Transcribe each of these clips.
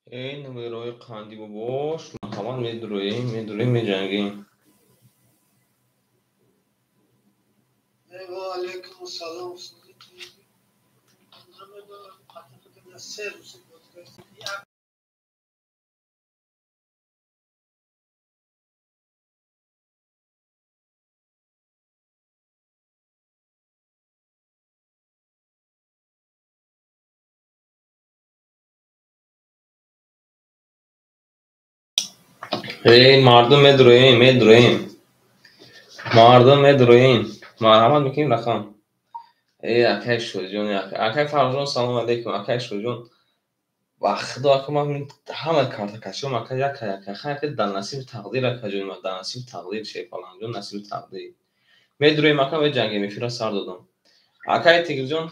Эй номерои қанди бобош, марҳамат, медуроем, медуроем, меҷангем. Ва алайкум ассалом. Эй мардум, медуроем, медуроем. Мардум, медуроем. Марҳамат мекунем рақам. Эй акай Шоҳиҷон, акай Фаррухҷон, салому алайкум, акай Шоҳиҷон. Ба худо, ака, ман ҳама картакашиём, ака, яка яка. Хай, ака, дар насиби тақдир, акаҷони ман, дар насиби тақдир, Шерпалангҷон, насиби тақдир. Медуроем, ака, меҷангем, эфирро сар додам. Акай Тигрҷон,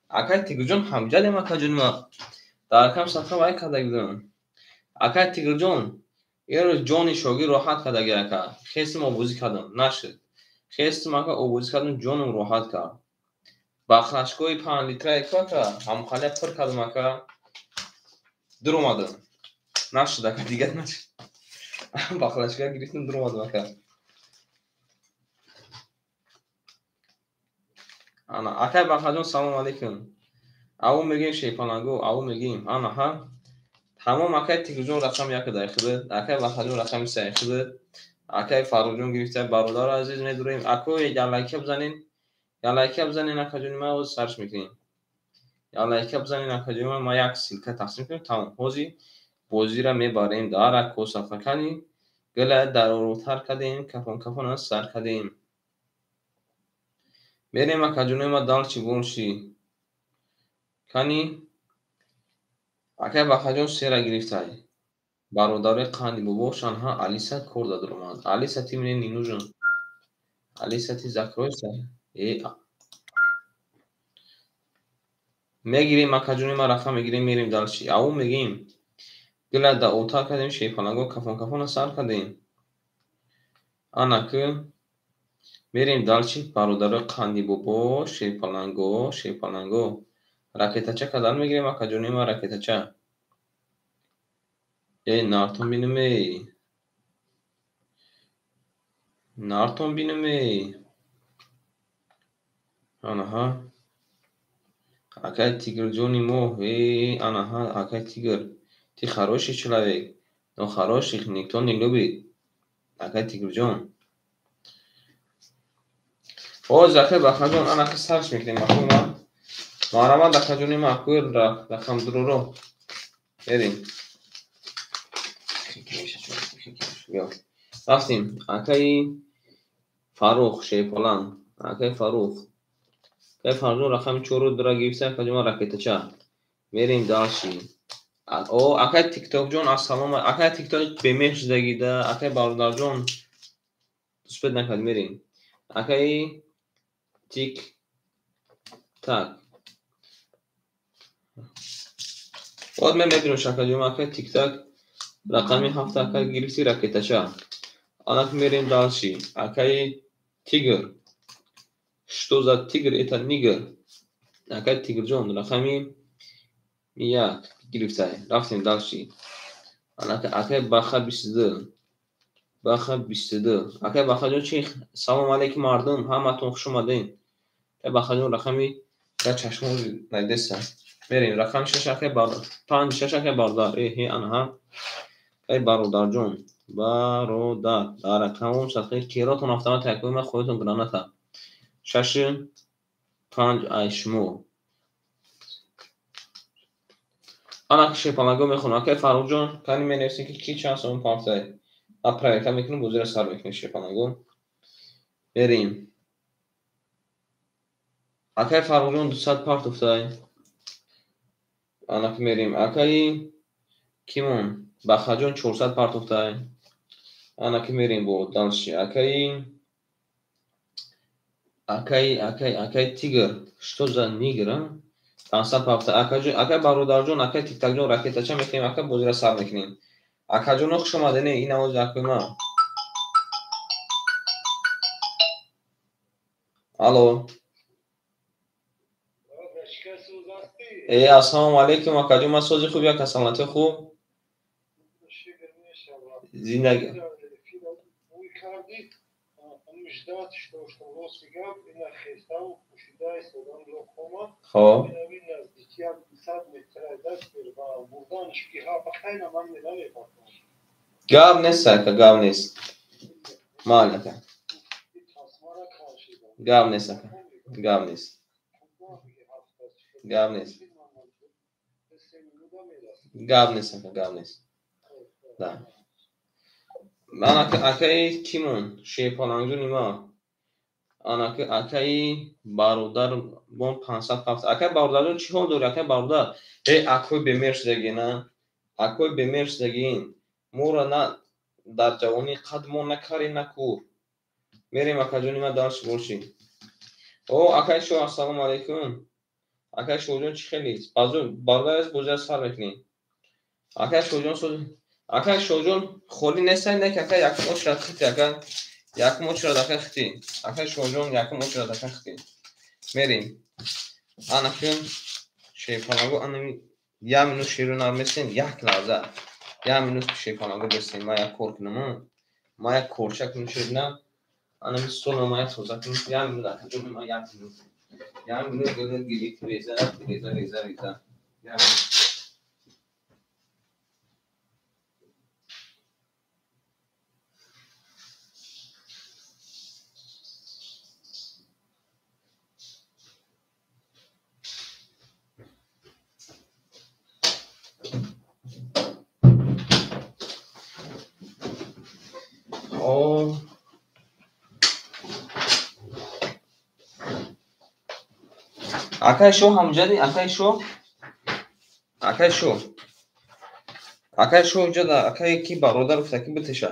акай Тигрҷон, ҳамҷадем, акаҷони ман. Дар рақам сафра вай карда будам. Акай Тигрҷон, иро ҷони шогирд роҳат кардаги, ака. Хестим, обозӣ кардам, нашуд. Хестим, ака, обозӣ кардам, ҷонам роҳат кард. Бахлашкои 5 литра ку, ака, ҳамқалия пур кардам, ака. Дуромадам. Нашуд, ака, дигар нашуд. Бахлашка гирифтам, дуромадам, ака. Ана, акай Бахаҷон, салому алайкум. Аву мегӯем, шерпаланго, аву мегӯем. Ана, ҳа. Тамом, акай Тигрҷон рақами яка дар худат, акай Бахаҷон рақами сеи худат, акай Фаррухҷон гирифта, бародари азиз, медуроем. Акой, як лайка бизанен, як лайка бизанен, акаҷони ман, ҳозир сарш мекунем. Як лайка бизанен, акаҷони ман, ман як ссылка тақсим кунем, тамом. Ҳозир бозиро мебарем дар акко сафакани, гила дароротар кардем, кафон кафона сар кардем. Мерем, акаҷони ман, дальше больше. Кани акай Бахаҷон сера гирифтай. Бародарои қанди бобошан, ҳа, Алиса кор дадуромад. Алиса, ты мне не нужен. Алиса, ты закройся. Э, мегирем, акаҷони ман, рақам мегирем, мерем дальше. Аву мегӯем. Гила да отар кардем, шерпаланго кафон кафона сар кардем. Ана ку мерем дальше, бародарои қанди бобо, шерпаланго, шерпаланго. Ракетача кадан мегирем, акаҷони ман, ракетача. Эй, нартон бинем, эй. Нартон бинем, эй. Ана ҳа. Акай Тигрҷони мо, эй, ана ҳа, акай Тигр. Ты хороший человек, но хороших никто не любит. Акай Тигрҷон. Ҳозир, акай Бахаҷон, ана ки сарш мекунем, акои ман. Марҳамат, акаҷони ман, акои рақам дуроро. Мерем. Рафтем. Акаи Фаррух, Шерпаланг. Акаи Фаррух. Акаи Фаррух рақами чору дура гирифта, акаҷон ман, ракетача. Мерем дальше. О, акай Тиктокҷон, ассалому. Акай Тикток бемеҳр шудагида, акай бародарҷон успеть накард, мерем. Акаи Тик Так. Вот мен мебинам, шакаҷон, акай Тиктак рақами ҳафта, акай, гирифти ракетача. Анак мерем дальше. Акаи Тигр. Что за тигр? Это нигр. Акай Тигрҷон рақами як гирифтай. Рафтем дальше. Анак акай Баха 22. Баха 22. Акай Бахаҷон чи? Салом алейкум, мардум, ҳаматон хуш омадед. Акай Бахаҷон рақами дар чашмон найдеса. Мерем рақами шаш, акай бар панҷ шаш, акай бародар. Э, ҳе, ана ҳа. Акай бародарҷон. Бародар. Дар рақамон садқаи керотон автомат якои ман хоҳитон граната. Шаши панҷ ай шумо. Ана ки шерпаланго мехонам. Акай Фаррухҷон, кани менависем, ки ки чанд сомон партай. Ман проверка мекунем, бозиро сар мекунем, шерпаланго. Мерем. Акай Фаррухҷон 200 партуфтай. Ана ки мерем. Акаи кимон? Бахаҷон 400 партуфтай. Ана ки мерем бо дальше. Акаи Тигр. Что за нигр, а? 500 партуфтай. Акаҷон, акай бародарҷон, акай Тиктакҷон ракетача мекунем, ака, бозиро сар мекунем. Акаҷоно, хуш омадед, ин овози акои ман. Алло. Ассалому алайкум акаҷон, ман сози хуб, яка саломатӣ хуб? Зиндаги. Хоб. Гап нест ака, гап нест. Майли ака. Гап нест ака. Гап нест. Гап нест. Гап нест ака, гап нест. Да. Ман акаи кимон? Шерпалангҷони ма. Анаки акаи бародар бон 507. Акаи бародарҷон чӣ ҳол дорӣ, акаи бародар? Э, акои бемер шудагӣ, на? Акои бемер шудагин. Моро на дар ҷавонӣ қад мо накарӣ на кур. Мерем акаҷони ма дарс бошӣ. О, акаи шоҳ, ассалому алайкум. Акаи шоҳҷон чӣ хелӣ? Бародар аз бозиа сар мекунем. Акаи шоҳҷон соз акаи шоҳҷон холӣ нестан, не ки акаи якум очрат хити ака. Якум очрат ака хити. Акаи шоҳҷон якум очрат ака хити. Мерем. Анакун шерпалаго анами як минут шеру нармесен, як лаҳза. Як минут шерпалаго бесен, ман як кор кунам. Ман як корча кунам шерна. Анами столма ман як тоза кунам. Як минут акаҷон, ман як минут. Як минут гилит гилит реза, реза, реза, реза. Як минут. Акаи шоҳ ҳамҷади, акаи шоҳ, акаи шоҳ, акаи шоҳ ҷада, акаи ки бародар гуфта ки битеша.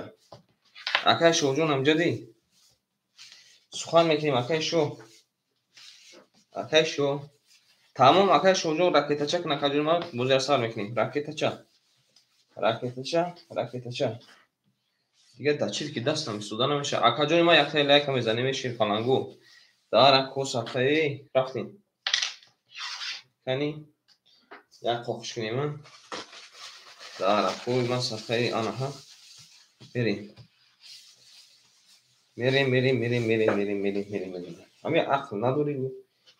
Акаи шоҳҷон ҳамҷади, сухан мекунем, акаи шоҳ, акаи шоҳ. Тамом, акаи шоҳҷон ракетача кун, акаҷон ман бозиа сар мекунем. Ракетача, ракетача, ракетача. Дигар дар чизе ки дастам истода намешавад. Акаҷони ман яктаи лайка мезанем, шерпалангу. Дар ако садқаи рафтем. Кани як қоқиш кунем. Дар акои ман садқаи анаҳа. Мерем. Мерем, мерем, мерем, мерем, мерем, мерем, мерем, мерем. Ҳами ақл надорӣ,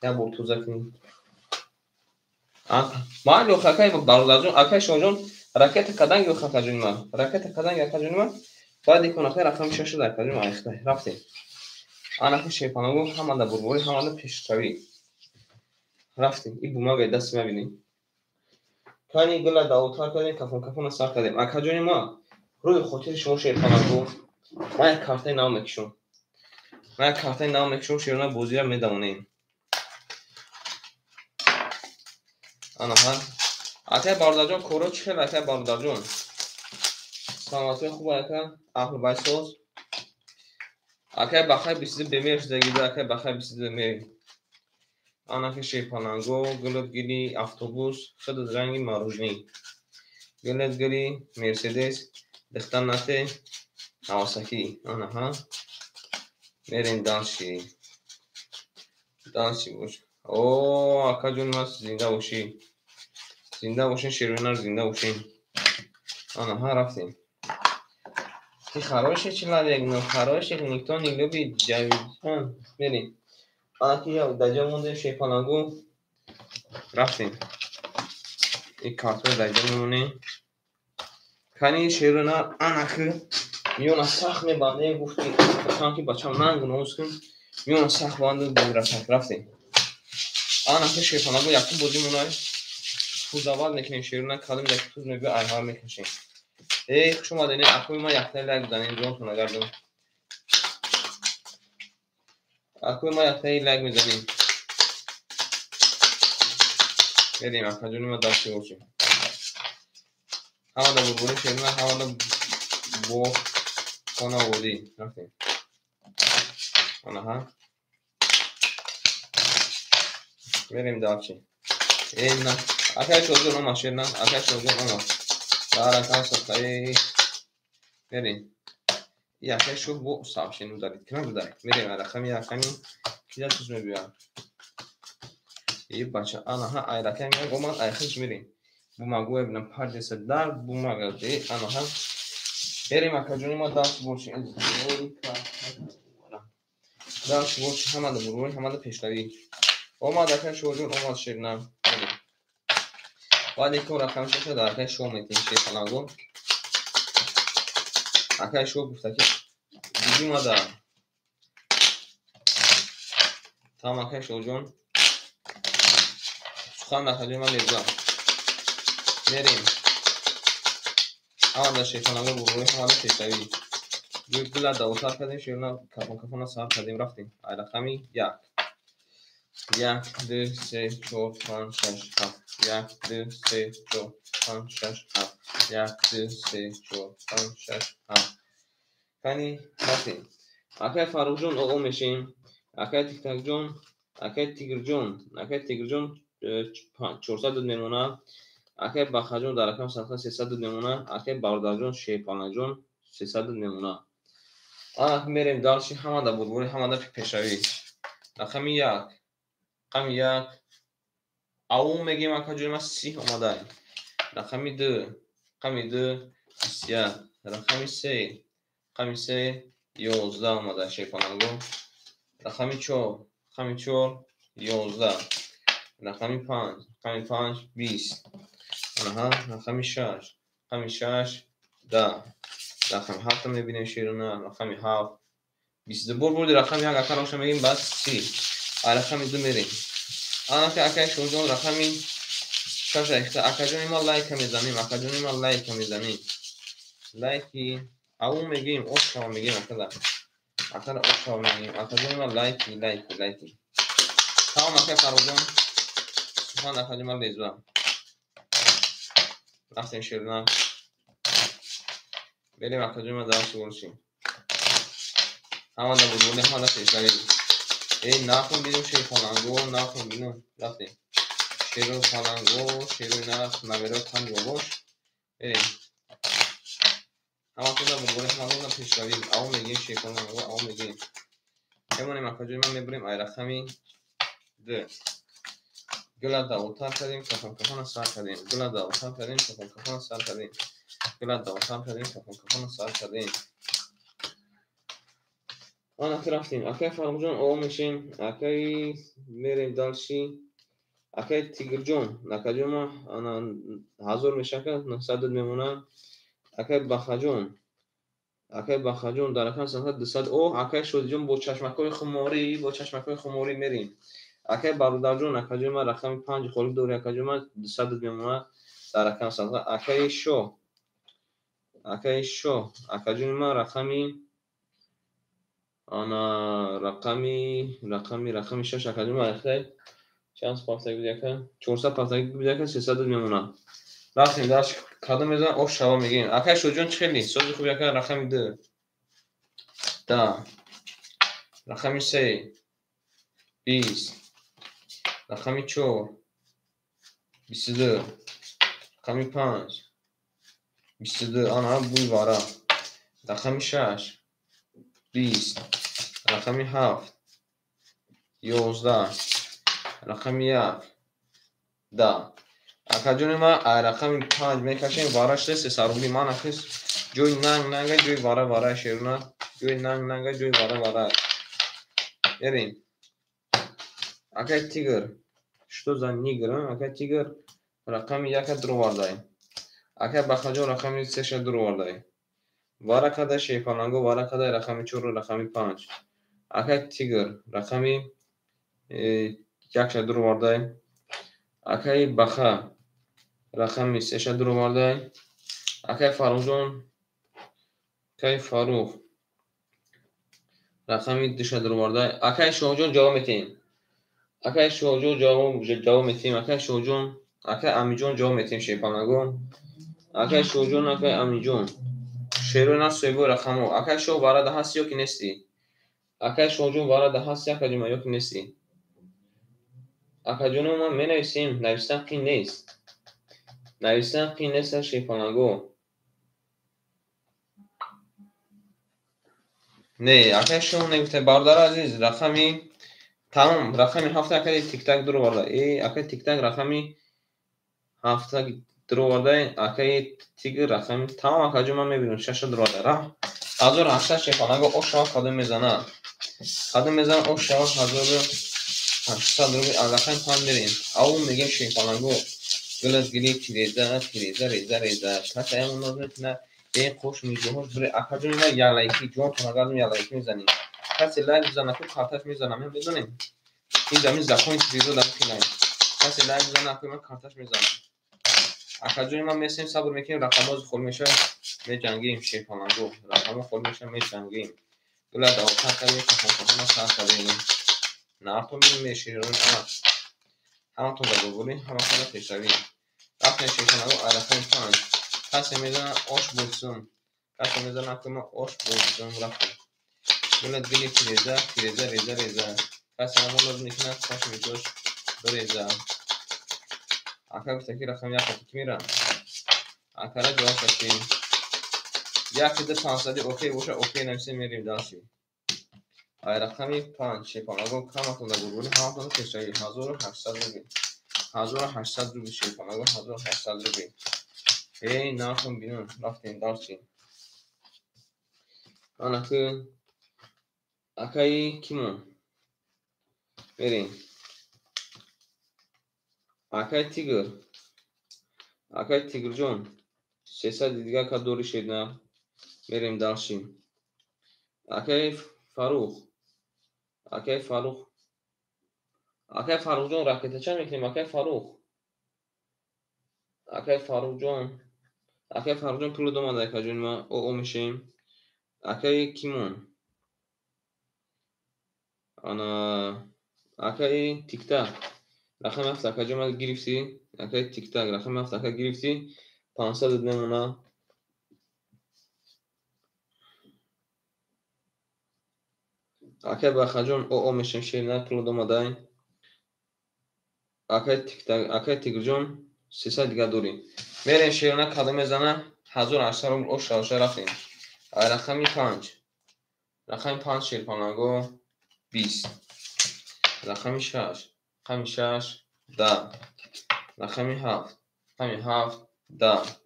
як бор тоза кунем. Майли акаи бародарҷон, акаи шоҳҷон, ракета каданг ё акаҷони ман? Ракета каданг акаҷони ман? Баъд икон акаи рақами шаш шуда акаҷони ман айхта. Рафтем. Анаки шерпалаго ҳамада бурборӣ, ҳамада пешравӣ. Рафтем. И бумагаи дасти ма бинем. Кани гула давотар кардем, кафон кафона сар кардем. Акаҷони ма, рӯи хотири шумо шерпалаго, ман як картаи нав мекушам. Ман як картаи нав мекушам, шерона бозиро медавонем. Анаҳа. Акаи бародарҷон, коро чӣ хел, акаи бародарҷон? Саломатии хуб, ака, аҳлу байсоз. Акаи бахай бисиди бемер шудагида, акаи бахай бисиди мерем. Анаки шерпаланго, гулут гили автобус, худат ранги маружнӣ. Гулут гили Мерседес, дихтан нате, Кавасаки. Анаҳа. Мерем дальше. Дальше бош. О, акаҷон ман зинда бошӣ. Зинда бошин, шервинар зинда бошин. Анаҳа, рафтем. Ты хороший человек, но хороших никто не любит. Ҷавидҷон, мерем. Анаки даҷа мондем шерпалангу. Рафтем. Ин картҳоро даҷа мемонем. Кани шервинар анаки миёна сахт мебандем, гуфти гуфтам ки бачам нанг номус кун. Миёна сахт бандем, рафтем. Анаки шерпалангу якум бозӣ монай. Тузавал мекунем шервинар, кадом як туз мебиёд, айҳар мекашем. Эй, хуш омадед, акои ман яктаи лайк бизанем, ҷонтон нагардон. Акои ман яктаи лайк мезанем. Мерем, акаҷони ман дасти бошем. Ҳамада бурбури шервинар, ҳамада бо хонаводӣ. Рафтем. Анаҳа. Мерем дальше. Эй, на. Акаи шоҳҷон омад, шерна. Акаи шоҳҷон омад. Дар акам садқаи. Мерем. И акаи шоҳ бо сообщение ударид. Кина будай? Мерем, рақами рақами кида туз мебиёяд. И бача, анаҳа, ай рақами як омад, ай хиш мерем. Бумагӯя бинам, пардеса дар бумага. Анаҳа. Мерем, акаҷони ма, даст боши. Даст боши, ҳамада бурӯи, ҳамада пешравӣ. Омад акай Шоҳҷон, омад ширна. Баъд икон рақами шаша дар акай Шоҳ метем, шерпаланго. Акай Шоҳ гуфта ки дидимада. Там акай Шоҳҷон. Сухан акаҷони ман леза. Мерем. Ҳамада шерпаланго бурӯи, ҳамада пешравӣ. Гула давотар кардем, ширна кафон кафона сар кардем, рафтем. Ай рақами як. 1, 2, 3, 4, 5, 6, 7. 1, 2, 3, 4, 5, 6, 7. 1, 2, 3, 4, 5, 6, 7. Кани рафтем. Акай Фаррухҷон оғо мешем. Акай Тиктакҷон, акай Тигрҷон, акай Тигрҷон 400 мемонад. Акай Бахаҷон дар рақами 300 мемонад. Акай Бародарҷон Шерпаланҷон 300 мемонад. Ана мерем дальше, ҳамада бурбури, ҳамада пешравӣ. Рақами як. Рақами як. Ау мегем, акаҷони ман, 30 омадай. Рақами ду. Рақами ду 21. Рақами се. Рақами се 11 омадай, шерпаланго. Рақами чор. Рақами чор 11. Рақами панҷ. Рақами панҷ 20. Аҳа, рақами шаш. Рақами шаш 10. Рақами ҳафтро мебинем, широна. Рақами ҳафт 22. Бор бурди рақами як ака роша мегем, баъд 30. А рақами ду мерем. Анака акай Шоҳҷон рақами шаш айхта. Акаҷони ман, лайка мезанем, акаҷони ман, лайка мезанем. Лайки ау мегем, ошава мегем акада. Акада ошава мегем. Акаҷони ман, лайки, лайки, лайки. Тамом, акай Фаррухҷон. Сухан акаҷони ман лезва. Рафтем, ширна. Берем, акаҷони ман, дарси боршим. Ҳамада бурбури, ҳамада пешравӣ. Эй, нахун бинум, шерпаланго, нахун бинум. Рафтем. Шеру паланго, шеру нах, наверо панҷ бобош. Берем. Ҳаматонда бурбури, ҳаматонда пешравӣ. Ау мегем, шерпаланго, ау мегем. Мемонем, акаҷони ман, мебурем ай рақами ду. Гула давотар кардем, кафон кафона сар кардем. Гула давотар кардем, кафон кафона сар кардем. Гула давотар кардем, кафон кафона сар кардем. Ана рафтем. Акай Фаррухҷон оғо мешем. Акай мерем дальше. Акай Тигрҷон, акаҷон ма ана 1000 мешака, 900 мемонад. Акай Бахаҷон, акай Бахаҷон дар рақами 200. О, акай Шодиҷон бо чашмакҳои хуморӣ, бо чашмакҳои хуморӣ мерем. Акай Бародарҷон, акаҷон ман, рақами панҷ холӣ дорӣ, акаҷон ман, 200 мемонад дар рақами садқа. Акаи Шоҳ, акаи Шоҳ, акаҷони ман, рақами ана рақами шаш, акаҷон ман, айхтай чанд пафтаги буд, ака? 400 пафтаги буд, ака, 300 мемонад. Рафтем дарс, кадом мезанам, оф шава мегем. Акай Шоҳҷон, чӣ хеле? Сози хуби, ака, рақами ду. 10. Рақами се 20. Рақами чор 22. Рақами панҷ 22. Ана бӯи вара. Рақами шаш 20. Рақами ҳафт 11. Рақами як 10. Акаҷони ман, ай рақами панҷ мекашем, вара шуда 300 рубли. Ман ахис ҷои нанг нанга, ҷои вара вара, шерона, ҷои нанг нанга, ҷои вара вара. Мерем. Акай Тигр. Что за нигр? Акай Тигр рақами яка дуровардай. Акай Бахаҷон рақами сеша дуровардай. Вара кадай, шерпаланго, вара кадай рақами чору рақами панҷ. Акай Тигр рақами якша дуровардай. Акай Баха рақами сеша дуровардай. Акай Фаррухҷон, акай Фаррух рақами душа дуровардай. Акай Шоҳҷон, ҷавоб метиҳем. Акай Шоҳҷон, ҷавоб метиҳем. Акай Шоҳҷон, акай Амиҷон, ҷавоб метиҳем, шерпаланго. Акай Шоҳҷон, акай Амиҷон. Шерои на соҳибои рақамҳо. Акай Шоҳ, варада ҳастӣ ё ки нестӣ? Акай Шоҳҷон, варада ҳастӣ, акаҷон, ё ки нестӣ? Акаҷоно, ман менависем, навистан қин нест. Навистан қин нест, шерпаланго. Не, акай Шоҳ негуфта, бародари азиз, рақами Тамом, рақами ҳафта акаи тиктак дуроварда. Акаи тиктак рақами ҳафта дуроварда, акаи тигр рақами тамом акаҷон ман мебинам шаша дуроварда. Рафт 1800 шефанаго ошава кадом мезана. Кадом мезана ошава 1800 рубл аз рақами 5 мерем. Ав мегем шефанаго гилат гили тиреза тиреза реза реза. Касаям ноз метина е қош миҷоҳош бире акаҷон ма як лайки ҷонтон агар як лайки мезанем. Касе лайк бизана ку карташ мезанам, медонем. Ин замин закони тиреза дар хилай. Касе лайк бизана ку ман карташ мезанам. Акаҷони ман месем сабр мекунем, рақамҳо холӣ мешавад, меҷангем шефаланго. Рақамҳо холӣ мешавад, меҷангем. Гула давотар кардем, кафонкафона сар кардем. Нартон бинем меширон ама. Ҳаматон дар бобурӣ, ҳаматон дар пешравӣ. Рафтем шефаланго рақами 5. Касе мезана ош босум. Касе мезана ку ман ош босум рафтем. Гула гили тиреза, тиреза, реза, реза. Касе ҳамон лозим мекунад, қош миҷош биреза. Ака гуфта ки рақами як ки мера? Акара ҷавоб дад як ду пансади окей боша, окей нависем мерем дальше. Ай рақами 5 шефанаго каматон дар гургури ҳаматон пешравӣ 1800 рубл. 1800 рубл шефанаго 1800 рубл. Эй нархон бинон рафтем дальше. Анаки акаи кимон мерем. Акаи Тигр, акаи Тигрҷон, 300 дигар ка дори шедна, мерем дальше. Акаи Фарух, акаи Фарух, акаи Фарухҷон ракетача мекунем, акаи Фарух, акаи Фарухҷон, акаи Фарухҷон пуло домада акаҷони ма, о мешем. Акаи Кимон, ана акаи Тиктак, рақами 7 акаҷон ма гирифтӣ, акаи Тиктак рақами 7 ака гирифтӣ, 500 мемона. Акаи Бахаҷон о мешем шерина пуло домадай. Акаи Тиктак, акаи Тигрҷон 300 дигар дорӣ. Мерем шерина кадом мезана 1800 рубл ош шавша рафтем. Рақами 5, рақами 5 шерпанаго 20, рақами 6, рақами 6 10, рақами 7, рақами 7 10,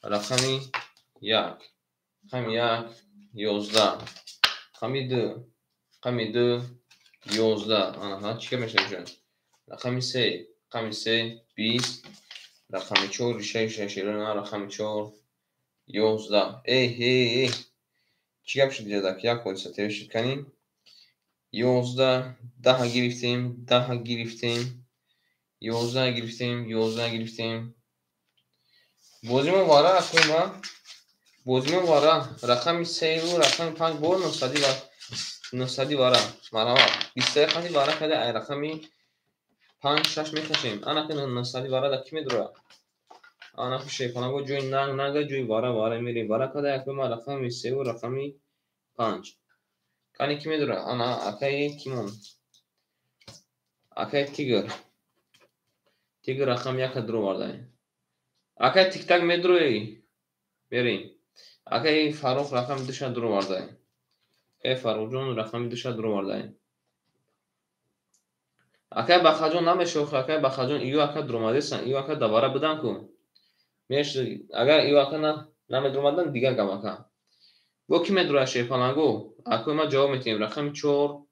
рақами 1, рақами 1 11, рақами 2, рақами 2 11. Аҳа, чӣ гап мешавад? Рақами 3, рақами 3 20, рақами 4 решаи шерона рақами 4 11. Эй эй эй, чӣ гап шуд ҷадак? Як ҳодиса тев шуд канӣ. 11 10 гирифтем, 10 гирифтем, 11 гирифтем, 11 гирифтем. Бозимо вара акума, бозимо вара рақами 3 ва рақами 5 бор 900 ва 900 вара. Марҳамат. 23 хати вара када ай рақами 5 6 мекашем. Ана ки 900 вара да ки медура? Ана ки шефанаго ҷои нанг нанга ҷои вара вара мерем. Вара када акума рақами 3 ва рақами 5. Кани ки медура? Ана акаи Кимон, акаи Тигр, Тигр рақами 1 дуроварда. Акаи Тиктак медурои? Мерем. Акаи Фарух рақами 2 дуроварда. Акаи Фарухҷон рақами 2 дуроварда. Акаи Бахаҷон намешохи, акаи Бахаҷон ию ака дуромадесан, ию ака давара будан ку. Агар ию ака намедуромадан дигар гап ака. Бо ки медура шефаланго? Акои ма ҷавоб метиҳем. Рақами 4,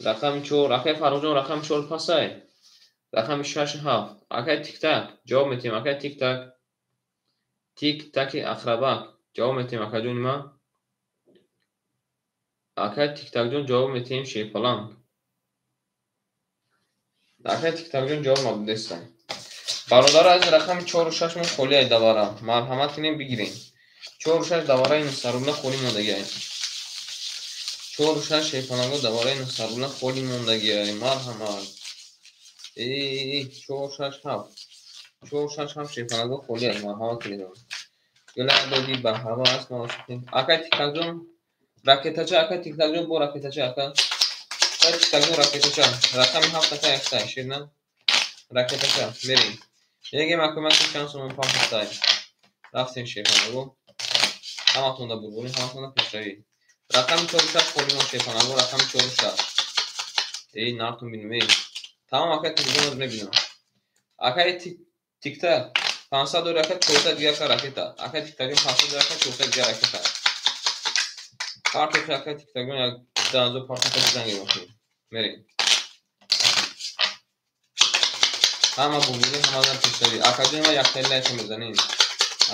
рақами 4, акаи Фарухҷон рақами 4 пасай. Рақами 6 7. Акаи Тиктак ҷавоб метиҳем. Акаи Тиктак, Тиктаки ақрабак ҷавоб метиҳем акаҷони ма. Акаи Тиктакҷон ҷавоб метиҳем шефаланг. Акаи Тиктакҷон ҷавоб надодеста. Бародаро аз рақами 4 6 мо холӣ ай давара. Марҳамат кунем бигирем. 4 6 давараи 900 рубла холӣ мондагиай. 4 6 шефаланго давараи 900 рубла холӣ мондагиай. Марҳамат. 4 6 7. 4 6 7 шефаланго холӣ ай. Марҳамат кунед. Гула додӣ ба ҳавас маошитем. Акаи Тиктакҷон ракетача, акаи Тиктакҷон бо ракетача ака. Акаи Тиктакҷон ракетача. Рақами 7 ака яктай ширна. Ракетача мерем. Мегем акума ки чанд сомон паҳстай. Рафтем шефанаго. Ҳаматон да бурбурӣ, ҳаматон да пешравӣ. Рақами 4 6 холимон шерпаланго, рақами 4 6. Эй, нартун бинем, эй. Тамом, акай Тигрҷон, мебинам. Акай Тиктак, 500 дори, ака, 400 дига, ака, ракета. Акай Тиктакҷон, 500 дори, ака, 400 дига ракета. Партохи, акай Тиктакҷон, як данзо партохи занге бошем. Мерем. Ҳама бубинем, ҳамадан пешравӣ. Акаҷони ма, яктаи лайка мезанем.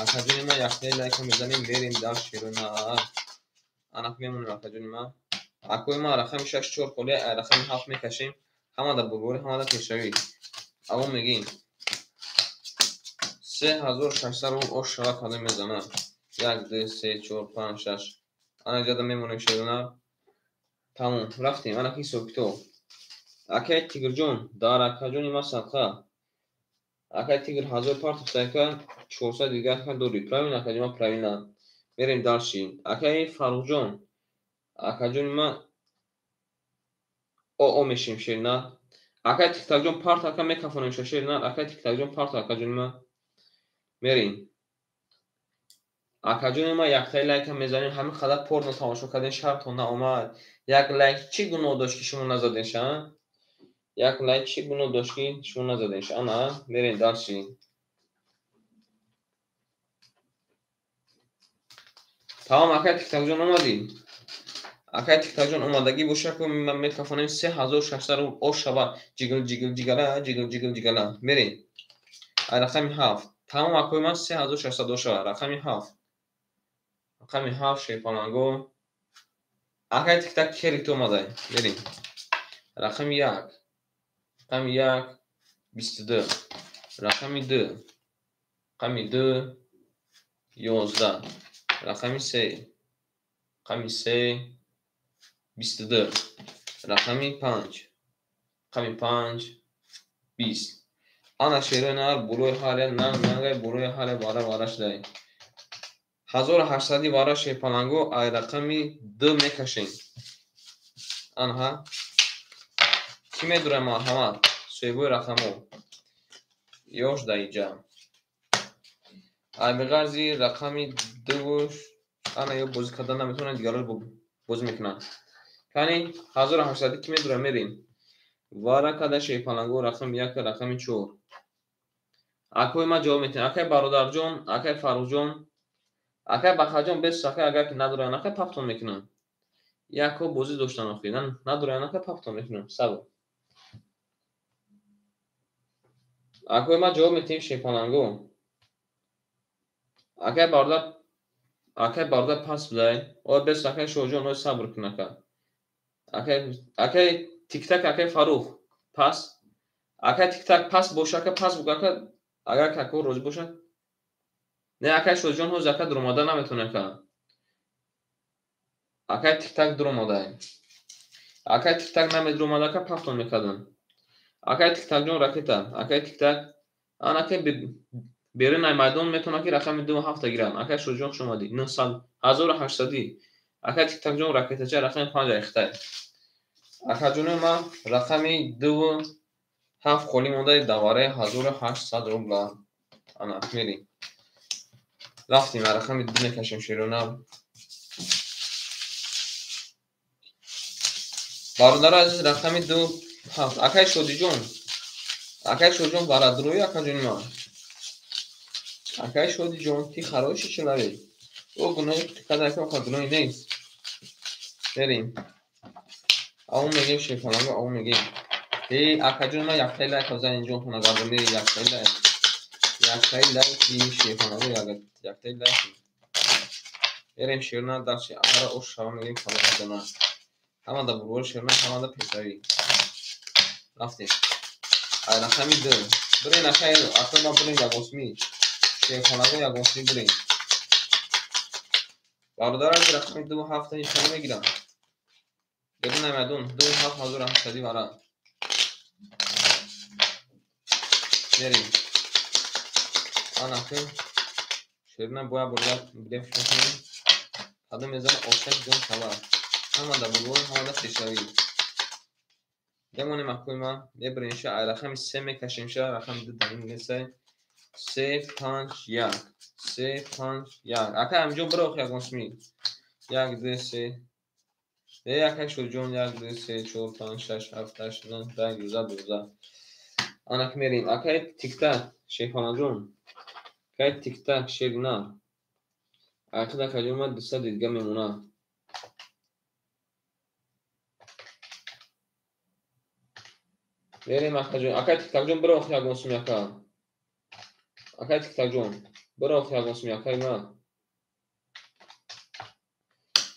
Акаҷони ма, яктаи лайка мезанем, мерем дар шерона. Анак мемонем, акаҷони ма. Акои ма, рақами 6 4 холия, рақами 7 мекашем. Ҳамада бурборӣ, ҳамада пешравӣ. Аво мегӯем. 3600 рубл ош шава, кадом мезанад? Як, ду, се, чор, панҷ, шаш. Ана ҷада мемонем, шерона. Тамом, рафтем. Ана ҳисоб китоб. Акай Тигрҷон, дар акаҷони ма садқа. Акай Тигр, 1000 партофта, ака, 400 дига, ака, дори. Правильно, акаҷони ма, правильно. Мерем дальше. Акаи Фаррухҷон, акаҷони ма, о мешем, шерна. Акай Тиктакҷон, парт, ака, мекафонем шерна. Акай Тиктакҷон, парт, акаҷони ма. Мерем. Акаҷони ма, яктаи лайка мезанем. Ҳамин қадар порно тамошо кардем, шартон наомад. Як лайк чӣ гуноҳ дошт, ки шумо назадем ша? Як лайк чӣ гуноҳ дошт, ки шумо назадем ша? Ана, мерем дальше. Тамом, акай Тиктакҷон, омадӣ? Акай Тиктакҷон, омадагӣ боша, ку мекафонем 3600 рубл ош шава. Ҷигил ҷигил ҷигала, ҷигил ҷигил ҷигала. Мерем. Ай рақами 7. Тамом, акои ман, 3600 ош шава. Рақами 7. Рақами 7, шерпаланго. Акай Тиктак, керик ту омадай. Мерем. Рақами 1. Рақами 1, 22. Рақами 2. Рақами 2, 11. Рақами 3. Рақами 3, 22. Рақами 5. Рақами 5, 20. Ана шерои нар, болои ҳар як нанг нангай, болои ҳар як вара вара шудай. 1800 вара, шерпаланго, ай рақами 2 мекашем. Анҳа. Кӣ медурад, марҳамат? Соҳибои рақамҳо. Ёш дар инҷа. Ай биғарзи рақами 2 ана ё бозӣ кардан наметавонанд, дигарро бозӣ мекунанд. Кани, 1800 кӣ медурад, мерем. Вара када, шерпаланго, рақами 1, рақами 4. Акои ман, ҷавоб метиҳам. Акай бародарҷон, акай Фаррухҷон, акай Бахаҷон, бес, акай, агар ки надоранд, акай, пафтон мекунам. Якҳо бозӣ доштан охир. Надоранд, акай, пафтон мекунам. Сабр. Акои ман, ҷавоб метиҳем, шерпаланго. Акай бародар, акай бародар, пас бидай. Ой, бес, акай Шоҳҷон, ой, сабр кун, ака. Акай, акай Тиктак, акай Фаррух, пас. Акай Тиктак, пас боша, ака, пас буг, ака, агар ки ако розӣ бошад. Не, акай Шоҳҷон, ҳозир, ака, дуромада наметавонӣ, ака. Акай Тиктак дуромадай. Акай Тиктак намедуромад, ака, пафтон мекардам. Акай Тиктакҷон, ракета. Акай Тиктак, ан акай берун ай майдон метавонад, ки рақами 2 ҳафта гирад. Акай Шоҳҷон, хуш омадӣ. 900, 1800. Акай Тиктакҷон, ракетача, рақами 5 айхтай. Акаҷони ман, рақами 2 7 холӣ мондаи давараи 1800 рубла. Ана, мерем. Рафтем, рақами 2 мекашем, шерона. Бародари азиз, рақами 2 7. Акай Шодиҷон. Акай Шодиҷон, барадрои, акаҷони ман. Акай Шодиҷон, ты хороший человек. О, гуноҳи када, ака, гуноҳи нест. Мерем. Аву мегем, шерпаланго, аву мегем. Эй, акаҷони ман, яктаи лайк занин, ҷонтона гардони, яктаи лайк. Яктаи лайки, шерпаланго, яктаи лайки. Мерем, шерона, дальше. Ара ош шава, мегем, калон мезанад. Ҳамада бурбори, шерона, ҳамада пешравӣ. Рафтем. Ай рақами 2. Бирен, акай, акай ман, бирен ягонсми. Шерпаланго, ягонсми бирен. Бародар, аз рақами 2 ҳафта нишона мегирам. Берун ай майдон, 2 7, 1800 вара. Мерем. Ана ки шерона бояд бурда билеф мекунем. Кадом мезана, ошак ҷон шава. Ҳамада бурбор, ҳамада пешравӣ. Бемонем, акои ман, мебирем ша, ай рақами 3 мекашем ша, рақами 2 дар ин несай. 3, 5, 1. 3, 5, 1. Ака, ҳаминҷо биро, ягон сми. 1, 2, 3. Акай Шодиҷон 1 2 3 4 5 6 7 8 9 10 11 12. Анак мерем. Акай Тиктак Шерпаланҷон. Акай Тиктак Шерина. Акай акаҷон ма 200 дига мемона. Мерем акаҷон. Акай Тиктакҷон бира охи ягон сум яка. Акай Тиктакҷон бира охи ягон сум якаи ма.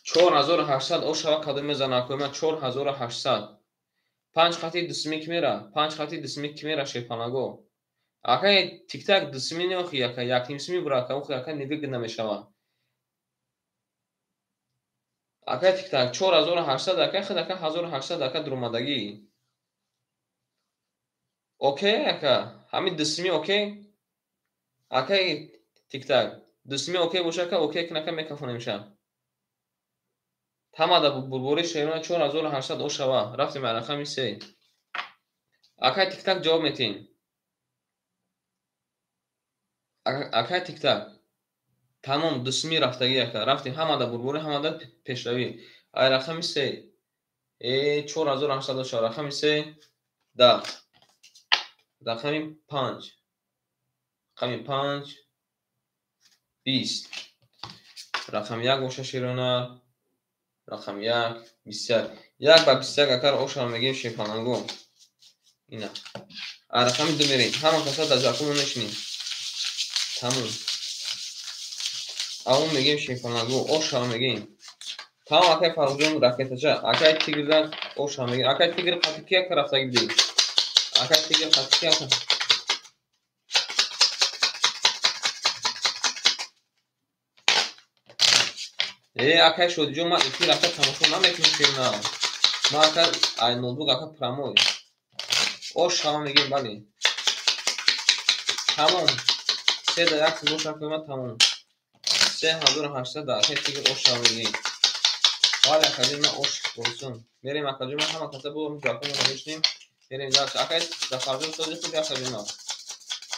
4800 ошава кадом мезана акои ма 4800. 5 хати дусми ки мера? 5 хати дусми ки мера Шерпанаго? Акай Тиктак дусми не охи яка, як нимсми бура ака, охи ака невыгодно намешава. Акай Тиктак 4800 ака, хид ака 1800 ака дуромадагӣ. Окей ака, ҳамин дусми окей? Акай Тиктак дусми окей боша ака, окей кин ака мекафонемша. Ҳамада бурбори шерона 4800 ошава. Рафтем ба рақами 3. Акай Тиктак ҷавоб метин. Акай Тиктак. Тамом дусми рафтагӣ ака. Рафтем ҳамада бурбори, ҳамада пешравӣ. Ай рақами 3. 4800 ошава. Рақами 3 10. Рақами 5. Рақами 5 20. Рақами 1 боша шерона. Рақами 1 21. 1 ба 21 акар ошава мегем Шерпаланго. Ина. А рақами 2 мерем. Ҳама каса дар ҷакумон мешинем. Тамом. Аввал мегем Шерпаланго, ошава мегем. Тамом акай Фаррухҷон ракетача. Акай Тигрда ошава мегем. Акай Тигр қати ки ака рафтагӣ будӣ? Акай Тигр қати ки ака? Акай Шодиҷон, ман эфир ака тамошо намекунам шерна. Ман ака ай ноутбук ака прамой. Ошава мегем, бале. Тамом. 3 да 1 боша акай ман тамом. 3800 акай Тигр ошава мегем. Бале акаҷон ман ош борисум. Мерем акаҷон ман ҳама каса бо ҷакумона мешинем. Мерем дальше. Акай Зафарҷон сози худи акаҷон ман.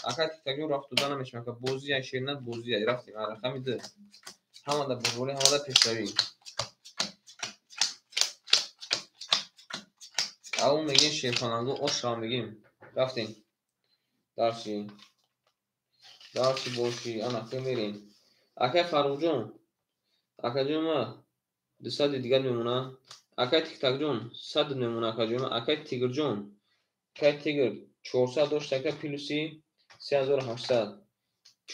Акай Тиктакҷон рафт дода намешем ака. Бозия шерна бозия. Рафтем рақами 2. Ҳамада бурбори, ҳамада пешравӣ. Аввал мегем Шерпаланго, ошава мегем. Рафтем. Дарси. Дарси боши, ана ки мерем. Акай Фаррухҷон, акаҷон ма 200 дигар мемона. Акай Тиктакҷон 100 мемона акаҷон ма. Акай Тигрҷон, акай Тигр 400 дошт ака плюси 3800.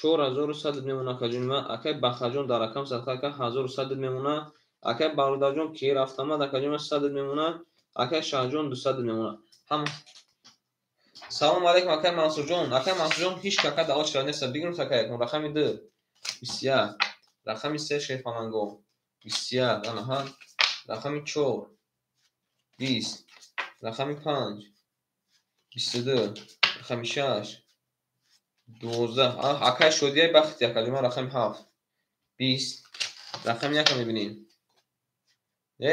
4100 мемона акаҷон ма. Акай Бахаҷон дар рақам садқа ака 1100 мемона. Акай Бародарҷон ки рафтамад акаҷон ма 100 мемона. Акай Шаҳҷон 200 мемона. Ҳама. Салом алейкум акай Мансурҷон. Акай Мансурҷон ҳеч кака даъват шуда нест. Бигирем акай якум рақами 2 21. Рақами 3 Шерпаланго 21. Анаҳа. Рақами 4 20. Рақами 5 22. Рақами 6 12. Акай Шодияи бахти акаҷон ман рақами 7 20. Рақами 1 мебинем.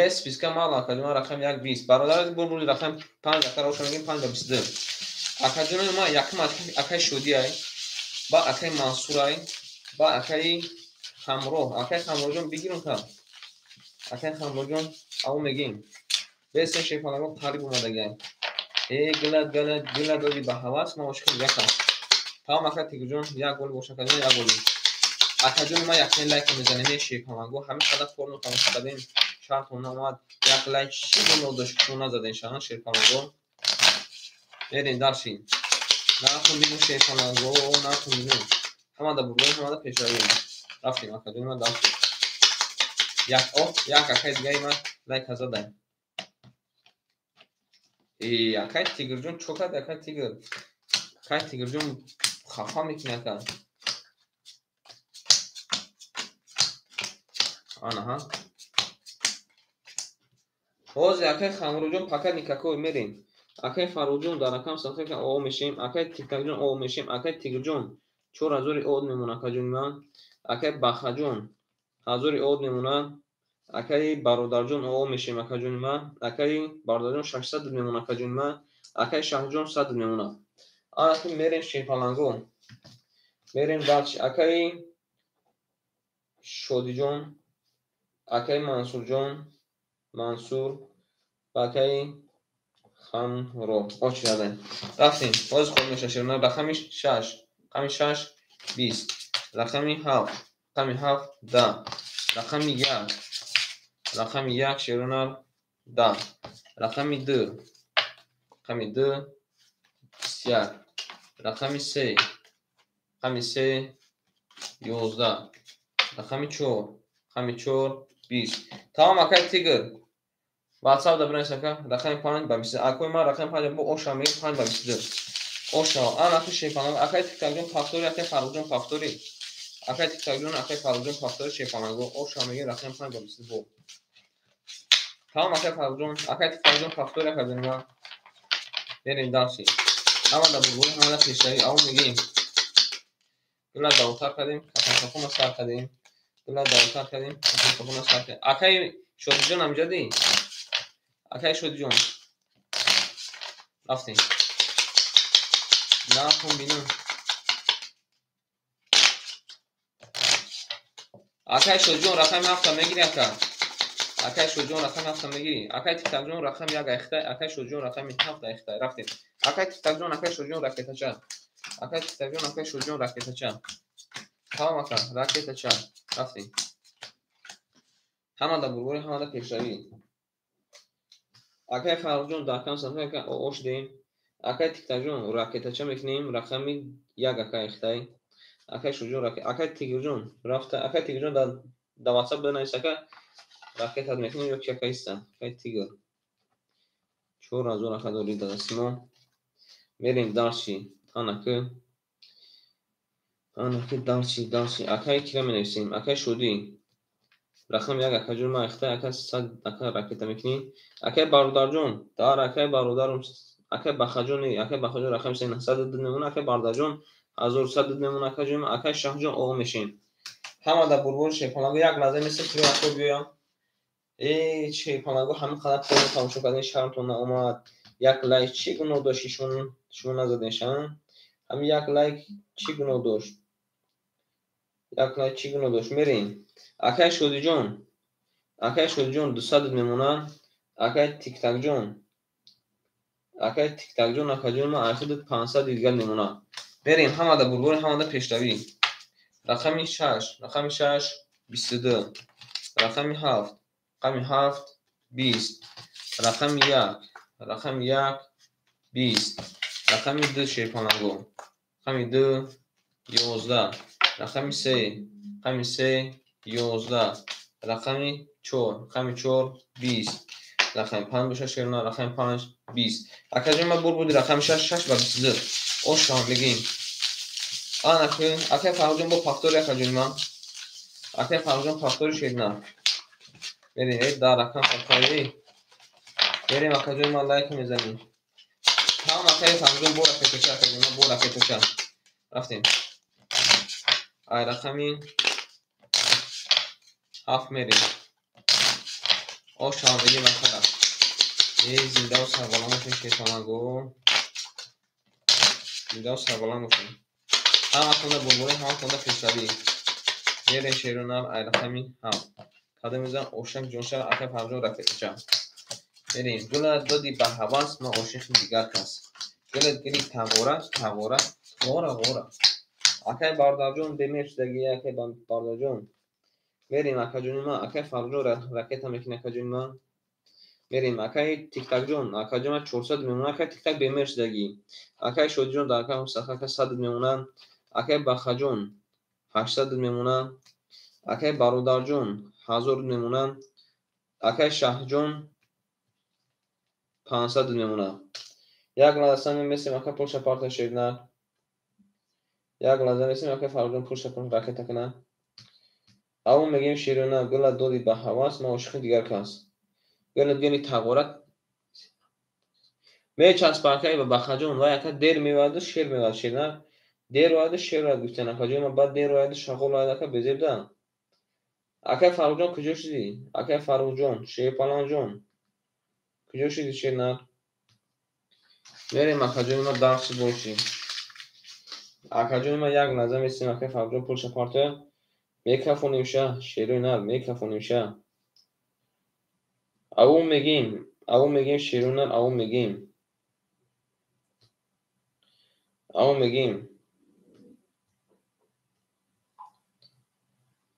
Списка мало акаҷон ман рақами 1 20. Бародари бурбури рақами 5 акара оша мегем 5 22. Акаҷони ман якум акай Шодияй, ба акай Мансурай, ба акай Ҳамроҳ. Акай Ҳамроҳҷон бигирем та. Акай Ҳамроҳҷон ав мегем. Бесе Шерпаланго қариб омадагиай. Гила гила гила доди ба ҳавас, ман ошиқи якам. Тамом акай Тигрҷон як гол боша акаҷон як гол. Акаҷон ман якчанд лайк мезанем Шерпаланго. Ҳамин қадар форму тамошо кардем. Шартон наомад. Як лайк чӣ гуноҳ дошт ки шумо назадем шаҳан Шерпаланго. Мерем дарши. Нархун бинем Шерпаланго, нархун бинем. Ҳамада бурбори, ҳамада пешравӣ. Рафтем акаҷон ман дарши. Як о, як акай дигаи ман лайк задаем. Акай Тигрҷон чо кард акай Тигр? Акай Тигрҷон хафа мекунӣ ака. Анаҳа. Ҳозир акай Хамруҷон пока никакой мерем. Акай Фаррухҷон дар рақам садқа о мешем. Акай Тиктакҷон о мешем. Акай Тигрҷон 4000 од мемона акаҷони ман. Акай Бахаҷон 1000 од мемона. Акай Бародарҷон о мешем акаҷони ман. Акай Бародарҷон 600 мемона акаҷони ман. Акай Шаҳҷон 100 мемона. Ана ки мерем Шерпаланго. Мерем дальше. Акай Шодиҷон, акай Мансурҷон, Мансур ва акаи Хамро. Очередь. Рафтем. Боз ход меша шерона. Рақами 6. Рақами 6 20. Рақами 7. Рақами 7 10. Рақами 1. Рақами 1 шерона 10. Рақами 2. Рақами 2 21. Рақами 3. Рақами 3 11. Рақами 4. Рақами 4 20. Тамом, акай Тигр. WhatsApp да бинавис, ака. Рақами 5 ба 22. Акои ман рақами 5 бо оша мегирем, 5 ба 22. Оша. Ана ки шепаланг. Акай Тиктакҷон повтори, акай Фаррухҷон повтори. Акай Тиктакҷон, акай Фаррухҷон повтори шепаланго. Оша мегирем, рақами 5 ба 22 бо. Тамом, акай Фаррухҷон, акай Тиктакҷон повтори, акай ҷони ман. Берем дальше. Ҳама да бурбури, ҳама да пешравӣ. Ав мегирем. Гула давтар кардем, кафан сар кардем. Гула давтар кардем, кафан сар кардем. Акай Шодиҷон ҳамҷадӣ? Акай Шодиҷон. Рафтем. Нахон бинам. Акай Шодиҷон рақами 7 мегири, ака. Акай Шодиҷон рақами 7 мегири. Акай Тиктакҷон рақами 1 айхтай, акай Шодиҷон рақами 7 айхтай. Рафтем. Акай Тиктакҷон, акай Шодиҷон ракетача. Акай Тиктакҷон, акай Шодиҷон ракетача. Тамом, ака, ракетача. Рафтем. Ҳама да бурбури, ҳама да пешравӣ. Акай Фаррухҷон дар кам сафа, ака ош дем. Акай Тиктакҷон ракетача мекунем, рақами 1 акай айхтай. Акай Шодиҷон ракет, акай Тигрҷон рафта, акай Тигрҷон дар WhatsApp бинавис, ака, ракетат мекунем ё ки ака иста. Акай Тигр. 4000 ака дорӣ дар дасти мо. Мерем дальше. Анаки. Анаки дальше, дальше. Акай кира менависем? Акай Шодӣ. Рақами 1 акаҷон ман айхтай, ака 100 ака ракета мекунӣ. Акай бародарҷон, дар акай бародарум, акай Бахаҷон, акай Бахаҷон рақами 902 мемона, акай бародарҷон 1102 мемона, акаҷон, акай Шаҳҷон оғо мешем. Ҳама да бурбур шепаланго як лаҳза месем, туро ако биёям. Э, шепаланго ҳамин қадар порно тамошо кардем, шармтон наомад. Як лайк чӣ гуноҳ дошт, ки шумо назадем шам? Ҳамин як лайк чӣ гуноҳ дошт? Як лайк чӣ гуноҳ дошт? Мерем. Акай Шодиҷон, акай Шодиҷон 200 мемонад. Акай Тиктакҷон, акай Тиктакҷон, акаҷон ман айхудат 500 дигар мемонад. Мерем, ҳама да бурбур, ҳама да пешравӣ. Рақами 6, рақами 6 22. Рақами 7, рақами 7 20. Рақами 1, рақами 1 20. Рақами 2 шерпаланго. Рақами 2 11. Рақами 3, рақами 3 11. Рақами 4, рақами 4 20. Рақами 5 боша шерона, рақами 5 20. Акаҷон ман бур буди рақами 6, 6 ба 22. Ошам мегим. Анаки, акай Фаррухҷон бо повтори, акаҷони ман. Акай Фаррухҷон повтори шерна. Мерем, эй дар рақам повтори. Мерем, акаҷони ман лайк мезанем. Тамом, акай Фаррухҷон бо ракетача, акаҷони ман бо ракетача. Рафтем. Ай рақами 7 мерем. Ошам мегим, ака. Эй зиндаву сарбаланд бошем, шерпаланго. Зиндаву сарбаланд бошем. Ҳаматонда бурбури, ҳаматонда пешравӣ. Мерем шерона, ай рақами 7. Кадом мезанам ошак ҷонша, акай Фаррухҷон ракетача. Мерем. Гула доди ба ҳавас, ман ошиқи дигар кас. Гула гили тағора, тағора, ғора, ғора. Акай бародарҷон бемер шудагӣ, акай бародарҷон. Мерем, акаҷони ман, акай Фаррухҷон ракета мекунӣ, акаҷони ман. Мерем, акай Тиктакҷон, акаҷон ман 400 мемонад, акай Тиктак бемер шудагӣ. Акай Шодиҷон дар акай ака 100 мемонад. Акай Бахаҷон 800 мемонад. Акай бародарҷон 1000 мемонад. Акай Шаҳҷон 500 мемонад. Як лаҳза месем, ака пулша парта шерна. Як лаҳза месем, акай Фаррухҷон пулша ракета кунад. Аввал мегӯем шерона, гула доди ба ҳавас, ман ошиқи дигар кас. Гула гили тағора мечаспа акай ба Бахаҷон, вай ака дер меояду шер меояд шерна. Дер ояду шер ояд гуфтан акаҷон, ман баъд дер ояду шағол ояд, ака безебда. Акай Фаррухҷон куҷо шудӣ? Акай Фаррухҷон, шерпаланҷон куҷо шудӣ шерна? Мерем, акаҷони ман дарси бошӣ. Акаҷони ман як лаҳза месем, акай Фаррухҷон пулша партоя. Мекафонем ша, шерои нар, мекафонем ша. Ау мегим, ау мегим шерунар, ау мегим. Ау мегим.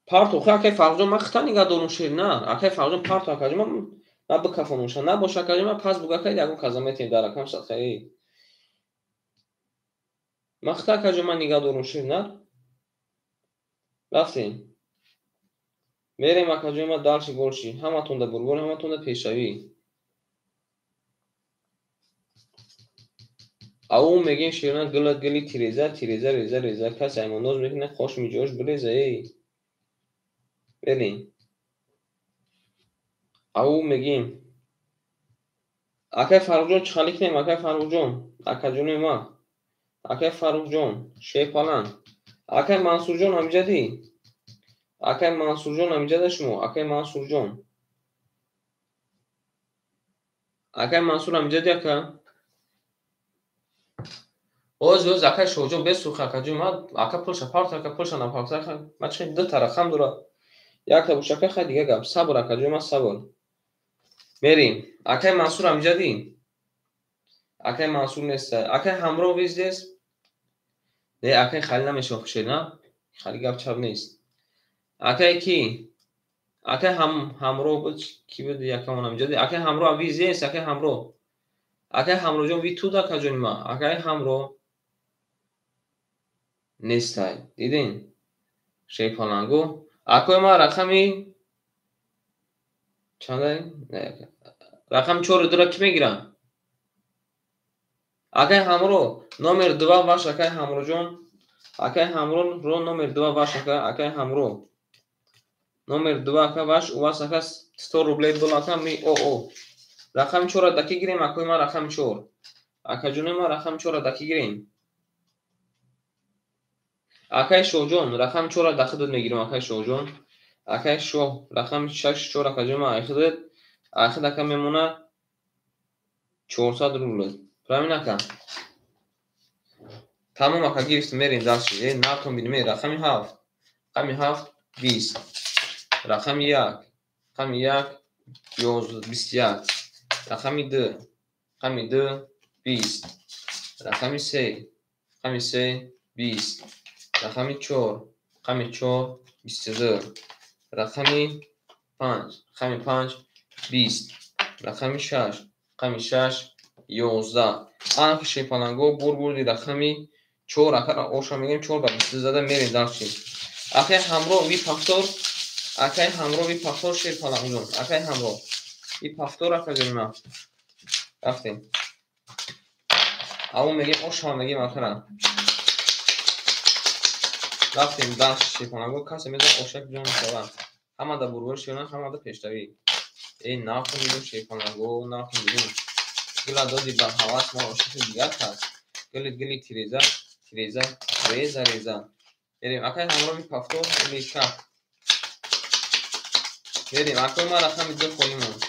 Парту, хе акай Фаррухҷон, ман хита нигаҳ дорум шеринар. Акай Фаррухҷон, парту акаҷон, ман бикафонумша. Набоша акаҷон, ман пас буга акай ягон каза метем дар рақам садқаи. Ман хита акаҷон, ман нигаҳ дорум шеринар. Рафтем. Мерем акаҷон, ман дальше больше. Ҳаматонда бурбор, ҳаматонда пешравӣ. Ау мегем шеринар гила гили тиреза, тиреза, реза, реза. Кас аймоноз мекунад, хош миҷош биреза, эй. Берем. Ау мегим. Акай Фаррухҷон, чӣ хали кунем? Акай Фаррухҷон, акаҷони ман. Акай Фаррухҷон, шерпаланг. Акай Мансурҷон ҳамиҷадӣ? Акай Мансурҷон ҳамиҷада шумо? Акай Мансурҷон. Акай Мансур ҳамиҷадӣ ака? Оз оз акай Шоҳҷон бесух акаҷон, ман ака пулша парт, ака пулша напарт, ака ман чӣ ду та рақам дора. Якта бошака хай дига гап. Сабр акаҷон, ман сабр. Мерим. Акай Мансур ҳамиҷадӣ? Акай Мансур нест. Акай Ҳамроҳ виздес? Не, акай Халил намешавад хушед, на? Халил гап чап нест. Акай ки? Акай Ҳамроҳ буд, ки буд якамон ҳамиҷадӣ? Акай Ҳамроҳ виздес, акай Ҳамроҳ. Акай Ҳамроҳҷон ви туд акаҷони ман. Акай Ҳамроҳ нестай. Дидин? Шерпалангу. Акои ман рақами чандай? Рақами 4 2-ро ки мегирам? Акай Ҳамроҳ номер 2 ваш акай Ҳамроҳҷон. Акай Ҳамроҳ ро номер 2 ваш ака, акай Ҳамроҳ. Номер 2 ака ваш, у вас ака 100 рублей был ака ми о о. Рақами 4-ро даки гирем акои ман рақами 4. Акаҷони ман рақами 4-ро даки гирем. Акай Шоҳҷон рақами 4-ро дахидат мегирем акай Шоҳҷон. Акай Шоҳ рақами 6 4 акаҷон ман айхидат. Айхид ака мемонад 400 рубл. Правильно ака? Тамом ака гирифтем, мерем дальше. Нартон бинем, рақами 7. Рақами 7 20. Рақами 1. Рақами 1 21. Рақами 2. Рақами 2 20. Рақами 3. Рақами 3 20. Рақами 4. Рақами 4 22. Рақами 5. Рақами 5 20. Рақами 6. Рақами 6 11. Анки шерпаланго бурбурди рақами 4 акара оша мегем 4 ба 22 зада мерем дальше. Акай Ҳамроҳ ви пафтор, акай Ҳамроҳ ви пафтор шерпалангҷон, акай Ҳамроҳ ви пафтор акаҷони ман. Рафтем. Ау мегем оша мегем акара. Рафтем дальше шерпаланго касе мезан ошак ҷон мешавад. Ҳамада бурбор шеран, ҳамада пештавӣ. Эй нархо мегем шерпаланго, нархо мегем. Гила доди ба ҳавас мо ошиқи дигар кас. Гили гили тиреза, тиреза, реза, реза. Мерем акай Ҳамроҳи пафтор или кап. Мерем акай ман рақами 2 холӣ монд.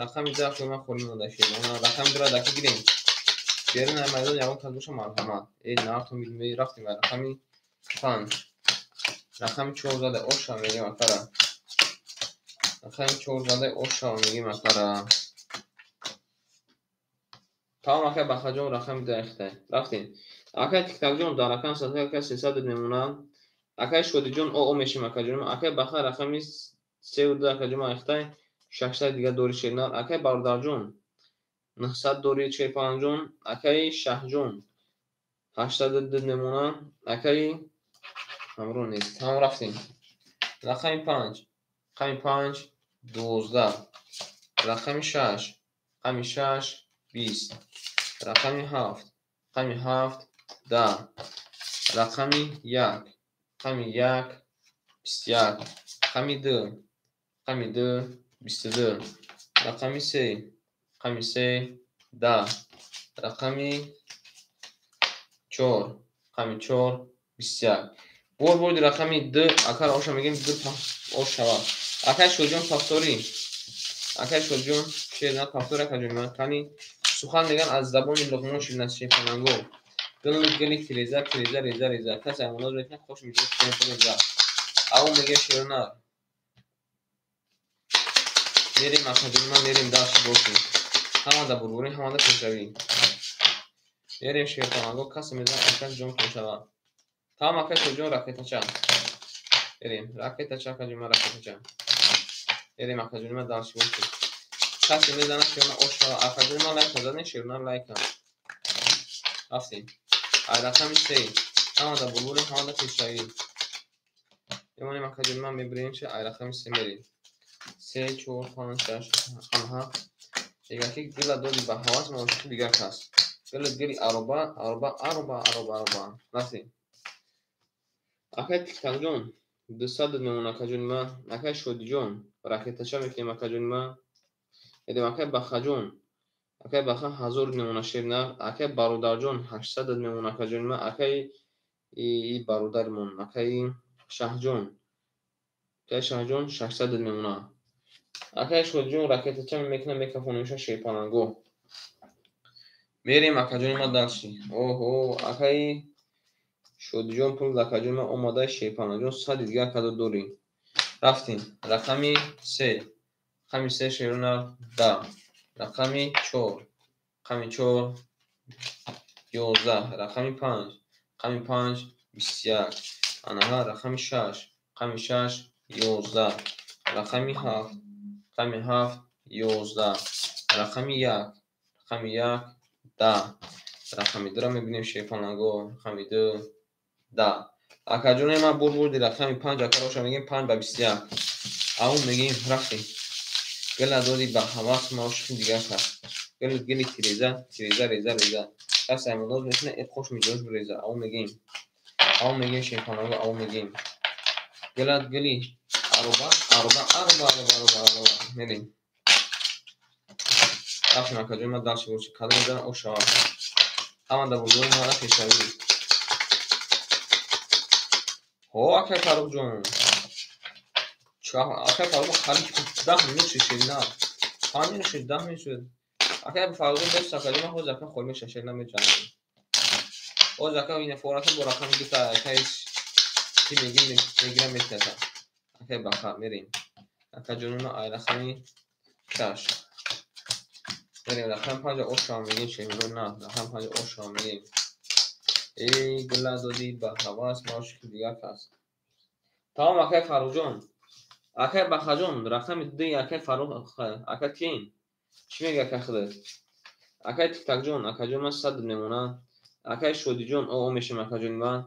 Рақами 2 акай ман холӣ монда шерон. Рақами 2-ро даки гирем. Берун ай майдон ягон кас боша марҳамат. Эй нархо мегем рафтем рақами 5. Рақами 4 зада оша мегем акара. Рақами 4 зада оша мегем акара. Тамом акай Бахаҷон рақами 2 ихтай. Рафтем. Акай Тиктакҷон дар рақам садқа акай 300 мемонад. Акай Шодиҷон о о мешем акаҷон. Акай Баха рақами 3 2 акаҷон ихтай. 600 дига дори шернар. Акай Бародарҷон 900 дори шерпаланҷон. Акай Шаҳҷон 800 мемонад. Акай Ҳамроҳ нест. Тамом рафтем. Рақами 5. Рақами 5 12. Рақами 6. Рақами 6 20. Рақами 7. Рақами 7 10. Рақами 1. Рақами 1 21. Рақами 2. Рақами 2 22. Рақами 3. Рақами 3 10. Рақами 4. Рақами 4 21. Бор бурди рақами 2 акар оша мегем 2 ош шавад. Акай Шоҳҷон пафторӣ. Акай Шоҳҷон шерна пафтор акаҷон ман кани сухан меган аз забони Луқмон ширин аст шерпаланго. Гили гили тиреза, тиреза, реза, реза. Кас аймоноз мекунад, хош миҷош шерпаланго. Ау меге шернар. Мерем, акаҷони ман, мерем дальше бошем. Ҳамада бурбурӣ, ҳамада пешравӣ. Мерем, шерпаланго, касе мезанад, ака ҷон мешавад. Тамом, акай Шоҳҷон, ракетача. Мерем, ракетача, акаҷони ман, ракетача. Мерем, акаҷони ман, дальше бошем. Касе мезанад, шерна ош шавад. Акаҷони ман, лайка задем, шерна лайка. Рафтем. Ай рақами се. Ҳамада бурбурӣ, ҳамада пешравӣ. Мемонем, акаҷони ман, мебирем, чи ай рақами се мерем. 3, 4, 5, 6, 7. Дигар ки гила доди ба ҳавас, мошиқи дигар кас. Гила гили ароба, ароба, ароба, ароба, ароба. Рафтем. Акай Тиктакҷон, 200 мемон, акаҷони ман. Акай Шодиҷон, ракетача мекунем, акаҷони ман. Едем, акай Бахаҷон. Акай Баха 1000 мемона, шернар. Акай Бародарҷон 800 мемона, акаҷони ман. Акай и бародармон, акай Шаҳҷон. Акай Шаҳҷон 600 мемона. Акай Шодиҷон ракетача мекунам, мекафонемша шерпаланго. Мерем, акаҷони ман, дальше. Оҳо, акай Шодиҷон пул, акаҷони ман омада, шерпалангҷон сади дигар кадо дорӣ. Рафтем. Рақами се. Рақами се, шерунар 10. Рақами чор. Рақами чор 11. Рақами панҷ. Рақами панҷ 21. Анаҳа, рақами шаш. Рақами шаш 11. Рақами ҳафт. Рақами ҳафт 11. Рақами як. Рақами як 10. Рақами дуро мебинем, шерпаланго. Рақами ду 10. Акаҷони ман, бурбурди рақами панҷ, акароша мегем 5 ба 21. Аву мегем, рафтем. Гила доди ба ҳавас, маошиқи дигар кас. Гили гили тиреза, тиреза, реза, реза. Кас аймоноз мекуна, э қош миҷош биреза. Аву мегем. Аву мегем, шерпаланго, аву мегем. Гила гили ароба, ароба, ароба, ароба, ароба, ароба. Мерем. Рафтем, акаҷони ман, дальше боши. Кадом мезанад, о шавад. Ҳамада бузург, ҳамада пешравӣ. Ҳо, акай Фаррухҷон. Акай Фаррух қариб 10 минут шуд, шерина. 5 минут шуд, 10 минут шуд. Акай Фаррухҷон бес, акаҷони ман, ҳозир ака холӣ меша, шерина меҷанам. Ҳозир ака ина фората бо рақами дута акай ки мегим, мегирам, метията. Акай Баха, мерем. Акаҷони ман, ай рақами шаш. Мерем, рақами панҷ ошам мегим, шерино на, рақами панҷ ошам мегим. Эй, гила додӣ ба ҳавас, маошиқи дигар кас. Тамом, акай Фаррухҷон. Акай Бахаҷон, рақами дуи акай Фаррух, ака кин? Чӣ мега акай худат? Акай Тиктакҷон, акаҷон ман 100 мемона. Акай Шодиҷон, о мешем, акаҷони ман.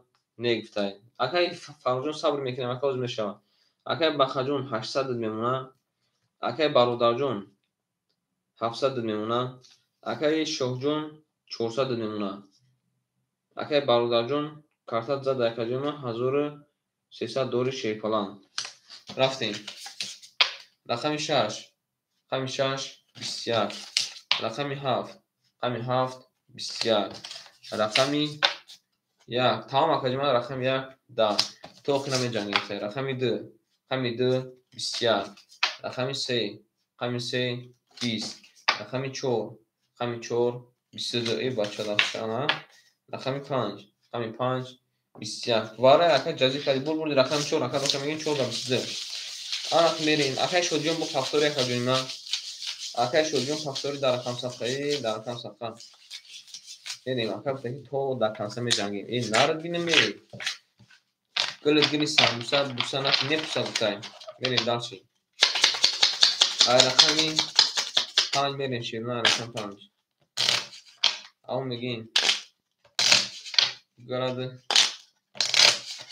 Не гуфтай. Акай Фаррухҷон, сабр мекунем, ака, ҳозир мешавад. Акай Бахаҷон 800 мемона. Акай Бародарҷон 700 мемона. Акай Шоҳҷон 400 мемона. Акай Бародарҷон картат зад, акаҷони ман, 1300 дори шерпаланг. Рафтем. Рақами шаш. Рақами шаш 21. Рақами ҳафт. Рақами ҳафт 21. Рақами як. Тамом, акаҷони ман, рақами як 10. То охир намеҷангем. Рақами ду. Рақами ду 21. Рақами се. Рақами се 20. Рақами чор. Рақами чор 22. Э, бача дастшана. Рақами панҷ. Рақами панҷ 21. Вара ака ҷазир кардӣ, бур бурди рақами чор, ака доша мегем 4 ба 22. Анак мерем. Акай Шодиён бо ҳафтори, акаҷони ман. Акай Шодиён ҳафтори дар рақам садқа, дар рақам садқа. Мерем, ака гуфта ки то дар конца меҷангем. Э, нарад бинем, э. Гили гили самбуса, буса наки непуса гуфтай. Мерем дальше. Ай рақами панҷ мерем, шерна, ай рақами панҷ. Ав мегем. Гарады.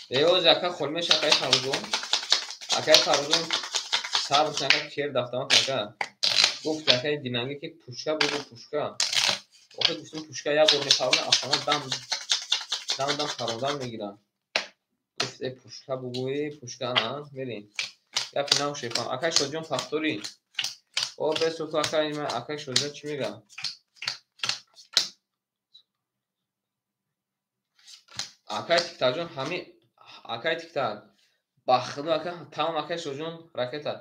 Э, ози ака холӣ меша, акай Фаррухҷон. Акай Фаррухҷон, сабр кун, ака, кер дафтамат, ака. Гуфт акай динанге ки пушка бугу, пушка. Охир гуфтум, пушка як бор мепарона, автомат дам дам дам парондан мегирад. Гуфт, э, пушка бугу, э, пушка, ана, мерем. Гапи нав шефам. Акай Шодиён ҳафторӣ. О, бесуку, акай, акай Шодиён чӣ мега? Акай Тиктакҷон, ҳами акай Тиктак. Ба худо, ака, тамом, акай Шоҳҷон, ракета.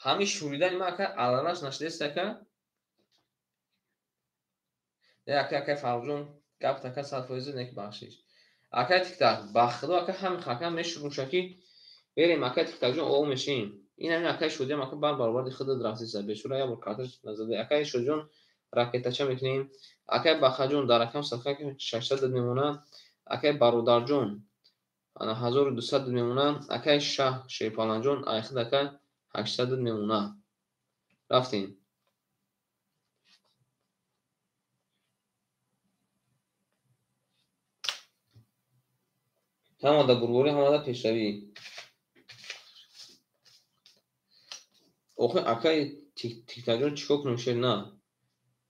Ҳами шуридани ман, ака, алалаш нашидест, ака. Э, ака, акай Фаррухҷон, гап ака 100% не, бахшиш. Акай Тиктак, ба худо, ака, ҳами хака мешуруша ки берем, акай Тиктакҷон, о мешин. Ин ҳамин акаи Шодиам ака бар баробари худат рафтиса. Бечора як бор карташ назада. Акаи Шодиҷон ракетача мекунем. Акаи Бахаҷон дар рақам садқа 600 мемонад. Акаи Бародарҷон ана 1200 мемонад. Акаи Шаҳ Шерпаланҷон айхид ака 800 мемонад. Рафтем. Ҳамада бурборӣ, ҳамада пешравӣ. Охир акаи Тиктакҷон чӣ кор кунем шер на?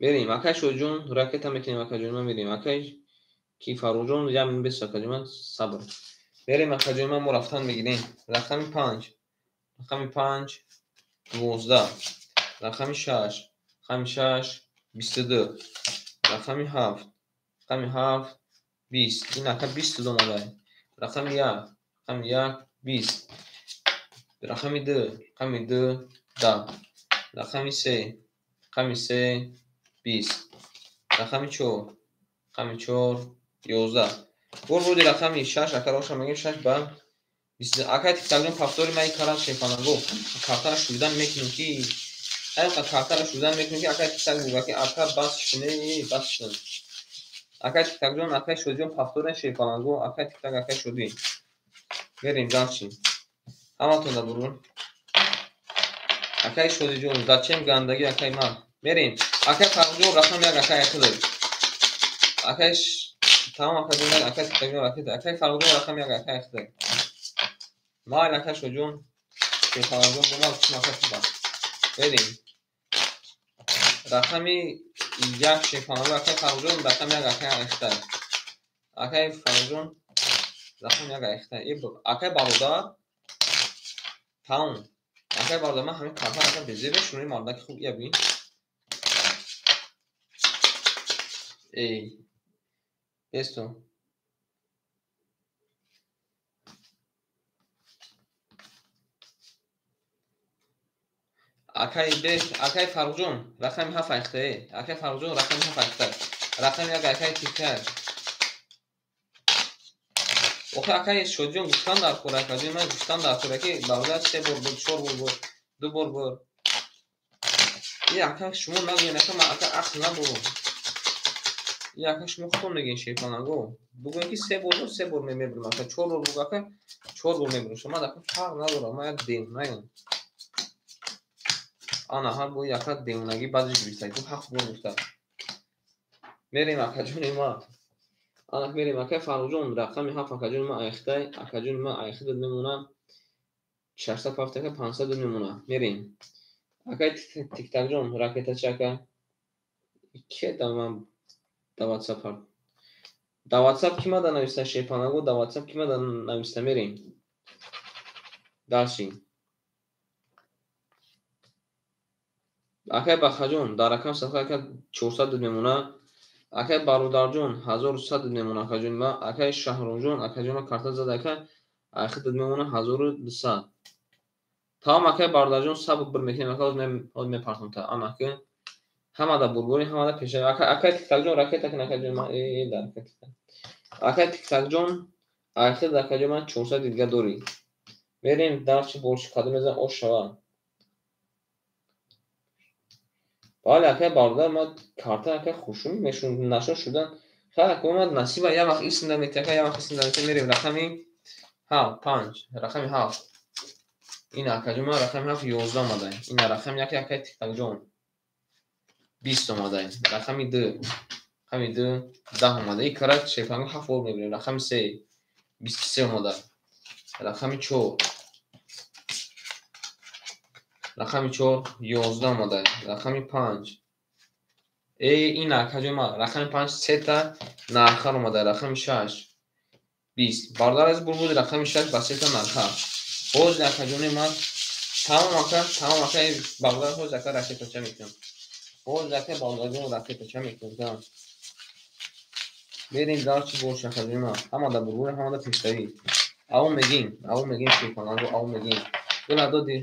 Мерем. Акаи Шодиҷон ракета мекунем, акаҷон ман мерем. Акаи ки Фаррухҷон як бес акаҷон ман сабр. Мерем акаҷон ман мо рафтан мегирем. Рақами 5. Рақами 5 12. Рақами 6. Рақами 6 22. Рақами 7. Рақами 7 20. Ин ака 20 омада. Рақами 1. Рақами 1 20. Рақами 2. Рақами 2 10. Рақами 3. Рақами 3 20. Рақами 4. Рақами 4 11. Бурбуди рақами 6 ака роша мегем 6 ба 20. Акай Тиктакҷон повтори ман кара шефананго. Картара шудан мекунем ки ай картара шудан мекунем ки акай Тиктак буга ки ака бас шуне бас шудан. Акай Тиктакҷон, акай Шодиҷон повтори шефананго, акай Тиктак, акай Шодӣ. Мерем дальше. Ҳаматон да бурун. Акай Шодиҷон, зачем гандаги акай ман? Мерем. Акай Фаррухҷон рақам 1 акай Ахилов. Акай тамом акаҷон, акай Тиктакҷон ракета. Акай Фаррухҷон рақам 1 акай Ахилов. Майли акай Шодиҷон, Фаррухҷон бо ман чӣ мака шуда. Мерем. Рақами 1 Шефананго, акай Фаррухҷон рақами 1 акай Ахилов. Акай Фаррухҷон рақами 1 Ахилов. Акай бародар тамом. Акай бародар ман ҳамин карта ака безебе шуни мардаки хуб ия бин. Эй. Бесто. Акай бес, акай Фаррухҷон рақами 7 айхта. Акай Фаррухҷон рақами 7 айхта. Рақами 1 акай Тиктак. Охир акай Шодиҷон гуфтан дар хӯр, акаҷон ман гуфтан дар хӯр ки бародар 3 бор бур, 4 бор бур, 2 бор бур. И ака шумо нагӯед, ака ман ака ақл надорам. И ака шумо худтон мегӯед шефананго. Бугӯед ки 3 бор бур, 3 бор мебурам, ака 4 бор бур, ака 4 бор мебурам. Шумо ака фарқ надорам, ман як девонаям. Ана ҳар бо яка девонагӣ баъдиш гирифта, 7 бор гуфта. Мерем акаҷони ман. Ана мерем акай Фаррухҷон рақами 7 акаҷони ман айхтай, акаҷони ман айхта мемонад. 607 ака 500 мемонад. Мерем. Акай Тиктакҷон ракетачи ака. Ке да ман да WhatsApp ҳар. Да WhatsApp ки мада нависта шефанаго, да WhatsApp ки мада нависта мерем. Дальше. Акай Бахаҷон дар рақам садқа ака 400 мемонад. Акай Бародарҷон 1100 мемонад акаҷони ман. Акай Шаҳромҷон акаҷони ман карта зада ака айхид мемонад 1200. Тамом акай Бародарҷон сабр бир мекунем ака ҳозир мепартом та. Ана ака ҳамада бурборӣ, ҳамада пешравӣ. Акай Тиктакҷон ракета кун акаҷони ман. Э дар акай Тиктак. Акай Тиктакҷон айхид акаҷони ман 400 дига дорӣ. Мерем дарчи борши кадом мезан ош шава. Бале акай бародар ман карта акай хушум мешун нашон шудан. Хайр ака ман насиба як вақт исм намети ака як вақт исм намети. Мерем рақами 5, рақами 7. Ин акаҷон ман рақами 7 11 омада. Ин рақами 1 акай Тиктакҷон 20 омада. Рақами 2, рақами 2 10 омада. Ин кара шефанго 7 бор мебинем. Рақами 3 23 омада. Рақами 4 рақами 4 11 омада. Рақами 5. Ин акаҷои ман рақами 5 сета нархар омада. Рақами 6 20. Бародар аз бурбуди рақами 6 ба сета нархар. Ҳозир акаҷони ман тамом ака, тамом ака бародар ҳозир ака ракетача мекунам. Ҳозир ака бародарҷон ракетача мекунам. Мерем дарчи бош акаҷони ман. Ҳамада бурбуди, ҳамада пешравӣ. Ав мегим, ав мегим шефананго, ав мегим. Гула доди.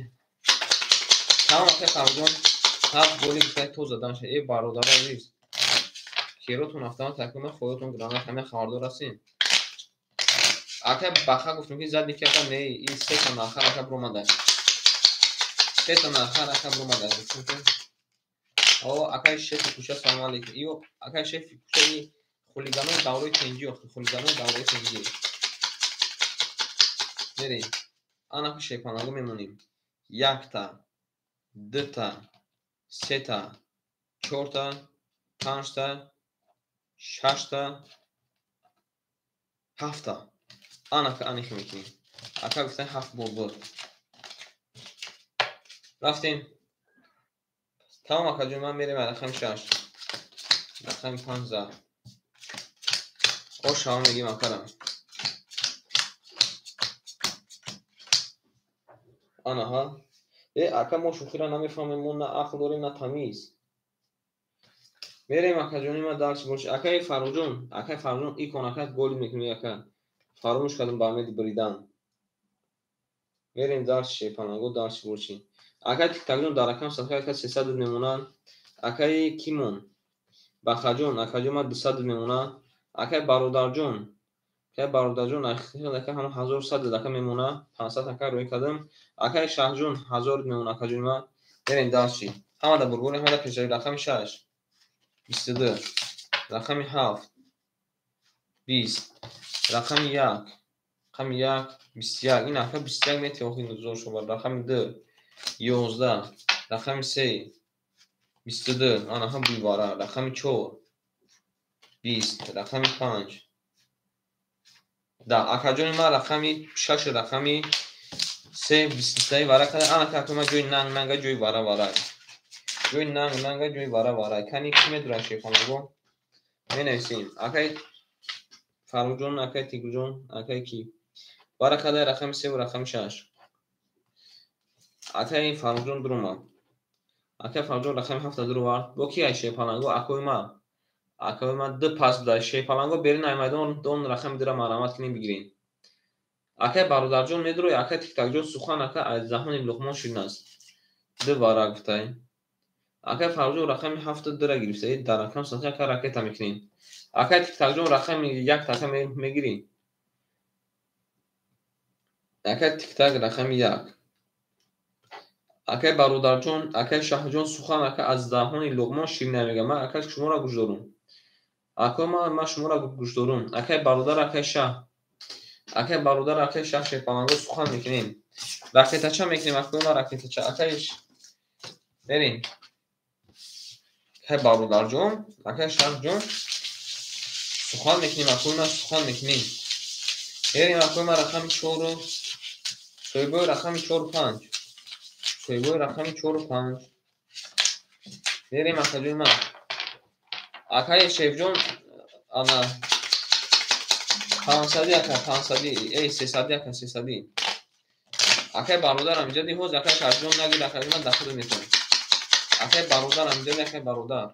Тамом акай Фаррухҷон 7 голи гуфтай то задан шад. Э бародари азиз, керотон автомат такуна хоятон гранат ҳама хабардор ҳастем. Акай Баха гуфтем ки зади ки ака не, ин сета нархар ака биромада. Сета нарха рака бромада. О, акай шефи кӯча, салом алейкум. Ио, акай шефи кӯча хулиганои даврои тенҷӣ, охи хулиганои даврои тенҷӣ. Мерем. Анаки шепанаго мемонем. Якта, дута, сета, чорта, панҷта, шашта, ҳафта. Анака анихи мекунем. Ака гуфтан ҳафт бор буд. Рафтем. Тамом акаҷон, ман мерем рақами 6. Рақами 5 зад. Ош ҳаво мегим акарам. Анаҳа. Э, ака, мо шӯхиро намефаҳмем, мо на ақл дорем, на тамиз. Мерем, акаҷони ма, дарс бош. Акаи Фаррухҷон, акаи Фаррухҷон, икон ака голи мекунӣ ака. Фаромӯш кардам ба умеди бридан. Мерем дарси шепанаго, дарси борчи. Акаи Тиктакҷон дар рақам садқа ака 300 мемонад. Акаи Кимон, Бахаҷон, акаҷон ма 200 мемонад. Акаи Бародарҷон, акаи Бародарҷон, ака ҳама 1100 ака мемонад. 500 ака рӯй кардам. Акаи Шаҳҷон 1000 мемонад, акаҷони ма. Мерем дарси. Ҳамада бурбури, ҳамада пешравӣ. Рақами 6 22, рақами 7 20, рақами 1, рақами 1 21. Ин ака 21 мети охи зор шобад. Рақами 2 11, рақами 3 22, анаҳа буйвара, рақами 4 20, рақами 5 да. Акаҷони ман рақами 6, рақами 3 23 вара када. Анака ака ман ҷои нанг нанга, ҷои вара вара, ҷои нанг нанга, ҷои вара вара. Кани ки медурад шефонаго менависем. Акаи Фаррухҷон, акаи Тигрҷон, акаи ки вара када рақами 3 ва рақами 6. Акаи Фаррухҷон дуромад. Акаи Фаррухҷон рақами 7 дуровард. Бо ки ай шепаланго? Акои ма, акои ма ду пас буда. Шепаланго берин ай майдон дон рақами дура марамат кунем, бигирем. Акаи Бародарҷон медурои, акаи Тиктакҷон, сухан ака аз заҳони Луқмон ширин аст. Ду вара гуфтай. Акаи Фаррухҷон рақами 7 дура гирифта. Дар рақам садқа ака ракета мекунем. Акаи Тиктакҷон рақами 1 така мегирӣ. Акаи Тиктак рақами 1. Акаи Бародарҷон, акаи Шаҳҷон, сухан ака аз даҳони Луқмон ширин намегӯяд. Ман ака шуморо гӯш дорум. Ако ман шуморо гӯш дорум. Акаи бародар, акаи Шаҳ. Акаи бародар, акаи Шаҳ, шепаланго сухан мекунем. Ракетача мекунем, акои ман ракетача. Акаи мерем. Акаи Бародарҷон, акаи Шаҳҷон сухан мекунем, акои ман сухан мекунем. Мерем, акои ман рақами 4, соҳибои рақами 4 5. Соҳибои рақами 4 5. Мерем, акаҷони ман. Акаи Шефҷон, ана 500 ака, 500, эй 300 ака, 300. Акаи бародарам иҷоди ҳоз, акаи Шаҳҷон нагир, акаи ман дахл метавонам. Акаи бародарам иҷоди, акаи бародар.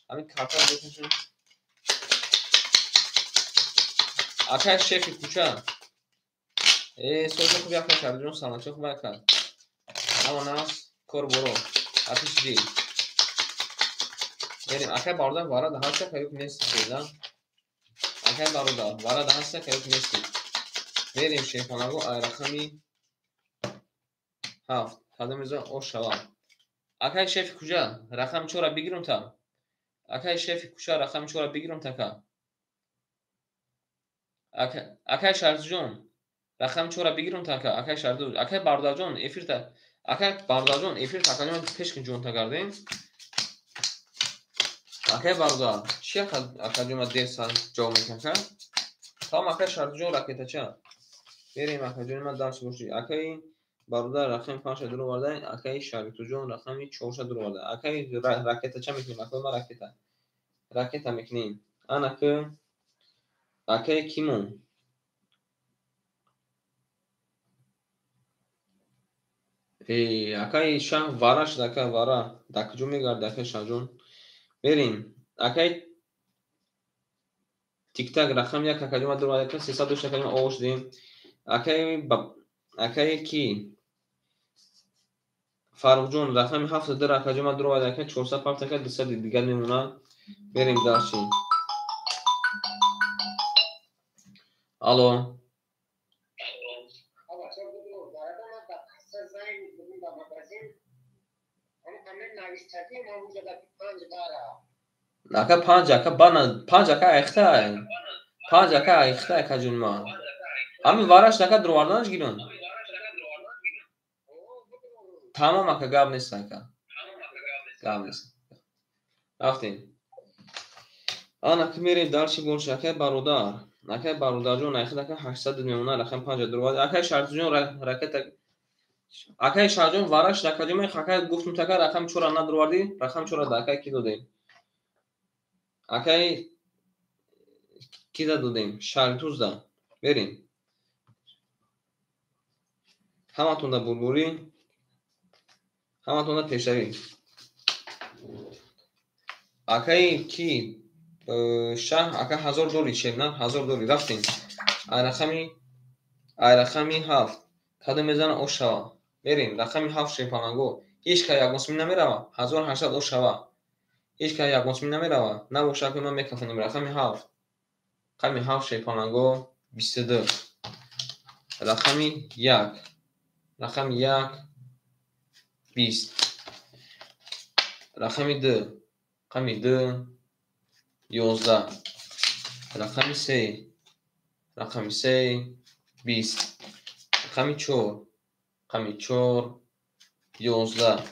Ҳамин карта бикашем. Акаи шефи кӯча. Э, сози хуби акаи Шаҳҷон, саломатӣ хуб ака. Ҳама нас кор боро. Атиш ди. Мерем, акаи бародар вара да ҳаст, ака юк нест, да? Акаи бародар вара да ҳаст, ака юк нест. Мерем шефонаго ай рақами 7. Кадом изо ош шавад. Акаи шефи куҷа? Рақами 4 бигирум та. Акаи шефи кӯча рақами 4 бигирум така. Акаи Шарзҷон рақами 4 бигирум така. Акаи Шарзҷон, акаи Бародарҷон эфирта. Акаи Бародарҷон эфир такаҷон пеш кун ҷонта гардем. Акаи бародар, чи акаҷон ма дер ҷавоб мекунам? Тамом, акаи Шарзҷон ракетача. Мерем, акаҷони ман, дарс бошӣ. Акаи бародар рақами 5 дуроварда, акаи Шаритуҷон рақами 4 дуроварда. Акаи ракетача мекунем, акаи ман ракета. Ракета мекунем. Анаки акаи Кимон. Э, акаи Шаҳ вара шуд, ака вара. Дар куҷо мегарди, акаи Шаҳҷон? Мерем. Акаи Тиктак рақами 1 акаҷон ма дуроварда, ака 300 акаҷон оғоз шудем. Акаи ки? Фаррухҷон рақами 7 акаҷон ма дуроварда, ака 400 ака 200 дигар мемонад. Мерем дарси. Алло. Ака 5 ака бана 5 ака айхтай. 5 ака айхтай акаҷон ма. Ҳамин вараш ака дурварданаш гирон. Тамом ака гап нест ака. Гап нест. Рафтем. Ана ки мерем дарчи больше акай бародар. Акай бародарҷон айхид ака 800 мемона рақам 5 дурвард. Акай Шаҳртуҷон ракета акай Шаҳрҷон вараш акаҷон ма акай гуфтум така рақам 4 надурвардӣ, рақам 4 да акай ки додем. Акай кида додем? Шаҳртузда. Берем. Ҳаматонда бурбурӣ, ҳаматонда пешравӣ. Акаи ки шаҳ ака 1000 дори чем на 1000 дори рафтем. Ай рақами 7 кадом мезана ош шава. Берем рақами 7 шепаланго. Ҳеҷ кас ягон сум намерава. 1800 ош шава. Ҳеҷ кас ягон сум намерава. Набоша ки ман мекафонем рақами 7. Рақами 7 шепаланго 22. Рақами 1. Рақами 1 20. Рақами 2. Рақами 2 11. Рақами 3. Рақами 3 20. Рақами 4. Рақами 4 11.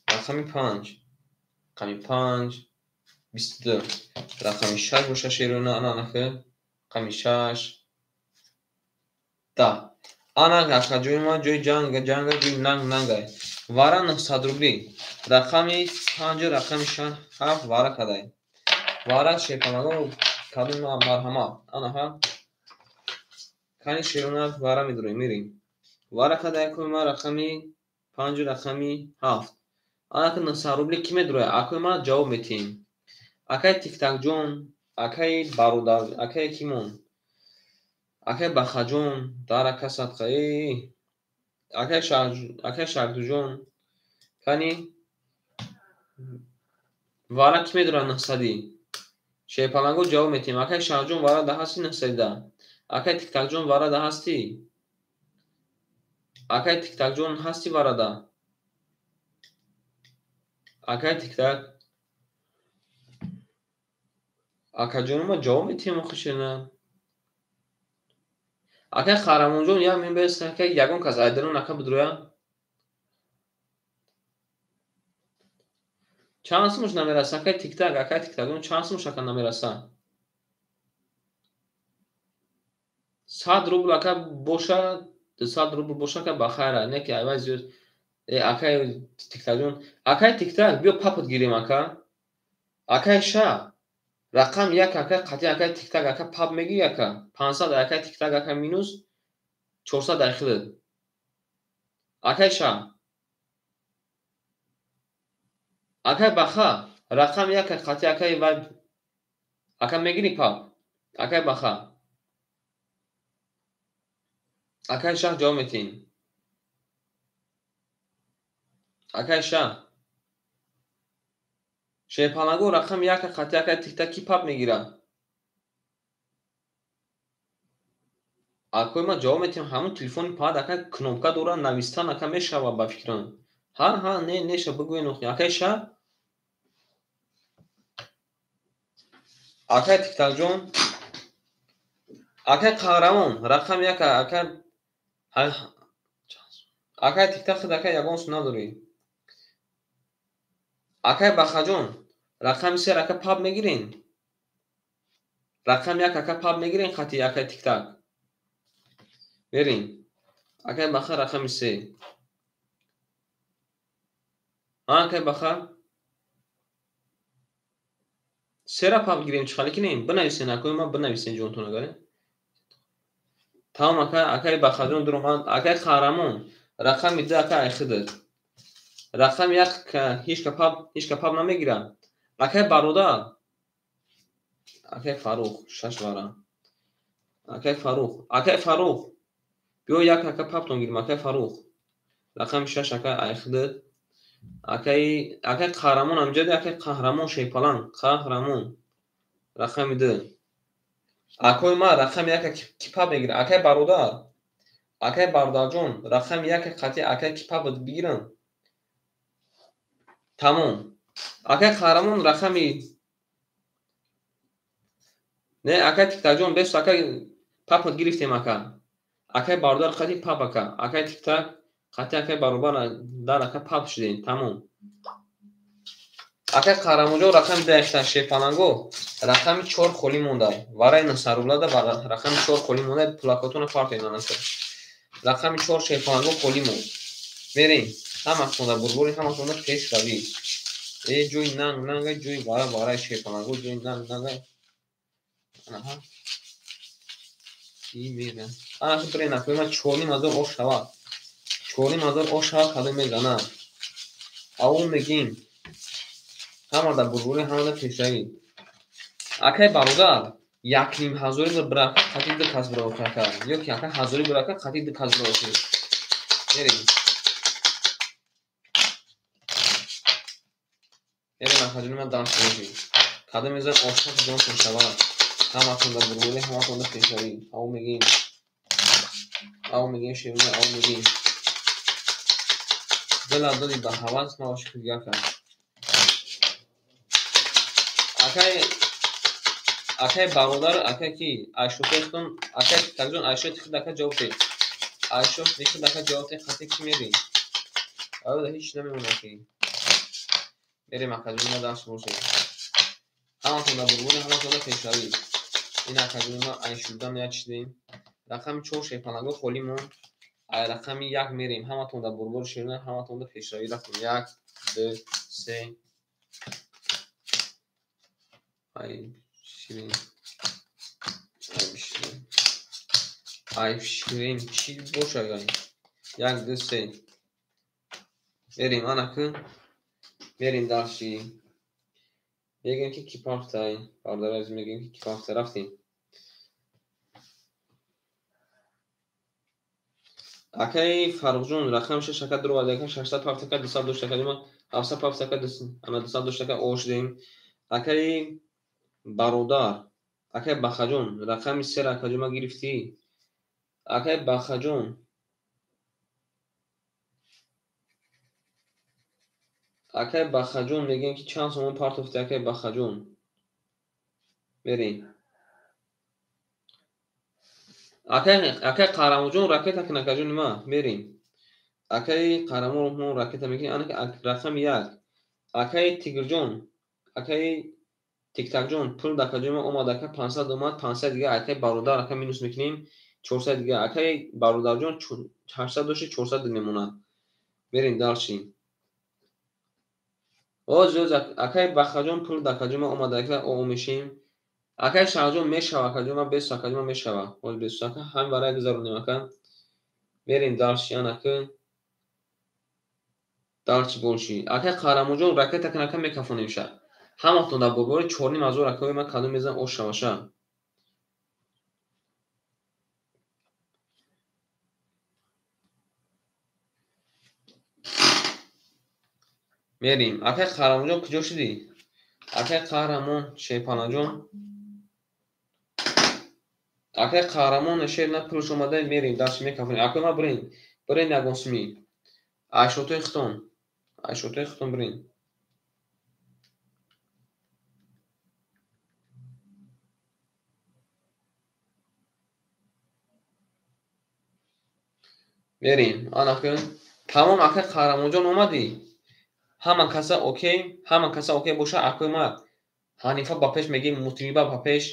Рақами 5. Рақами 5 22. Рақами 6 боша шерона ана анахе. Рақами 6 10. Ана акаҷои ман ҷои ҷанга ҷанга ҷои нанг нангай. Вара 900 рубли. Рақами 5 рақами 7 вара кадай. Вара шепанаго кадом марҳамат. Ана ҳа. Кани шерона вара медурем мерем. Вара кадай акои ман рақами 5 рақами 7. Ана ки 900 рубли ки медурояд? Акои ман ҷавоб метиҳем. Акай Тиктакҷон, акай бародар, акай кимон? Акай Бахаҷон, дар ака садқа. Акай Шаҳртуҷон. Кани вара ки медурад 900-и? Шерпаланго ҷавоб метиҳем. Акай Шаҳрҷон вара да ҳасти 900-да. Акай Тиктакҷон вара да ҳастӣ? Акай Тиктакҷон ҳасти варада? Акай Тиктак. Акаҷонума ҷавоб метиҳем охишена. Акай Қаҳрамонҷон як мебес акай ягон кас айдарон ака бидроя. Чанд сумуш намераса? Акай Тиктак, акай Тиктакҷон чанд сумуш ака намераса? 100 рубл ака боша, 200 рубл боша ака бахайра, не ки айвай зиёд. Акай Тиктакҷон, акай Тиктак биё папат гирем ака. Акай Шаҳ рақам 1 ака қатъи акай Тиктак ака пап мегири ака. 500 акай Тиктак ака минус 400 айхилад. Акай Шаҳ. Акай Баха рақам 1 қатъи акай вай ака мегири пап. Акай Баха. Акай Шаҳ ҷавоб метиҳем. Акай Шаҳ. Шерпалаго рақам 1 қатъи акай Тиктак ки пап мегирад? Акои ман ҷавоб метиҳам ҳамун телефони пад ака кнопка дорад навистан ака мешава ба фикрам. Ҳа ҳа не неша бигӯен охи. Акай Шаҳ. Акай Тиктакҷон. Акай Қаҳрамон рақам 1 ака акай Тиктак худ ака ягон сум надорӣ. Акай Бахаҷон рақами 3 ака пап мегирен? Рақами 1 ака пап мегирен қатъи акай Тиктак? Берем. Акай Баха рақами 3. Акай Баха 3-ра пап гирем чӣ хали кинем? Бинависен акои ман бинависен ҷонтон агаре. Тамом ака, акай Бахаҷон дуромад. Акай Қаҳрамон рақами 2 ака айхидат. Рақами 1 ҳеҷ ка пап намегирад. Акай бародар. Акай Фарух 6 вара. Акай Фарух, акай Фарух. Биё 1 ака паптон гирем акай Фарух. Рақами 6 ака айхидат. Акай Қаҳрамон амҷади акай Қаҳрамон Шерпаланг, Қаҳрамон. Рақами 2. Акои ман рақами 1 ки пап мегирад? Акай бародар. Акай бародарҷон рақами 1 қатъи акай ки пап бигирам? Тамом. Акай Қаҳрамон рақами не, акай Тиктакҷон, бес акай папат гирифтем ака. Акай бародар қати пап ака. Акай Тиктак қати акай баробар дар ака пап шудем. Тамом. Акай Қаҳрамонҷон рақами 10 шерпаланго рақами 4 холӣ мондай. Варай насарулада рақами 4 холӣ мондай, пулакотона партоед анака. Рақами 4 шерпаланго холӣ монд. Мерем. Ҳаматонда бурбури, ҳаматонда пешравӣ. Э ҷои нанг нанга, ҷои вара вара шерпаланго, ҷои нанг нанга. Анаҳа. И мера. Ана бирен акои ман 4,5 ҳазор ош шава. 4,5 ҳазор ош шава кадом мезана. Аввал мегим. Ҳамада бурбури, ҳамада пешравӣ. Акай бародар, 1,5 ҳазори бирака қати ду кас бироки ака. Ё ки ака ҳазори бирака қати ду кас бироки. Мерем. Мерем акаҷони ман дарс бошӣ. Кадом мезан ошхат ҷонтон шавад. Ҳаматонда бурбури, ҳаматонда пешравӣ. Ав мегим. Ав мегим шерона, ав мегим. Дила доди ба ҳавас, ман ошиқи дигар кард. Акай бародар, акай ки айшотехтон, акай Тиктакҷон, айшоти худ ака ҷавоб деҳ. Айшоти худ ака ҷавоб деҳ, хати ки мерӣ? Аёда ҳеч намемонад ки. Мерем акаҷони ма дарс бошед. Ҳаматонда бурбури, ҳаматонда пешравӣ. Ин акаҷони ма айшудан як чиз. Рақами 4 шерпаланго холӣ монд. Ай рақами 1 мерем. Ҳаматонда бурбури шерона, ҳаматонда пешравӣ. Рафтем. 1, 2, 3. Ай ширин. Ай ширин. Ай ширин чӣ бошад ай? 1, 2, 3. Мерем анаку. Мерем дарси. Мегӯем ки ки пафтай. Бародари азиз мегӯем ки ки пафтай. Рафтем. Акай Фаррухҷон рақами 6 ака дуровард, ака 600 пафт ака 200 дошт ака, 700 пафт ака 200 дошт ака ош дем. Акай бародар, акай Бахаҷон рақами 3 акаҷон ма гирифтӣ. Акай Бахаҷон акай Бахаҷон мегӯем ки чанд сомон партофтӣ акай Бахаҷон. Мерем. Акай Қаҳрамонҷон ракета кун акаҷони ма. Мерем. Акай Қаҳрамон ракета мекунем. Ана рақами 1. Акай Тигрҷон, акай Тиктакҷон пул акаҷони ма омад ака 500 омад, 500 дига акай бародар ака минус мекунем. 400 дига акай бародарҷон 800 дошти 400 мемонад. Мерем дарчи. Оз оз акай Бахаҷон пул акаҷони ма омад ака о мешем. Акай Шаҳҷон мешава акаҷон ма бес акаҷон ма мешава. Оз бес ака ҳамин барай гузаронем ака. Мерем дарчи анаку. Дарчи боши. Акай Қаҳрамонҷон ракета кун ака мекафонем ша. Ҳаматон дар бурбури 4,5 ҳазор акаи ман кадом мезан ош шаваша. Мерем. Акай Қаҳрамонҷон куҷо шудӣ? Акай Қаҳрамон Шерпанаҷон. Акай Қаҳрамон шер на пулш омада мерем дарси мекафонем. Акай ма бирен. Бирен ягон сумӣ. Айшотои хитон. Айшотои хитон бирен. Мерем. Анаку. Тамом акай Қаҳрамонҷон омадӣ? Ҳама каса окей, ҳама каса окей боша акои ма Ҳанифа ба пеш мегем, Мутриба ба пеш,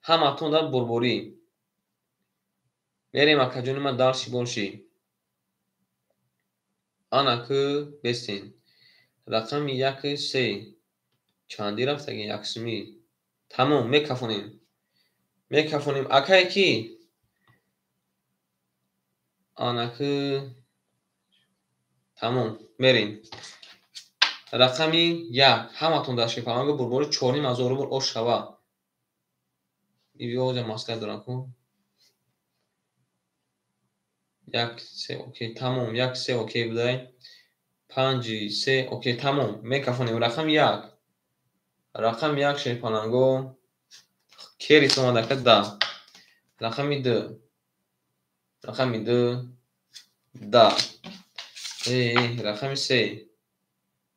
ҳаматон дар бурбурӣ. Мерем акаҷони ман дарси бошӣ. Анаку бестен. Рақами 1 3. Чандӣ рафтаги? Як сумӣ. Тамом мекафонем. Мекафонем. Акай ки? Анаку тамом мерем. Рақами 1. Ҳаматон дар шерпаланго бурбури 4,5 ҳазор рубл ош шава. Ибиёза маслиҳат дорам ку. 1 3 окей тамом 1 3 окей будай. 5 3 окей тамом мекафонем. Рақами 1. Рақами 1 шерпаланго керис омад ака 10. Рақами 2. Рақами 2 10. Рақами 3.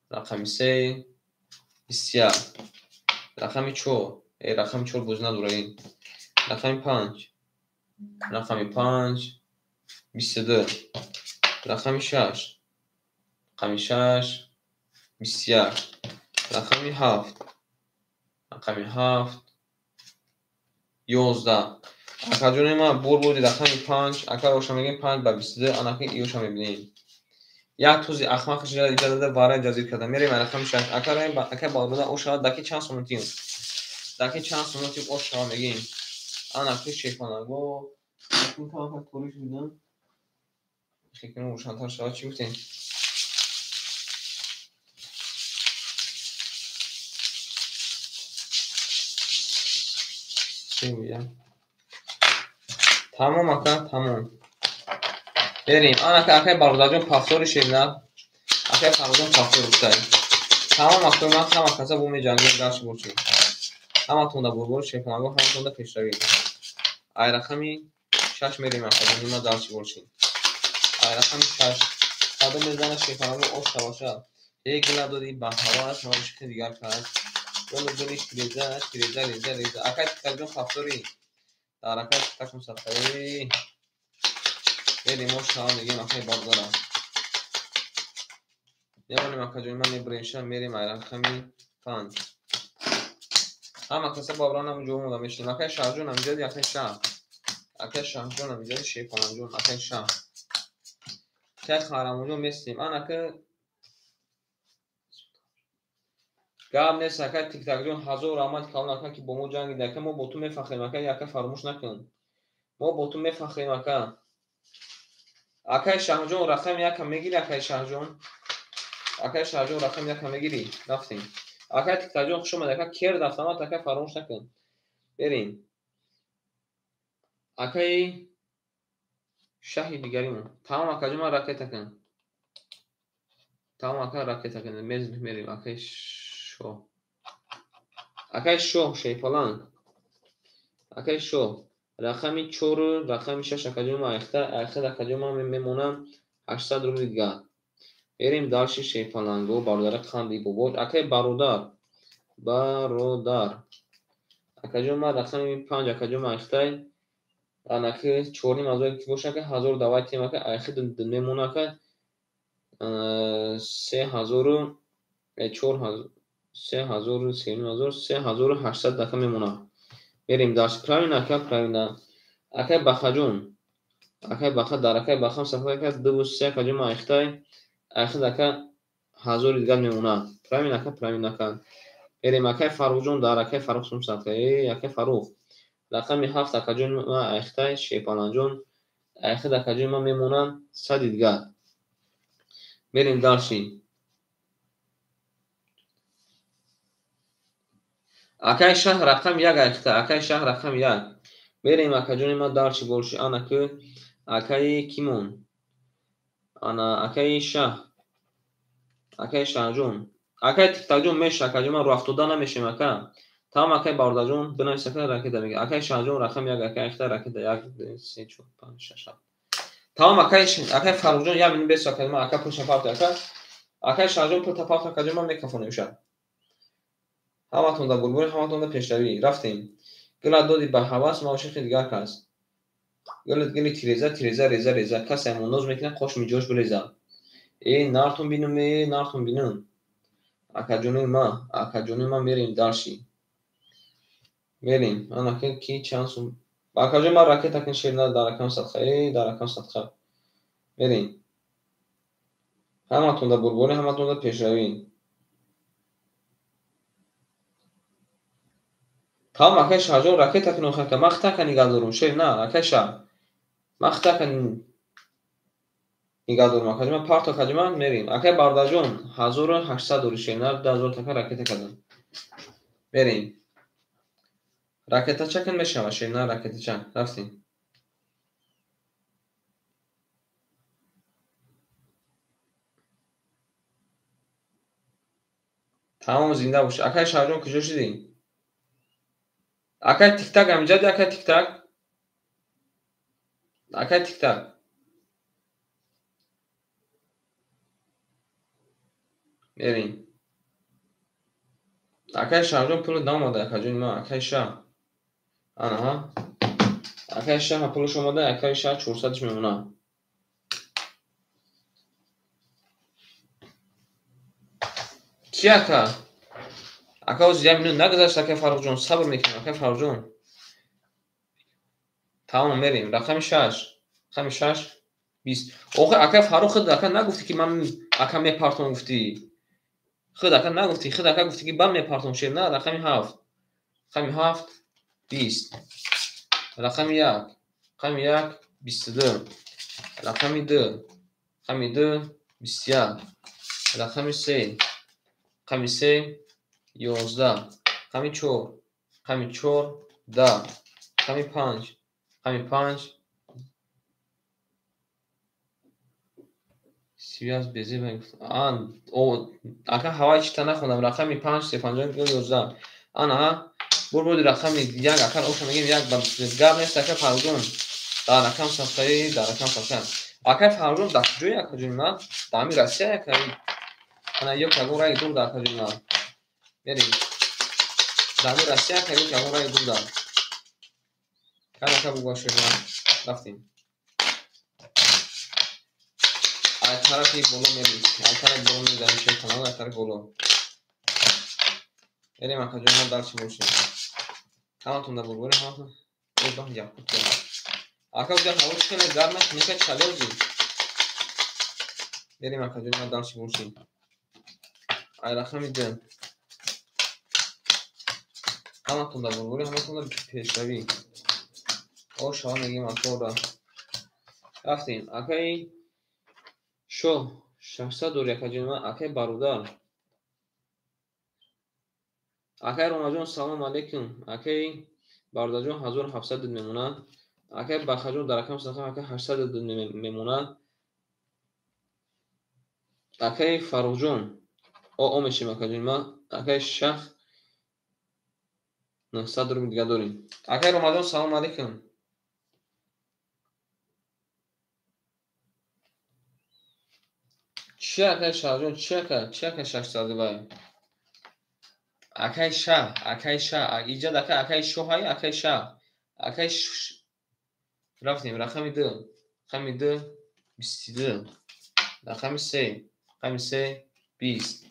Рақами 3 21, рақами 4, рақами 4 боз надора ин. Рақами 5, рақами 5, 22, рақами 6, рақами 6, 21, рақами 7, рақами 7, 11. Акаҷони ман бур буди рақами 5, ака оша мегем 5 ба 22, анаки иёша мебинем. Як тузи ахмақш иҷоза вара ҷазир карда. Мерем рақами 6. Ака раем ака барода оша даки чанд сомонтим. Даки чанд сомонтим оша мегем. Анаки шефанаго. Акун камака торик шудам. Фикр рӯшантар шавад, чӣ гуфтем? Тамом ака, тамом. Берем. Анака акай бародарҷон пафтори шебна. Акай Фаррухҷон пафтор гуфтай. Тамом ака, ман ҳама каса бо меҷангем гашт бошед. Ҳаматонда бурбор шефанаго, ҳаматонда пешравӣ. Ай рақами 6 мерем акаҷон, нима дарчи бошед. Ай рақами 6. Садо мезана шефанаго ош шаваша. Эй гила доди ба ҳавас, маошиқи дигар кас. Ёло гули тиреза, тиреза, реза, реза. Акай тиктакҷон пафтори. Дар акай тиктакон садқаи. Берем ош шава мегем акай бардора. Мемонем акаҷони ман мебуремша, мерем ай рақами 5. Ҳама каса бабран ҳам ҷо монда мешинем. Акай Шаҳҷон амиҷади, акай Шаҳ. Акай Шаҳҷон амиҷади, Шефанаҷон, акай Шаҳ. Акай Харамоҷон местем. Анака гап нест, акай Тиктакҷон, ҳазор раҳмат калон ака ки бо мо ҷангиди. Ака мо бо ту мефахрем, ака, ака фаромӯш накун. Мо бо ту мефахрем, ака. Акай Шаҳҷон рақами 1 мегири, акай Шаҳҷон. Акай Шаҳҷон рақами 1 мегири. Рафтем. Акай Тиктакҷон хуш омадӣ, ака керд автомат, ака фаромӯш накун. Берем. Акаи шаҳи дигаримон. Тамом акаҷон, ман ракета кун. Тамом ака ракета кун. Мерем акаи шоҳ. Акаи шоҳ шейпаланг. Акаи шоҳ. Рақами 4, рақами 6 акаҷон ман айхта, айхта акаҷон ман мемонам 800 рубли дигар. Берем дарши шейпаланго, бародари қанди бобо. Акаи бародар. Бародар. Акаҷон ман рақами 5 акаҷон ман айхтай. Анаки 4.5 ҳазор ки боша ака 1000 давай тем ака айхта мемона ака 3000 4000 3000 3500 3800 ака мемона. Берем дарш. Правильно ака, правильно. Акай Бахаҷон. Акай Баха дар акай Бахам сафар ака 2 3 акаҷон ман айхтай. Айхта ака 1000 дигар мемона. Правильно ака, правильно ака. Берем акай Фаррухҷон дар акай Фаррух сум садқа. Эй акай Фаррух. Рақами 7 акаҷон ман айхтай Шепаланҷон. Айхта акаҷон ман мемонам 100 дигар. Берем дарши. Акай шаҳ рақам 1 айхта, акай шаҳ рақам 1. Берем акаҷони ман дарчи борши. Анаки акаи кимон. Ана акаи шаҳ. Акаи шаҳҷон. Акаи Тиктакҷон меша, акаҷон ман рӯ афтода намешем ака. Тамом акаи бародарҷон бинавис ака ракета мега. Акаи шаҳҷон рақам 1, акаи айхта ракета 1 2 3 4 5 6 7. Тамом акаи Фаррухҷон 1 минут бес акаҷон ман ака пулша парт ака. Акаи шаҳҷон пул тапарт акаҷон ман мекафонем ша. Ҳаматонда бурбури, ҳаматонда пешравӣ. Рафтем. Гила доди ба ҳавас, маошиқи дигар кас. Гилат гили тиреза, тиреза, реза, реза. Касе ҳамон ноз мекунад, қош миҷош биреза. Э, нартон бинум, э, нартон бинум. Акаҷони ма, акаҷони ма мерем дарши. Мерем. Анаки ки чанд сум. Акаҷон ма ракета кун шер на дар ракам садқа. Э, дар ракам садқа. Мерем. Ҳаматонда бурбури, ҳаматонда пешравӣ. Тамом акай Шаҳҷон ракета кун охир ака. Ман хитака нигаҳ дорум, шер на, акай Шаҳ. Ман хитака нигаҳ дорум акаҷон. Ман парто акаҷон ман мерем. Акай бародарҷон 1800 дори шер на 2000 така ракета кардам. Мерем. Ракетача кун мешава шер на ракетача. Рафтем. Тамом зинда бош. Акай Шаҳҷон куҷо шудӣ? Акай Тиктак амиҷади, акай Тиктак. Акай Тиктак. Мерем. Акай Шаҳҷон пули наомада, акаҷони ман, акай Шаҳ. Анаҳа. Акай Шаҳ пулаш омада, акай Шаҳ 400-ш мемонад. Чи ака? Ака оз як минут нагузашт, акай Фаррухҷон, сабр мекунем, акай Фаррухҷон. Тамом, мерем. Рақами 6. Рақами 6 20. Охе акай Фаррух худ ака нагуфтӣ ки ман ака мепартом гуфтӣ. Худ ака нагуфтӣ, худ ака гуфтӣ ки бан мепартом шер на, рақами 7. Рақами 7 20. Рақами 1. Рақами 1 22. Рақами 2. Рақами 2 21. Рақами 3. Рақами 3 11. Рақами 4. Рақами 4 10. Рақами 5. Рақами 5 связь безеб. Ака ҳавай чита нахондам. Рақами 5 3 5 11. Ана бурбуди рақами 1 ака оша мегем 1 ба гап нест ака Фаррухҷон. Дар рақам сафҳаи, дар рақам сафҳа. Ака Фаррухҷон дар куҷои акаҷони ман? Дар ҳамин Россия ака. Ана ё ягон раи дур дар акаҷони ман. Мерем. Дар ҳамин Россия ака ё ягон раи дур дар. Кан ака бугошед ман. Рафтем. Ай тарафи боло мерем. Ай тарафи боло мерем, шер канал ай тарафи боло. Мерем акаҷони ман дар чӣ бошем. Ҳаматон дар бурбури ҳаматон. Эй бах якут. Ака уҷа ҳаво чӣ хеле гарм аст, нека чалёзи. Мерем акаҷони ман дар чӣ бошем. Ай рақами 2. Ҳаматон дар бурбури ҳаматон дар пешравӣ. О шава мегем акора. Рафтем. Акаи Шоҳ 600 дори акаҷони ман, акаи Бародар. Акаи Ромаҷон салом алейкум. Акаи Бародарҷон 1700 мемонад. Акаи Бахаҷон дар рақами сафҳа ака 800 мемонад. Акаи Фаррухҷон о мешем акаҷони ман. Акаи Шах 900 рубл дига дорем. Акаи Ромаҷон салом алейкум. Чи акаи Шаҳҷон, чи ака, чи акаи 600 вай? Акаи Шаҳ, акаи Шаҳ, иҷад ака, акаи Шоҳай, акаи Шаҳ. Акаи рафтем, рақами 2, рақами 2 22. Рақами 3, рақами 3 20.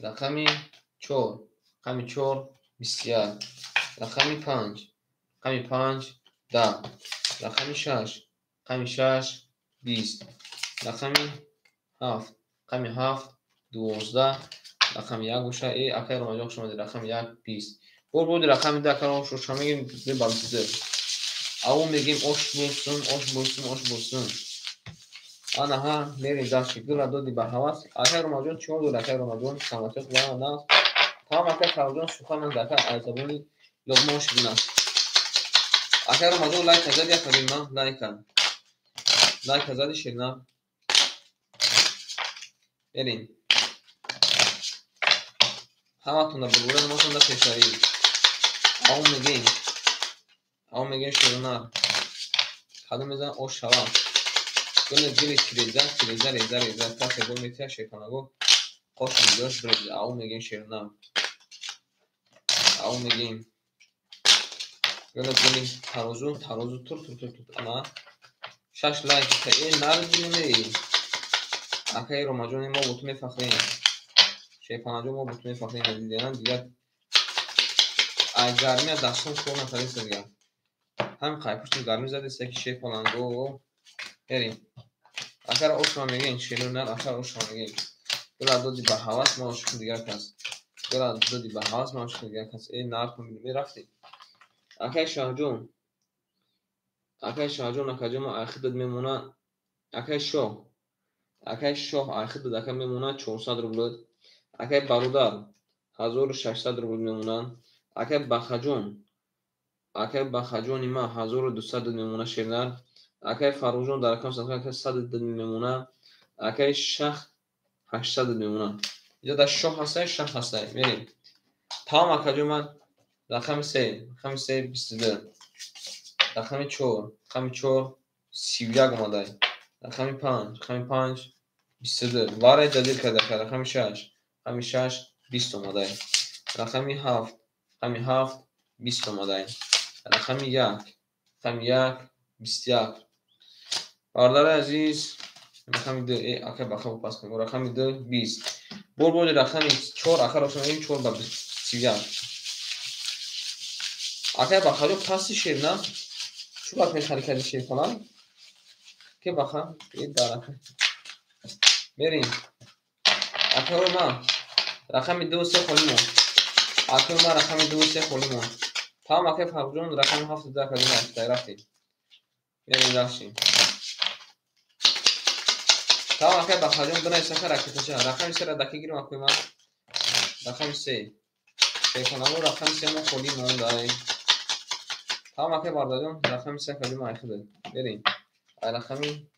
Рақами 4, рақами 4 21. Рақами 5, рақами 5 10. Рақами 6, рақами 6 20. Рақами 7, рақами 7 12. Рақами 1 боша. Э акаи Ромаҷон хуш омадед. Рақами 1 20. Бур буди рақами 2 акаи Ромаҷон хуш мегем ба 22. Аввал мегем ош бошун, ош бошун, ош бошун. Анаҳа мерем дашти гула доди ба ҳавас. Акаи Ромаҷон чӣ дод? Акаи Ромаҷон саломатӣ хуб на. Тамом акаи Фаррухҷон сухан аст, ака аз забони луқмон ширин аст. Акаи Ромаҷон лайка зади акаҷони ман, лайка. Лайка зади ширина. Мерем. Ҳаматон дар булбула, ҳаматон дар пешравӣ. Аввал мегем. Аввал мегем ширинар. Кадом мезан ош шава. Гули гули тиреза, тиреза, реза, реза. Касе гул метия шерпанаго. Қош мегӯш бреза. Аввал мегем ширинар. Аввал мегем. Гули гули тарозу, тарозу тур тур тур тур. Ана 6 лайк. Э нардинме. Акаи Ромаҷони мо бо ту мефахрем. Шерпанаҷон мо бо ту мефахрем. Дидем дигар ай гармия дастон кор накардест дигар. Ҳам қайпушти гармӣ задест яки шерпаланго. Мерем. Акара ошма мегем, шерунар акара ошма мегем. Гула доди ба ҳавас ма ошиқи дигар кас. Гула доди ба ҳавас ма ошиқи дигар кас. Э нарх мерафтем. Акаи Шаҳҷон. Акаи Шаҳҷон акаҷон ма айхидат мемонад. Акаи Шоҳ. Акаи Шоҳ айхидат ака мемонад 400 рубл. Акаи Бародар 1600 рубл мемонад. Акаи Бахаҷон. Акаи Бахаҷони ман 1200 мемонад шернар. Акаи Фаррухҷон дар рақами сафҳа ака 100 мемонад. Акаи Шах 800 мемонад. Инҷо дар Шоҳ ҳастай, Шах ҳастай. Мерем. Тамом акаҷон ман рақами 3, рақами 3 22. Рақами 4, рақами 4 31 омадай. Рақами 5, рақами 5 22. Варай ҷадид карда, рақами 6, рақами 6 20 омадай. Рақами 7, рақами 7, 20 омадай. Рақами 1, рақами 1, 21. Бародари азиз, рақами 2, ака баха пас кун. Рақами 2, 20. Бор боди рақами 4, ака рост мегӯем 4 ба 31. Ака бахаҷо пасти шер на? Чӯ ба пеш ҳаракати шер кунам? Ке баха? Е дар ака. Мерим. Акаи ман рақами 2 3 холӣ мон. Акаи ман рақами 2 3 холӣ мон. Тамом акаи Фарруҳҷон рақами 7 2 акаҷон рафта рафтем. Мерим дальше. Тамом акаи Бахаҷон бинавис ака ракетача. Рақами 3 ра даки гирем акаи ман. Рақами 3. Шерхонаго рақами 3 мо холӣ мондай. Тамом акаи Бардаҷон рақами 3 акаҷон ман айхида. Мерим. Ай рақами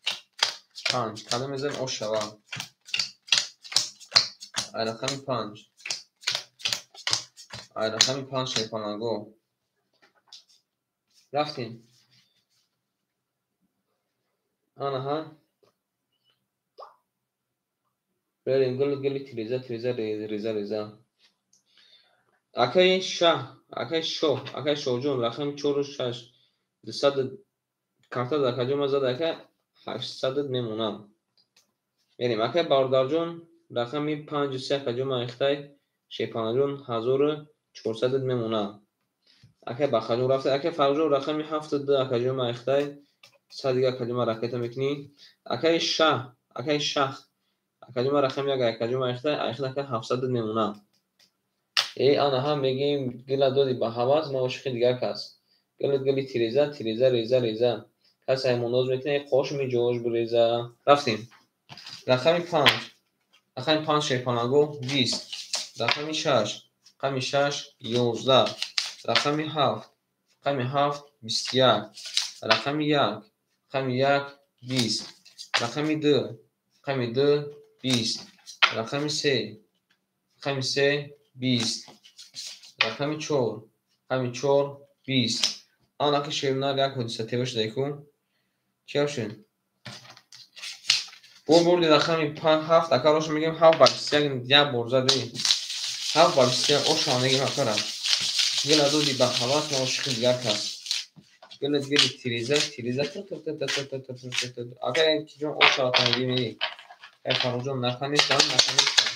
5. Кадом мезанем ош шава. Ай рақами 5. Ай рақами 5 шерхонаго. Рафтем. Анаҳа. Берем гул гули тиреза тиреза реза реза. Акаи шаҳ, акаи шоҳ, акаи шоҳҷон рақами 4 6 200 карта дар акаҷон ман зада ака 800 мемонам. Мерем акаи Бародарҷон рақами 5 3 акаҷон ман ихтай Шерпанаҷон 1400 мемонам. Акаи Бахаҷон рафта, акаи Фарруҳҷон рақами 7 2 акаҷон ман ихтай 100 дига акаҷон ман ракета мекунӣ. Акаи шаҳ, акаи шах акаҷон ман рақами 1 акаҷон ман ихтай айхта ака 700 мемонам. Э анаҳа мегӯем гила доди ба ҳавас ма ошиқи дигар кас. Гила гили тиреза тиреза реза реза. Кас аймоноз мекунад қош миҷош биреза. Рафтем. Рақами 5. Рақами 5 шерпанаго 20. Рақами 6. Рақами 6 11. Рақами 7. Рақами 7 21. Рақами 1. Рақами 1 20. Рақами 2. Рақами 2 20. Рақами 3. Рақами 3 20. Рақами 4. Рақами 4 20. Анаки шернар як ҳодиса тева шуда ку. Чӣ шуд? Бо бурди рақами 5 7 ака рош мегӯем 7 ба 21 як бор зади. 7 ба 21 оша мегӯем акара. Гила доди ба ҳавас ма ошиқи дигар кас. Гила гили тиреза тиреза та та та та та та та та. Ака як ҷон оша мегӯем эй. Ай Фарруҳҷон наканистам, наканистам.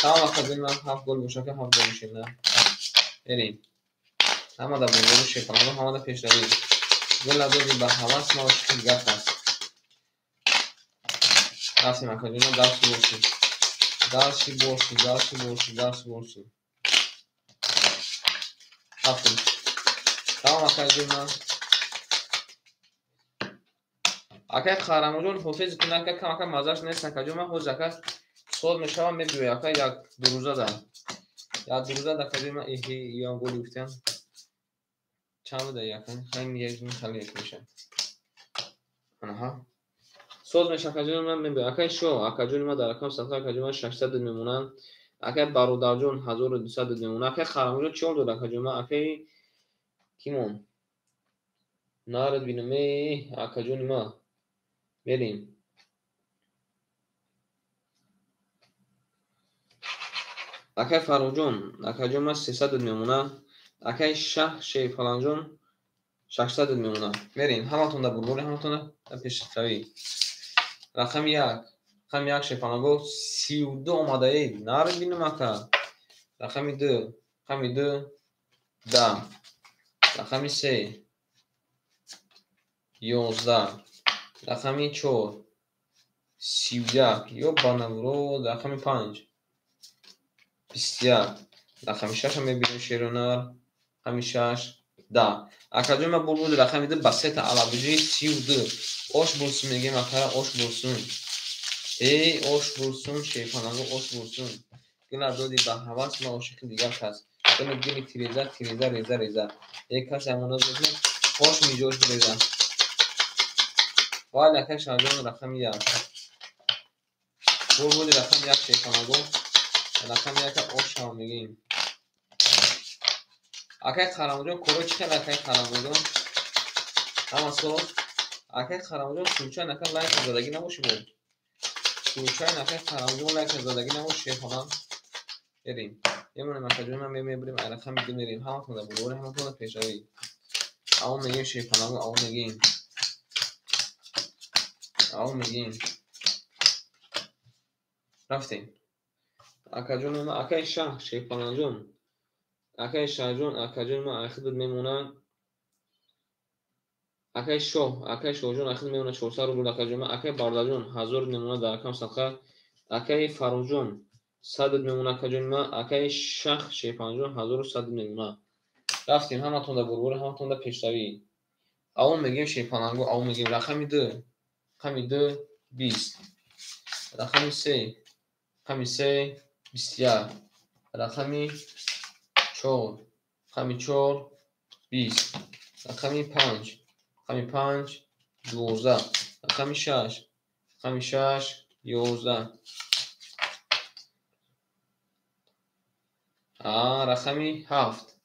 Тамом акаҷон ман 7 гол боша ка 7 гол мешем на. Мерем. Ҳама да бурдори шерпанаго ҳама да пешравӣ. Гила доди ба ҳавас ма ошиқи дигар кас. Рафтем акаҷон дарси борси. Дарси борси, дарси борси, дарси борси. Рафтем. Тамом акаҷон ман. Акаи Қаҳрамонҷон ҳофиз кун ака кам ака маззаш нест акаҷон ман ҳозир ака соз мешавам мебиёй ака як ду рӯза да. Як ду рӯза да акаҷон ман эҳи иям голи гуфтам. Чанд буда ака? Хайни як хали як меша. Анаҳа. Соз меша акаҷон ман мебиёй. Акаи шоҳ, акаҷони ман дар рақами 7 акаҷон ман 600 мемонанд. Акаи Бародарҷон 1200 мемонад. Акаи Қаҳрамонҷон чӣ дод акаҷон ман? Акаи кимон? Нарад бинам э акаҷони ман. Мерем. Акаи Фарруҳҷон, акаҷон ман 300 мемонад. Акаи шаҳ Шерфаланҷон 600 мемонад. Мерем. Ҳаматон дар бурбори, ҳаматон дар пешравӣ. Рақами 1. Рақами 1 шерпанаго 32 омадаед. Нарад бинам ака. Рақами 2. Рақами 2 10. Рақами 3 11. Рақами 4 31. Ё ба наврод. Рақами 5 21. Рақами 6 мебинем шеронар. Рақами 6 10. Акаҷон ман бурбуди рақами 2 ба сета алабиҷи 32. Ош бурсун мегӯем акара ош бурсун. Эй ош бурсун шерпанаго ош бурсун. Гила доди ба ҳавас ма ошиқи дигар кас. Гили гили тиреза тиреза реза реза. Эй кас ямоноз мекунад ош миҷош биреза. Вале акаи Шаҳҷон рақами 1. Бурбуди рақами 1 шерпанаго. Рақами 1 ош шава мегӯем. Акаи Қаҳрамонҷон коро чӣ хел акаи Қаҳрамонҷон? Ҳама соз. Акаи Қаҳрамонҷон случайно ака лайк задагӣ набошӣ бо. Случайно акаи Қаҳрамонҷон лайк задагӣ набошӣ шерхона. Берем. Мемонем акаҷони ман, мебурем ай рақами 2 мерем. Ҳаматон бурборӣ, ҳаматон пешравӣ. Ав мегем шерпалангу, ав мегем. Ав мегем. Рафтем. Акаҷони ман, акаи шаҳ, шерпалангҷон. Акаи шаҳҷон, акаҷони ман айхидат мемонад. Акаи шоҳ, акаи шоҳҷон айхид мемонад 400 рубл акаҷони ман. Акаи бародарҷон 1000 мемонад дар рақам садқа. Акаи Фаррухҷон 100 мемонад акаҷони ман. Акаи шах шерпалангҷон 1100 мемонад. Рафтем, ҳаматон дар бурборӣ, ҳаматон дар пешравӣ. Аввал мегем шерпалангу, аввал мегем рақами 2, рақами 2 20, рақами 3, рақами 3 21, рақами 4, рақами 4 20, рақами 5, рақами 5 12, рақами 6, рақами 6 11, рақами 7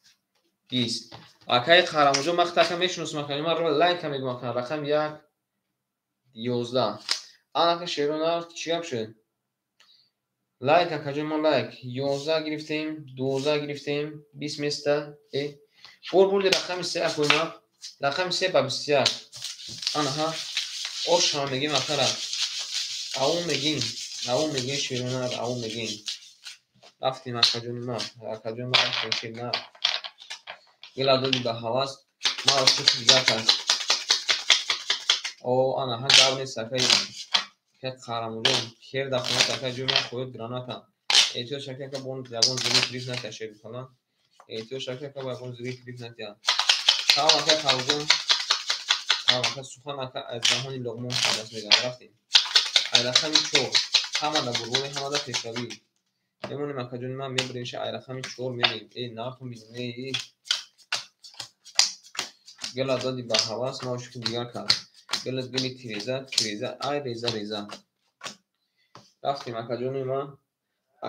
20. Акаи Қаҳрамонҷон, ман хатака мешиносам, акаи ман лайка мегӯям, ака рақами 1 11. Анака шерона чӣ гап шуд? Лайк акаҷон, мо лайк 11 гирифтем, 12 гирифтем, 20 места. Бор бурди рақами 3 акои ман, рақами 3 ба 21. Анаҳа, ош ҳам мегем акара. Ав мегем, ав мегем шерона, ав мегем. Рафтем акаҷони ман, акаҷони ман рафтем шерона. Гила доди ба ҳавас, маро шухи дигар кард. О, анаҳа гап нест акаи Қаҳрамонҷон, кер дар хона акаи ҷои ман хоҳед граната. Эҳтиёт шавед ака, бо ягон зири клип натия шерпаланг. Эҳтиёт шавед ака, бо ягон зири клип натия. Салом акаи Фаррухҷон. Салом ака, сухан ака аз даҳони Луқмон даст мезанам. Рафтем. Ай рақами 4. Ҳама дар бурборӣ, ҳама дар пешравӣ. Мемонем акаҷони ман, мебурем ша ай рақами 4 мерем. Э, нартон бинем, э. Гила доди ба ҳавас, маро шухи дигар кард. Гила гили тиреза, тиреза, ай реза, реза. Рафтем акаҷони ман.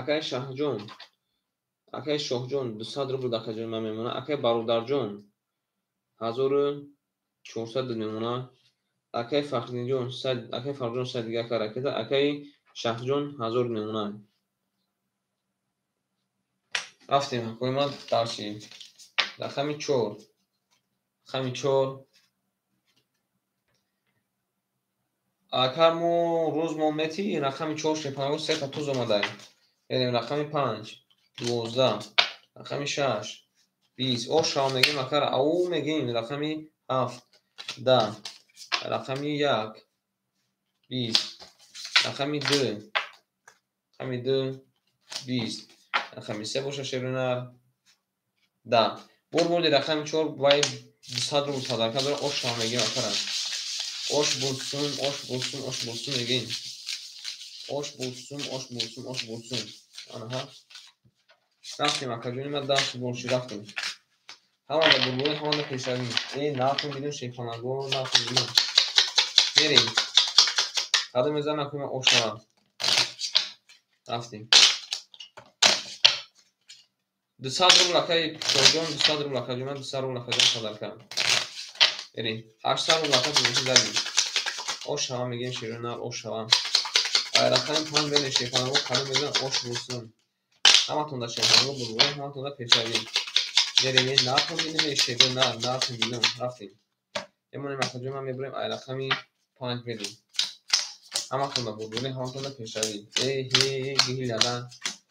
Акаи Шаҳҷон, акаи Шоҳҷон 200 рубл акаҷони ман мемонад. Акаи Бародарҷон 1400 мемонад. Акаи Фахриддинҷон, акаи Фаррухҷон 100 дига ака ракета. Акаи Шаҳҷон 1000 мемонад. Рафтем акои ман дарси. Рақами 4, рақами 4. Ака мо рӯз мо мети рақами 4 шерпалангу се та туз омадай. Мерем рақами 5 12, рақами 6 20. Ош шав мегем акара, ау мегем рақами 7 10, рақами 1 20, рақами 2, рақами 2 20, рақами 3 боша шерунар 10. Бор бурди рақами 4 вай 200 рубл садақа дора. Ош шав мегем акара. Ош булсун, ош булсун, ош булсун мегем. Ош булсун, ош булсун, ош булсун. Анаҳа. Рафтем акаҷони ман, дарси борши рафтем. Ҳамада бурборӣ, ҳамада пешравӣ. Э, нартон бинем шерпалангу, нартон бинем. Мерем. Қадам мезанам акои ман, ош шавам. Рафтем. 200 рубл акаи Шоҳҷон, 200 рубл акаҷони ман, 200 рубл акаҷон садақа. Мерем. 800 рубл ака бозӣ задем. Ош шавам мегем шерона, ош шавам. Ай рақами 5 мерем шерпалангу, қадам мезанам ош булсун. Ҳаматон дар шерпалангу бурборӣ, ҳаматон дар пешравӣ. Мерем, э, нартон бинем, э, шерон нар, нартон бинем. Рафтем. Мемонем акаҷони ман, мебурем ай рақами 5 мерем. Ҳаматон дар бурборӣ, ҳаматон дар пешравӣ. Э, ҳе, ҳилала,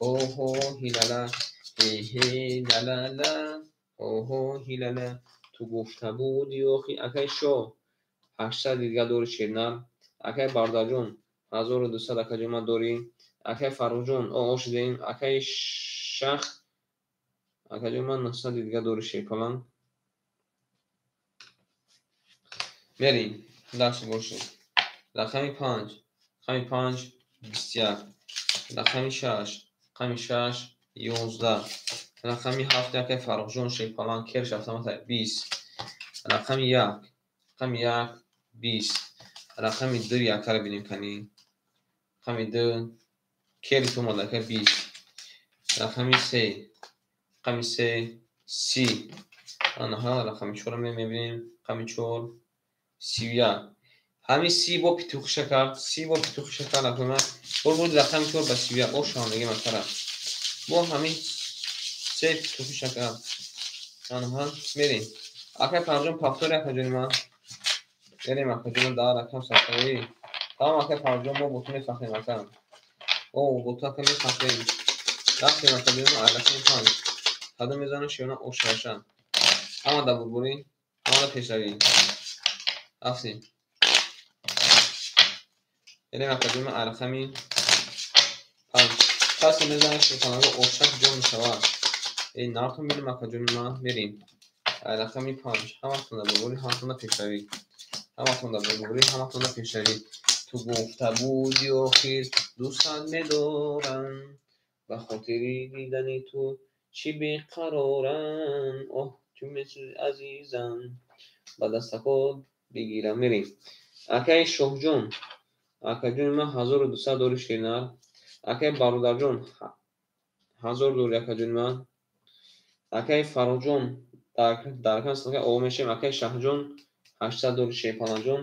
ҳо, ҳо, ҳилала, ҳе, ҳе, ла, ла, ла, ҳо, ҳо, ҳилала. Ту гуфта буди охи акаи шоҳ 800 дига дори шернар. Акаи Бародарҷон 1200 акаҷони ман дорӣ. Акаи Фаррухҷон ош дидем. Акаи Шах акаҷони ман 900 дига дори шерпаланг. Мерем дарси бошед. Рақами 5, рақами 5 21, рақами 6, рақами 6 11, рақами 7 акаи Фаррухҷон шерпаланг керш автомата 20, рақами 1, рақами 1 20, рақами 2 якара бинем кани. Рақами 2 кери омад ака 20, рақами 3, рақами 3 30. Анаҳа рақами 4 мебинем, рақами 4 31. Ҳамин 30 бо петухиша кард, 30 бо петухиша кард акои ман. Бор бурди рақами 4 ба 31. Ош шавам мегем акара. Бо ҳамин Се туфи шакар. Анаҳа, мерем. Акай Фарҷон, повтори, акаҷони ман. Мерем, акаҷон, дар рақам сафари. Тамом, акай Фарҷон, мо бо ту мефахрем, ака. О, бо ту, ака, мефахрем. Рафтем, акаҷон, рақами 5. Кадом мезанад шиёна ошаша? Ҳама дар бурбурӣ, ҳама дар пешравӣ. Рафтем. Мерем, акаҷон, рақами 5. Касе мезанад ширпаланго ошак ҷо мешавад. Эй, нартон бинем, акаҷони ман, мерем. Рақами 5. Ҳаматон дар бурбурӣ, ҳаматон дар пешравӣ. Ҳаматон дар бурбурӣ, ҳаматон дар пешравӣ. Ту гуфта буди охир дӯстат медорам, ба хотири дидани ту чӣ беқарорам. Оҳ, чӣ месӯзи, азизам, ба дастакот бигирам. Мерем. Акаи Шоҳҷон, акаҷони ман, 1200 дори ширнар. Акаи Бародарҷон, 1000 дори, акаҷони ман. Акаи Фаррухҷон, дар рақами садоқа ово мешавем. Акаи Шаҳҷон, 800 дори шерпаланҷон.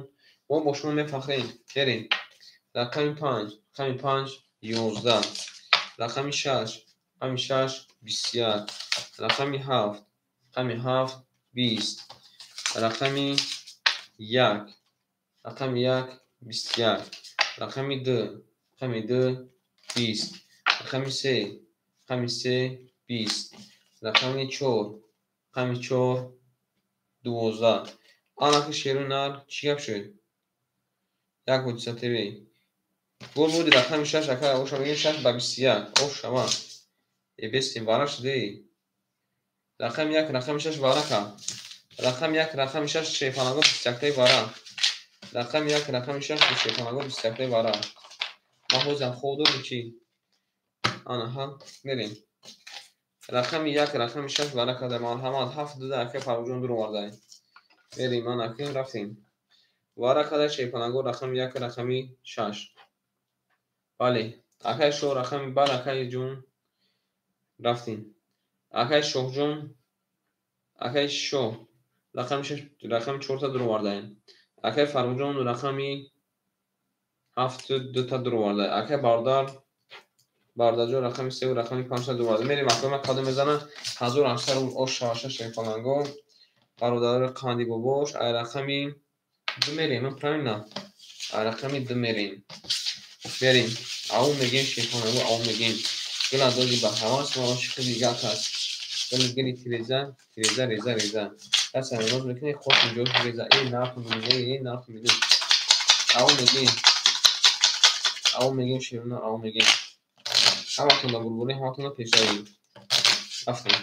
Мо бо шумо мефахрем. Мерем. Рақами 5, рақами 5, 11. Рақами 6, рақами 6, 21. Рақами 7, рақами 7, 20. Рақами 1, рақами 1, 21. Рақами 2, рақами 2, 20. Рақами 3, рақами 3, 20. Рақами 4, рақами 4, 12. Анаки шеру нар, чӣ гап шуд? Як ҳодиса ТВ. Гол буди рақами 6, ака, оша мегӯем 6 ба 21. Ош шава. Э, бестем, вара шуде. Рақами 1, рақами 6 вара кард. Рақами 1, рақами 6, шерпаланго 21-таи вара. Рақами 1, рақами 6, шерпаланго 21-таи вара. Ман ҳозирам хоб дорем чӣ? Анаҳа, мерем. Рақами 1, рақами 6 вара карда. Марҳамат, 7 дуда ака Фаррухҷон дур овардай. Мерем, ман акин рафтем. Вара карда шерпаланго рақами 1, рақами 6. Бале, акай Шоҳ рақами бар, акай ҷон, рафтем. Акай Шоҳҷон, акай Шоҳ рақами 6, рақами 4-та дур овардаем. Акай Фаррухҷон рақами 7 дута дур оварда. Акай Бародар, Бародарҷон рақами 3 рақами 5-та дур оварда. Мерем, акай ман кадом мезанам? 1800 рубл ош шаваша шерпаланго. Бародари қанди бобош, ай рақами 2 мерем, правильно? Ай рақами 2 мерем. Мерем. Ау мегем шерпаланго, ау мегем. Гила доди ба ҳавас, ма ошиқи дигар кас. Гили гили тиреза, тиреза, реза, реза. Касе ноз мекунӣ, хош инҷо реза. Эй, нарху мегем, эй, нарху мегем. Ау мегем. Ау мегем шерона, ау мегем. Ҳаматон дар бурбурӣ, ҳаматон дар пешравӣ. Рафтем.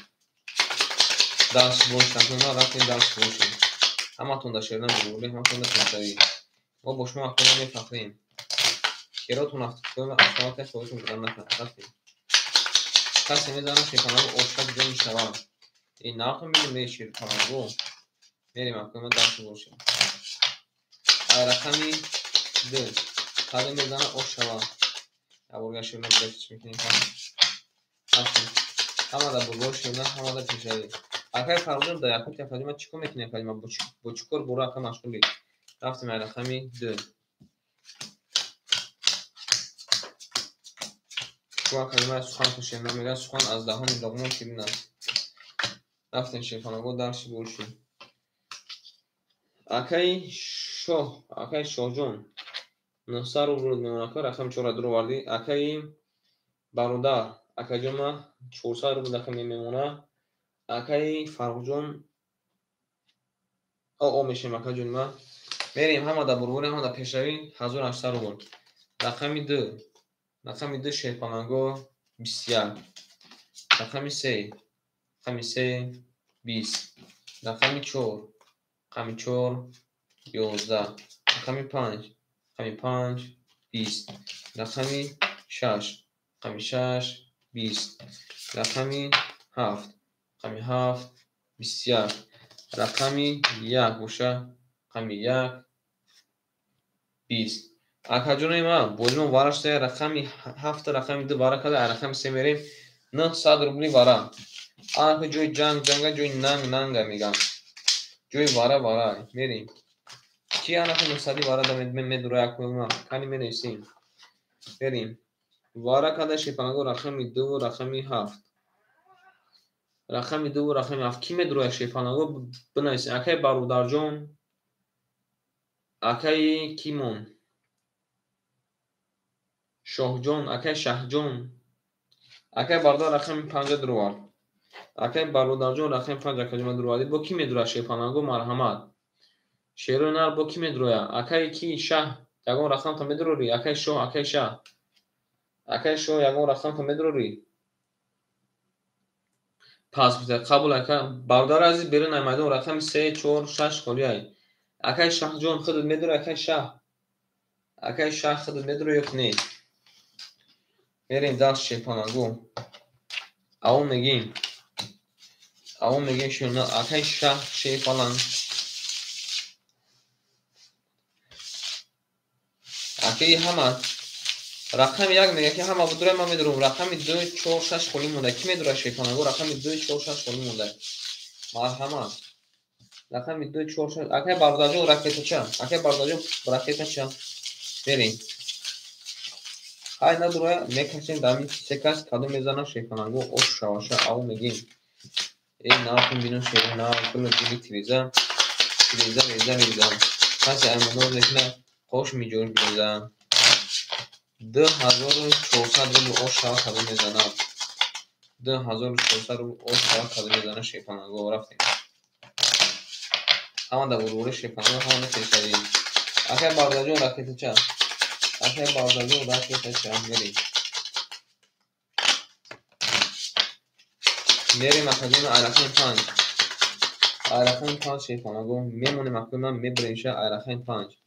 Дарс бошад, рафтем, дарс бошем. Ҳаматон дар шерона бурбурӣ, ҳаматон дар пешравӣ. Мо бо шумо акнун мефахрем. Керотон автоматика худатон будан накард. Рафтем. Касе мезанад шерпаланго ошак ҷо мешавад. Эй, нархо мегем, эй, шерпаланго. Мерем, акнун дарс бошем. Ай рақами 2. Кадом мезанад ош шавад? Аборга шерона бугашт мекунем. Рафтем. Ҳама дар бурбор шерона, ҳама дар пешравӣ. Акай Фаррухҷон дар Якутия, акаҷон, чӣ кор мекунӣ, акаҷон? Бо чӣ кор бора, ака, машғулӣ? Рафтем, ай рақами 2. Шумо калимаи сухан шерона мегӯяд, сухан аз даҳони луқмон ширин аст. Рафтем, шерпаланго, дарси бошем. Акаи Шоҳ, акаи Шоҳҷон, 900 рубл мемонад, ака, рақами 4 дур овардӣ. Акаи Бародар, акаҷон, ман 400 рубл ака мемонад. Акаи Фаррухҷон, о мешавем, акаҷони ман. Мерем, ҳама дар бурбурӣ, ҳама дар пешравӣ, 1800 рубл. Рақами 2, рақами 2 шерпаланго 21. Рақами 3, рақами 3, 20. Рақами 4, рақами 4, 11. Рақами 5, рақами 5, 20. Рақами 6, рақами 6, 20. Рақами 7, рақами 7, 21. Рақами 1 боша, рақами 1, 20. Акаҷони ман, бозимон вара шуда, рақами 7, рақами 2 вара карда, рақами 3 мерем, 900 рубли вара. Анаки ҷои ҷанг ҷанга, ҷои нанг нанга мегам. Ҷои вара вара. Мерем. Ки анаки 900 вара да медура якума. Кани менависем. Мерем. Вара карда шерпаланго рақами 2 рақами 7. Рақами 2, рақами 7. Ки медурояд шерпаланго бинависед. Акай Бародарҷон, акаи Кимон, Шоҳҷон, акай Шаҳҷон, акай Бародар рақами 5 дуровард. Акай Бародарҷон рақами 5 акаҷон дуровард. Бо ки медурояд шерпаланго марҳамат. Шерои нар бо ки медурояд? Акай ки Шаҳ, ягон рақамта медурорӣ? Акай Шоҳ, акай Шаҳ. Акай Шоҳ ягон рақамта медурорӣ? Пас қабул ака. Бародари азиз берун ай майдон рақами 3, 4, 6 холӣ ай. Акай Шаҳҷон худат медурӣ, акай Шаҳ. Акай Шаҳ худат медурӣ ё не? Мерем дарс шерпаланго. Авон мегим. Авон мегим шерна акай Шаҳ шерпаланг. Акай ҳама рақами 1 мега ки ҳама будура ман медурам. Рақами 2, 4, 6 холӣ монда. Ки медура шерпаланго? Рақами 2, 4, 6 холӣ монда. Марҳамат. Рақами 2, 4, 6. Акай Бародарҷон ракетача. Акай Бародарҷон ракетача. Мерем. Ҳай надуроя мекашем дар ин се кас кадом мезана шерпаланго ош шаваша ав мегим. Эй нархун бино шери нар гула гули тиреза. Тиреза реза реза. Касе аймоноз мекуна қош миҷор биреза. 2400 рубл ош шава кадом мезана. 2400 рубл ош шава кадом мезана шерпаланго рафтем. Ҳама дар бурбури шерпаланго ҳама пешравӣ. Акай Бародарҷон ракетача. Акай Бародарҷон ракетача мерем. Мерем акаҷон ай рақами 5. Ай рақами 5 шерпаланго мемонем акаи ман мебуремша ай рақами 5.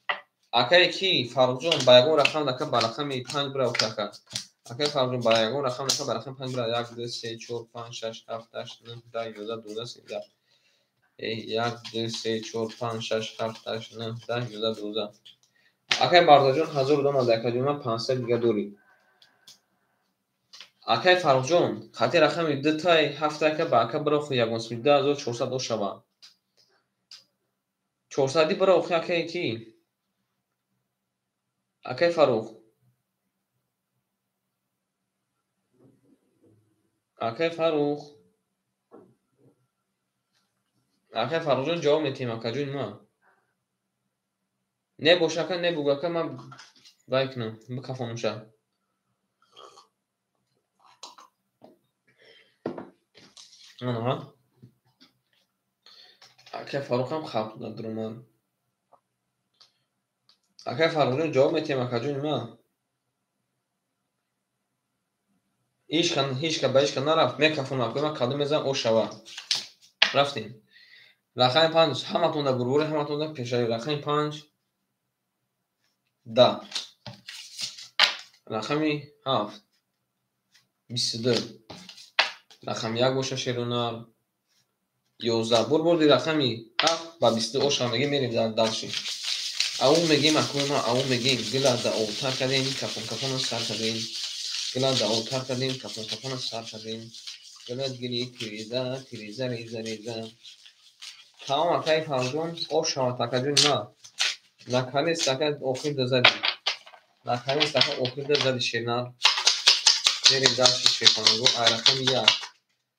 Акай ки Фаррухҷон ба ягон рақам дака ба рақами 5 бира ака. Акай Фаррухҷон ба ягон рақам дака ба рақами 5 бира. 1 2 3 4 5 6 7 8 9 10 11 12 13. 1 2 3 4 5 6 7 8 9 10 11 12. Акай Бародарҷон 1000 дона акаҷон ман 500 дига дорӣ. Акай Фаррухҷон хати рақами 2 тай 7 ака ба ака бира охи ягон сум 2400 ош шава. 400 бира охи акай ки? Акай Фаррух. Акай Фаррух. Акай Фаррухҷон ҷавоб метиҳем акаҷони ман. Не бош ака, не буг ака, ман вай кунам, бикафонамша. Анаҳа. Акай Фаррухам хавф надуруман. Акай Фаррухҷон ҷавоб метиҳем акаҷони ман. Ҳичка ба ҳичка нарафт, мекафонам акаи ман кадом мезанам ош шава. Рафтем. Рақами 5 ҳаматон дар бурбури, ҳаматон дар пешравӣ. Рақами 5 10. Рақами 7 22. Рақами 1 боша шерунар 11. Бурбурди рақами 7 ба 22 ош мегем мерем дар дарши. Ау мегем акои ма, ау мегем гила да отар кардем, кафон кафона сар кардем. Гила да отар кардем, кафон кафона сар кардем. Гила гили тиреза, тиреза реза реза. Тамом акаи Фаррухҷон ош шавад акаҷони ма. Наконец ака охир да зади. Наконец ака охир да зади шернар. Мерем дарши шерпаланго ай рақами 1.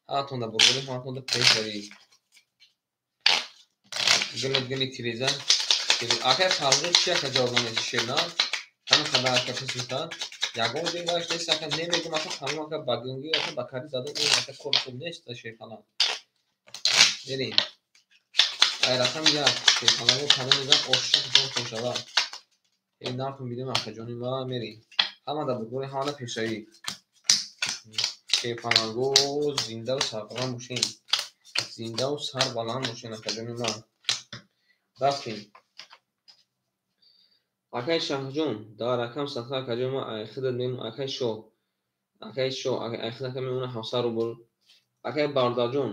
Ҳаматон да бурбури, ҳаматон да пешравӣ. Гила гили тиреза. Акай Фаррухҷон чи ака ҷавоб намедиҳӣ шернар? Ҳамин қадар ака пис мекунад. Ягон ҷой вайш нест ака немегум ака тамом ака ба гунги ака ба кари задан ин ака кори хуб нест шерпаланг. Мерем. Ай рақами 1 шерпаланго кадом мезанам ошша ҷон пошава. Эй нархун бидем акаҷони ма мерем. Ҳама дар бурбури, ҳама дар пешравӣ. Шерпаланго зиндаву сарбаланд бошем. Зиндаву сарбаланд бошем акаҷони ман. Рафтем. Акай Шаҳҷон дар рақам садқа акаҷони ман ай худат мемон акай Шоҳ. Акай Шоҳ ай худ ака мемона 700 рубл. Акай Бародарҷон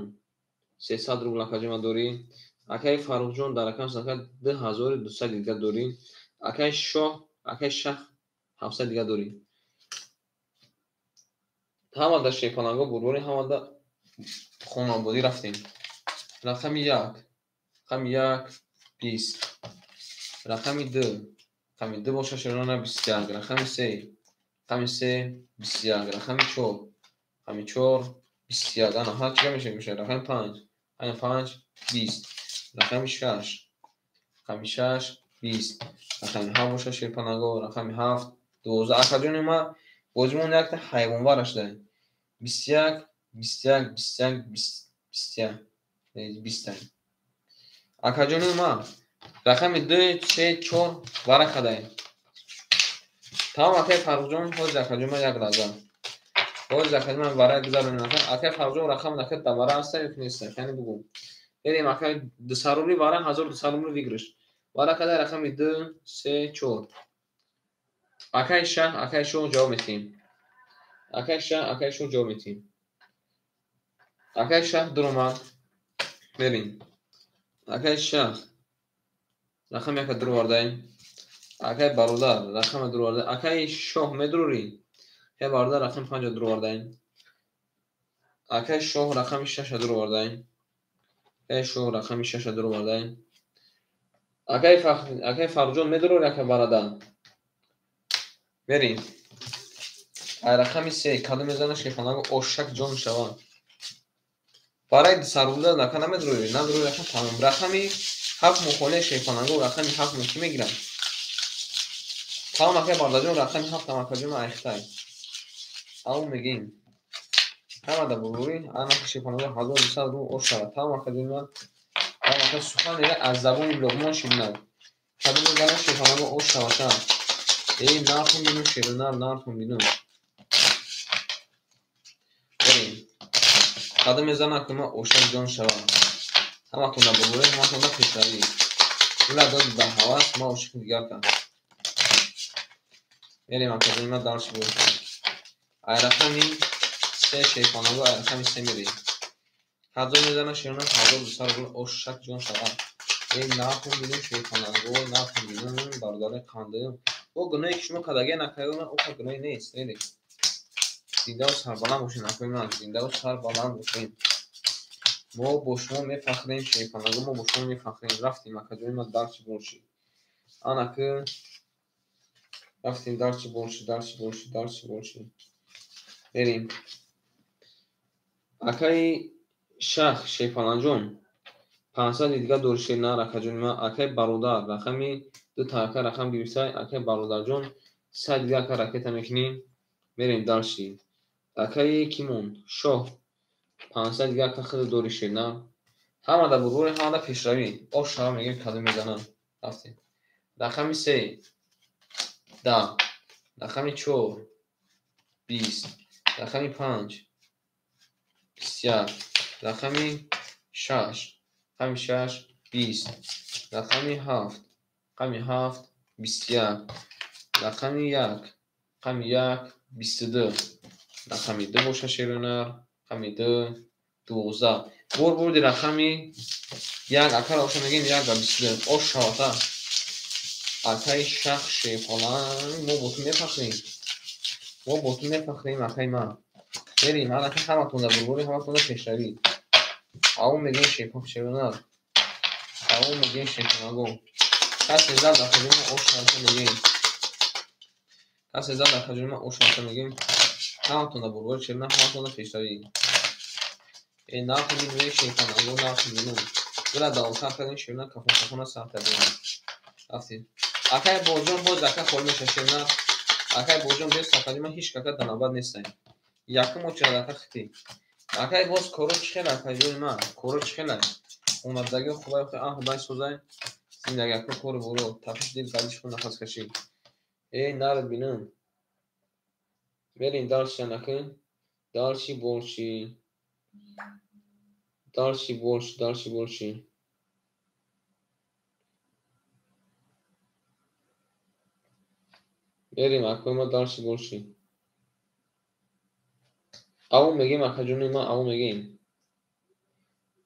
300 рубл акаҷони ман дорӣ. Акай Фаррухҷон дар рақам садқа 2200 дига дорӣ. Акай Шоҳ, акай Шаҳ 700 дига дорӣ. Ҳама дар шерпаланго бурбури, ҳама дар хонободӣ рафтем. Рақами 1, рақами 1 20. Рақами 2, рақами 2 боша шерона 21. Рақами 3, рақами 3 21. Рақами 4, рақами 4 21. Ана ҳа чига мешавад? Рақами 5. Рақами 5 20. Рақами 6. Рақами 6 20. Рақами 7 боша шерпанаго, рақами 7 12. Акаҷони ма бозимон якта ҳайвонвара шуда. 21 21 21 21 20. Акаҷони ма рақами 2 3 4 вара кадаем. Тамом акай Фаррухҷон, ҳозир акаҷон ма як лаҳза. Ҳозир акаҷон ман вара гузаронем. Акай Фаррухҷон рақам нака да вара ҳаста ё неста? Яъне бугу. Берем акай 200 рубли вара 1200 рубли выигрыш. Вара кадай рақами 2 3 4. Акай шаҳ, акай шоҳ ҷавоб медиҳем. Акай шаҳ, акай шоҳ ҷавоб медиҳем. Акай шаҳ дуромад. Берем. Акай шаҳ рақами яка дуровардаем. Акай бародар рақами дуровардаем. Акай шоҳ медурорӣ? Акай бародар рақами 5 дуровардаем. Акай шоҳ рақами 6 дуровардаем. Акай шоҳ рақами 6 дуровардаем. Акай Фаррухҷон медурорӣ акай бародар? Берем. Ай рақами 3 кадом мезанад шефанаго ошак ҷон шавад. Барои 200 рубля нака намедурорӣ? Надурорӣ ака тамом. Рақами 7 мухолия шефанаго рақами 7 мо кӣ мегирад? Тамом акай бародарҷон рақами 7 там акаҷон айхтай. Ав мегим. Ҳамада бурурӣ анака шефанаго 1200 рубл ош шавад. Тамом акаҷон ман тамом ака сухан мега аз забони Луқмон ширинад. Кадом мезанад шефанаго ош шавад. Эй нархун бинум ширинар нархун бинум. Берем. Кадом мезанад ки ма ошак ҷон шавад. Ҳаматонда бурурӣ, ҳаматонда пешравӣ. Дила дод ба ҳавас, ма ошиқи дигар кардам. Мерем акаҷони ман дарси бо. Ай рақами 3 шефанаго, ай рақами 3 мерем. Ҳазор мезанад ширинар 1200 рубл ошак ҷон шавад. Эй нархун бинум шефанаго, нархун бинум бародари қандим. Бо гуноҳе ки шумо кардагия накардед, ман оқа гуноҳе нест. Мерем. Зиндаву сарбаланд бошед, акои ман, зиндаву сарбаланд бошед. Мо бо шумо мефахрем, шефанаго, мо бо шумо мефахрем. Рафтем акаҷони ман дарси больше. Анаки рафтем дарси больше, дарси больше, дарси больше. Мерем. Акаи шах шефанаҷон 500 дига дори шернар акаҷони ман. Акаи бародар рақами 2 та ака рақам гирифтай. Акаи бародарҷон 100 дига ака ракета мекунем. Мерем дарси. Акаи кимон шоҳ 500 дига ака худ дори шернар. Ҳамада бурбури, ҳамада пешравӣ. Ош шава мегем кадом мезанам. Рафтем. Рақами 3 10, рақами 4 20, рақами 5 51, рақами 6, рақами 6 20, рақами 7, рақами 7 21, рақами 1, рақами 1 22, рақами 2 боша шеринар, рақами 2 12. Бор бурди рақами 1 акара оша мегем 1 ва 22. Ош шавата. Акаи шах шефалан мо бо ту мефахрем. Мо бо ту мефахрем акаи ман. Мерем анака ҳаматонда бурбури, ҳаматонда пешравӣ. Ав мегем шефон шеринар. Ав мегем шефанаго. Касе зад акаҷони ош шавата мегем. Касе зад акаҷони ман ош шавата мегем. Ҳаматонда бурбури шеринар, ҳаматонда пешравӣ. Э нарху бинем шефанаго, нарху бинем. Дила давомтар кардем шеринар кафон кафона сар кардем. Рафтем. Акай боҷон боз ака холӣ мешавад шеринар. Акай боҷон бес акаҷони ман ҳеҷ кака дар навбат нестем. Якум очерад ака хити. Акай боз коро чӣ хел акаҷони ман? Коро чӣ хел? Омадагиҳо хубай хубай аҳ бай созай. Зиндагӣ ака кору боро тапиш дил гадиш кун нафаскашӣ. Эй нар бинам. Мерем дарси анаки. Дарси больше. Дарси больше, дарси больше. Мерем акои ма дарси больше. Ав мегем акаҷони ма, ав мегем.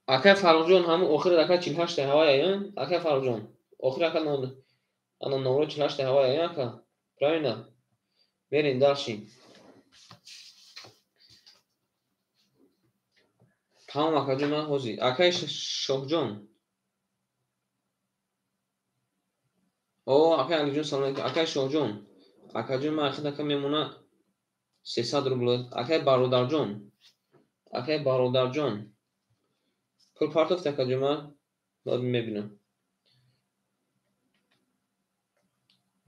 Акай Фаррухҷон ҳамун охири ака 48 ҳавай ая? Акай Фаррухҷон, охири ака ана номро 48 ҳавай ая ака? Правильно? Мерем дарси. Тамом акаҷон ман ҳозир. Акай Шоҳҷон. О, акай Алиҷон салом алейкум. Акай Шоҳҷон. Акаҷон ман ахир ака мемона 300 рубл. Акай бародарҷон. Акай бародарҷон, пул партофт, акаҷон, ман баъд мебинам.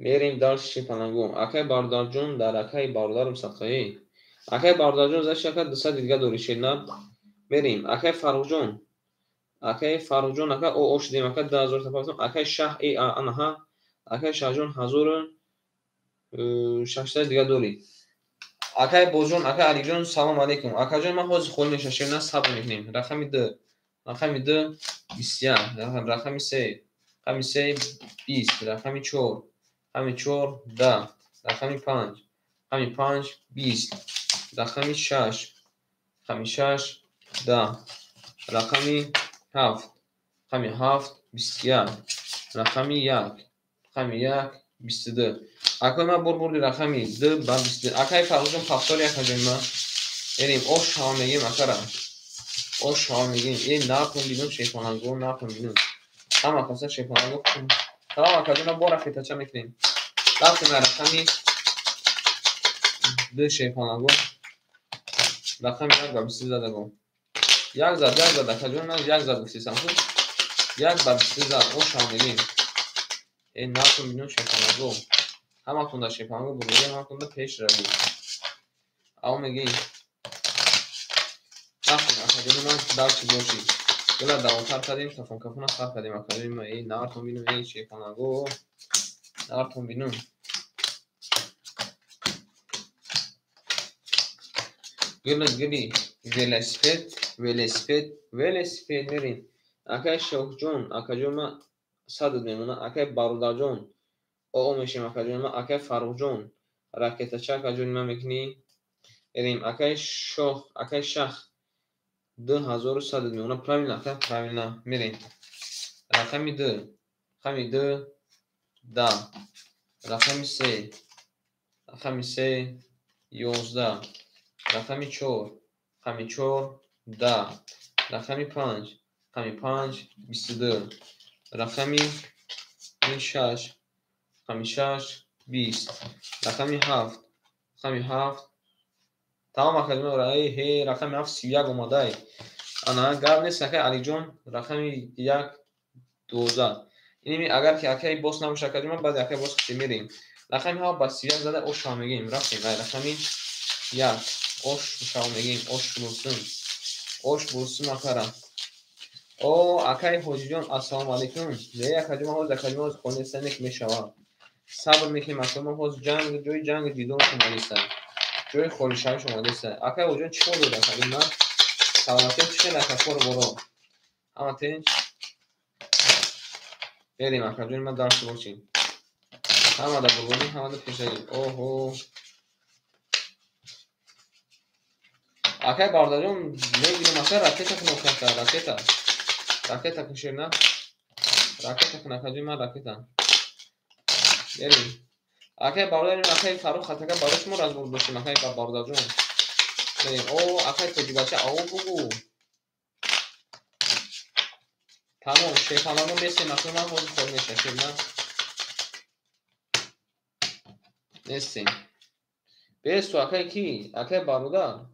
Мерем дальше, шепаланго. Акай бародарҷон, дар акай бародарам садқаи. Акай бародарҷон, заши ака 200 дига дори, шена. Мерем. Акай Фаррухҷон. Акай Фаррухҷон, ака о о шудем, ака 2000 та партофтам. Акай Шаҳ, э анаҳа. Акай Шаҳҷон, 1600 дига дори. Акай Бозҷон, акай Алиҷон, салом алейкум. Акаҷон, ман ҳозир холӣ мешавам, шена, сабр мекунем. Рақами 2, рақами 2 21, рақами 3, рақами 3 20, рақами 4, рақами 4 10, рақами 5, рақами 5 20, рақами 6, рақами 6 10, рақами 7, рақами 7 21, рақами 1, рақами 1 22. Акай ман бурди рақами 2 ба 22. Акай Фаррухҷон, повтор акаҷон ман. Мерем, ош шава мегем акара. Ош шава мегем. Э, нақун бинум, шефонанго, нақун бинум. Ҳама каса шефонанго. Салом, акаҷон, бо ракетача мекунем. Рафтем рақами 2, шефонанго. Рақами 1 ба 22 задаго. Як зад, як зад, акаҷон, ман як зад гуфтисам. Як ба 22 зад, ош шава мегем. Э, нақун бинум, шефонанго. Ҳаматонда шефонанго бурдем, ҳаматонда пешравӣ. Ав мегем. Рафтем, акаҷони ман, дальше бошӣ. Гила давомтар кардем, кафон кафона сар кардем, акаҷони ман. Э, нартон бинум, э, шефонанго. Нартон бинум. Гила гили велосипед, велосипед, велосипед мерем. Акай Шоҳҷон, акаҷон ман садат мемонад. Акай бародарҷон, о мешем, акаҷони ман. Акай Фаррухҷон, ракетача, акаҷони ман, мекунӣ. Мерем. Акай Шоҳ, акай Шах, 2100 мемонад. Правильно, ака, правильно. Мерем. Рақами 2, рақами 2 10, рақами 3, рақами 3 11, рақами 4, рақами 4 10, рақами 5, рақами 5 22, рақами 6, рақами 6 20, рақами 7, рақами 7. Тамом, акаҷон, ҳе, рақами 7 31 омадай. Ана гап нест, акай Алиҷон, рақами 1 12. Иними агар ки акай бос набошад, акаҷон, ман баъди акай бос хати мерем. Рақами 7 ба 31 зада, ош шава мегем. Рафтем, ай рақами 1 ош шава мегем, ош булсун. Ош булсун, акара. О, акай Ҳоҷиҷон, ассалому алайкум. Не, акаҷон, ман ҳозир, акаҷон, ҳозир хона нестам, нек мешавам. Сабр мекунем, акаҷон, ман ҳозир ҷанг, ҷои ҷанг ҷидол омадеста. Ҷои холишавиш омадеста. Акай Ҳоҷиҷон, чӣ кор доред, акаҷон, ман? Саломатӣ, чӣ хел, ака, кор боро? Ҳама тинч? Мерем, акаҷон, ман дарс бошем. Ҳамада бурбонӣ, ҳамада пешравӣ. Оҳо. Акай бародарҷон, мегирем, ака, ракета кун, ака, ракета. Ракета кун, шерна. Ракета кун, акаҷон, ман ракета. Мерем. Акай бародарҷон, акай Фаррух хатака барои шумо разбор доштем, акай бародарҷон. Мерем. О, акай тоҷибача, ао бугу. Тамом, шефанамо нестем, акай ман ҳозир холӣ мешавам, шерна. Нестем. Бесу, акай ки? Акай бародар.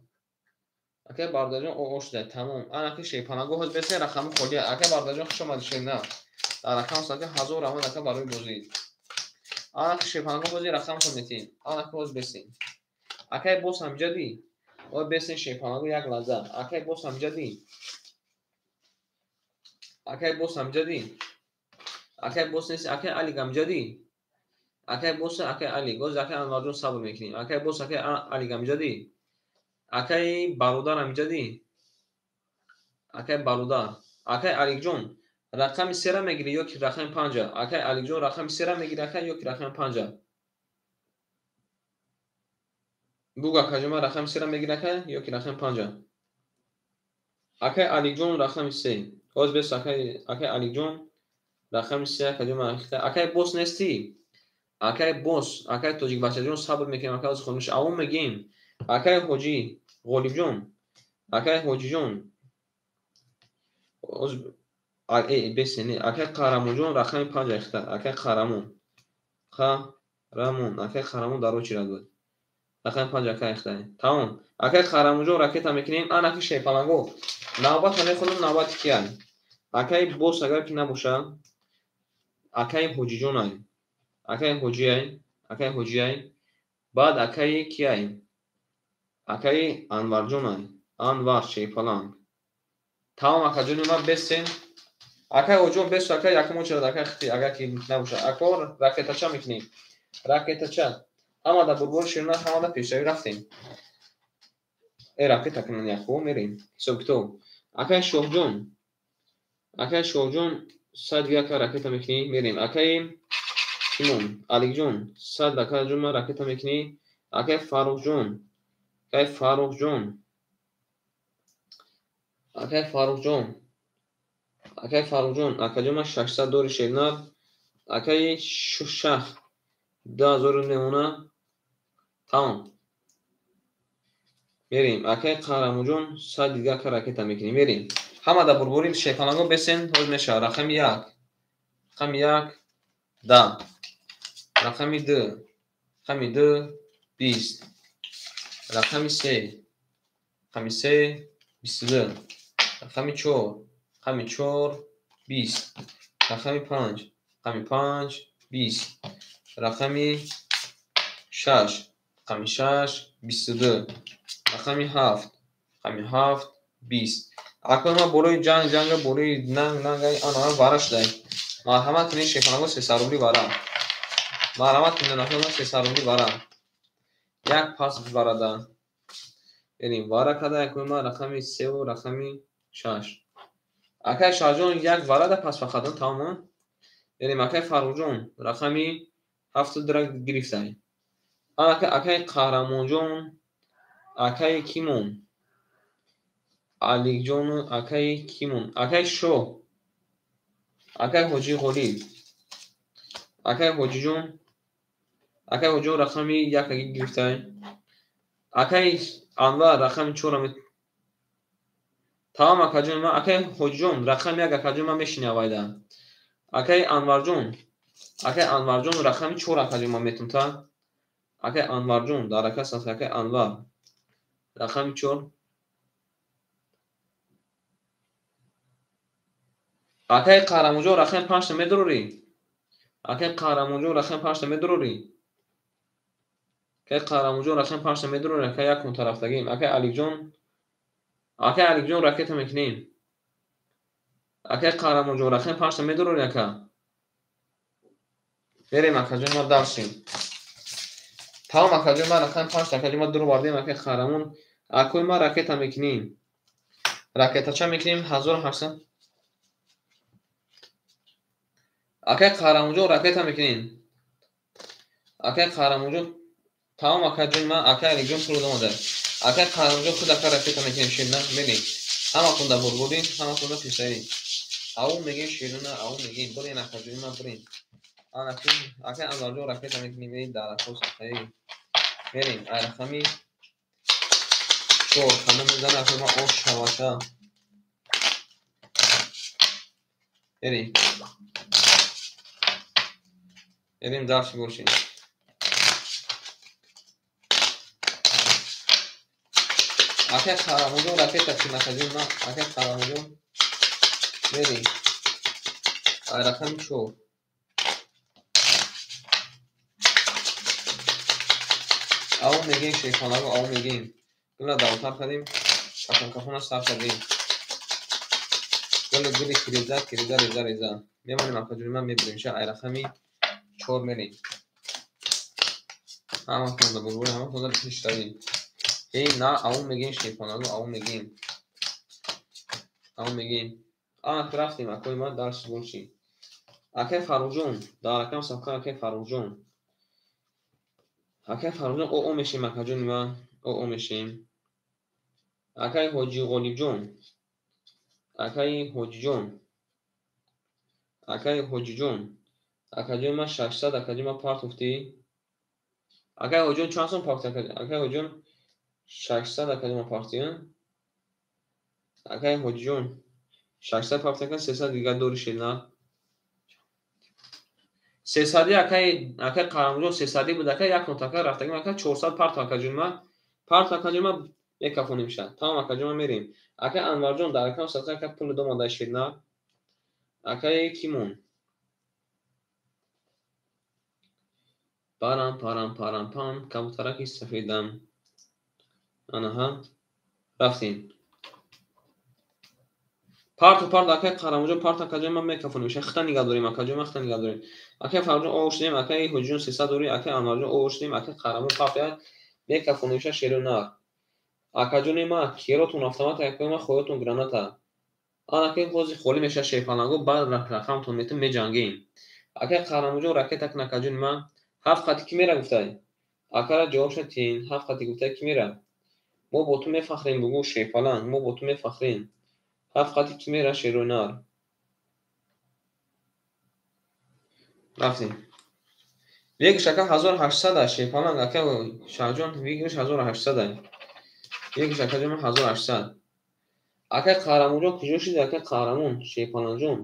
Акай бародарҷон, о, о шуда, тамом. Ана ки шефанаго ҳозир бесен, рақами холӣ. Акай бародарҷон, хуш омадӣ, шерна. Дар рақам ака 1000 раҳмат, ака, барои бозӣ. Ана ки шефанаго ҳозир рақам хон метин. Ана ки ҳозир бесен. Акай бос ҳамҷадӣ. О, бесен, шефанаго, як лаҳза. Акай бос ҳамҷадӣ. Акай бос ҳамҷадӣ. Акай бос нест, акай Алик ҳамҷадӣ. Акай бос, акай Алик. Ҳозир акай Анварҷон сабр мекунем. Акай бос, акай Алик ҳамҷадӣ. Акай бародар ҳамҷадӣ. Акай бародар. Акай Аликҷон, рақами 3-ра мегирӣ ё ки рақами 5-а? Акай Аликҷон, рақами 3-ра мегирӣ, акай, ё ки рақами 5-а? Бугу, акаҷон, ман рақами 3-ра мегирӣ, акай, ё ки рақами 5-а? Акай Аликҷон, рақами 3. Ҳозир бес, акай Аликҷон, рақами 3, акаҷон, ман акай бос нестӣ? Акай бос, акай тоҷикбачаҷон, сабр мекунем, акай, ҳозир хониш авом мегем. Акай Ҳоҷӣ Ғолибҷон, акай Ҳоҷиҷон, бесе не, акай Қаҳрамонҷон, рақами 5 ахта. Акай Қаҳрамон, Қаҳрамон, акай Қаҳрамон дар очи рад буд. Рақами 5 акай хтай. Тамом. Акай Қаҳрамонҷон ракета мекунем. Анаки шерпаланго. Навбатро мехонам, навбати кияй? Акай бос агар ки набоша, акай Ҳоҷиҷонай. Акай Ҳоҷиай, акай Ҳоҷиай. Баъд акаи кияй? Акаи Анварҷонай. Анвар шерпаланг. Тамом акаҷони ман бесен. Акай Ҳоҷиҷон бесу акай якум очерад акай хити агар ки набоша. Ако ракетача мекунем. Ракетача. Ҳамада бурбори ширина, ҳамада пешравӣ рафтем. Ракета кунан яко мерем. Ҳисоб китоб. Акай Шоҳҷон. Акай Шоҳҷон 100 яка ракета мекунӣ, мерем. Акай Кимон, Аликҷон 100 акаҷон ман ракета мекунӣ. Акай Фаррухҷон. Акай Фаррухҷон. Акай Фаррухҷон. Акай Фаррухҷон, акаҷон ман 600 дори шернар. Акай Шушах 2000 мемона. Тамом. Мерем. Акай Қаҳрамонҷон 100 дига ака ракета мекунем. Мерем. Ҳама дар бурбори шерпаланго бесен, ҳоз мешавад. Рақами 1. Рақами 1 10. Рақами 2. Рақами 2 20. Рақами 3. Рақами 3 22. Рақами 4. Рақами 4 20. Рақами 5. Рақами 5 20. Рақами 6. Рақами 6 22. Рақами 7. Рақами 7 20. Акнун ман болои ҷанг ҷанга болои нанг нанга ана вара шудай. Марҳамат кунед шерпаланго 300 рубли вара. Марҳамат кунед акнун ман 300 рубли вара. Як пас варада. Берем вара када якун ман рақами 3 ва рақами 6. Акай Шаҳҷон як варада пас фақат тамом. Берем акай Фаррухҷон рақами 7 дира гирифтай. Акай Қаҳрамонҷон, акай Кимон, Аликҷон, акай Кимон, акай Шоҳ, акай Ҳоҷи Ғолиб, акай Ҳоҷиҷон, акай Ҳоҷиҷон рақами 1 гирифтай. Акай Анвар рақами 4. Тамом акаҷон ман акай Ҳоҷиҷон рақами 1 акаҷон ман мешинам авайда. Акай Анварҷон, акай Анварҷон рақами 4 акаҷон ман метум та. Акай Анварҷон дар ака саф акай Анвар рақами 4. Акай Қаҳрамонҷон рақами 5 та медурорӣ? Акай Қаҳрамонҷон рақами 5 та медурорӣ? Акай Қаҳрамонҷон рақами 5 та медурорӣ? Акай якум тарафдагим. Акай Аликҷон, акай Аликҷон ракета мекунем. Акай Қаҳрамонҷон рақами 5 та медурорӣ ака? Берем акаҷон ма дарсем. Тамом акаҷон ман рақами 5 та акаҷон ма дуровардем акай Қаҳрамон. Акои ма ракета мекунем. Ракетача мекунем 1800. Акай Қаҳрамонҷон ракета мекунем. Акай Қаҳрамонҷон тамом акаҷон ман акай Аликҷон пул омада. Акай Қаҳрамонҷон худ ака ракета мекунем ширина мерем. Ҳама хунда бурбурӣ, ҳама хунда пешравӣ. Ау мегем ширина, ау мегем бурен акаҷон ман бурен. Акай Анварҷон ракета мекунем эй дар акос акай. Мерем ай рақами 4 хана мезана акай ман ош шаваша. Мерем. Берем дальше больше. Акай Қаҳрамонҷон ракета кун акаҷон ман акай Қаҳрамонҷон мерем. Ай рақами 4. Ау мегем шерхонаго ау мегем. Гула давтар кардем, кафон кафона сар кардем. Гула гули киреза киреза реза реза. Мемонем акаҷон ман мебурем ша ай рақами 4 мерем. Ҳама хонда бурбури, ҳама хонда пешравӣ. Эй на ау мегем шерхонаго ау мегем. Ау мегем. Ана рафтем акои ман дарс больше. Акай Фаррухҷон, дар рақам сабқа акай Фаррухҷон. Акай Фаррухҷон о мешем акаҷони ман, о мешем. Акай Ҳоҷи Ғолибҷон. Акай Ҳоҷиҷон. Акай Ҳоҷиҷон. Акаҷон ман 600 акаҷон ман партофтӣ. Акай Ҳоҷиҷон чанд сом партофтӣ? Акай Ҳоҷиҷон 600 акаҷон ман партофтӣ. Акай Ҳоҷиҷон 600 партофтӣ, 300 дигар дори ширина. 300 акай акай Қаҳрамонҷон 300 буд ака як нот ака рафтагим ака 400 парто акаҷон ма. Парто акаҷон ма мекафонем ша. Тамом акаҷон ма мерем. Акай Анварҷон дар рақам 100 ака пул домада ширна. Акай кимон. Парам парам парам пам кабутараки сафедам. Анаҳа. Рафтем. Парто парто акай Қаҳрамонҷон парто акаҷон ман мекафонем ша. Хита нигаҳ дорем акаҷон ман хита нигаҳ дорем. Акай Фарҷон овоштем, акай Ҳоҷиҷон 300 дорӣ, акай Анварҷон овоштем, акай Қаҳрамон парто мекафонем ша шеру нар. Акаҷони ма керотун автомат акай ма хоётун граната. Ана ки ҳозир холӣ меша шерпаланго баъд рақамтон метум меҷангем. Акай Қаҳрамонҷон ракета кун акаҷони ма. Ҳафт қати ки мера гуфтай? Акара ҷавобша тин. Ҳафт қати гуфтай ки мера? Мо бо ту мефахрем бугӯ шерпаланг, мо бо ту мефахрем. Ҳафт қати ки мера шеру нар. Рафтем. Выигрыш ака 1800 а шерпаланг ака Шаҳҷон выигрыш 1800 а. Выигрыш акаҷон 1800. Акай Қаҳрамонҷон куҷо шуди акай Қаҳрамон шерпалангҷон?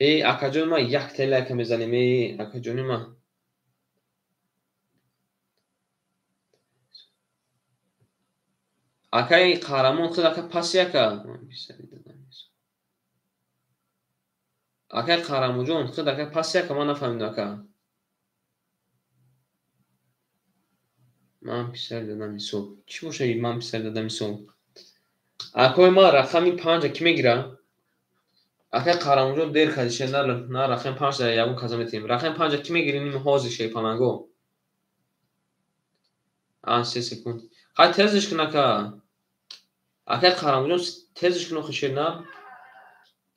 Эй акаҷон ма як телака мезанем эй акаҷони ма. Акай Қаҳрамон худ ака паси ака. Акай Қаҳрамонҷон худ ака паси ака ман нафаҳмидам ака. Ман писари дадам ҳисоб. Чӣ боша ман писари дадам ҳисоб? Акои ма рақами 5 ки мегира? Акай Қаҳрамонҷон дер кардӣ ше на рақами 5 ягон каза метиҳем. Рақами 5 ки мегирӣ ним ҳозир шерпаланго? А 3 секунд. Хай тезиш кун ака. Акай Қаҳрамонҷон тезиш кун охи шер нар.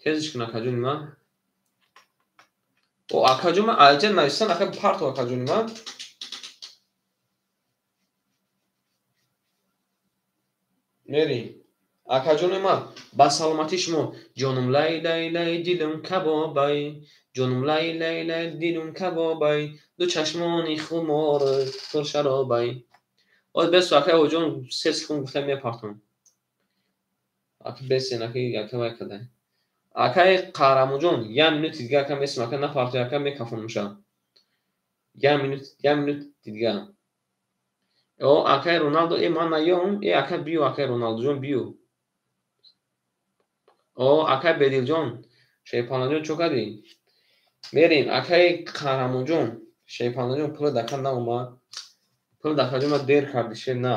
Тезиш кун акаҷони ман. О акаҷон ман алҷа нависан ака парто акаҷони ман. Мерем. Акаҷони ман ба саломатии шумо. Ҷонум лай лай лай дилум кабобай. Ҷонум лай лай лай дилум кабобай. Ду чашмони хумор пуршаробай. Оз бесу акай ҳоҷон 3 секунд гуфта мепартом. Ака бесен ака ака вай кадай. Акай Қаҳрамонҷон як минути дига ака месим ака напарто ака мекафонумша. Як минут як минути дига. О акай Роналдо э ман наём э ака биё акай Роналдоҷон биё. О акай Бедилҷон шерпаланҷон чо кардӣ? Мерем акай Қаҳрамонҷон шерпаланҷон пули дака наомад. Пули дакаҷон ма дер кардӣ шер на.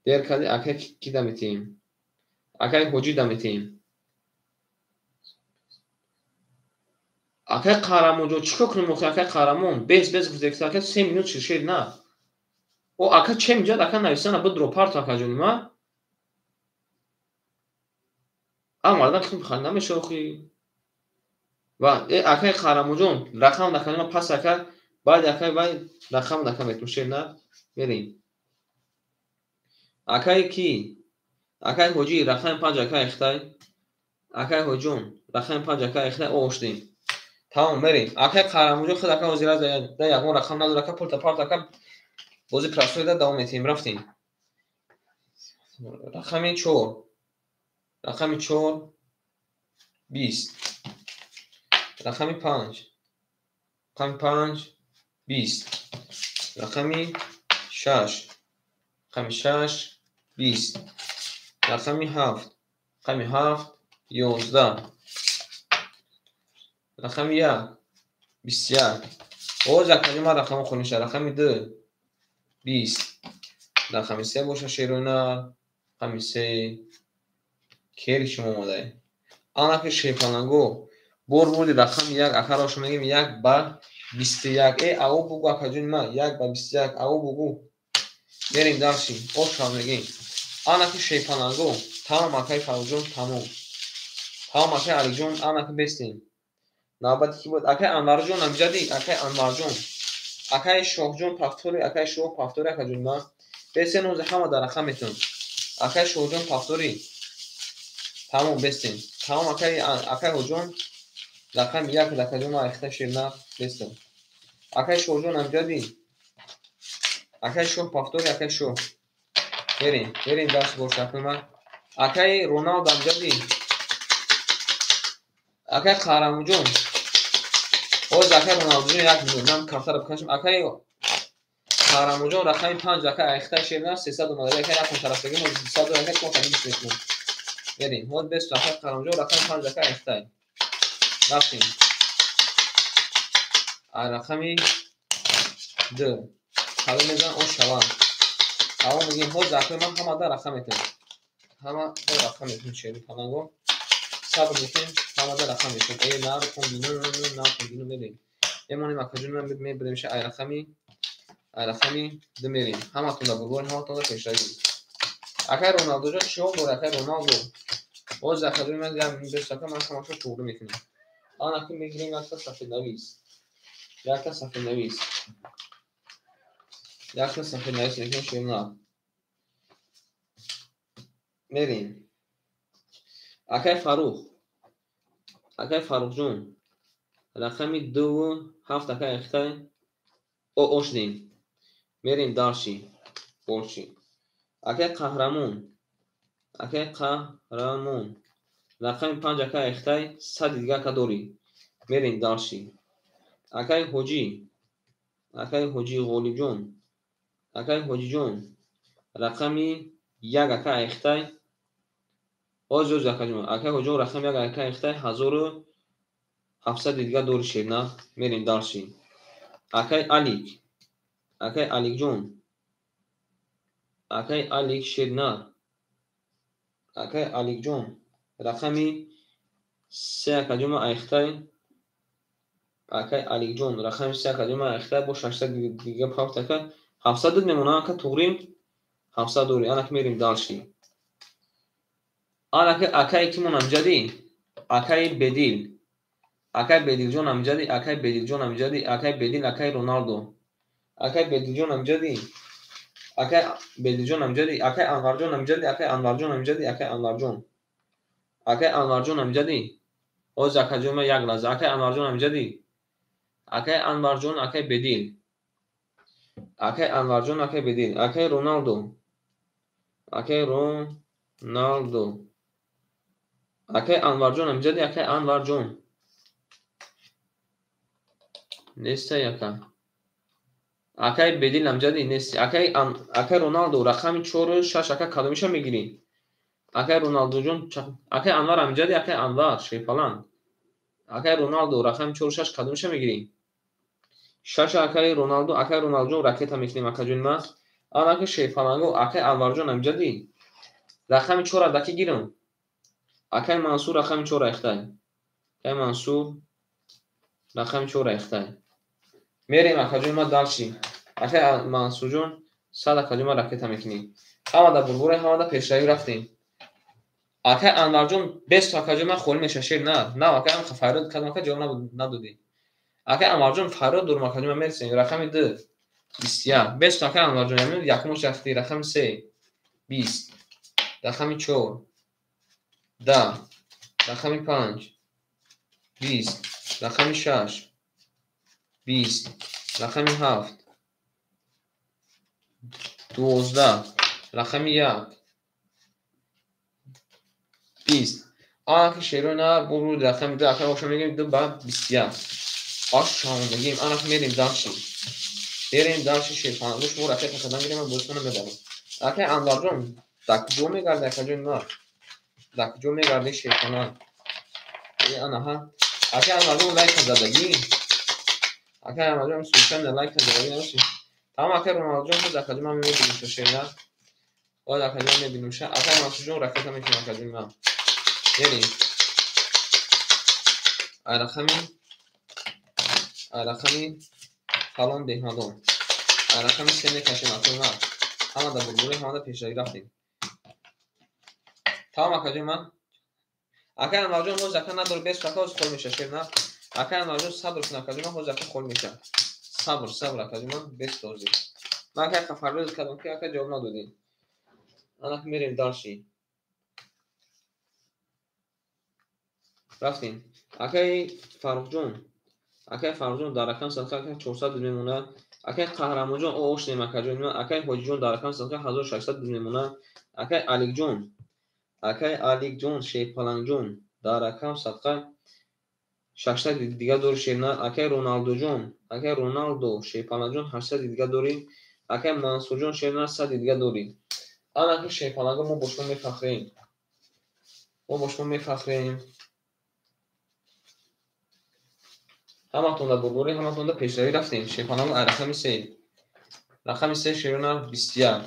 Дер кардӣ акай ки да метиҳем? Акай Ҳоҷӣ да метиҳем. Акай Қаҳрамонҷон чӣ кор кунем охи акай Қаҳрамон? Бес бес гуфта ака 3 минут шуд шер на. О ака че миҷад ака нависана бидро парто акаҷони ма. А мардам хим хали намеша охи. Ва э акай Қаҳрамонҷон рақам дакани ма пас ака баъд акай вай рақам дака метум шер на. Мерем. Акай ки? Акай Ҳоҷӣ рақами 5 акай ихтай. Акай Ҳоҷон рақами 5 акай ихтай оштем. Тамом мерем. Акай Қаҳрамонҷон худ ака ҳозир да ягон рақам надор ака пулта парт ака бози простой да давом метиҳем. Рафтем. Рақами 4. Рақами 4 20. Рақами 5. Рақами 5 20. Рақами 6. Рақами 6 20. Рақами 7. Рақами 7 11. Рақами 1 21. Оз акаҷон ман рақамро хониша. Рақами 2 20. Рақами 3 боша шерона. Рақами 3 кери шумо омадай. Анаки шерпаланго бор бурди рақами 1 акаро шумо мегем 1 ба 21. Э ао бугу акаҷони ман 1 ба 21 ао бугу. Мерем дарси. Ошав мегем. Анаки шерпаланго тамом акай Фарруҷон тамом. Тамом акай Алиҷон анаки бестем. Навбати ки буд? Акай Анварҷон амҷади, акай Анварҷон. Акай Шоҳҷон пафтори, акай Шоҳ пафтори акаҷони ман. Бестен ҳозир ҳама дар рақам метун. Акай Шоҳҷон пафтори. Тамом бестем. Тамом акай акай Ҳоҷон рақами 1 акаҷон ман ихта шерна бестем. Акай Шоҳҷон амҷади. Акай Шоҳ пафтори, акай Шоҳ. Мерем, мерем дарс бош акай ман. Акай Роналдо амҷади. Акай Қаҳрамонҷон. Оз акай Роналдуҷон як минут, ман картаро бикашам. Акай Қаҳрамонҷон рақами 5 акай айхтай шерна 300 омада. Акай рақам тарафдаги мо 200 акай шумо қабул мекунем. Мерем. Ҳоз бес акай Қаҳрамонҷон рақами 5 акай айхтай. Рафтем. Рақами 2. Ҳало мезан о шаван. Аввал мегем ҳоз акай ман ҳамада рақам метавам. Ҳама рақам метавам шери паланго. Сабр мекунем, ҳамада рақам метавам. Э нар комбино на комбино мерем. Эмонем акаҷон ман мебарем ша ай рақами 2 мерем. Ҳаматон да бурбор, ҳаматон да пешравӣ. Акай Роналдуҷон чӣ ҳол дорад? Акай Роналду. Боз акаҷон ман як бесака ман ҳамаша туғри мекунем. Анаки мегирем якта сафеднавис. Якта сафеднавис. Якта сафеднавис мекунем шерна. Мерем. Акай Фарух. Акай Фарухҷон. Рақами 2 7 акай айхтай. О ошдем. Мерем дарши. Борши. Акай Қаҳрамон. Акай Қаҳрамон. Рақами 5 акай айхтай 100 дига ака дорӣ. Мерем дарши. Акай Ҳоҷӣ. Акай Ҳоҷӣ Ғолибҷон. Акай Ҳоҷиҷон. Рақами 1 акай айхтай. Оз оз акаҷон. Акай Ҳоҷиҷон рақами 1 акай айхтай 1700 дига дорӣ шерна. Мерем дарши. Акай Алик. Акай Аликҷон. Акай Алик шерна. Акай Аликҷон. Рақами 3 акаҷон айхтай. Акай Аликҷон рақами 3 акаҷон айхтай бо 600 дига 7 ака 700 мемонад ака туғри 700 дорӣ. Анак мерем дарши. Анак акай кимон амҷадӣ? Акай Бедил. Акай Бедилҷон амҷадӣ, акай Бедилҷон амҷадӣ, акай Бедил, акай Роналдо. Акай Бедилҷон амҷадӣ. Акай Бедилҷон амҷадӣ, акай Анварҷон амҷадӣ, акай Анварҷон амҷадӣ, акай Анварҷон. Акай Анварҷон амҷадӣ. Оз акаҷон ман як лаҳза. Акай Анварҷон амҷадӣ. Акай Анварҷон, акай Бедил. Акай Анварҷон, акай Бедил. Акай Роналдо. Акай Роналдо. Акай Анварҷон амҷадӣ, акай Анварҷон. Нестай ака. Акай Бедил амҷадӣ нести. Акай Роналдо рақами 4 6 ака кадомиша мегирӣ? Акай Роналдуҷон, акай Анвар амҷадӣ, акай Анвар шерпаланг. Акай Роналдо рақами 4 6 кадомиша мегирӣ? 6 акай Роналдо, акай Роналдуҷон ракета мекунем акаҷони ман. Анаки шерпаланго, акай Анварҷон амҷадӣ. Рақами 4 даки гирам. Акай Мансур рақами 4 айхтай. Акай Мансур рақами 4 айхтай. Мерем акаҷони ман дарши. Акай Мансурҷон 100 акаҷони ман ракета мекунем. Ҳамада бурбуре, ҳамада пешравӣ рафтем. Акай Анварҷон 20 акаҷони ман холӣ меша шер на. На акай ам фарёд кардам ака ҷавоб надодӣ. Акай Анварҷон фарёд дорум акаҷони ман мерасем. Рақами 2 21. 20 акай Анварҷон ямин якумош рафтӣ. Рақами 3 20. Рақами 4 10. Рақами 5 20. Рақами 6 20. Рақами 7 12. Рақами 1 20. Анаки шерои нар буруд рақами 2 акай оша мегем 2 ба 21. Аш мегем анаки мерем дарши. Мерем дарши шерпаланго шумо ракета кадан гирем ман бозитона мебарам. Акай Анварҷон дар куҷо мегарди акаҷони нар? Дар куҷо мегарди шерпаланг? Э анаҳа. Акай Анварҷон лайка задагӣ. Акай Анварҷон султан лайка задагӣ наши. Тамом акай Роналдуҷон боз акаҷон ман мебинем ша шерна. Боз акаҷон ман мебинем ша. Акай Мансурҷон ракета мекунем акаҷони ман. Мерем. Ай рақами фалон беҳмадон. Ай рақами 3 мекашем акаҷони ман. Ҳамада бурбуре, ҳамада пешравӣ рафтем. Тамом акаҷони ман. Акай Анварҷон ҳоз ака надор бес ака ҳоз холӣ меша шерна. Акай Анварҷон сабр кун акаҷон ман ҳоз ака холӣ меша. Сабр, сабр акаҷон ман бес ҳозир. Ман акай фарёд кардам ки ака ҷавоб надодӣ. Анак мерем дарши. Рафтем. Акай Фаррухҷон. Акай Фаррухҷон дар рақами садқа акай 400 мемонад. Акай Қаҳрамонҷон о ошнем акаҷон ман. Акай Ҳоҷиҷон дар рақами садқа 1600 мемонад. Акай Аликҷон. Акай Аликҷон Шерпалангҷон дар рақам садқа 600 дига дори шернар. Акай Роналдоҷон, акай Роналдо шерпаланҷон 800 дига дорӣ. Акай Мансурҷон шернар 100 дига дорӣ. Анаки шерпаланго мо бо шумо мефахрем. Мо бо шумо мефахрем. Ҳаматонда бурборӣ, ҳаматонда пешравӣ рафтем. Шерпаланго ай рақами 3. Рақами 3 шернар 21.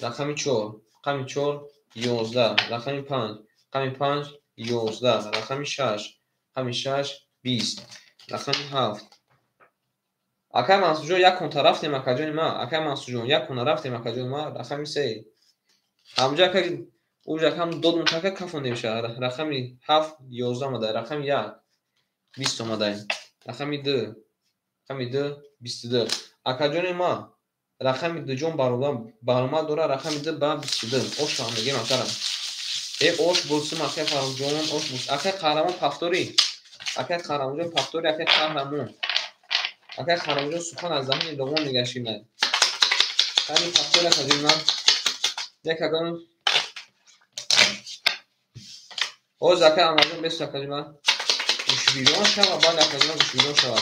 Рақами 4, рақами 4 11, рақами 5, рақами 5 11, рақами 6, рақами 6 20, рақами 7. Акай Мансурҷон як конта рафтем, акаҷони ма. Акай Мансурҷон як кона рафтем, акаҷони ма. Рақами 3. Ҳамҷа ака уҷа акам дод мутака кафондем ша. Рақами 7 11 омадай, рақами 1 20 омадай. Рақами 2, рақами 2 22. Акаҷони ма рақами 2 ҷон баромад дора, рақами 2 ба 22. Ош ҳам мегем акарам. Э ош булсум акай Фаррухҷон, ош булсум. Акай Қаҳрамон пафторӣ. Акай Қаҳрамонҷон пафторӣ, акай Қаҳрамон. Акай Қаҳрамонҷон сухан аз даҳони лоғон мегашинад. Ҳамин пафторӣ акаҷони ман. Як агар ҳозир акай Анварҷон бесу акаҷони ман. Гӯшбирон шава, бале акаҷони ман гӯшбирон шава.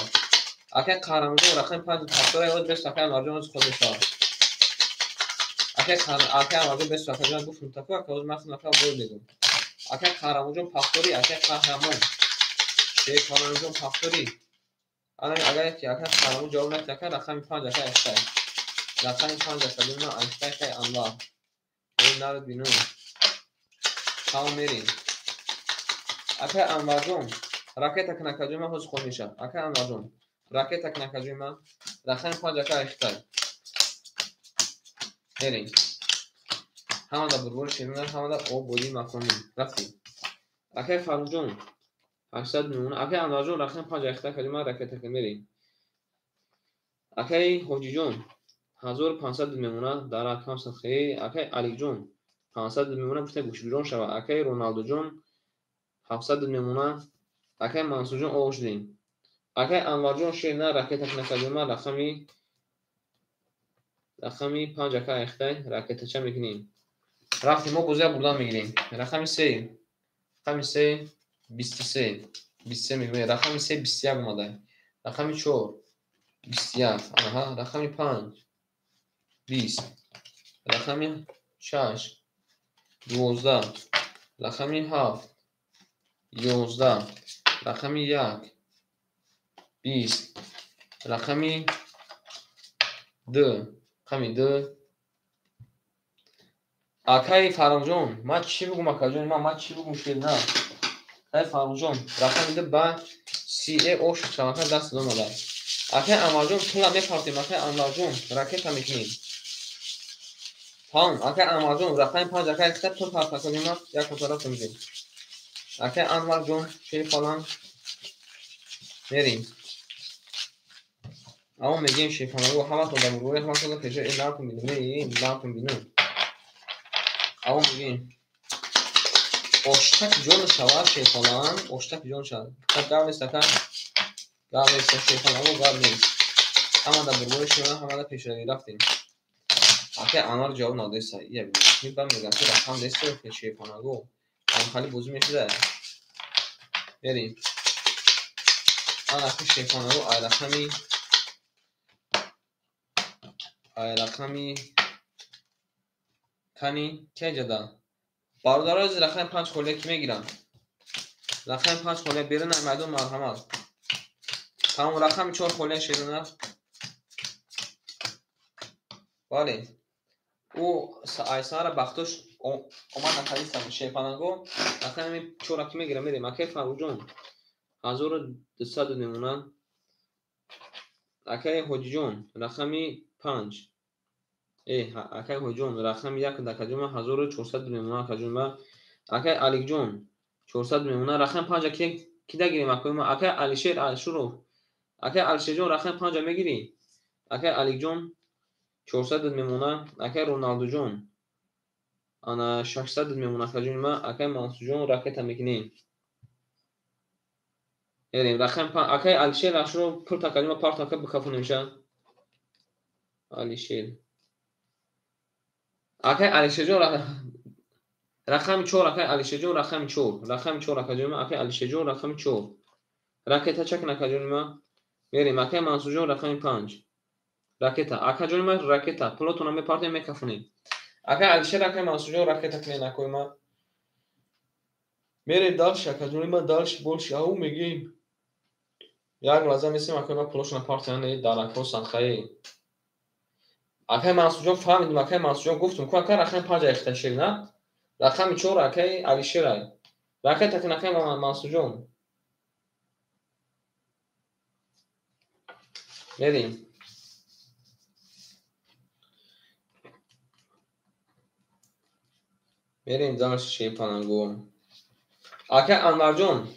Акай Қаҳрамонҷон рақами 5 пафторӣ, ҳозир бесу акай Анварҷон ҳозир ход мешавад. Акай Анварҷон бесу акаҷони ман гуфтум таку, ака ҳозир ман худам боз мегӯм. Акай Қаҳрамонҷон пафторӣ, акай Қаҳрамон. Шерпаланҷон пафторӣ. Ана агар ки акай Қаҳрамон ҷавоб надиҳад, акай рақами 5 акай Айхтай. Рақами 5 акаҷони ман Айхтай акай Анвар. Эй народ бинум. Тамом мерем. Акай Анварҷон, ракета кун акаҷони ман ҳозир ход мешавад. Акай Анварҷон, ракета кун акаҷони ман. Рақами 5 акай Айхтай. Мерем. Ҳамада бурбори ширина, ҳамада ободии маконӣ. Рафтем. Акай Фаррухҷон 800 мемона. Акай Анварҷон рақами 5 Айхтай акаҷони ман ракета кун мерем. Акай Ҳоҷиҷон 1500 мемона дар рақам садхе. Акай Алиҷон 500 мемона гуфта гӯшбирон шава. Акай Роналдоҷон 700 мемона. Акай Мансурҷон оғоз шудем. Акай Анварҷон шер на ракета кун акаҷони ман рақами 5 акай Айхтай ракетача мекунем. Рафтем, мо бозия бурдан мегирем. Рақами 3, рақами 3 23, 23 мегӯем. Рақами 3 21 омада. Рақами 4 21. Аҳа, рақами 5 20. Рақами 6 12. Рақами 7 11. Рақами 1 20. Рақами 2, рақами 2. Акай Фаррухҷон, ман чӣ бигӯм акаҷони ман, ман чӣ бигӯм шер на? Акай Фаррухҷон, рақами 2 ба 30 ош шавака даст омада. Акай Анварҷон пула мепартем, акай Анварҷон ракета мекунем. Тамом, акай Анварҷон рақами 5 акай Айхтай пул парт акаҷони ман, як тараф мезем. Акай Анварҷон шерпаланг мерем. Аммо мегӯем шерпаланго ҳаматон дар мурворӣ, ҳаматон дар пеша, э наркун бинум, э наркун бинум. Аммо мегӯем оштак ҷон шавад шерпаланг, оштак ҷон шавад. Гап нест ака, гап нест шерпаланго, гап нест. Ҳама дар бурбори шумо, ҳама дар пешравӣ рафтем. Акай Анвар ҷавоб надоста. Ия бинем, баъд мегӯям ки рақам нест шерпаланго. Ҳамхали бозӣ мешуда. Мерем. Ана ки шерпаланго ай рақами кани кай ҷада? Бародаро аз рақами 5 холия ки мегирам? Рақами 5 холия берун ай майдон марҳамат. Тамом, рақами 4 холия шерона. Бале. Ӯ айсара бахтош омад накардистам шерпаланго. Рақами 4 ки мегирам мерем. Акай Фаррухҷон 1200 мемона. Акай Ҳоҷиҷон рақами 5. Э, акай Ҳоҷиҷон рақами 1 акаҷони ман 1400 мемона акаҷони ман. Акай Алиҷон 400 мемона. Рақами 5 ки дагирем акои ман? Акай Алишер Ашуров. Акай Алишерҷон рақами 5 мегирӣ? Акай Алиҷон 400 мемона. Акай Роналдуҷон ана 600 мемона акаҷони ман. Акай Мансурҷон ракета мекунем. Мерем рақами 5. Акай Алишер Ашуров пул такаҷони ман парт ака бикафонемша. Алишер. Акай Алишерҷон рақами 4, акай Алишерҷон рақами 4, рақами 4 акаҷони ман, акай Алишерҷон рақами 4. Ракета чак акаҷони ма. Мерем, акай Мансурҷон, рақами 5. Ракета. Акаҷони ма, ракета. Пулотона мепартем, мекафонем. Акай Алишер, акай Мансурҷон, ракета кунен, акои ма. Мерем дальше, акаҷони ма, дальше, больше. Ау мегим. Як лаҳза месем, акои ма, пулошона партиян, даракҳо садқаи. Акай Мансурҷон, фаҳмидим, акай Мансурҷон, гуфтум ку, ака, рақами 5 айхта шер, на? Рақами 4 акай Алишерай. Ракета кун, акай Мансурҷон. Мерем. Мерем дальше, шерпаланго. Акай Анварҷон,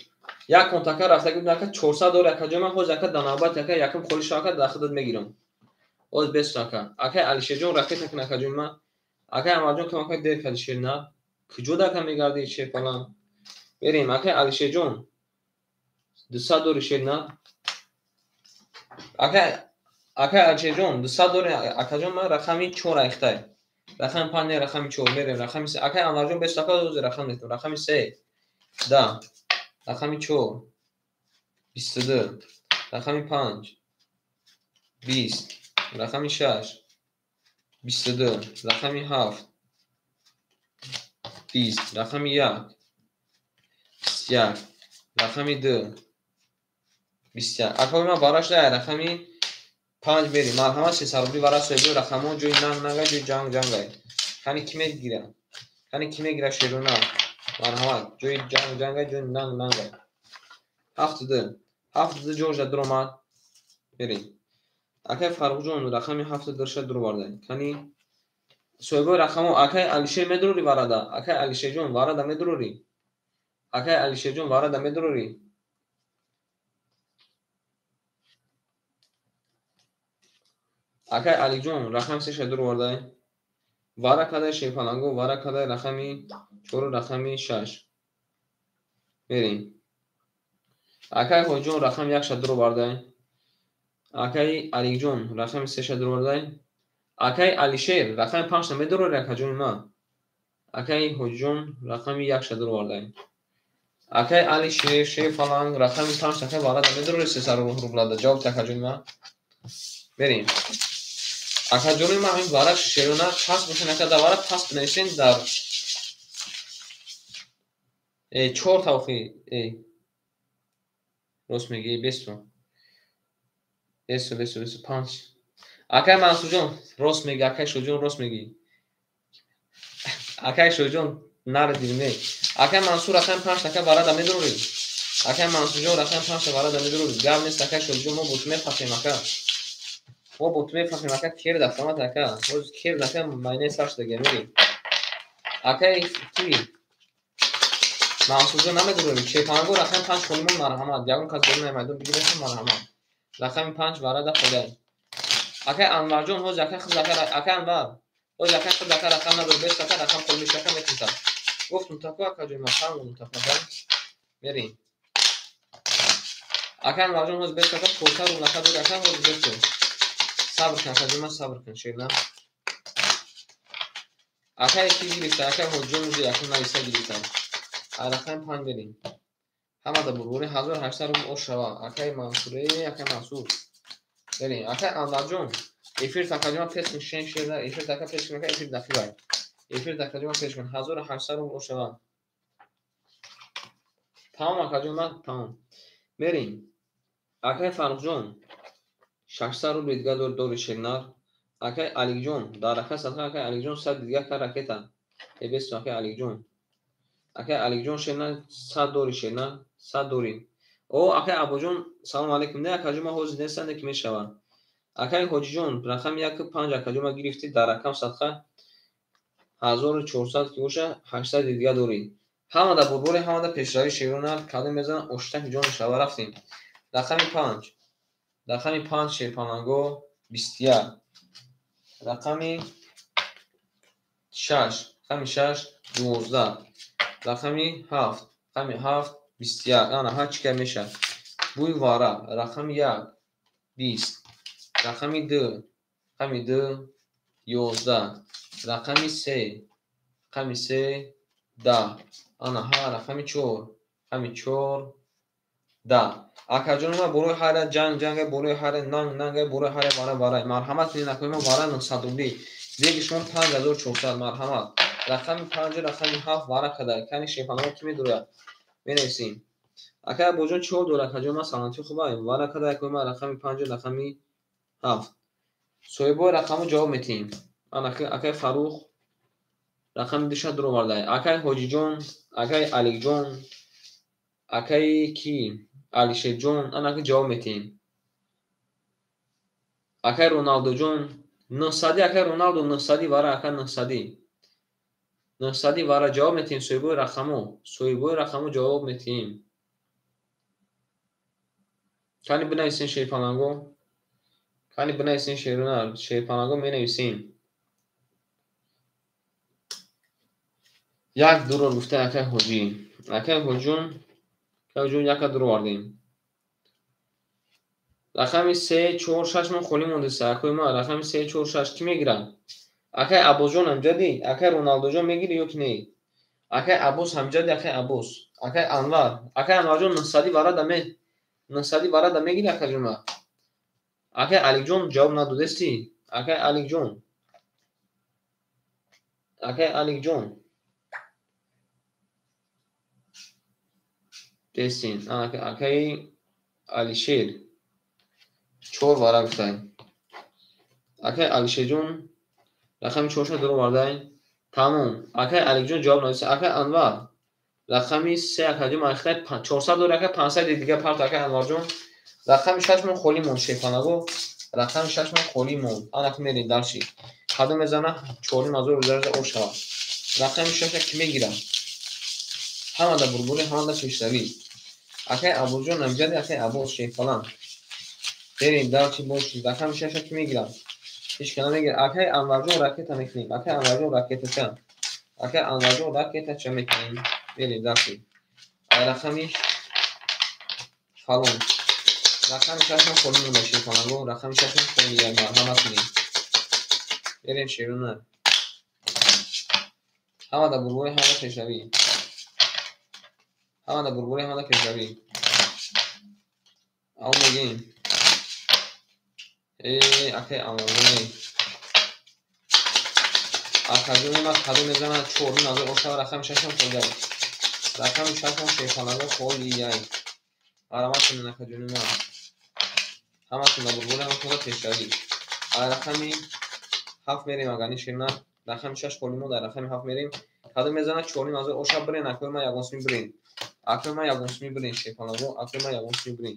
як контака рафтагӣ буд, ака, 400 дори, акаҷон, ман ҳозир, ака, дар навбат, ака, якум холи шава, ака, дар худат мегирам. Ҳозир бесу, ака. Акай Алишерҷон, ракета кун, акаҷон ма. Акай Анварҷон, кам, ака, дер кардӣ, шер на. Куҷо дака мегардӣ, шерпаланг? Мерем, акай Алишерҷон. 200 дори, шер на. Акай Алишерҷон, 200 дори, акаҷон ма, рақами 4 айхтай. Рақами 5 не, рақами 4 мерем, рақами 3. Акай Анварҷон, бесу, ака, ҳозир рақам метам. Рақами 3. Да. Рақами 4. 22. Рақами 5. 20. Рақами 6. 22. Рақами 7. 20. Рақами 1. 21. Рақами 2. 21. Акои ман бараш да рақами 5 мерем. Марҳамат, 300 рубли вара соҳиби рақамҳо, ҷои нанг нангай, ҷои ҷанг ҷангай. Кани ки мегира? Кани ки мегира, шерона? Марҳамат, ҷои ҷанг ҷангай, ҷои нанг нангай. 72. 72 ҷоша дуромад. Мерем. Акай Фаррухҷон, рақами 72 ша дуровардай. Кани соҳибои рақамҳо, акай Алишер медурори варада? Акай Алишерҷон, варада медурори? Акай Алишерҷон, варада медурори? Акай Алиҷон, рақами 3 ша дуровардай. Вара кадай, шерпаланго, вара кадай, рақами 4, рақами 6. Мерем. Акай Ҳоҷиҷон, рақами 1 ша дуровардай. Акай Алиҷон, рақами 3 ша дуровардай. Акай Алишер, рақами 5 ша медурори, акаҷони ма? Акай Ҳоҷиҷон, рақами 1 ша дуровардай. Акай Алишер, шерпаланг, рақами 5 ша варада медурори 300 рублада? Ҷавоб акаҷони ма. Мерем. Акаҷони ма, ҳамин вара шерона пас бошен, ака, дар вара пас бинависен дар чор тавхи. Рост мегӣ, бесу. Бесу, бесу, бесу, 5. Акай Мансурҷон, рост мегӣ, акай Шоҳиҷон, рост мегӣ. Акай Шоҳиҷон, нари дилме. Акай Мансур, рақами 5 ака варада медурорӣ? Акай Мансурҷон, рақами 5 варада медурорӣ? Гап нест, акай Шоҳиҷон, мо бо ту мефаҳмем, ака. Мо бо ту мефаҳмем, ака, кер дафтамат, ака. Ҳозир кер, ака, майнаи сар шуда мери. Акай ки? Мансурҷон намедурорӣ? Шерпаланго, рақами 5 холимон, марҳамат. Ягон кас берун намайдон бигиред, марҳамат. Рақами 5 варада холиай. Акай Анварҷон, ҳозир акай хиз, ака, акай Анвар. Ҳозир акай хиз, ака, рақам надор, бес, ака, рақам холи меша, ака, метунта. Гуфтум тако, акаҷон, ма фаҳмидум тако, ака. Мерем. Акай Анварҷон, ҳозир бес, ака, 400 рубл, ака, дори, ака, ҳозир бес. Сабр кун, акаҷон, ма, сабр кун, шерна. Акай ки гирифта, акай Ҳоҷиҷон уже якум нависа гирифта. Рақами 5 мерем. Ҳамада бурбури 1800 рубл ош шава. Акай Мансуре, акай Мансур. Мерем. Акай Анварҷон, эфир такаҷон пеш кун, шен шерна, эфир така пеш кун, ака, эфир дафибай. Эфир такаҷон пеш кун, 1800 рубл ош шава. Тамом, акаҷон, ма тамом. Мерем. Акай Фаррухҷон, 600 рубли дига дори, шернар. Акай Алиҷон, дар рака садқа, акай Алиҷон, 100 дига ка ракета. Эбесу, акай Алиҷон. Акай Алиҷон, шерна, 100 дори, шерна, 100 дори. О, акай Абуҷон, салом алейкум. Не, акаҷон, ма ҳозир нестам, ки мешава. Акай Ҳоҷиҷон, рақами 1 5 акаҷон, ма гирифтӣ дар рақам садқа 1400 ки боша, 800 дига дорӣ. Ҳамада бурбори, ҳамада пешравӣ, шерона, кадом мезанам, оштаки ҷон шава, рафтем. Рақами 5. Рақами 5 шерпаланго 21. Рақами 6, рақами 6 12. Рақами 7, рақами 7 21. Ана ҳар чӣ ка меша. Бӯи вара, рақами 1 20. Рақами 2, рақами 2 11. Рақами 3, рақами 3 10. Ана ҳа, рақами 4, рақами 4 Да. Акаҷони ман борои ҳар як ҷанг ҷанга, борои ҳар як нанг нанга, борои ҳар як вара вара. Марҳамат кунед, акои ман вара 900 рубли. Зеги шумо 5400 марҳамат. Рақами 5, рақами 7 вара када. Кани шефанаго ки медурад? Менависем. Акай Абоҷон чӣ ҳол дорад? Акаҷон ман саломатӣ хубам. Вара када акои ман рақами 5, рақами 7. Соҳибои рақамро ҷавоб метиҳем. Акай Фарух рақами 2 дуроварда. Акай Ҳоҷиҷон, акай Аликҷон, акай ки? Алишерҷон, анаки ҷавоб метиҳем. Акай Роналдоҷон, 900, акай Роналдо 900 вара, акай 900. 900 вара ҷавоб метиҳем соҳибои рақамо. Соҳибои рақамо ҷавоб метиҳем. Кани бинависем шерпаланго? Кани бинависем шерунар? Шерпаланго менависем. Як дурор гуфта акай Ҳоҷӣ. Акай Ҳоҷиҷон, акай Ҳоҷиҷон яка дур овардем. Рақами 3, 4, 6 мон холӣ мондеста. Акои ман рақами 3, 4, 6 кӣ мегирад? Акай Аббосҷон ҳамҷадӣ? Акай Роналдоҷон мегирӣ ё ки не? Акай Аббос ҳамҷадӣ, акай Аббос. Акай Анвар. Акай Анварҷон 900 варада ме 900 варада мегирӣ акаҷон ман? Акай Аликҷон ҷавоб надодестӣ? Акай Аликҷон. Акай Аликҷон. Дестин. Акай Алишер. 4 вара гуфтай. Акай Алишерҷон рақами 4 дуровардай. Тамом. Акай Аликҷон ҷавоб надодест. Акай Анвар рақами 3 акаҷон ман хитай 400 дори акай 500 дига парт акай Анварҷон. Рақами 6 мон холӣ монд шефанаго. Рақами 6 мон холӣ монд. Анак мерем дарши. Кадом мезана 4000 рӯза об шавад. Рақами 6 ки мегирад? Ҳамада бурбури, ҳамада пешравӣ. Акай Аббосҷон намҷади, акай Аббос шефалан. Берем дарчи боши. Рақами 6 ки мегирад? Ҳеч ка намегирад. Акай Анварҷон ракета мекунем. Акай Анварҷон ракетача. Акай Анварҷон ракетача мекунем. Берем дарчи. Рақами фалон. Рақами 6 мон холӣ монда шефаланго. Рақами 6 мон холӣ марҳамат кунем. Берем шеруна. Ҳамада бурбури, ҳамада пешравӣ. Ҳамада бурбури, ҳамада пешравӣ. Ав мегем. Акай Анварҷон. Акаҷони ман кадом мезанад 4000 ошава рақами 6 мон холӣ. Рақами 6 мон шефаланго холияй. Марҳамат кунед акаҷони ман. Ҳаматон дар бурбури, ҳаматон дар пешравӣ. Рақами 7 мерем агар нишем на. Рақами 6 холӣ монд, дар рақами 7 мерем. Кадом мезанад 4000 оша бирен, акои ман ягон суми бирен. Акои ман ягон суми бирен шефаланго, акои ман ягон суми бирен.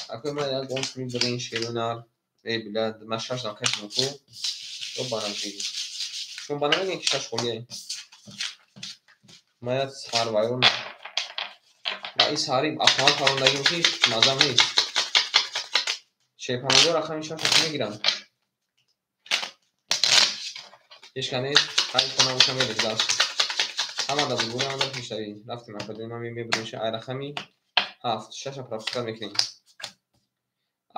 Акои ман ягон суми бирен шерунар. Эй била, ман 6 дам кашидам ку. Ё банажи. Шумо ба намегӯед ки 6 холие? Ман як сарвайрон. Ва ин сари автомат парондагим ки мазам нест. Шефаланго рақами 6 мегирам. Ҳеч ка нест. Ҳар хона боша мерем дарс. Ҳамада бурбури, ҳамада пешравӣ. Рафтем акаҷон ман мебурем ай рақами 7, 6 пропускат мекунем.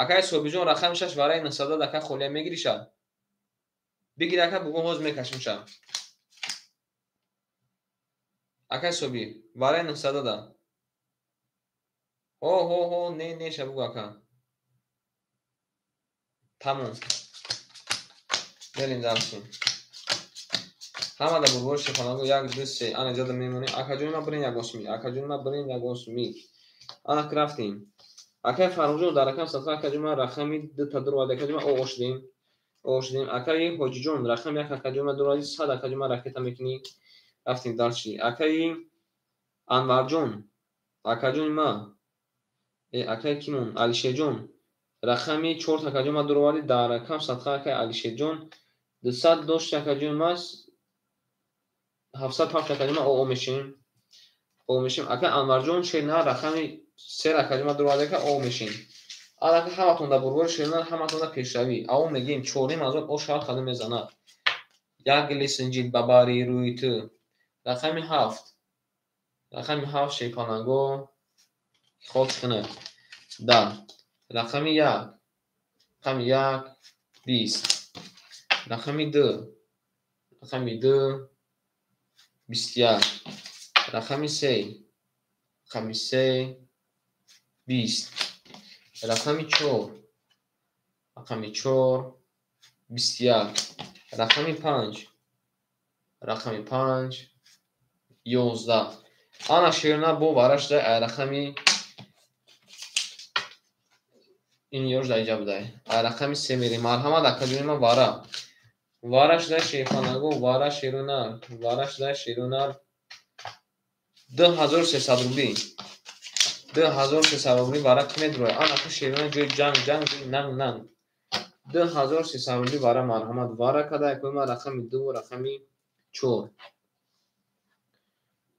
Акай Собиҷон рақами 6 вараи 900 ака холия мегириша? Бигир ака бугун ҳоз мекашимша. Акай Собир вараи 900 да. Ҳо ҳо ҳо не не ша бугу ака. Тамом. Берем дарси. Ҳамада бурбури шефанаго 1 2 3 ана ҷода мемонем. Акаҷони ман бирен ягон суми. Акаҷони ман бирен ягон суми. Анак рафтем. Акай Фаррухҷон дар рақами 7 акаҷон ман рақами 2 та дуровард. Акаҷон ман о шудем. О шудем. Акаи Ҳоҷиҷон рақами 1 акаҷон ман дуровард. 100 акаҷон ман ракета мекунӣ. Рафтем дарчи. Акаи Анварҷон акаҷони ман. Акаи кимон? Алишерҷон рақами 4 акаҷон ман дуровард. Дар рақам 7 акаи Алишерҷон 200 дошт акаҷон ман 707 акаҷон ман о мешем. О мешем. Акаи Анварҷон шерна рақами 3 акаҷон ман дуровард. Ака о мешем. Анака ҳаматон дар бурбури шерна, ҳаматон дар пешравӣ. Аво мегем 4500 о шавад кадом мезанад. Як лисинҷил ба бари рӯи ту. Рақами 7. Рақами 7 шепаланго хол чиқина. Да. Рақами 1. Рақами 1 20. Рақами 2. Рақами 2 21. Рақами 3. Рақами 3 20, рақами 4, рақами 4, 21, рақами 5, рақами 5, 11. Ана шерна бо вараш дай ай рақами ин ёш дай ҷаб дай. Ай рақами 3 мерем. Марҳамат акаҷони ман вара. Вараш дай шерхонаго, вара шерунар, вараш дай шерунар. 2300 рубли. 2300 рубли вара ки медрояд? Ана ки шеруна ҷои ҷанг, ҷанг, ҷои нанг, нанг. 2300 рубли вара марҳамат. Вара када якои ман рақами 2 ва рақами 4.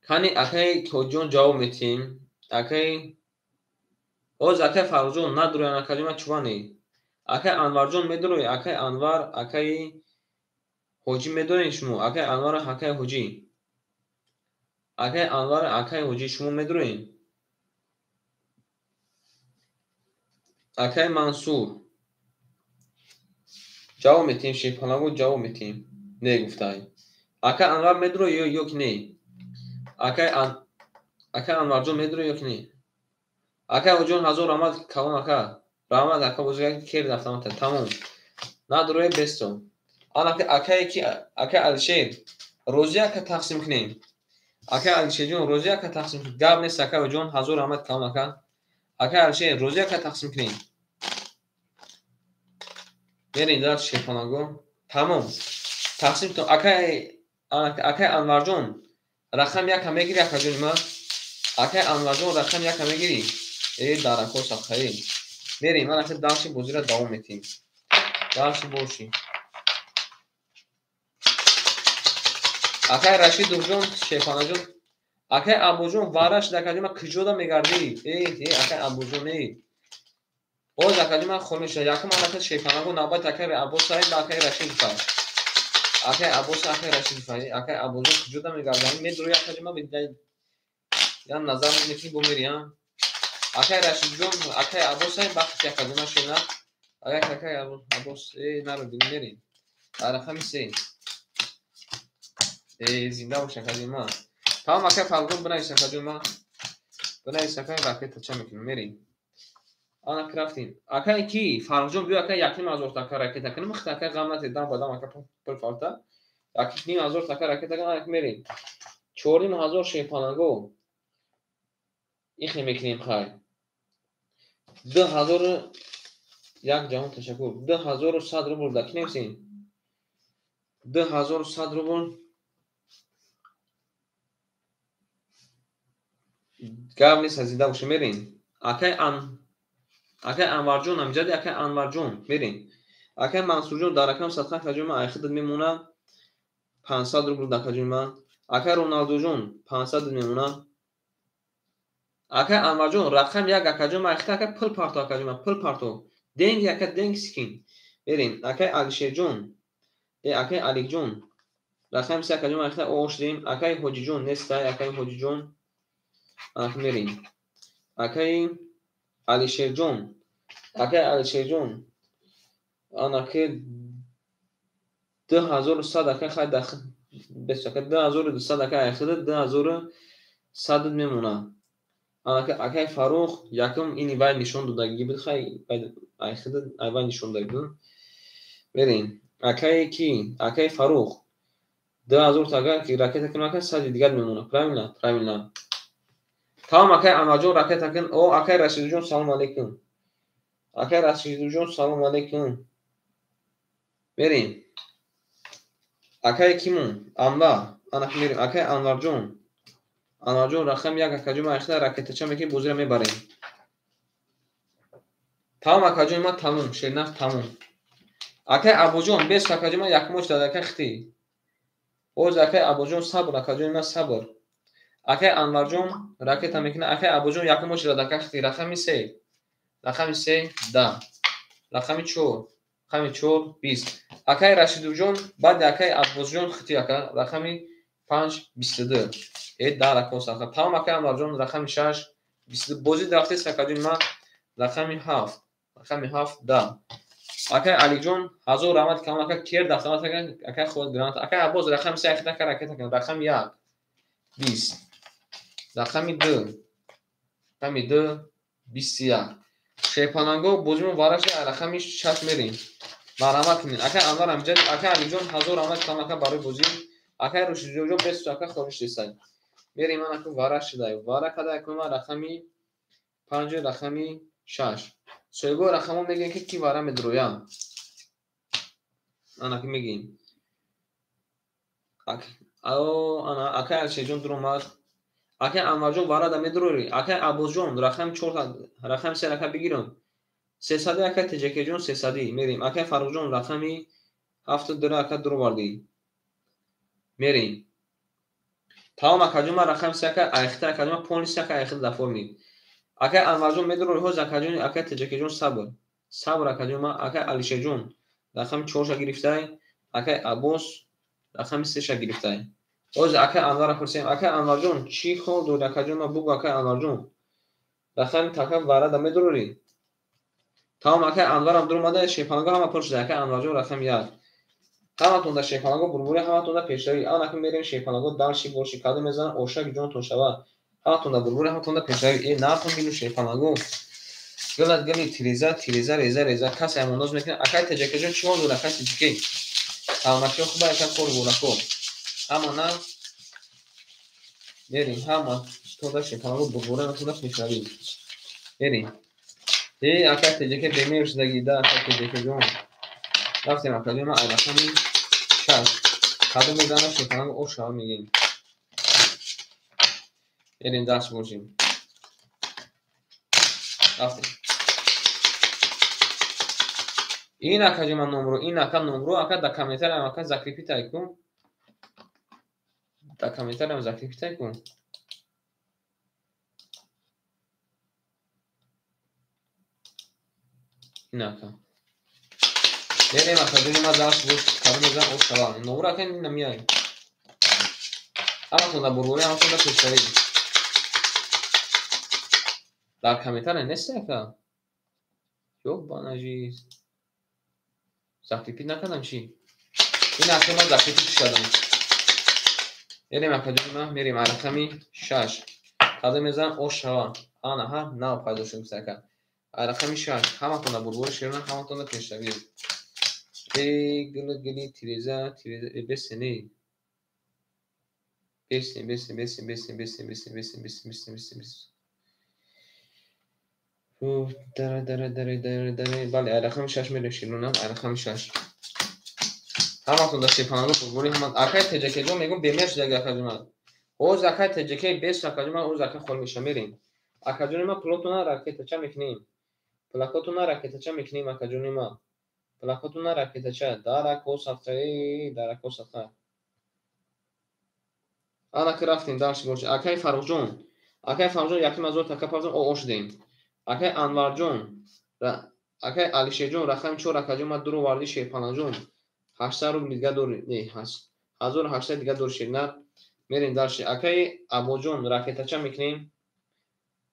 Кани акаи Ҳоҷиҷон ҷавоб метиҳем. Акаи оз акаи Фаррухҷон надроян акаҷон ман чуване. Акаи Анварҷон медрои, акаи Анвар, акаи Ҳоҷӣ медонед шумо? Акаи Анвар, акаи Ҳоҷӣ. Акаи Анвар, акаи Ҳоҷӣ шумо медроед? Акаи Мансур. Ҷавоб метиҳем, шерпалаго ҷавоб метиҳем. Не гуфтай. Акаи Анвар медрои ё ки не? Акаи Анварҷон медрои ё ки не? Акаи Ҳоҷиҷон ҳазор раҳмат калон ака. Раҳмат ака бозига кер рафтам тамом. Надрои бесто. Ана акае ки акаи Алишер розӣ ака тақсим кунем. Акаи Алишерҷон розӣ ака тақсим кунем. Гап нест акаи Ҳоҷиҷон ҳазор раҳмат калон ака. Акаи Алишер розӣ ака тақсим кунем. Мерем дар шерхонаго. Тамом. Тақсим кун. Акаи Анварҷон рақам 1 мегири акаҷони ман. Акаи Анварҷон рақам 1 мегири. Э дарако сахаи. Мерем ман ака дарси бозиро давом метиҳем. Дарси боши. Акаи Рашидовҷон, Шерхонаҷон, акаи Абуҷон вараш акаҷон ман куҷода мегардӣ? Э, э акаи Абуҷон э. Боз акаҷон ман холӣ мешавам. Якум ака Шерхонаго навбат акаи Аббос сай ба акаи Рашидов. Акаи Аббос акаи Рашидов. Акаи Абуҷон куҷода мегардӣ? Медрои акаҷон ман ям назар мекунӣ бо мери, а? Акаи Рашидҷон, акаи Аббос сай бахти акаҷон ман шена. Акаи Аббос э наро мерем. Рақами 3. Э зинда бош акаҷон ман. Тамом акаи Фаррухҷон бинавис акаҷон ман. Бинавис акаи ракета ча мекунем мерем. Ана рафтем. Акаи ки? Фаррухҷон биё акаи 1500 ака ракета кунем. Хит акаи ғам натед дам ба дам ака пул фарта. 1500 ака ракета кунем ана мерем. 4500 шерпанаго. Ихе мекунем хай. 2000 як ҷаҳон ташаккур. 2100 рубл да кинемсем. 2100 рубл гап нест азида боша мерем. Акаи Анварҷон амҷади акаи Анварҷон мерем. Акаи Мансурҷон дар рақам садқа акаҷон ман айхидат мемона 500 рубл да акаҷон ман. Акаи Роналдуҷон 500 мемона. Акаи Анварҷон рақам 1 акаҷон ман айхида ака пул парто акаҷон ман пул парто. Денг ака денг скин. Мерем. Акаи Алишерҷон, акаи Аликҷон рақами 3 акаҷон ман айхида ош дем. Акаи Ҳоҷиҷон нестай акаи Ҳоҷиҷон. Ана мерем. Акаи Алишерҷон, акаи Алишерҷон ана ки 2100 акаи хай дахл бес ака 2200 акаи айхида 2100 мемона. Ана ки акаи Фаррух якум ини вай нишон додагӣ буд хай айхида вай нишон додагӣ буд. Мерем. Акаи ки? Акаи Фаррух 2000 ака ракета кунем ака 100 дигар мемона. Правильно? Правильно. Тамом акаи Анварҷон ракета кун. О акаи Рашидуҷон салом алейкум. Акаи Рашидуҷон салом алейкум. Мерем. Акаи кимон? Анвар. Ана мерем. Акаи Анварҷон. Анварҷон рақам 1 акаҷон ман айхида ракетача мекунем бозиро мебарем. Тамом акаҷон ман тамом, шернах тамом. Акаи Абуҷон бес акаҷон ман якмоч дад акаи хити. Боз акаи Абуҷон сабр акаҷон ман сабр. Акаи Анварҷон ракета мекунад. Акаи Абуҷон якмоч дад акаи хити. Рақами 3. Рақами 3 10. Рақами 4. Рақами 4 20. Акаи Рашидуҷон баъди акаи Аббосҷон хити ака рақами 5 22. Э дар рақам саха. Тамом акаи Анварҷон рақами 6 22. Бозӣ рафтест акаҷон ман рақами 7. Рақами 7 10. Акаи Алиҷон ҳазор раҳмат калон ака кер дафтамат ака акаи худ гранат. Акаи Аббос рақами 3 ака ракета кун. Рақами 1 20. Рақами 2. Рақами 2 21. Шерпаланго бозимон вараши рақами 6 мерем. Марҳамат кунед. Акай Анвар амҷад, акай Алиҷон 1000 раҳмат кам ака барои бозӣ. Акай Рушидҷон бес ака хоҳиш десай. Мерем ман аку вара шудай. Вара када акун ман рақами 5 рақами 6. Соҳибо рақамо мегӯем ки ки вара медроян. Ана ки мегӯем. Ана акай Алишерҷон дуромад. Акай Анварҷон варада медрорӣ. Акай Аббосҷон рақами 4 рақами 3 рака бигирам. 300 акай Теҷакеҷон 300 мерем. Акай Фаррухҷон рақами 72 ака дуровардӣ. Мерем. Тамом акаҷон ман рақами 3 ака айхта акаҷон ман полностью ака айхта дар форми. Акай Анварҷон медрорӣ ҳоз акаҷон акай Теҷакеҷон сабр. Сабр акаҷон ман акай Алишерҷон рақами 4-ша гирифтай. Акай Аббос рақами 3-ша гирифтай. Ҳоз акай Анварро пурсем. Акай Анварҷон чӣ хол дорӣ акаҷон ман бугӯ акай Анварҷон. Рақами така варада медрорӣ. Тамом акай Анварам дуромада шерпаланго ҳама пур шуда. Акай Анварҷон рақами 1. Ҳаматон дар шерпаланго бурбурӣ, ҳаматон дар пешравӣ. Ана ки мерем шерпаланго дарши боши кадо мезанад ошак ҷонтон шавад. Ҳаматон дар бурбурӣ, ҳаматон дар пешравӣ. Э нартон бину шерпаланго. Гилат гили тиреза, тиреза, реза, реза. Касе амондоз мекунад. Акай Теҷакеҷон чӣ ҳол дорад акай Теҷаке? Саломатиҳо хуба акай кор бурако. Ҳама на мерем ҳама то дар шерпаланго бурбурӣ, ҳаматон дар пешравӣ. Мерем. Э акай Теҷаке бемер шудагӣ да акай Теҷакеҷон. Рафтем акаҷон ман рақами 6. Кадо мезанад шерпаланго ош шава мегӯем. Мерем дарс бошем. Рафтем. Ин акаҷон ман номро, ин ака номро ака дар комментариям ака закрепитай кун. Дар комментариям закрепитай кун. Ин ака. Мерем акаҷони ман дарс бош кадо мезанад ош шава. Номро ака ин намеяй. Ҳаматон дар бурбурӣ, ҳаматон дар пешравӣ. Дар комментария нест ака? Ёбанажиз. Закрепит накардам чӣ? Ин ака ман закрепит кардам. Мерем акаҷони ман, мерем рақами 6. Кадо мезанад ош шава. Ана ҳар нав пайдо шуд ака. Рақами 6. Ҳаматон дар бурбурӣ шерона, ҳаматон дар пешравӣ. Э гили гили тиреза, тиреза, э бесе не. Бесе, бесе, бесе, бесе, бесе, бесе, бесе, бесе, бесе, бесе, бесе. Уф, дара, дара, дара, дара, дара. Бале, рақами 6 мерем шерона, рақами 6. Ҳаматон дар шерпаланго бурбурӣ, ҳама акай Теҷакеҷон мегӯм бемер шудаги акаҷон ман. Ҳоз акай Теҷаке бес акаҷон ман ҳоз ака хол меша мерем. Акаҷони ман пулотона ракетача мекунем. Плакотона ракетача мекунем акаҷони ман. Плакотона ракетача. Дарако сафта, дарако сафта. Ана ки рафтем дарси бош. Акай Фаррухҷон. Акай Фаррухҷон яким ҳазор така пафтем о шудем. Акай Анварҷон, акай Алишерҷон рақами 4 акаҷон ман дуровардӣ шерпаланҷон. 800 рубл дига дори, не, 1800 дига дори шернар. Мерем дарси. Акай Абоҷон ракетача мекунем.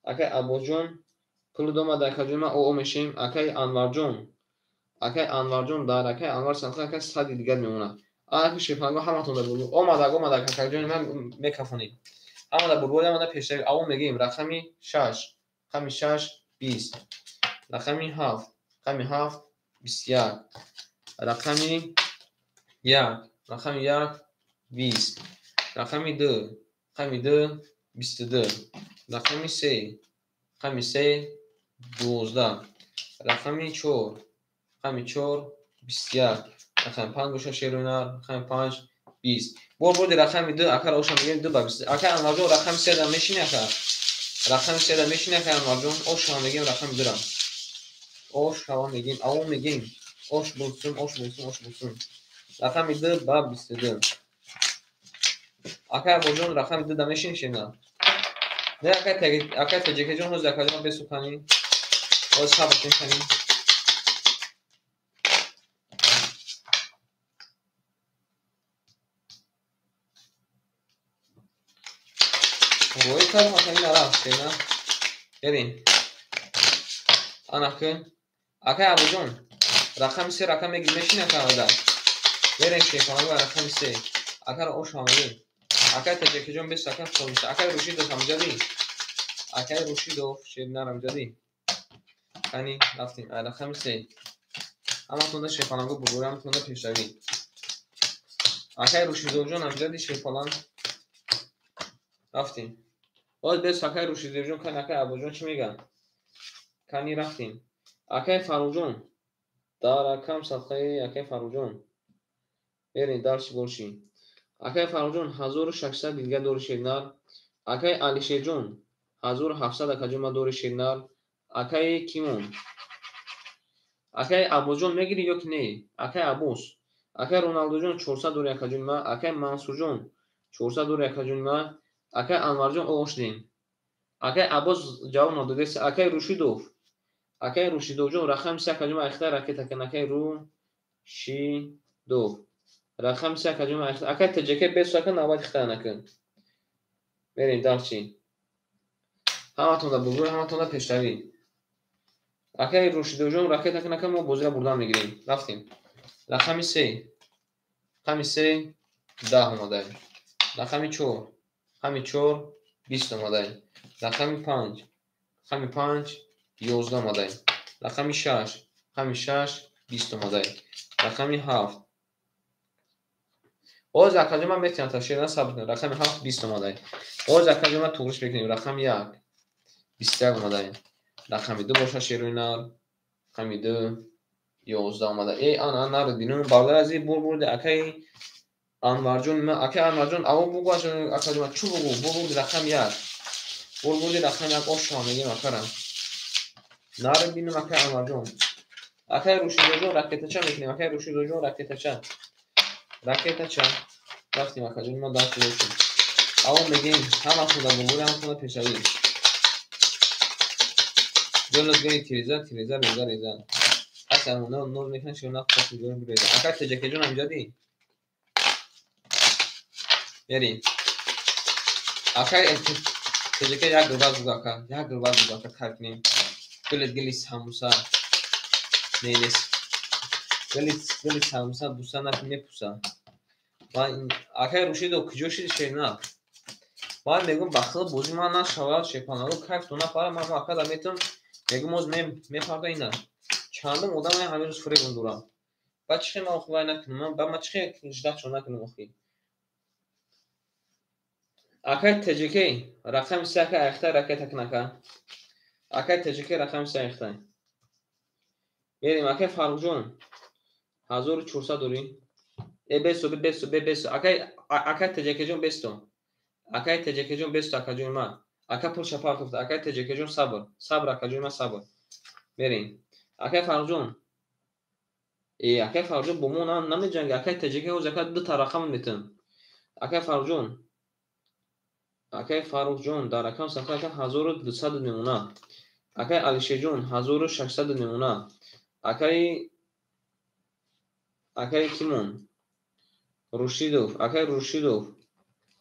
Акай Абоҷон пул домад акаҷон ман о мешем. Акай Анварҷон. Акай Анварҷон дар акай Анвар садқа акай 100 дигар мемонад. Анаки шерпаланго ҳаматон дар бурбур. Омадак, омадак акаҷони ман мекафонем. Ҳама дар бурбур, ҳама дар пешравӣ. Аввал мегӯем рақами 6, рақами 6 20, рақами 7, рақами 7 21, рақами 1, рақами 1 20, рақами 2, рақами 2 22, рақами 3, рақами 3 12, рақами 4, рақами 4 21, рақами 5 боша шерона, рақами 5 20. Бор бурди рақами 2 акара оша мегӯем 2 ба 20. Акай Анварҷон рақами 3 да мешини ака. Рақами 3 да мешини акай Анварҷон. Ош ҳам мегӯем рақами 2 ра. Ош ҳам мегӯем, аввал мегӯем. Ош булсун, ош булсун, ош булсун. Рақами 2 ба 22. Акай Абоҷон рақами 2 да мешини шена. Не акай Теҷакеҷон ҳоз акаҷон бесукани. Ҳоз сабр кунӣ. Рой кардам ака ин рафт шена. Берем. Ана ки акай Абоҷон рақами 3 рақам мегирӣ мешини ака ада. Берем шерпаланго рақами 3. Акаро ош ҳам мегӯем. Акай Теҷакеҷон бес ака хол меша. Акай Рушидов ҳамҷадӣ. Акай Рушидов шернар ҳамҷадӣ. Кани рафтем. Ай рақами се. Ҳаматонда шерпаланго бурбори, ҳаматонда пешравӣ. Акай Рушидовҷон, амҷади шерпаланг. Рафтем. Боз бес акай Рушидовҷон, кани акай Абоҷон чӣ мегӯяд? Кани рафтем. Акай Фарруҷон. Дар рақам садқаи акай Фарруҷон. Берин дарси бошӣ. Акай Фарруҷон 1600 дилга дори шернар. Акай Алишерҷон 1700 акаҷон ма дори шернар. Акай Кимон. Акай Аббосҷон мегирӣ ё ки не? Акай Аббос. Акай Роналдуҷон 400 дори акаҷони ма. Акай Мансурҷон 400 дори акаҷони ма. Акай Анварҷон оғош дем. Акай Аббос ҷавоб надодест. Акай Рушидов. Акай Рушидовҷон рақами се акаҷони ма айхта ракета кан. Акай Рушидов. Рақами се акаҷони ма айхта. Акай ТҶК бесу ака навбат ихта накун. Мерем дарчи. Ҳаматонда бузург, ҳаматонда пешравӣ. Акай Рушидовҷон ракета кан ака мо бозиро бурдан мегирем. Рафтем. Рақами се. Рақами се 10 омадаем. Рақами чор. Рақами чор 20 омадаем. Рақами панҷ. Рақами панҷ 11 омадаем. Рақами шаш. Рақами шаш 20 омадаем. Рақами ҳафт. Боз акаҷон ман метавонам та шерна сабр кунам. Рақами ҳафт 20 омадаем. Боз акаҷон ман туғриш мекунем. Рақами як 21 омадаем. Рақами ду бошад шерои нар. Рақами ду 11 омада. Эй, ана нар бинум бародар азиз бур бурди акаи Анварҷон. Акаи Анварҷон аво бугу акаҷон ман чӯ бугу бур бурди рақами як. Бур бурди рақами як ошо мегем акара. Нар бинум акаи Анварҷон. Акаи Рушидоҷон ракетача мекунем. Акаи Рушидоҷон ракетача. Ракетача. Рафтем акаҷон мо дарс дошем. Аво мегем ҳаматонда бубури, ҳаматонда пешравӣ. Ҷонат гани тиреза, тиреза, реза, реза. Ҳасан ноз мекунад широна қоси ҷон биреза. Акай ТҶК-ҷон амҷадӣ? Мерем. Акай ТҶК як гулбаз бугу ака, як гулбаз бугу ака кайф кунем. Гулет гили самуса. Не, не. Гили гили самуса буса на мепуса. Ман акай Рушидов куҷо шиди шернар? Ман мегӯм ба худо бозӣ ман нашавад шерпаланго кайф то напара ман ака да метавонам мегӯм оз мепарда ина. Чандум одам ҳамин рӯз фиреб дорам. Баъд чӣ хел ман охи вай накунам? Баъд ман чӣ хел ждать накунам охи? Акай ТҶК рақами се акай айхта ракета кун ака. Акай ТҶК рақами се айхта. Мерем акай Фарруҷон 1400 дорӣ? Э бесо бесо бесо акай акай ТҶК-ҷон бесто. Акай ТҶК-ҷон бесто акаҷони ман. Ака пулша партофта. Акай ТҶК-ҷон сабр. Сабр акаҷони ман сабр. Мерем. Акай Фарруҷон. Э акай Фарруҷон бо мо намеҷанга. Акай ТҶК ҳоз ака дута рақам метавон. Акай Фарруҷон. Акай Фаррухҷон дар рақам сафар ака 1200 мемонад. Акай Алишерҷон 1600 мемонад. Акай акай Кимон Рушидов, акай Рушидов.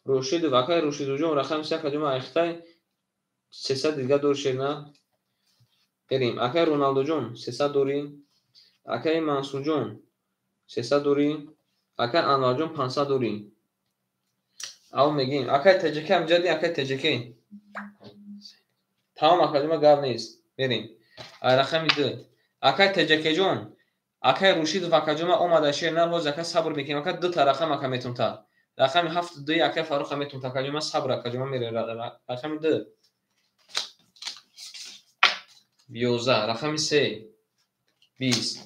Рушидов, акай Рушидовҷон рақами се акаҷон ман айхтай 300 дилга дори шерна. Берем. Акай Роналдуҷон 300 дорӣ. Акай Мансурҷон 300 дорӣ. Акай Анварҷон 500 дорӣ. Аво мегем. Акай ТҶК амҷади, акай ТҶК. Тамом акаҷон ман гап нест. Берем. Ай рақами ду. Акай ТҶК-ҷон, акай Рушидов акаҷон ман омада шер нар ҳоз ака сабр мекунем. Ака дута рақам ака метавон та. Рақами ҳафт дуи акай Фарруха метавон та акаҷон ман сабр акаҷон ман мерем. Рақами ду. 11, рақами се 20,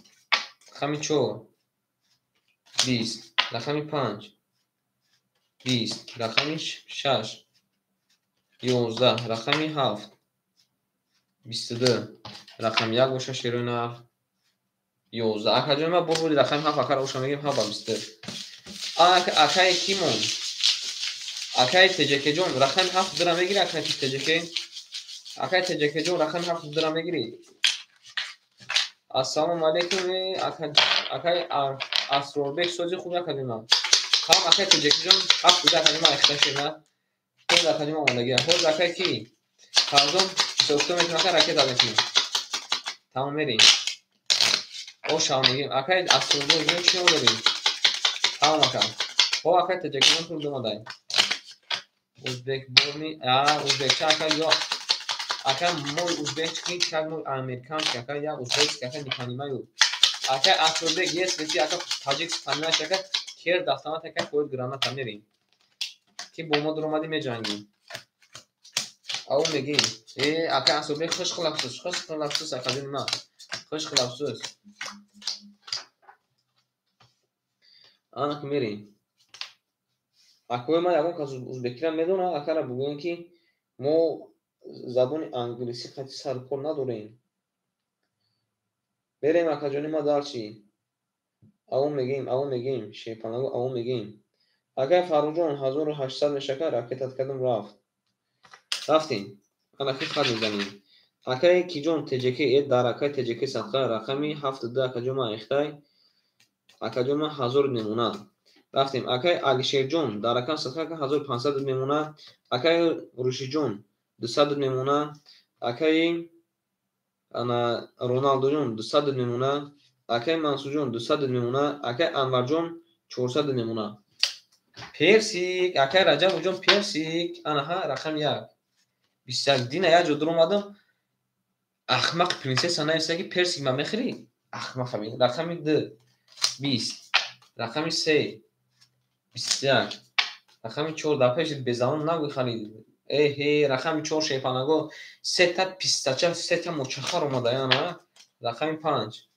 рақами чор 20, рақами панҷ 20, рақами шаш 11, рақами ҳафт 22, рақами як боша шерои нар 11. Акаҷон ман бур бурди рақами ҳафт акаро оша мегирем ҳафт ба 22. Акаи Кимон, акаи ТҶК-ҷон рақами ҳафт дура мегири акаи ТҶК? Акаи ТҶК-ҷон рақами ҳафт дура мегирӣ? Ассалому алайкум акаи Асрорбек сози хуб акаҷон ман. Ҳам акаи ТҶК-ҷон ҳафт ду акаҷон ман айхта шерна. Ҳоз акаҷон ман омодагиам. Ҳоз акаи ки? Фарзон ҳисобкитоб мекунам ака ракета мекунем. Тамом мерем. Ошав мегирем. Акаи Асрорбек ҷон чӣ дорем? Тамом ака. Хоб акаи ТҶК-ҷон пул домадай. Узбек бурми, а узбекча ака ё Ака мой узбекский, как мой американский, ака я узбекский, ака не понимаю. Ака Асурбек, если ты ака таджик понимаешь, ака кер дафтамат, ака хоид граната мерим. Ки бо мо дуромадӣ меҷангӣ. Ау мегим. Э, ака Асурбек хуш қилабсиз, хуш қилабсиз, акаҷон ма. Хуш қилабсиз. Ана ки мерим. Акои ман ягон кас узбекиро медонад, акара бигӯем ки мо забони англисӣ қатъи сарукор надорем. Мерем акаҷони ма дарчи. Ау мегим, ау мегим, шерпанаго ау мегим. Акай Фаррухҷон 1800 мешака ракетат кардам рафт. Рафтем. Анаки хат мезанем. Акай Киҷон ТЖК э дар акай ТЖК садқа рақами 72 акаҷон ма эхтай. Акаҷон ма 1000 мемонад. Рафтем. Акай Алишерҷон дар рақам садқа 1500 мемонад. Акай Рушиҷон 200 мемонад. Акай ана Роналдоҷон 200 мемонад. Акай Мансурҷон 200 мемонад. Акай Анварҷон 400 мемонад. Персик, акай Раҷабовҷон персик, анаҳа рақами 1. 21 дина як ҷо дуромадам. Ахмақ принсесса нависта ки персик ма мехӯрӣ? Ахмақа бин. Рақами 2 20, рақами 3 21, рақами 4 дар пеши безамон нагӯй халид. Эҳе, рақами 4 шерпанаго сета пистача, сета мочахар омада яна. Рақами 5.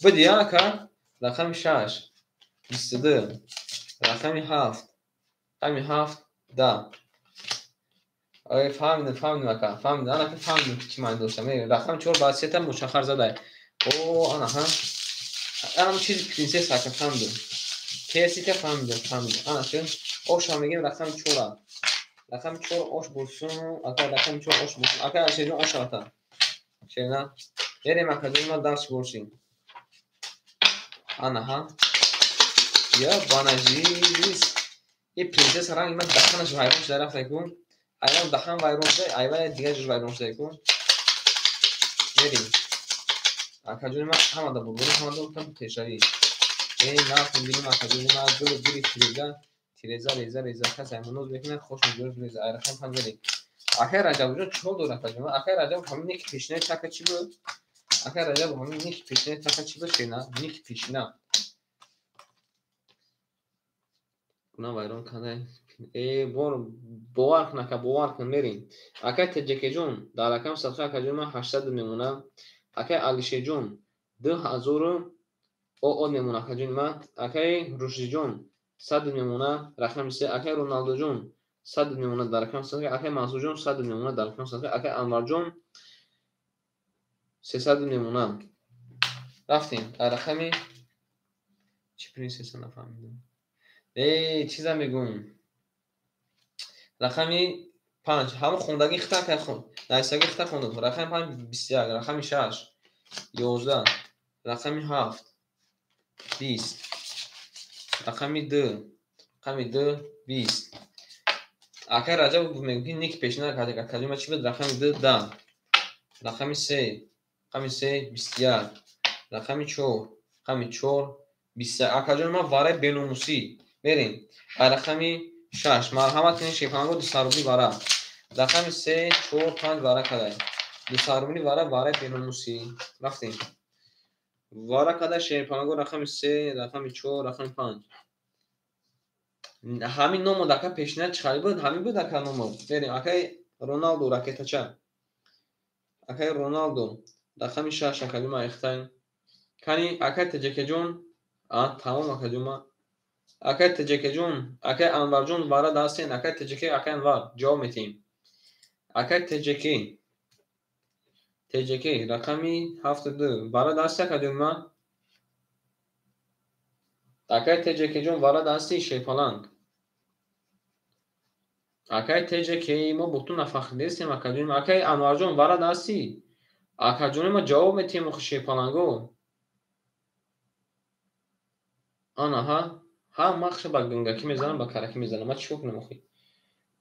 Биди ака, рақами 6 22, рақами 7, рақами 7 10. Ой, фаҳмидам, фаҳмидам ака, фаҳмидам. Ана ки фаҳмидам ки чӣ маъни дошта. Рақами 4 баъд сета мочахар задай. О, ана ҳа. Ана чизи принсесса ака фаҳмидам. Персика фаҳмидам, фаҳмидам. Ана чӣ? Оша мегем рақами 4. Рақами 4 ош бошун, ака рақами 4 ош бошун. Ака Алишерҷон ош ата. Шена. Мерем акаҷон ма дарс бошем. Ана ҳа. Я банажис. И принсесса ранги ман даханаш вайрон шуда рафта ку. Айван дахан вайрон шуда, айван дигар ҷош вайрон шуда ку. Мерем. Акаҷони ман ҳамада бурбурӣ, ҳамада гуфтам пешравӣ. Эй, нафм бинем акаҷони ман гул гири тиреза, тиреза, реза, реза, кас аймоноз мекунад, хош меҷош реза. Ай рақам 5 мерем. Акай Раҷабовҷон чӣ ҳол дорад акаҷон? Акай Раҷабов ҳамин ники пешинаи така чӣ буд? Акай Раҷабов ҳамин ники пешинаи така чӣ буд? Шена, ники пешина. Гуна вайрон кардай. Э, бор бовар кун ака, бовар кун, мерем. Акай ТЖКҷон дар рақам садқа акаҷон ман 800 мемонад. Акай Алишерҷон 2000 ОО мемонад акаҷони ман. Акай Рушдиҷон 100 мемонад рақами 3. Акай Роналдоҷон 100 мемонад дар рақами садқа. Акай Мансурҷон 100 мемонад дар рақами садқа. Акай Анварҷон 300 мемонад. Рафтем дар рақами чӣ принсесса нафаҳмидам. Э, чиза мегӯм. Рақами 5 ҳамон хондагӣ хита акай хон. Нависагӣ хита хондам. Рақами 5 21, рақами 6 11, рақами 7 20, рақами 2, рақами 2 20. Акай Раҷабов мегӯ ки ники пешина акаҷон ма чӣ буд? Рақами 2 10, рақами 3, рақами 3 21, рақами 4, рақами 4 21. Акаҷон ма вараи беномусӣ. Мерем. Ай рақами 6 марҳамат кунед шерпанаго 200 рубли вара. Рақами 3 4 5 вара кадай. 200 рубли вара вараи беномусӣ. Рафтем. Вара кадай шерпанаго рақами 3, рақами 4, рақами 5. Ҳамин номод ака пешина чӣ хали буд? Ҳамин буд ака номод. Мерем. Акай Роналдо ракетача. Акай Роналдо рақами 6 акаҷон ма эхтай. Кани акай ТЖКҷон, а тамом акаҷон ма. Акай ТЖКҷон, акай Анварҷон вара дастен, акай ТЖК, акай Анвар ҷавоб метиҳем. Акай ТЖК, ТЖК рақами 72 вара дасти акаҷон ма. Акай ТЖКҷон вара дасти шерпаланг. Акай ТЖК мо бо ту нафахридестем акаҷон. Акай Анварҷон вара дасти. Акаҷони ма ҷавоб метиҳем охи шерпаланго. Ана ҳа. Ҳа махша ба гангакӣ мезанам, ба каракӣ мезанам. Ма чӣ кор кунам охи?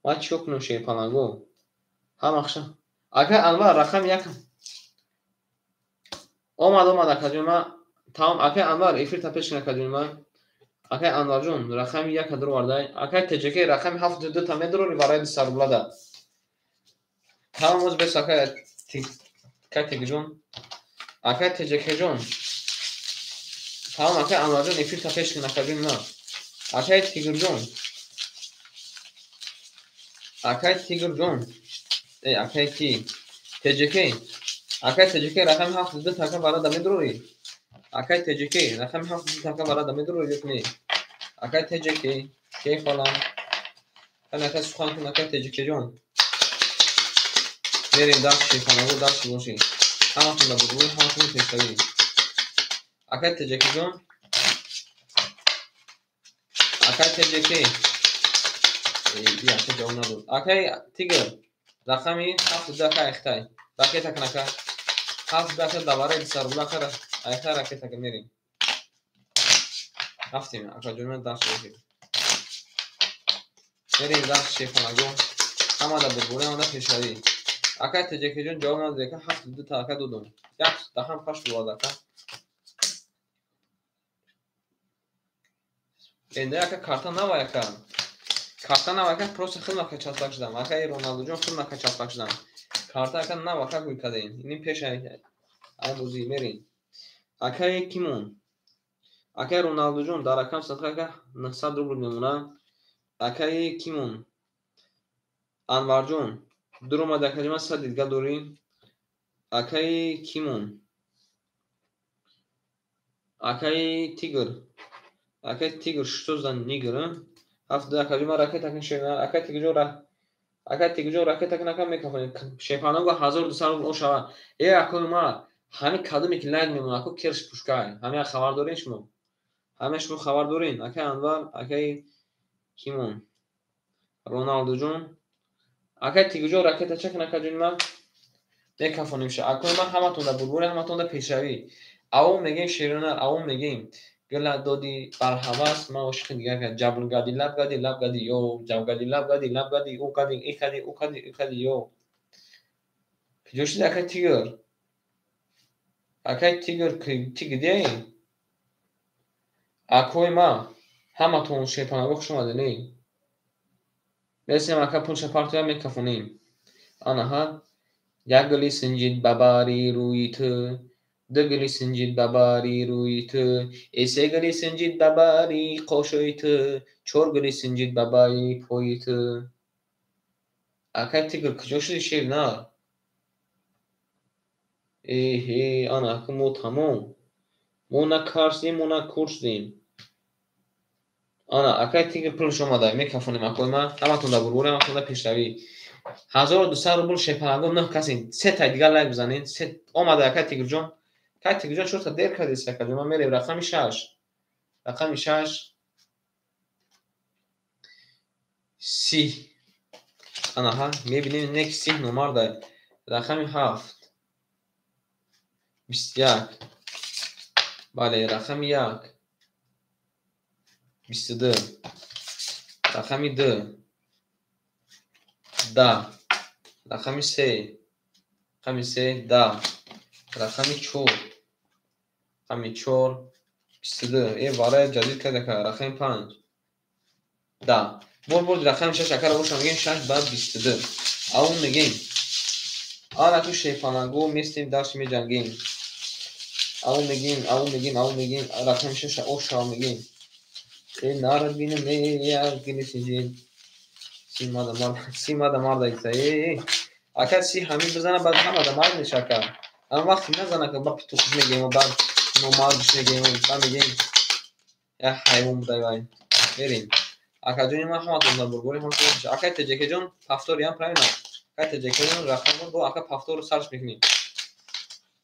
Ма чӣ кор кунам шерпаланго? Ҳа махша. Акай Анвар рақами 1. Омад, омад акаҷон ма. Тамом акай Анвар эфир та пеш кун акаҷон ма. Акай Анварҷон рақами 1 даровардай. Акай ТЖК рақами 72 та медорори барои 200 рублада. Тамом, оз бес акай Тигрҷон. Акай Теҷекеҷон. Тамом, акай Анварҷон, эфир та пеш кун, акаҷон на. Акай Тигрҷон. Акай Тигрҷон. Эй, акай ки? Теҷеке. Акай Теҷеке, рақами 72 така варада медурорӣ? Акай Теҷеке, рақами 72 така варада медурорӣ ё не? Акай Теҷеке, кайф ҳолам? Кани, акай, сухан кун, акай Теҷекеҷон. Мерем дарси шефанаго, дарси бошӣ. Ҳаматон дар бурбури, ҳаматон пешравӣ. Акай Теҷекеҷон. Акай Теҷеке. Эй, ака ҷавоб надод. Акай Тигр, рақами 72, ака айхтай. Ракета кун, ака. 72, ака, давараи 200 рубла, ака, айхтай ракета кун, мерем. Рафтем, акаҷон, ман дарс бошед. Мерем дарси шефанаго. Ҳама дар бурбури, ҳама дар пешравӣ. Акай Теҷекеҷон ҷавоб надод, ака, 72 та ака додум. Як даҳам паш бувад, ака. Энда, ака, карта навай, ака. Карта нав, ака, просто хидмат часпак шудам. Акай Роналдуҷон, хидмат часпак шудам. Карта, ака, нав, ака, гӯй кардем. Ин пеш ай бозӣ мерем. Акай кимон? Акай Роналдуҷон, дар рақам садқа, ака, 900 рубл мемона. Акай кимон? Анварҷон, дуромад, акаҷон, ман 100 дидга дорӣ. Акай кимон? Акай Тигр. Акай Тигр, что за нигр, а? 7 акаҷон, ман ракета кун шена. Акай Тигрҷон, акай Тигрҷон, ракета кун, ака, мекафонем. Шефаного 1200 рубл ошава. Э, акои ма, ҳами кадоме ки лайк мемона, ако, керш пушкай. Ҳами хабар дорин шумо? Ҳама шумо хабар дорин? Акай Анвар, акай кимон? Роналдуҷон. Акай Тигрҷон, ракета чакун, акаҷони ман. Мекафонем ша. Акои ман, ҳаматон дар бурбури, ҳаматон дар пешравӣ. Авом мегем, шерона, авом мегем. Гила доди бар ҳавас, ман ошиқи дигар кардам. Ҷабр гади, лаб гади, лаб гади, ё. Ҷабр гади, лаб гади, лаб гади, ӯ гади, и кади, ӯ кади, и кади, ё. Куҷо шуди, акай Тигр? Акай Тигр, ти где? Акои ма, ҳаматон шерпанаго хуш омадед, не? Мерсем, ака, пулша партоя, мекафонем. Анаҳа, як гули синҷид ба бари рӯи ту, ду гули синҷид ба бари рӯи ту, э, се гули синҷид ба бари қошои ту, чор гули синҷид ба бари пои ту. Акай Тигр, куҷо шуди, шер на? Эҳе, ана ака, мо тамом. Мо на карсдем, мо на курсдем. Ана, акай Тигр, пулш омада, мекафонем, акои ман, ҳаматон дар бурбури, ҳаматон дар пешравӣ. 1200 рубл шепанаго, нӯҳ касем. Се тай дигар лайк бизанед. Се омада, акай Тигрҷон. Акай Тигрҷон, чорта дер кардеси, акаҷон. Ман мерем рақами 6. Рақами 6. 30. Анаҳа, мебинем, не ки 30 номардай. Рақами 7. 21. Бале, рақами 1. 22. Рақами 2. 10. Рақами 3. Рақами 3, 10. Рақами 4. Рақами 4. 22. Э, варая ҷадид кард, ака. Рақами 5. 10. Бор бурди рақами 6, акара боша мегем, 6 ба 22. Авун мегем. Ана ту шефанаго местем, дарси меҷангем. Авун мегем, авун мегем, авун мегем. Рақами 6 ошава мегем. Э, нарад бинам, э, як гили синҷид. 30 мада мард, 30 мада марда иса. Э, ака, 30 ҳамин бизана, баъд ҳамада мард меша, ака. Ама вақти назана, ка, ба петухш мегем, баъд номардш мегем, ба мегем. Як ҳайвон будай вай. Мерем. Акаҷони ман, ҳаматон дар бурбури, ҳаматон. Акай Теҷекеҷон, повтор ям, правильно? Акай Теҷекеҷон, рақам бо ака, повтору сарш мекунем.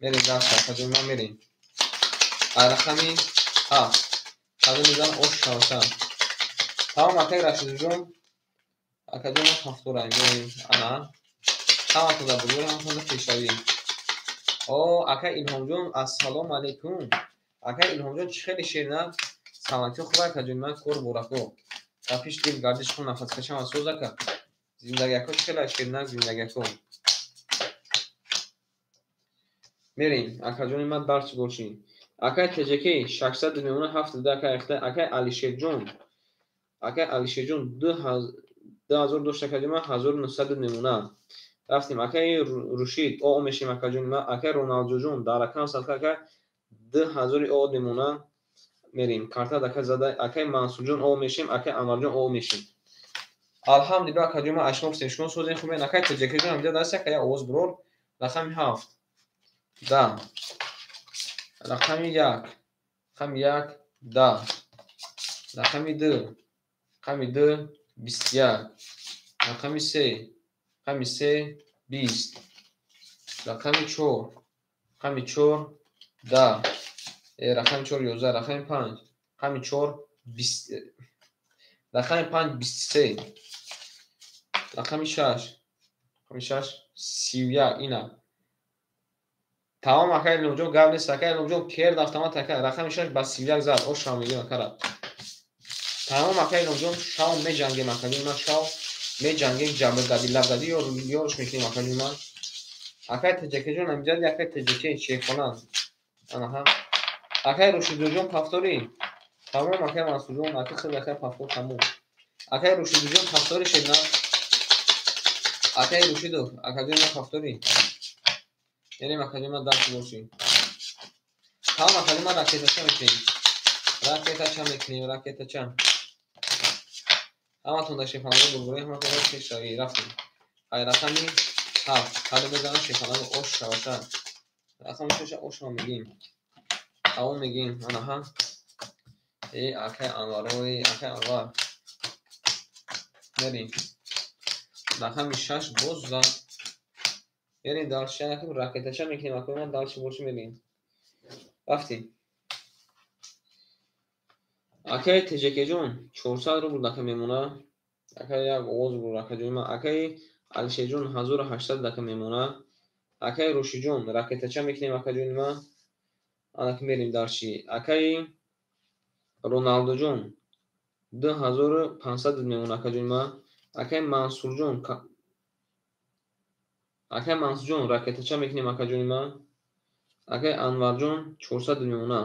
Мерем дарс, акаҷони ман, мерем. А рақами 7. Кадом мизана, ош шаваша. Тамом, акай Рашидҷон. Акаҷон, ман повтораем, мерем. Ана. Ҳаматон дар бурбури, ҳаматон дар пешравӣ. О, акай Илҳомҷон, ассалому алайкум. Акай Илҳомҷон, чӣ хеле шер на? Саломатиё хуб, акаҷон, ман кор борако. Тапиш дил, гардиш хун, нафаскашам соз, ака. Зиндагиако чӣ хеле шер на, зиндагиако. Мерем, акаҷони ман, дарси бошӣ. Акай Теҷеке, 600 мемона, 72, акай Ахта, акай Алишерҷон. Акай Алишерҷон, 2000 дошт, акаҷон ман, 1900 мемона. Рафтем, акаи Рушид, о мешем, акаҷони ман. Акаи Роналдуҷон, дар рақам садқа, ака, 2000 о мемона. Мерем, карта дака зада. Акаи Мансурҷон, о мешем. Акаи Анварҷон, о мешем. Алҳамдулилла, акаҷон, ман ашно гуфтем, шумо созен, хубен. Акаи Теҷакаҷон, ҳамҷа даст, ака, як овоз бирор. Рақами 7, 10, рақами 1, рақами 1, 10, рақами 2, рақами 2, 21, рақами 3, рақами 3, 20, рақами 4, рақами 4, 10, рақами 4, 11, рақами 5, рақами 4, 20, рақами 5, 23, рақами 6, рақами 6, 31. Ина тамом, акаи Иломҷон, гап нест. Акаи Иломҷон, керд автомат, ака, рақами 6 ба 31 зад. О шав мегӯем, акара. Тамом, акаи Иломҷон, шав меҷангем, акаҷон ман, шав меҷангем, ҷабргади лабгади ёрш мекунем, акаҷон ман. Акаи Теҷакаҷон, амҷади акаи Теҷаке шерхона. Анаҳа, акаи Рушидуҷон, повтори. Тамом, акаи Мансурҷон, ака хел, акаи, повтор тамом. Акаи Рушидуҷон, повтори шед на. Акаи Рушидов, акаҷон ман, повтори. Мерем, акаҷон ман, дарс бошӣ. Тамом, акаҷон ман, ракетача мекунем, ракетача мекунем, ракетача. Ҳаматон дар шефанаго бурбурӣ, ҳаматон дар пешравӣ. Рафтем. Ай рақами 7 ҳале бизанам, шефанаго, ош шаваша. Рақами 6 ошро мегим, авон мегим. Анаҳа, э акай Анварои, акай Анвар, мерем. Рақами 6 боз зад. Мерем дальше, ракетача мекунем, акои ман, дальше боши мерем. Рафтем. Акаи Теҷакеҷон, 400 рубл дака мемона. Акаи, як овоз бур, акаҷони ман. Акаи Алишерҷон, 1800 дака мемона. Акаи Рушиҷон, ракетача мекунем, акаҷони ман. Анаки мерем дальше. Акаи Роналдуҷон, 2500 мемона, акаҷони ман. Акаи Мансурҷон, акаи Мансурҷон, ракетача мекунем, акаҷони ман. Акаи Анварҷон, 400 мемона.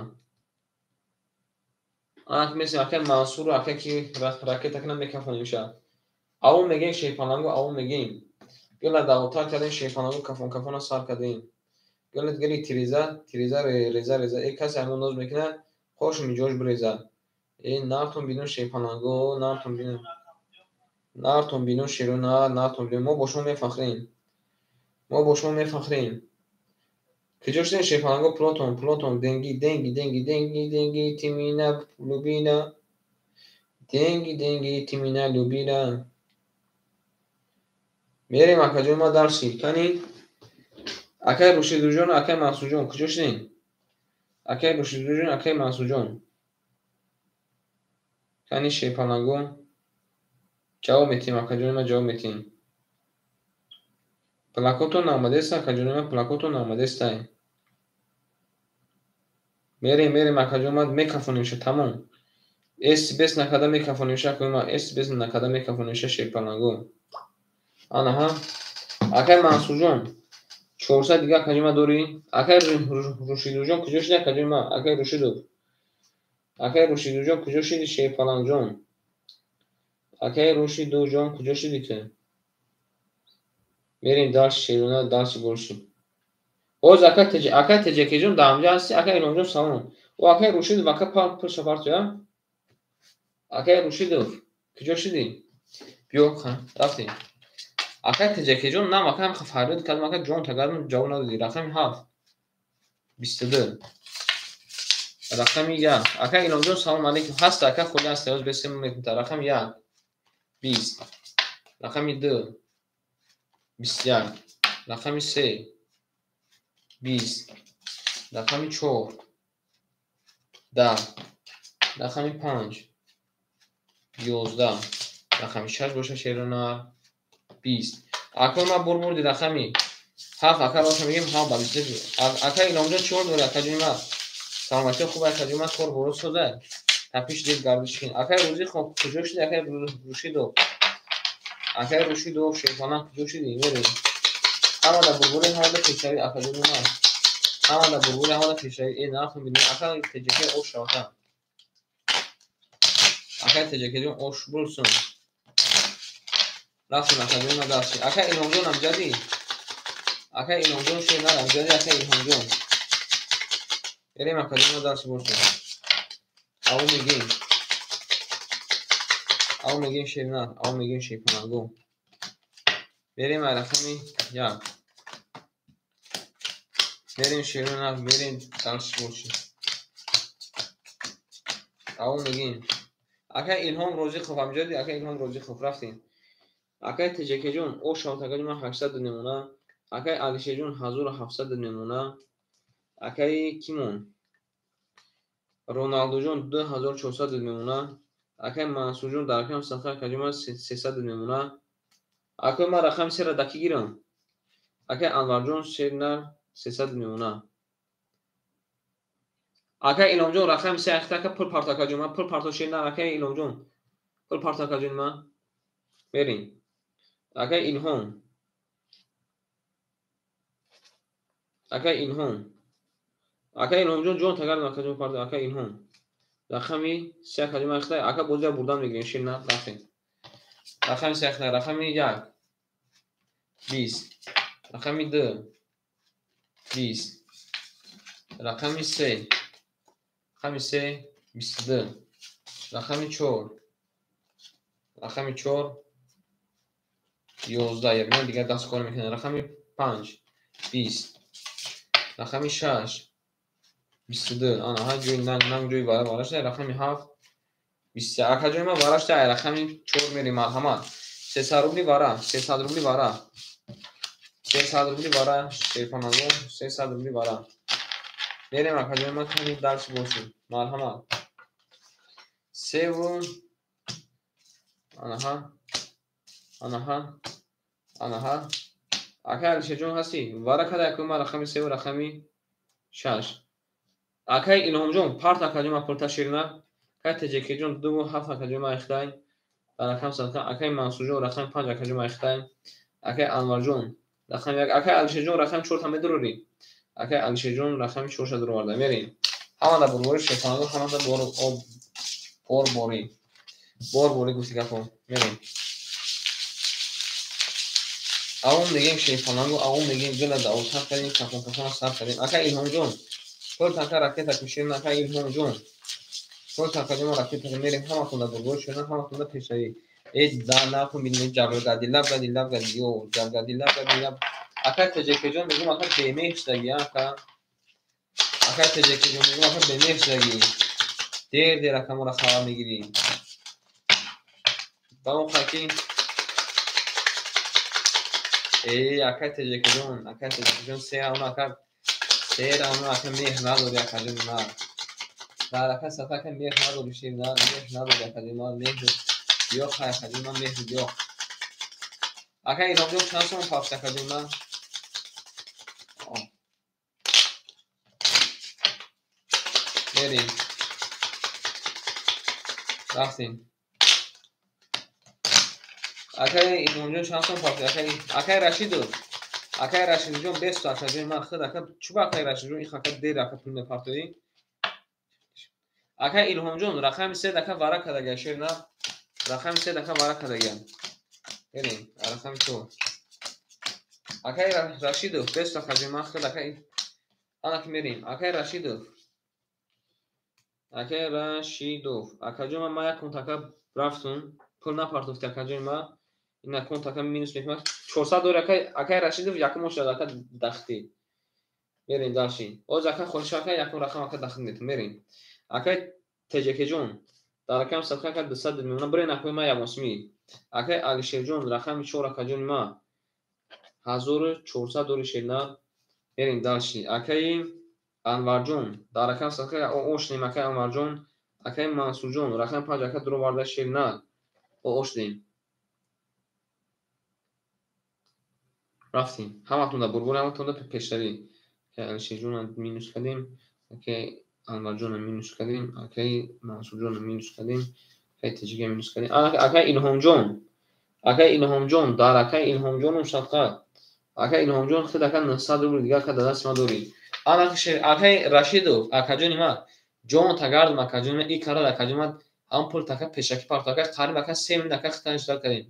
Анак месем, акаи Мансуру акае ки ракета кунам, мекафонимша. Авон мегем, шерпалангу, авон мегем. Гила давотар кардем, шерпалангу, кафон кафона сар кардем. Гила гили тиреза тиреза, реза реза. Э, касе ҳамон ноз мекунад, хош миҷош биреза. Э, нартон бинун, шерпалангу, нартон бинун, нартон бинун, шеру нартон бинун. Мо бо шумо мефахрем, мо бо шумо мефахрем. Куҷо шудем, шерпаланго? Пулотон, пулотон, деньги, деньги, деньги, деньги, деньги, ты меня любила, деньги, деньги, ты меня любила. Мерем, акаҷон ма, дальше. Кани, акаи Рушидуҷон, акаи Мансурҷон, куҷо шудем? Акаи Рушидуҷон, акаи Мансурҷон, кани, шерпаланго, ҷавоб метиҳем, акаҷони ман, ҷавоб метиҳем. Плакотон наомадеста, акаҷони ман, плакотон наомадестай. Мерем, мерем, акаҷон ман, мекафонимша. Тамом, эс бес накарда мекафонимша, акои ман, эс бес накарда мекафонимша, шерпаланго. Анаҳа, акаи Мансурҷон, 400 дига, акаҷони ман, дорӣ? Акаи Рушидуҷон, куҷо шуди, акаҷони ман? Акаи Рушидов, акаи Рушидуҷон, куҷо шуди, шерпалангҷон? Акаи Рушидуҷон, куҷо шуди ту? Мерем дальше, шерона, дальше больше. Боз акаи Теҷакеҷон, дар ҳамҷа ҳасти? Акаи Иломҷон, салом. О, акаи Рушидов, ака, пулша партоя. Акаи Рушидов, куҷо шудӣ? Биё, рафтем. Акаи Теҷакеҷон, нам ака ҳам фарёд кардам, ака, ҷон тагардам, ҷавоб надодӣ. Рақами 7, 22, рақами 1. Акаи Иломҷон, салом алейкум. Ҳаста, ака, холӣ ҳаста, ёз бесем мекунта. Рақами 1, 20, рақами 2, 21, рақами 3, 20, рақами 4, 10, рақами 5, 11, рақами 6 боша, шерона, 20. Акои ман, бурбурди рақами 7, ака, роша мегем, 7 ба 21. Ака Иломҷон, чӣ ҳол дорӣ, акаҷони ман? Саломатиё хуб, акаҷони ман, кор боро соза, тапиш дид, гардиш кин. Акаи Рӯзӣ, хоб, куҷо шуди, акаи Рушидов? Акаи Рушидов, шерхона, куҷо шудӣ? Мерем. Ҳамада бурбури, ҳамада пешравӣ, акаҷони ман, ҳамада бурбури, ҳамада пешравӣ. Э, нахун бинем, ака Теҷаке, ош шавата. Акаи Теҷакеҷон, ош булсун. Рафтем акаҷон дальше. Ака Илҳомҷон амҷадӣ. Ака Илҳомҷон шернар амҷадӣ, ака Илҳомҷон. Берем акаҷон дальше бошем. Ав мегим. Ав мегим шернар, ав мегим шерпанаго. Берем рақами 1. Берем шернар, берем дальше бошем. Ав мегим. Ака Илҳом Розиқов амҷадӣ, ака Илҳом Розиқов рафтем. Акай Теҷакеҷон, о шавт акаҷон ман 800 мемона. Акай Алишерҷон 1700 мемона. Акай Кимон Роналдуҷон 2400 мемона. Акай Мансурҷон дар рақами садқа акаҷон ман 300 мемона. Акай ман рақами 3-ра даки гирам. Акай Анварҷон шернар 300 мемона. Акай Илҳомҷон рақами 3 ахта ака пул парто акаҷон ман пул парто шернар акай Илҳомҷон пул парто акаҷон ман. Берем. Акай Илҳом. Акай Илҳом. Акай Илҳомҷон ҷон тагардам акаҷон парто акай Илҳом. Рақами 3 акаҷон ман ахта ака бозия бурдан мегирем шернар рафтем. Рақами 3 ахта рақами 1 20 рақами 2 20 рақами 3 рақами 3 22 рақами 4 рақами 4 11 ягона дигар даст кор мекунад. Рақами 5 20 рақами 6 22 ана ҳа ҷои нанг нанг ҷои вара варашта. Рақами 7 23 акаҷои ман варашта. Ай рақами 4 мерем марҳамат. 300 рубли вара, 300 рубли вара, 300 рубли вара шерпанаго, 300 рубли вара. Мерем акаҷои ман ками дальше бошем. Марҳамат. Севу анаҳа анаҳа анаҳа. Акай Алишерҷон ҳастӣ? Вара када акои ман рақами 3 ва рақами 6. Акай Илҳомҷон парт акаҷон ман пулта ширна. Акай Теҷакеҷон 2 ва 7 акаҷон ман ихтай. Дар рақам садқа. Акай Мансурҷон рақами 5 акаҷон ман ихтай. Акай Анварҷон рақами 1. Акай Алишерҷон рақами 4 та медурорӣ. Акай Алишерҷон рақами 4 ша дуроварда. Мерем. Ҳамада бурбори шерпанаго, ҳамада бор об бор борӣ. Бор борӣ гуфти гапо. Мерем. Авом мегем шерпанаго, авом мегем гила даотар кардем, кафон кафон сар кардем. Акай Илҳомҷон пул така ракета кушем. Акай Илҳомҷон пул така ҷома ракета мерем. Ҳаматонда бурбори шерна, ҳаматонда пешравӣ. Э да нахун бинем ҷабргади лаб гади лаб гади ё ҷабргади лаб гади лаб. Акай Теҷакеҷон мегум ака бемеҳр шудагӣ ака. Акай Теҷакеҷон мегум ака бемеҳр шудагӣ. Дер дер ака моро хабар мегирӣ. Ба он хаки акай Теҷакеҷон, акай Теҷакеҷон се равна ака, се равна ака меҳр надорӣ акаҷони ман. Дар ака сафа ака меҳр надорӣ ширна, меҳр надорӣ акаҷони ман, меҳр биё хай акаҷони ман, меҳр биё. Ака Илҳомҷон чанд сомон пафт акаҷони ман? Мерем. Рафтем. Акай Илҳомҷон чанд сом пафт? Акай Рашидов. Акай Рашидҷон бесту акаҷони ман худ ака чӯба акай Рашидҷон их ака дер ака пул мепартоӣ. Акай Илҳомҷон рақами 3 ака вара кадага шерна. Рақами 3 ака вара кадага. Берем рақами 4. Акай Рашидов бесту акаҷони ман худ ака ана ки мерем. Акай Рашидов. Акай Рашидов. Акаҷон ман як конт ака рафтум. Пул напартофти акаҷони ман. Ина конт ака минус мекунад. 400 дори акай акай Рашидов якум ошад ака дахти. Мерем дальше. Оз ака холиш ака якум рақам ака дахт метум. Мерем. Акай Теҷакеҷон дар рақами садқа ака 200 мемона. Бирен акои ман ягонсумӣ. Акай Алишерҷон рақами 4 акаҷони ман 1400 дори шерна. Мерем дальше. Акай Анварҷон дар рақами садқа ошнем акай Анварҷон. Акай Мансурҷон рақами 5 ака дуроварда шерна. Ошнем. Рафтем. Ҳаматонда бурбур, ҳаматонда пешравӣ. Акай Алишерҷонам минус кардем. Акай Анварҷонам минус кардем. Акай Мансурҷонам минус кардем. Акай Теҷига минус кардем. Акай Илҳомҷон. Акай Илҳомҷон дар акай Илҳомҷоном садқа. Акай Илҳомҷон худ ака 900 рубл дигар ака дар дасти ман дорӣ. Ана акай Рашидов акаҷони ман ҷон тагардум акаҷони ман и карад акаҷони ман ҳам пул така пешакӣ парто ака қариб ака 3 минут ака хитан иштирок кардем.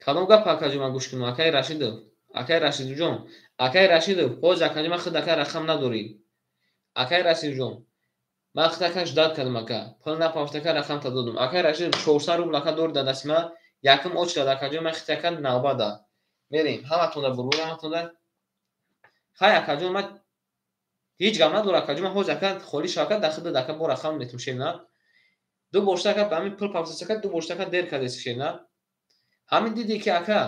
Кадом гап акаҷон ман гӯш кунам? Акаи Рашидов, акаи Рашидовҷон, акаи Рашидов, ҳозир акаҷон ман худ ака рақам надорӣ. Акаи Рашидовҷон, ман худ ака ждать кардам ака. Пул напафт ака рақамта додум. Акаи Рашидов 400 рубл ака дори дар дасти ман. Якум очередь акаҷон ман худ ака навбада. Мерем, ҳаматонда бурбур, ҳаматонда. Хай акаҷон ман ҳеҷ гап надорам акаҷон ман ҳозир ака холӣ шава ака дар худ ака бо рақам метум шерна. Ду бошта ака ба ҳамин пул пафтас ака ду бошта ака дер кардеси шерна. Ҳамин диде ки ака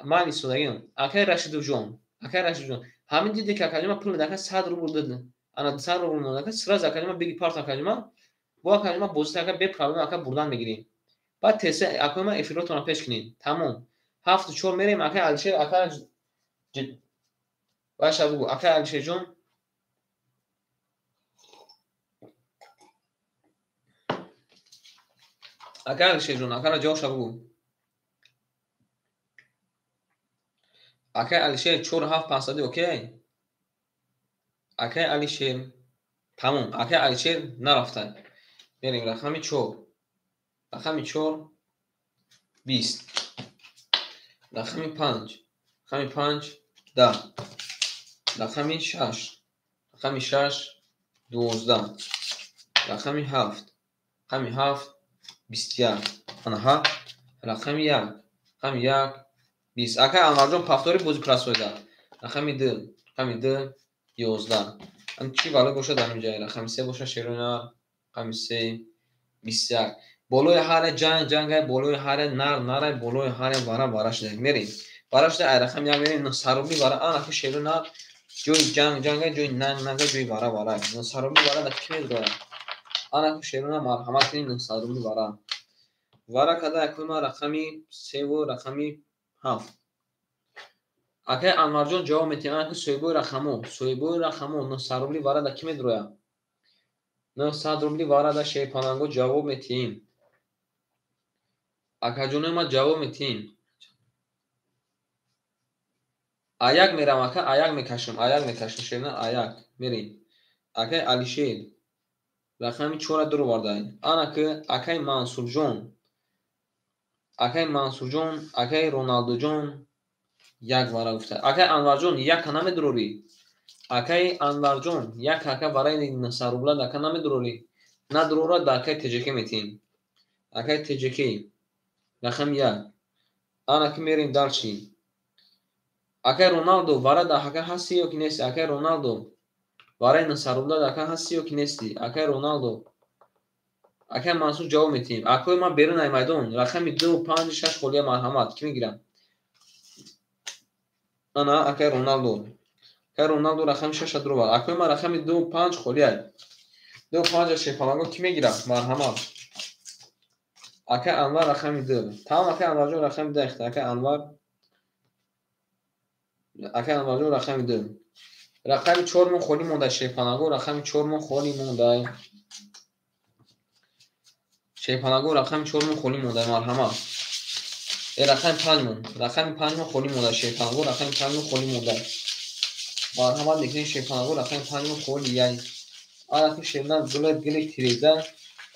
ман истодагим. Акаи Рашидовҷон, акаи Рашидовҷон, ҳамин диде ки акаҷон ман пул ака 100 рубл дод. Ана 100 рубл монд ака сразу акаҷон ман биги парт акаҷон ман бо акаҷон ман бозита ака бе проблема ака бурдан мегирем. Баъд тесе акаи ман эфиротонро пеш кунем. Тамом. 7-4 мерем акаи Алишер ака баша бугу акаи Алишерҷон. Акаи Алишерҷон акара ҷавобша бугу. Акаи Алишер 4-7 500 окей? Акаи Алишер тамом. Акаи Алишер нарафта. Мерем рақами 4. Рақами 4 20. Рақами 5. Рақами 5 10. Рақами 6. Рақами 6 12. Рақами 7. Рақами 7 21. Анаҳа. Рақами 1. Рақами 1 20. Акаи Анварҷон повтори бози прасоида. Рақами 2. Рақами 2 11. Ан чӣ вало бошад дар инҷа? Рақами 3 бошад шерона. Рақами 3 21. Болои ҳар ҷанг ҷангай, болои ҳар нар нарай, болои ҳар вара вара шуда. Мерем. Вара шуда ай рақами 1 мерем 900 рубли вара. Ана ки шерона ҷои ҷанг ҷангай, ҷои нанг нангай, ҷои вара вара. 900 рубли вара дар ки медорад? Ана ки шерона марҳамат кунед 900 рубли вара. Вара када якума рақами 3 ва рақами 7. Акаи Анварҷон ҷавоб медиҳем. Ана ки соҳибои рақамо, соҳибои рақамо 900 рубли вара дар ки медрояд? 900 рубли вара дар шерпаланго ҷавоб медиҳем. Акаҷонои ман ҷавоб медиҳем. Аяк мерам ака, аяк мекашам, аяк мекашам шерна аяк мерем. Акаи Алишер рақами 4 дуровардай. Ана ки акаи Мансурҷон, акаи Мансурҷон, акаи Роналдуҷон як вара гуфта. Акаи Анварҷон яка намедурорӣ? Акаи Анварҷон як ака вараи 900 рубла ака намедурорӣ? Надурора да акаи ТҶК метиҳем. Акаи ТҶК рақами 1. Ана ки мерем дарчи. Акаи Роналдо вара да ака ҳастӣ ё ки нестӣ? Акаи Роналдо вараи 900 рубла ака ҳастӣ ё ки нестӣ? Акаи Роналдо, акаи Мансур ҷавоб медиҳем. Акои ман берун ай майдон рақами 2 5 6 холия марҳамат. Ки мегирам? Ана акаи Роналдо. Акаи Роналдо рақами 6 дуровард. Акои ман рақами 2 5 холия. 2 5 шерпаланго ки мегирам? Марҳамат. Акаи Анвар рақами 2. Тамом акаи Анварҷон рақами 2 ихта. Акаи Анвар, акаи Анварҷон рақами 2. Рақами 4 мон холӣ монда шерпаланго, рақами 4 мон холӣ монда. Шерпаланго рақами 4 мон холӣ монда, марҳамат. Рақами 5 мон, рақами 5 мон холӣ монда шерпаланго, рақами 5 мон холӣ монда. Марҳамат мекунем шерпаланго, рақами 5 мон холӣ яй. Ана ки шерна гула гили тиреза,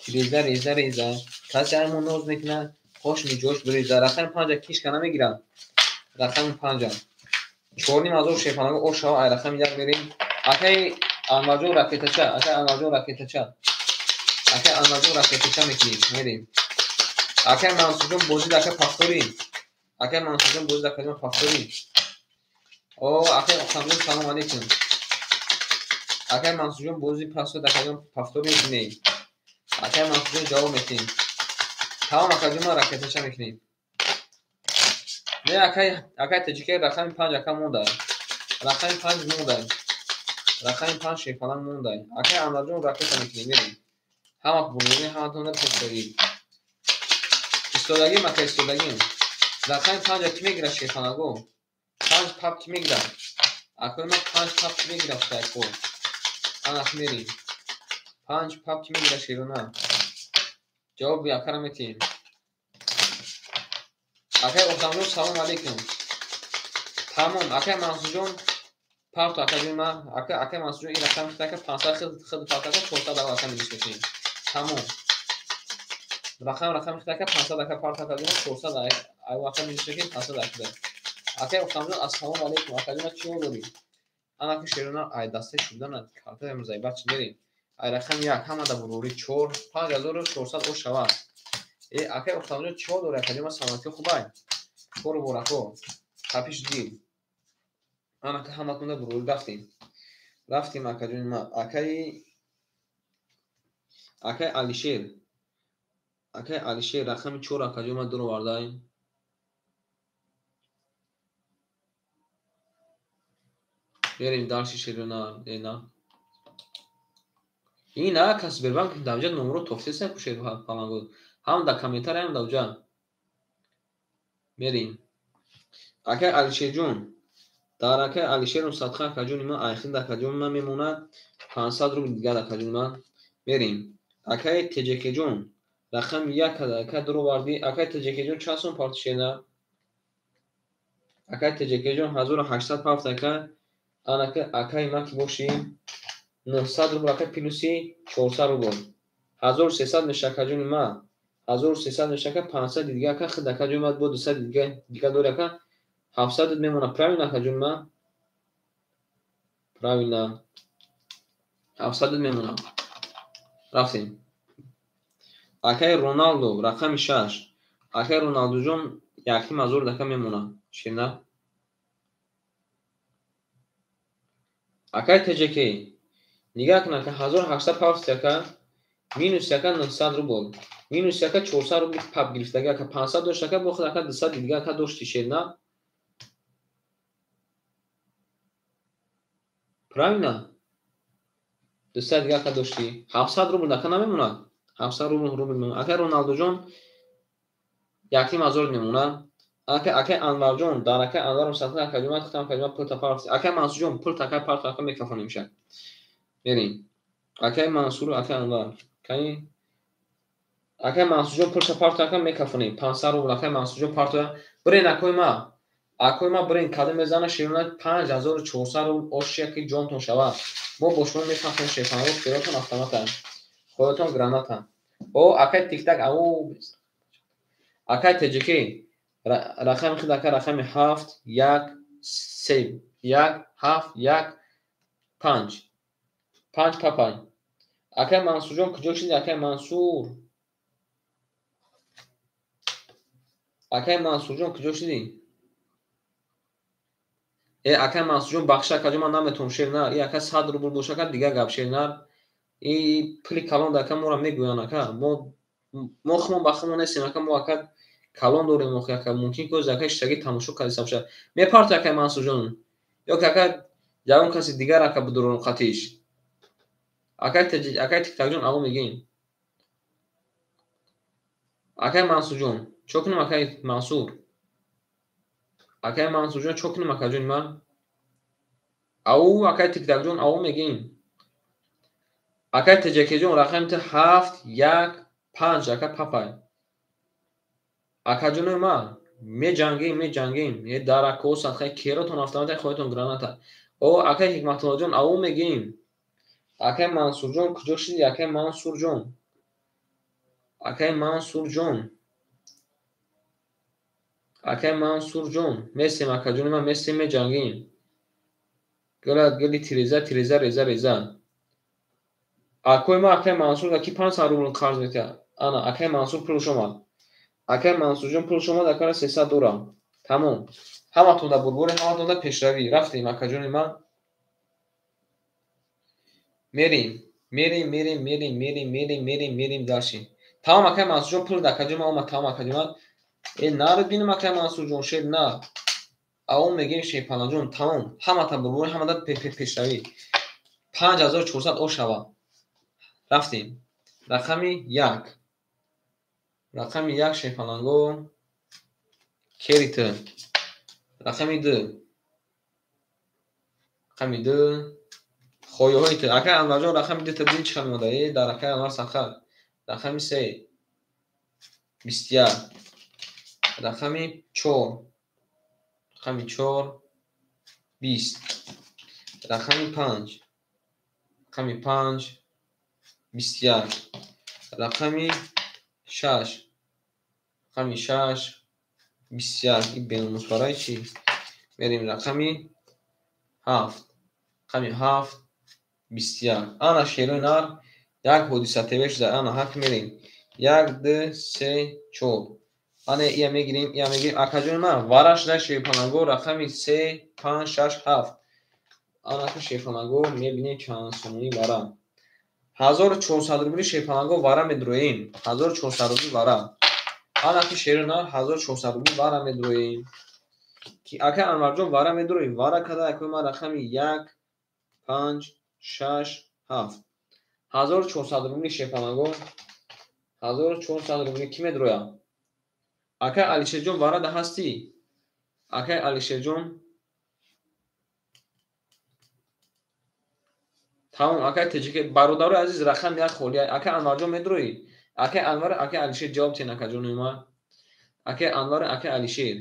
тиреза реза реза. Касе аймон ноз мекунад, хош миҷош биреза. Рақами 5 кишка намегирам. Рақами 5. 4,5 шерпаланго ошава ай рақами 1 мерем. Акаи Анварҷон ракетача, акаи Анварҷон ракетача. Акаи Анварҷон ракетача мекунем, мерем. Акаи Мансурҷон бозид ака повтори. Акаи Мансурҷон бозид акаҷон повтори. О, акаи Оқамҷон салом алейкум. Акаи Мансурҷон бози пасод акаҷон повтори мекунем. Акаи Мансурҷон ҷавоб медиҳем. Тамом акаҷон ман ракетача мекунем. Не акаи, акаи ТҶК рақами 5 ака монда. Рақами 5 монда. Рақами 5 шерпаланг монда. Акаи Анварҷон ракета мекунем, мерем. Ҳама бурдем, ҳаматонда пешдагӣ. Истодагим ака, истодагим. Рақами 5 ки мегирад шерпаланго? 5 пап ки мегирад? Акои ман 5 пап ки мегирад фтайко. Ана мерем. 5 пап ки мегирад шерона? Ҷавоби акара метиҳем. Акаи Оқамҷон салом алейкум. Тамом, акаи Мансурҷон парту акаҷон ман, ака акаи Мансурҷон ин рақами хит ака 500 хит хит парт ака 400 ака минус мекунем. Тамом. Рақам рақами хит ака 500 ака парт акаҷон 400 Ай вақта минус мекунем 500 акида. Акай Ухтамҷон, ассалому алайкум. Акаҷон, чӣ ҳол дорӣ? Анаки шерона ай дастаи шудана картаи музайбат чӣ мерем? Ай рақами 1 ҳамада бурурӣ 4 5400 ош шавад. Э, акай Ухтамҷон, чӣ ҳол дорӣ? Акаҷон, ман саломатӣ хубай. Кору борако. Тапиш дил. Анаки ҳаматонда бурурӣ рафтем. Рафтем, акаҷони ман. Акай Алишер. Акай Алишер рақами 4 акаҷон ман дуровардай. Мерем дальше шерона ена. Ин ака Сбербанк давҷа номро тофтеса кушед палангу. Ҳам дар комментария, ҳам давҷа. Мерем. Акай Алишерҷон, дар акай Алишерум садқа акаҷони ман айхид акаҷони ман мемонад 500 рубл дигар акаҷони ман. Мерем. Акай Теҷекеҷон, рақами 1 акай дуровардӣ. Акай Теҷекеҷон чанд сом парти шена? Акай Теҷекеҷон 1800 парт ака. Анака акай ман ки бошӣ 900 рубл ака плюси 400 рубл. 1300 меша акаҷони ман. 1300 меша ака 500 дига ака худ акаҷони ман бо 200 дига дори ака 700 мемонад. Правильно акаҷони ман? Правильно. 700 мемонад. Рафтем. Акай Роналдо рақами 6. Акай Роналдоҷон 1500 ака мемонад. Шена? Акай ТЖК. Нигаҳ кун ака 1800 пафт ака минус ака 900 рубл. Минус ака 400 рубл пап гирифтага ака 500 дошт ака бо худ ака 200 дига ака дошти шена? Правильно? 200 дига ака дошти. 700 рубл ака намемонад. 700 рубл мемонад. Акай Роналдоҷон 1500 мемонад. Акай Анварҷон, дар акай Анваром сатна акаҷон ман худам акаҷон пул та парт. Акай Мансурҷон пул та акай парт ака мекафонем шак. Мерем. Акай Мансур, акай Анвар. Акай Мансурҷон пул та парт ака мекафонем. 500 рубл акай Мансурҷон парт. Бирен акои ма. Акои ма бирен кадом мезана шерона 5400 рубл ошия ки ҷонтон шавад. Мо бо шумо мефаҳмем шефанро, фиротон автомата. Хоятон граната. О, акай тиктак ау. Акай ТЖК рақами худ ака рақами 7 1 3 1 7 1 5 5 папай. Акай Мансурҷон куҷо шуди? Акай Мансур. Акай Мансурҷон куҷо шуди? Э, акай Мансурҷон бахша акаҷон ман наметавонам шер на. И ака 100 рубл боша ака дигар гап шер на. И пули калон ака моро мегӯянд ака. Мо худмон ба худмон нестем ака, мо ака калон дорем охи ака. Мумкин ки оз ака иштаги тамошо кардиста бошад. Мепарт акай Мансурҷон. Ё ки ака ягон каси дигар ака бидурон қатиш. Акай Тиктакҷон ало мегӯем. Акай Мансурҷон, чо кунем акай Мансур? Акай Мансурҷон чо кунем акаҷони ман? Ау акай Тиктакҷон ау мегӯем. Акай ТЖКҷон рақами ту 7 1 5 ака папай. Акаҷонои ман меҷангем, меҷангем. Е дар акоо садқаи керотон автомата хоятон граната. О, акай Ҳикматуллоҷон ау мегӯем. Акай Мансурҷон куҷо шуди? Акай Мансурҷон. Акай Мансурҷон. Акай Мансурҷон. Местем акаҷони ман, местем, меҷангем. Гулат гули тиреза, тиреза, реза, реза. Акои ман акай Мансур ки 500 рубл қарз метиҳад. Ана акай Мансур пулш омад. Акай Мансурҷон пулш омад, акара 300 дорам. Тамом. Ҳаматонда бурбури, ҳаматонда пешравӣ. Рафтем акаҷони ман. Мерем, мерем, мерем, мерем, мерем, мерем, мерем, мерем дальше. Тамом акай Мансурҷон пул акаҷон ман омад, тамом акаҷон ман. Э, нарид бинам акай Мансурҷон, шер на. Ау мегӯем шерпаланҷон, тамом. Ҳаматон бурбури, ҳамада пешравӣ. 5400 ош шавад. Рафтем. Рақами 1. Рақами 1 шерпаланго керит. Рақами 2. Рақами 2 хояҳои ту. Акай Анварҷон рақами 2 та дин чӣ хел мода? Э, дар акай Анвар садқа. Рақами 3 21. Рақами 4. Рақами 4 20. Рақами 5. Рақами 5 21. Рақами 6. Рақами 6 21. И беномус барои чӣ? Мерем рақами 7. Рақами 7 21. Ана шерои нар як ҳодиса ТВ шуда. Ана ҳак мерем. 1 2 3 4. Ана ия мегирем, ия мегирем. Акаҷони ман вара шуда шерпаланго рақами 3 5 6 7. Ана ки шерпаланго мебинем чанд сомонӣ вара. 1400 рубли шерпаланго вара медроем. 1400 рубли вара. Ана ки шери нар 1400 рубли вара медроем. Ки ака Анварҷон вара медроем. Вара када акои ман рақами 1 5 6 7. 1400 рубли шерпаланго. 1400 рубли ки медроя? Акай Алишерҷон вара да ҳастӣ? Акай Алишерҷон тамом. Акай Теҷике бародарои азиз рақам 1 холӣ. Акай Анварҷон медроӣ? Акай Анвар, акай Алишер ҷавоб тен акаҷони ман. Акай Анвар, акай Алишер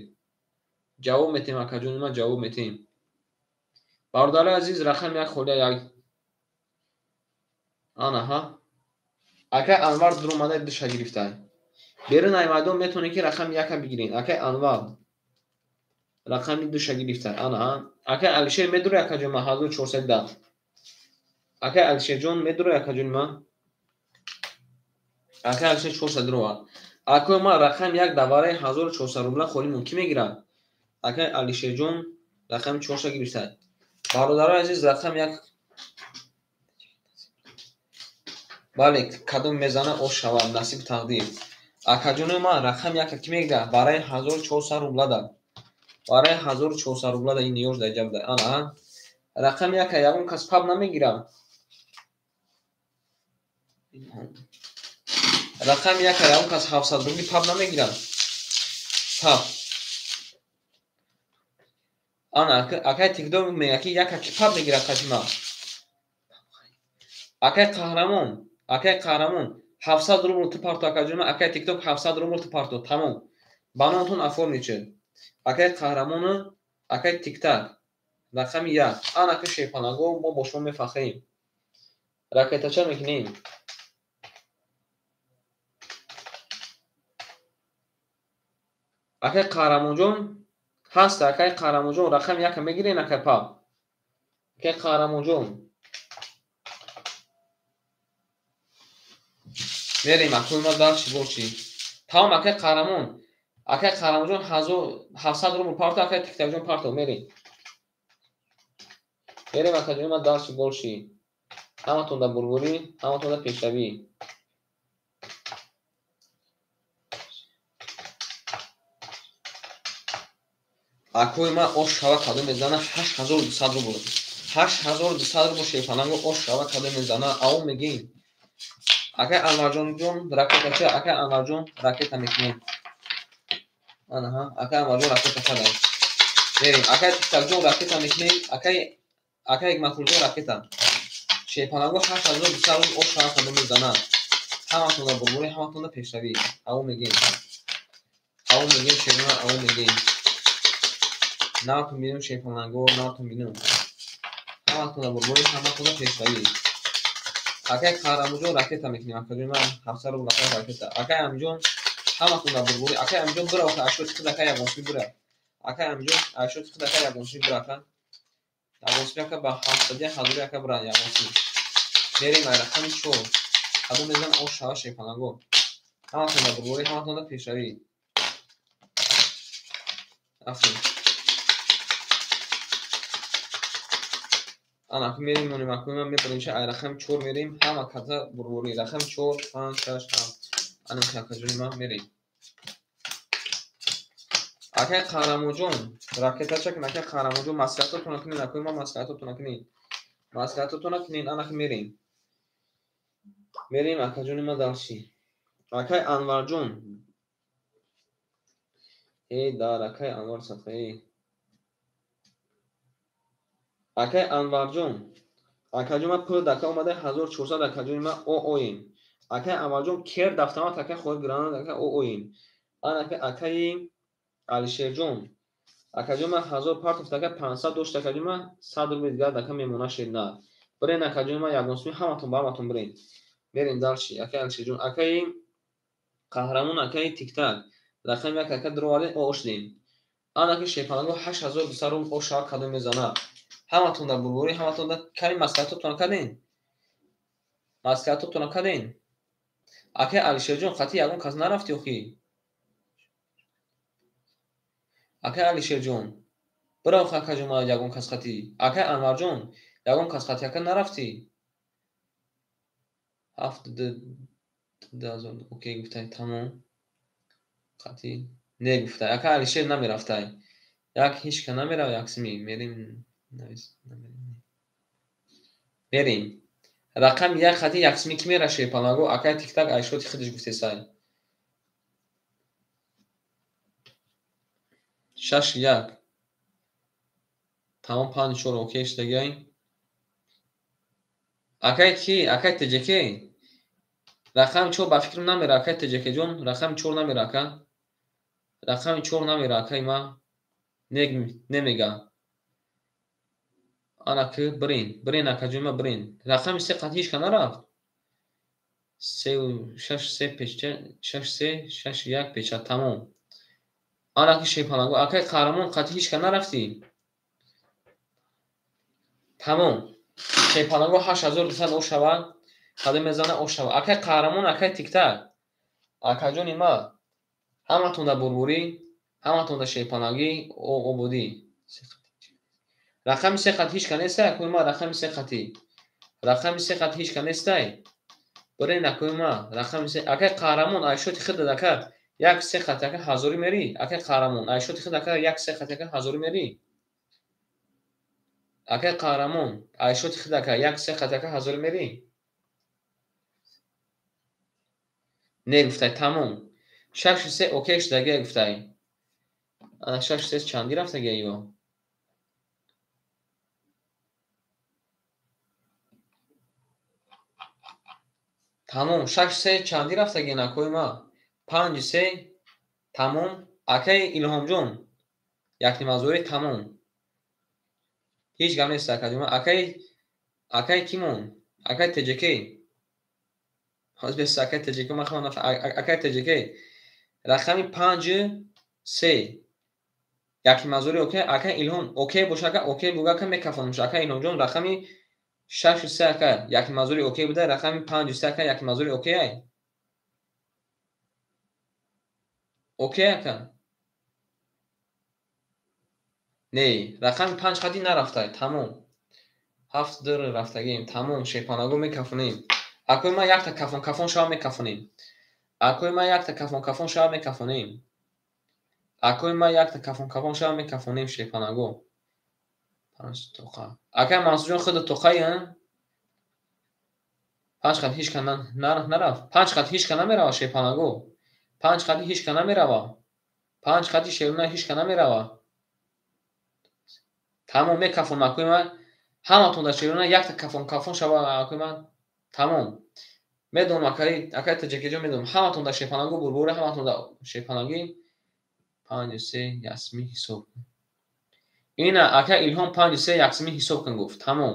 ҷавоб метем акаҷони ман, ҷавоб метем. Бародарои азиз рақам 1 холӣ. Як ана ҳа. Акай Анвар дуромада душа гирифтай. Берун ай майдон метавонед ки рақами 1-а бигиред. Акай Анвар рақами 2-ша гирифтай. Ана ҳа. Акай Алишер медрои акаҷони ман 1410. Акай Алишерҷон медрои акаҷони ман? Акай Алишер 400 дуровард. Акои ман рақами 1 давараи 1400 рубла холӣ мон ки мегирад? Акай Алишерҷон рақами 4-ша гирифтай. Бародарои азиз рақами 1 бале кадом мезана ош шавад насиб тақдир. Акаҷони ман рақами 1 ки мегирад? Барои 1400 рубла да. Барои 1400 рубла да ин ниёз да ҷаб да. Ана рақами 1 ягон кас паб намегирад. Рақами 1 ягон кас 700 рубли паб намегирад. Паб. Ана акай Тикдор мегӯяд ки 1 ки паб мегирад қадима. Акай Қаҳрамон, акай Қаҳрамон 700 рубл ту парто акаҷони ман, акай Тикток 700 рубл ту парто. Тамом. Ба номатон оформить шуд. Акай Қаҳрамону акай Тиктак рақами 1. Ана ки шерпанаго мо бо шумо мефахрем. Ракетача мекунем. Акай Қаҳрамонҷон ҳаст, акай Қаҳрамонҷон рақами 1 мегирен акай паб. Акай Қаҳрамонҷон мерем акои ма дар чӣ бошӣ. Тамом акай Қаҳрамон. Акай Қаҳрамонҷон 700 рубл парто, акай Тиктакҷон парто мерем. Мерем акаҷони ман дар чӣ бошӣ. Ҳаматон дар бурбурӣ, ҳаматон дар пешравӣ. Акои ман ош шава кадом мезана 8200 рубл. 8200 рубл шерпаланго ош шава кадом мезана. Ав мегем. Акай Анварҷонҷон ракета ча? Акай Анварҷон ракета мекунем. Ана ҳа, акай Анварҷон ракета кадай. Мерем. Акай Тиктакҷон ракета мекунем. Акай Ҳикматуллоҷон ракета. Шерпаланго 8200 рубл ош шава кадом мезана. Ҳаматон дар бурбурӣ, ҳаматон дар пешравӣ. Ав мегем. Ав мегем шерона, ав мегем. Натон бинум шерпаланго, натон бинум. Ҳаматон дар бурбурӣ, ҳаматон дар пешравӣ. Акай Қаҳрамонҷон ракета мекунем. Акаҷони ман 700 рубл акай ракета. Акай Амиҷон ҳаматон дар бурбурӣ. Акай Амиҷон бира, ака ашёти худ акай ягонсӣ бира. Акай Амиҷон ашёти худ акай ягонсӣ бира ака. Ягонсӣ ака ба 700 ҳазори ака бира ягонсӣ. Мерем ай рақами 4. Кадом мезан ош шава шерпаланго. Ҳаматон дар бурбурӣ, ҳаматон дар пешравӣ. Рафтем. Ана ки мерем монем акои ман мебарем ша ай рақами 4 мерем ҳама ката бурбурӣ. Рақами 4 5 6 7. Ана ки акаҷони ман мерем. Акай Қаҳрамонҷон ракета чакин. Акай Қаҳрамонҷон маслиҳатотонро кунед. Акои ман маслиҳатотонро кунед. Маслиҳатотонро кунед. Ана ки мерем. Мерем акаҷони ман дарши. Акай Анварҷон. Эй дар акай Анвар сафаи. Акай Анварҷон. Акаҷон ман пул дака омада 1400 акаҷони ман ооем. Акай Анварҷон кер дафтамат акай хоҳи гранат акай ооем. Ана акай Алишерҷон. Акаҷон ман 1000 партофт ака 500 дошт акаҷон ман 100 рубл дигар дака мемона шед на. Бирен акаҷон ман ягон суми ҳаматон ба ҳаматон бирен. Мерем дарши акай Алишерҷон, акай Қаҳрамон, акай Тиктак. Рақами 1 ака дуровардем, ошдем. Ана ки шерпаланго 8200 рубл ошава кадом мезана. Ҳаматон дар бурбурӣ, ҳаматон дар ками маслиҳатотон кардем. Маслиҳатотон кардем. Акай Алишерҷон, қатъи ягон кас нарафти охи? Акай Алишерҷон, бирав акаҷон, ягон кас қатъи. Акай Анварҷон, ягон кас қатъи ака нарафтӣ? 7 2000 окей гуфтай, тамом. Қатъи не гуфтай. Ака Алишер намерафтай. Як ҳеч ка намерав, яксими. Мерим, мерим. Рақами 1 қатъи яксими ки мера шерпаланго? Акай Тиктак айшоти худаш гуфтесай. 6 1. Тамом, 5 4 окей шудагиай. Акай ки? Акай ТҶК. Рақами 4 ба фикрам намера, акай ТҶК ҷон. Рақами 4 намера, ака. Рақами 4 намера, акай ма. Немега. Ана ки бирин, бирин, акаҷон ма, бирин. Рақами 3 қатъи ҳеч ка нарафт. 3 6 3 печа, 6 3 6 1 печа, тамом. Ана ки шерпаланго, акай Қаҳрамон, қатъи ҳеч ка нарафтӣ? Тамом. Шерпаланго 8200 ошава, қадам мезана ошава. Акай Қаҳрамон, акай Тиктак. Акаҷони ма, ҳаматон дар бурбурӣ, ҳаматон дар шерпалангӣ ободӣ. Рақами 3 қатъи ҳеч ка нестай, акои ма, рақами 3 қатъи. Рақами 3 қатъи ҳеч ка нестай. Бирин, акои ма, рақами 3. Акай Қаҳрамон, айшоти худат, ака, як се қатъи ака ҳазорӣ мерӣ? Акай Қаҳрамон, айшоти худ, ака, як се қатъи ака ҳазорӣ мерӣ? Акай Қаҳрамон, айшоти худ, ака, як се қатъи ака ҳазорӣ мерӣ? Не гуфтай, тамом. 6 3 окей шудагия гуфтай. Ана 6 3 чандӣ рафтагия ё? Тамом, 6 3 чандӣ рафтагия, накои ма? 5 3, тамом. Акай Илҳомҷон, якнимазорӣ, тамом. Ҳеҷ гап нест, акаҷон. Акай кимон? Акай ТҶК. Ҳозир акай ТҶК, ман худам акай ТҶК. Рақами 5 3 якнимазорӣ окей. Акай Илҳом окей боша, ака, окей буга, ака, мекафонамш. Акай Илҳомҷон, рақами 6 3, ака, якнимазорӣ окей буда, рақами 5 3, ака, якнимазорӣ окей ай? Окей, ака? Не, рақами 5 қатъи нарафтай, тамом. 7 2 рафтагием, тамом, шерпанаго мекафонем. Акои ман, якта кафон кафон шава мекафонем. Акои ман, якта кафон кафон шава мекафонем. Акои ман, якта кафон кафон шава мекафонем, шерпанаго. Панҷ тоқа. Акай Мансурҷон, худат тоқаи, 5 қат ҳеч ка нарафт. 5 қат ҳеч ка намерава, шерпанаго. 5 қати ҳеч ка намерава. 5 қати шеруна ҳеч ка намерава. Тамом, мекафонам, акои ман. Ҳаматон дар шеруна якта кафон кафон шава, акои ман. Тамом. Медонам, акай ТҶКҷон, медонам. Ҳаматон дар шерпанаго бурбура, ҳаматон дар шерпанагӣ. 5 3 ясми ҳисоб. Ина акай Илҳом 5 3 яксими ҳисоб кун гуфт. Тамом.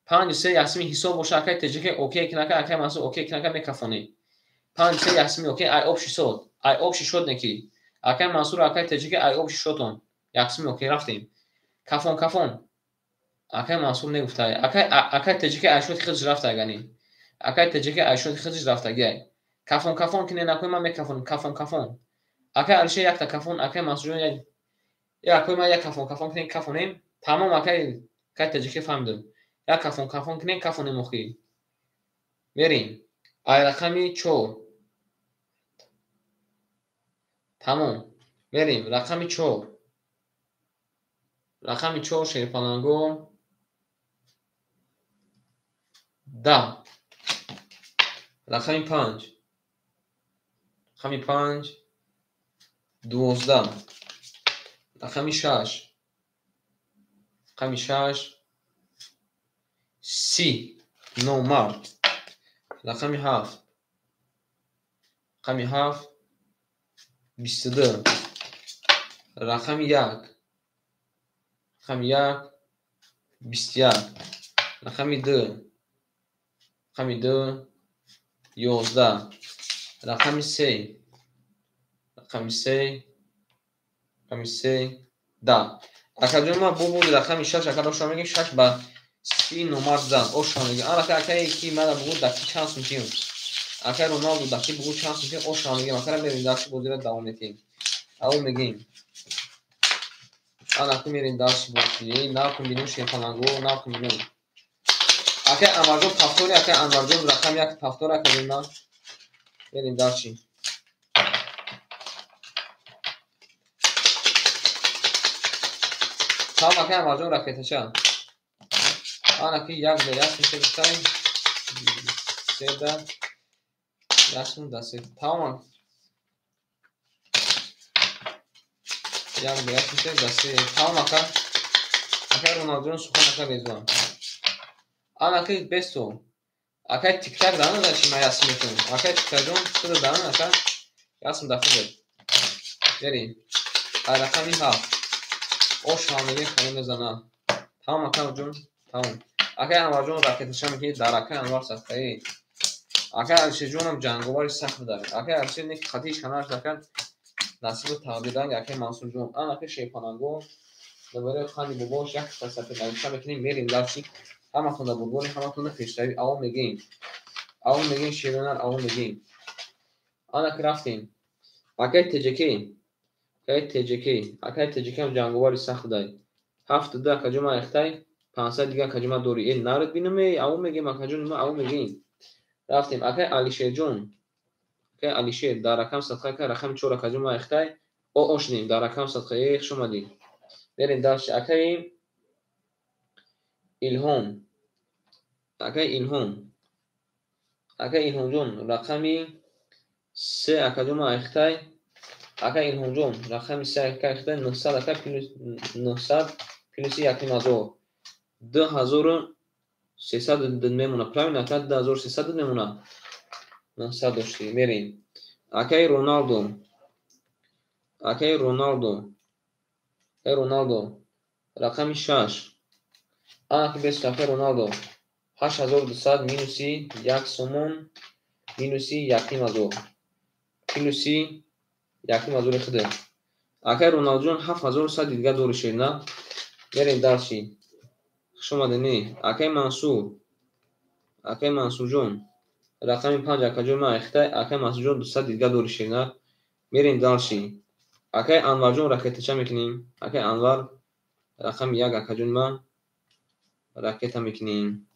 5 3 яксими ҳисоб боша, акай ТҶК окей кин, ака, акай Мансур окей кин, ака, мекафонӣ. 5 3 яксими окей, ай об шишод. Ай об шишод неки. Акай Мансур, акай ТҶК, ай об шишотон. Яксими окей рафтем. Кафон кафон. Акай Мансур негуфтай. Акай ТҶК айшоти худаш рафтай гани. Акай ТҶК айшоти худаш рафтагиай. Кафон кафон кине, накои ман, мекафонем. Кафон кафон. Акай Алишер якта кафон, акай Мансурҷон як, акои ман, як кафон кафон кинем, кафонем. Тамом, акай ТҶК, фаҳмидам. Як кафон кафон кинем, кафонем охи. Мерим. Ай рақами 4. Тамом. Мерим. Рақами 4. Рақами 4 шерпаланго 10. Рақами 5. Рақами 5 12. Рақами 6. Рақами 6 30 номард. Рақами 7. Рақами 7 22. Рақами 1. Рақами 1 21. Рақами 2. Рақами 2 11. Рақами 3. Рақами се, рақами се, 10. Акаҷон, ма бо буди рақами 6, ака доштам мегим 6 ба 30 номар зан. Оша мегим. Ана акае ки мана бугу даки чанд сум тиём. Акай Роналду даки бугу чанд сум тиём, оша мегим. Акара мерим дальше, бозира давом метиҳем. Аввал мегим. Ана ки мерим дальше бозӣ. Нархм бинем шерпаланго, нархм бинем. Акай Анварҷон повтори, акай Анварҷон рақами 1 повтори, акаҷон ман. Мерим дальше. Тамом, акай Анварҷон ракетача. Ана ки 1 да 1 сум гуфтаем. 3 да 1 сум да 3. Тамом. 1 да 1 сум да 3. Тамом, ака. Акай Роналдуҷон сухан ака Резван. Ана ки бесто. Акай тиктак дана да чи ма ясм метавонам. Акай тиктакҷон худо дана ака ясм да худо. Берем. Ай рақами 7. Ош ҳам мегем хеле мезана. Тамом, акаҷон, тамом. Акай Анварҷон ракеташа мекунӣ дар акай Анвар садқаи. Акай Алишерҷонам ҷанговари сахт дар. Акай Алишер не хатиш канаш ака насибу тақдиранг акай Мансурҷон. Ан акай Шерпаланго дубора ханди бобош як сафар навиша мекунем, мерим дальше. Ҳаматон дар бурбори, ҳаматон дар пешравӣ. Аввал мегем. Аввал мегем шеронар, аввал мегем. Ана ки рафтем. Акай ТЖК. Акай ТЖК. Акай ТЖК ҳам ҷанговари сахт дай. 7 2 акаҷон ма эхтай, 500 дига акаҷон ма дорӣ. Э, наред бинам, э, аввал мегем акаҷон ма, аввал мегем. Рафтем. Акай Алишерҷон. Акай Алишер дар рақам садқа, акай рақами 4 акаҷон ма эхтай. О, ошнем дар рақам садқа. Э, хуш омадӣ. Мерем дальше. Акай Илҳом. Акай Илҳом. Акай Илҳомҷон рақами 3 акаҷон ма эхтай. Акай Илҳомҷон рақами 3 акай эхтай 900 ака плюс 900 плюси 1500. 2300 мемона. Правильно, ака 2300 мемона. 900 дошти. Мерем. Акай Роналдо. Акай Роналдо. Акай Роналдо. Рақами 6. Ана ки бес акай Роналдо. 8200 минуси 1 сомон минуси 1500. Плюси 1500 худ. Акай Роналдуҷон 7100 дига дори шед, на? Мерем дальше. Хуш омадед, не? Акай Мансур. Акай Мансурҷон. Рақами 5 акаҷон ма эхтай. Акай Мансурҷон 200 дига дори шед, на? Мерем дальше. Акай Анварҷон ракетача мекунем. Акай Анвар рақами 1 акаҷон ма ракета мекунем.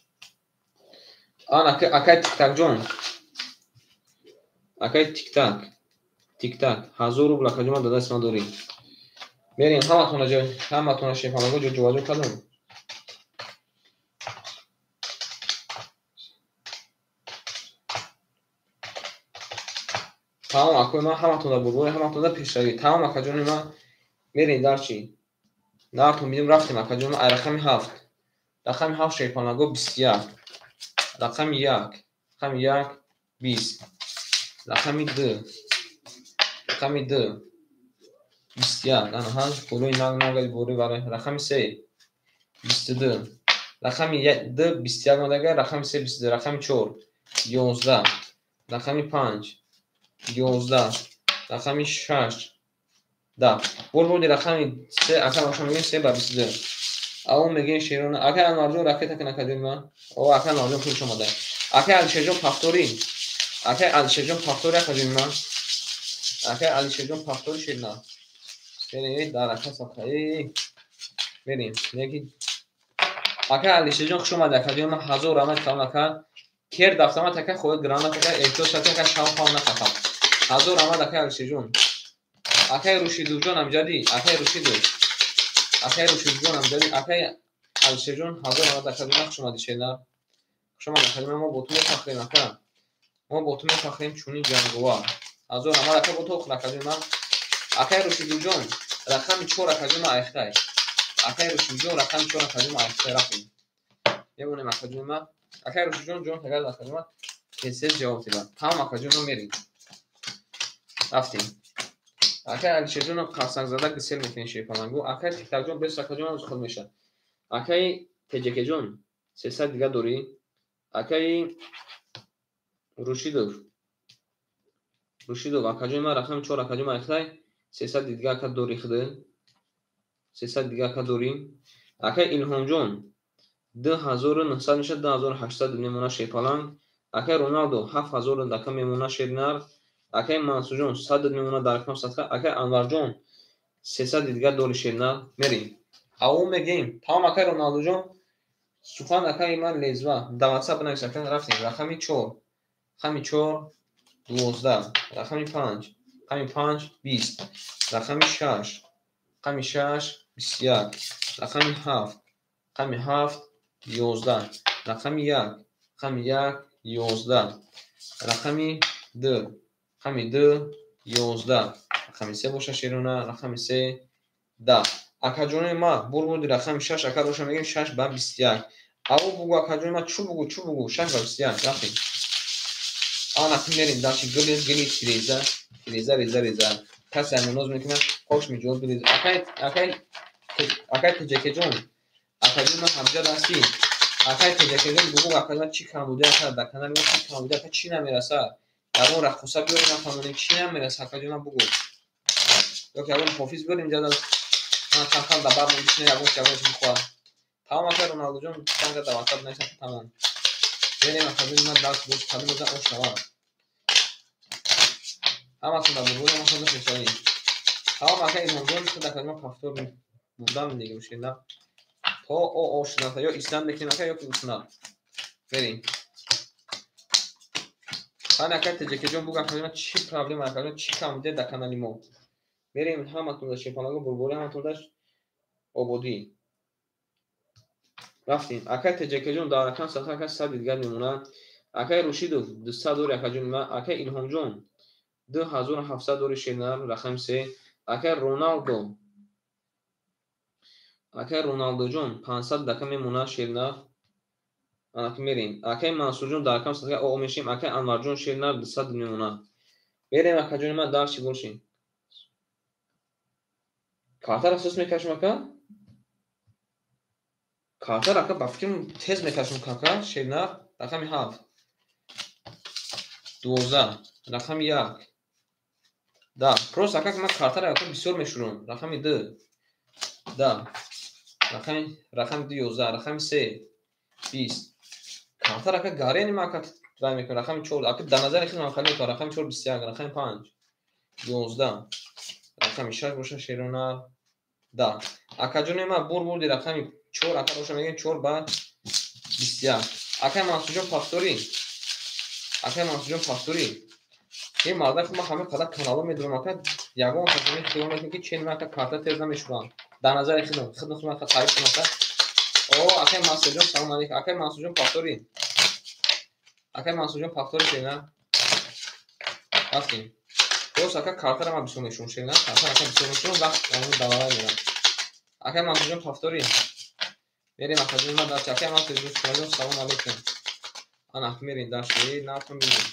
Ан акай Тиктакҷон. Акай Тиктак. Тиктак 1000 рубл акаҷон ма дадаст ма дорӣ. Мерем ҳаматона ҷой, ҳаматона шефалаго ҷо ҷоваҷо кардам. Тамом акои ман ҳаматон дар бурбори, ҳаматон дар пешравӣ. Тамом акаҷони ман мерем дарчи. Нартон бидем рафтем акаҷони ман ай рақами 7. Рақами 7 шерпалаго 21. Рақами 1, рақами 1 20. Рақами 2. Рақами 2 21. Ана ҳа, болои наг наг болои барои рақами 3 22. Рақами 2 21 мадага, рақами 3 22, рақами 4 11, рақами 5 11, рақами 6 10. Бор боди рақами 3 ака баша мегем 3 ба 22. Аввал мегем шерона. Акай Анварҷон ракета кана кадем ма. О, акай Анварҷон хуш омада. Акай Алишерҷон повтори. Акай Алишерҷон повтори акаҷон ма. Акай Алишерҷон повтори шерна. Берем, дар ака сафха. Берем. Неки Акай Алишерҷон хуш омада акаҷон ма 1000 раҳмат калон ака. Кер дафтамат ака хоҳад гранат ака эҳтиёҷ шад ака шав хав нахатам. 1000 раҳмат акай Алишерҷон. Акай Рушидовҷон амҷадӣ, акай Рушидов. Акай Рушидовҷон амҷадӣ, акай Алишерҷон 1000 раҳмат акаҷон хуш омадӣ шернар. Хуш омадӣ акаҷон, мо бо ту мефахрем ака. Мо бо ту мефахрем чунин ҷанговар. 1000 раҳмат ака бо ту охир акаҷон ман. Акай Рушидовҷон рақами 4 акаҷон ман айхтай. Акай Рушидовҷон рақами 4 акаҷон ман айхтай рафтем. Мемонем акаҷон ман. Акай Рушидҷон ҷон тагар акаҷон ман тез ҷавоб диҳад. Тамом акаҷон мо мерем. Рафтем. Акай Алишерҷон қарсангзада гисел мекунем шерпалангу. Акай Тиктакҷон бес акаҷон худ мешавад. Акай ТЖКҷон 300 дига дорӣ. Акай Рушидов Рушидов акаҷони ман рақами 4 акаҷони ман ихтай 300 дига ака дори хиды. 300 дига ака дорӣ. Акай Илҳомҷон 2900 мешавад, 2800 мемона шерпаланг. Акай Роналдо 7000 ака мемона шернар. Акай Мансурҷон 100 мемона дар рақам садқа. Акай Анварҷон 300 дига дори шернар. Мерем. Аввал мегӯем. Тамом акай Роналдоҷон. Сухан акай ман лезва. Дар WhatsApp бинавис ака, рафтем. Рақами 4. Рақами 4 12. Рақами 5. Рақами 5 20. Рақами 6. Рақами 6 21. Рақами 7. Рақами 7 11. Рақами 1. Рақами 1 11. Рақами 2. Рақами 2 11. Рақами 3 боша шерона. Рақами 3 10. Акаҷони ма бурбуди рақами 6 ака боша мегӯем 6 ба 21. Аввал бугу акаҷони ма чу бугу чу бугу 6 ба 21 рафтем. Ана мерем дальше гили гили тиреза тиреза реза реза. Касе ҳамоноз мекунад кош миҷоз билез. Акай акай акай Теҷакеҷон акаҷон ман ҳамҷад ҳастӣ. Акай Теҷакеҷон бугу акаҷон чӣ камбуди ака дар канали мо чӣ камбуди ака чӣ намерасад? Ягон раққоса биёрем нафаҳмонем чӣ намерасад акаҷон ман бугу. Ёки ягон ҳофиз биёрем ҷада ман камкам дар бармон бишина ягон чи ягон чи бихоҳад. Тамом акай Роналдоҷон танга дар WhatsApp нависам тамом. Мерем акаҷони ман дарс боз кадом мезан ош шавад. Ҳаматон дар бобои ҳаматон дар пешоӣ. Тамом акай Илҳомҷон худ акаҷон повтор бурдам дига мушкил на. То о о шудан ё ислам мекунем ака ёки уснат. Мерем. Ҳани акай Теҷакеҷон бугу акаҷон чӣ проблема акаҷон чӣ камбудия дар канали мо. Мерем ҳаматон дар шерпаланго бурбори ҳаматон дар ободӣ. Рафтем. Акай Теҷакеҷон дар рақам садқа ака 100 дигар мемонад. Акай Рушидов 200 дори акаҷони ман. Акай Илҳомҷон 2700 дори шернар рақами 3. Акай Роналдо. Акай Роналдоҷон 500 дака мемонад шернар. Анаки мерем. Акай Мансурҷон дар рақам садқа о мешем. Акай Анварҷон шернар 200 мемонад. Мерем акаҷони ман дарси бошем. Картаро сус мекашем ака? Картаро ака ба фикрам тез мекашем кака шернар рақами 7. 12 рақами 1. Да, просто ака ман картаро ака бисёр мешурам. Рақами 2. Да. Рақами 2 11, рақами 3 20. Картаро ака гарени ман ака вай мекунам. Рақами 4 ака дар назари худам ман хали мекунам. Рақами 4 21, рақами 5 11. Рақами 6 боша шерона. Да. Акаҷони ман бурбурди рақами 4 ака боша мегӯем 4 ба 21. Акай Мансурҷон повторӣ. Акай Мансурҷон повторӣ. Ин мардак ман ҳама қадар каналҳо медонам ака ягон касони хиёл мекунам ки чен ман ака карта тез намешурам. Дар назари худам худам ака таъриф кунам ака. О, акай Мансурҷон салом алейкум. Акай Мансурҷон повторӣ. Акай Мансурҷон повторӣ шена. Рафтем. Боз ака картаро ман бисёр мешурам шена. Картаро ака бисёр мешурам вақт дававай мерам. Акай Мансурҷон повторӣ. Мерем акаҷони ман дарси. Акай Мансурҷон салом алейкум. Ана мерем дарси. Нафтам бинем.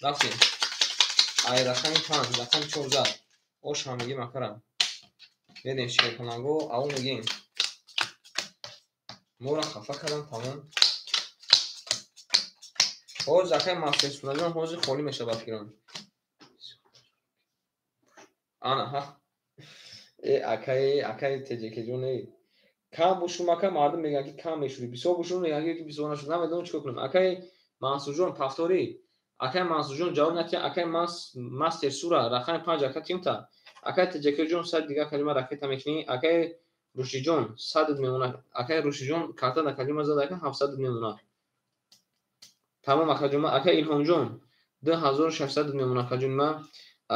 Рафтем. Ай рақами 5, рақами 4 зад. Ош ҳам мегем акарам. Мерем шерпаланго, ав мегем. Моро хафа кардам тамом. Ҳозир акай Мансур Сураҷон ҳозир холӣ мешавад фикрам. Ана ҳа. Э акай акай Теҷакеҷон э. Кам бошум ака мардум мегӯянд ки кам мешудӣ. Бисёр бошум мегӯянд ки бисёр нашуд. Намедонам чӣ кор кунам. Акай Мансурҷон повторӣ. Акай Мансурҷон ҷавоб натиҳад. Акай Мастер Сура рақами 5 ака тимта. Акай Теҷакеҷон 100 дигар калима ракета мекунӣ. Акай Рушиҷон 100 мемонад. Акай Рушиҷон карта на калима зад ака 700 мемонад. Тамом акаҷон ман. Акай Илҳомҷон 2600 мемонад акаҷон ман.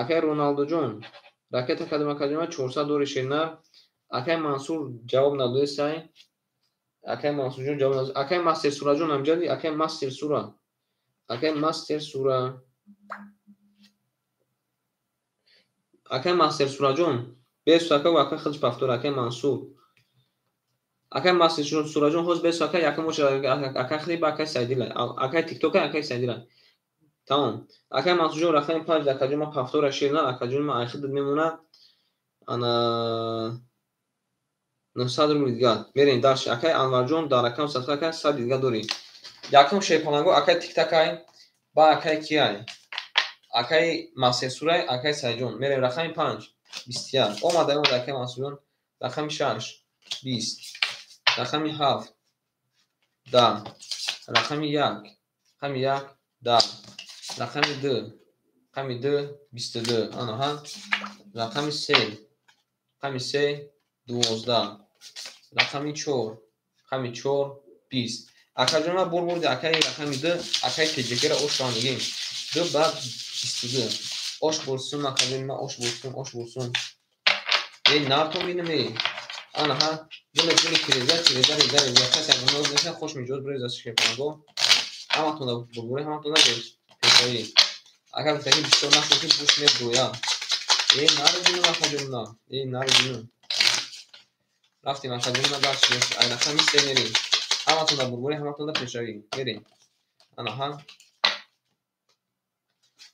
Акай Роналдоҷон ракета кардам акаҷон ман 400 дори шернар. Акай Мансур ҷавоб надодесай. Акай Мансурҷон ҷавоб надод. Акай Мастер Сураҷон ҳамҷади. Акай Мастер Сура. Акай Мастер Сура. Акай Мастер Сураҷон. Бесу ака ва акай худш повтор. Акай Мансур. Акай Мастер Сураҷон ҳоз бесу ака якум оча акай хлиба акай Сайдила. Акай ТикТока акай Сайдила. Тамом. Акай Мансурҷон рақами 5 акаҷон ман повтора шернар акаҷон ман айхидат мемонад. Ана 900 рубл дигар. Мерем дарси. Акай Анварҷон дар рақам садқа ака 100 дигар дорӣ. Якум шерпаланго акай Тиктакай ба акай кияй. Акаи Масерсурай, акаи Сайҷон. Мерем рақами 5, 21. Омада, омада, акаи Мансурҷон. Рақами 6, 20. Рақами 7, 10. Рақами 1, рақами 1, 10. Рақами 2, рақами 2, 22. Анаҳа. Рақами 3, рақами 3, 12. Рақами 4, рақами 4, 20. Акаҷон, ма бур бурди акаи рақами 2, акаи Теҷекера ошро мегем. 2 ба 22. Ош бурсум, акаҷон, ма ош бурсум, ош бурсум. Эй, нартон бинам, эй. Анаҳа, гули гули киреза, киреза, реза, реза. Касе агар ноз неша, хош миҷоз биреза шепанго. Ҳаматонда бурбури, ҳаматонда пешравӣ. Агар гуфтаги бисёр нашуд, ки буш мебурӯя. Эй, нари бинам, акаҷон, на. Эй, нари бинам. Рафтем, акаҷон, на дарс. Ай рақами 3 мерем. Ҳаматонда бурбури, ҳаматонда пешравӣ. Мерем. Анаҳа.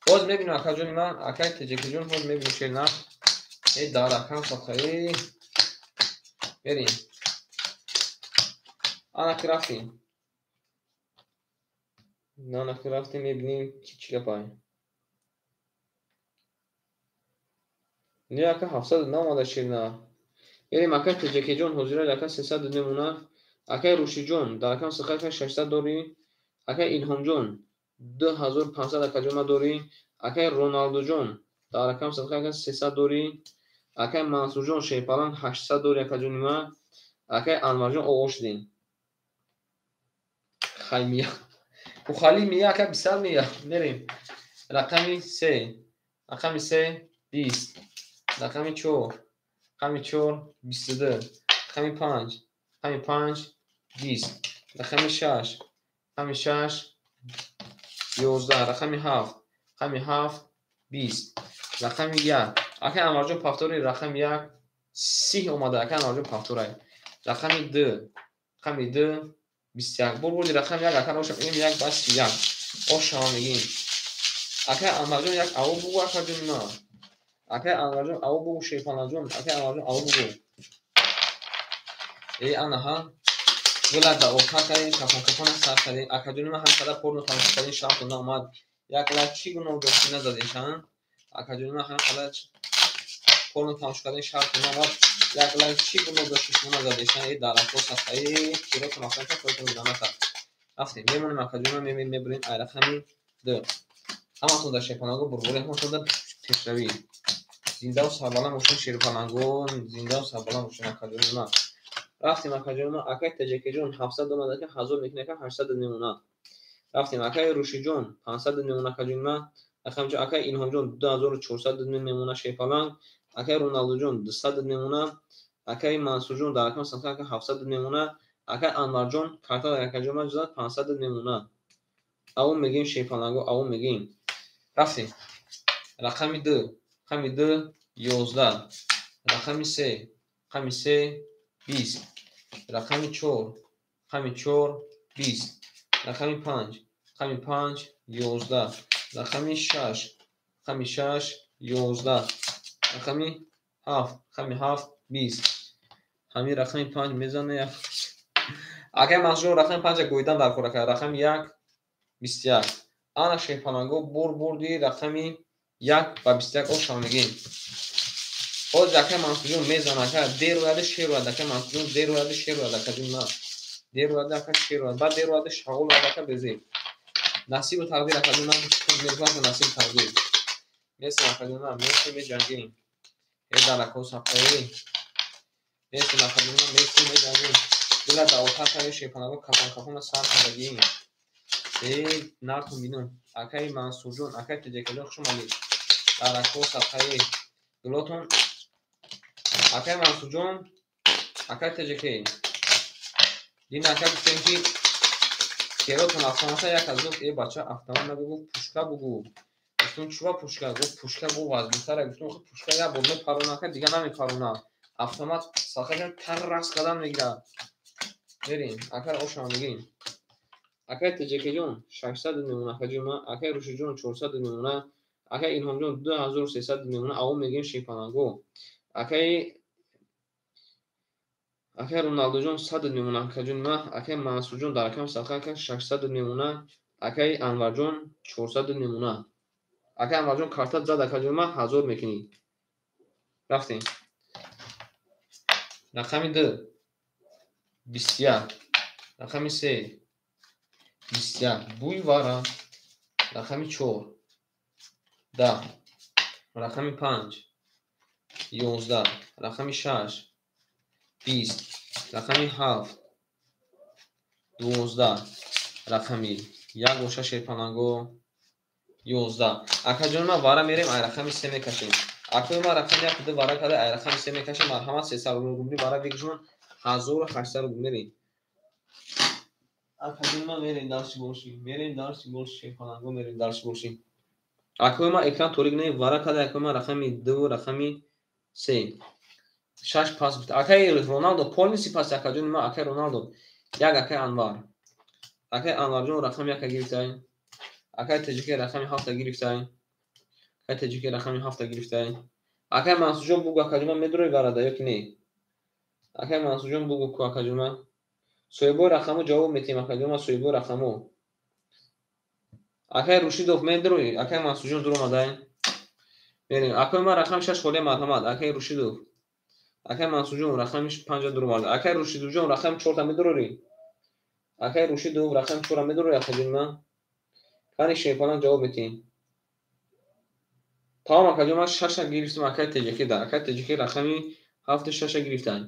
Боз мебинем, акаҷони ман, акаи Теҷекиҷон, боз мебинем шерна. Эй, дар рақам садқаи. Мерем. Ана ки рафтем. Ана ки рафтем, мебинем ки чӣ гапай. Не, ака, 700 наомада шерна. Мерем, акаи Теҷекиҷон, ҳозира ака 300 мемона. Акаи Рушиҷон, дар рақам садқа ака 600 дорӣ. Акаи Илҳомҷон, 2500 акаҷон ма дорӣ. Акаи Роналдуҷон, дар рақам садқа ака 300 дорӣ. Акаи Мансурҷон Шерпаланг 800 дорӣ, акаҷони ма. Акаи Анварҷон оғоз шудем. Хай мия. Ухали мия, ака бисар мия. Мерем. Рақами 3. Рақами 3, 20. Рақами 4. Рақами 4, 22. Рақами 5. Рақами 5, 20. Рақами 6. Рақами 6, 11. Рақами 7. Рақами 7, 20. Рақами 1. Акаи Анварҷон повтори рақами 1, 30 омада, акаи Анварҷон повторай. Рақами 2. Рақами 2, 21. Бур бурди рақами 1, ака роша мегем 1 ба 31. Ошава мегем. Акаи Анварҷон як аво бугу, акаҷон ма. Акаи Анварҷон аво бугу, Шерпаланҷон, акаи Анварҷон аво бугу. Эй, анаҳа. Гула да ота кардем, кафон кафона сар кардем. Акаҷони ман ҳам қадар порно тамошо кардем, шавқто наомад. Як лайк чӣ гуноҳ дошти назадем шан? Акаҷони ман ҳам қадар порно тамошо кардем, шавқто наомад. Як лайк чӣ гуноҳ дошти шумо назадем шан? Эй, дарахто садқаи, киротон афтан кард, койтон гуноҳ накард. Рафтем, мемонем, акаҷони ман, мебинем, мебурем ай рақами 2. Ҳаматон дар шерпаланго бурбури, ҳаматон дар пешравӣ. Зиндаву сарбаланд бошед, шерпаланго, зиндаву сарбаланд бошед, акаҷони ман. Рафтем, акаҷони ман, акаи Теҷекиҷон 700 омад, ака 1000 мекунад, ака 800 мемонад. Рафтем, акаи Рушиҷон 500 мемонад, акаҷони ман. Рақамҷо акаи Илҳомҷон 2400 мемонад, шерпаланг. Акаи Роналдуҷон 200 мемонад. Акаи Мансурҷон дар рақами садқа ака 700 мемонад. Акаи Анварҷон карта дар акаҷон ман ҷузад 500 мемонад. Авон мегем шерпаланго, авон мегем. Рафтем. Рақами 2, рақами 2, 11. Рақами 3, рақами 3, 20. Рақами 4, рақами 4, 20. Рақами 5, рақами 5, 11. Рақами 6, рақами 6, 11. Рақами 7, рақами 7, 20. Ҳамин рақами 5 мезана як. Акаи Мансурҷон рақами 5 гӯидан дар кор, ака. Рақами 1, 21. Ана шерпаланго бур бурди рақами 1 ба 21 ошава мегем. Ҳозир акаи Мансурҷон мезана, ака дер ояд, шер ояд, акаи Мансурҷон дер ояд, шер ояд, акаҷон на. Дер ояд, ака шер ояд, баъд дер ояд, шағол ояд, ака безеб. Насибу тақдир, акаҷон ман мегӯям насибу тақдир. Месем, акаҷон ман, месем, меҷангем. Эй, дарако сабқаи. Месем, акаҷон ман, месем, меҷангем. Дила да отар кардем, шерпаланго кафон кафона сар кардагием. Эй, нартон бинам. Акаи Мансурҷон, акаи Теҷекаҷон, хуш омадед. Дарако сабқаи. Гулотон. Акаи Мансурҷон, акаи Теҷеке. Дин ака гуфтем ки керотон автомата як аз гуфт, эй бача, автомат нагу, гуфт пушка бугу. Гуфтум чува пушка? Гуфт пушка бу вазминтара. Гуфтум охи пушка як бор мепарона, ака дига намепарона. Автомат садқаҷон таррас қадам мегирад. Мерем, акара ошава мегирем. Акаи Теҷекиҷон 600 мемона, акаҷон ман, акаи Рушиҷон 400 мемона, акаи Илҳомҷон 2300 мемона, авон мегирем шерпаланго. Акаи Роналдуҷон 100 мемона, акаҷон ман, акаи Мансурҷон дар рақами садқа ака 600 мемона, акаи Анварҷон 400 мемона. Акай Анварҷон карта зад, акаҷон ман 1000 мекунӣ. Рафтем. Рақами 2 21. Рақами 3 21. Бӯи вара. Рақами 4 10. Рақами 5 11. Рақами 6 20. Рақами 7 12. Рақами 1 боша шерпаланго 11. Акаҷон ман вара мерем, ай рақами 3 мекашем. Акои ман рақами 1 2 вара карда, ай рақами 3 мекашем. Марҳамат, 300 рубли вара бигиршон, 1800 рубл мерем. Акаҷон ман мерем дарси боши, мерем дарси боши, шерпаланго мерем дарси боши. Акои ман экран торик не, вара карда, акои ман рақами 2 рақами 3. 6 пас гуфта. Акаи Роналдо полниси пас, акаҷони ман, акаи Роналдо. Як акаи Анвар. Акаи Анварҷон рақами 1 гирифтай. Акаи Таҷикӣ рақами 7 гирифтай. Акаи Таҷикӣ рақами 7 гирифтай. Акаи Мансурҷон бугу, акаҷон ман медурой варада ё ки не? Акаи Мансурҷон бугу ку, акаҷон ман. Соҳибои рақамо ҷавоб метиҳем, акаҷон ман, соҳибои рақамо. Акаи Рушидов медурой, акаи Мансурҷон дур омадай. Мерем. Акаи ман рақами 6 холия, марҳамат. Акаи Рушидов. Акаи Мансурҷон рақами 5 дур омада. Акаи Рушидовҷон рақами 4 медурорӣ? Акаи Рушидов рақами 4 медурорӣ, акаҷон ман? Кани шерпаланг ҷавоб метиҳем. Тамом, акаҷон ман 6 гирифтам, акаи Теҷакӣ да. Акаи Теҷакӣ рақами 7 6 гирифтан.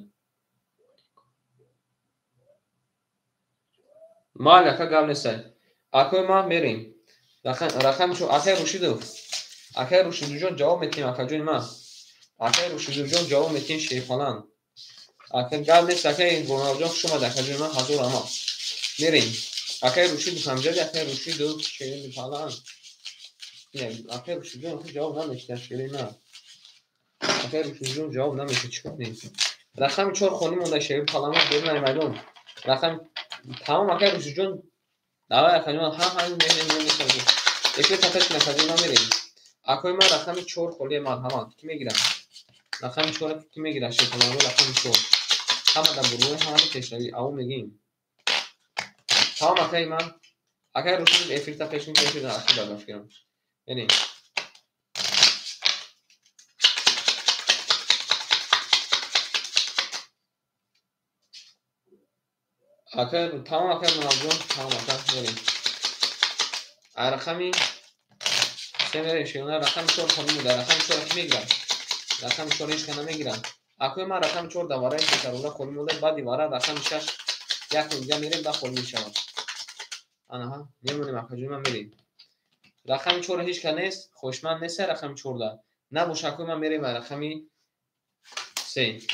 Майли, ака, гап нестай. Акои ман мерем. Рақами чор, акаи Рушидов. Акаи Рушидовҷон ҷавоб метиҳем, акаҷони ман. Акаи Рушидовҷон ҷавоб метиҳем, шерпаланг. Ака гап нест, акаи Роналдоҷон хуш омад, акаҷони ман, 1000 раҳмат. Мерем. Акаи Рушидов ҳамҷади, акаи Рушидов шерпаланг. Акаи Рушидовҷон ҷавоб намешида, шери ман. Акаи Рушидовҷон ҷавоб намешида, чӣ кунем? Рақами 4 холӣ монда, шерпаланг берун ай майдон. Рақами тамом, акаи Рушидовҷон, давай акаҷон, ҳа ҳа мерем, мерем. Эфир тафаш кун, акаҷон ман мерем. Акои ман рақами 4 холӣ, марҳамат. Кӣ мегирад? Рақами 4 кӣ мегирад? Шерпаланг рақами 4. Ҳама дар бурӯи, ҳама дар пешравӣ. Ав мегим. Тамом, акаи ман. Акаи Рушидов эфир тафаш кун, эфир дар ахир бардошт кунам. Мерем. Акаи тамом, акаи Роналдоҷон, тамом, ака, мерем. Ай рақами 3 мерем, шерона рақами 4 холӣ монда. Рақами 4 кӣ мегирад? Рақами 4 ҳеҷ кас намегирад. Акои ман рақами 4 дар вараи сесарула холӣ монда, баъди вара рақами 6 як дига мерем, баъд холӣ мешавад. Анаҳа, мемонем, акаҷон ман мерем. Рақами 4 ҳеҷ кас нест, хоҳишманд нест рақами 4. Набоша, акои ман мерем рақами 3.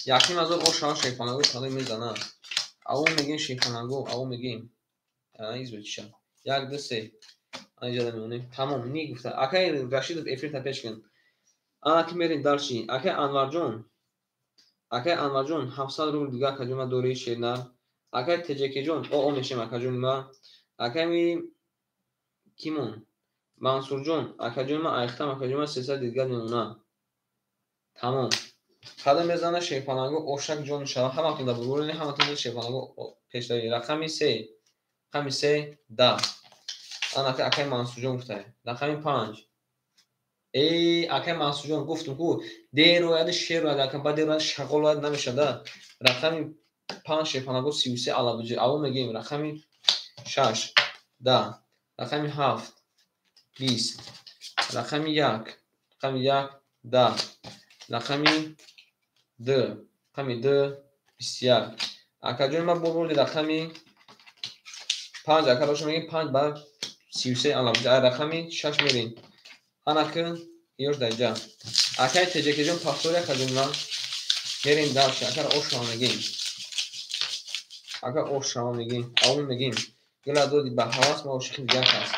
1500 ош шава, шерпаланго талои мезана. Аво мегим, шерпаланго, аво мегим. Ана изо чиша. 1 2 3. Ана иҷода мемонем. Тамом, ни гуфта. Акаи Рашидов эфир та пеш кун. Ана ки мерем дарши. Акаи Анварҷон. Акаи Анварҷон 700 рубл дига акаҷон ман дори шерна. Акаи Теҷекиҷон, о мешем акаҷони ман. Акаи Кимон Мансурҷон, акаҷони ман айхтам, акаҷони ман 300 дига мемона. Тамом. Қадам мезана шерпаланго ошак ҷон шава. Ҳаматон дар бурӯи, ҳаматон дар шерпаланго пешравӣ. Рақами 3. Рақами 3 10. Ана акаи Мансурҷон гуфта. Рақами 5. Эй, акаи Мансурҷон гуфтум ку дер ояд, шер ояд, ака баъд дер ояд, шағол ояд намешада. Рақами 5 шерпаланго 33 алабуҷи. Аво мегӯем рақами 6 10. Рақами 7 20. Рақами 1. Рақами 1 10. Рақами 2. Рақами 2 21. Акаҷони ман бо рақами 5, ака роша мегӯем 5 ба 33 алабуҷи. Ай рақами 6 мерем. Ана ки ёш дар инҷа. Акаи Теҷекиҷон пахтори, акаҷони ман. Мерем дарши. Акара ош шава мегӯем. Ака ош шава мегӯем. Аво мегӯем. Гила доди ба ҳавас ма ошиқи дигар кас.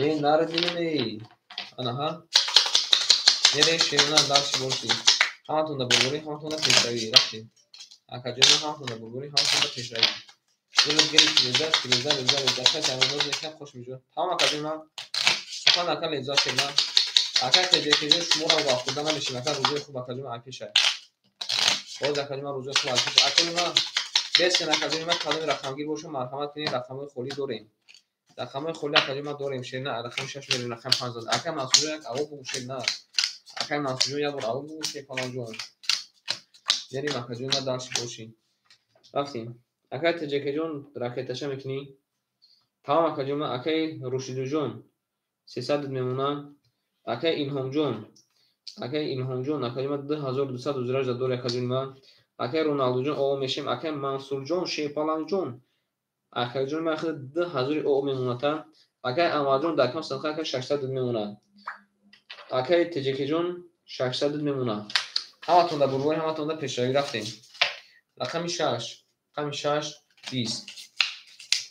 Э, нари дилим эй. Анаҳа. Мерем шерона дарши боши. Ҳаматон дар бурбурӣ, ҳаматон дар пешравӣ. Рафтем. Акаҷони ман ҳаматон дар бурбурӣ, ҳаматон дар пешравӣ. Гила гирифт леза, леза, леза, леза. Акаи Сармоз мекунам, хуш мешуд. Тамом, акаҷони ман. Сухан ака леза шерна. Акаи Теҷекиҷон шуморо вақтода намешем. Ака рӯзои хуб, акаҷони ман айпеша. Боз акаҷони ман рӯзои хуб айпеша. Акаҷони ман бесен, акаҷони ман кадоми рақамгир бошам, марҳамат кунед, рақамҳои холӣ дорем. Рақамҳои холӣ, акаҷон, ма дорем, шерна. Рақами 6 мерем, рақами 5 зад. Акай Мансурҷон, як аво бугу, шерна. Акай Мансурҷон, як бор аво бугу, шерпаланҷон. Мерем, акаҷон, ма дальше бошем. Рафтем. Акай Теҷакаҷон, ракеташа мекунӣ? Тамом, акаҷон, ма. Акай Рушидуҷон, 300 мемона. Акай Илҳомҷон, акай Илҳомҷон, акаҷон ма, 2200 узражда дори, акаҷон ма. Акай Роналдуҷон, о мешем. Акай Мансурҷон, шерпаланҷон, акаҷон ма, 2000 о мемоната. Акай Анварҷон, дар кам садқа, акай, 600 мемонад. Акай Теҷакиҷон, 600 мемонад. Ҳаматон дар бурбори, ҳаматон дар пешравӣ. Рафтем. Рақами 6, рақами 6, 20.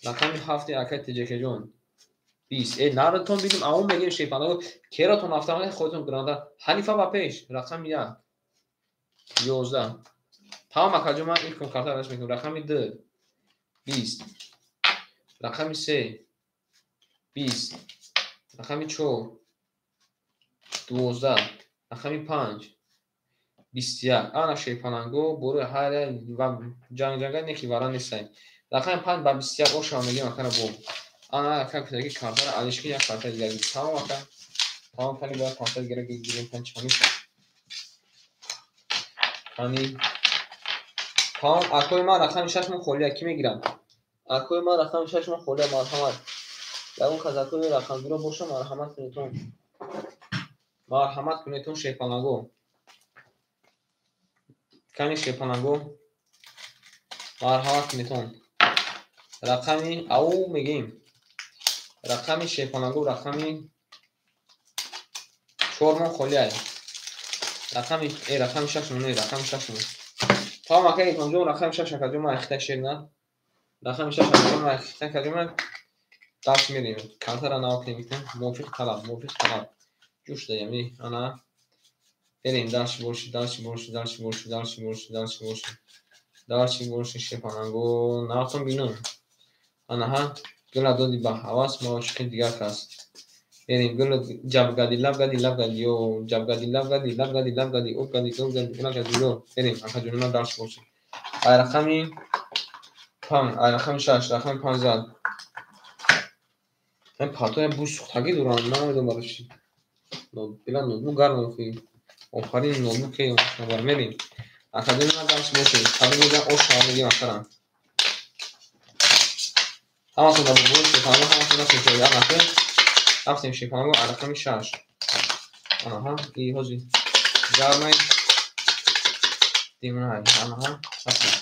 Рақами 7-и акай Теҷакиҷон, 20. Э, наратон бидим, авон мегем, шерпаланго кератон афтамада худтон гиранда. Ҳанифа ба пеш. Рақами 1, 11. Тамом, акаҷон, ман ин карта раш мекунам. Рақами 2, 20. Рақами 3, 20. Рақами 4, 12. Рақами 5, 21. Ана, шерпаланго, борои ҳар ва ҷангҷанга неки вара нестай. Рақами 5 ба 21 ошава мегем, акара бо. Ана, ака, гуфтаги картара алишки, як карта дигар. Тамом, ака, тамом. Кани, бояд карта дигара гирем. Кани, чӣ меша? Кани, тамом, акои ман, рақами 6 мо холия. Кӣ мегирам, акои ман? Рақами 6 мо холия. Марҳамат, ягон кас акои рақамгиро боша, марҳамат кунедтон, марҳамат кунедтон, шерпаланго. Кани, шерпаланго, марҳамат кунедтон. Рақами ау мегем, рақами шерпаланго, рақами 4 мо холиай. Рақами рақами 6 мо не, рақами 6 мо. Тамом, ака Илҳомҷон, рақами 6, акаҷон ман, ахита шерна. Рақами 6, акаҷон ман, ахита, акаҷон ман. Даст мерем, картара нав кунем, мувофиқ талаб, мувофиқ талаб ҷӯш даям. Ана, берем дальше боши, дальше боши, дальше боши, дальше боши, дальше боши, дальше боши, шерпаланго, нафтон бинум. Анаҳа, гула доди ба ҳавас, ма ошиқи дигар кас. Берем, гула ҷабгади лабгади лабгади ё ҷабгади лабгади лабгади лабгади обгади обгади гади ё. Берем, акаҷони ман, дальше боши. Ай рақами 5, ай рақами 6, рақами 5 зад. Ин партоя бӯи сӯхтагӣ доранд, ман намедонам барои чӣ. Била, ноутбук гарм. Охи, офарин, ноутбук ки мерем, акаҷони ман, дальше боши. Қабл мегӯям, ошава мегем, акарам. Ҳаматон дар бобои, шерпаланго, ҳаматон дар пешравӣ. Анака, рафтем, шерпаланго, рақами 6. Анаҳа, и ҳози гармай димнай. Анаҳа, рафтем,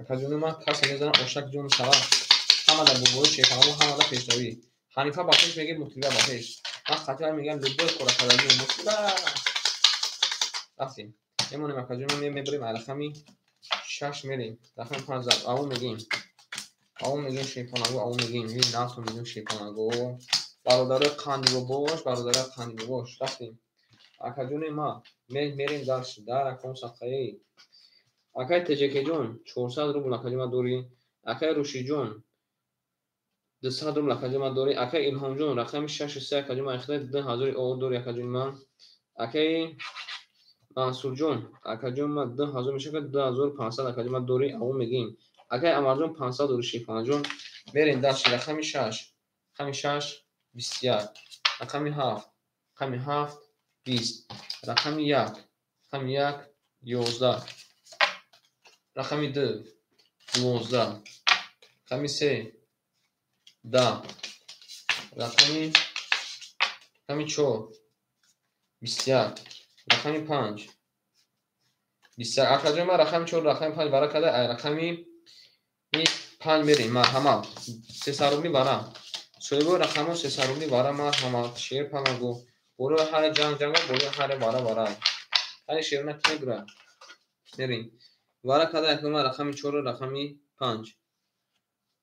акаҷони ман. Касе мезанад, ошак ҷону сара. Ҳама дар бобои, шерпаланго, ҳама дар пешравӣ. Ҳанифа ба пеш мегем, мутлиба ба пеш. Ман қатъиан мегӯям, любой кора кардагӣ, мутлиба. Рафтем, мемонем, акаҷони ман, мебарем, рақами 6 мерем. Рақами 5 зад. Аву мегем, аву мегем, шерпаланго, аву мегем, нафту мегем, шерпаланго, бародарои қанди бобош, бародарои қанди бобош. Рафтем, акаҷони ма, мерем дальше дар акон сақаи. Акай Теҷакеҷон, 400 рубл, акаҷон ма, дорӣ. Акай Рушиҷон, 200 рубл, акаҷон ма, дорӣ. Акай Илҳомҷон, рақами 6-и 3, акаҷон ма, ихтиёр, 2000 о дорӣ, акаҷони ман. Акаи Мансурҷон, акаҷон ма, 2000 мешавад, 2500, акаҷон ма, дорӣ. Аву мегем. Акаи Амарҷон, 500 дорӣ, шерпаланҷон. Мерем дальше. Рақами 6, рақами 6, 21. Рақами 7, рақами 7, 20. Рақами 1, рақами 1, 11. Рақами 2, 12. Рақами 3, 10. Рақами 4, 21. Рақами 5, 21. Акаҷон ман, рақами 4, рақами 5 вара карда. Ай рақами 5 мерем. Марҳамат, 300 рубли вара. Соҳибои рақамҳо, 300 рубли вара, марҳамат, шер палаго. Болои ҳаре ҷанг ҷанга, болои ҳаре вара вара. Ҳари шерона ки мегӯрад? Мерем, вара карда, акои, рақами 4-у рақами 5.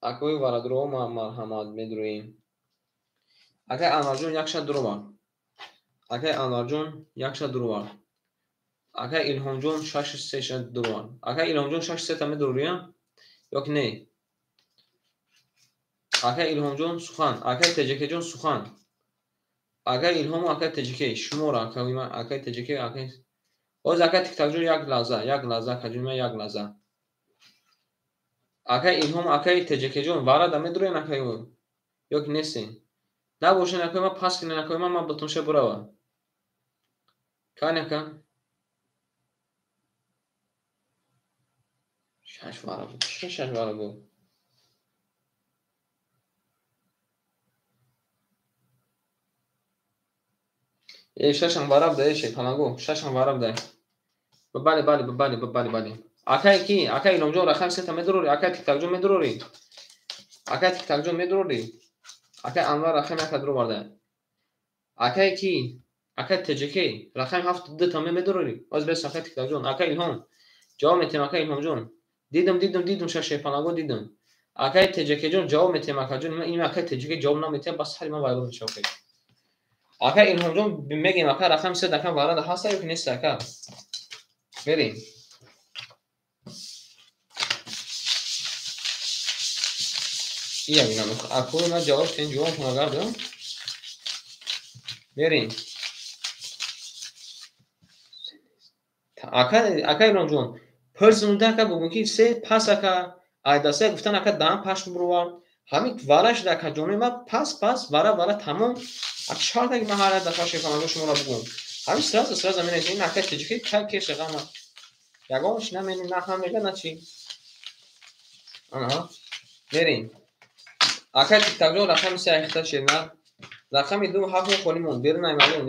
Акои варадуроҳо, марҳамат, медуроем. Акай Анварҷон, якшад дуровард. Акай Анварҷон, якшад дуровард. Акай Илҳомҷон, шашу сешад дуровард. Акай Илҳомҷон, шашу сета медурория ё ки не? Акай Илҳомҷон, сухан. Акай Теҷакеҷон, сухан. Акай Илҳому акай Теҷаке, шуморо, акай Теҷаке, акай ҳоз, акай Тиктакҷон, як лаҳза, як лаҳза, акаҷон, як лаҳза. Акай Илҳом, акай Теҷакеҷон, варада медуроен, акай, Ё ки нестен? Набошен акои ма пас кинен акои ма, ман бутунша бурава. Кани ака? Шаш вара буд. Чӣ шаш вара буд? Э, шашам вара буда, э, шепаланго, шашам вара буда. Бале, бале, бале, бале, бале. Акай ки? Акай Иломҷон рақами сета медурори? Акай Тиктакҷон медурори? Акай Тиктакҷон медурори? Акай Анвар рақами яка дуроварда. Акай ки? Акай ТЖК рақами ҳафт дута медурори? Боз бес акай Тиктакҷон, акай Илҳом. Ҷавоб метем акай Илҳомҷон. Дидам, дидам, дидам ша шепаланго дидам. Акай ТЖК-ҷон ҷавоб метем акаҷон. Ин акай ТЖК ҷавоб наметем, бас сари ман вайрон мешавад. Акай Илҳомҷон мегем ака рақами се дакам варада ҳаста ё ки нест ака? Мерем. Ия бинам. Акои ман ҷавоб тен ҷавоб нагардам. Мерем. Ака, ака Илҳомҷон, пурсунда ака бугун ки се пас ака, айдаса гуфтан ака даҳан пашм бировард. Ҳамин вара шуда ака ҷони ман пас пас вара вара тамом. Ака шарта ки ман ҳар як дафъа шефанаго шуморо бугум. Ҳамин сразу сразу менависем ин ака тоҷикӣ кай кеше ғама. Ягонаш намени на ҳам мега на чӣ. Аҳа. Мерем. Ака Тиктакҷон рақами се айхта шерна. Рақами ду ҳафт холӣ монд. Берун аймалон.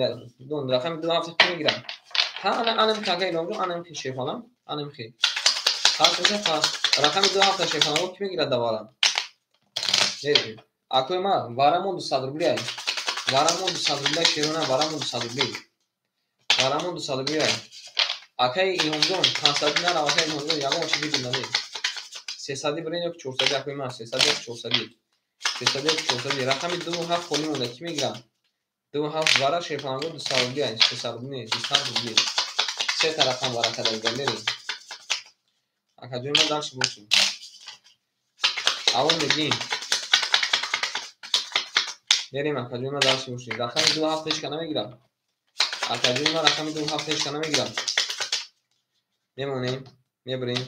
Дон рақами ду ҳафт ки мегирам. Ҳа ана анам ака Илҳомҷон анам хи шефалам. Анам хи. Пас боша пас. Рақами ду ҳафта шефалам ки мегирад давара. Мерем. Акои ма варамон 200 рубли ай. Варамон 200 рубли шерона варамон 200 рубли. Варамон 200 рубли ай. Акаи Илҳомҷон 500 нарав акаи Илҳомҷон ягон чизи бинавӣ. 300 бирен ё 400 акои ма 300 ё 400. 300 ё 400. Рақами ду ҳафт холӣ монда ки мегирам? Ду ҳафт вара шефаланго 200 рубли ай. 300 рубли не, 200 рубли. Се та рақам вара када мерем. Акаҷои ма дальше бошем. Аввал мегим. Мерем акаҷои ма дальше бошем. Рақами ду ҳафт ҳеч ка намегирам. Акаҷои ма рақами ду ҳафт ҳеч ка намегирам. Мемонем, мебирем.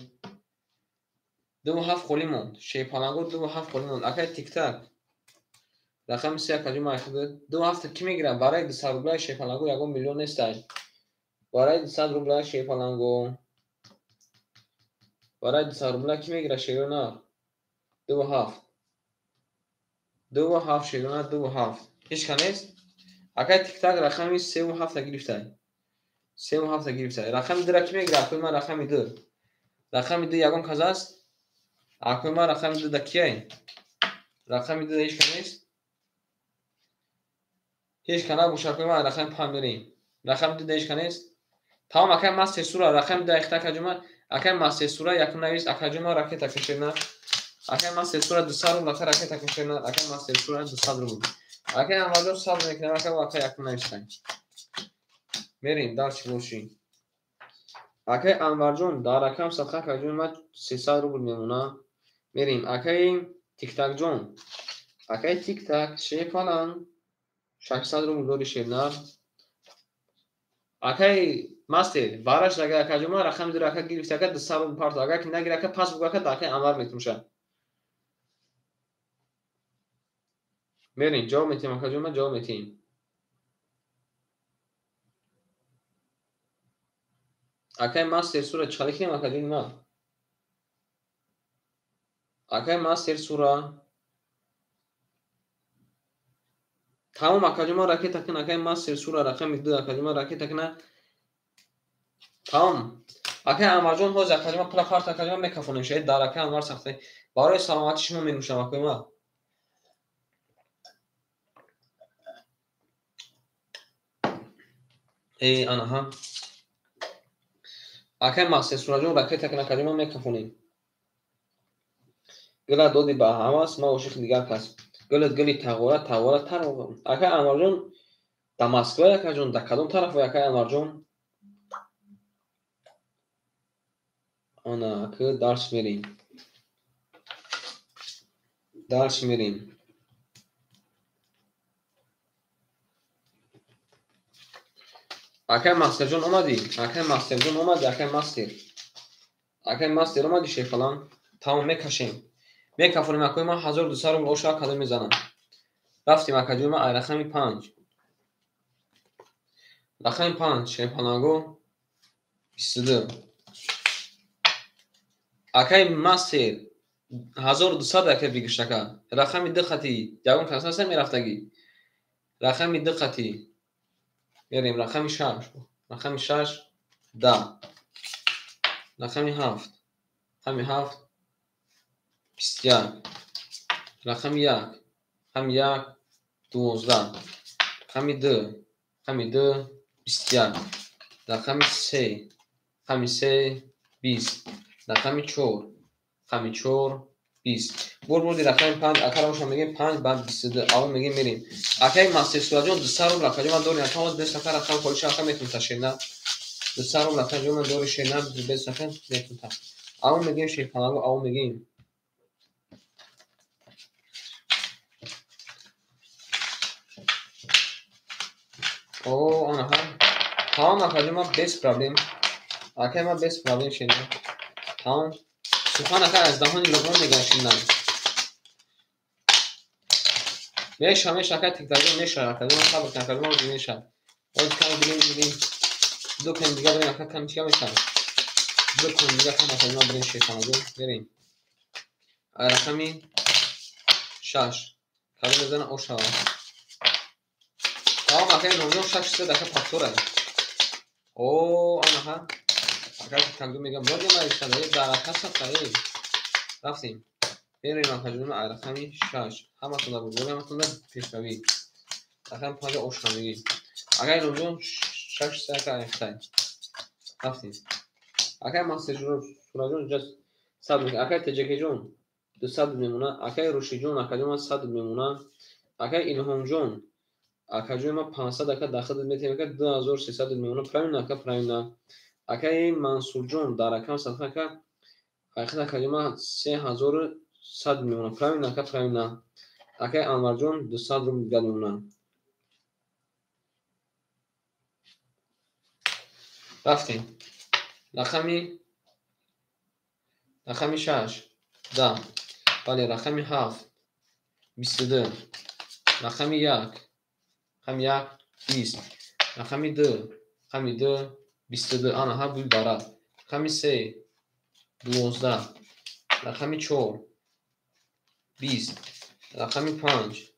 Ду ҳафт холӣ монд. Шепаланго ду ҳафт холӣ монд. Акай Тиктак. Рақами се акаҷои ма айхуда. Ду ҳафт ки мегирам? Барои 200 рубля шепаланго ягон миллион нестай. Барои 200 рубля шепаланго. Барои 200 рубля ки мегирад шерона? Ду ҳафт. Ду ҳафт шерона ду ҳафт. Ҳеч ка нест? Акай Тиктак рақами севу ҳафта гирифтай. Севу ҳафта гирифтай. Рақами дура ки мегирад? Акои ман рақами ду. Рақами ду ягон кас аст? Акои ман рақами ду да кияй? Рақами ду да ҳеч ка нест? Ҳеч ка набоша акои ман рақами панҷ мерем. Рақами ду да ҳеч ка нест? Тамом акай мастер сура рақами ду айхта акаҷома, акай мастер сура якум навис акаҷома ракета кашена. Акай мастер сура 200 рубл ака ракета кашена, акай мастер сура 200 рубл. Акай Анварҷон сабр мекунам, ака акай якум навистай. Мерем дальше боши. Акай Анварҷон дар рақам садқа акаҷони ман 300 рубл мемона. Мерем акай Тиктакҷон. Акай Тиктак шефалан 600 рубл дори шернар. Акай мастер вараш агар акаҷон ман рақами дуро ака гирифта ака 200 рубл парто. Агар ки нагира ака пас бугу ака да акай Анвар метумша. Мерем ҷавоб метем акаҷон ман ҷавоб метем. Акай мастер сура чӣ хеле кинем акаҷони ман? Акай мастер сура. Тамом акаҷон ман ракета кун, акай мастер сура рақами ду акаҷон ман ракета куна. Тамом. Акай Анварҷон ҳозир акаҷон ман пула парт акаҷон ман мекафонем шояд дар акай Анвар сахта. Барои саломатии шумо менӯшам акои ман. Э, анаҳа. Акай мастер сураҷон ракета кун акаҷон ман мекафонем. Гула доди ба ҳавас, ман ошиқи дигар кас. Гулат гули тағора, тағора тар. Акай Анварҷон да Москва акаҷон, да кадом тараф акай Анварҷон? Ана, ака дарс мерем. Дарс мерем. Акай мастерҷон омадӣ? Акай мастерҷон омадӣ? Акай мастер. Акай мастер омадӣ шефалан? Тамом мекашем. Мекафонем акои ман 1200 рубл оша кадом мезанам. Рафтим акаҷон ма рақами 5. Рақами 5 шерпаланго 22. Акай мастер 1200 акай бигиштака. Рақами 2 хати ягон кас наста мерафтагӣ. Рақами 2 хати мерем рақами 6. Рақами 6 10. Рақами 7. Рақами 7 21. Рақами 1. Рақами 1 12. Рақами 2. Рақами 2 21. Рақами 3. Рақами 3 20. Рақами 4. Рақами 4 20. Бурди рақами 5 акаро мегем 5 ба 22. Аввал мегем мерем. Акаи мастер Сураҷон 200 рубл акаҷон ман дорем. Ака ҳоз 200 ака рақам холиш ака метун ташена. 200 рубл акаҷон ман дори шена 200 ака метун та. Аввал мегем шерпаланго аввал мегем. О, анаха. Тамом акаҷон ман без проблем. Акаи ман без проблем шена. Тамом. Сухан ака аз даҳони луқмон мегӯяд шинам. Меша, меша ака тиктакҷон меша акаҷон сабр кун акаҷон ҳозир меша. Ҳозир кам бирем бирем. Ду кун дига бирем ака кам чига меша. Ду кун дига кам акаҷон бирем шерпаланго мерем. Рақами 6. Кадом мезана ош шавад. Тамом акаи Илҳомҷон 600 ака пактора. О, анаха. Ака тиктакҷон мегӯям боди ма дар ака сафта. Рафтем. Мерем акаҷон рақами 6. Ҳаматонда бурдборӣ, ҳаматонда пешравӣ. Рақами 5 ош мегӣ. Акаи Илҳомҷон 600 ака айхтай. Рафтем. Акаи мастер Сураҷон инҷа 100 мегӯяд. Акаи Теҷакеҷон 200 мемона. Акаи Рушидҷон акаҷон ман 100 мемона. Акаи Илҳомҷон акаҷони ман 500 ака дахл метем ака 2300 мемона. Правильно ака, правильно. Акаи Мансурҷон дар рақам садқа ака айхат акаҷони ман 3100 мемона. Правильно ака, правильно. Акаи Анварҷон 200 рубл дигар мемона. Рафтем. Рақами 6 10. Бале, рақами 7 22. Рақами 1. Рақами 1 20. Рақами 2. Рақами 2 22. Ана ҳа буй бара. Рақами 3 12. Рақами 4 20. Рақами 5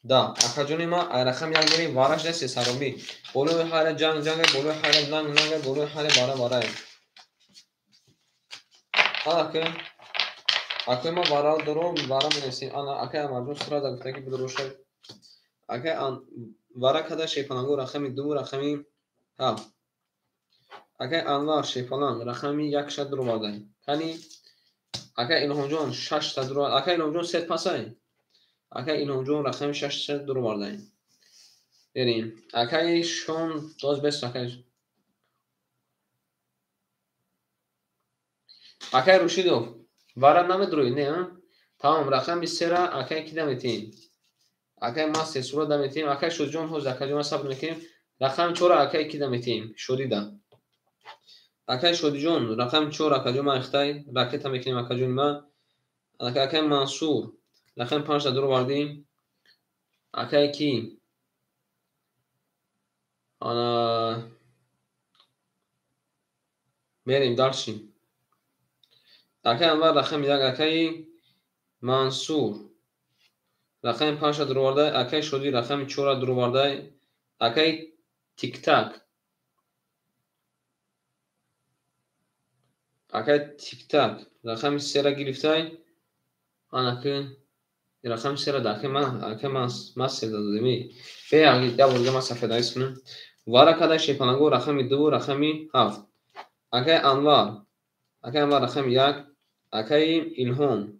10. Акаҷони ман ай рақами 1 мерем вараш да 300 рубли. Болои ҳара ҷанг ҷанг, болои ҳара нанг нанг, болои ҳара бара бара. Ана ки акаи ман вара дорум, вара менависем. Ана акаи Амарҷон сразу гуфта ки бидроша. Акаи вара када шерпаланго рақами 2 рақами 7. Акаи Анвар шерпаланг рақами 1 шад дуроварда. Кани акаи Илҳомҷон 6 та дуроварда. Акаи Илҳомҷон сет пасай. Акаи Илҳомҷон рақами 6 та дуроварда. Берем. Акаи Шон доз бес акаи. Акаи Рушидов вара намедурӯй, не, а? Тамом, рақами 3 ра акаи ки даметем? Акаи мастер Сура даметем. Акаи Шодиҷон ҳозир акаҷон сабр мекунем. Рақами 4 ра акаи ки даметем? Шодида. Акаи Шодиҷон рақами 4 акаҷон ман ихтай ракета мекунем акаҷони ман. Акаи Мансур рақами 5 та дуровардем. Акаи ки? Ана мерем дальше. Акаи Анвар рақами 1, акаи Мансур рақами 5 та дуроварда, акаи Шодӣ рақами 4 та дуроварда, акаи Тиктак. Акаи Тиктак рақами 3 ра гирифтай. Ана ки рақами 3 ра да акаи ман, акаи мастер додем. Бе як бор дига ман сафеднавис кунам. Вара када шерпаланго рақами 2 рақами 7. Акаи Анвар, акаи Анвар рақами 1, акаи Илҳом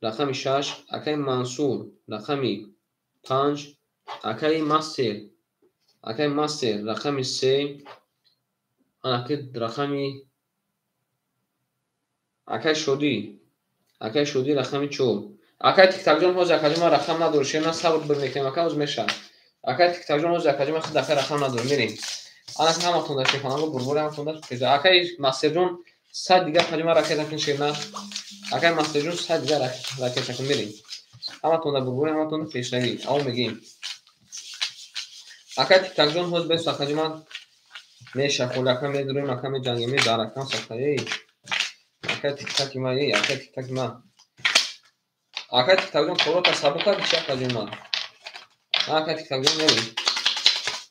рақами 6, акаи Мансур рақами 5, акаи мастер, акаи мастер рақами 3, анаки рақами акаи Шодӣ, акаи Шодӣ рақами 4. Акаи Тиктакҷон ҳозир акаҷон ман рақам надорам, шер сабр бир мекунем, ака ҳозир мешавад. Акаи Тиктакҷон ҳозир акаҷон ман худ ака рақам надорам, мерем. Анаки ҳаматон дар шерпаланго бурбори ҳаматон дар пеҷа. Акаи мастерҷон 100 дигар акаҷон ман ракета кун шерна. Акаи мастерҷон 100 дигар ракета кун мерем. Ҳаматонда бурборӣ, ҳаматонда пешравӣ. Аво мегӯем. Акай Тиктакҷон, ҳоз бес акаҷи ман мешахол, ака медурем, ака меҷангем, дар акам сафта. Эй, акай Тиктаки ма, эй, акай Тиктаки ма. Акай Тиктакҷон, корота сабук карди чи акаҷи ман? Акай Тиктакҷон, мерем.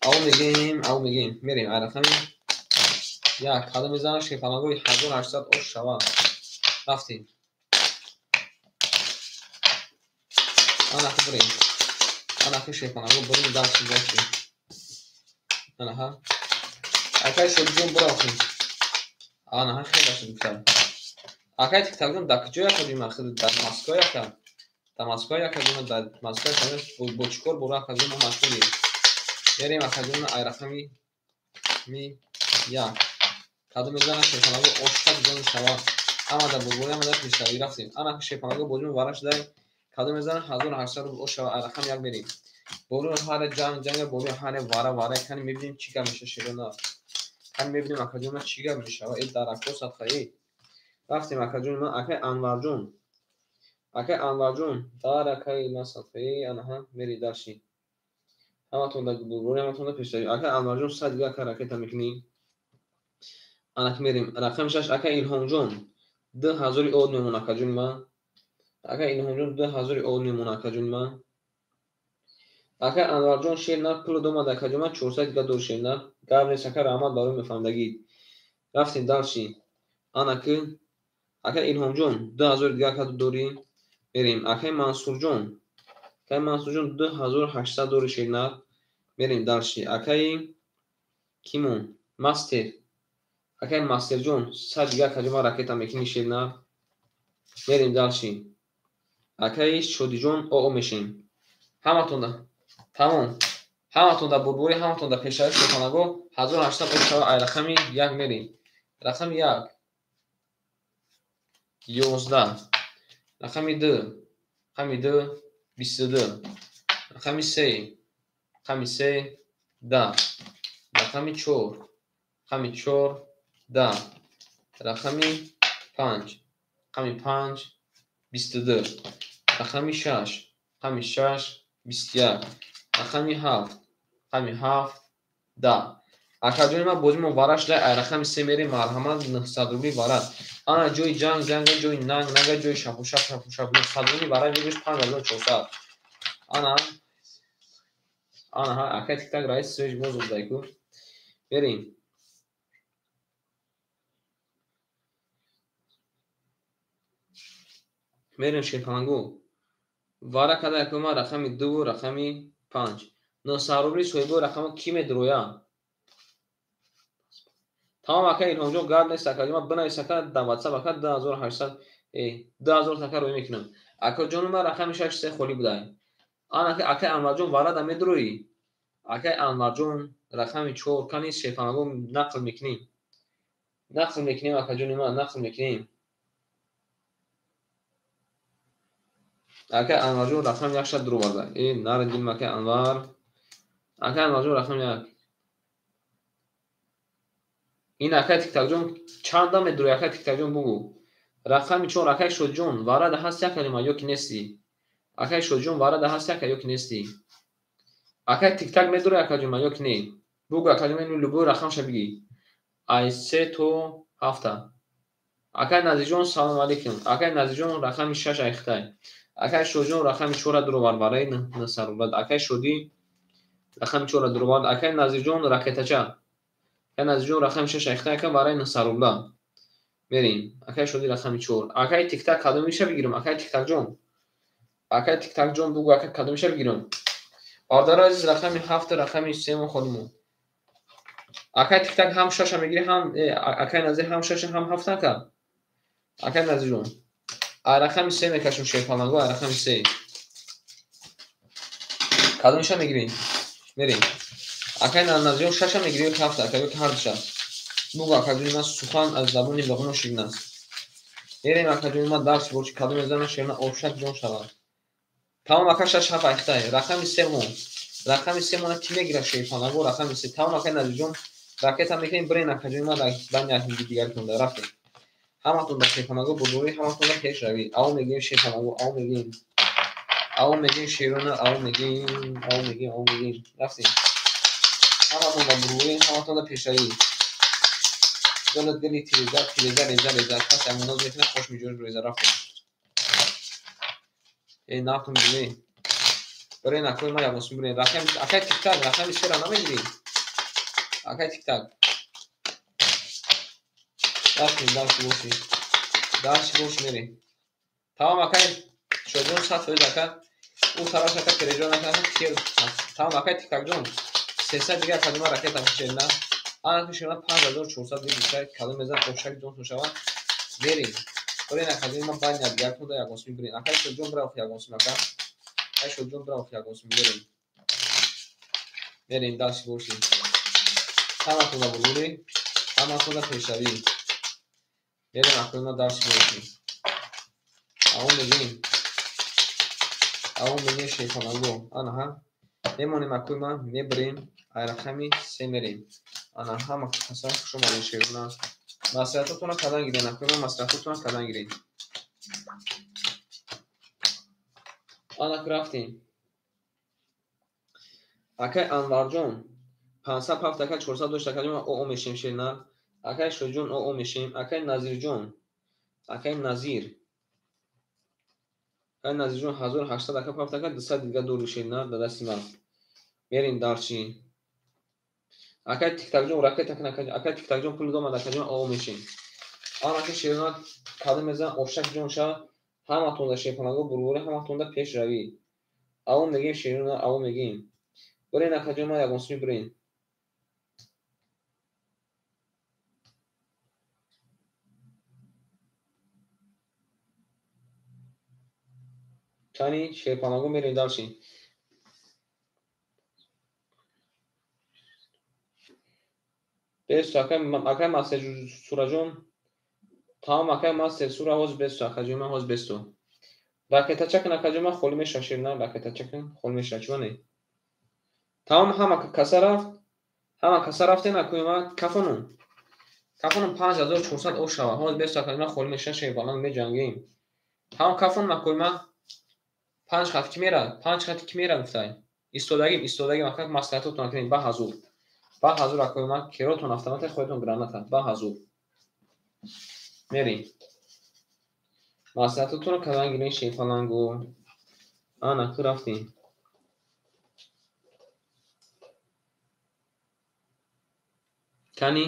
Аво мегӯем, аво мегӯем. Мерем, ай рақами як. Кадом мезанад шерпалангои 1800 ош шава. Рафтем. Анаки бурем. Анаки шерпаланго бурем, дарси боши. Анаҳа. Акай Шодиҷон, бурафтем. Анаҳа, хеле шуд гуфтам. Акай Тиктакҷон, дар куҷо якаҷи ман? Дар Москва яка. Дар Москва якаҷи ман, дар Москва якаҷи бо чӣ кор бора акаҷи ман машғулем. Мерем акаҷи ман ай рақами ми як. Кадом мезанад шерпаланго ошак ҷон шава. Ҳамада бурборӣ, ҳамада пешравӣ. Рафтем. Анаки шерпаланго бозимон вара шудай. Кадом мезанад 1800 рубл ош шава. Ай рақами як мерем. Болои ҳаре ҷанг ҷанга, болои ҳаре вара вара. Кани мебинем чӣ гап меша шерона. Кани мебинем акаҷон ман чӣ гап мешава. Э, дарако садқа, э. Рафтем акаҷон ман, акай Анварҷон. Акай Анварҷон, дар акай ман садқа, э, анаҳа, мери дарши. Ҳаматонда бурборӣ, ҳаматонда пешравӣ. Акай Анварҷон, 100 дига ака ракета мекунӣ. Анак мерем. Рақами шаш, акай Илҳомҷон. 2000 од мемон акаҷони ман. Акай Илҳомҷон, 2000 од мемон акаҷони ман. Акай Анварҷон, шер нар пул домад акаҷон ман, 400 дига дор шер нар. Гап нест ака, раҳмат барои мефаҳмдагӣ. Рафтем дарши. Анаки акай Илҳомҷон, 2000 дига ака дорӣ. Мерем. Акай Мансурҷон. Акай Мансурҷон, 2800 дори шер нар. Мерем дарши. Акай кимон? Мастер. Акай Мастерҷон, 100 дига акаҷон ман ракета мекунӣ шер нар. Мерем дарши. Акай Шодиҷон, оо мешем. Ҳаматонда. Тамом. Ҳаматонда бурборӣ, ҳаматонда пешравӣ шерпаланго 1800 ош шава. Ай рақами як мерем. Рақами як. 11. Рақами ду. Рақами ду, 22. Рақами се. Рақами се, 10. Рақами чор. Рақами чор, 10. Рақами панҷ. Рақами панҷ, 22. Рақами шаш. Рақами шаш, 21. Рақами ҳафт. Рақами ҳафт, 10. Акаҷони ман, бозимон вара шуда. Ай рақами се мерем, марҳамат, 900 рубли вара. Ана ҷои ҷанг ҷанга, ҷои нанг нанга, ҷои шапушап шапушап. 900 рубли вара вигӯш 5400. Ана анаҳа, акай Тиктак раис свеж воздух дайку. Мерем. Мерем шерпаланго. Вара када якум ман рақами дуву рақами панҷ. 900 рубли соҳибои рақамо ки медроя? Тамом ака Илҳомҷон, гап нест акаҷон, ман бинавис ака дар WhatsApp ака 2800, 2000 ака рӯй мекунам. Акаҷони ман рақами шаш се холӣ будай. Ана акай Анварҷон, варада медроӣ? Акай Анварҷон, рақами чор, кани шерпаланго нақл мекунем. Нақл мекунем акаҷони ман, нақл мекунем. Акай Анварҷон рақами як шад дуроварда. Э, нарадим акай Анвар. Акай Анварҷон рақами як. Ин акай Тиктакҷон чанда медурӣ, акай Тиктакҷон бугӯ. Рақами чор, акай Шодиҷон, варада ҳаст як калима ё ки нестӣ? Акай Шодиҷон, варада ҳаст яка ё ки нестӣ? Акай Тиктак медурӣ акаҷон ё ки не? Бугӯ акаҷон, ин любой рақамша бигӣ. Ай се то ҳафта. Акай Назирҷон, салом алейкум. Акай Назирҷон рақами шаш ай Хитай. Акай Шодиҷон рақами чора дуровард барои 900 рубл. Акай Шодӣ рақами чора дуровард. Акай Назирҷон ракетача. Акай Назирҷон рақами шаш ай Хитай ака барои 900 рубла. Мерем. Акай Шодӣ рақами чор. Акай Тиктак кадомиша бигирам? Акай Тиктакҷон. Акай Тиктакҷон бугӯ, акай кадомиша бигирам? Бародари азиз, рақами ҳафт, рақами сеюм холимон. Акай Тиктак ҳам шаша мегирӣ, ҳам акай Назир ҳам шаша, ҳам ҳафт ака. Акай Назирҷон. Ай рақами се мекашем шерпаланго, ай рақами се. Кадомиша мегирӣ? Мерем. Акай Назирҷон шаша мегирӣ ё ки ҳафт ака, ё ки ҳардуша? Бугӯ акаҷони ман, сухан аз забони луғмо ширин аст. Мерем акаҷони ман дарс боши, кадом мезанад шерна обшак ҷон шавад. Тамом ака, шаш ҳафт ай Хитай. Рақами се мо. Рақами се мона ки мегирад шерпаланго, рақами се. Тамом акай Назирҷон, ракета мекунем, бирен акаҷони ман бани як дигаритонда рафтем. Ҳаматон дар шерпаланго бурдорӣ, ҳаматон дар пешравӣ. Аво мегӯем шерпаланго, аво мегӯем. Аво мегим шерона, аво мегим, аво мегим, аво мегим. Рафтем. Ҳаматон да бурӯӣ, ҳаматон да пешравӣ. Дила дили тиреза, тиреза, реза, реза. Кас амоноз мекунад, хош миҷош реза. Рафтем. Эй, нафтум биле. Бирен акои ма ягонсум бирен. Рақами акай тиктак, рақами сера намегирӣ? Акай тиктак. Рафтем, дальше боши. Дальше боши мерем. Тамом акай Шоҷон 100% ака. Ӯ тараф ака переҷон ака тер. Тамом акай тиктакҷон. 300 дига калима ракета шерна. Ана ки шерна 5400 дига калима мезан ошак ҷон шава. Мерем. Бирен акаҷон ма баъд дигар кунда ягонсум бирен. Акай Шоҷон бира ягонсум ака. Акай Шоҷон бира ягонсум мерем. Мерем дальше боши. Ҳаматон да бурӯрӣ, ҳаматон да пешравӣ. Мерем акои ма дальше боши. Аво мегим. Аво мегим шейхонаго. Ана ҳа. Мемонем акои ма мебирем. Ай рақами се мерем. Ана ҳама каса хуш омадед шерона. Маслиҳатотонро кадан гирен акои ма, маслиҳатотонро кадан гирен. Ана рафтем. Акай Анварҷон 507 ака 400 дошт акаҷон ма оо мешем шерна. Акай Шоҷон оо мешем. Акай Назирҷон. Акай Назир. Акай Назирҷон 1800 ака 7 ака 200 дига дори шерна да дасти ман. Мерем дарчи. Акай Тиктакҷон ракета кун акай Тиктакҷон пул домад акаҷон оо мешем. Ана ки шерна кадом мезан ошак ҷон ша ҳаматон да шерпанаго бурбури ҳаматон да пешравӣ. Аво мегим шерна, аво мегим. Бирен акаҷон ма ягонсуми бирен. Кани шерпанаго мерем дарчи. Бесу акай, акай мастер Сураҷон. Тамом акай мастер Сура ҳоз бесу акаҷон ман ҳоз бесу. Ракетача кун акаҷон ман холӣ меша шерна, ракетача кун холӣ меша чӣ Тамом ҳама каса рафт. Ҳама каса рафтен акои ма кафонум. Кафонум 5400 ош шава. Ҳоз бесу акаҷон ман холӣ меша шербаланд меҷангем. Тамом кафонум акои ма 5 хат ки мера? 5 хат ки мера гуфтай. Истодагим, истодагим ака маслиҳатотон кунед ба ҳазур. Ба ҳазур акои ман керотон автомата хоҳедон граната. Ба ҳазур. Мерем. Маслиҳатотонро кадан гирен шефалангу. Ана ку рафтем. Кани?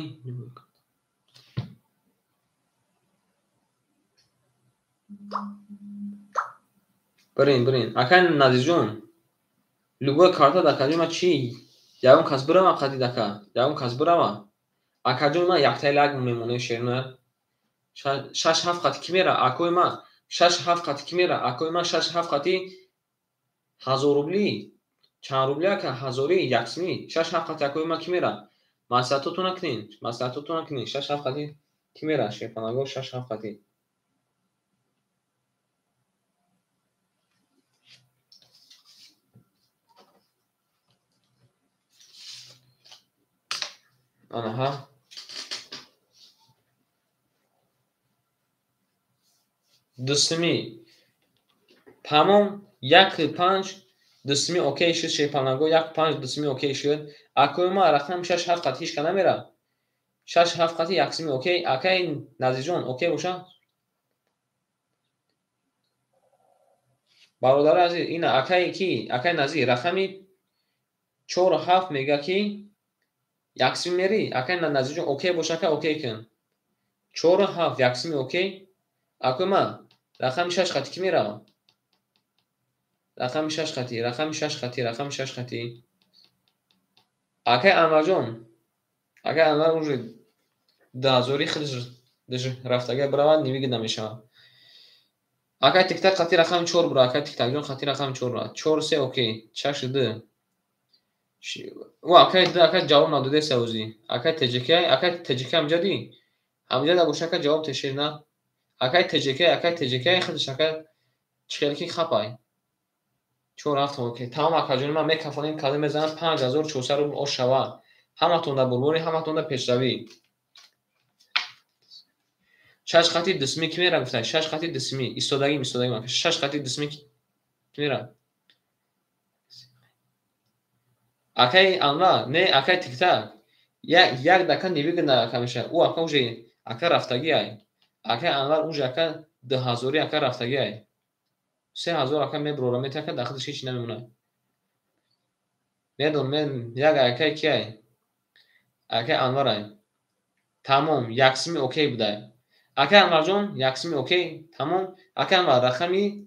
Бирен, бирен. Акай Назирҷон, любой карта дакаҷон ма чӣ? Ягон кас бирава қади дака? Ягон кас бирава? Акаҷон ма яктаи лаг мемонем шерна. 6-7 қати ки мера? Акои ма 6-7 қати ки мера? Акои ма 6-7 қати 1000 рубли. Чанд рубли ака? Ҳазори, яксими. 6-7 қати акои ма ки мера? Маслиҳатотонро кунен. Маслиҳатотонро кунен. 6-7 қати ки мера? Шерпанаго 6-7 қати. Анаҳа. Дусими. Тамом 1-5 дусими окей шуд шерпанаго 1-5 дусими окей шуд. Акои ма рақам 6-7 қати ҳеч ка намера. 6-7 қати яксими окей. Акай Назирҷон окей боша? Бародари азиз, ина акай ки? Акай Назир рақами 4-7 мега ки яксими мери? Акай Назирҷон окей боша ака окей кун. 4-7 яксими окей. Акои ма рақами 6 қати ки мерава? Рақами 6 қати, рақами 6 қати, рақами 6 қати. Акай Анварҷон, акай Анвар уже 2000 худаш рафтага биравад, невигида мешавад. Акай Тиктак қати рақами 4 бура, акай Тиктакҷон қати рақами 4 бура. 4-3 окей, 6-2. О, акай 2, акай ҷавоб надодеса ӯзи. Акай ТЖК, акай ТЖК ҳамҷа ди? Ҳамҷа да боша ака ҷавоб тешер на. Акай ТЖК, акай ТЖК худаш ака чӣ хел ки хапай. 4-7 окей. Тамом акаҷони ман мекафонем, кадом мезанам 5400 рубл ош шава. Ҳаматон да бурборӣ, ҳаматон да пешравӣ. 6 қати дусми ки мера гуфтай? 6 қати дусми. Истодагим, истодагим. 6 қати дусми ки мера? Акаи Анвар, не, акаи Тиктак. Як дака невыгодно ака мешавад. Ӯ ака уже ака рафтагӣ ай. Акаи Анвар уже ака 2000 ака рафтагӣ ай. 3000 ака мебурора мета ака дар худаш ҳеч намемонад. Медонам, як акаи ки ай? Акаи Анвар ай. Тамом, яксими окей будай. Акаи Анварҷон, яксими окей, тамом. Акаи Анвар, рақами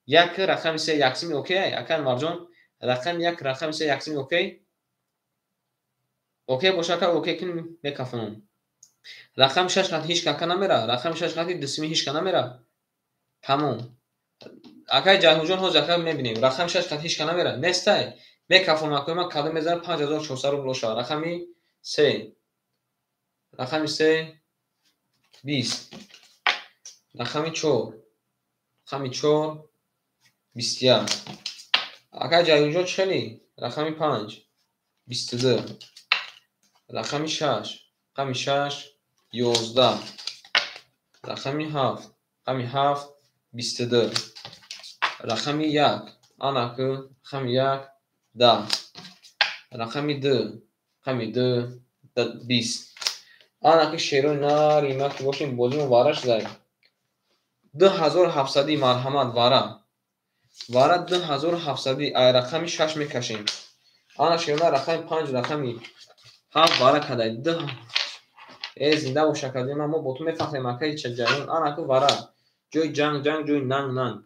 1, рақами 3, яксими окей ай. Акаи Анварҷон, рақами 1, рақами 3, яксими окей. Окей боша ака, окей кун мекафонам. Рақами 6 хат ҳеч кака намера, рақами 6 хати дусими ҳеч ка намера. Тамом. Акаи Ҷайҳунҷон ҳозир ака мебинем. Рақами 6 хат ҳеч ка намера. Нестай. Мекафонам акаи ман кадом мезанам 5400 рубл шава. Рақами 3. Рақами 3 20. Рақами 4. Рақами 4 21. Акаи Ҷайҳунҷон чӣ хеле? Рақами 5 22. Рақами 6. Рақами 6 11. Рақами 7. Рақами 7 22. Рақами 1. Анаку рақами 1 10. Рақами 2. Рақами 2 20. Анаки шерои нари ма ки бошем бозимо вара шудай. 2700 марҳамат вара. Вара 2700 ай рақами 6 мекашем. Ана шерона рақами 5 рақами 7 вара кадай. Э зинда бош акади ма, мо бо ту мефахрем акаи ҷаён. Анаку вара. Ҷои ҷанг ҷанг, ҷои нанг нанг.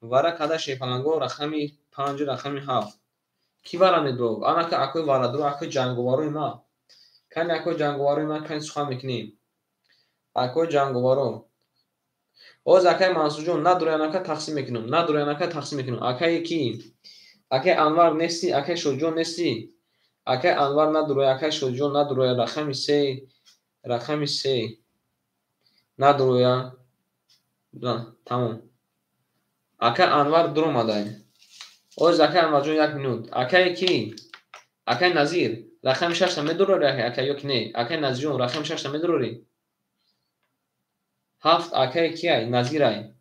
Вара када шепаланго рақами 5 рақами 7. Ки вара медуров? Анака акои варадуро, акои ҷанговарои ма. Кани акои ҷанговарои ма, кани сухан мекунем. Акои ҷанговаро. Оз акаи Мансурҷон надурай анака тақсим мекунам. Надурай анака тақсим мекунам. Акаи ки? Акаи Анвар нести, акаи Шоҳиҷон нести. Акаи Анвар надурай, акаи Шоҳиҷон надурай. Рақами 3, рақами 3 надуроя. Тамом. Акаи Анвар дуромадай. Оз акаи Анварҷон як минут. Акаи ки? Акаи Назир. Рақами 6-та медурори акаи ё ки не? Акаи Назирҷон рақами 6-та медурори? 7 акаи ки ай? Назир ай.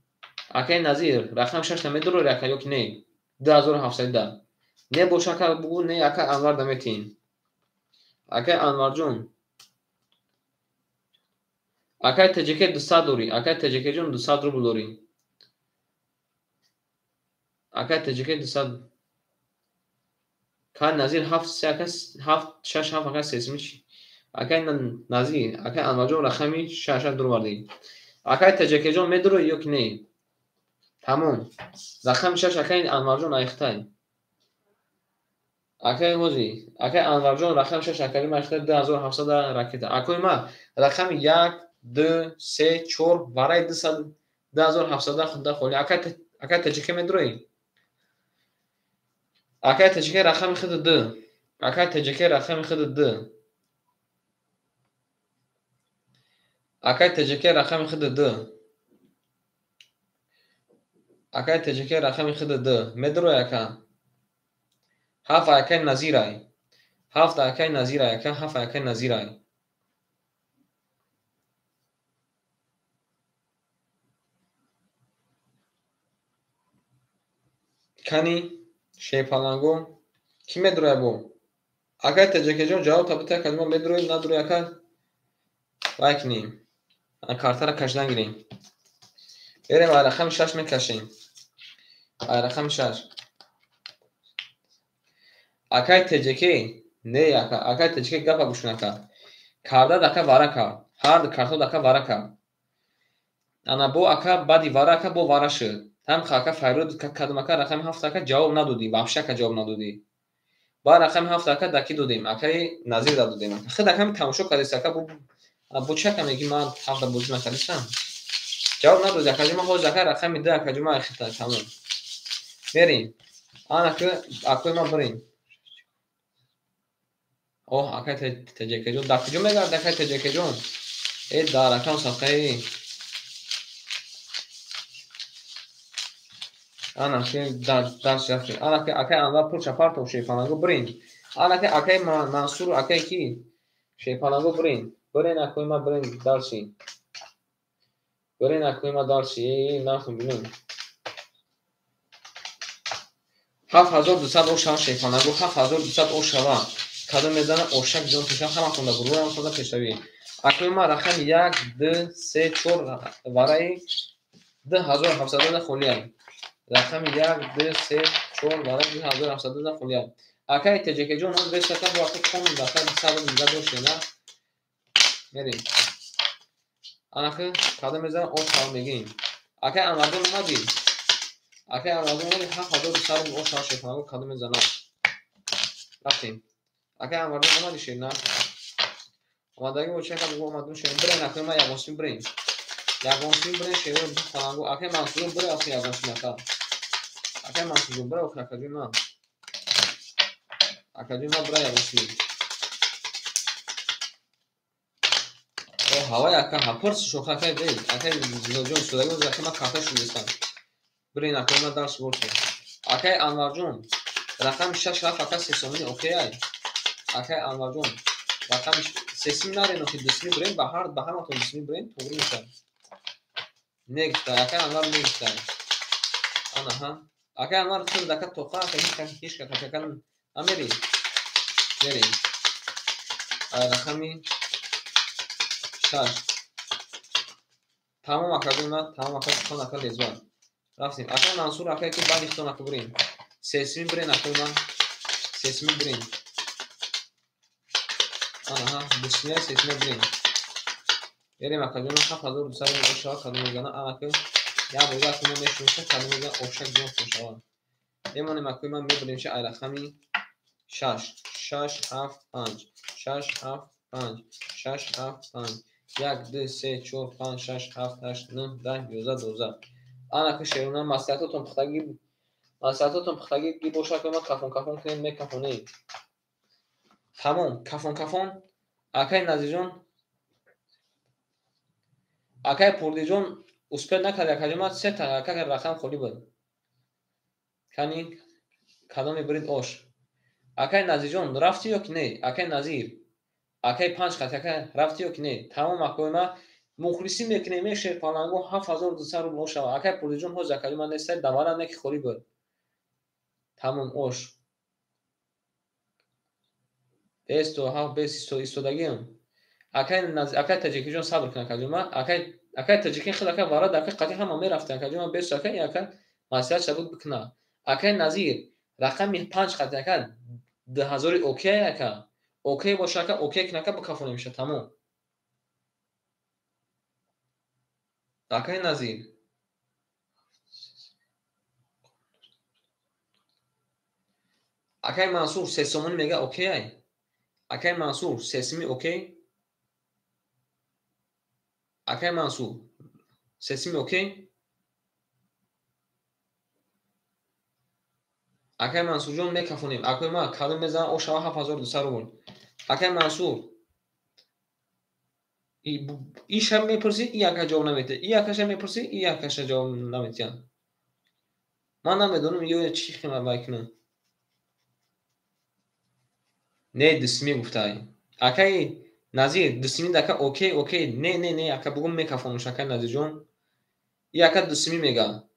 Акаи Назир рақами 6-та медурори ака ё ки не? 2710. Не боша ака бугу, не акаи Анвар да метиҳем. Акаи Анварҷон. Акаи ТҶК 200 дорӣ. Акаи ТҶК-ҷон 200 рубл дорӣ. Акаи ТҶК 200. Кай Назир 7 3 ака 7 6 7 ака 3 сими. Акаи Назир, акаи Анварҷон рақами 6 дуровардӣ. Акаи ТҶК-ҷон медурӣ ё ки не? Тамом. Рақами 6 акаи Анварҷон айхтай. Акаи ҳози, акаи Анварҷон рақами 6 акаи ма айхтай 2700 ракета. Акои ма рақами 1 2 3 4 вараи 2700 худа холи. Акаи ТҶК медурӣ? Акаи ТҶК рақами худ 2. Акаи ТҶК рақами худ 2. Акаи ТҶК рақами худ 2. Акаи ТҶК рақами худ 2. Медурой ака? 7 акаи Назирай. 7 акаи Назирай, ака 7 акаи Назирай. Кани шепаланго ки медурой бо? Акаи ТҶК-ҷон ҷавоб та бита калима медурой, надурой ака? Вай кунем. Картара кашидан гирем. Берем ай рақами 6 мекашем. Ай рақами 6. Акаи ТҶК не ака, акаи ТҶК гапа гӯш кун ака. Карда дака вара кард. Ҳар ду картҳо дака вара кард. Ана бо ака баъди вара ака бо вара шуд. Ҳам ака файрод кадом ака рақами 7 ака ҷавоб надодӣ, вообще ака ҷавоб надодӣ. Баъд рақами 7 ака даки додем, акаи Назир да додем. Худ ака тамошо кардест ака, бо чӣ ака мегӣ ман 7 бозӣ накардистам? Ҷавоб надодӣ ака ҷума, ҳозир ака рақами 2 ака ҷума айхита тамом. Берем. Ана акои ма бирем. Оҳ, акаи ТҶК-ҷон, дар куҷо мегард акаи ТҶК-ҷон? Э, дар рақам садқаи. Ана ки дарс рафтем. Ана ки акаи Анвар пулша партов шепаланго бирем. Ана ки акаи Мансур, акаи ки? Шепаланго бирем. Бирен акои ма бирен дарси. Бирен акои ма дарси. Э, нахун бинем. 7200 ош шава шерпалангу, 7200 ош шава. Кадом мезана ошак ҷон пеша ҳама хонда бурӯ хонда пешравӣ. Акои ма рақами 1, 2, 3, 4 вараи 2700 холияй. Рақами 1, 2, 3, 4 вараи 2700 холияй. Акай ТЖК-ҷон, мо бесака бо акай ком дафа 200 дига доштем, на? Мерем. Анаки кадом мезана ош шава мегӯем. Акай Анварҷон омадӣ? Акай Анварҷон омадӣ? 7200 ош шава шерпалангу кадом мезана? Рафтем. Акай Анварҷон омадӣ шерна? Омадагӣ бо чака бугу омадум шер. Бирен акай ма ягонсим бирен. Ягонсим бирен шеро палангу. Акай Мансурҷон бире охи ягонсим ака. Акай Мансурҷон бире охи акаҷон ма. Акаҷон ма бире ягонсим. О ҳавай ака ҳа пурси шоха акай бей. Акай Зиноҷон истодагӣ боз акай ма карта шудистам. Бирен акай ма дарс боше. Акай Анварҷон рақами 6 рафт ака 3 сомонӣ окей ай. Акай Анварҷон рақами сесим нарен охи дусми бирен ба ҳар ба ҳаматон дусми бирен туғри мешавад. Негуфта акай Анвар негуфта. Ана ҳа. Акай Анвар хел ака тоқа ака ҳеч ка качака намери. Мерем. Рақами 6. Тамом акаҷон на, тамом ака сухан ака лезва. Рафтем. Акай Мансур акай ки баъд ихтон ака бирен. Сесми бирен акай ман. Сесми бирен. Ана дусмия сесмия бирен. Берем акаҷон 7200 ош шава кадом мезана анаки як боза акай мо мешунем кадом мезана ошак ҷон шава. Мемонем акай ман мебирем ша ай рақами 6 6 7 5 6 7 5 6 7 5 1 2 3 4 5 6 7 8 9 10 11 12. Анаки шерона маслиҳатотон пухтагӣ маслиҳатотон пухтагӣ ги боша акай ма кафон кафон кунем мекафонем. Тамом кафон кафон. Акай Назирҷон, акай Пурдиҷон успел накард акаҷон ма се та ака рақам холӣ буд. Кани кадоме бирид ош. Акай Назирҷон рафтӣ ё ки не? Акай Назир, акай 5 хат ака рафтӣ ё ки не? Тамом акои ма мухлисӣ мекунем е шерпалангу 7200 рубл ош шава. Акай Пурдиҷон ҳоз акаҷон ман нестай давара не ки холӣ буд. Тамом ош. Бесто ҳафт бес истодагиам. Акай акай Таҷикиҷон сабр кун акаҷон ма. Акай акай Таҷикин хел ака варад акай қатъи ҳама мерафта акаҷон ма бесто акай ака маслиҳат шабуд бикуна. Акай Назир рақами 5 хат ака 2000 окей ака. Окей боша ака окей кун ака бикафонем меша тамом. Акай Назир акай Мансур 3 сомонӣ мега окей ай. Акай Мансур сесими окей? Акай Мансур сесими окей? Акай Мансурҷон мекафонем. Акай ма кадом мезанам ош шава 7200 рубл. Акай Мансур иша мепурсӣ, и ака ҷавоб наметиҳад. И акаша мепурсӣ, и акаша ҷавоб наметиҳад. Ман намедонам ё чӣ хела вай кунам. Не дусми гуфтай. Акай Назир дусми дака окей окей не не не ака бугум мекафонуш акай Назирҷон. И ака дусми мега.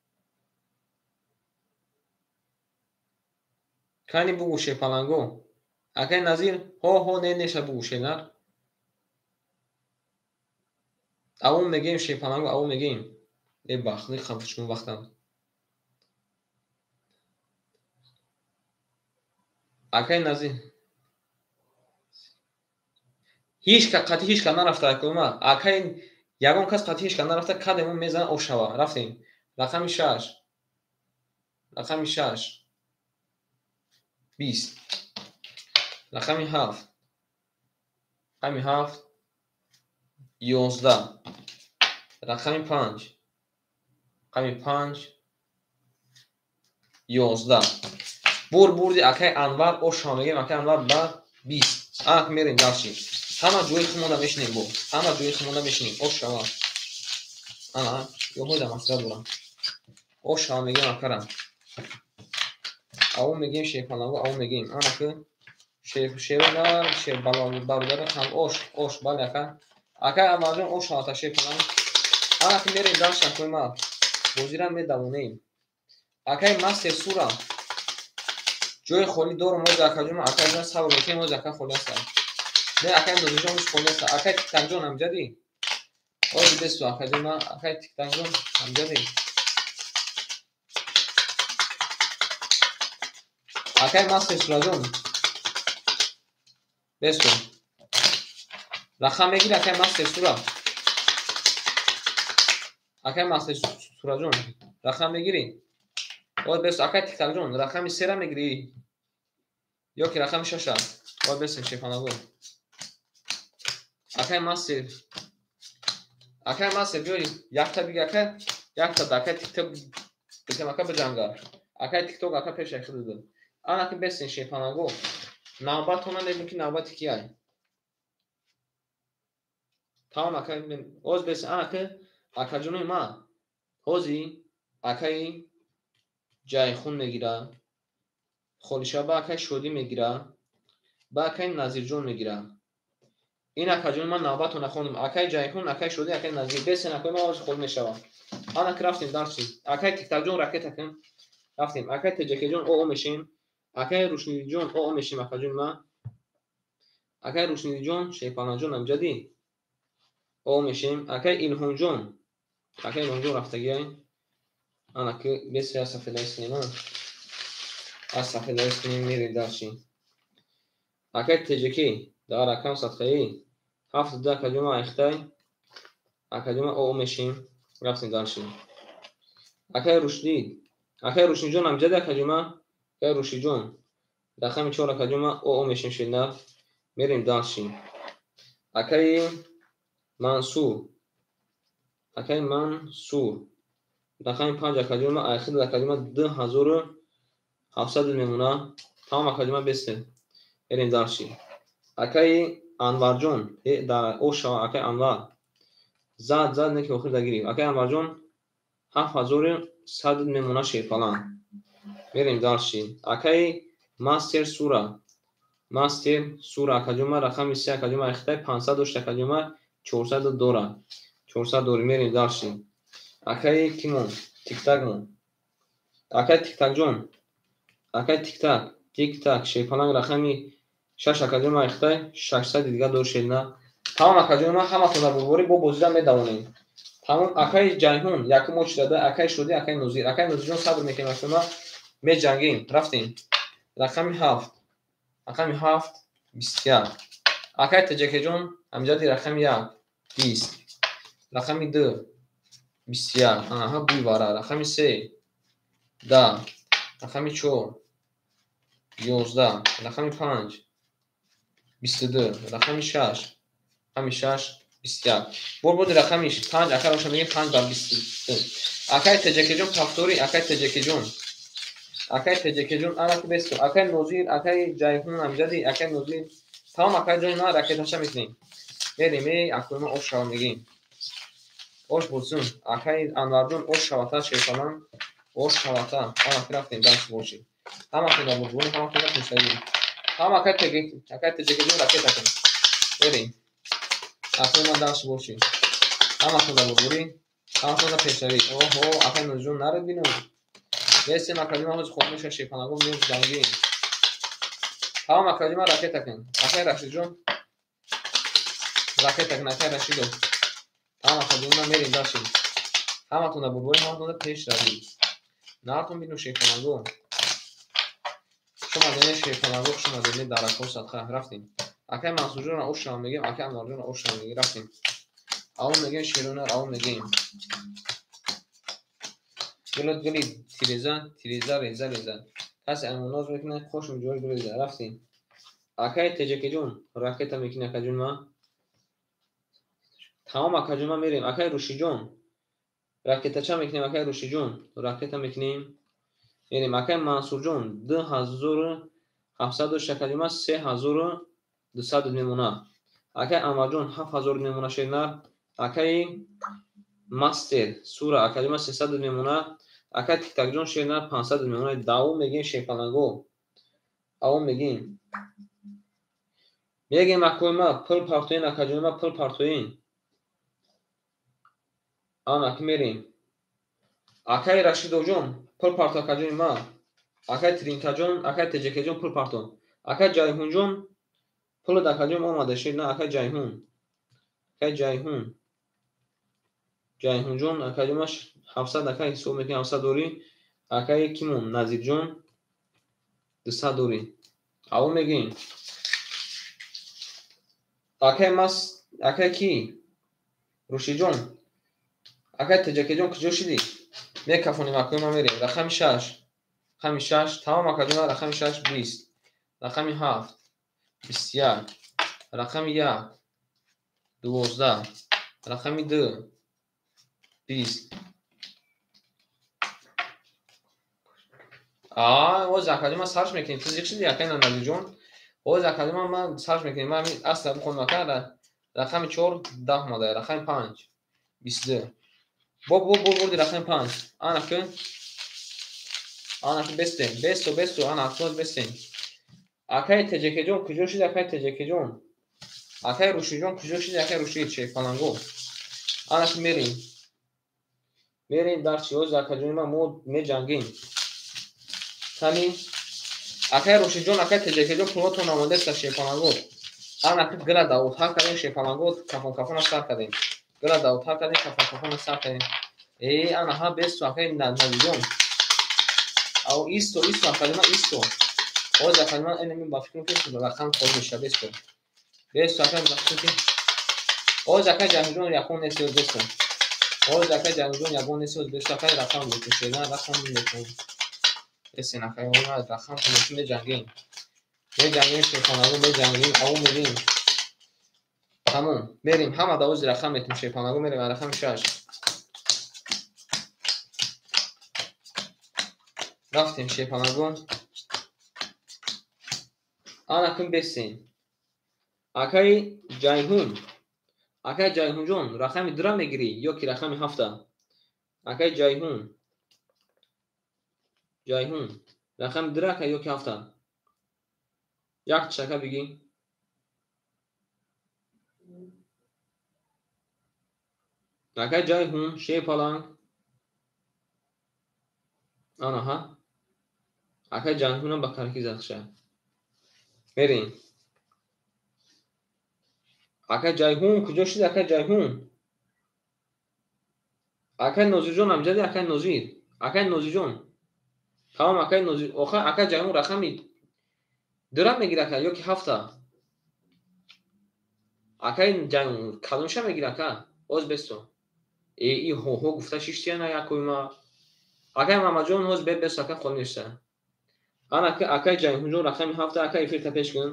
Кани бугу шерпаланго. Акай Назир ҳо ҳо не не ша бугу шернар. Аву мегӯем шерпаланго аву мегӯем. Э бахти хафчун вақтам. Акай Назир ҳеч ка қатъи ҳеч ка нарафта акои ма. Акай ягон кас қатъи ҳеч ка нарафта кадемо мезана ош шава. Рафтем. Рақами 6. Рақами 6. 20. Рақами 7. Рақами 7. 11. Рақами 5. Рақами 5. 11. Бур бурди акай Анвар ош шава мегӯем. Акай Анвар ба 20. Анак мерем дарши. Ҳама ҷои хумонда мешинем бо. Ҳама ҷои хумонда мешинем. Ош шава. Ана, ё ҳойда маслиҳат дорам. Ош шава мегӯем акара. Аву мегӯем шерпалангу, аву мегӯем. Ана ки шерона, шер бародари ҳам ош, ош бале ака. Акай Анварҷон ош шава та шерпаланг. Ана ки мерем дарш акои ма. Бозира медавонем. Акай мастер сура. Ҷои холӣ дорум оз акаҷон, акаҷон сабр мекунем, оз ака холӣ аст. Не, акай Нозирҷон холӣ аст. Акай Тиктакҷон ҳамҷадӣ? Оз бесу акаҷон, акай Тиктакҷон ҳамҷадӣ? Акай Мастер Сураҷон. Бесу. Рақам мегири акай Мастер Сура? Акай Мастер Сураҷон, рақам мегирӣ? Оз бесу акай Тиктакҷон, рақами сера мегирӣ? Ё ки рақами шаша? Оз бесем шефанагӯ. Акай Мастер. Акай Мастер биёй, якта биги ака, якта да акай Тикток бикем ака биҷанга. Акай Тикток ака пешай худуда. Ана ки бесен шефанагӯ. Навбатона мебинем ки навбати кияй. Тамом акай, оз бесен ана ки акаҷонои ма. Ҳози акаи Ҷайхун мегира. Холиша ба акаи Шодӣ мегира. Ба акаи Назирҷон мегира. Ин акаҷони ман навбатона хондум. Акаи Ҷайхун, акаи Шодӣ, акаи Назир. Бесен акаи ман ҳозир холӣ мешавам. Ана ки рафтем дарси. Акаи Тиктакҷон ракета кун. Рафтем. Акаи Теҷакеҷон оо мешем. Акаи Рушнидиҷон оо мешем акаҷони ман. Акаи Рушнидиҷон, Шерпанаҷон амҷадӣ оо мешем. Акаи Илҳомҷон. Акаи Илҳомҷон рафтагиай. Ана ки бесе аз сафедаи синема. Аз сафедаи синема мерем дарси. Акаи Теҷаке дар рақам садқаи ҳафт ду акаҷома айхтай. Акаҷома оо мешем. Рафтем дарси. Акаи Рушдид. Акаи Рушдиҷон амҷади акаҷома. Акаи Рушдиҷон. Рақами 4 акаҷома оо мешем шена. Мерем дарси. Акаи Мансур. Акаи Мансур. Рақами 5 акаҷома айхид акаҷома 2700 мемона. Тамом акаҷома бесте. Мерем дарси. Акаи Анварҷон, дар ошава акаи Анвар. Зад зад не ки охир дагирифт. Акаи Анварҷон 7100 мемона шерпалан. Мерем дарси. Акаи Мастер Сура. Мастер Сура акаҷома рақами 3 акаҷома айхитай 500 дошт акаҷома 400 дора. 400 дори мерем дарси. Акаи кимон? Тиктакмон. Акаи Тиктакҷон. Акаи Тиктак. Тиктак шерпалан рақами 6 акаҷома айхитай 600 дигар дор шерна. Тамом акаҷома ҳаматон дар бурборӣ бо бозида медавонем. Тамом акаи Ҷайҳун якум очи дада, акаи Шодӣ, акаи Нозир. Акаи Нозирҷон сабр мекунем акаҷома меҷангем. Рафтем. Рақами 7. Рақами 7 21. Акаи Теҷакеҷон амҷади рақами 1 20. Рақами 2 21. Аҳа буй вара. Рақами 3 10. Рақами 4 11. Рақами 5 22. Рақами 6. Рақами 6 21. Бор боди рақами 5 ака роша мегем 5 бар 22. Акаи Теҷакеҷон повтори, акаи Теҷакеҷон. Акаи Теҷакеҷон ана ки бесто. Акаи Нозир, акаи Ҷайҳун амҷади, акаи Нозир. Тамом акаи ҷони ман ракеташа мекунем. Мерем, эй акои ман ош шава мегем. Ош босун. Акаи Анварҷон ош шавата шерпалан. Ош шавата. Ана ки рафтем дарс боши. Ҳаматон дар бурбонӣ, ҳаматон дар пешравӣ. Ҳам акаи Теҷакеҷон ракета кун. Мерем. Акои ман дарс боши. Ҳаматон дар бурбонӣ, ҳаматон дар пешравӣ. Оҳо, акаи Нозирҷон наред бинам. Бесем акаҷон ман ҳозир хоб меша шерпанаго меем ҷангем. Тамом акаҷон ман ракета кун. Акаи Рашидҷон ракета кун, акаи Рашидов. Тамом акаҷон ман мерем дарси. Ҳаматон дар бурбонӣ, ҳаматон дар пешравӣ. Нартон бину шерпанаго. Хуш омадед шерпанаго, хуш омадед даракҳо садқа. Рафтем. Акаи Мансурҷонро ош шава мегем, акаи Анварҷонро ош шава мегем. Рафтем. Аввал мегем шеронар, аввал мегем. Гулот гули тиреза, тиреза, реза, реза. Касе амоноз мекунад, хошум ҷой гуреза. Рафтем. Акаи Теҷакеҷон ракета мекунӣ акаҷон ман. Тамом акаҷон ман мерем. Акаи Рушиҷон ракетача мекунем, акаи Рушиҷон ракета мекунем. Мерем. Акаи Мансурҷон 2700 дошт акаҷон ман 3200 мемона. Акаи Анварҷон 7000 мемона шернар. Акаи Мастер Сура акаҷон ман 300 мемона. Акаи Тиктакҷон шернар 500 мемона. Давом мегем шерпаланго. Давом мегем. Мегем акои ма пул партоин акаҷони ма пул партоин. Ана ки мерем. Акаи Рашидовҷон пул парто акаҷони ма. Акай Тринкаҷон, акай Теҷекеҷон пул партон. Акай Ҷайҳунҷон пулат акаҷон омада шид на акай Ҷайҳун. Акай Ҷайҳун. Ҷайҳунҷон акаҷонаш 700 акай ҳисоб мекунем 700 дорӣ. Акай кимон Назирҷон 200 дорӣ. Аво мегӯем. Акай мас акай ки? Рушиҷон. Акай Теҷекеҷон куҷо шидӣ? Мекафонем акои ма мерем. Рақами 6. Рақами 6 тамом акаҷон рақами 6 20. Рақами 7 21. Рақами 1 12. Рақами 2 20. Оз акаҷон ман сарш мекунем. Ту зиқ шидӣ акай Назирҷон? Оз акаҷон ман сарш мекунем. Ман асла бихонам ака рақами 4 10 омада, рақами 5 22. Бо бурди рақами 5. Ана ки ана ки бестем. Бесто ана аксоз бестем. Акай Теҷекеҷон куҷо шид акай Теҷекеҷон? Акай Рушиҷон куҷо шид акай Рушид Шерпаланго? Ана ки мерем. Мерем дар чи оз акаҷони ман мо меҷангем. Кани акай Рушиҷон, акай Теҷекеҷон пулотон омодаст Шерпаланго. Ана ки гила давотар кардем Шерпаланго кафон кафона сар кардем. Гила давотар кардем кафон кафона сар кардем. Ана ҳа бесто акай Назирҷон. Ав исто акаҷон ман исто. Оз акаҷон ман энеми ба фикрам ки рақам холӣ меша бесто. Бесто акай ба фикрам ки оз акай Ҷаҳонҷон ягон нест ёз бесто. Оз акай Ҷаҳонҷон ягон нест ёз бесто акай рақам мекушед, рақам мекун. Бесен акай ма рақам мекун меҷангем. Меҷангем Шерпаланго меҷангем, ав мерем. Тамом, мерем ҳама давози рақам метум Шерпаланго мерем рақами 6. Рафтем Шерпаланго. Ана кун бесен. Акай Ҷайҳун. Акай Ҷайҳунҷон рақами 2 мегирӣ ё ки рақами 7? Акай Ҷайҳун. Ҷайҳун рақами 2 ака ё ки 7? Як чака бигӣ. Акай Ҷайҳун Шерпаланг. Ана ҳа. Акай Ҷайҳунам ба карки захша. Мерем. Акай Ҷайҳун куҷо шид акай Ҷайҳун? Акай Нозирҷон амҷади акай Нозир. Акай Нозирҷон. Тамом акай Нозир. Оха акай Ҷайҳун рақами 2 мегирад ака ё ки 7? Акай Ҷайҳун кадомша мегирад ака? Оз бесто. И ҳо гуфта шиштия на якои ма. Акай Мамаҷон ҳоз бесто ака холӣ нешта. Ана ки акай Ҷайҳунҷон рақами 7 акай эфирта пеш кун.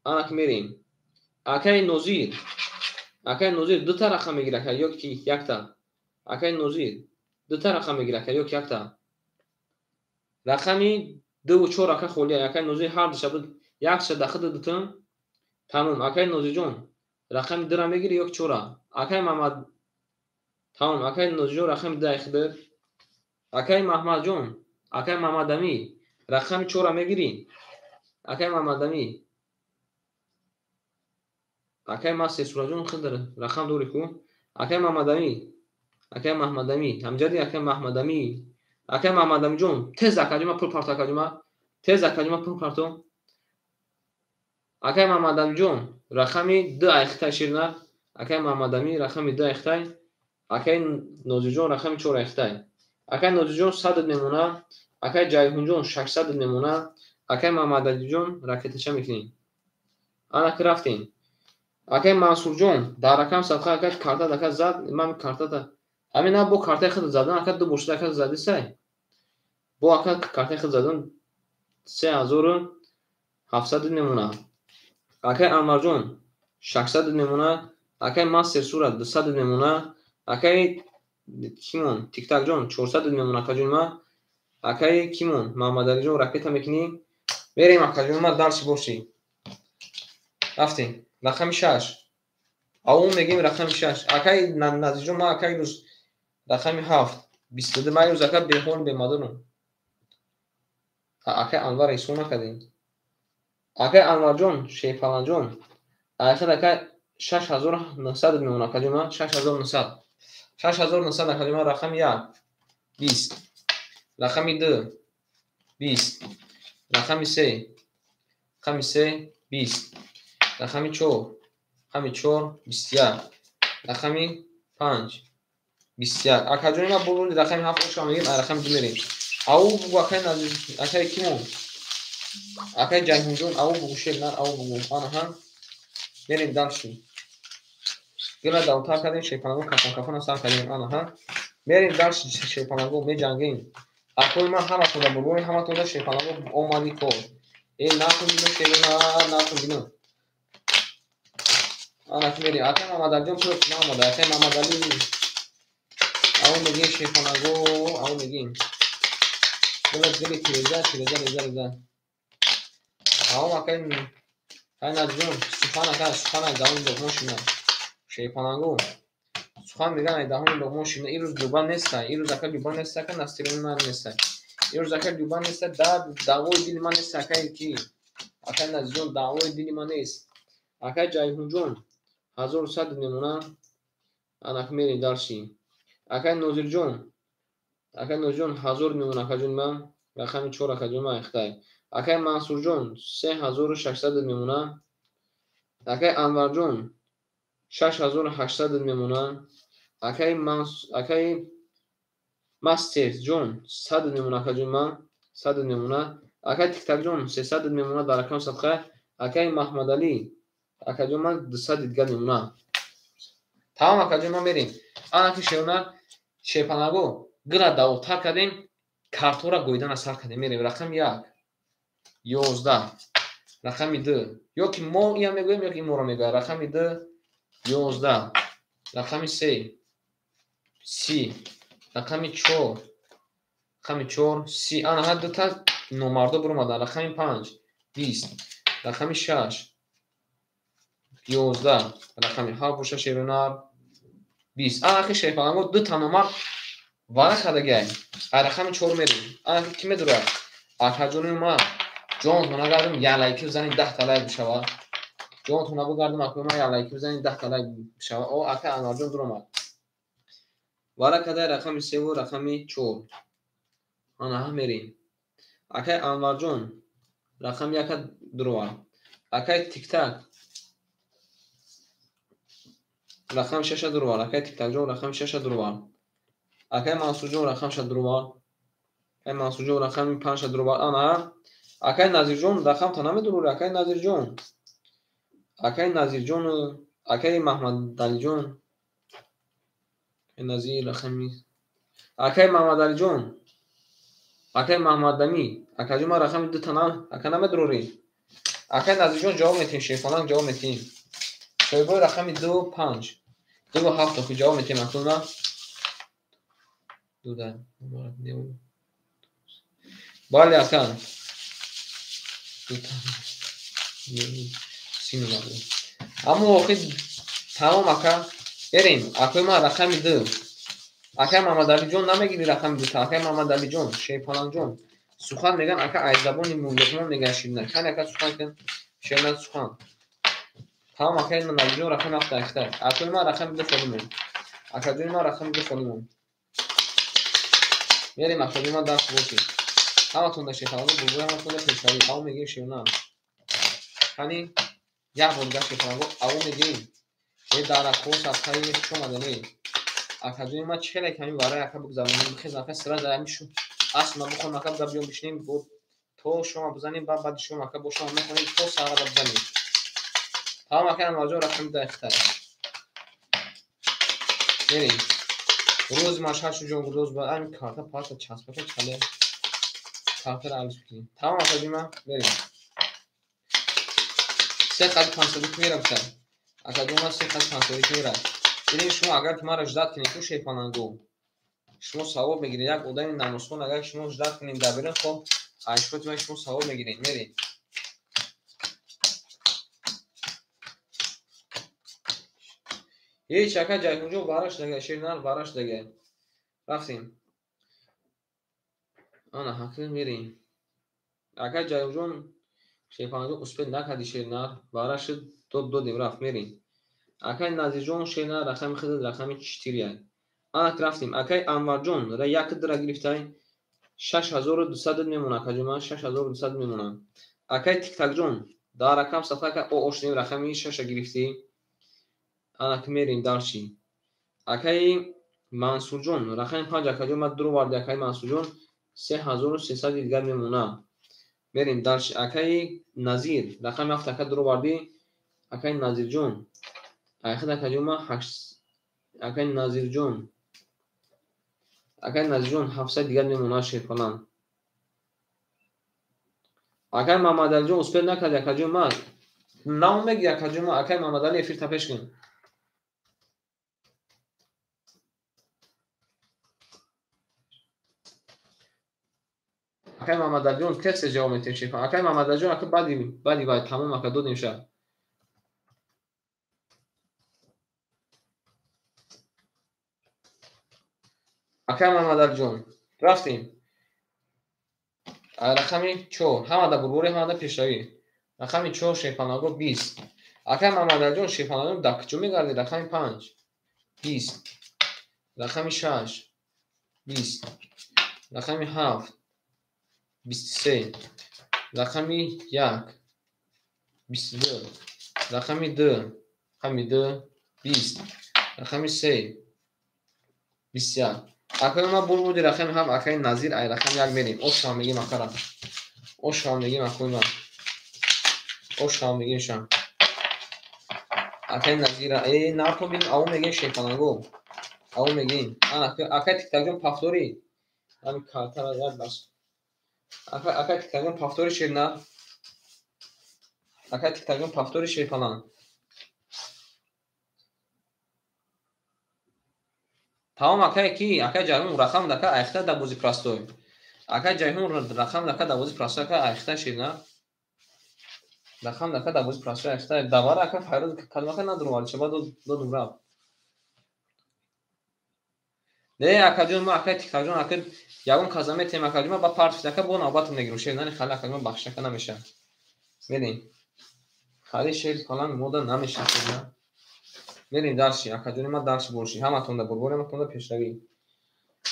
Ана ки мерем. Акай Нозир. Акай Нозир дута рақам мегирад ака ё ки якта? Акай Нозир дута рақам мегирад ака ё ки якта? Рақами 2 ва 4 ака холия. Акай Нозир ҳар душа буд якша дахида дутам. Тамом. Акай Нозирҷон рақами 2 мегири ё ки 4? Акай Мамад тамом. Акай Нозирҷон рақами 2 айхида. Акай Маҳмадҷон, акай Мамадамӣ рақами 4 мегирӣ? Акай Мамадамӣ. Акай ма Сесураҷон хидр рақам дорӣ ку? Акай Мамадамӣ. Акай Маҳмадамӣ. Ҳамҷади акай Маҳмадамӣ. Акай Маҳмадамиҷон тез акаҷума пул парто акаҷума. Тез акаҷума пул парто. Акай Маҳмадамиҷон рақами 2 айхитай ширна. Акай Маҳмадамӣ рақами 2 айхитай. Акай Нозирҷон рақами 4 айхитай. Акай Нозирҷон 100 мемона. Акай Ҷайҳунҷон 600 мемона. Акай Маҳмадалиҷон ракетача мекунем. Ана ки рафтем. Акай Мансурҷон дар рақам садқа акай карта ака зад. Ман картата ҳамин на бо картаи худ задан ака ду бошад ака зади сай. Бо ака картаи худ задан 3700 мемона. Акай Анварҷон 600 мемона. Акай Мастер Сурат 200 мемона. Акай Кимон Тиктакҷон 400 мемона акаҷон ма. Акай Кимон Маҳмадалиҷон ракета мекунӣ. Мерем акаҷон ма дарси бошӣ. Рафтем. Рақами 6. Аввал мегӯем рақами 6. Акай Назирҷон ма акай рӯз рақами 7 22 ман рӯз ака беҳол бемадорам. Акай Анвар ҳисоб накардем. Акай Анварҷон Шерпаланҷон айхад ака 6900 мемона акаҷон ма 6900. 6900 акаҷон ма рақами 1 20. Рақами 2 20, рақами 3, рақами 3, 20, рақами 4, рақами 4, 21, рақами 5, 21. Акаҷони ма бурди рақами 7 ошка мегирем, рақами 2 мерем. Ау бугу акай Назир, акай кимон? Акай Ҷайҳунҷон, ау бугу шер, ау бугу. Анаҳа. Мерем дальше. Гила давтар кардем, шерпаланго кафон кафона сар кардем. Анаҳа. Мерем дальше, шерпаланго меҷангем. Акои ман ҳаматонда бурбои ҳаматонда шерпаланго омади кор. Э накун бино шерона, накун бино. Ана ки мерем. Акай Мамадалиҷон чиро наомада? Акай Мамадали. Ау мегем шерпаланго, ау мегем. Гила гили тиреза, тиреза, реза, реза. Ау акай Назирҷон, сухан ака, сухан аз даҳони Луқмон шина. Шерпаланго. Сухан меган ай даҳони Луқмон шина. Ирӯз Люба неста, ирӯз ака Люба неста, ака настроени ман неста. Ирӯз ака Люба неста, даъвои дили ман нест, акай ки? Акай Назирҷон, даъвои дили ман нест. Акай Ҷайҳунҷон, 1100 мемона. Анак мерем дальше. Акай Нозирҷон, акай Нозирҷон 1000 мемона, акаҷони ман. Рақами 4 акаҷони ман ихтай. Акай Мансурҷон 3600 мемона. Акай Анварҷон 6800 мемона. Акай Мастерҷон 100 мемона, акаҷони ман 100 мемона. Акай Тиктакҷон 300 мемона дар рақами садқа. Акай Маҳмадалӣ акаҷон ман 200 дигар мемона. Тамом акаҷон ман мерем. Ана ки шерона шерпанаго гила давотар кардем, картора гоидана сар кардем. Мерем рақами 1, 11, рақами 2, ё ки мо ия мегӯем, ё ки моро мегӯяд. Рақами 2, 11, рақами 3, 30, рақами 4, рақами 4, 30. Ана ҳар дута номардо биромадан. Рақами 5, 20, рақами 6, 11, рақами 7 боша шерунар 20. Ана ки шерпаланго дута номард вара кардагиай. Ай рақами 4 мерем. Ана ки ки медурад? Акаҷони ман ҷонтон нагардам, як лайки бизанед, 10 та лайк бишавад. Ҷонтон набугардам, акои ман як лайки бизанед, 10 та лайк бишавад. О, ака Анварҷон дуромад. Вара кадай рақами 3 ва рақами 4. Ана ҳа мерем. Акай Анварҷон рақами 1 дуровард. Акай Тиктак рақами 6 дуровард. Акай Тиктакҷон рақами 6 дуровард. Акай Мансурҷон рақами 6 дуровард. Акай Мансурҷон рақами 5 дуровард. Ана акай Назирҷон рақамта намедурори. Акай Назирҷон, акай Назирҷон, акай Маҳмадалиҷон, Назир рақами акай Маҳмадалиҷон, акай Маҳмадамӣ, акаҷон ман рақами 2 та ака намедурори. Акай Назирҷон ҷавоб метиҳем, шерхонак ҷавоб метиҳем. Соҳибои рақами 2, 5, 2 ва 7 охи ҷавоб метиҳем. Акнун дуда бале ака аммо охи тамом ака берем. Акои ман рақами 2. Акай Мамадалиҷон намегири рақами 2. Акай Мамадалиҷон, шерпаланҷон сухан меган ака аз забони Луқмон меган ширина. Кани ака сухан кун, ширина сухан. Тамом акай Мамадалиҷон рақами 7 ахта. Акои ман рақами 2 холӣ мон. Акаҷони ман рақами 2 холӣ мон. Мерем акаҷони ман дарс бошед. Ҳаматонда шерпаланго бурбури ҳаматонда пешравӣ. Ав мегирем ширина. Кани як бор дигар шерпаланго ав мегирем. Э дарахтҳо садқаи хуш омадане. Акаҷони ман чӣ хеле ками вараи ака бигзаронем, бихезам ака сира дар ҳамин шу аср ма бихонам ака бигзар биём бишинем бо то шома бизанем, баъди шом ака бо шома мехонем то саҳарада бизанем. Тамом ака Анварҷон рақами 2 ихтар. Мерем. Рӯзи ман шашу ҷонгудоз ба ҳамин карта парта часпака чале картаро алиш бикунем. Тамом акаҷони ман мерем. 3 қади 500 мерам сар. Акаҷон ман 3 қади 500 мерам. Бинед шумо агар ки маро ждат кунед ку шерпаланго, шумо савоб мегиред. Як одами намозхон агар шумо ждат кунед дар берун, хоб айшоти ман шумо савоб мегиред. Мерем. Ҳеч ака Ҷайҳунҷон вараш дага, шернар вараш дага. Рафтем. Ана ҳақиқ мерем. Ака Ҷайҳунҷон шерпаланго успед накарди шернар, вараш дод додем рафт мерем. Акай Назирҷон шернар рақами худат рақами 4. Ана рафтем. Акай Анварҷон ра 1 дра гирифтай. 6200 мемона акаҷон ман 6200 мемона. Акай Тиктакҷон дар рақам сафа ака о ошнем рақами 6 гирифтӣ. Ана ки мерем дарчи. Акай Мансурҷон рақами 5 акаҷон ман дуроварди акай Мансурҷон 3300 дигар мемона. Мерем дарчи. Акай Назир рақами 7 ака дуроварди акай Назирҷон. Айхад акаҷон ман 8 акай Назирҷон. Акай Назирҷон 700 дигар мемона шерпалан. Акай Мамадалиҷон успел накарди акаҷон ман. Нав меги акаҷон ман акай Мамадали эфир та пеш кун. Акай Мамадалиҷон кесе ҷавоб метем шерпалан. Акай Мамадалиҷон ака баъди вай тамом ака додем ша. Акай Мамадалиҷон рафтем. Рақами 4 ҳамада бурбори ҳамада пешравӣ. Рақами 4 шерпанаго 20. Акай Мамадалиҷон шерпанаго дар куҷо мегардӣ? Рақами 5 20. Рақами 6 20. Рақами 7 23. Рақами 1 22. Рақами 2 рақами 2 20. Рақами 3 21. Акай ма бурбуди рақами 7 акай Назир ай рақами 1 мерем. Ошам мегим акара. Ошам мегим акой ма. Ошам мегим шам. Акай Назира нарто бин ау мегим шерпанаго. Ау мегим. Ана акай Тиктакҷон пафтори. Ами картара яд бас. Акай Тиктакҷон пафтори шерна. Акай Тиктакҷон пафтори шерпалан. Тамом акай ки акай Ҷайҳун рақам дака айхта да бози простой. Акай Ҷайҳун рақам дака да бози простой ака айхта ширна. Рақам дака да бози простой айхта давара ака Файруз калимака надурвали чаба додум рафт. Не акаҷон ма акай Тиктакҷон ака ягон каза метем акаҷон ма ба партфит ака бо навбатам мегирам шер нани хали акаҷон бахшака намеша. Мерем. Хали шер фалан мода намеша шерна. Мерем дарши, акаҷони ман дарши борши. Ҳаматонда бурбори, ҳаматонда пешравӣ.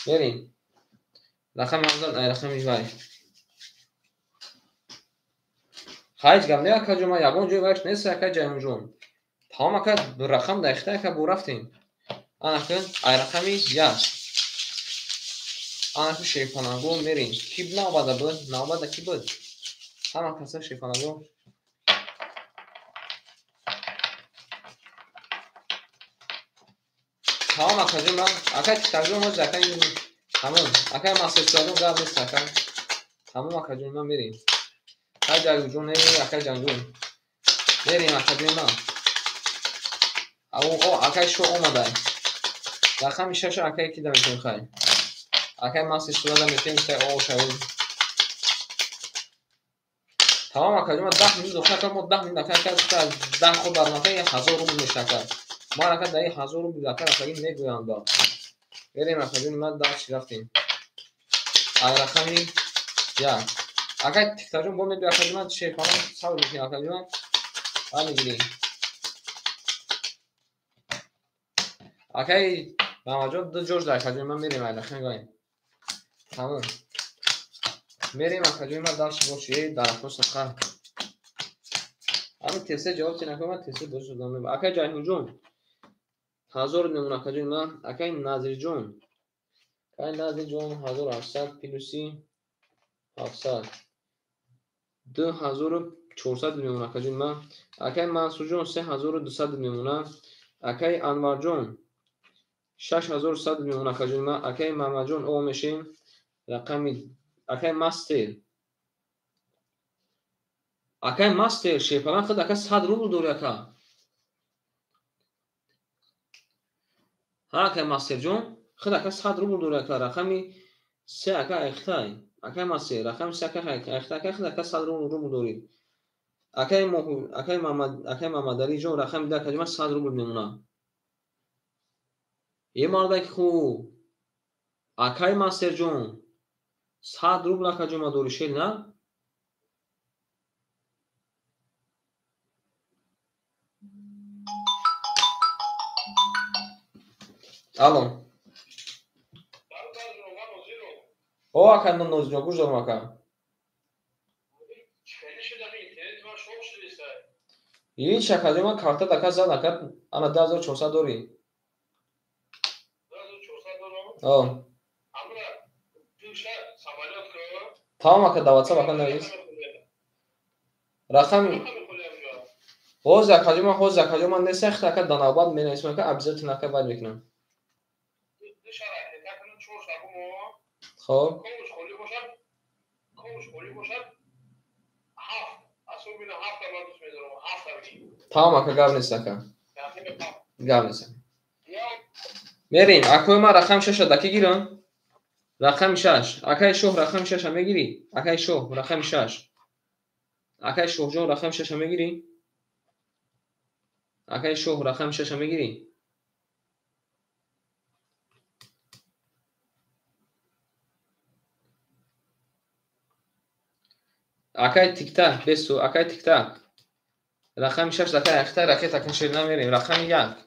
Мерем. Рақами 7 ай рақами вай. Ҳеҷ гап не акаҷон ман ягон ҷой вайш нест акай Ҷайҳунҷон. Тамом ака рақам даихта ака бо рафтем. Анака ай рақами 1. Анака шерпанаго мерем. Ки навбада буд? Навбада ки буд? Ҳама каса шерпанаго. Тамом акаҷон ман акай Тиктакҷон ҳозир акай тамом акай Мансурҷон гап нест ака. Тамом акаҷон ман мерем. Акай Ҷайҳунҷон акай Ҷанҷон. Мерем акаҷон ман. О акай шо омадай. Рақами 6 акай ки да метем хай. Акай Мансурҷон метем хай о шавем. Тамом акаҷон ман 10 минут ака мо 10 минут ака 10 ход барнака 1000 рубл мешака. Ман ака даи 1000 рубл ака рафтагӣ мегӯям ба. Мерем акаҷон ман дарчи рафтем. Ай рақами 1. Акай Тиктакҷон бо мебӣ акаҷон ман шерпалан сабр мекунем акаҷон. Мегирем. Акай Мамаҷон ду ҷош дар акаҷон ман мерем ай рақами вай. Тамом. Мерем акаҷон ман дарчи боши дар афрос ака. Ами тесе ҷавоб тинакун ман тесе боз шудам. Акай Ҷайҳунҷон 1000 мемон акаҷон ман. Акай Назирҷон. Акай Назирҷон 1800 плюси 700. 2400 мемон акаҷон ман. Акай Мансурҷон 3200 мемона. Акай Анварҷон 6100 мемон акаҷон ман. Акай Мамаҷон о мешем. Рақами акай Мастер. Акай Мастер шерпалан худ ака 100 рубл дори ака. Ҳа акай Мастерҷон худ ака 100 рубл дори ака. Рақами 3 ака айхтай. Акай Мастер рақами 3 ака айхтай ака худ ака 100 рубл дори. Акай акай Мамад акай Мамадалиҷон рақами 2 акаҷон 100 рубл мемона. Е мардаки хуб. Акай Мастерҷон 100 рубл акаҷон ма дори шер на? Алло. О, ака Нозиҷон, гӯш дорам, ака. Ҳеч, акаҷон, ман карта дака зад, ака, ана 2400 дорӣ. О. Тамом, ака, дар WhatsApp, ака, навис. Рақам ҳозир, акаҷон, ман ҳозир, акаҷон, ман нестам, хит, ака, дар навбат менависам, ака, обязательно, ака, вай мекунам. Хоб. Тамом, ака, гап нест, ака. Гап нест. Мерем, акои ман рақами шаша даки гирам? Рақами шаш. Акаи шоҳ рақами шаша мегирӣ? Акаи шоҳ рақами шаш. Акаи шоҳҷон рақами шаша мегирӣ? Акаи шоҳ рақами шаша мегирӣ? Акаи тиктак, бесу, акаи тиктак. Рақами шаш, акаи ахта ракета кун шер намерем. Рақами як.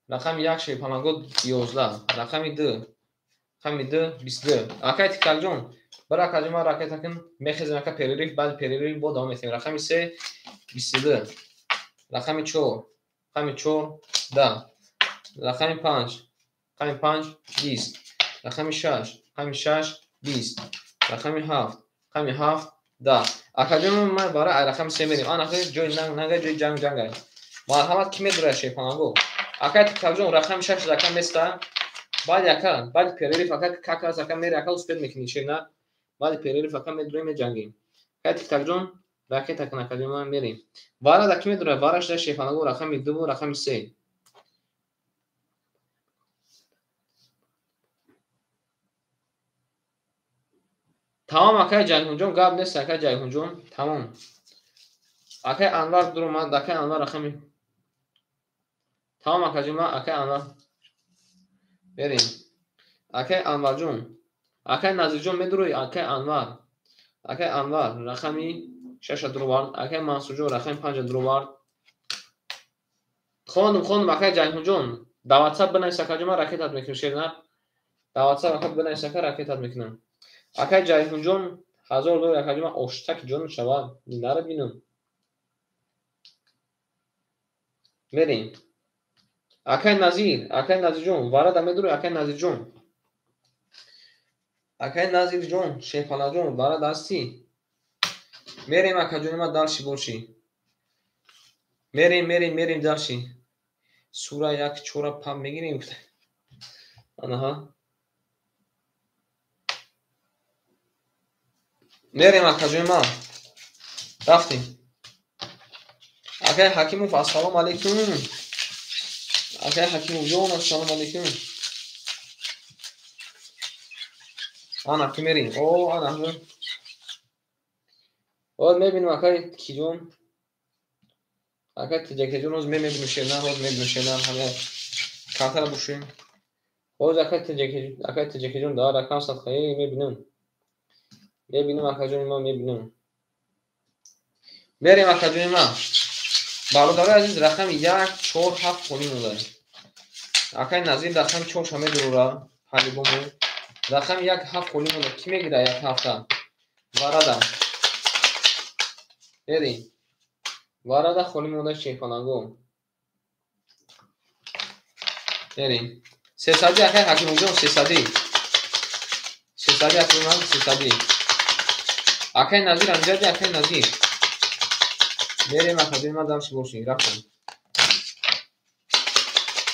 Рақами як шерпаланго 11. Рақами ду. Рақами ду, 22. Акаи тиктакҷон, бір акаҷон ман ракета кун мехезем, ака, перерыв, баъди перерыв бо давом метем. Рақами се, 22. Рақами чор. Рақами чор, 10. Рақами панҷ. Рақами панҷ, 20. Рақами шаш. Рақами шаш, 20. Рақами ҳафт. Рақами ҳафт, 10. Акаҷон, ман бара ай рақами се мерем. Ана ҷои нанг нанга, ҷои ҷанг ҷангай. Марҳамат, ки медурад шерпаланго? Акаи тиктакҷон, рақами шаш ака места. Баъди ака, баъди перерыв ака как раз ака мери, ака, успеть мекунӣ шерна. Баъди перерыв ака медурем, меҷангем. Акаи тиктакҷон, ракета кун, акаҷон, ман мерем. Вара да ки медурад? Вара шуда шерпаланго рақами дуву рақами се. Тамом, акаи Ҷайҳунҷон, гап нест, акаи Ҷайҳунҷон, тамом. Акаи Анвар дуромад, акаи Анвар рақами. Тамом, акаҷон, ман акаи Анвар. Мерем. Акаи Анварҷон, акаи Назирҷон медурои, акаи Анвар. Акаи Анвар рақами шаша дуровард, акаи Мансурҷон рақами панҷа дуровард. Хондум, хондум, акаи Ҷайҳунҷон, дар WhatsApp бинавис, акаҷон, ман ракетат мекунам, шерна. Дар WhatsApp ака бинавис, ака, ракетат мекунам. Акаи Ҷайҳунҷон, 1000 доллар, акаҷон, ман оштаки ҷонам шавад, нара бинам. Мерем. Акаи Назир, акаи Назирҷон, варада медурои, акаи Назирҷон. Акаи Назирҷон, Шерпалаҷон, варада ҳастӣ? Мерем, акаҷони ман, дальше бошӣ. Мерем, мерем, мерем дальше. Сура як чора пам мегирем. Анаҳа. Мерем, акаҷони ман. Рафтем. Акаи Ҳакимов, ассалому алайкум. Акаи Ҳакимовҷон, ассалому алайкум. Ана ки мерем. О, ана. Ҳозир мебинем, акаи Киҷон. Акаи Тиҷакаҷон, ҳозир мебинем шернан, ҳозир мебинем шернан, ҳама картара бушем. Ҳозир акаи Тиҷакаҷон дар рақам садқаи мебинем. Мебинем, акаҷони ман, мебинем. Мерем, акаҷони ман. Бародарои азиз, рақами як, чор, ҳафт холӣ монда. Акаи Назир рақами чор ша медурора, ҳалибому. Рақами як, ҳафт холӣ монда. Кӣ мегира як ҳафта? Варада. Мерем. Варада холӣ монда шерпаланго. Мерем. Сесадӣ, акаи Ҳакимовҷон, сесадӣ. Сесадӣ, акаи ман, сесадӣ. Акаи Назир, амҷади, акаи Назир. Мерем, акаҷони ман, дальше бошӣ. Рафтам.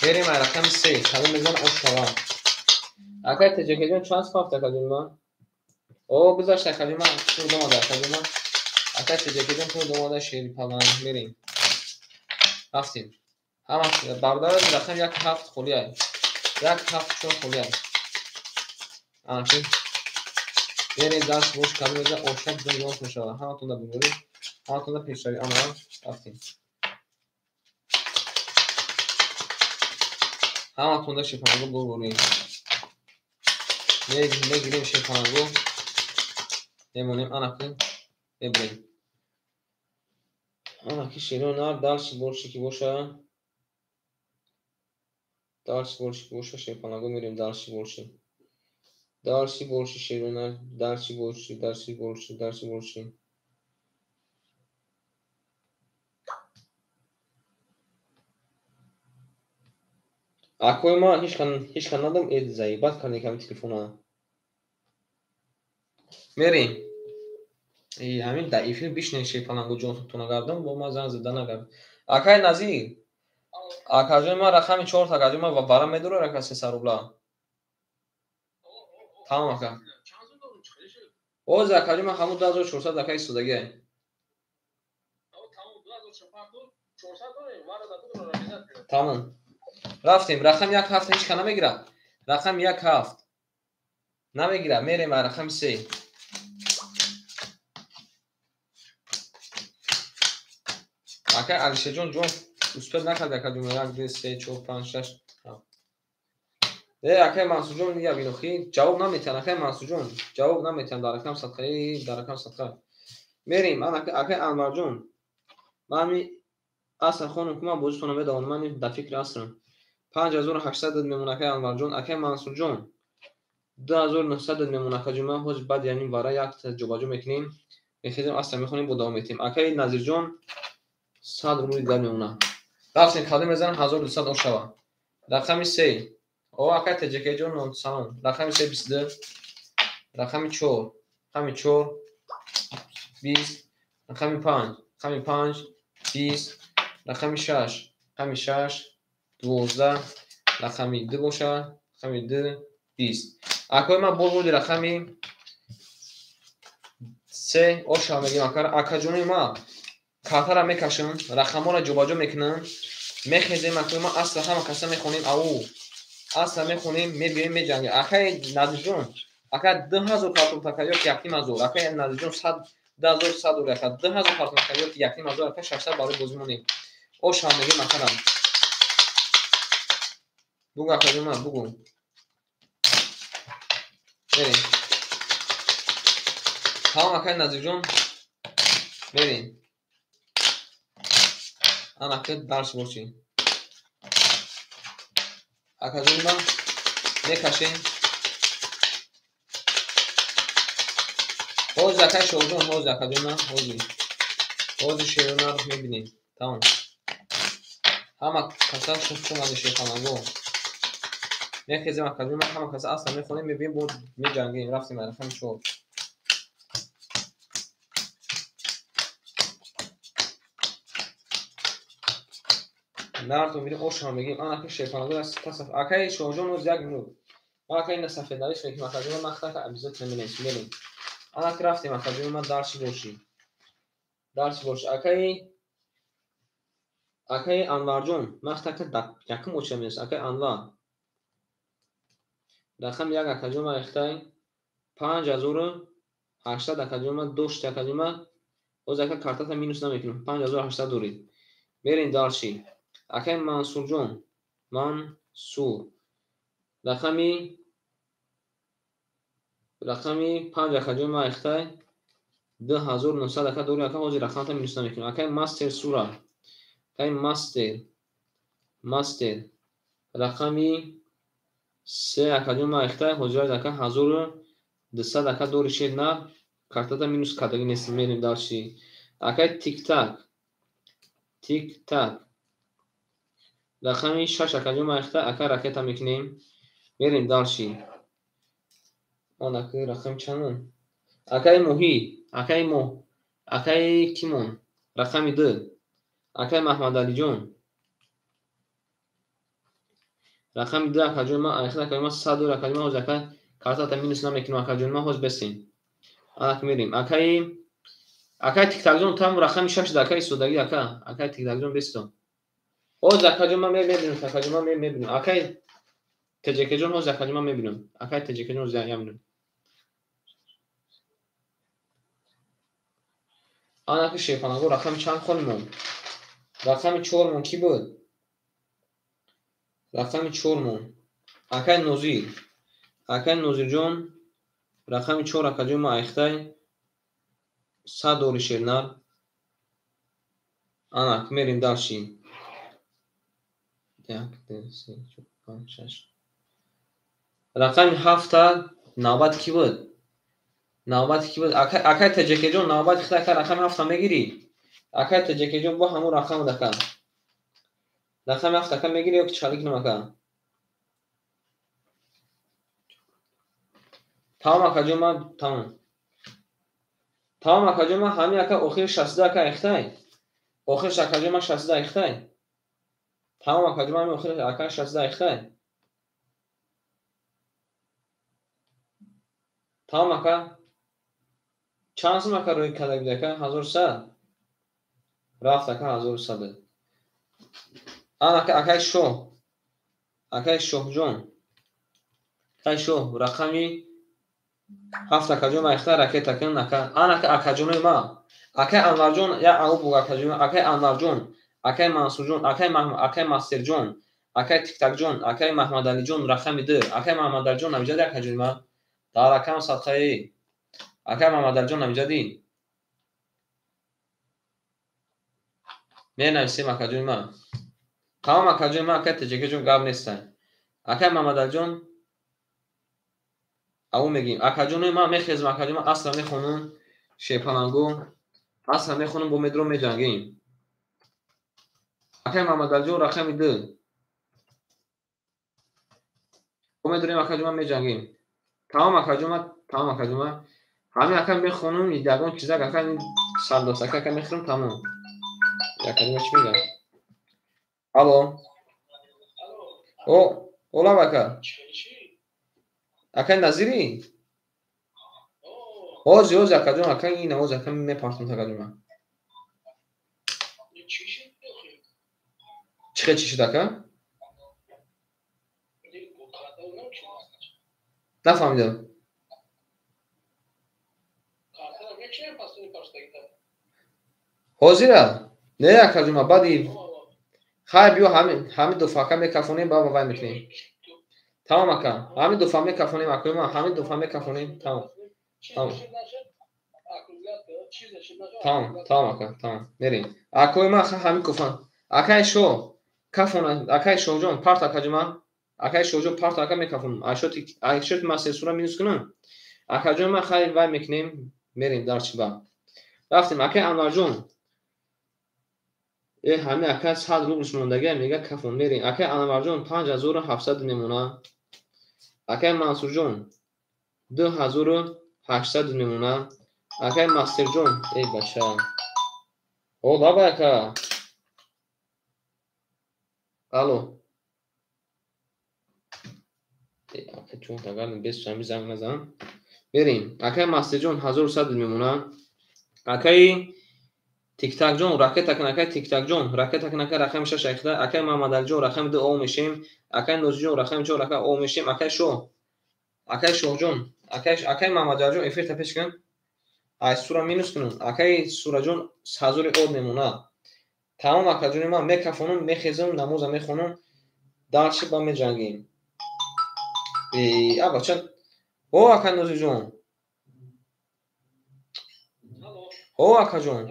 Мерем ай рақами се. Кадом мезанам ош шавад. Акаи Теҷакаҷон, чанд сафт, акаҷони ман? О, гузашт, акаҷони ман, тур домада, акаҷони ман. Акаи Теҷакаҷон, тур домада, шери паланг. Мерем. Рафтем. Ҳама бародари рақами як ҳафт холӣ ай. Як ҳафт чор холӣ ай. Ана чи? Мерем дарс бош, кадом мезанам ошак ҷон ҷон мешавад. Ҳаматонда биморем. Ҳаматонда пешравӣ. Ана рафтем. Ҳаматонда шерпаланго бубурем. Мегирем шерпаланго. Мемонем, ана ки мебурем. Ана ки шеро нар дальше больше ки боша. Дальше больше ки боша, шерпаланго мерем дальше больше. Дальше больше ширина, дальше больше, дальше больше, дальше больше. Акои ма ҳеч надам эд заебат кардем ками телефона. Мерем. Ҳамин дар эфир бишнен шепалангу ҷонтона гардам, бо ма занг зада нагард. Акай Назир. Акаҷои ма рақами 4 акаҷои ма вара медора рака 300 рубла. Тамом ака. Оз акаҷои ма ҳамун 2400 ака истодагиай. Тамом. Рафтем. Рақами 1 7 ҳеч ка намегирад. Рақами 1 7 намегирад. Мерем ба рақами 3. Акай Алишерҷон ҷон успел накард акаҷон 1 2 3 4 5 6 7. Акай Мансурҷон я бинохи ҷавоб наметиҳанд. Акай Мансурҷон ҷавоб наметиҳанд дар рақам садқаи, дар рақам садқа. Мерем акай Анварҷон. Ман ҳами аср хонум ки ман бозитонро медавонам, ман дар фикри асрам. 5800 дод мемон акай Анварҷон. Акай Мансурҷон 2900 дод мемон акаҷон. Ман ҳозир баъди ҳамин вара як ҷобаҷо мекунем. Мехезем аср мехонем, бо давом метиҳем. Акай Назирҷон 100 рубли дигар мемонад. Рафтем кадом мезанам 1200 ошава. Рақами 3. О акай ТJК-ҷон салом. Рақами 3 22. Рақами 4. Рақами 4 20. Рақами 5. Рақами 5 20. Рақами 6. Рақами 6 12. Рақами 2 боша. Рақами 2 20. Акои ман боз буди рақами 3 ошава мегим акар. Акаҷони ма картара мекашам, рақамҳоро ҷобаҷо мекунам, мехезем акои ма асла ҳама каса мехонем, ау асла мехонем, мебием, меҷангем. Акай Назирҷон, ака 2000 картон така ё ки 1500. Акай Назирҷон 2100 дори ака 2000 картон така ё ки 1500 ака 600 барои бозӣ монем. Ошава мегим акарам. Бугу акаҷон ма, бугу. Мерем. Тамом акай Назирҷон. Мерем. Ана ки дарс боши. Акаҷони ма мекашем. Ҳозир акай Шоҳҷон, ҳозир акаҷони ма, ҳозир. Ҳозир шерунаро мебинем. Тамом. Ҳама каса хуш омадед шерхананго. Мехезем акаҷони ма, ҳама каса асла мехонем, мебинем, бо меҷангем. Рафтем ба рақами 4. Нартон мегим, ошам мегим, ана ки шерхананго тасаф. Акай Шоҳҷон оз як минут. Ман акай ина сафеднавис мекунам, акаҷони ма нахтака обязательно менависем, мерем. Ана ки рафтем акаҷони ма дарси боши. Дарси боши. Акай Анварҷон, нахтака якум оча менависам. Акай Анвар. Рақами 1 акаҷони ма рехтай 5800 акаҷони ма дошт акаҷони ма. Оз ака картата минус намекунам. 5800 доред. Мерем дарси. Акай Мансурҷон, Мансур. Рақами 5 акаҷони ма рехтай 2900 ака дори ака ҳозир рақамата минус намекунам. Акай Мастер Сура. Акай Мастер. Рақами 3 акаҷони ма рехтай ҳозир ака 1200 ака дори шер на картата минус кардагӣ нест. Мерем дарси. Акай Тик-так. Тик-так. Рақами 6 акаҷони ма рехтай ака ракета мекунем. Мерем дарси. Он акай рақами чанд? Акай Моҳӣ, акай Моҳ, акай Кимон, рақами 2. Акай Маҳмадалиҷон. Рақами 2 акаҷони ма, акаҷони ма 100 дори акаҷони ма ҳозир ака картата минус намекунам акаҷони ма ҳозир бесем. Анак мерем. Акай Тиктакҷон там рақами 6 да акай истодагӣ ака. Акай Тиктакҷон бесто. Ҳозир акаҷон ман мебинам, акаҷон ман мебинам. Акай ТJК-ҷон ҳозир акаҷон ман мебинам. Акай ТJК-ҷон ҳозир я мебинам. Ана ки шерхонаго рақами чанд холи мон? Рақами 4 мон ки буд? Рақами 4 мон. Акай Нозир. Акай Нозирҷон рақами 4 акаҷон ма айхтай 100 дори шернар. Ана мерем дарси. 1 2 3 4 5 6. Рақами 7 Навбат ки буд? Навбат ки буд? Акай Таҷакеҷон, навбати худа ака рақами ҳафта мегирӣ? Акай Таҷакеҷон, бо ҳамун рақам буд ака. Рақами ҳафта ака мегирӣ ё ки чӣ кунам ака? Тамом акаҷон, ман тамом. Тамом акаҷон, ман ҳамин ака охири 62 ака ихтай. Охирш акаҷон ман 62 ихтай. Тамом акаҷон, ман охири ака 62 ихтай. Тамом ака. Чанд сум ака рӯи када буд ака? 1100. Рафт ака 1100. Ан ака, акай Шоҳ. Акай Шоҳҷон. Акай Шоҳ рақами 7 акаҷон ма ихта ракета кун ака. Ан ака акаҷонои ма. Акай Анварҷон, я ау буг акаҷон, акай Анварҷон, акай Мансурҷон, акай акай Мастерҷон, акай Тиктакҷон, акай Маҳмадалиҷон рақами 2, акай Маҳмадалиҷон намиҷади акаҷони ма. Дар рақам садқаи. Акай Маҳмадалиҷон намиҷади. Менависем акаҷони ма. Тамом акаҷони ма, акай Таҷакаҷон гап нестан. Акай Маҳмадалиҷон ау мегим. Акаҷонои ма мехезм, акаҷони ма асра мехонум, шепалангу асра мехонум, бо медро меҷангем. Акай Маҳмадалиҷон рақами 2. Бо медорем акаҷон ма меҷангем. Тамом акаҷон ма, тамом акаҷон ма. Ҳамин ака мехонум, ягон чизак ака сардосака ака мехӯрам, тамом. Акаҷон ма чӣ мегӯям? Алло. О, олам ака. Акай Назирӣ? Ҳози, ҳози акаҷон, ака ин ҳози ака мепартам акаҷон ма. Чӣ хел чӣ шуд ака? Нафаҳмидам. Ҳозира? Не акаҷон ма, баъди хай биё ҳамин дуфа ака мекафонем, баъд вай мекунем. Тамом ака, ҳамин дуфа мекафонем акои ма, ҳамин дуфа мекафонем, тамом. Тамом. Тамом, тамом ака, тамом. Мерем. Акои ма ҳамин куфан. Акай Шоҳ, кафона, акай Шоҳҷон, парт акаҷон ма. Акай Шоҳҷон парт ака мекафонам. Айшоти, айшоти ма сесура минус кунам. Акаҷон ма хай вай мекунем, мерем дар чиба. Рафтем акай Анварҷон. Ҳамин ака 100 рублш мондагия мега кафон мерем. Акай Анварҷон 5700 мемона. Акай Мансурҷон 2800 мемона. Акай Мастерҷон, эй бача. О, баба ака. Алло. Ака чун тагар бес шами занг назан. Мерем. Акай Мастерҷон 1100 мемона. Акай Тиктакҷон ракета кун, акай Тиктакҷон ракета кун, акай рақами 6 айхта, акай Маҳмадалиҷон рақами 2 о мешем, акай Нозиҷон рақами 4 ака о мешем, акай Шоҳ, акай Шоҳҷон, акай Маҳмадалиҷон эфирта пеш кун. Ай сура минус кунам. Акай Сураҷон 1000 од мемона. Тамом акаҷони ман мекафонам, мехезам, намоза мехонам, дарчи ба меҷангем. А бача. О акай Нозиҷон. О акаҷон.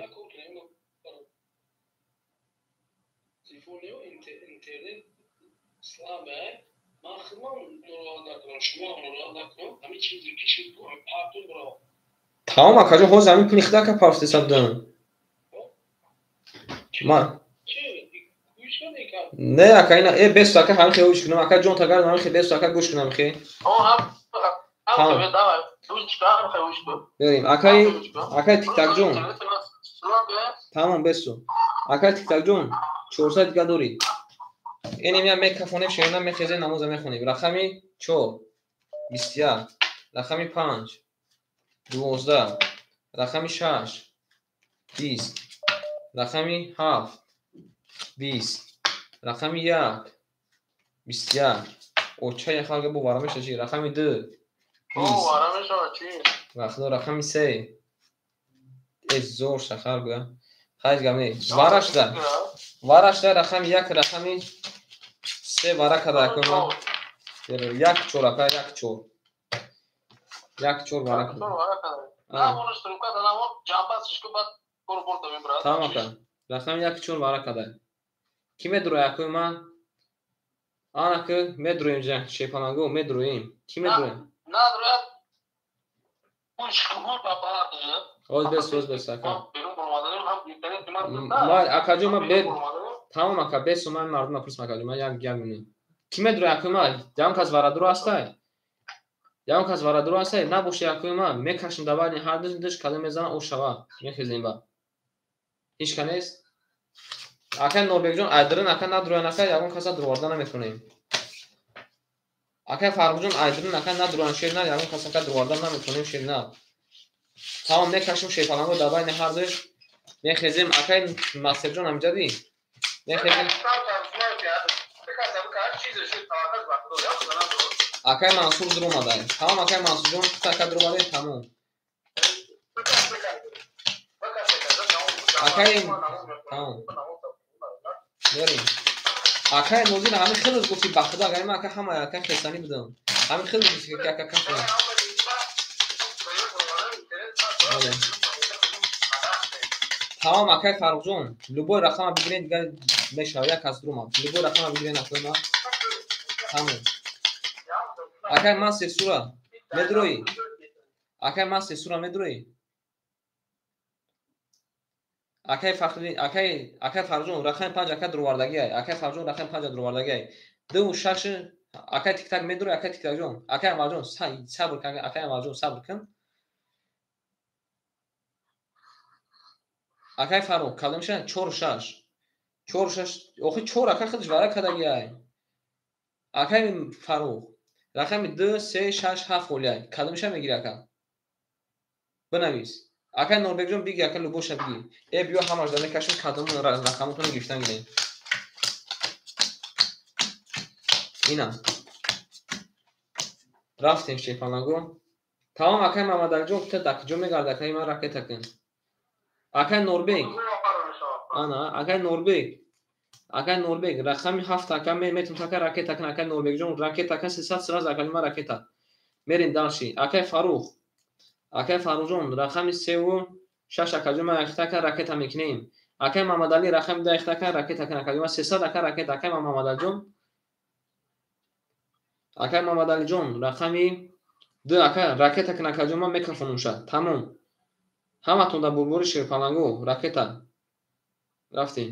Тамом акаҷон, ҳозир ҳамин пули худа ака парфтеса будам. Ман не ака, ина бес ака ҳамин хел гӯш кунам, ака ҷон тагар ҳамин хел бес ака гӯш кунам хе. Берем акай, акай Тиктакҷон. Тамом бесу. Акай Тиктакҷон 400 дига дорӣ. Инем я мекафонем, шерина мехезем, намоза мехонем. Рақами 4 21, рақами 5 12, рақами 6 20, рақами 7 20, рақами 1 21. Оча яхалга бу вара меша чи? Рақами 2 20. Вақто рақами 3. Зор шахар гуя. Хайз гап не. Варашда. Варашда рақами 1, рақами 3 вара када акои. 1 4 ака, 1 4. 1 4 вара када. Тамом ака. Рақами 1 4 вара када. Ки медурои акои ман? Ана ки медуроем ҷа шепаланго медуроем. Ки медуроем? Надурояд. Оз бес, оз бес ака. Ма акаҷон, ма бе тамом ака, бес сомаи мардума пурсм акаҷон, ма як як минут. Ки медура акои ма? Ягон кас варадуро ҳастай? Ягон кас варадуро ҳастай? Набоши акои ма, мекашем дар байни ҳар душ, кадом мезанам, о шава. Мехезем ба. Ҳеч ка нест? Акай Норбекҷон, айдрин ака надуроян ака, ягон каса дуроварда наметонем. Акай Фаррухҷон, айдрин ака надуроян шер на, ягон кас ака дуроварда наметонем шер на. Тамом, мекашем шерпаланго дар байни ҳар душ, мехезем. Акай Масирҷон, ҳамҷадӣ? Мехезем. Акай Мансур дуромадай. Тамом, акай Мансурҷон, ту ака дуромадай, тамом. Акай тамом. Мерем. Акай Нозир, ҳамин хеле гуфти ба худо, агар ман ака ҳама ака хесанӣ будам. Ҳамин хеле гуфти ки ака кафа. Тамом, акай Фаррухҷон, любой рақама бигирен, дигар мешава, як кас дуромад. Любой рақама бигирен акои ма. Тамом. Акай ман сесура медуроӣ? Акай ман сесура медуроӣ? Акай Фахри, акай Фаррухҷон, рақами 5 ака дуровардагиай. Акай Фаррухҷон, рақами 5 дуровардагиай. 2 6 акай тиктак медуроӣ, акай тиктакҷон. Акай Анварҷон, сабр кун, акай Анварҷон, сабр кун. Акай Фаррух, кадомша? 4 6. 4 6, охи 4 ака худаш вара кардагиай. Акай Фаррух, рақами 2 3 6 7 холиай. Кадомша мегири ака? Бинавис. Акай Норбекҷон, биги ака, любоша биги. Э, биё ҳамаш да мекашем, кадом рақамотонро гирифтан гирем. Ина. Рафтем шерпаланго. Тамом, акай Мамадалиҷон, кута дар куҷо мегард, акай ман ракета кун. Акай Норбек. Ана, акай Норбек. Акай Норбек, рақами 7 ака метавонад ака ракета кун, акай Норбекҷон, ракета кун, 300 сразу акай ман ракета. Мерем дальше. Акай Фаррух. Акай Фаррухҷон, рақами 3 6 акаҷон ман якта ака ракета мекунем. Акай Мамадалӣ, рақами 2 якта ака ракета кун, акаҷон ман 300 ака ракета. Акай Мамадалиҷон. Акай Мамадалиҷон, рақами 2 ака ракета кун, акаҷон ман микрофонум шад. Тамом. Ҳаматон дар бурбури шерпаланго ракета. Рафтем.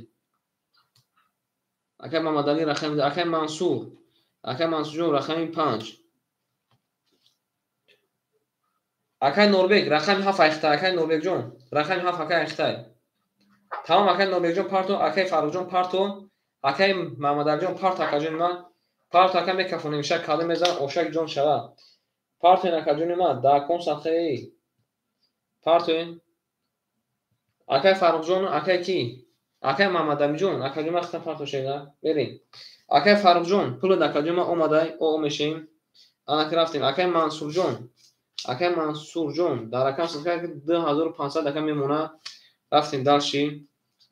Акай Мамадалӣ рақами 2, акай Мансур. Акай Мансурҷон, рақами 5. Акай Норбек, рақами 7 айхта, акай Норбекҷон, рақами 7 акай айхтай. Тамом, акай Норбекҷон парто, акай Фаррухҷон парто, акай Мамадалиҷон парто, акаҷони ман. Парто ака мекафонем, шак калим мезан, ошак ҷон шава. Партоин акаҷони ман, дар ком садқаи. Партоин. Акай Фаррухҷон, акай ки? Акай Мамадалиҷон, акаҷон ман хитам парто шеда. Берем. Акай Фаррухҷон, пулат акаҷон ман омадай, о мешем. Анаки рафтем. Акай Мансурҷон. Акай Мансурҷон, дар рақам садқа 2500 ака мемона. Рафтем дальше.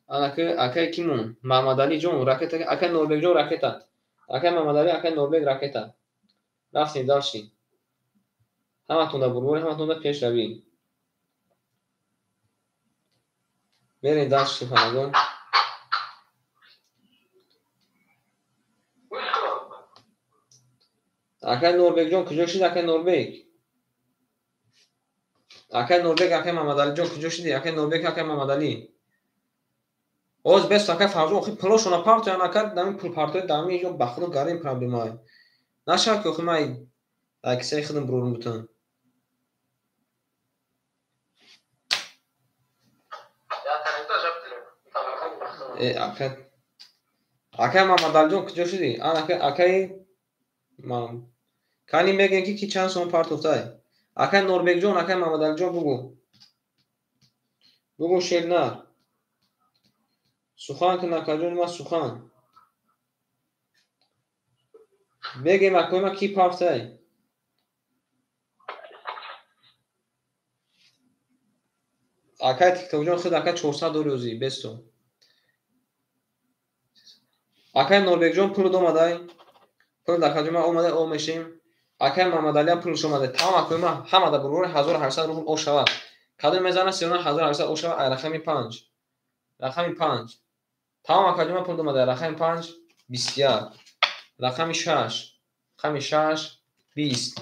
Анаки акай кимон? Мамадалиҷон, ракета, акай Норбекҷон ракета. Акай Мамадалӣ, акай Норбек ракета. Рафтем дальше. Ҳаматон дар бурбури, ҳаматон дар пешравӣ. Мерем дальше, фанагон. Акай Норбекҷон, куҷо шид акай Норбек? Акай Норбек, акай Мамадалиҷон, куҷо шиди? Акай Норбек, акай Мамадалӣ. Оз бес акай Фаррухҷон, охи пулошона партоян ака, дами пул партоя, дами ё ба худо гарин проблемай. Нашавад ки охи ман дар кисаи худам бурорум бутам. Э, ака акай Мамадалиҷон, куҷо шудӣ? Ан ака, акай ман кани мегӯем ки чанд сом партофтай. Акай Норбекҷон, акай Мамадалиҷон, бугӯ. Бугӯ шернар. Сухан кун акаҷони ман, сухан. Бегем акои ман ки партофтай. Акай Тиктокҷон, худ ака 400 дори ӯзи, бесто. Акай Норбекҷон, пулат омадай. Пулат акаҷон ман омадай, о мешем. Акай Мамадалиам пулаш омадай. Тамом акои ман ҳама дар бурбури 1800 рубл о шавад. Кадом мезана 1800 о шавад, ай рақами 5. Рақами 5. Тамом акаҷон ман пулат омадай. Рақами 5 21. Рақами 6. Рақами 6 20.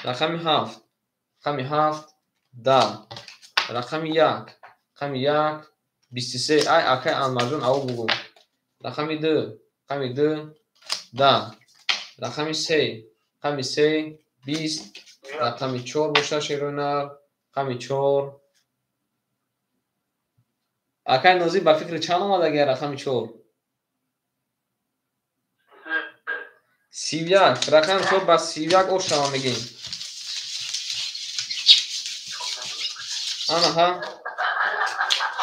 Рақами 7. Рақами 7 10. Рақами 1. Рақами 1 23. Ай акай Анварҷон аво бугу. Рақами 2. Рақами 2 10. Рақами 3. Рақами 3 20. Рақами 4 боша шерои нар. Рақами 4. Акай Нозир ба фикри чанд омадагия рақами 4? 31. Рақами 4 ба 31 ош шава мегем. Анаҳа.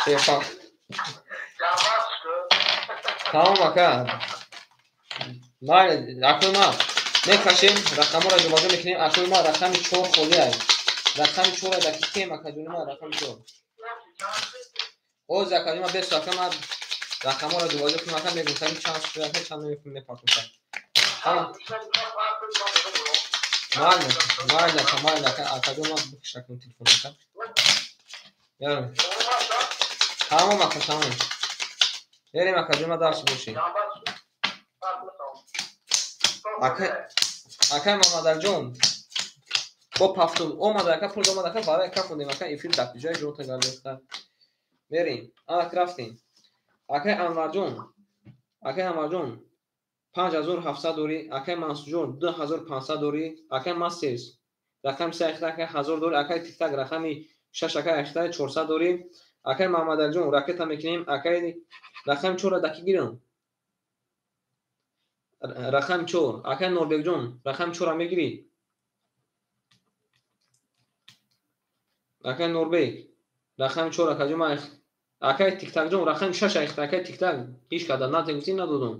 Шефа. Тамом ака. Майли, акои ма мекашем, рақамҳоро ҷобаҷо мекунем. Акои ма рақами 4 холӣ ай. Рақами 4 ай даки кем акаҷони ма рақами 4. Оз акаҷони ма бесу ака ма рақамҳоро ҷобаҷо кунем ака мегӯм сами чанд шуд ака чанд намекунем мепартом. Майли, майли ака, майли ака, акаҷон ма бикушакун телефон ака. Ярм. Тамом ака, тамом. Берем акаҷон ма дарси бошӣ. Акай Мамадалиҷон бо пафту омада ака пул омада ака барои кафондем ака эфир дар ҷои ҷонта гардофта. Мерем. Анак рафтем. Акай Анварҷон. Акай Анварҷон 5700 дорӣ, акай Мансурҷон 2500 дорӣ, акай Мастерс рақами 3 ахта акай 1000 дорӣ, акай Тиктак рақами 6 акай ахта 400 дорӣ, акай Мамадалиҷон ракета мекунем, акай рақами 4 даки гирам. Рақами 4 акай Норбекҷон рақами 4 мегирӣ. Акай Норбек рақами 4 акаҷон ма акай Тиктакҷон рақами 6 ахта акай Тиктак ҳеҷ када натегуфтӣ надодум.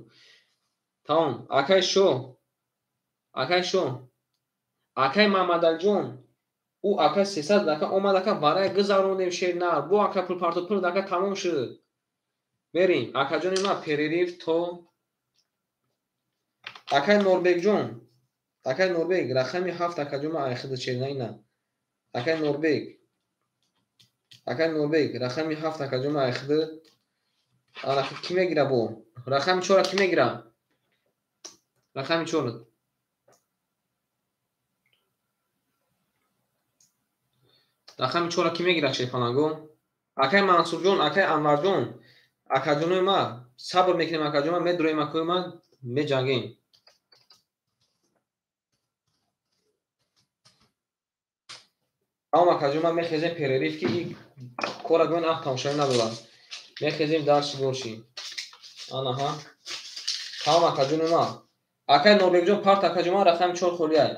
Тамом. Акай Шо. Акай Шо. Акай Мамадалиҷон ӯ ака 300 ака омад ака барои гузарондем шер нар. Бо ака пул парту пул ака тамом шуд. Мерем. Акаҷони ма перерив то акай Норбекҷон. Акай Норбек рақами 7 акаҷон ма айхида шер на ина. Акай Норбек. Акай Норбек рақами 7 акаҷон ма айхида. Ана ки мегира бо? Рақами 4 ки мегира? Рақами 4. Рақами 4 ки мегира шерпанаго? Акай Мансурҷон, акай Анварҷон, акаҷонои ма сабр мекунем акаҷон ма медуроем акои ма меҷангем. Тамом акаҷон ма мехезем перерив ки кора гӯен ах тамошавӣ надорад. Мехезем дарси бошӣ. Анаҳа. Тамом акаҷони ма. Акай Норбекҷон парт акаҷон ма рақами 4 холӣ ай.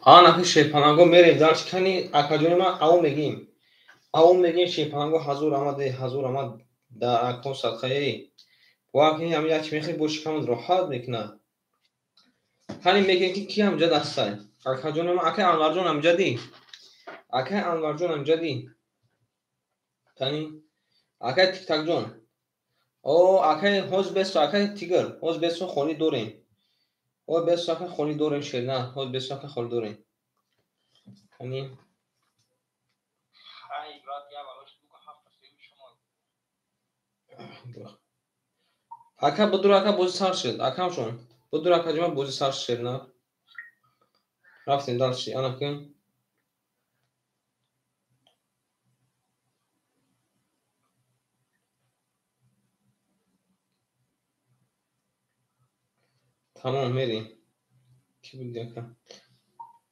Ана шерпаланго мерем дальше кани акаҷони ман ав мегим. Ав мегим шерпаланго ҳазур омаде, ҳазур омад да акон садқаи. Ва ки ҳам як мехи бо шикамат роҳат мекунад. Кани мегим ки ки ҳамҷа дастай. Акаҷони ман акай Анварҷон ҳамҷади. Акай Анварҷон ҳамҷади. Кани акай Тиктакҷон. О акай ҳоз бесо акай Тигр, ҳоз бесо холи дорем. Ҳоз бесо акай холи дорем шерна, ҳоз бесо акай холи дорем. Кани ака будур ака бози сар шуд. Акамшон. Будур ака ҷума бози сар шуд шерна. Рафтем дальше. Ана кун. Тамом мерем. Ки буд ака?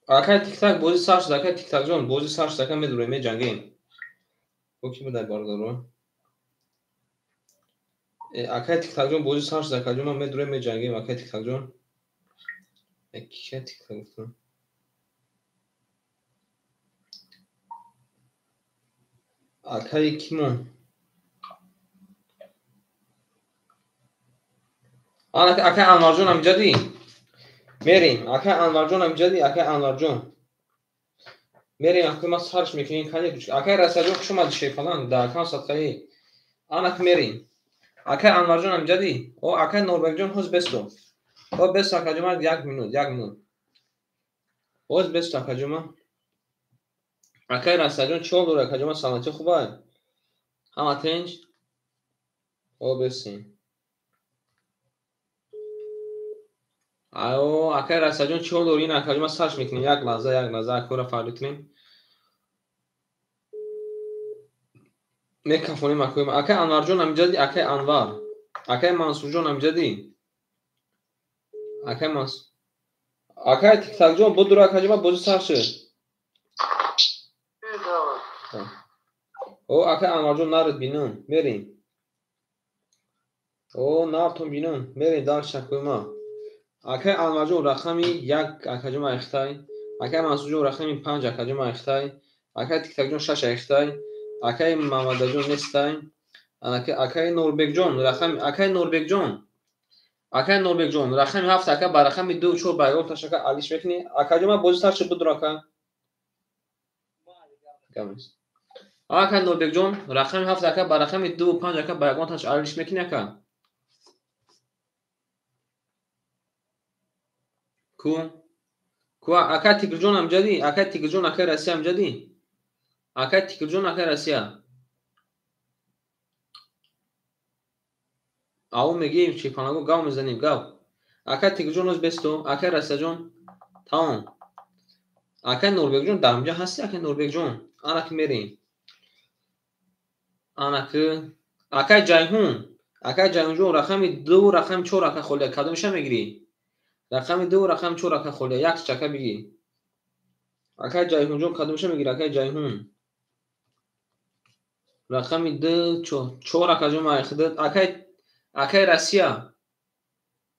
Акай Тиктак бози сар шуд, акай Тиктакҷон бози сар шуд, ака медурем, меҷангем. Бо ки будай бародаро? Акай Тиктакҷон бози сар шуд, акаҷон ман медурем, меҷангем, акай Тиктакҷон. Ки Тиктак гуфтам? Акай кимон? Акай Анварҷон ҳамҷади? Мерем. Акай Анварҷон ҳамҷади? Акай Анварҷон. Мерем, акай ма сарш мекунем, кани акай Расаҷон хуш омадӣ шерпаланг, да акам садқаи. Анак мерем. Акай Анварҷон ҳамҷади? О, акай Норбекҷон ҳоз бесто. О, бесто акаҷума, як минут, як минут. Ҳоз бесто акаҷума. Акай Расаҷон чӣ ҳол дорӣ акаҷума, саломатӣ хубай? Ҳама тинҷ? О, бесин. Ао, акай Расаҷон чӣ ҳол дорӣ? Ин акаҷума сарш мекунем. Як лаҳза, як лаҳза акора фарқ кунем. Мекафонем акои. Акай Анварҷон ҳамҷади? Акай Анвар. Акай Мансурҷон ҳамҷади? Акай Мансур. Акай Тиктакҷон будур акаҷума бози сар шуд. О, акай Анварҷон нарид бинам. Мерем. О, нартон бинам. Мерем дальше акои ма. Акай Анварҷон рақами 1 акаҷума айхтай. Акай Мансурҷон рақами 5 акаҷума айхтай. Акай Тиктакҷон 6 айхтай. Акай Мамадаҷон нестай. Акай Нурбекҷон рақами акай Нурбекҷон. Акай Нурбекҷон рақами 7 ака ба рақами 2 4 ба ягон ташака алиш мекунӣ. Акаҷума бози сар шуд будур ака. Акай Нурбекҷон рақами 7 ака ба рақами 2 5 ака ба ягон таш алиш мекунӣ ака. Ку? Ку акай Тигрҷон ҳамҷади? Акай Тигрҷон акай Россия ҳамҷади? Акай Тигрҷон акай Россия. Ав мегим чепанаго гав мезанем гав. Акай Тигрҷон оз бесто, акай Россияҷон тамом. Акай Нурбекҷон дар ҳамҷа ҳасти акай Нурбекҷон. Анак мерем. Анак акай Ҷайҳун, акай Ҷайҳунҷон рақами 2 рақами 4 ака холия кадомиша мегирӣ? Рақами 2 рақами 4 ака холия як чака бигӣ. Акай Ҷайҳунҷон кадомиша мегирӣ? Акай Ҷайҳун. Рақами 2 4 ака ҷон майхидат. Акай акай Россия.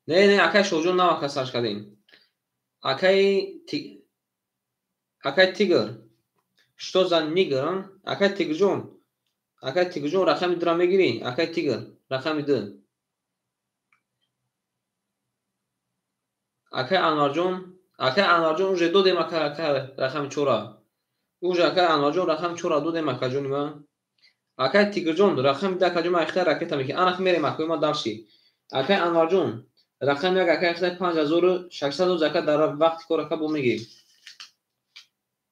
Не, не, акай Шоҳҷон нав ака сарш кардем. Акай акай Тигр. Что за нигр, а? Акай Тигрҷон. Акай Тигрҷон рақами 2-ра мегирӣ? Акай Тигр рақами 2. Акай Анварҷон, акай Анварҷон уже додем ака акай рақами 4-ра. Уже акай Анварҷон рақами 4-ра додем акаҷони ман. Акай Тигрҷон рақами 2 акаҷон ман ихтиёр ракета мекунем. Анах мерем акои ман дарши. Акай Анварҷон рақами 1 акай ихтиёр 5600 ака дар вақти кор ака бо мегирем.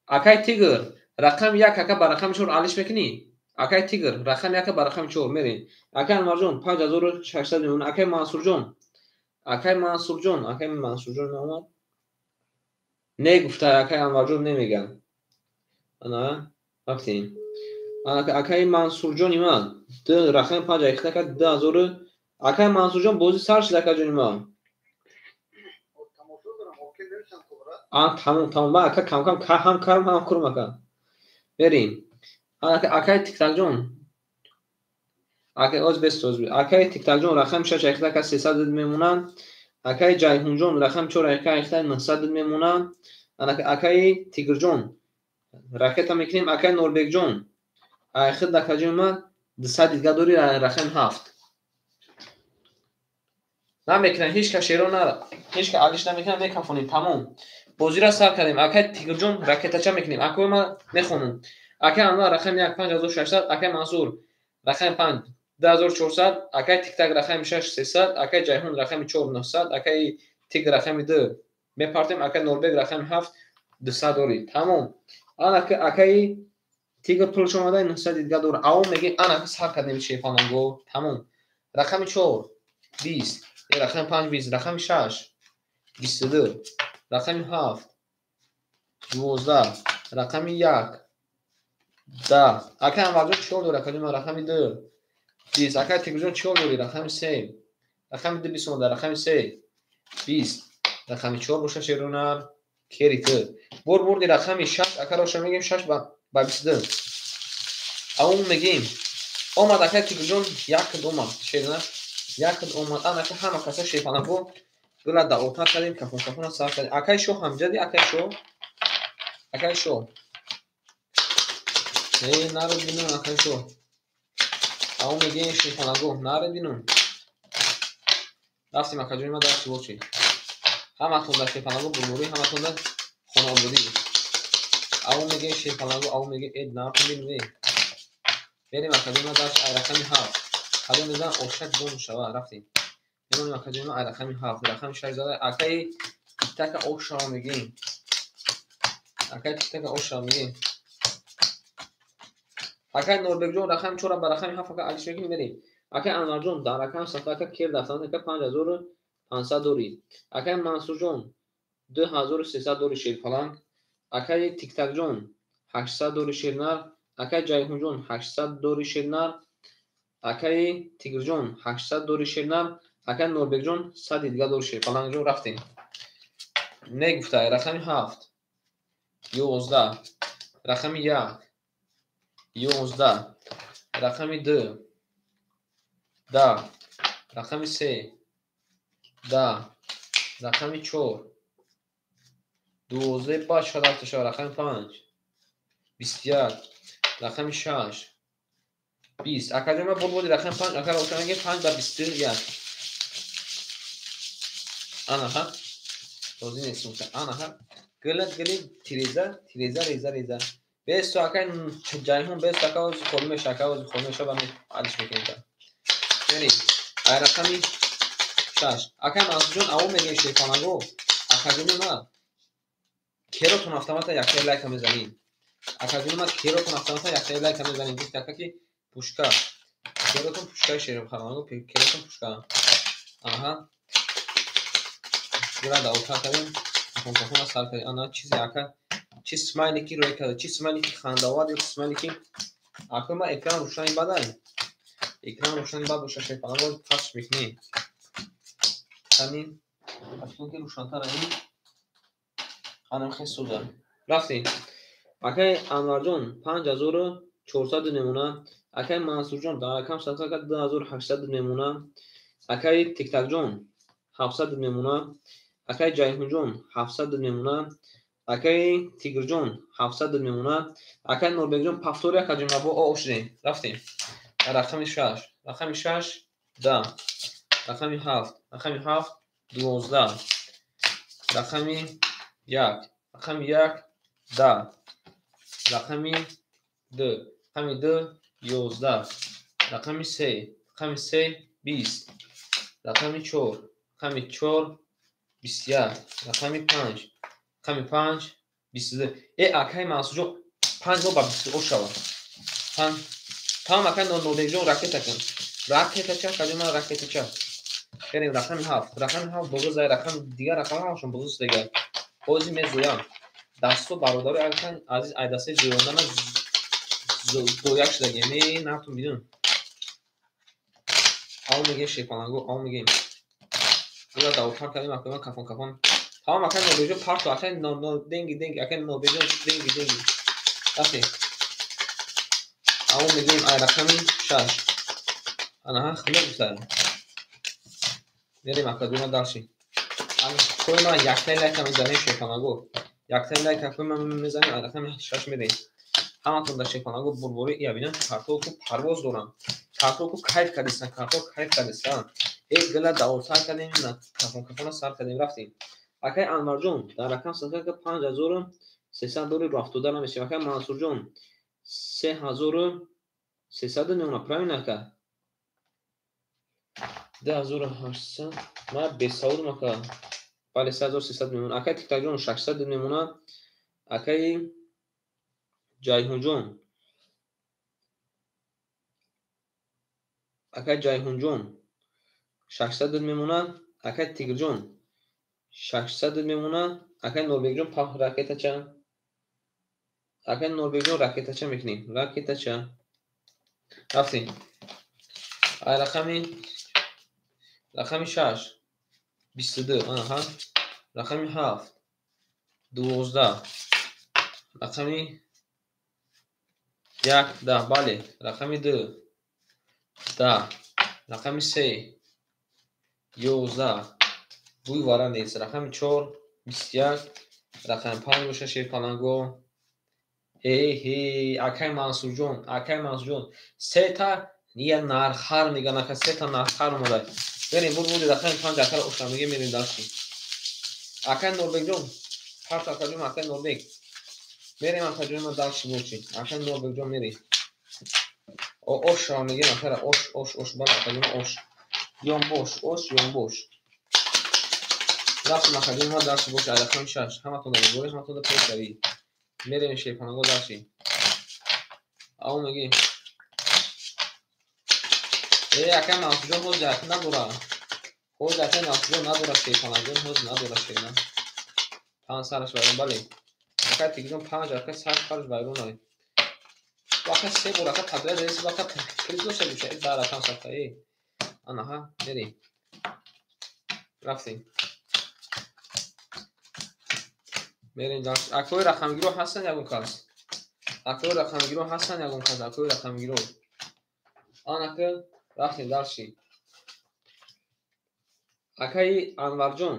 Акай Тигр рақами 1 ака ба рақами 4 алиш мекунӣ? Акай Тигр рақами 1 ба рақами 4 мерем. Акай Анварҷон 5600 мемонад. Акай Мансурҷон, акай Мансурҷон, акай Мансурҷон наомад. Не гуфта акай Анварҷон немегам. Ана рафтем. Акай Мансурҷони ман рақами 5 айхта кард 2000. Акай Мансурҷон бози сар шуд акаҷони ман. Тамом, тамом. Ман ака кам-кам ҳам карм ҳам курм ака. Мерем. Акай Тиктакҷон. Акай оз бест оз. Акай Тиктакҷон рақами 6 айхта кард 300 мемонанд. Акай Ҷайҳунҷон рақами 4 айхта 900 мемонанд. Акаи Тигрҷон, ракета мекунем. Акаи Норбекҷон, айхид акаҷони ман 200 дига дори, рақами 7. Намекунам, ҳеч кас шеро на, ҳеч кас алиш намекунам, мекафонем, тамом. Бозиро сар кардем. Акаи Тигрҷон, ракетача мекунем. Акои ман мехонам. Акаи Анвар, рақами 1, 5600, акаи Мансур, рақами 5, 2400, акаи Тиктак, рақами 6, 300, акаи Ҷайҳун, рақами 4, 900, акаи Тигр, рақами 2 мепартем, акаи Норбек, рақами 7, 200 дорӣ. Тамом. Ана акаи Тигр пулш омада, 900 дига дора. Аво мегем, ана сар кардем, шефананго. Тамом. Рақами 4, 20, рақами 5, 20, рақами 6, 22, рақами 7, 12, рақами 1, 10. Акаи Анварҷон чор дори, акаи ман, рақами 2, 20. Акаи Тигрҷон чор дори, рақами 3, рақами 2, 20 омада, рақами 3, 20, рақами 4 боша, шерунар кери ту. Бор бурди, рақами 6, ака роша мегем, 6 ба 22. Авум мегем. Омад, акаи Тигрҷон, як омад, шерунар як омад. Анака ҳама каса шефанако гула даотар кардем, кафон кафона сар кардем. Акаи Шоҳ ҳамҷади, акаи Шоҳ, акаи Шоҳ. Эй, наро бинун, акаи Шоҳ. Авум мегем, шефанаго, наро бинун. Рафтем, акаҷони ма, дар чӣ? Ҳаматон дар шефанаго бурмурӣ, ҳаматон дар хонаободӣ. Авум мегем, шефанаго, авум мегем, э, наратон бинун, э. Берем, акаҷони ма, дар ай рақами 7. Кадом мезан, ошак дон шава, рафтем. Мемонем, акаҷони ма, ай рақами 7, рақами 6 зада, акаи Тиктака ошава мегем. Акаи Тиктака ошава мегем. Акаи Норбекҷон, рақами 4 ба рақами 7 ака алиш мекунем, мерем. Акаи Анварҷон, дар рақами 7 ака кер дафтан, ака 5500 дорӣ. Акаи Мансурҷон, 2300 дорӣ, шерпаланг. Акаи Тиктакҷон, 800 дорӣ, шернар. Акаи Ҷайҳунҷон, 800 дорӣ, шернар. Акаи Тигрҷон, 800 дорӣ, шернар. Акаи Норбекҷон, 100 дига дорӣ, шерпалангҷон, рафтем. Не гуфта, рақами 7, 11, рақами 1, 11, рақами 2, 10, рақами 3, 10, рақами 4, 12, баъд шуд рафта шава, рақами 5, 21, рақами 6, 20. Акаҷон, ма бурбуди, рақами 5, ака равшан мегем, 5 ба 21. Анаха розӣ нестум. Анаха гила гили тиреза тиреза реза реза. Бесто, акай Ҷайҳун, бесто, ака ози холӣ меша, ака ози холӣ меша, ба алиш мекунем. Мерем ай рақами 6. Акай Мансурҷон, аво мегем, шефанаго, акаҷони ма, керотон автомата яктаи лайка мезанем. Акаҷони ма, керотон автомата яктаи лайка мезанем. Гуфт ака ки пушка. Керотон пушкаи, шерханаго, керотон пушка. Аҳа. Гула даотар кардем, кафон кафона сар кардем. Ана чизе ака, чи смайлики рӯй карда, чи смайлики хандаовар ё смайлики. Акои ма, экран рӯшани бадай. Экран рӯшани бад боша, шефанаго, пахш мекунем. Кани афтон ки рӯшантар ин. Анам хел сӯза. Рафтем. Акаи Анварҷон, 5400 мемона. Акаи Мансурҷон, дар рақам сатака 2800 мемона. Акаи Тиктакҷон, 700 мемона. Акаи Ҷайҳунҷон, 700 мемона. Акаи Тигрҷон, 700 мемона. Акаи Норбекҷон, повтори, акаҷон, бо о шудем. Рафтем. Рақами 6, рақами 6, 10, рақами 7, рақами 7, 12, рақами 1, рақами 1, 10, рақами 2, рақами 2, 11, рақами 3, рақами 3, 20, рақами 4, рақами 4, 21, рақами 5, рақами 5, 22. Э, акаи Мансурҷон, 5 ба 22 шава. Тамом, акаи Норбекҷон, ракета кун. Ракетача, акаҷон ман, ракетача. Берем, рақами 7, рақами 7 буғизай, рақами дигар рақам ҳамашон буғиз дигар. Бози мезӯям. Дасту бародари азиз, ай дастаи зӯёндана дояк шудагем. Э, натун бидун. Ав мегем, шефанаго, ав мегем. Гула даотар кардем, акаи кафон кафон. Тамом, акаи Норбекҷон, парту, акаи деньги, деньги, акаи Норбекҷон, деньги, деньги. Рафтем. Ав мегем, ай рақами 6. Анаҳа хеле гуфта. Мерем, акаҷон, дальше. Кои ман яктаи лайка мезанем, шефанаго. Яктаи лайк акои ман мезанем, рақами 6 мерем. Ҳаматон дар шерпаланго бурборӣ ия бинам, картоку парвоз дорам. Картоку кайф кардистан, карток кайф кардистан. Э гила давортар кардем, кафон кафона сар кардем, рафтем. Акай Анварҷон дар рақам садқа 5300 дори рафтода намешем. Акай Мансурҷон 3300 мемона, правильно ака? 2800. Ман бесаводам ака. Бале, 3300 мемона. Акай Тиктакҷон 600 мемона. Акай Ҷайҳунҷон. Акай Ҷайҳунҷон 600 мемона. Акай Тигрҷон 600 мемона. Акай Норбекҷон ракетача. Акай Норбекҷон ракетача мекунем. Ракетача. Рафтем. Ай рақами 6 22, аҳа. Рақами 7 12. Рақами 1 10, бале. Рақами 2 10. Рақами 3 11. Бӯи вара нест. Рақами 4 21. Рақами 5 боша шерпаланго. Э-ҳе, акай Мансурҷон, акай Мансурҷон. Сета ния нархар меган, ака сета нархар омада. Мерем, бур бури рақами 5 акара оша меге, мерем дальше. Акай Норбекҷон, парт акаҷон, акай Норбек. Мерем акаҷон, ма дальше бочи. Акай Норбекҷон мерем. Ош мегем акара, ош, ош, ош, бала акаҷон, ош. Ёнбош, ош, ёнбош. Рафтем акаҷон, ма дальше боши, рақами 6. Ҳаматон дар борӣ, ҳаматон дар пешравӣ. Мерем шерпанаго дальше. Ау меги. Э, акай Мансурҷон ҳоз як надора. Ҳоз акай Мансурҷон надора шерпанаҷон, ҳоз надора шерна. 5 сараш вайрон, бале. Акай Тигрҷон 5, акай сараш вайрон ай. Вака се бор ака подряд рес, вака приз дошта боша, э дар рақам сафта, э. Анаҳа, мерем. Рафтем. Мерем дальше. Акои рақамгиро ҳастанд ягон кас? Акои рақамгиро ҳастанд ягон кас? Акои рақамгиро. Анака рафтем дальше. Акаи Анварҷон.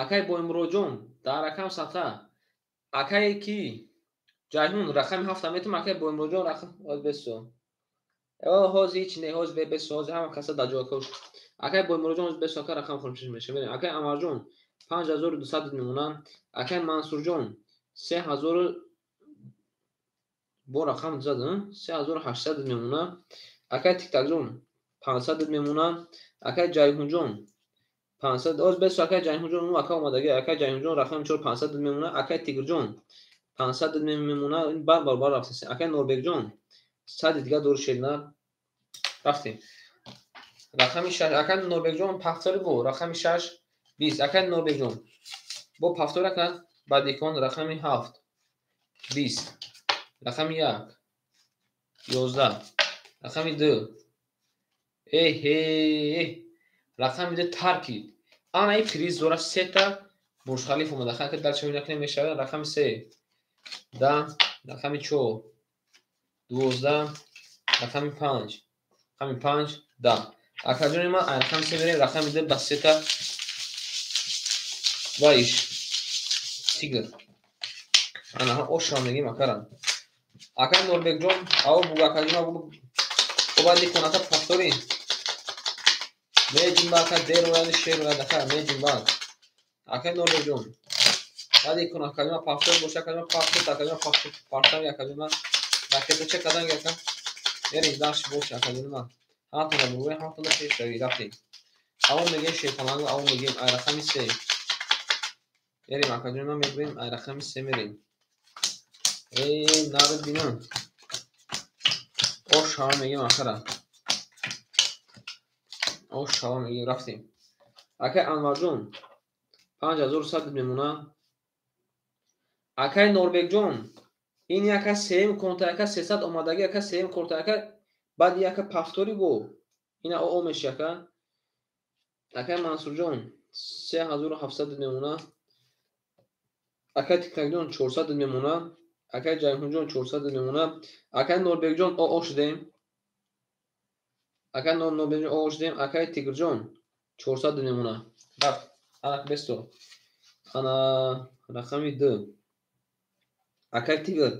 Акаи Боймуроҷон дар рақам сафта. Акаи ки? Ҷайҳун рақами 7 метум, акаи Боймуроҷон рақам ҳоз бесо. Ҳоз ҳеч не, ҳоз бесо, ҳоз ҳама каса дар ҷой кош. Акаи Боймуроҷон ҳоз бесо, ака рақам хурмшиш меша. Мерем. Акаи Анварҷон 5200 мемонанд. Акаи Мансурҷон 3000 бо рақам зад, 3800 мемонанд. Акаи Тиктакҷон 500 мемонанд. Акаи Ҷайҳунҷон 500, оз бесо акаи Ҷайҳунҷон, ӯ ака омадаги. Акаи Ҷайҳунҷон рақами 4 500 мемонад. Акаи Тигрҷон 500 мемонад. Ин бар баробар рафтаст. Акаи Норбекҷон 100 дига дори шернар. Рафтем. Рақами 6 акаи Норбекҷон пахтори бо рақами 6 20. Акаи Норбекҷон бо пафтор ака бадикон рақами 7 20. Рақами 1 11. Рақами 2 эҳе, рақами 2 таркид. Ана и приз дора сета Бурҷ Халиф омада. Хака дар чавӣ накунем мешавад. Рақами 3 10. Рақами 4 12. Рақами 5 рақами 5 10. Акаҷони ман рақами 3 мерем, рақами 2 ба сета ваиш тигр. Анаҳа ошро мегем акара. Акай Норбекҷон, ав буг акаҷон, буг бобади конака пафтори. Меҷунба ака дер ояд, шер ояд ака меҷунба. Акай Норбекҷон. Баъди кун акаҷон пафтор боша, акаҷон пафтор, акаҷон пафтор, партави акаҷон ракетача кадан ака. Мерем дальше боша акаҷон ман. Ҳаматонро бугӯй, ҳаматонро пешравӣ, рафтем. Аввал мегем шерпаланго, аввал мегем ай рақами 3. Мерем акаҷон ман мегӯем ай рақами 3 мерем. Э, народ бинам. Ош ҳава мегем акара. Ош ҳава мегем, рафтем. Акай Анварҷон 5100 мемонад. Акай Норбекҷон ин яка сеюм конта, яка 300 омадаги, яка сеюм корта, яка баъд яка пафтори бо. Ина о меши ака. Акай Мансурҷон 3700 мемонад. Акай Тиктакҷон 400 мемонад. Акай Ҷайҳунҷон 400 мемонад. Акай Норбекҷон о шудем. Акай Норбекҷон о шудем. Акай Тигрҷон 400 мемонад. Рафт. Ана бесто. Ана Рақами 2. Акай Тигр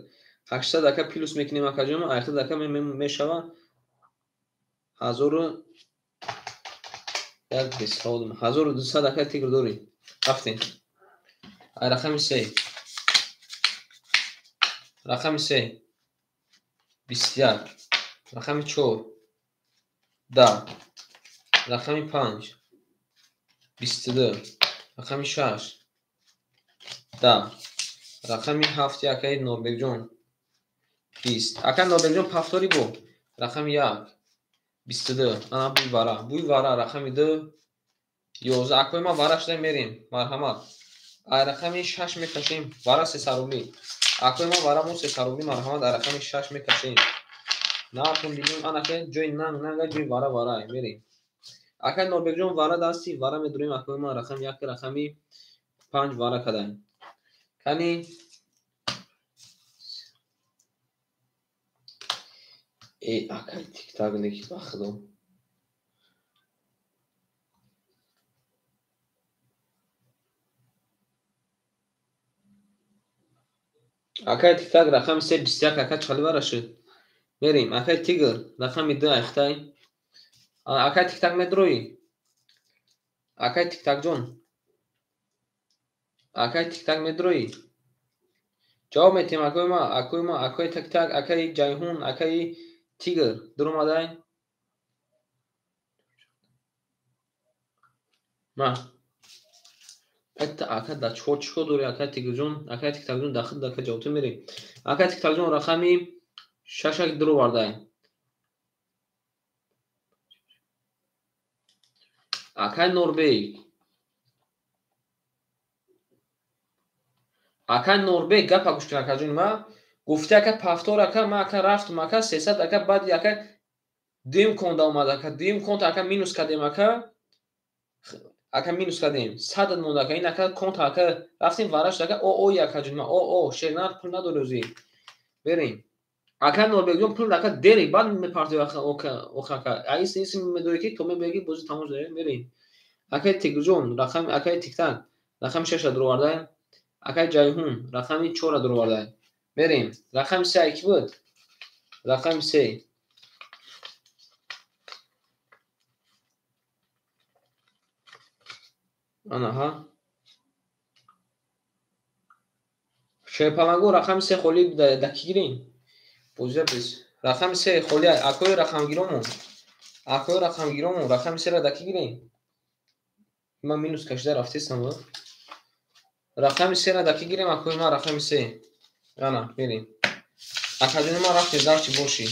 800 ака плюс мекунем акаҷон, 800 ака мешава 1000 як 1200 ака Тигр дорӣ. Рафтем. Ай рақами 3. Рақами 3 21. Рақами 4 10. Рақами 5 22. Рақами 6 10. Рақами 7 акаи Норбекҷон 20. Ака Норбекҷон пафтори бо. Рақами 1 22. Ана буй вара. Буй вара рақами 2 11. Акои ма вара шуда мерем. Марҳамат. Ай рақами 6 мекашем. Вара 300 рубли. Акои ма вара мо 300 рубли. Марҳамат, ай рақами 6 мекашем. Нархун дидем, анака ҷои нанг нанга ҷои вара вара мерем. Акай Норбекҷон вара дасти вара медурем. Акои ма рақами 1 рақами 5 вара кадаем. Кани акай тиктак неки ба худо. Акай тиктак рақами 3 21 ака чали вара шуд. Мерем. Акай Тигр рақами 2 айхтай. Акай тиктак медрои. Акай тиктакҷон. Акай тиктак медрои. Ҷавоб метиҳем акои ма, акои ма, акои тиктак, акаи Ҷайҳун, акаи Тигр дуромадай. Ма. Эта ака да чор чико дори акай Тигрҷон, акай тиктакҷон дахил дака ҷавоб мерем. Акай тиктакҷон рақами 6 дуровардай. Акай Норбек. Акай Норбек гапа гӯш кун акаҷон ма. Гуфти ака пафтор ака ма ака рафтум ака 300 ака баъди ака дуюм конда омад ака дуюм конта ака минус кардем ака ака минус кардем 100 монда ака ин ака конта ака рафтем вара шуд ака о о акаҷон ма о о шернар пул надори ӯзи. Берем. Ака Норбекҷон пул ака дери баъд мепартои оха ака. Аис ис медори ки то мебиги ки бозӣ тамом шуда мерем. Акай Тигрҷон рақами акай Тиктак рақами 6 дуровардай. Акай Ҷайҳун рақами 4 дуровардай. Мерем. Рақами 3 ки буд? Рақами 3. Ана ҳа. Шерпалангу рақами 3 холӣ да ки гирем? Бозия без. Рақами 3 холӣ акои рақамгиромон. Акои рақамгиромон рақами 3-ра да ки гирем? Ман минус кашида рафтесам. Рақами 3-ра да ки гирем акои ман рақами 3. Ана, мерем. Акаҷони ман рафтем дарчи боши.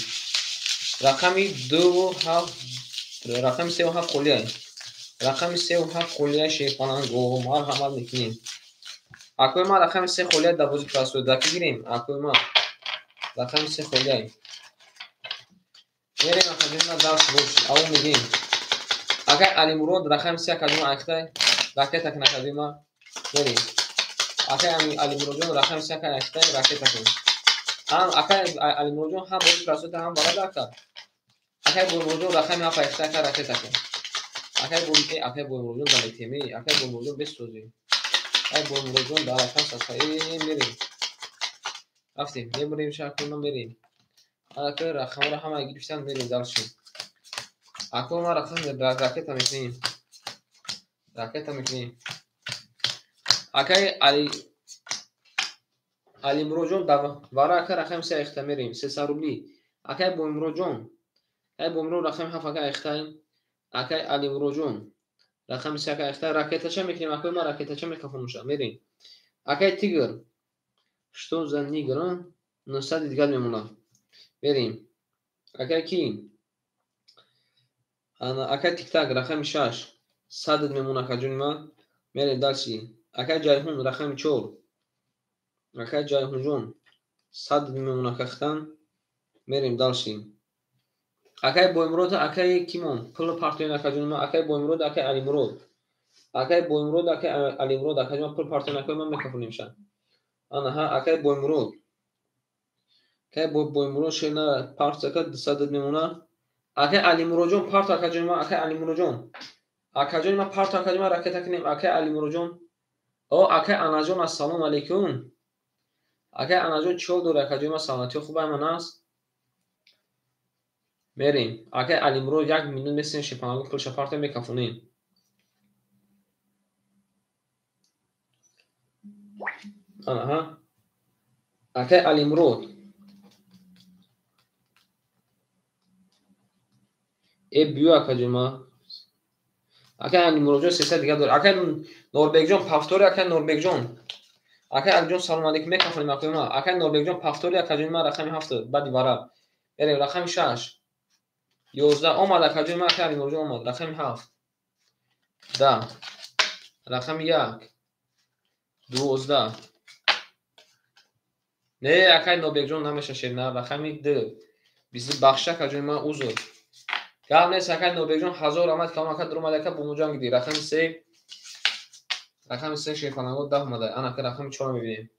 Рақами 2 7, рақами 3 7 холиай. Рақами 3 7 холиай шерпаланго марҳамат мекунем. Акои ман рақами 3 холиай дар бозӣ прасо да ки гирем? Акои ман рақами 3 холиай. Мерем акаҷони ман дарчи боши. Аво мегем. Акай Алимурод рақами 3 акаҷони ман айхтай. Ракета кун акаҷони ман. Мерем. Акай Алимуродҷон рақами 3 акай айхтай ракета кун. Ҳам акай Алимуродҷон ҳам бозӣ прасота ҳам балад ака. Акай Боймуродҷон рақами 7 айхтай ака ракета кун. Акай бой акай Боймуродҷон дар метеми, акай Боймуродҷон бесозӣ. Акай Боймуродҷон дар рақам сафа мерем. Рафтем, мебурем шакл мерем. Акай рақамро ҳама гирифтан мерем дарши. Акой ма рақам ракета мекунем. Ракета мекунем. Акай Алимуродҷон вара ака рақами 3 айхта мерем. 300 рубли. Акай Боймуродҷон. Акай Боймурод рақами 7 ака айхта. Акай Алимуродҷон рақами 3 ака айхта. Ракетача мекунем. Акой ма ракетача мекафонуша. Мерем. Акай Тигр. Что за нигр? 900 дигар мемонад. Мерем. Акай ки? Ана акай Тиктак рақами 6. 100 мемонад акаҷони ман. Мерем дарси. Акай Ҷайҳун рақами 4. Акай Ҷайҳунҷон 100 мемонад кахтан. Мерем дарси. Акай Боймурод акай кимон? Пул партоен акаҷони ман. Акай Боймурод акай Алимурод. Акай Боймурод акай Алимурод акаҷони ман пул партоен акай ман мекафонем ша. Ана ҳа акай Боймурод. Акай Боймурод шена парт ака 200 мемонад. Акай Алимуродҷон парт акаҷони ман. Акай Алимуродҷон. Акаҷони ман парт акаҷони ман ракета кунем. Акай Алимуродҷон О, акай Анаҷон, ассалому алайкум. Акай Анаҷон, чӣ ҳол дорӣ, акаҷони ман? Саломатиҳо хуб айман аст? Мерем. Акай Алимурод, як минут месем, шепанагу пулша парта мекафонем. Аҳа. Акай Алимурод. Э, биё, акаҷони ман. Акай Алимуродҷон, 300 дигар дорӣ. Акай Норбекҷон, повтори, акай Норбекҷон. Акай Алиҷон, салом алейкум, мекафонем, акои ман. Акай Норбекҷон, повтори, акаҷони ман, рақами 7, баъди вара. Мерем, рақами 6. 11 омад, акаҷони ман, акай Алимуродҷон омад. Рақами 7. 10. Рақами 1. 12. Не, акай Норбекҷон, намеша шерна. Рақами 2. 20 бахша, акаҷони ман, узр. Гап нест, акай Норбекҷон, ҳазор раҳмат калом, ака, дуромад, ака, бо мо ҷанг дидӣ. Рақами 3. Рақами 3 шерпанаго 10 омада. Ана ака, рақами 4 мебинем.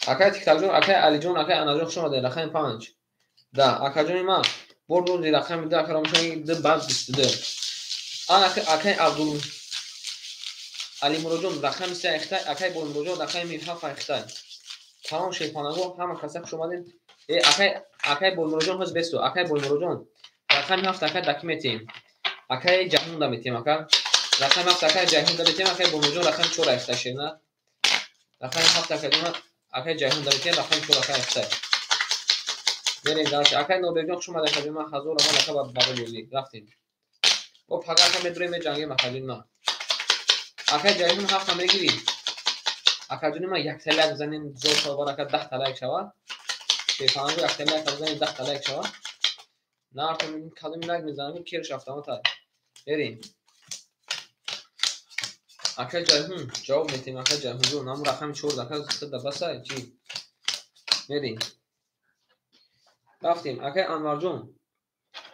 Акай Тиктакҷон, акай Алиҷон, акай Анаҷон, хуш омадед. Рақами 5. 10. Акаҷони ман, бор бурди рақами 2, ака ромшани 2, баъд 22. Ана акай Абдул Алимуроҷон, рақами 3 айхтай, акай Болмуроҷон, рақами 7 айхтай. Тамом, шерпанаго, ҳама каса хуш омадед. Э, акай Болмуроҷон, ҳоз бесту. Акай Болмуроҷон, рақами 7 акай даки метиҳем. Акай Ҷаҳонда метиҳем, ака. Рақами 7 акай Ҷайҳунда метиҳем, акай Болмуроҷон, рақами 4 айхтай, шерна. Рақами 7 акай ҷон, акай Ҷайҳунда метиҳем, рақами 4 акай айхтай. Мерем дальше. Акай Нобекҷон, хуш омадед, акаҷон ман, ҳазор раҳмат, ака, барои бозӣ. Рафтем. О, пага ака медурем, меҷангем, акаҷони ман. Акай Ҷайҳун, ҳафта мегирӣ. Акаҷони ман, якта лайк бизанем, зор шавад, ака, 10 та лайк шавад. Шерпанаго, якта лайк бизанем, 10 та лайк шавад. Нартон кадоми лайк мезанам, керш автомат. Мерем. Акай Ҷайҳун, ҷавоб метиҳем, акай Ҷайҳунҷон, ҳамун рақами 4 ака худа басай, чӣ? Мерем. Рафтем. Акай Анварҷон.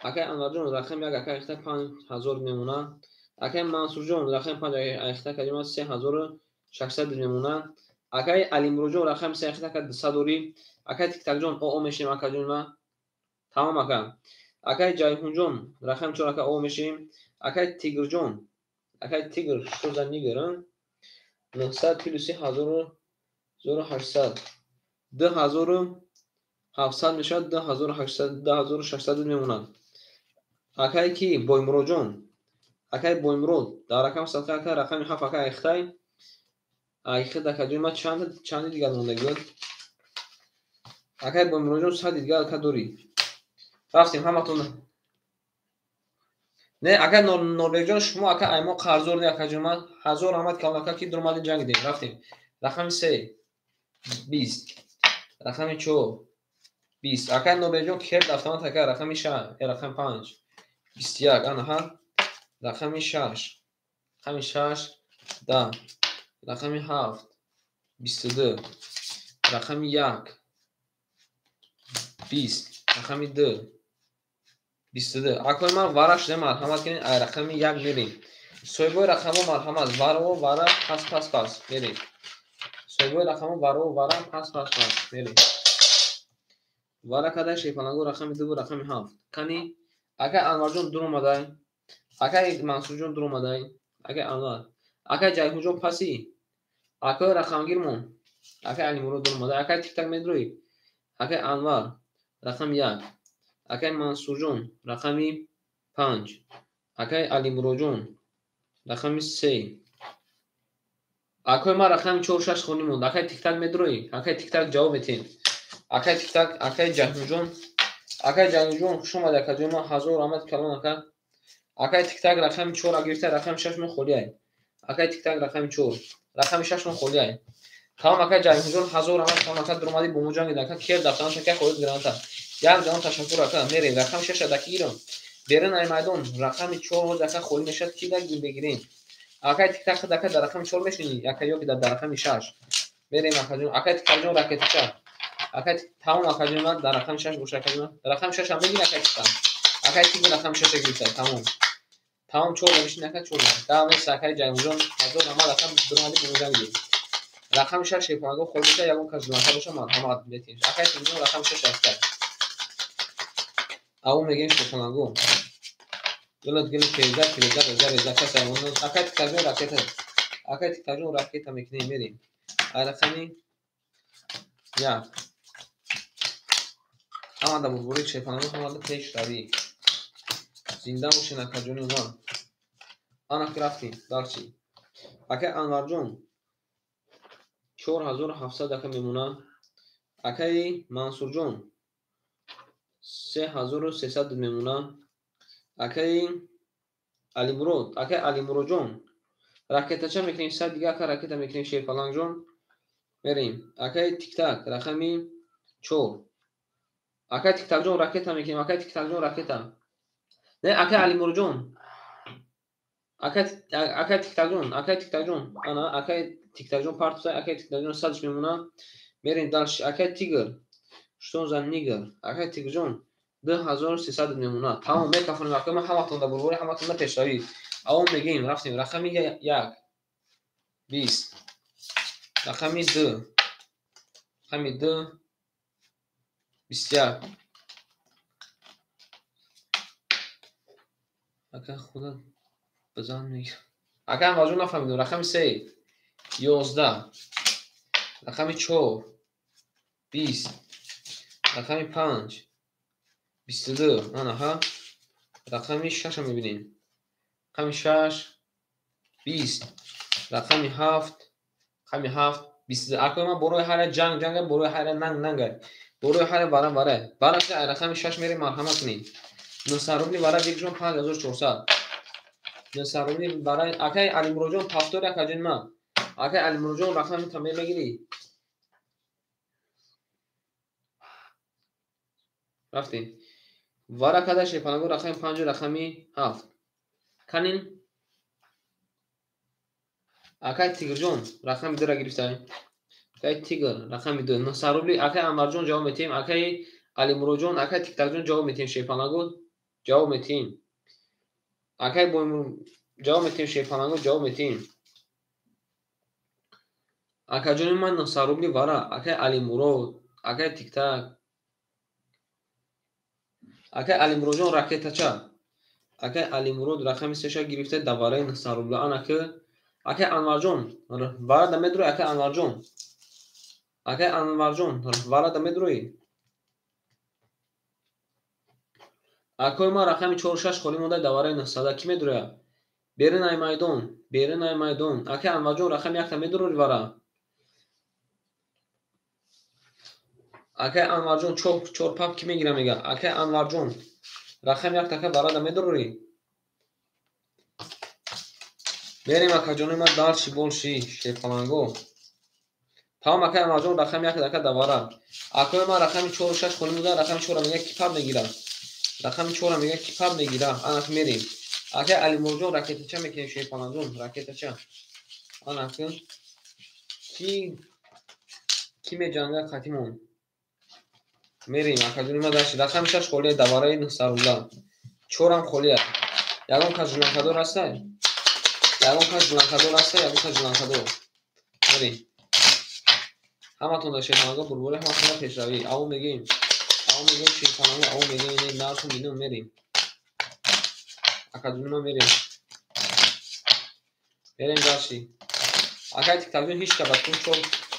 Акай Анварҷон, рақами 1 акай айхта 5000 мемонад. Акай Мансурҷон, рақами 5 айхта кадима 3600 мемонад. Акай Алимуроҷон, рақами 3 айхта ака 200 дорӣ. Акай Тиктакҷон, о мешем, акаҷони ман. Тамом, ака. Акай Ҷайҳунҷон, рақами 4 ака о мешем. Акай Тигрҷон, акай Тигр, что за нигр, а? 900 плюси 1800. 2700 мешавад, 2800, 2600 мемонад. Акай ки? Боймуроҷон. Акай Боймурод, дар рақами садқа ака, рақами 7 ака айхтай. Айхт, акаҷони ман, чанди дигар монда буд? Акай Боймуроҷон, 100 дигар ака дорӣ. Рафтем, ҳаматон. Не, акай Норбекҷон, шумо ака аймо қарздор не, акаҷони ман. Ҳазор раҳмат калон, ака, ки дуромадин, ҷанг дидем. Рафтем. Рақами 3 20. Рақами 4 20. Акай Норбекҷон, керд автомат, ака, рақами 6, рақами 5 21, ана ҳа. Рақами 6. Рақами 6 10. Рақами 7 22. Рақами 1 20. Рақами 2 22. Акои ман, вара шуда, марҳамат кунед, ай рақами 1 мерем. Соҳибои рақамҳо, марҳамат, варо вара, пас пас пас мерем. Соҳибои рақамҳо, варо вара, пас пас пас мерем. Вара кадай, шерпанаго, рақами 2 ва рақами 7. Кани акай Анварҷон дур омадай. Акай Мансурҷон дур омадай. Акай Анвар. Акай Ҷайҳунҷон, паси. Акай рақамгирмон. Акай Алимурод дур омадай. Акай Тиктак медурӣ. Акай Анвар рақами 1. Акай Мансурҷон рақами 5. Акай Алимуроҷон рақами 3. Акои ман, рақами 4 6 хонӣ монд. Акай Тиктак медурӣ. Акай Тиктак, ҷавоб метиҳем. Акай Тиктак, акай Ҷайҳунҷон. Акай Ҷайҳунҷон, хуш омадӣ, акаҷон ман, ҳазор раҳмат калон, ака. Акай Тиктак, рақами 4 гирифта, рақами 6 мон холиай. Акай Тиктак, рақами 4. Рақами 6 мон холиай. Тамом, акай Ҷайҳунҷон, ҳазор раҳмат калон, ака, дуромадӣ, бо мо ҷанг дидӣ, ака, кер дафтан ака, холид граната. Як ҷаҳон ташаккур, ака, мерем. Рақами 6 даки гирам. Берин ай майдон, рақами 4 ҳоз ака холӣ мешавад, ки да бегирем. Акай Тиктак, худ ака дар рақами 4 мешинӣ, ака, ё ки дар рақами 6. Мерем, акаҷон. Акай Тиктакҷон, ракетача. Акай, тамом, акаҷон ман, дар рақами 6 боша, акаҷон ман. Рақами 6 ҳам мегирӣ, акай Тиктак. Акай Тигр рақами 6 гирифта, тамом. Тамом, 4 мешинӣ, ака, 4. Гап нест, акай Ҷайҳунҷон, ҳазор раҳмат, ака, дуромадӣ, бо мо ҷанг дидӣ. Рақами 6 шерпанаго холӣ мешавад, ягон кас зуланта боша, марҳамат, метиҳем. Акай Тигрҷон, рақами 6 рафта. Аву мегӯем, шерпанаго. Гилат гили, кеза, кеза, реза, реза, каса. Акай Тиктакҷон, ракета. Акай Тиктакҷон, ракета мекунем, мерем. Ай рақами як. Ҳамада бурбури, шерпаланго, ҳамада пешравӣ. Зинда бошен, акаҷони ман. Ана ки рафтем, дальше. Акай Анварҷон, 4700 ака мемона. Акаи Мансурҷон, 3300 мемона. Акаи Алимурод, акаи Алимуродҷон, ракетача мекунем, 100 дига ака ракета мекунем, шерпалангҷон. Мерем. Акаи Тиктак, рақами 4. Акаи Тиктакҷон, ракета мекунем, акаи Тиктакҷон, ракета. Не, акаи Алимуродҷон. Акаи Тиктакҷон, акаи Тиктакҷон. Ана, акаи Тиктакҷон партуса, акаи Тиктакҷон 100 мемона. Мерем дальше. Акаи Тигр. Что за нигр? Акаи Тигрҷон, 2300 мемона. Тамом, мекафонем, акаи ман, ҳаматон да бурбури, ҳаматон да пешравӣ. Авом мегӯем, рафтем. Рақами як. 20. Рақами ду. Рақами ду. 21. Ака худа бизан мегирам. Ака Анварҷон, нафаҳмидам. Рақами се. 11. Рақами чор. 20. Рақами панҷ. 22. Анаҳа. Рақами шаша мебинем. Рақами шаш. 20. Рақами ҳафт. Рақами ҳафт. 22. Акои ман, борои ҳар як ҷанг ҷанга, борои ҳар як нанг нанга. Борои ҳар як вара вара. Вара рақами шаш мерем, марҳамат кунед. 900 рубли вара бигирҷон, 5400. 900 рубли вара, акаи Алимуроҷон, повтори, акаҷони ман. Акаи Алимуроҷон, рақами та мегирӣ. Рафтем. Вара када, шерпаланго, рақами панҷу рақами ҳафт. Канин. Акаи Тигрҷон, рақами дура гирифтаем. Акаи Тигр, рақами ду. 900 рубли, акаи Анварҷон, ҷавоб метиҳем. Акаи Алимуроҷон, акаи Тиктакҷон, ҷавоб метиҳем, шерпаланго, ҷавоб метиҳем. Акаи ҷавоб метиҳем, шерпаланго, ҷавоб метиҳем. Акаҷони ман, 900 рубли вара, акаи Алимурод, акаи Тиктак. Акаи Алимуроҷон, ракетача. Акаи Алимурод рақами сеша гирифта дар вараи 900 рубла. Ана ки акаи Анварҷон, вара да медрои, акаи Анварҷон. Акаи Анварҷон, вара да медрои. Акои ман, рақами чору шаш холӣ монда дар вараи 900. Кӣ медроя? Берин ай майдон, берин ай майдон. Акаи Анварҷон, рақами якта медрори вара. Акаи Анварҷон, чор пап кӣ мегира мега? Акаи Анварҷон, рақами якта ака вара да медрори. Мерем, акаҷони ман, дальше больше, шерпаланго. Тамом, акаи Анварҷон, рақами якта ака дар вара. Акои ман, рақами чору шаш холӣ монда, рақами чора мега, ки пап мегира? Рақами чора мега, ки пап мегира? Ана мерем. Акаи Алимурҷон, ракетача мекунем, шерпаланҷон, ракетача. Ана ки меҷанга қатимон? Мерем, акаҷони ман, дальше. Рақами шаш холия дар вараи 900 рубла. Чорам холия. Ягон кас ҷуланкадор ҳастай? Ягон кас ҷуланкадор ҳастай? Ягон кас ҷуланкадор. Мерем. Ҳаматон дар шерпаланго бурбури, ҳаматон дар пешравӣ. Аво мегӯем. Аво мегӯем, шерпаланго, аво мегӯем, нарху минум мерем. Акаҷони ман, мерем. Мерем дальше. Акаи Тиктакҷон, ҳеҷ ка ба ту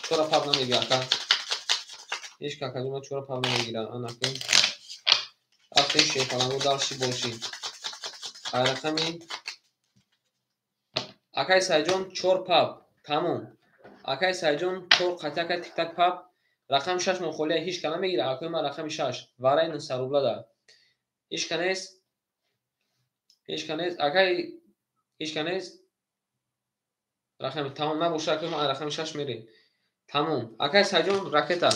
чора пап намегира, ака. Ҳеҷ ка, акаҷони ман, чора пап намегира. Ана ки рафтем, шерпаланго, дальше больше. Ай рақами акаи Сайҷон, чор пап, тамом. Акаи Сайҷон, чор қатъи акаи Тиктак пап. Рақами шаш мо холия, ҳеҷ ка намегира. Акои ман, рақами шаш. Вараи 900 рубла да. Ҳеҷ ка нест? Ҳеҷ ка нест? Акаи ҳеҷ ка нест? Рақами тамом набоша, акои ман, рақами шаш мерем. Тамом. Акаи Сайҷон, ракета.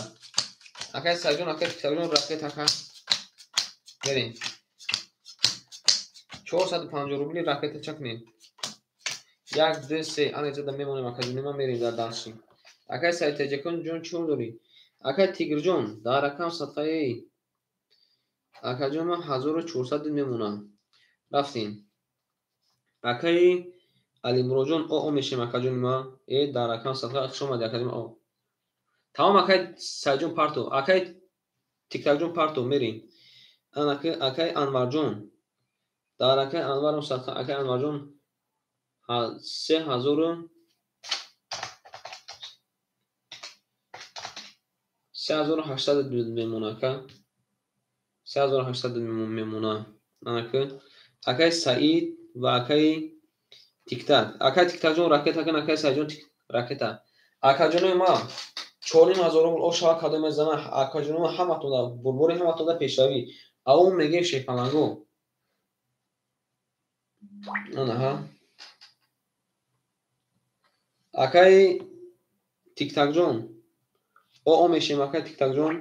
Акаи Сайҷон, акаи Тиктакҷон, ракета, ака. Мерем. 450 рубли ракета ча кунем. Як, ду, се. Ана иҷода мемонем, акаҷони ман, мерем дар дальше. Акаи Саидтаҷакон ҷон, чӣ дорӣ? Акаи Тигрҷон, дар рақам садқаи акаҷон ман, 1400 мемонам. Рафтем. Акаи Алимуроҷон, о мешем, акаҷони ман. Э, дар рақам садқа, хуш омадӣ, акаҷони ман. О. Тамом, акаи Сайҷон, парто. Акаи Тиктакҷон, парто, мерем. Ана акаи Анварҷон. Дар акаи Анварам садқа, акаи Анварҷон, 3000. 3800 мемона ака. 3800 мемона. Анака. Акай Саид ва акаи Тиктак. Акай Тиктакҷон ракета кун, акай Саидҷон ракета. Акаҷонои ма 4500 рубл ошава кадом мезана. Акаҷонои ма ҳаматонда бурбори, ҳаматонда пешравӣ. Аум мегем шерпаланго. Анаҳа. Акаи Тиктакҷон о мешем, акаи Тиктакҷон,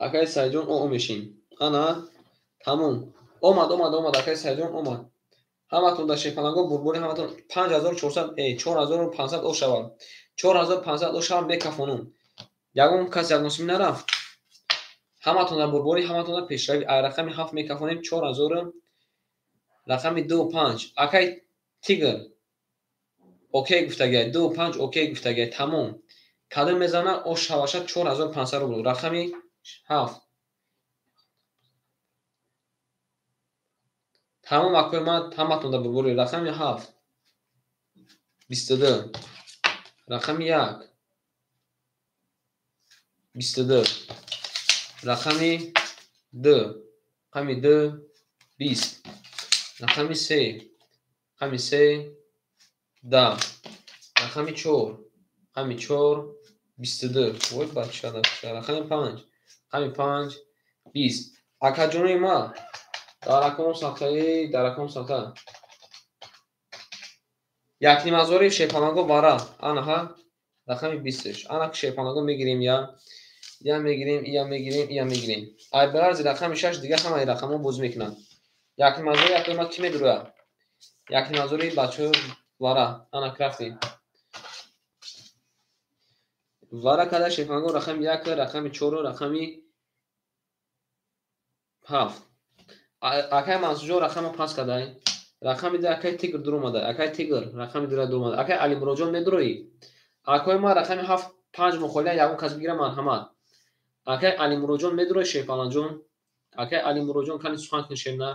акаи Саидҷон о мешем. Ана тамом. Омад, омад, омад, акаи Саидҷон омад. Ҳаматон дар шерпаланго бурбори, ҳаматон 5400, 4500 о шавад. 4500 о шавад, мекафонум. Ягон кас ягон сум нарафт. Ҳаматон дар бурбори, ҳаматон дар пешравӣ. Ай рақами 7 мекафонем 4000, рақами 2 5. Акаи Тигр окей гуфтагай, 2 5 окей гуфтагай, тамом. Кадом мезана о шаваша 4500 рубл. Рақами 7. Тамом акои ман ҳаматон дар бурбори. Рақами 7 22, рақами 1 22, рақами 2, рақами 2 20, рақами 3, рақами 3 10, рақами 4, рақами 4 22. Вой бача, рақами 5, рақами 5 20. Акаҷонои ма дар рақам сахта, дар рақам сахта. 1,5 ҳазори шерпаланго вара. Анаҳа рақами 20. Ана шерпаланго мегирем, я мегирем, я мегирем, я мегирем. Ай барзи рақами 6 дига ҳамаи рақамҳо бозӣ мекунанд. 1,5 ҳазори акои ма кӣ медурояд? 1,5 ҳазори бачаҳо вара. Ана рафтем. Вара када шерпаланго рақами 1, рақами 4, рақами 7. Акай Мансурҷон рақама пас кадай. Рақами 2 акай Тигр дуромада. Акай Тигр рақами 2 дуромада. Акай Алимуроҷон медуроӣ? Акои ма рақами 7 5 мухолия ягон кас бигира, марҳамат. Акай Алимуроҷон медуроӣ, шерпаланҷон? Акай Алимуроҷон кани сухан кун шерна.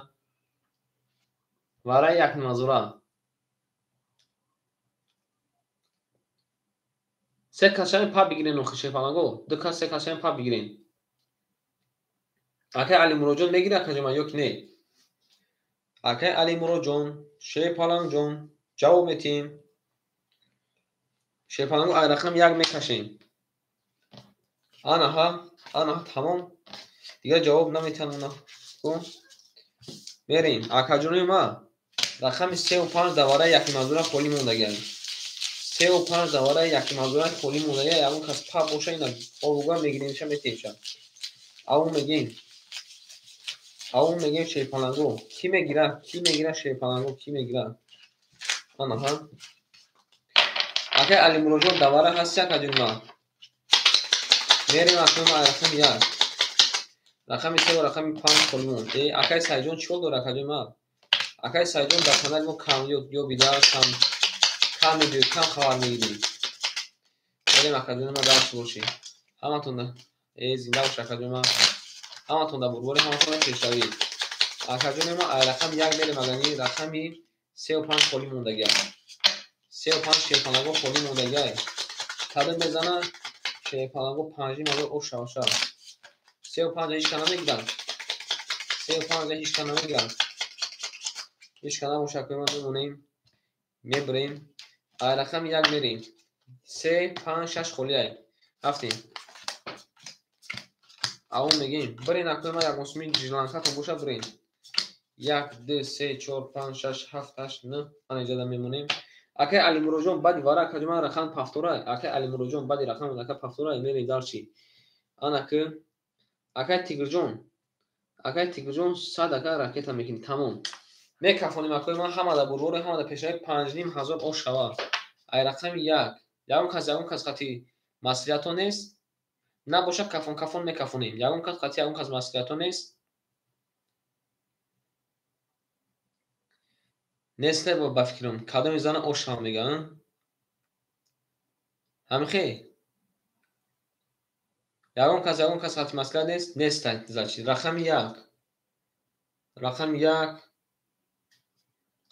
Вараи 1,5 ҳазора. Се кас шавем па бигирен охи шерпаланго. Ду кас, се кас шавем па бигирен. Акай Алимуроҷон мегири акаҷон ё ки не? Акай Алимуроҷон, шерпалангҷон ҷавоб метиҳем. Шерпаланго ай рақам 1 мекашем. Анаҳа, анаҳа тамом. Дигар ҷавоб наметиҳанд. Мерем. Акаҷонои ма рақами 3 ва 5 давараи 1,5 ҳазора холӣ мондагианд. 3 ва 5 давараи 1,5 ҳазора холӣ мондагианд. Ягон кас па боша, ина овуга мегиремша, метиҳемша. Аву мегем. Аву мегем шерпаланго. Кӣ мегира? Кӣ мегира шерпаланго? Кӣ мегира? Анаҳа. Акай Алимуроҷон давара ҳасти акаҷони ма? Мерем акои ма рақами 1. Рақами 3 ва рақами 5 холӣ монд. Акай Саидҷон чӣ ҳол дорад акаҷони ма? Акай Саидҷон дар канали мо кам ёбида, кам кам мебиёд, кам хабар мегирӣ. Мерем акаҷони ма, дарс бошӣ. Ҳаматон зинда бош акаҷони ма. Ҳаматон дар бурбори, ҳаматон дар пешравӣ. Акаҷони ма ай рақами 1 мерем, агани рақами 3 ва 5 холӣ мондагианд. 3 ва 5 шерпаланго холӣ мондагиай. Кадом мезана шерпаланго 5,5 ҳазор ош шаваша. 3 ва 5 ҳеч ка намегирад. 3 ва 5 ҳеч ка намегирад. Ҳеч ка набоша акои ма мемонем. Мебарем. Ай рақами 1 мерем. 3 5 6 холиай. Рафтем. Авон мегем. Бирен акои ма ягон суми жиланкатон боша бирен. 1 2 3 4 5 6 7 8 9 ана иҷода мемонем. Акай Алимуроҷон баъди вара акаҷон ман рақам пафторай. Акай Алимуроҷон баъди рақам ака пафторай мерем дарчи. Ана ки акай Тигрҷон. Акай Тигрҷон 100 ака ракета мекунӣ, тамом. Мекафонем акои ман ҳама дар бурбори, ҳама дар пешравӣ 5,5 ҳазор ош шава. Ай рақами 1. Ягон кас қати маслиҳато нест? Набоша кафон кафон мекафонем. Ягон кас қати ягон кас маслиҳато нест? Нест ба фикрам. Кадоми зана ош шава мега, ҳамихе? Ягон кас қати маслиҳат нест? Нест значит. Рақами 1. Рақами 1.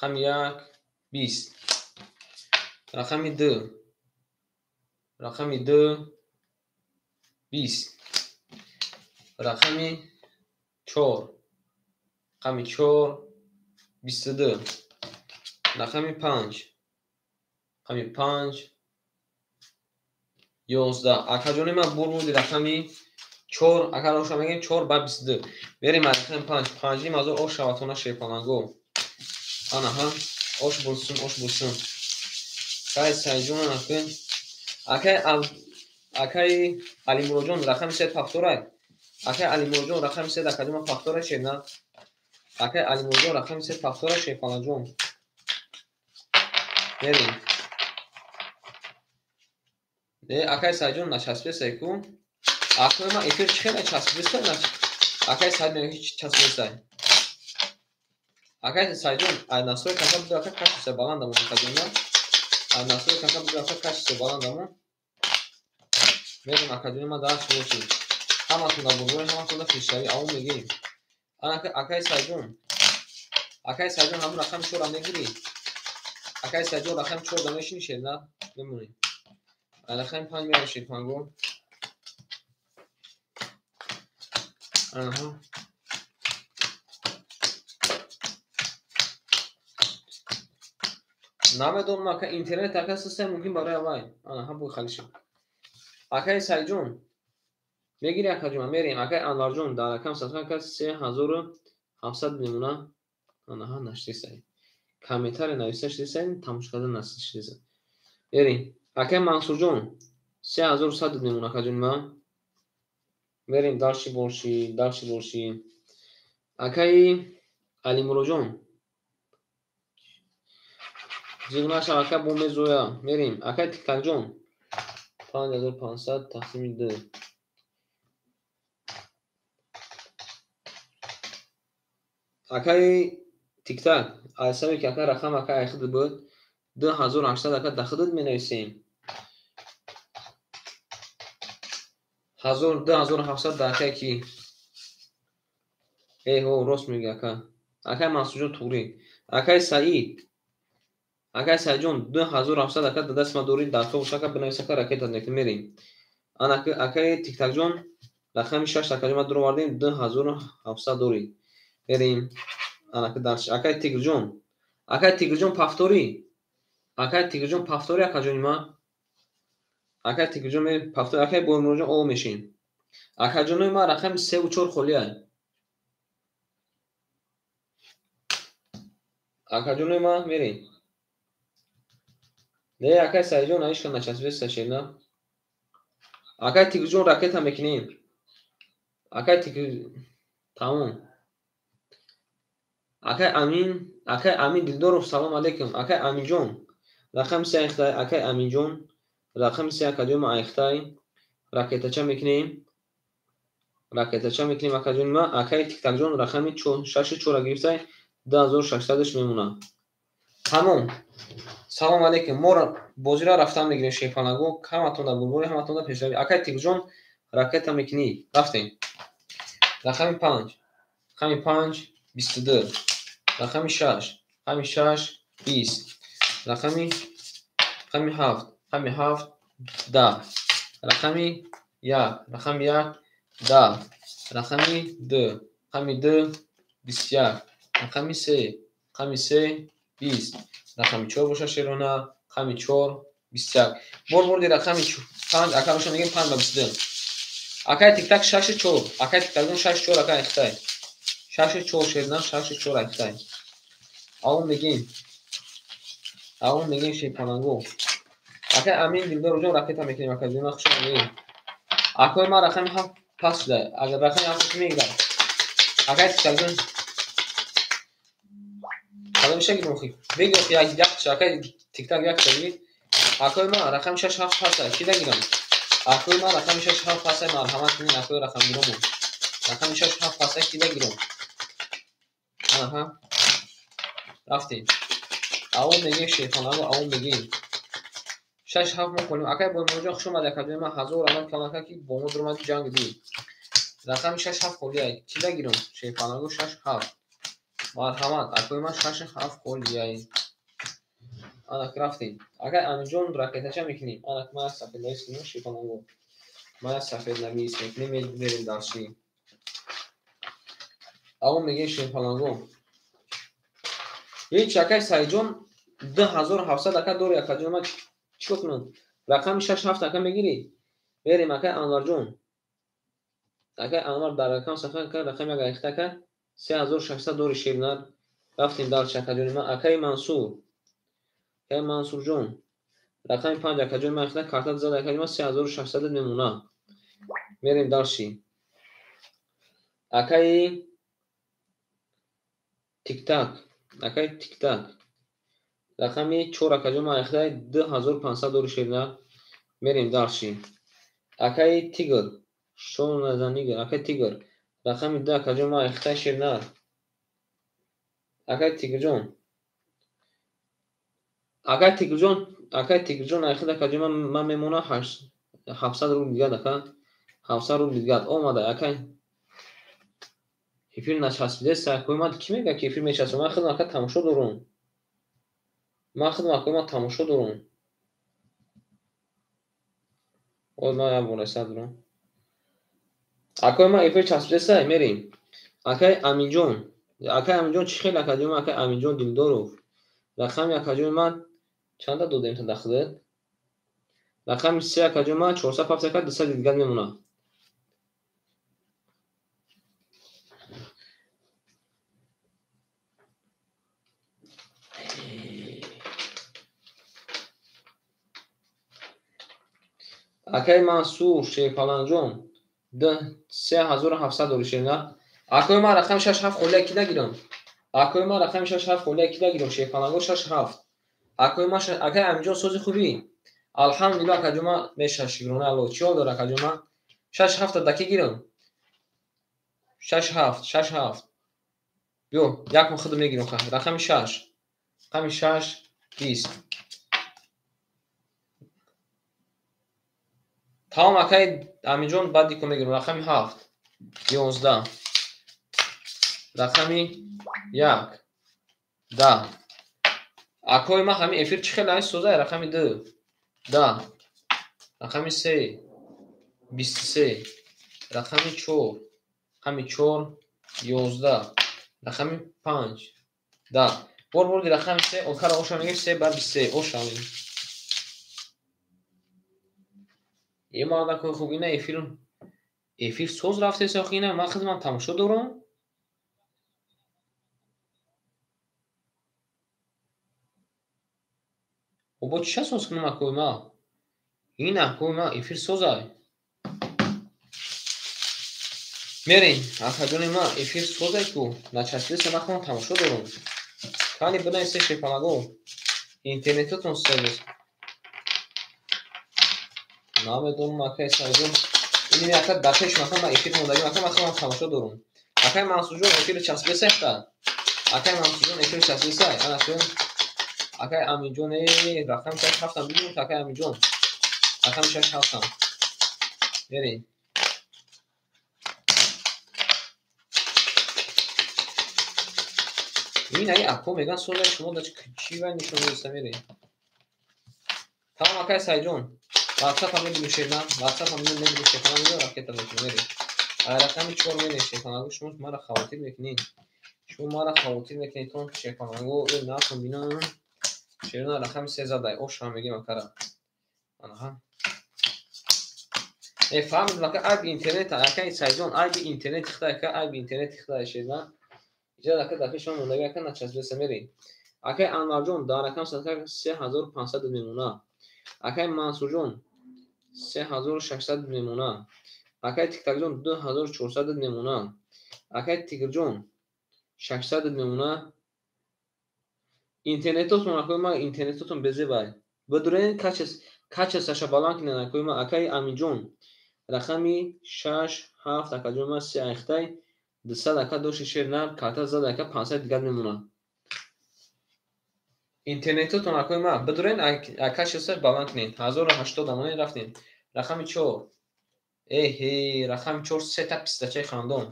Рақами 1 20. Рақами 2. Рақами 2 20, рақами 4, рақами 4, 22, рақами 5, рақами 5, 11. Акаҷони ман бурбуди рақами 4, акар оша мегем 4 ба 22. Мерем рақами 5, 5 мазор ош шаватона шерпаланго. Анаҳа, ош бурсун, ош бурсун. Кай Сайҷон анаки. Акай Алимуроҷон рақами 3 пахторай. Акай Алимуроҷон рақами 3 акаҷон пахторай шерна. Акай Алимуроҷон рақами 3 пахторай шерпаланҷон. Мерем. Не, акай Сайҷон начаспесай ку. Акай ма эфир чӣ хел начаспесай? Акай Сайд мегӯяд ки часпесай. Акай Сайҷон, ай настрой кака буду ака качество баландамон акаҷон. Ай настрой кака буду ака качество баландамон. Мерем акаҷони ма дарс бошӣ. Ҳаматон бурдор, ҳаматон пешравӣ авом мегирем. Анака акай Сайҷон. Акай Сайҷон ҳамун рақами 4-ро мегирӣ. Акай Сайҷон рақами 4 да мешинӣ шерна? Мемонӣ. Рақами 5 мерем шерпанго. Аҳа. Намедонам ака интернет ака систем мумкин барои авай. Анаҳа бу хали шуд. Акай Сайҷон мегири акаҷон, мерем. Акай Анварҷон дар рақам сафар кард 3700 мемона. Анаҳа наштисай. Комментарий нависта шудисай, тамошо карда наштисай. Мерем. Акай Мансурҷон 3100 мемона акаҷон ма. Мерем дарши борши, дарши борши. Акай Алимуроҷон зиғ нашав ака бо мезоя. Мерем. Акай Тиктакҷон 5500 тақсими 2. Акай Тиктак, айсабе ки ака рақам ака айхид буд 2800 ака дахидид менависем. 2700 да акай ки. Эҳо, рост мегӯ ака. Акай Мансурҷон туғрӣ. Акай Саид. Акай Саидҷон 2700 ака да даст ма дорӣ, дар тоғ ака бинавис ака ракета мекунем мерем. Ана акай Тиктакҷон рақами 6 акаҷон ма дуровардем 2700 дорӣ. Мерем. Ана дарш акай Тигрҷон. Акай Тигрҷон пафторӣ. Акай Тигрҷон пафторӣ акаҷони ма. Акай Тигрҷон ме пафторӣ, акай Боймуроҷон ол мешин. Акаҷонои ма рақами 3 ва 4 холиай. Акаҷонои ма мерем. Не, акай Сайҷон аишка начаспеса шерна. Акай Тигрҷон ракета мекунем. Акай Тигр тамом. Акай Амин, акай Амин Дилдоров салом алейкум. Акай Аминҷон рақами 3 айхтай, акай Аминҷон рақами 3 акаҷон ма айхтай. Ракетача мекунем. Ракетача мекунем акаҷони ма. Акай Тиктакҷон рақами 6 4 гирифтай 2600-ш мемона. Тамом. Салом алейкум. Мо бозиро рафтан мегирем шерпалаго. Ҳаматон дар бурбори, ҳаматон дар пешравӣ. Акай Тигрҷон ракета мекунӣ. Рафтем. Рақами 5, рақами 5 22, рақами 6, рақами 6 20, рақами 7, рақами 7 10, рақами 1, рақами 1 10, рақами 2, рақами 2 21, рақами 3, рақами 3 20, рақами 4 боша шерона, рақами 4 21. Бор бурди рақами 5, ака боша мегем 5 ба 22. Акай Тиктак 6 4, акай Тиктакҷон 6 4 акай айхтай. 6 4 шерна, 6 4 айхтай. Авом мегем. Авом мегем шерпаланго. Акай Амин Дилдорҷон ракета мекунем акай ҷон хуш омадед. Акой ма рақами 7 пас шуда. Агар рақами 7 мегирам. Акай Тиктакҷон кадомиша гирам хи? Бегир охи як як акай Тиктак як шаги. Акой ма рақами 6 7 пас ки да гирам? Акой ма рақами 6 7 пас марҳамат кунед акой рақам гиромон. Рақами 6 7 пас ки да гирам? Аҳа. Рафтем. Авом мегем шерпаланго, авом мегем. 6 7 мо холим. Акай Боймуроҷон хуш омадед акаҷони ма 1000 раҳмат калон ки бо мо дуромадӣ ҷанг дидӣ. Рақами 6 7 холиай. Ки да гирам? Шерпаланго 6 7. Марҳамат, акои ма 6 7 холиай. Анак рафтем. Акай Аминҷон ракетача мекунем. Анак ма сафедаи синё шерпаланго. Ман сафеднавис мекунем, мерем дальше. Аво мегем шерпаланго. Ҳеч акай Сайҷон 2700 ака дори акаҷон, ман чӣ кунам? Рақами 6-7 ака мегирӣ? Мерем акай Анварҷон. Акай Анвар дар рақам сафа ака рақами як айхта ака 3600 дори шернар. Рафтем дальше акаҷони ман. Акай Мансур. Акай Мансурҷон. Рақами 5 акаҷони ман айхта карта зад акаҷони ман 3600 мемона. Мерем дальше. Акай Тиктак. Акай Тиктак. Рақами 4 акаҷони ман айхта 2500 дори шернар. Мерем дальше. Акай Тигр. Шо за нигр? Акай Тигр. Рақами 2 акаҷони ман айхта шернар. Акай Тигрҷон. Акай Тигрҷон, акай Тигрҷон айхта акаҷони ман мемона 700 рубл дигар ака. 700 рубл дигар омада акай. Эфир начаспидест, акои ман кӣ мегӯяд ки эфир мечаспад? Ман худам ака тамошо дорам. Ман худам акои ман тамошо дорам. Оз ман як бора сад дорам. Акои ман эфир часпидест, мерем. Акай Аминҷон. Акай Аминҷон чӣ хел акаҷони ман? Акай Аминҷон Дилдоров. Рақами акаҷони ман чанда додем та дахлет? Рақами 3 акаҷони ман 407 ака 200 дигар мемонад. Акай Мансур Шерпаланҷон 3700 дори шернар. Акои ман рақами 6-7 холия ки нагирам. Акои ман рақами 6-7 холия ки нагирам. Шерпаланго 6-7. Акои ман акай Аминҷон сози хубӣ. Алҳамдулиллоҳ акаҷон ман меша шукрона Аллоҳ. Чӣ ҳол дора акаҷон ман? 6-7 даки гирам. 6-7, 6-7. Биё, як мон худам мегирам ха. Рақами 6. Рақами 6 20. Тамом акай Аминҷон баъд дико мегирам. Рақами 7 11. Рақами 1 10. Акои ман ҳамин эфир чӣ хел ай созай? Рақами 2 10. Рақами 3 23. Рақами 4 рақами 4 11. Рақами 5 10. Бор бурди рақами 3 окара оша мегирӣ 3 ба 23 оша мегирӣ. Е мардакои хуб, ина эфир соз рафтест охи ина ман худам тамошо дорам. Бо чӣ соз кунам акои ман? Ин акои ман эфир созай. Мерем, акаҷони ман эфир созай ку. Начаспидест, ман худам тамошо дорам. Кани бинависе шерпалаго. Интернетатон созест. Намедонам акай Сайҷон. Ин ака дар пеш мака ман эфир мондагӣ мака ман худам тамошо дорам. Акай Мансурҷон эфир часпидесайхта. Акай Мансурҷон эфир часпидесай. Ана шун. Акай Аминҷон рақами 6-7 бигирем акай Аминҷон. Рақами 6-7. Мерем. Ин ай ако меган созай шумо да чӣ вай нишон медиста мерем. Тамом акай Сайҷон. WhatsApp-ам мебинем шернам, WhatsApp-ам мебинем шернам, мебинем ракета мекунем, мерем. Ай рақами 4 мерем шерпаланго, шумо мара хавотир мекунед. Шумо мара хавотир мекунед, тон шерпаланго, э накун бинам. Шерна рақами 3 задай, оша мегем акара. Анаҳа. Э фаҳмидам ака айби интернет, акай Сайҷон, айби интернет хита ака, айби интернет хита шерна. Иҷа ака дар пеши ман мондагӣ ака начаспидеста мерем. Акай Анварҷон дар рақам 3500 мемона. Акай Мансурҷон 3600 мемона. Акай Тиктакҷон 2400 мемона. Акай Тигрҷон 600 мемона. Интернетотон акои ман интернетотон безебай. Бидурен качестваша баланд кунед акои ман. Акай Аминҷон рақами 6-7 акаҷон ман 3 айхтай 200 ака дошти шер нар карта зад ака 500 дигар мемона. Интернетотон акои ман бидурен качестваш баланд кунед. 1080 амонед рафтем. Рақами 4. Эҳе, рақами 4 сета пистачаи хандон.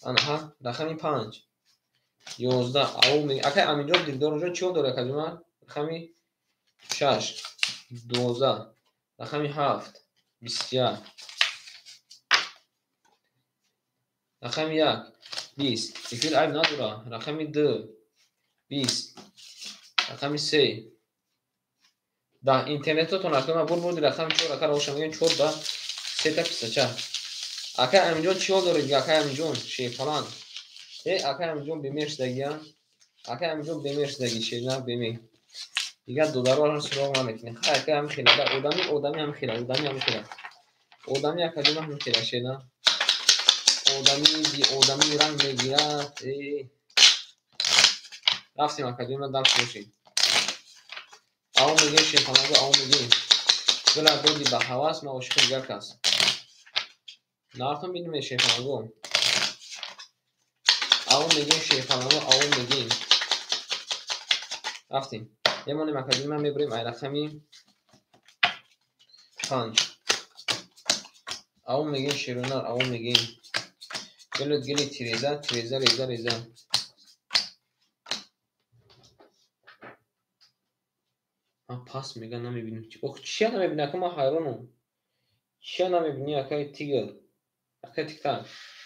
Анаҳа, рақами 5 11. Ау акай Аминҷон Дилдорҷон чӣ дорад акаҷон ман? Рақами 6 12. Рақами 7 21. Рақами 1 20. Эфир айб надора. Рақами 2 20. Рақами 3 10. Интернетотон акои ма бур бурди рақами 4 ака роша мегӯем 4 да 3 та писача. Акай Аминҷон чӣ ҳол доред? Акай Аминҷон шерпаланг. Акай Аминҷон бемер шудагия. Акай Аминҷон бемер шудаги шерна бемер. Дигар додароро суроғ намекунем. Хай акай ҳамин хела одами одами ҳамин хела одами ҳамин хела. Одами акаҷон ҳамин хела шерна. Одами одами ранг мегирад. Рафтем акаҷон ма дам бошем. Ао мегӯем шерпаланго ао мегӯем. Дила доди ба ҳавас ма ошиқи дигар кас. Нартон бинем шерпаланго. Ао мегӯем шерпаланго ао мегӯем. Рафтем. Мемонем акаҷон ма мебурем ай рақами 5. Ао мегӯем шерунар ао мегӯем. Гилут гили тиреза тиреза реза реза. Ман пас мега намебинам. Ох чия намебинӣ ака ман ҳайронам. Чия намебинӣ акаи тигр. Акаи тиктак.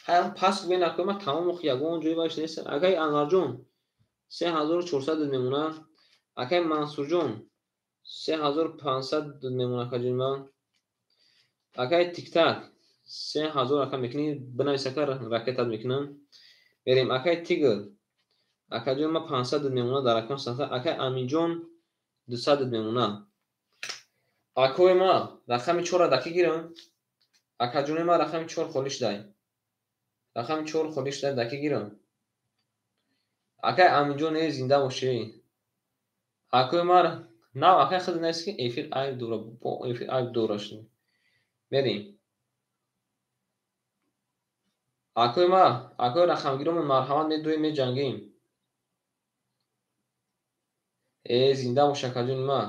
Ҳайрон пас гӯен акои ман тамом ох ягон ҷои вайш нест. Акаи Анварҷон 3400 мемонад. Акаи Мансурҷон 3500 мемонад акаҷони ман. Акаи Тиктак 3000 ака мекунӣ бинавис ака ракетат мекунам. Берем акаи Тигр. Акаҷони ман 500 мемонад дар рақами 100. Акаи Аминҷон 200 мемонад. Акои ма рақами 4-ро даки гирам. Акаҷони ман рақами 4 холӣ шудай. Рақами 4 холӣ шудай даки гирам. Акаи Аминҷон зинда бошӣ. Акои ман нав акаи худ нест ки эфир айб дора бо эфир айб дора шуд. Мерем. Акои ма акои рақамгиромон марҳамат медуем меҷангем. Зинда бош акаҷони ман.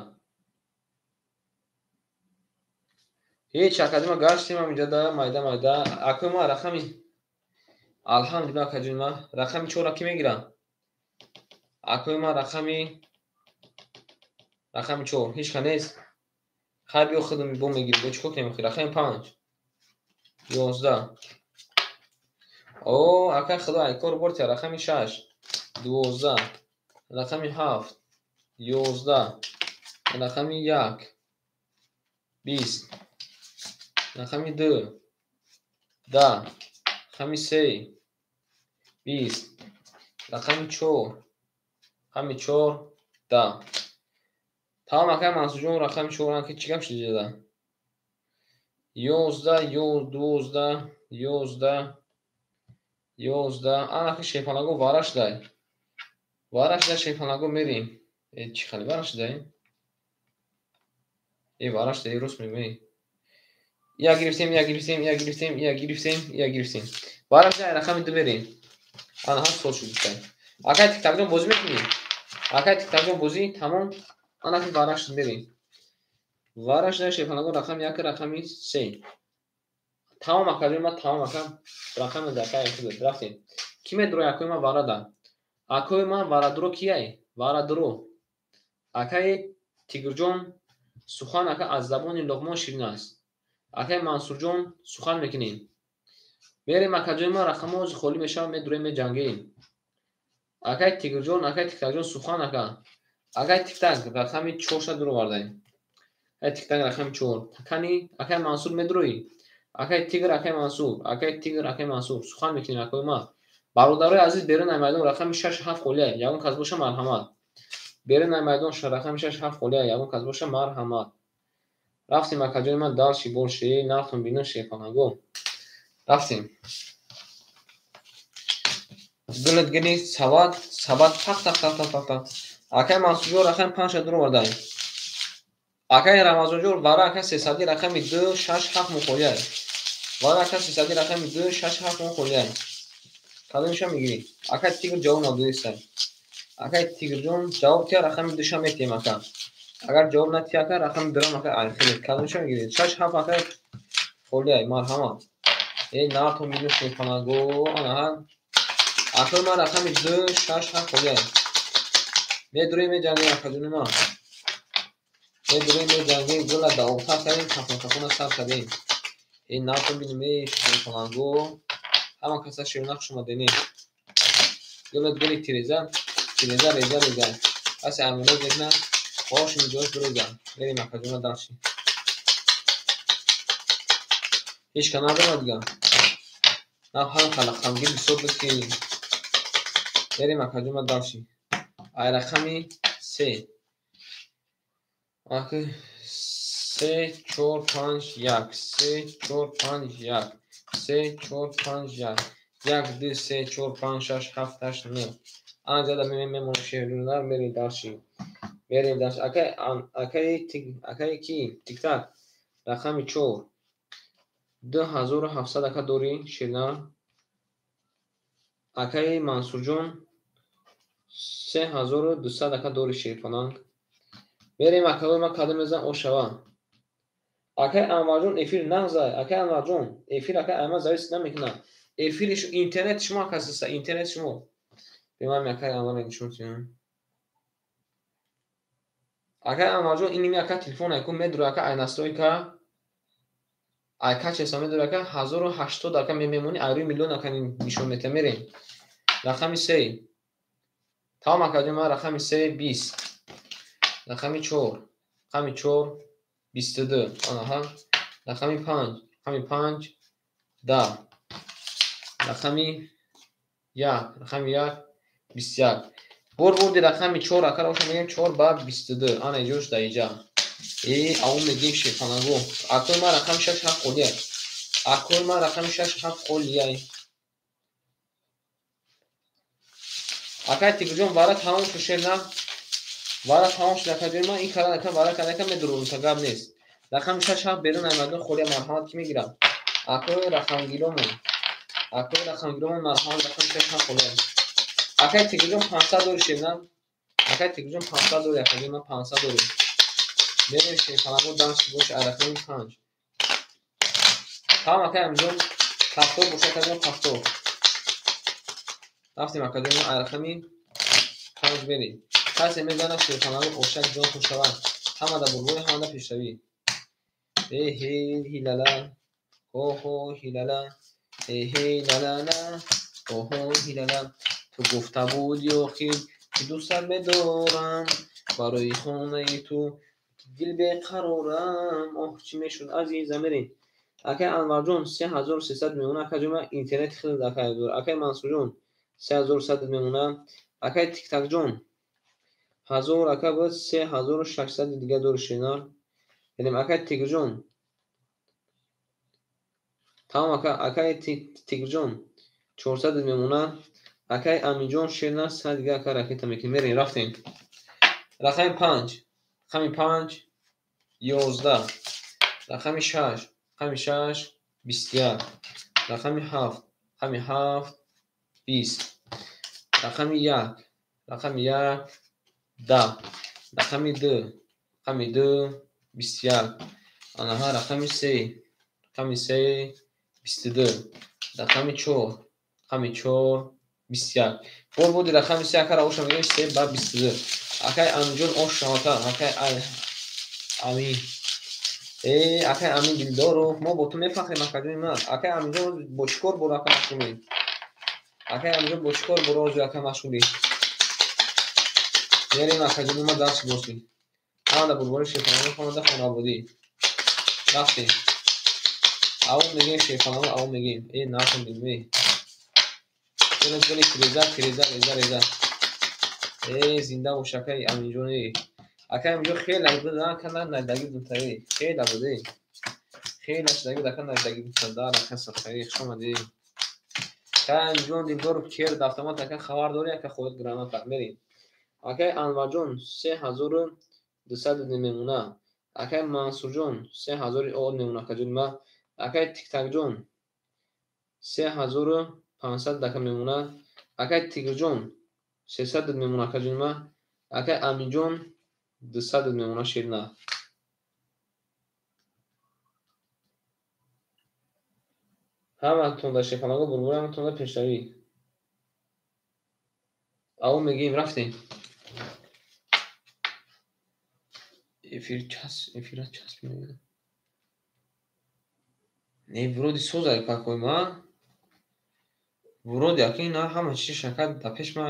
Ҳеч акаҷони ман гаштем ҳаминҷа да майда майда. Акои ман рақами алҳамдулилла акаҷони ман рақами 4-ро кӣ мегирад? Акои ман рақами 4 ҳеч ка нест. Хай биё худам бо мегирем. Бо чӣ кор кунем? Рақами 5 11. О акаи худо ай кор бор тия. Рақами 6 12. Рақами 7 11. Рақами 1 20. Рақами 2 10. Рақами 3 20. Рақами 4 рақами 4 10. Тамом акаи Мансурҷон рақами 4 ки чӣ гап шуд иҷода? 11 12 11 11. Ана ки шерпалаго вара шудай. Вара шудай шерпалаго мерем. Чӣ хеле вара шудай? Вара шудай рост мегӯӣ. Як гирифтем, як гирифтем, як гирифтем, як гирифтем, як гирифтем. Вара шудай рақами 2 мерем. Ана ҳам сол шуд. Акаи Тиктакҷон бозӣ мекунӣ? Акаи Тиктакҷон бозӣ тамом. Ана ки вара шуд мерем. Вара шудай шерпалаго рақами 1 рақами 3. Тамом акаҷон ман тамом ака рақами дакаи худ рафтем. Кӣ медурои акои ман варада? Акои ман варадуро кияй? Варадуро. Акаи Тигрҷон сухан ака аз забони Луқмон ширин аст. Акаи Мансурҷон сухан мекунем. Мерем акаҷони ман рақамҳо холӣ мешавад медуроем меҷангем. Акаи Тигрҷон, акаи Тиктакҷон сухан ака. Акаи Тиктак рақами 4-ша дуровардаем. Акаи Тиктак рақами 4. Кани акаи Мансур медуроӣ? Акаи Тигр, акаи Мансур, акаи Тигр, акаи Мансур сухан мекунем акои ман. Бародарои азиз берун ай майдон рақами 6 7 холия. Ягон кас боша марҳамат. Берун ай майдон рақами 6 7 холия. Ягон кас боша марҳамат. Рафтем акаҷони ман далши больше нартон бинон шерпалаго. Рафтем. Гулат гили сават, сават тақ тақ тақ тақ тақ тақ. Акаи Мансурҷон рақами 5-ша дуровардаем. Акаи Рамазонҷон вара ака 300 рақами 2 6 7 мухолия. Вара ака 300 рақами 2 6 7 мухолия. Кадомиша мегирӣ? Акаи Тигр ҷавоб надодистай. Акаи Тигрҷон ҷавоб тия рақами 2-ша метиҳем ака. Агар ҷавоб натиҳӣ ака рақами 2-ам ака айхеле. Кадомиша мегирӣ? 6 7 ака холия марҳамат. Нартон бинон шерпалаго ана акои ман рақами 2 6 7 холия. Медурем меҷангем акаҷони ман. Медурем меҷангем гула давомтар кардем такон такона сар кардем. Нартон бинем шерпалаго. Ҳама каса ширина хуш омадед. Гулат гули тиреза, тиреза реза реза. Касе аминоз мекунад, хош миҷош биреза. Мерем акаҷона дальше. Ҳеч ка надорад дига. На ҳам халақамгир бисёр буд ки. Мерем акаҷона дальше. Ай рақами 3. Ака 3 4 5 1 3 4 5 1 3 4 5 1 1 2 3 4 5 6 7 8 9. Ана зада мемонем шерунар, мерем дальше. Мерем дальше. Акай акай акай ки тиктак рақами 4 2700 ака дорӣ ширна. Акаи Мансурҷон 3200 ака дорӣ шерфананг. Мерем акаҳои ман кадом мезан ошава. Акаи Анварҷон эфир нағзай. Акаи Анварҷон эфир акаи айман завис намекунад. Эфири интернет шумо акасиста, интернет шумо. Беман акаи Анвар нишон тиям. Акаи Анварҷон иними ака телефон айку медура ака ай настройка ай качество медура ака 1080 ака мемонӣ ай рӯи миллион ака нишон мета. Мерем. Рақами 3. Тамом акаҷон ман рақами 3 20. Рақами 4. Рақами 4 22. Анаҳа. Рақами 5. Рақами 5 10. Рақами 1. Рақами 1 21. Бор бурди рақами 4 ака роша мегем 4 ба 22. Ана иҷош да иҷа. Аву мегем шефанаго. Акои ман рақами 6 7 холия. Акои ман рақами 6 7 холия. Акай Тигрҷон вара тамом шуд шер на? Вара тамом шуд акаҷони ман ин кара ака вара кара ака медурум та гап нест. Рақами 6 7 берун аймадон холия марҳамат ки мегирам. Акои рақамгиромон. Акои рақамгиромон марҳамат рақами 6 7 холия. Акай Тигрҷон 500 дори шер на? Акай Тигрҷон 500 дори акаҷони ман 500 дори. Мерем шерфанаго данш бош ай рақами 5. Тамом акай Амиҷон 70 бош акаҷон 70. Рафтем акаҷони ман ай рақами 5 мерем. Касе мезанад шерфанаго ошак ҷон хушшавад. Ҳамада бурбори, ҳамада пешравӣ. Э ҳе ҳилала, ҳо ҳо ҳилала, э ҳе лалала, ҳо ҳо ҳилала. Ту гуфта буди охир ки дӯстат медорам, барои хонаи ту дил беқарорам. Оҳ, чӣ мешуд азизам. Мерем. Акай Анварҷон 3300 мемона. Акаҷон ман интернет хеле акай дор. Акай Мансурҷон 3100 мемона. Акай Тиктакҷон 1000 ака буд 3600 дига дори шенар. Мерем акай Тигрҷон. Тамом ака акай Тигрҷон 400 мемона. Акай Аминҷон шернар 100 дига ака ракета мекунем. Мерем рафтем. Рақами 5. Рақами 5 11. Рақами 6. Рақами 6 21. Рақами 7. Рақами 7 20. Рақами 1. Рақами 1 10. Рақами 2. Рақами 2 21. Анаҳа рақами 3. Рақами 3 22. Рақами 4. Рақами 4 21. Бор буди рақами 3 ака равоша мегирем 3 ба 22. Акай Аминҷон ош шавата. Акай Амин. Акай Амин Дилдоров, мо бо ту мефахрем акаҷони ман. Акай Аминҷон бо чӣ кор боро ака машғулӣ? Акай Аминҷон бо чӣ кор боро ҳозир ака машғулӣ? Мерем акаҷони ман дарс босӣ. Ҳамада бурбори шерфанаго, ҳамада хонаводӣ. Рафтем. Аву мегем шерфанаго, аву мегем. Накун дигме. Гули гули тиреза, тиреза, реза, реза. Зинда бош акай Аминҷон. Акай Аминҷон хеле буд, ака надаги буд, хеле буд. Хеле шудаги буд, ака надаги буд, дар ака сахаи хуш омадӣ. Акай Аминҷон Дилдоров кер автомат ака хабар дорӣ, ака хоҳад граната. Мерем. Акай Анварҷон 3200 мемона. Акай Мансурҷон 3000 од мемона акаҷони ман. Акай Тиктакҷон 3500 ака мемона. Акай Тигрҷон 300 мемона акаҷони ман. Акай Аминҷон 200 мемона шерна. Ҳаматон дар шерфанаго бурбур, ҳаматон дар пешравӣ. Аву мегӯем рафтем. Эфир час, эфира часп мегӯям. Не, вроде созай какой ма. Вроде ака ина ҳама чизи шакар дар пеш ма.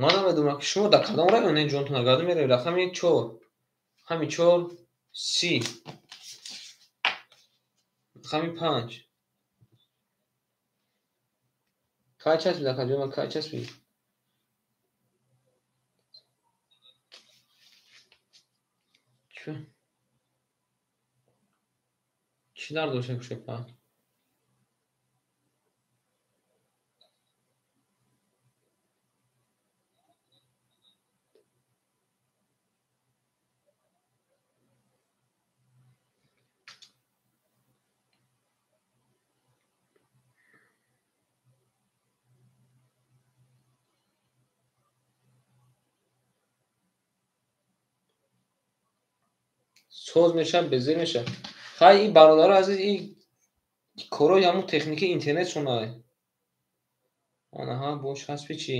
Ман намедонам, ки шумо дар кадом районе ҷонтон гарда меравед. Рақами чор. Рақами чор си. Рақами панҷ. Кай часпид ака ҷон, кай часпид? Чӣ дард дошта кушепа? Соз мешавад, безер мешавад. Хай, и бародаро азиз, и корои ҳамун техники интернет шунай. Анаҳа, бош ҳасби чӣ?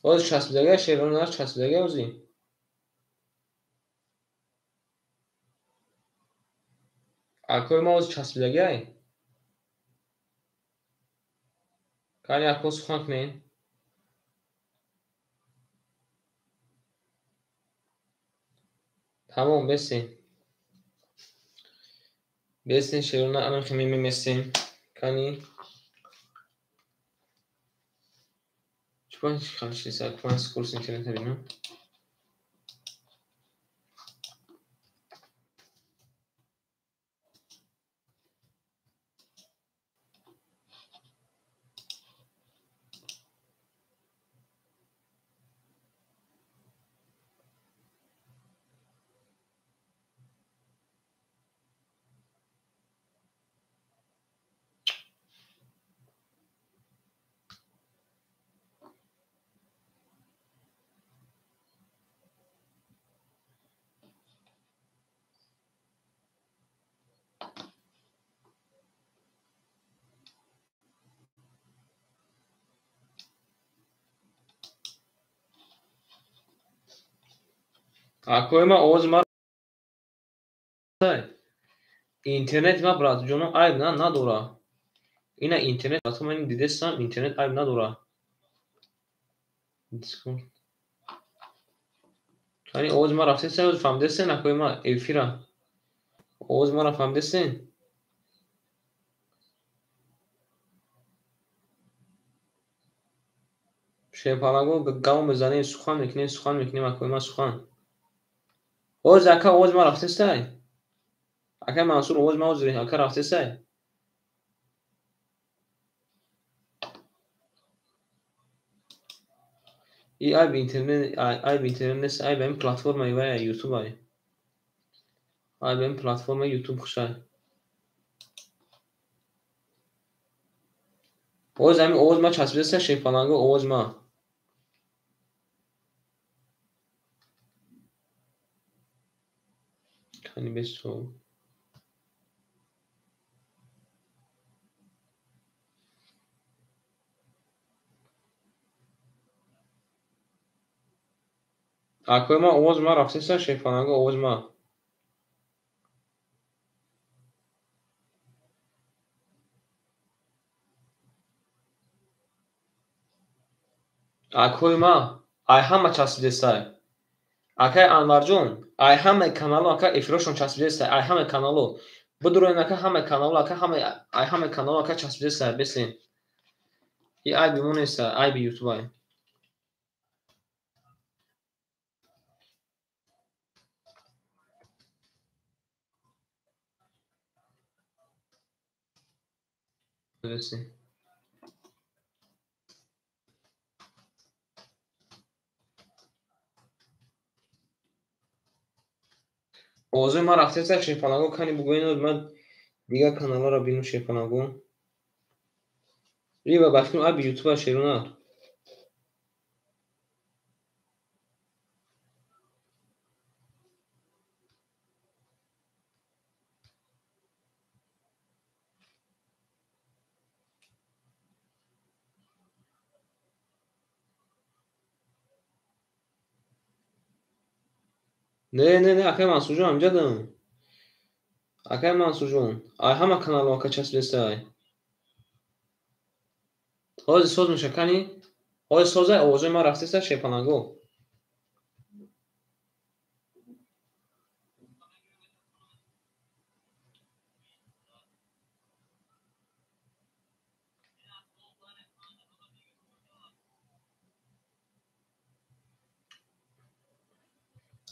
Ҳозир часпидагия шерона часпидагия ӯзи. Акои ма ҳозир часпидагиай? Кани ако сухан кунем? Тамом, бесем. Бесем шерона анам хе мемесем. Кани чупан халшиса купан скорость интернета бинам. Акои ма овози ма интернет ма братҷоно айб надора. Ина интернет ман дидестам, интернет айб надора. Кани овози ма рафтесен, фаҳмидесен акои ма эфира. Овози маро фаҳмидесен? Шерпалаго гав мезанем, сухан мекунем, сухан мекунем акои ма сухан. Овоз ака овози ма рафтестай? Ака Мансур овози ма ҳозир ака рафтестай? И айб интернет, айб интернет нест, айб ҳамин платформаи вай ютуб ай. Айб ҳамин платформаи ютуб хушай. Овоз ҳамин овоз ма часпидеста шерпаланго овоз ма. Кани бесо. Акои ма овоз ма рафтеста шерпаланго овоз ма. Акои ма ай ҳама часпидестай. Акай Анварҷон, ай ҳамаи канало ака эфирошон часпидестай, ай ҳамаи канало. Бидуроен ака ҳамаи канало ака ҳамаи ай ҳамаи канало ака часпидестай, бесен. И айби мо нест, айби ютуб ай. Бесен. Овози ма рафтеста шерпалаго кани бугӯен, ман дигар каналҳоро бинам шерпалаго. Ива бахтим айби ютуба шерона. Не, не, не, акай Мансурҷон, амҷадам. Акай Мансурҷон, ай ҳама каналҳо ака часпидестай. Ҳозир соз меша, кани? Ҳозир созай, овозои ман рафтеста шерпаланго.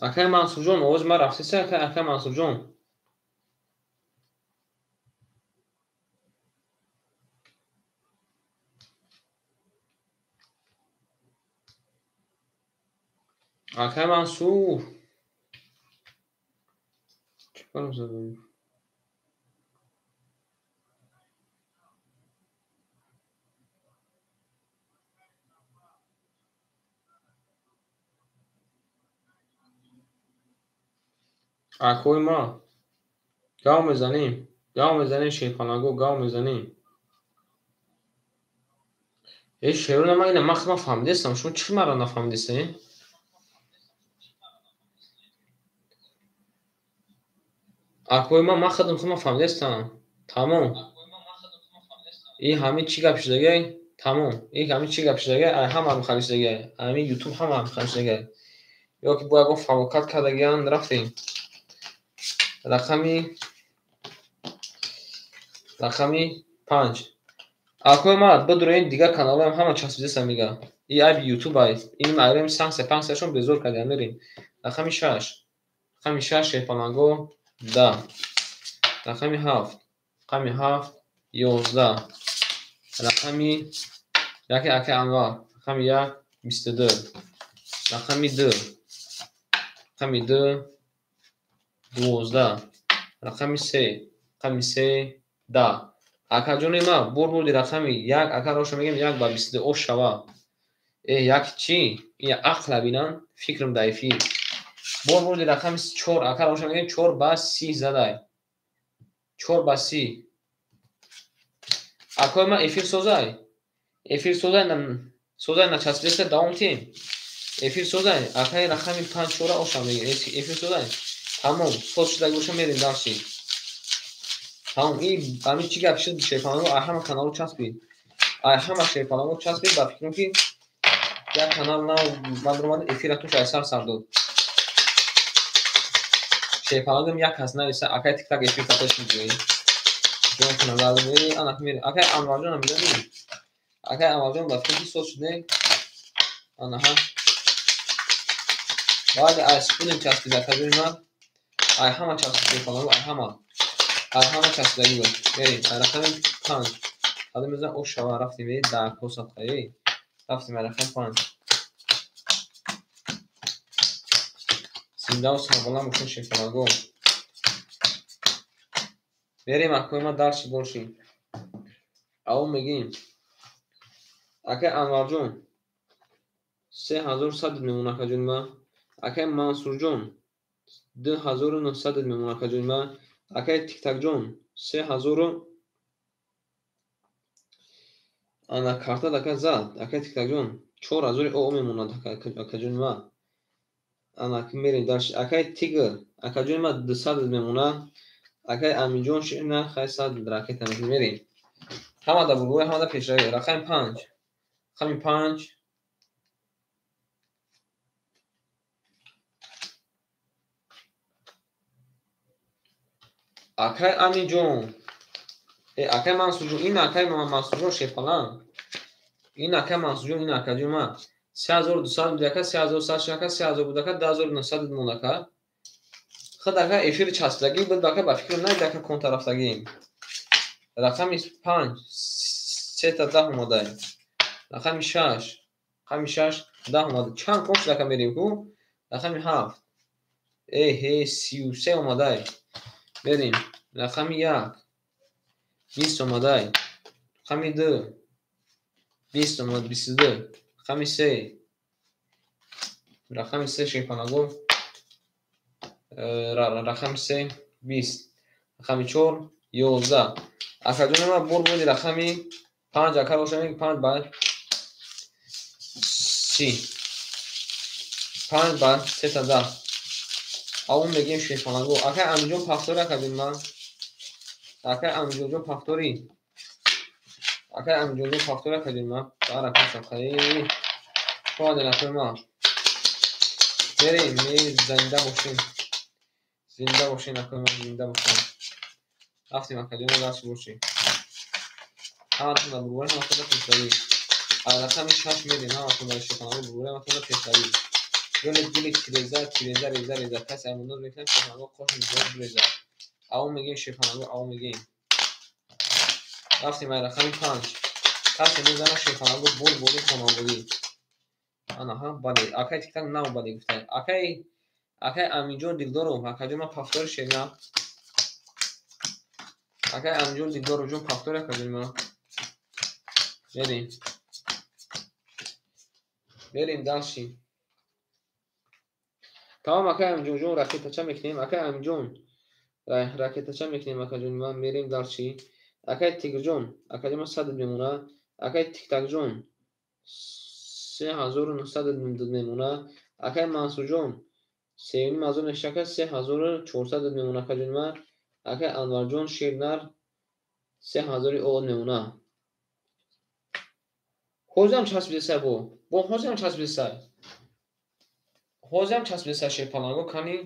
Акай Мансурҷон, овози ман рафтеста, акай Мансурҷон. Акай Мансур. Чӣ кор задем? Акои ма, гав мезанем, гав мезанем, шерпаланго, гав мезанем. Э, шерона ма ина ман худам фаҳмидестам, шумо чӣ маро нафаҳмидестед? Акои ма, ман худам фаҳмидестам. Тамом. И ҳамин чӣ гап шудагай? Тамом. И ҳамин чӣ гап шудагай? Ай ҳама ҳам шудагай. Ҳамин YouTube ҳама ҳам шудагай. Ё ки бо ягон фалокат кардагиан рафтем. Рақами 5. Акои ма, бидурен дигар каналҳоям ҳама часпидестам мега. И айби YouTube ай. Ин айрем санксия панксияшон безор кардиам мерем. Рақами 6. Рақами 6 шерпаланго 10. Рақами 7. Рақами 7 11. Рақами 1 акай Анвар. Рақами 1 22. Рақами 2. Рақами 2 12. Рақами 3. Рақами 3 10. Акаҷони ма, бурди рақами 1, ака роша мегем 1 ба 22 ош шава. Э, як чӣ? Ин ақла бинам, фикрам даифӣ. Бурди рақами 4, ака роша мегем 4 ба 30 задай. 4 ба 30. Акои ма эфир созай. Эфир созай, созай начаспидеста давом тиҳем. Эфир созай, акаи рақами 5 4 оша мегем. Эфир созай. Тамом, соз шудаги боша мерем дарси. Тамом, ин ҳамин чӣ гап шуд шерпаланго, ай ҳама каналҳо часпид. Ай ҳама шерпаланго часпид, ба фикрам ки як канал нав баъд омада эфира туш ай сар сар дод. Шерпалангам як кас нависа, акай тиктак эфир каташ мегӯӣ. Ҷон кунам, мери, анак мери. Акай Анварҷонам медонӣ? Акай Анварҷон ба фикрам ки соз шуд, не? Анаҳа. Баъд ай спутник часпид, акаҷони ман. Ай ҳама часпид шерпаланго, ай ҳама. Ай ҳама часпидаги буд. Мерем, ай рақами 5. Қадам мезанам, ош шава, рафтем, э, дар косатқа, э. Рафтем, ай рақами 5. Зиндаву сарбаланд бошед шерпаланго. Мерем, акои ман дарси борши. Аввал мегӯем. Акай Анварҷон, 3100 мемонад акаҷони ман. Акай Мансурҷон, 2900 мемонад акаҷони ман. Акай Тиктакҷон, 3000 ана карта ака зад. Акай Тиктакҷон, 4000 о мемонад акаҷони ман. Ана мерем дарси. Акай Тигр, акаҷони ман 200 мемонад. Акай Аминҷон шина хай 100 ракета мерем. Ҳама да бургӯй, ҳама да пешравӣ. Рақами 5. Рақами 5. Акай Аминҷон, э, акай Мансурҷон, ин акай Мансурҷон шерпаланг. Ин акай Мансурҷон, ин акаҷони ман. 3200 буд ака, 3100 шуд ака, 3000 буд ака, 2900 монд ака. Худ ака эфири часпидагӣ буд ака, ба фикрам наид ака конта рафтагӣ. Рақами 5 сета 10 омадай. Рақами 6, рақами 6 10 омада. Чанд кон шуд ака мерем ку? Рақами 7. Э, ҳе, 33 омадай. Мерем. Рақами 1 20 омадай. Рақами 2 20 омад, 22. Рақами 3. Рақами 3 шерпанаго. Рақами 3 20. Рақами 4 11. Акаҷони ман бур буди рақами 5 ака роша мегӯ 5 ба 30. 5 ба 3 10. Авон мегем шерпаланго. Акай Аминҷон пафтори акаҷон ман. Акай Аминҷонҷон пафтори. Акай Аминҷонҷон пафтори акаҷон ман. Барака сақаи. Шумо акай ман. Мерем, зинда бошем. Зинда бошем акай ман, зинда бошем. Рафтем акаҷон, дарс бошем. Ҳаматон дар бурбура, ҳаматон дар пешравӣ. Аз рақами 6 мерем, ҳаматон дар шерпаланго бурбура, ҳаматон дар пешравӣ. Гули гули тиреза, тиреза, реза, реза. Касе амоноз мекунад, шерпаланго қоши зиёд буреза. Авон мегем шерпаланго, авон мегем. Рафтем аз рақами 5. Касе мезанад шерпаланго бор бори хонандагӣ. Анаҳа, бале. Акай тиктак нав бале гуфта. Акай Аминҷон Дилдоров, акаҷон ман пафтори шерна. Акай Аминҷон Дилдоров ҷон пафтори акаҷон ман. Мерем. Мерем дальше. Тамом акай Аминҷонҷон ракетача мекунем. Акай Аминҷон ракетача мекунем акаҷон ман. Мерем дальше. Акай Тигрҷон, акаҷон ман 100 мемона. Акай Тиктакҷон 3900 мемона. Акай Мансурҷон 3,5 ҳазор мешака 3400 мемона акаҷон ман. Акай Анварҷон Шернар 3000 од мемона. Ҳозирам часпидесай бо. Бо ҳозирам часпидесай. Ҳозирам часпидесай шерпаланго кани.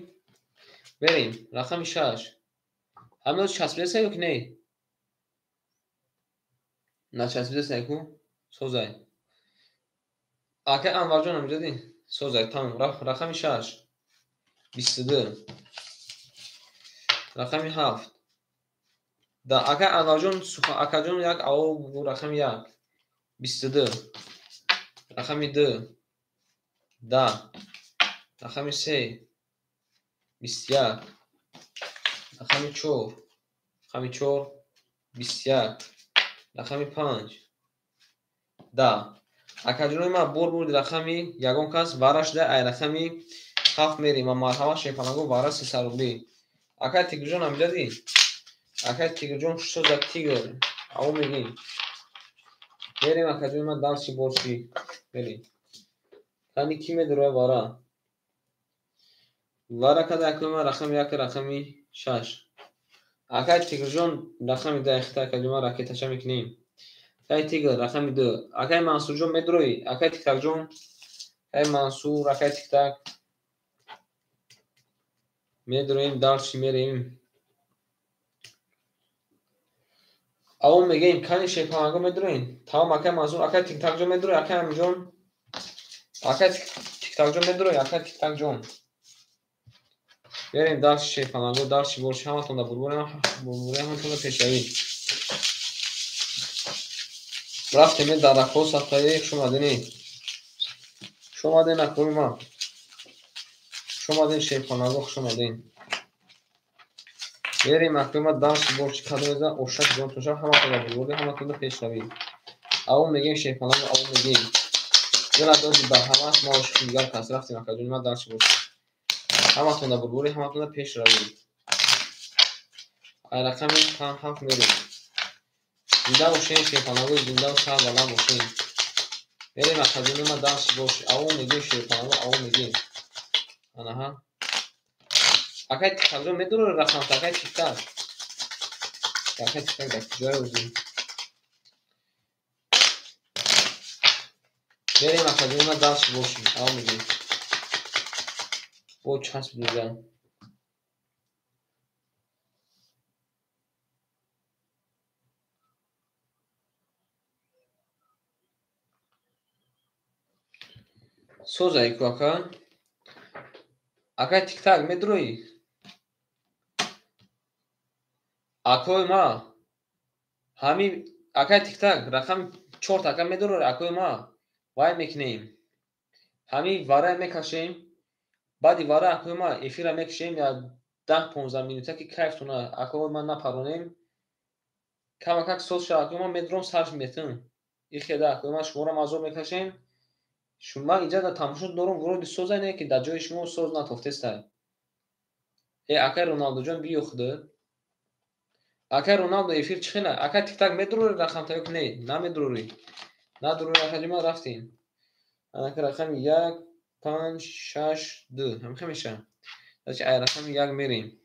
Мерем рақами 6. Ҳамин ҳозир часпидесай ё ки не? Начаспидесай ку? Созай. Акай Анварҷон ҳамҷади? Созай, тамом. Рақами 6. 22. Рақами 7. Да, акай Анварҷон, акаҷон як аво рақами 1. 22. Рақами 2. 10. Рақами 3. 21. Рақами 4. Рақами 4. 21. Рақами 5. 10. Акаҷони ман бор бурди рақами ягон кас вара шуда ай рақами 7 мерем. Ма марҳама шерпаланго вара 300 рубли. Акай Тигрҷон ҳамҷади? Акай Тигрҷон шоза тигр. Аво мегим. Мерем акаҷони ман дарси борши. Мерем. Кани ки медуроя вара? Вара када акаҷони ман рақами 1 рақами 6. Акай Тигрҷон рақами 10 ихта акаҷони ман ракетача мекунем. Акай Тигр рақами 2. Акай Мансурҷон медуроӣ? Акай Тиктакҷон? Акай Мансур, акай Тиктак. Медуроем, дарси мерем. Авон мегем, кани шерпаланго медуроем? Тамом акай Мансур, акай Тиктакҷон медуроӣ? Акай Аминҷон? Акай Тиктакҷон медуроӣ? Акай Тиктакҷон. Мерем дарси шерпаланго, дарси борши ҳаматон дар бурбура, ҳаматон дар пешравӣ. Рафтем дарахҳо сафтаи хуш омадед. Хуш омадед акои ман. Хуш омадед шерпаланго, хуш омадед. Мерем акои ман дарси борши кадом мезанад ошак ҷонтон шав ҳаматон дар бурбура, ҳаматон дар пешравӣ. Авон мегем шерпаланго, авон мегем. Дила доди ба ҳавас ма ошиқи дигар кас. Рафтем акаҷони ман дарси борши. Ҳаматон дар бурбура, ҳаматон дар пешравӣ. Ай рақами 7 мерем. Зинда бошем шерпаланго, зинда сар баланд бошем. Мерем акаҷони ман дарси борши. Авон мегем шерпаланго, авон мегем. Анаҳа. Акай Тиктакҷон медурои рақамта, акай Тиктак. Акай Тиктак дар куҷое ӯзи? Мерем акаҷони ман дарси борши. Авон мегем. Бо часп диза. Созай ку ака. Акай Тиктак медуроӣ? Акои ма. Ҳами акай Тиктак рақами 4 ака медуроӣ акои ма. Вай мекунем. Ҳами вара мекашем. Баъди вара акои ма эфира мекашем я 10-15 минута ки кайфтона акои ма напаронем. Камакак соз шава акои ма медуром сарш метун. Ихеда акои ма шуморо азоб мекашем. Ман инҷа дар тамошо дорум вроде созай не ки дар ҷои шумо соз натофтестай. Э акай Роналдоҷон биё худо. Акай Роналдо эфир чӣ хела? Акай Тиктак медурорӣ рақамта ё ки не? Намедурорӣ. Надурорӣ акаҷон ман рафтем. Анака рақами 1 5 6 2 ҳамихел мешавад. Значит, ай рақами 1 мерем.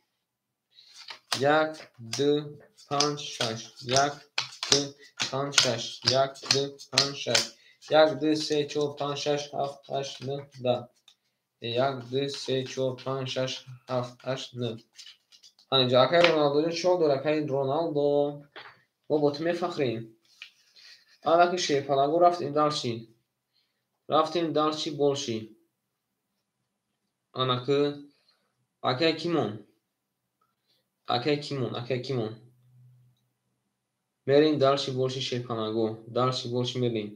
1, 2, 5, 6. 1, 2, 5, 6. 1, 2, 5, 6. 1, 2, 3, 4, 5, 6, 7, 8, 9, 10. 1, 2, 3, 4, 5, 6, 7, 8, 9. Ҳанинҷо акай Роналдоҷон чор дор, акай Роналдо. Мо бо ту мефахрем. Анаки шерпалаго рафтем дальше. Рафтем дальше больше. Анаки акай Кимон. Акай Кимон, акай Кимон. Мерем дальше больше шерпалаго. Дальше больше мерем.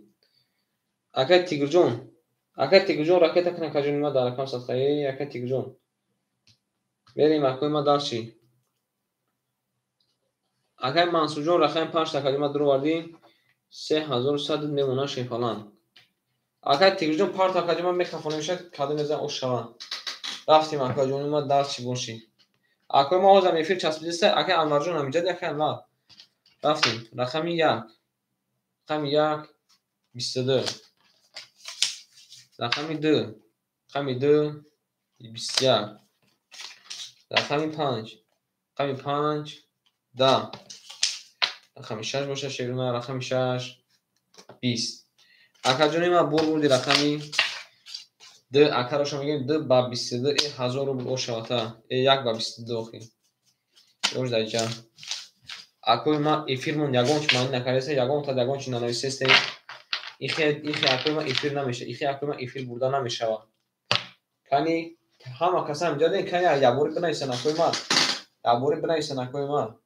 Акай Тигрҷон. Акай Тигрҷон ракета кна кажони ма дар рақам садқа. Эй, акай Тигрҷон. Мерем акои ма дальше. Акай Мансурҷон рақами 5 та калима дуровардӣ. 3100 мемона шерпаланг. Акай Тигрҷон парта калима мехафонем шад, кадом мезан ош шава. Рафтем акайҷони ма дальше боши. Акои ма ҳозам эфир часпидиста, акай Анварҷон ҳамиҷа акай Анвар. Рафтем. Рақами 1. Рақами 1 22. Рақами 2. Рақами 2 21. Рақами 5. Рақами 5 10. Рақами 6 боша шерона, рақами 6 20. Акаҷони ма бур бурди рақами 2, акароша мегӯем 2 ба 22, 1000 рубл ошавата. 1 ба 22 охи. Ёш даҷа. Акои ма эфирмон ягон чи маъни накардеста, ягон та ягон чи нанависесте. Ихе акои ма эфир намеша, ихе акои ма эфир бурда намешава. Кани ҳама каса ҳамҷа ден, кани ябори бинависан акои ма. Ябори бинависан акои ма.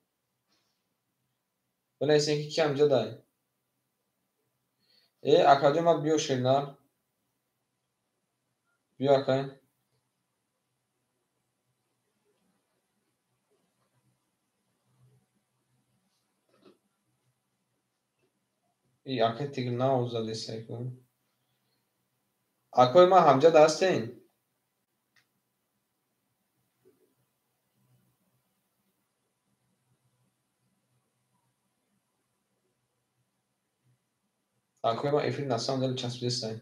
Бинависен ки ки ҳамҷа дай. Акаҷон ма биё шернар. Биё акай. И акай Тигр наозадесайку. Акои ма ҳамҷа ҳастен? Акои ма эфир на самом деле часпидесай.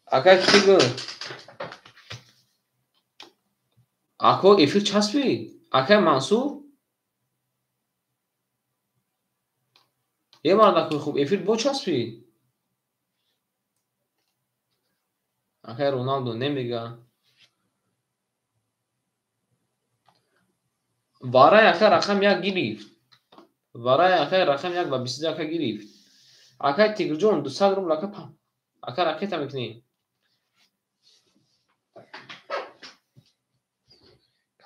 Акай Тигр. Ако эфир часпид? Акай Мансур? Е мардакои хуб, эфир бо часпид? Акай Роналдо немега. Варай акай рақам 1 гирифт. Варай акай рақам 1 ба 22 ака гирифт. Акай Тигрҷон 200 рубл ака ака ракета мекунӣ.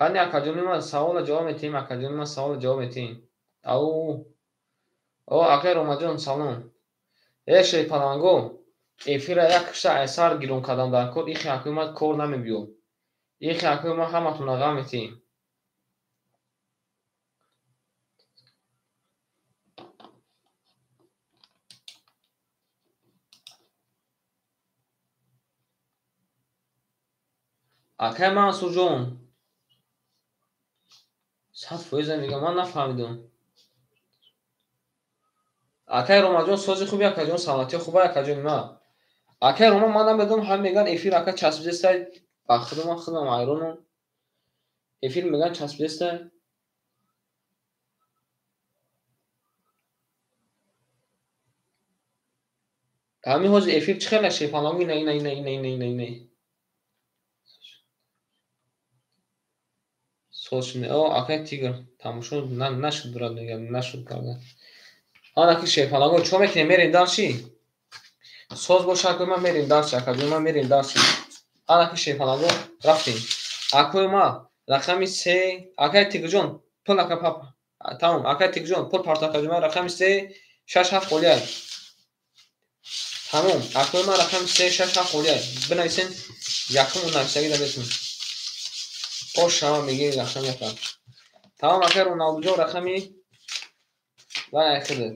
Кани акаҷони ман савола ҷавоб метиҳем, акаҷони ман савола ҷавоб метиҳем. Ау. О, акай Ромаҷон салом. Э шерпаланго, эфира як кишта айсар гирон кардам дар кор, ихе акои ман кор намебиёд. Ихе акои ман ҳаматона ғам метиҳем. Акай Мансурҷон 100% мегӯям, ман нафаҳмидам. Акай Ромаҷон сози хуби, акаҷон саломатӣ хуба, акаҷони ман. Акай Рома ман намедонам, ҳам мегӯянд эфир ака часпидестай, ба худо ман худам ҳайронам. Эфир мегӯянд часпидестай. Ҳамин ҳозир эфир чӣ хела шерпаланго ина ина ина ина ина ина ина. Соз шуд. О, акай Тигр тамошо нашуд брат, мегӯям, нашуд карда. Анаки шерпаланго чо мекунем? Мерем дальше. Соз боша акои ман мерем дальше, акаҷони ман мерем дальше. Анаки шерпаланго рафтем. Акои ма рақами 3, акай Тигрҷон пул ака пап. Тамом, акай Тигрҷон пул парто акаҷони ман рақами 3 6 7 холия. Тамом, акои ман рақами 3 6 7 холия. Бинависен, якум нависагӣ да метунем. Ош шава мегирем рақами яка. Тамом, акай Роналдуҷон рақами вай айхида.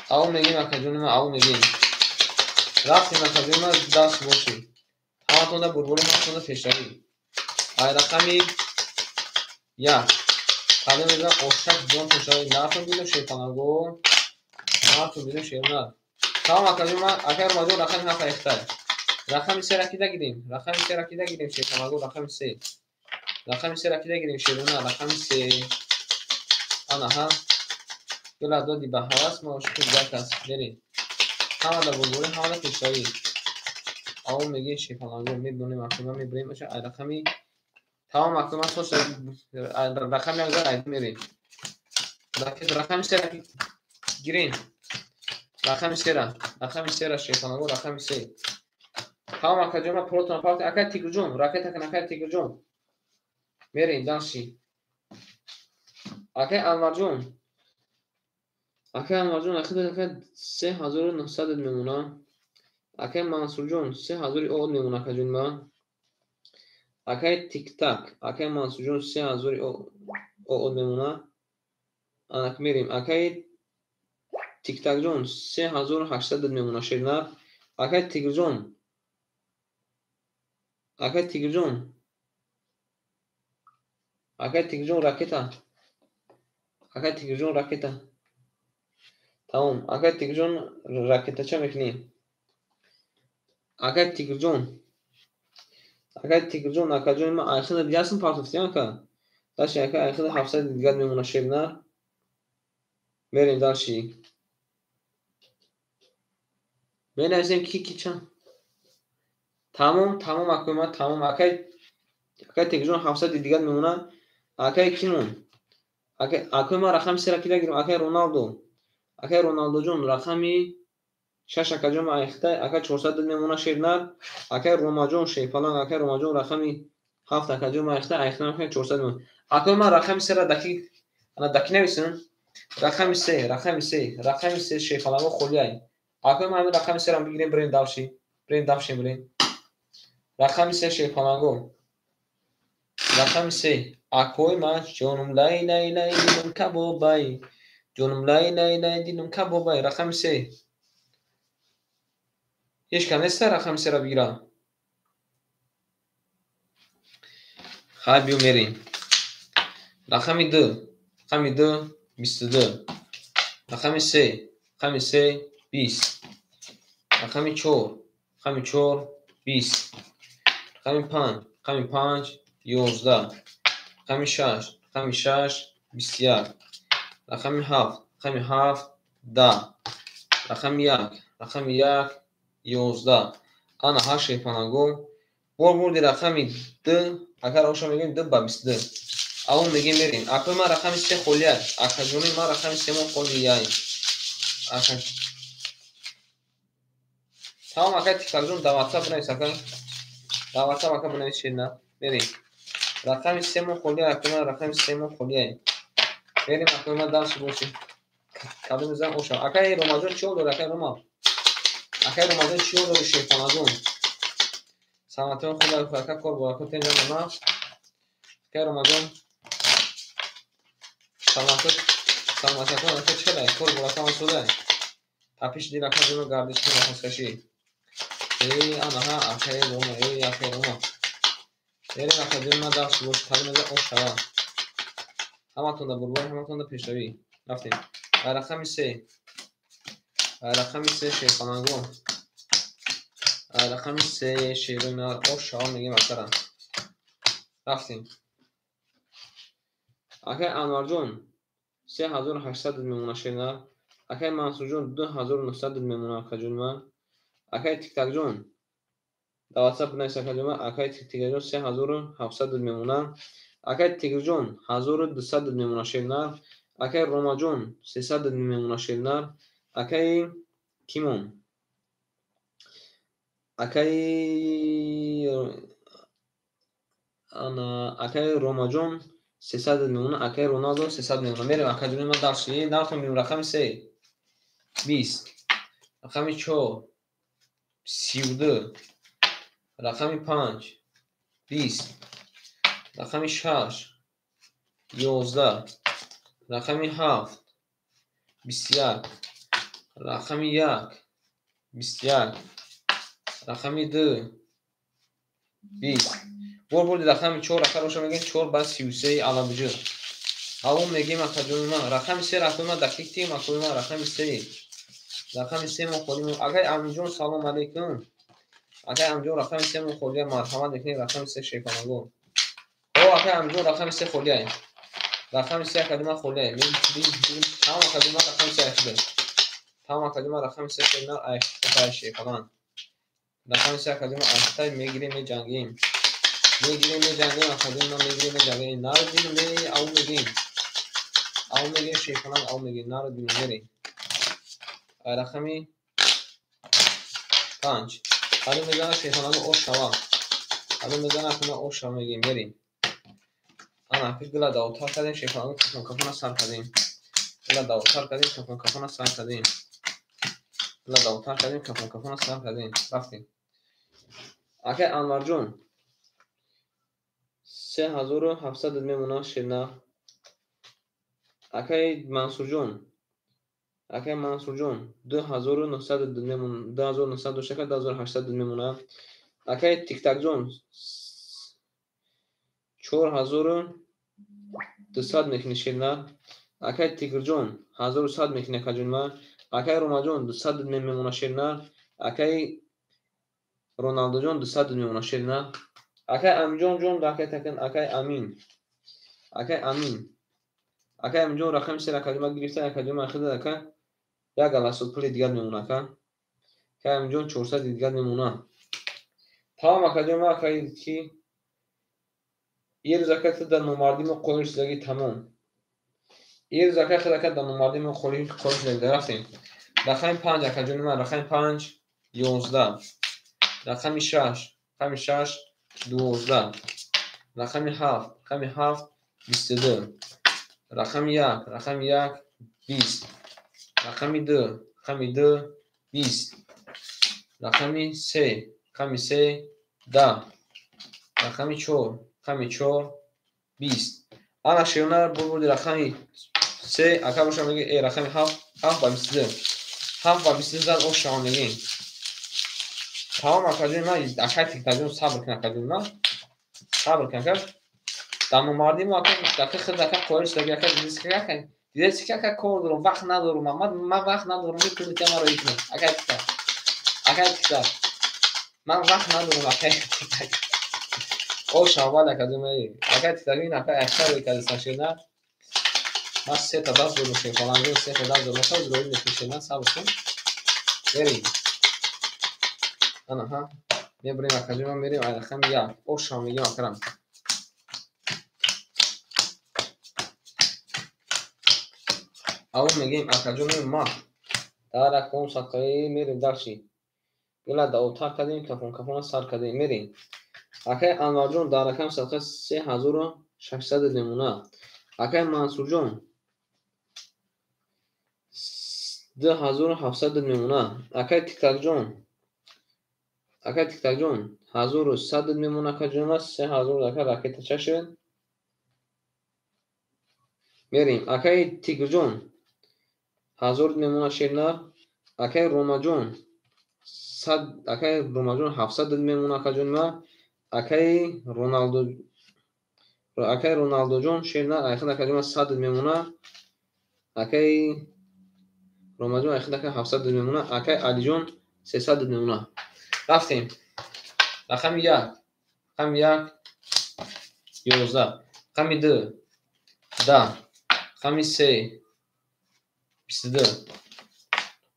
Ау мегирем акаҷони ман, ау мегирем. Рафтем акаҷони ман, даст бошед. Ҳаматонда бурбури, ҳаматонда пешравӣ. Ай рақами 1. Кадом мегӯям ошак ҷон пешравӣ. Наатон бинем шерпанаго. Наатон бинем шернар. Тамом акаҷон, ман акай Ромаҷон рақами 7 айхтай. Рақами 3 ракида гирем. Рақами 3 ракида гирем шерпаланго рақами 3. Рақами 3 ракида гирем шерона рақами 3. Анаҳа. Гула доди ба ҳавас, ма ошиқи дигар кас. Берем. Ҳамада бурбурӣ, ҳамада пешравӣ. Аввал мегӯем шерпаланго мебонем акума мебурем оша ай рақами тамом акума сош рақами як зар айд мерем. Рақами 3 гирем. Рақами 3, рақами 3 шерпаланго рақами 3. Тамом акаҷон, ма пулотон парт акай Тигрҷон, ракета кан акай Тигрҷон. Мерем дальше. Акай Анварҷон. Акай Анварҷон, акай 3900 мемона. Акай Мансурҷон 3000 од мемона акаҷон ма. Акай Тиктак, акай Мансурҷон 3000 од мемона. Анак мерем. Акай Тиктакҷон 3800 мемона шернар. Акай Тигрҷон. Акай Тигрҷон. Акай Тигрҷон ракета. Акай Тигрҷон ракета. Тамом. Акай Тигрҷон ракетача мекунӣ. Акай Тигрҷон. Акай Тигрҷон, акаҷон ма айхида дигар партофтӣ ака. Дальше акай айхида 700 дигар мемона шернар. Мерем дальше. Менависем ки ки чанд. Тамом, тамом акои ма тамом. Акай акай Тигрҷон 700 дигар мемона. Акай кимон? Акай акои ма рақами 3 ракида гирем. Акай Роналдо. Акай Роналдоҷон рақами 6 акаҷон ма айхтай. Акай 400 мемона шернар. Акай Ромаҷон шерпаланг. Акай Ромаҷон рақами 7 акаҷон ма айхтай. Айхтай акай 400 мемона. Акои ма рақами 3 ра даки ана даки нависем. Рақами 3, рақами 3, рақами 3 шерпаланго холиай. Акои ма ҳамин рақами 3 ра бигирем, бирем дальше. Бирем дальше, бирем. Рақами 3 шерпаланго. Рақами 3. Акои ма ҷонум лай лай лай дилум кабобай. Ҷонум лай лай лай дилум кабобай. Рақами 3. Ҳеч кас неста рақами 3 ра бигира. Хай биё мерем. Рақами 2. Рақами 2 22. Рақами 3. Рақами 3 20. Рақами 4. Рақами 4 20. Рақами 5. Рақами 5 11. Рақами 6. Рақами 6 21. Рақами 7. Рақами 7 10. Рақами 1. Рақами 1 11. Ана ҳар шерпаланго. Бор бурди рақами 2, агар оша мегӯем 2 ба 22. Аввал мегӯем мерем. Акои ман рақами 3 холиай. Акаҷони ман рақами 3 мо холиай. Ака Тамом акай Тиктакҷон дар WhatsApp бинавис ака. Дар WhatsApp ака бинавис шерна. Мерем. Рақами 3 мо холиай, акои ман рақами 3 мо холиай. Мерем акои ман дальше бошем. Кадом зан оша. Акай Ромаҷон чӣ дорӣ акай Рома? Акай Ромаҷон чӣ дорӣ шерпаланҷон? Саломатион хуб ака кор бо ака тенҷа мана. Акай Ромаҷон саломатӣ саломатиатон ака чӣ хелай? Кор бо ака масудай. Тапиш дил ака ҷоно гардиш кун нафаскашӣ. Эй анаҳа акай Рома, эй акай Рома. Мерем ака ҷони ман дальше бош кадом меза ош шава. Ҳаматонда бурбор, ҳаматонда пешравӣ. Рафтем. Рақами 3. Рақами 3 шерпаланго. Рақами 3 шерона ош шава мегем акара. Рафтем. Акай Анварҷон 3800 мемона шерна. Акай Мансурҷон 2900 мемона акаҷони ман. Акай Тиктакҷон дар WhatsApp бинавис акаҷон ман. Акай Тиктакҷон 3700 мемона. Акай Тигрҷон 1200 мемона шернар. Акай Ромаҷон 300 мемона шернар. Акай Кимон. Акай ана акай Ромаҷон 300 мемона. Акай Роналдо 300 мемона. Мерем акаҷони ман дальше. Нархон бинем рақами 3 20. Рақами 4 32. Рақами 5 20. Рақами 6 11. Рақами 7 21. Рақами 1 21. Рақами 2 20. Бор бурди рақами 4 ака роша мегӯем 4 ба 33 алабуҷа. Аввал мегӯем акаҷони ман рақами 3 акои ман дақиқ тием акои ман рақами 3. Рақами 3 мо холӣ. Акай Аминҷон, салом алейкум. Акай Аминҷон, рақами 3 мо холия, марҳамат мекунед, рақами 3 шефанаго. О, акай Аминҷон, рақами 3 холия. Рақами 3 академа холия. Тамом академа рақами 3 айхида. Тамом академа рақами 3 шернар айхида шефалан. Рақами 3 академа айхида мегирем, меҷангем. Мегирем, меҷангем, академа мегирем, меҷангем. Нарбин, ме ау мегирем. Ау мегирем шефалан, ау мегирем, нарбин мерем. Рақами 5. Ҳали мезана шефалан ош шава. Ҳали мезана академа ош шава мегирем, мерем. Ана, гила давтар кардем, шефалан кафон кафона сар кардем. Гила давтар кардем, кафон кафона сар кардем. Гила давтар кардем, кафон кафона сар кардем. Рафтем. Акай Анварҷон, 3700 мемона ширна. Акай Мансурҷон, акай Мансурҷон, 2900 мемона, 2900 дошта, 2800 мемона. Акай Тиктакҷон, 4200 мекунӣ ширна. Акай Тигрҷон, 1100 мекунӣ акаҷонма. Акай Ромаҷон, 200 мемона ширна. Акай Роналдоҷон, 200 мемона ширна. Акай Аминҷон ҷон, акай такин, акай Амин. Акай Амин. Акай Аминҷон рақами 3 акаҷонма гирифта, акаҷонма хида ака. Як аласот пули дигар мемона ака. Акай Аминҷон 400 дигар мемона. Тамом акаҷонма, акай ки Ер ака ту дар номардӣ мо қоил шудагӣ, тамом. Ер ака худ ака дар номардӣ мо қоил шудагӣ. Рафтем. Рақами 5 акаҷони ман, рақами 5 11. Рақами 6, рақами 6 12. Рақами 7, рақами 7 22. Рақами 1, рақами 1 20. Рақами 2, рақами 2 20. Рақами 3, рақами 3 10. Рақами 4, рақами 4 20. Ана шернар бурди рақами 3 ака боша меги, рақами 7, 7 ба 22. 7 ба 22 зад ош шава мегин. Тамом акаҷон ман, акай Тиктакҷон, сабр кун акаҷон ман. Сабр кун ака. Дар номардӣ мо ака ака худ ака қоил шудаги ака, дидеси ака. Дидеси ака, кор дорам, вақт надорам. Ман вақт надорам, мекунӣ ки маро икунам. Акай Тиктак. Акай Тиктак. Ман вақт надорам, акай Тиктак. О шаввал акаҷон, акай Тиктак, ин акай аксар кардисан ширна. Ман се та даст дорам шефаланҷон, се та даст дорам. Сабр дорам, мекунам, сабр кун. Мерем. Ана ҳа. Мебарем акаҷон, мерем ай рақами 1. О шав мегем акрам. Ав мегем акаҷон ма. Дар рақам сақаи мерем дарши. Гила давтар кардем, кафон кафона сар кардем, мерем. Акай Анварҷон дар рақами садқа 3600 мемона. Акай Мансурҷон 2700 мемона. Акай Тиктакҷон, акай Тиктакҷон 1100 мемона акаҷон, 3000 ака ракета чашед. Мерем. Акай Тигрҷон 1000 мемона шернар. Акай Ромаҷон 100, акай Ромаҷон 700 мемона акаҷон ма. Акай Роналдо, акай Роналдоҷон шернар айхид акаҷон 100 мемона. Акай Ромаҷон айхид ака 700 мемона. Акай Алиҷон 300 мемона. Рафтем. Рақами 1, рақами 1 11, рақами 2 10, рақами 3 22,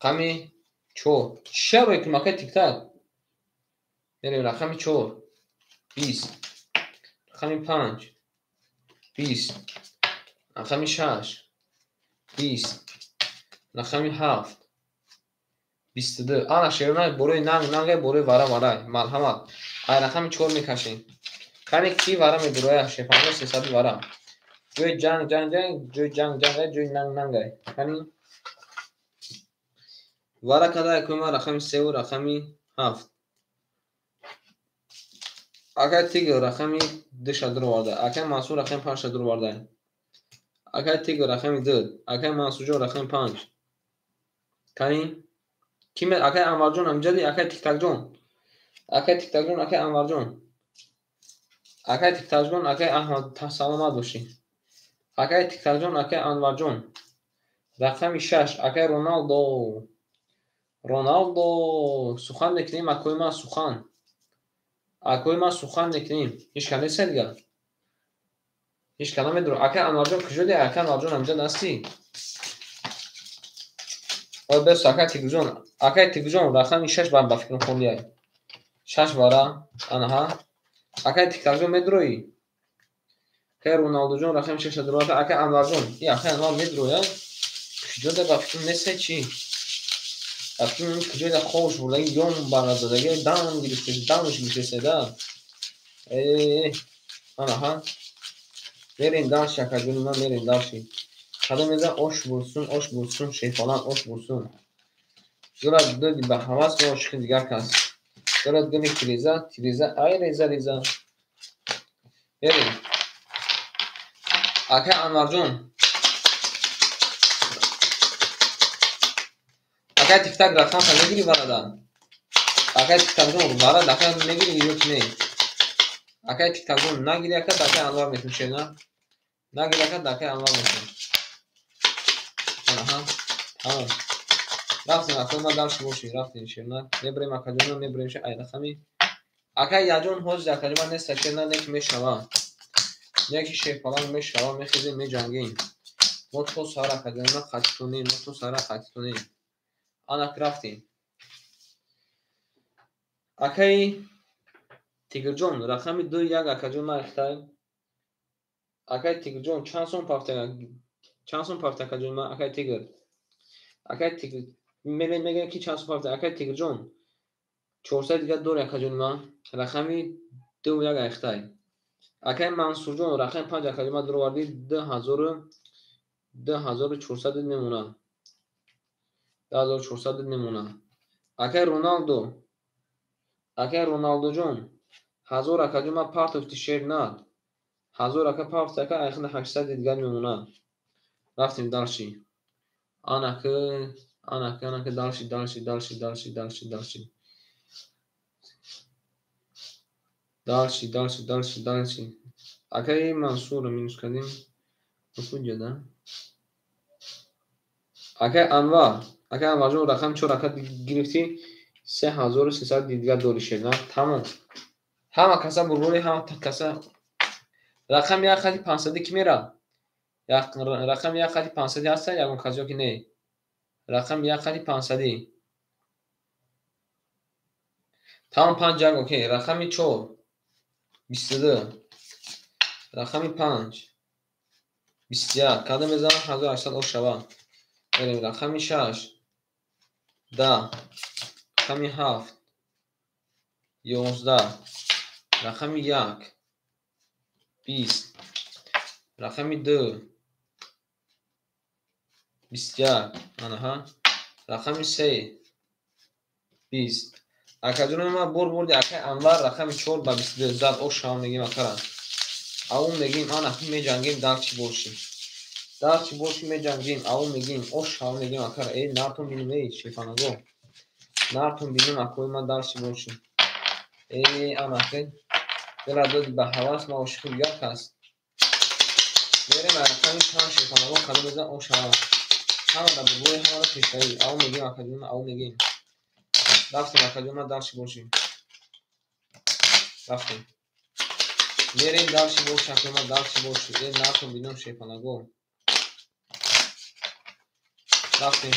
рақами 4. Чаро икунам акай Тиктак? Мерем рақами 4 20, рақами 5 20, рақами 6 20, рақами 7 22. Ана шерна борои нанг нанга, борои вара вара. Марҳамат. Ай рақами 4 мекашем. Кани ки вара медуроя шефанго 300 вара. Ҷои ҷанг ҷанг ҷанг, ҷои ҷанг ҷанг, ҷои нанг нанг. Кани вара када якума рақами 3 ва рақами 7. Акай Тигр рақами 2 шадр оварда. Акай Мансур рақами 5 шадр оварда. Акай Тигр рақами 2, акай Мансурҷон рақами 5. Кани ким? Акай Анварҷон амҷади, акай Тиктакҷон. Акай Тиктакҷон, акай Анварҷон. Акай Тиктакҷон, акай Аҳмад, саломат бошӣ. Акай Тиктакҷон, акай Анварҷон. Рақами 6, акай Роналдо. Роналдо сухан мекунем, акои ман сухан. Акои ман сухан мекунем. Ҳеч кас неста дигар. Ҳеч кас намедурад. Акай Анварҷон куҷо ди? Акай Анварҷон ҳамҷа ҳастӣ? Ой бес, акай Тигрҷон. Акай Тигрҷон рақами 6 ба фикрам холиай. 6 вара. Анаҳа. Акай Тиктакҷон медуроӣ? Акай Роналдоҷон рақами 6 дурад. Акай Анварҷон. И акай Анвар медурояд? Куҷо да ба фикрам нестай чӣ? Ба фикрам куҷо да хобш бурдаги, ём баразадаги, дам гирифта, дамш гирифтаста да. Э, анаҳа. Мерем дальше, акаҷони ман, мерем дальше. Кадом мезан ош бурсун, ош бурсун, шефалан ош бурсун. Дорад дили ба ҳавас ва ошиқи дигар кас. Дорад дили тиреза, тиреза, ай реза, реза. Мерем. Акай Анварҷон. Акай Тиктак рақамта мегирӣ варада? Акай Тиктакҷон вара рақам мегирӣ ё ки не? Акай Тиктакҷон нагирӣ, ака, акай Анвар мекунӣ, на? Нагирӣ, ака, акай Анвар мекунӣ. Аҳа, тамом. Рафтем, акои ман, дальше бошӣ, рафтем, шерна. Мебарем, акаҷон, мебарем ай рақами. Акай Яҷон ҳозир акаҷон ман неста, шерна, неки мешава. Неки шерпаланг мешава, мехезем, меҷангем. Мо то саҳар, акаҷон ман, қатитонем, мо то саҳар қатитонем. Анак рафтем. Акаи Тигрҷон, рақами 2 1, акаҷон ман ихтай. Акаи Тигрҷон, чанд сом пафта? Чанд сом пафта, акаҷон ман, акаи Тигр? Акаи Тигр мегӯям ки чанд сом пафта, акаи Тигрҷон? 400 дигар дори, акаҷони ман. Рақами 2 1 айхтай. Акаи Мансурҷон, рақами 5, акаҷон ман дуровардӣ, 2000 2400 мемонад. 2400 мемонад. Акаи Роналдо, акаи Роналдоҷон, 1000, акаҷон ман, партофти, шер над. 1000, ака, партофти, ака, айхина 800 дигар мемонад. Рафтем дальше. Анаки, анаки, анаки, дальше, дальше, дальше, дальше, дальше, дальше. Дальше, дальше, дальше, дальше. Акаи Мансура минус кардем. Куҷа да? Акаи Анвар, акаи Анварҷон, рақами 4, ака, гирифтӣ, 3300 дигар дори, шерна. Тамом. Ҳама каса бурбури, ҳама каса. Рақами 1 хати 500 ки мера? Рақами 1 хати 500 ҳаста ягон кас ё ки не? Рақами 1 хати 500. Тамом, 5 1, окей. Рақами 4 22. Рақами 5 21. Кадом мезанам 1800 ош шава. Мерем рақами 6 10. Рақами 7 11. Рақами 1 20. Рақами 2 21. Анаҳа. Рақами 3 20. Акаҷони ман, бур бурди, акаи Анвар, рақами 4 ба 22 зад, ош шава мегим, акара. Аву мегим, ана меҷангем, дальше боши. Дальше боши, меҷангем, аву мегим, ош шава мегим, акара. Эй, нартон бинем, эй, шефанаго. Нартон бинем, акои ман, дальше боши. Эй, анаки. Дила доди ба ҳавас, ман ошиқи дигар кас. Мерем рақами 5, шефанаго, кадом мезан ош шава. Ҳама да бурбори, ҳама да пешравӣ. Аву мегим, акаҷон, аву мегим. Рафтем, акаҷон ман, дальше бошем. Рафтем. Мерем дальше боши, акои ман, дальше боши. Э, нартон бинем, шефанаго. Рафтем.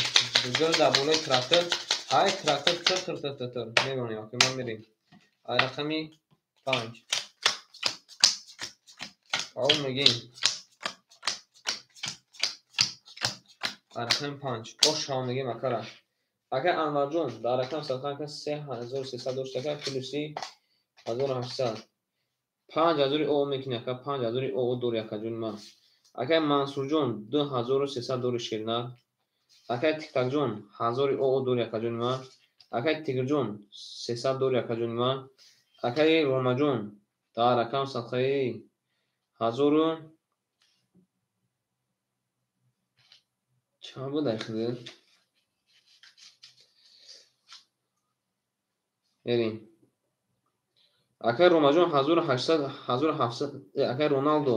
Гул дар болои трактор. Ай трактор тир тир тир тир тир. Мемонем, акои ман, мерем. Ай рақами 5. Аву мегим. Ай рақами 5. Ош шава мегим, акара. Акай Анварҷон, дар рақам садқа, ака, 3300 дошт, ака, плюси 1800. 5000 о мекунӣ, ака, 5000 о дори, акаҷони ман. Акай Мансурҷон, 2300 дори, шернар. Акай Тиктакҷон, 1000 о дори, акаҷони ман. Акай Тигрҷон, 300 дори, акаҷони ман. Акаи Ромаҷон, дар рақам садқаи ҳазору чанд буд айхиди? Мерем. Акай Ромаҷон 1800, 1700, акай Роналдо.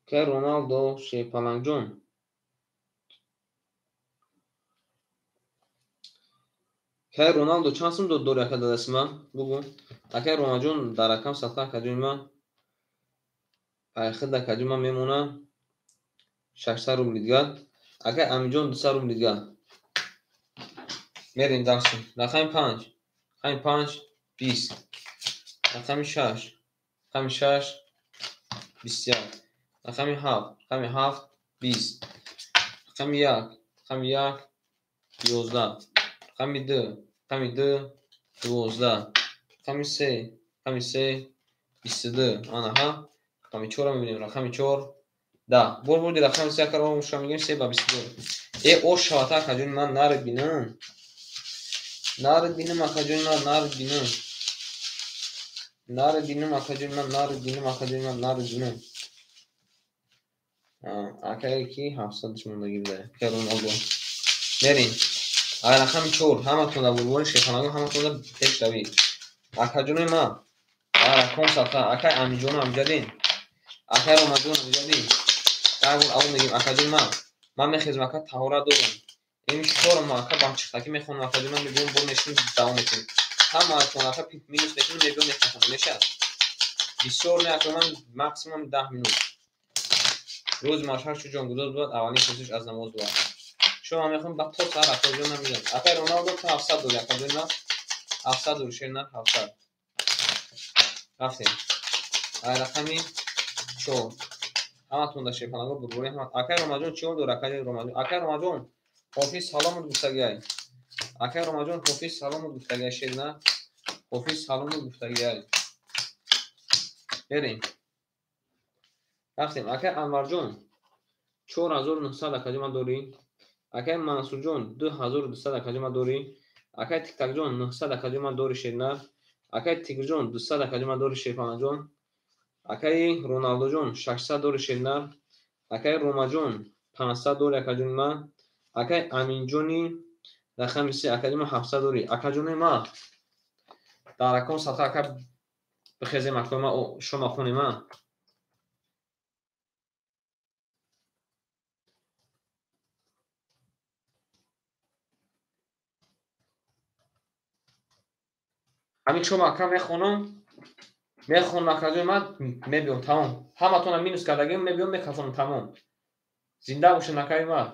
Акай Роналдо, Шерпалангҷон. Кай Роналдо чанд сум дод дори ака дадаси ман? Бугу. Акай Ромаҷон дар рақам садқа акаҷони ман. Айхид акаҷони ман мемона 600 рубли дигар. Акай Амиҷон 200 рубли дигар. Мерем дарси. Рақами 5. Рақами 5 20. Рақами 6. Рақами 6 21. Рақами 7. Рақами 7 20. Рақами 1. Рақами 1 11. Рақами 2. Рақами 2 12. Рақами 3. Рақами 3 22. Анаҳа. Рақами 4-ро мебинем. Рақами 4 10. Бор бурди рақами 3 акаро мушка мегирем 3 ба 22. Э ош шавата акаҷони ман нарид бинам. Нарид бинам акаҷони ман нарид бинам. Нарид бинам акаҷони ман нарид бинам акаҷони ман нарид бинам. Акае ки 700 мондагӣ буда. Акай Роналдо. Мерем. Ай рақами 4 ҳаматон дар бурбори шерхонагон ҳаматон дар пешравӣ. Акаҷони ман дар рақам садқа акай Амиҷон амҷадин. Акай Ромаҷон амҷадин. Як бор аввал мегим акаҷони ман. Ман мехезам ака таҳорат дорам. Ин шорам ма ака бахчихтакӣ мехонам акаҷони ман мебиём бо мешинем давом мекунем. Ҳамаатон ака минус мекунем мебиём мехонам мешавад. Бисёр не ака ман максимум 10 минут. Рӯзи машҳар чу ҷонгудоз буд аввалин пурсиш аз намоз буд. Шумо мехоҳем ба то саҳар акаҷон ман мегӯям. Акай Роналдо то 700 дори акаҷони ман. 700 дори шер на 700. Рафтем. Ай рақами 4. Ҳаматон дар шерхонагон бурбори ҳама. Акай Ромаҷон чӣ дор акай Ромаҷон? Акай Ромаҷон ҳофиз саломут гуфтагиай. Акай Ромаҷон ҳофиз саломут гуфтагиай шер на. Ҳофиз саломут гуфтагиай. Берем. Рафтем. Акай Анварҷон 4900 акаҷон ман дорӣ. Акай Мансурҷон 2200 акаҷон ман дорӣ. Акай Тиктакҷон 900 акаҷон ман дорӣ шернар. Акай Тигрҷон 200 акаҷон ман дорӣ шерпанаҷон. Акай Роналдоҷон 600 дорӣ шернар. Акай Ромаҷон 500 дорӣ акаҷони ман. Акай Аминҷони рақами 3 акаҷони ман 700 дорӣ. Акаҷони ман дар рақам садқа ака бихезем акои ман шома хонем а. Ҳамин шома ака мехонам, мехонам акаҷони ман мебиём тамом. Ҳаматонро минус кардагим мебиём мекафонам тамом. Зинда бошед акаи ман.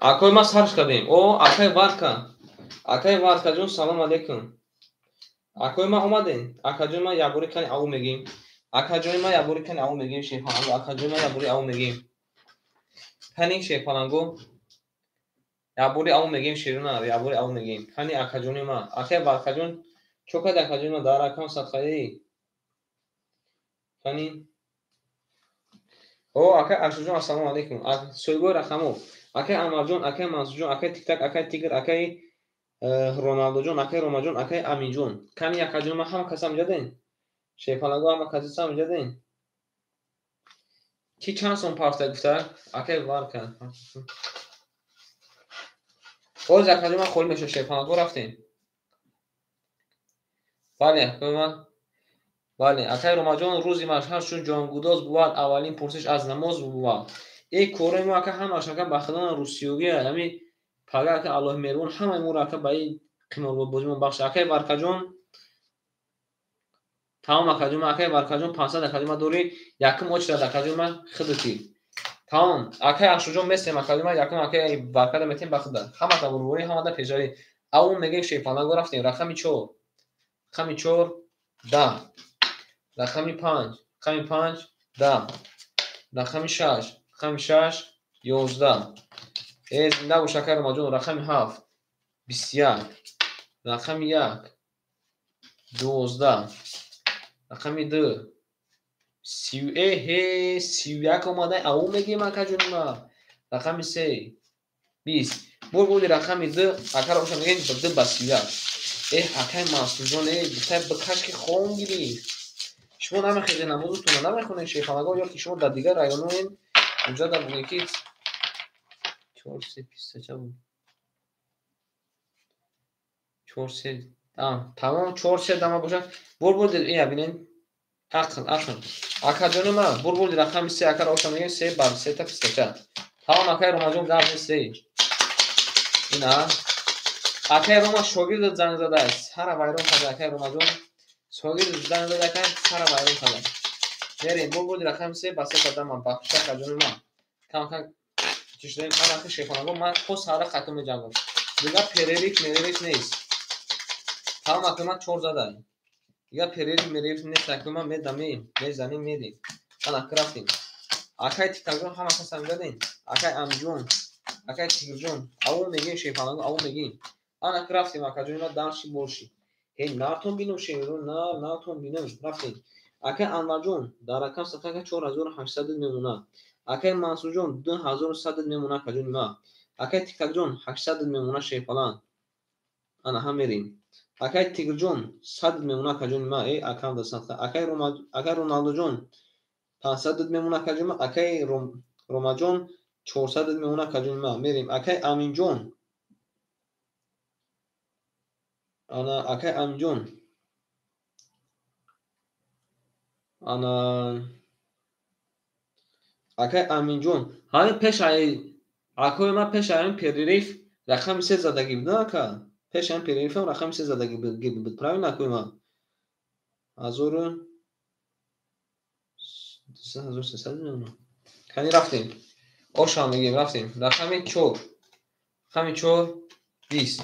Акои ма сарш кардем. О, акай Варка. Акай Варкаҷон, салом алейкум. Акои ма омадем. Акаҷони ма якбори кани ау мегим. Акаҷони ма якбори кани ау мегим, шерпаланго. Акаҷони ма якбори ау мегим. Кани шерпаланго. Якбори ау мегим, шерона, якбори ау мегим. Кани акаҷони ма. Акай Варкаҷон, чо кади акаҷони ма дар ракам садқаи? Кани? О, акай Ашурҷон, ассалому алейкум. Соҳибои рақамо. Акай Анварҷон, акай Мансурҷон, акай Тиктак, акай Тигр, акай Роналдоҷон, акай Ромаҷон, акай Аминҷон. Кани акаҷон ма ҳама касам ҷаден? Шерпаланго ҳама касам ҷаден? Ки чанд сом парта гуфта? Акай Варка. Боз акаҷон ма холӣ мешавад, шерпаланго рафтем. Бале, акаи ман. Бале, акай Ромаҷон, рӯзи машҳар чун ҷонгудоз бувад, аввалин пурсиш аз намоз бувад. Эй корои мо ака ҳамаш ака ба худо русиёгия, ҳами пага ака Аллоҳи меҳрубон ҳамаи моро ака ба ин қиморбозимон бахша. Акай Варкаҷон, тамом акаҷон ма, акай Варкаҷон 500 акаҷон ма дорӣ, якум очрад акаҷон ма худати. Тамом, акай Ашурҷон местем акаҷон ма, якум акай Варкада метем ба худа. Ҳамата бурборӣ, ҳамада пешравӣ. Аввал мегӯем шерпаланго рафтем, рақами 4. Рақами 4 10. Рақами 5, рақами 5 10. Рақами 6, рақами 6 11. Э, зинда бош акай Ромаҷон, рақами 7 21. Рақами 1 12. Рақами 2 30. Э, 31 омада, аввал мегӯем акаҷони ма. Рақами 3 20. Бур буди рақами 2, акаро боша мегӯем 2 ба 31. Э, акай Мансурҷон, э, гуфтай бикаш ки хон гирифт. Шумо намехезед намозутонро намехонед шерпаланго, ё ки шумо дар дигар районоен унҷа дар бигӯед ки 4 3 пистача буд. 4 3 тамом 4 3 дама бошад. Бур буди ина бинед. Ақл, ақл. Акаҷони ма, бур буди рақами 3 акаро оша мегӯем 3 бар 3 та пистача. Тамом акай Ромаҷон гап нест 3. Ина акай Рома шогирдат занг задааст. Сара вайрон карда акай Ромаҷон. Шогирд занг зада акай сара вайрон карда. Мерем, бур буди рақами 3 ба 3 та дама бахша акаҷони ма. Кам-кам чишдаем ана шерпаланго ман то сара хато меҷангам. Дигар перерив мерерив нест. Тамом акай ман 4 задаем. Дигар перерив мерерив нест, акай ман медамем, мезанем, мерем. Ана рафтем. Акай Тиктакҷон ҳама касам задем. Акай Амиҷон, акай Тигрҷон, аввал мегӯем шерпаланго, аввал мегӯем. Ана рафтем акаҷони ма дарши борши. Ҳей, нартон бинам шеро, на, нартон бинам. Рафтем. Акай Анварҷон дар рақам сафака 4800 мемонад. Акай Мансурҷон 2100 мемонад акаҷони ма. Акай Тиктакҷон 800 мемонад шерпаланг. Ана ҳам мерем. Акай Тигрҷон 100 мемонад акаҷони ма. Э, акам да садқа. Акай Рома, акай Роналдоҷон 500 мемонад акаҷони ма. Акай Ромаҷон 400 мемонад акаҷони ма. Мерем. Акай Аминҷон. Ана акай Аминҷон. Ана акай Аминҷон. Ҳамин пеш ай акои ма пеш ай перерив рақами 3 задагӣ буд, ака? Пеш ай перерив ҳам рақами 3 задагӣ буд. Правильно акои ма? 1300 мемонад. Кани рафтем. Ошам мегӯем, рафтем. Рақами 4. Рақами 4 20.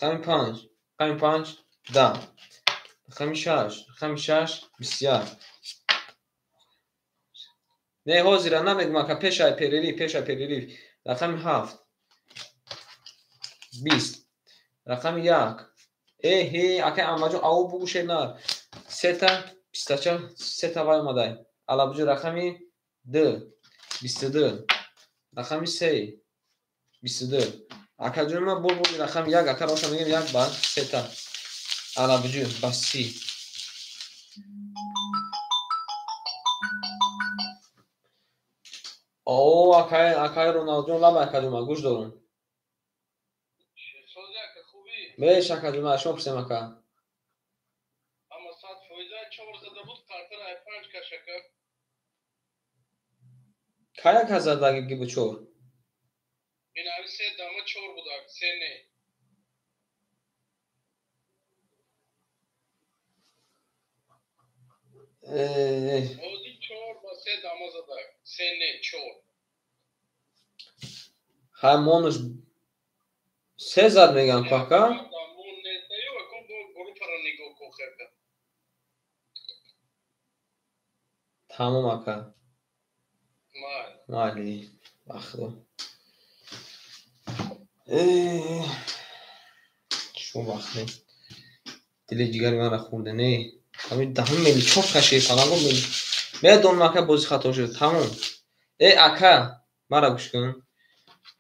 Рақами 5. Рақами 5 10. Рақами 6. Рақами 6 21. Не, ҳозира намегӯм ака, пеш ай перерив, пеш ай перерив. Рақами 7 20. Рақами 1. Э, ҳе, акай Анварҷон, ав бугӯшед нар. Сета пистача, сета вай омадай. Алабуҷо рақами 2 22. Рақами 3 22. Акаҷони ма бур буди рақами 1, ака роша мегӯем 1 ба сета. Алабуҷо ба 30. О, акай, акай Роналдҷон, лаба акаҷон ма, гӯш дорум. Беш акаҷон ма, шумо пурсем ака. Ама 100% 4 зада буд, қартара ай 5 кашака. Кай ака задаги буд 4? Ин ҳами 3 дама 4 буд, ак, 3 не. Ози 4 ба 3 дама зада, 3 не, 4. Ҳай монуш се зад меган ку ака. Тамом ака. Майли. Бахудо. Шумо бахте. Дили ҷигари манро хӯрде, не. Ҳамин даҳум мели чор каши фаланго мели. Медонам ака бози хато шуд. Тамом. Э ака, мара гӯш кун.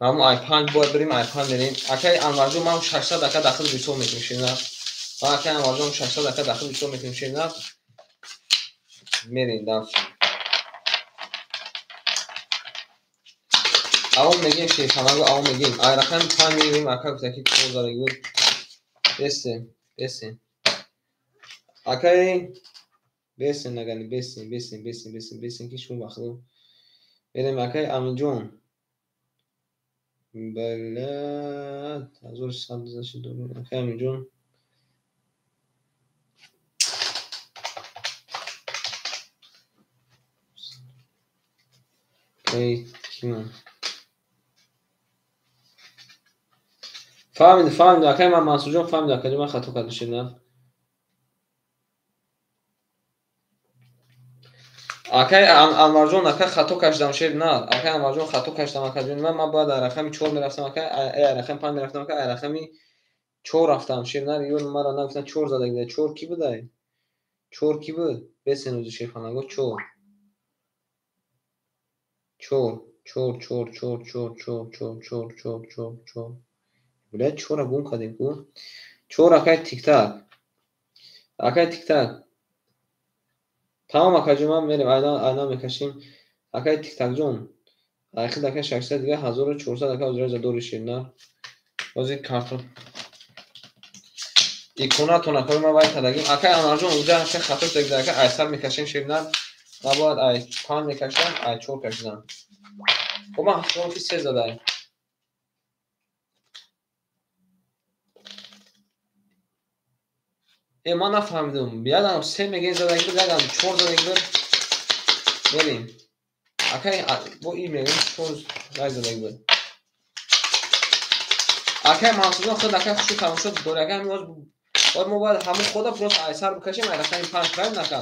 Мамо ай панҷ бояд бирем, ай панҷ мерем. Акаи Анварҷон ман 600 ака дахил ҳисоб мекунем ширнар. Ман акаи Анварҷон 600 ака дахил ҳисоб мекунем ширнар. Мерем дальше. Авом мегем шерфаланго авом мегем. Ай рақами панҷ мегирем ака гуфта ки чор задаги буд. Бесем, бесем. Акаи бесем нагани бесем, бесем, бесем, бесем, бесем ки шумо бахудо. Мерем акаи Аминҷон. Блядь, 1100 значит дорем. Акаи Аминҷон. Акаи кимон? Фаҳмид, фаҳмид, акаи ман Мансурҷон фаҳмид, акаҷон ман хато кардам ширнар. Акаи Анварҷон ака хато кашидам ширнар. Акаи Анварҷон хато кашидам акаҷон ман бояд дар рақами 4 мерафтам ака, рақами 5 мерафтам ака, рақами 4 рафтам ширнар. Ё мара нагуфтан 4 задаги. 4 ки будай? 4 ки буд? Бесен ӯзи шерфанаго 4. 4 4 4 4 4 4 4 4 4 4 4. Блядь, 4-ра гум кардем ку. 4 акай тик-так. Акай тик-так. Тамом акаҷон ман мерем, айна мекашем. Акай тик-такҷон. Айхид ака 600 дига 1400 ака озира задори ширнар. Ҳозир картон. Иконатон акаи ман вай кардагим. Акай Анварҷон уҷа ака хато шуда ака айсар мекашем ширнар. Ман бояд ай 5 мекашидам, ай 4 кашидам. Хоб ман ҳисобам ки 3 задаем. Ман нафаҳмидам. Ядам 3 мегӯем задаги буд, ядам 4 задаги буд. Мерем. Акай бо ин мегӯем 4 рай задаги буд. Акай Мансурҷон худ акай хушу тамошо дори. Акай ҳамин боз мо бояд ҳамон хода просто айсар бикашем, ай рақами 5 правильно ака?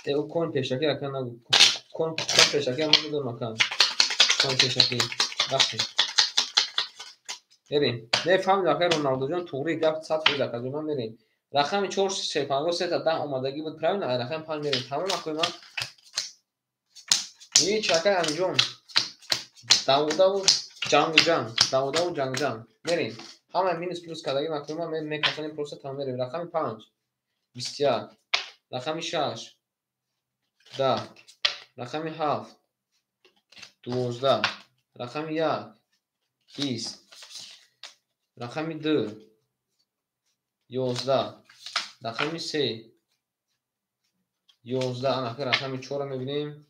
Ӯ кон пешакӣ ака нагу. Кон пешакӣ ман медонам ака. Кон пешакӣ. Рафтем. Мерем. Не фаҳмидам акай Роналдоҷон туғри гап 100% акаҷон ман мерем. Рақами 4 шерфанго 3 та 10 омадагӣ буд правильно? Ай рақами 5 мерем. Тамом акои ман. Ҳеч акай Аминҷон. Давудаву ҷангу ҷанг, давудаву ҷангу ҷанг. Мерем. Ҳама минус плюс кардагӣ акои ман мекашонем просто тамом мерем. Рақами 5 21, рақами 6 10, рақами 7 12, рақами 1 20, рақами 2 11, рақами 3 11. Анака рақами 4-ро мебинем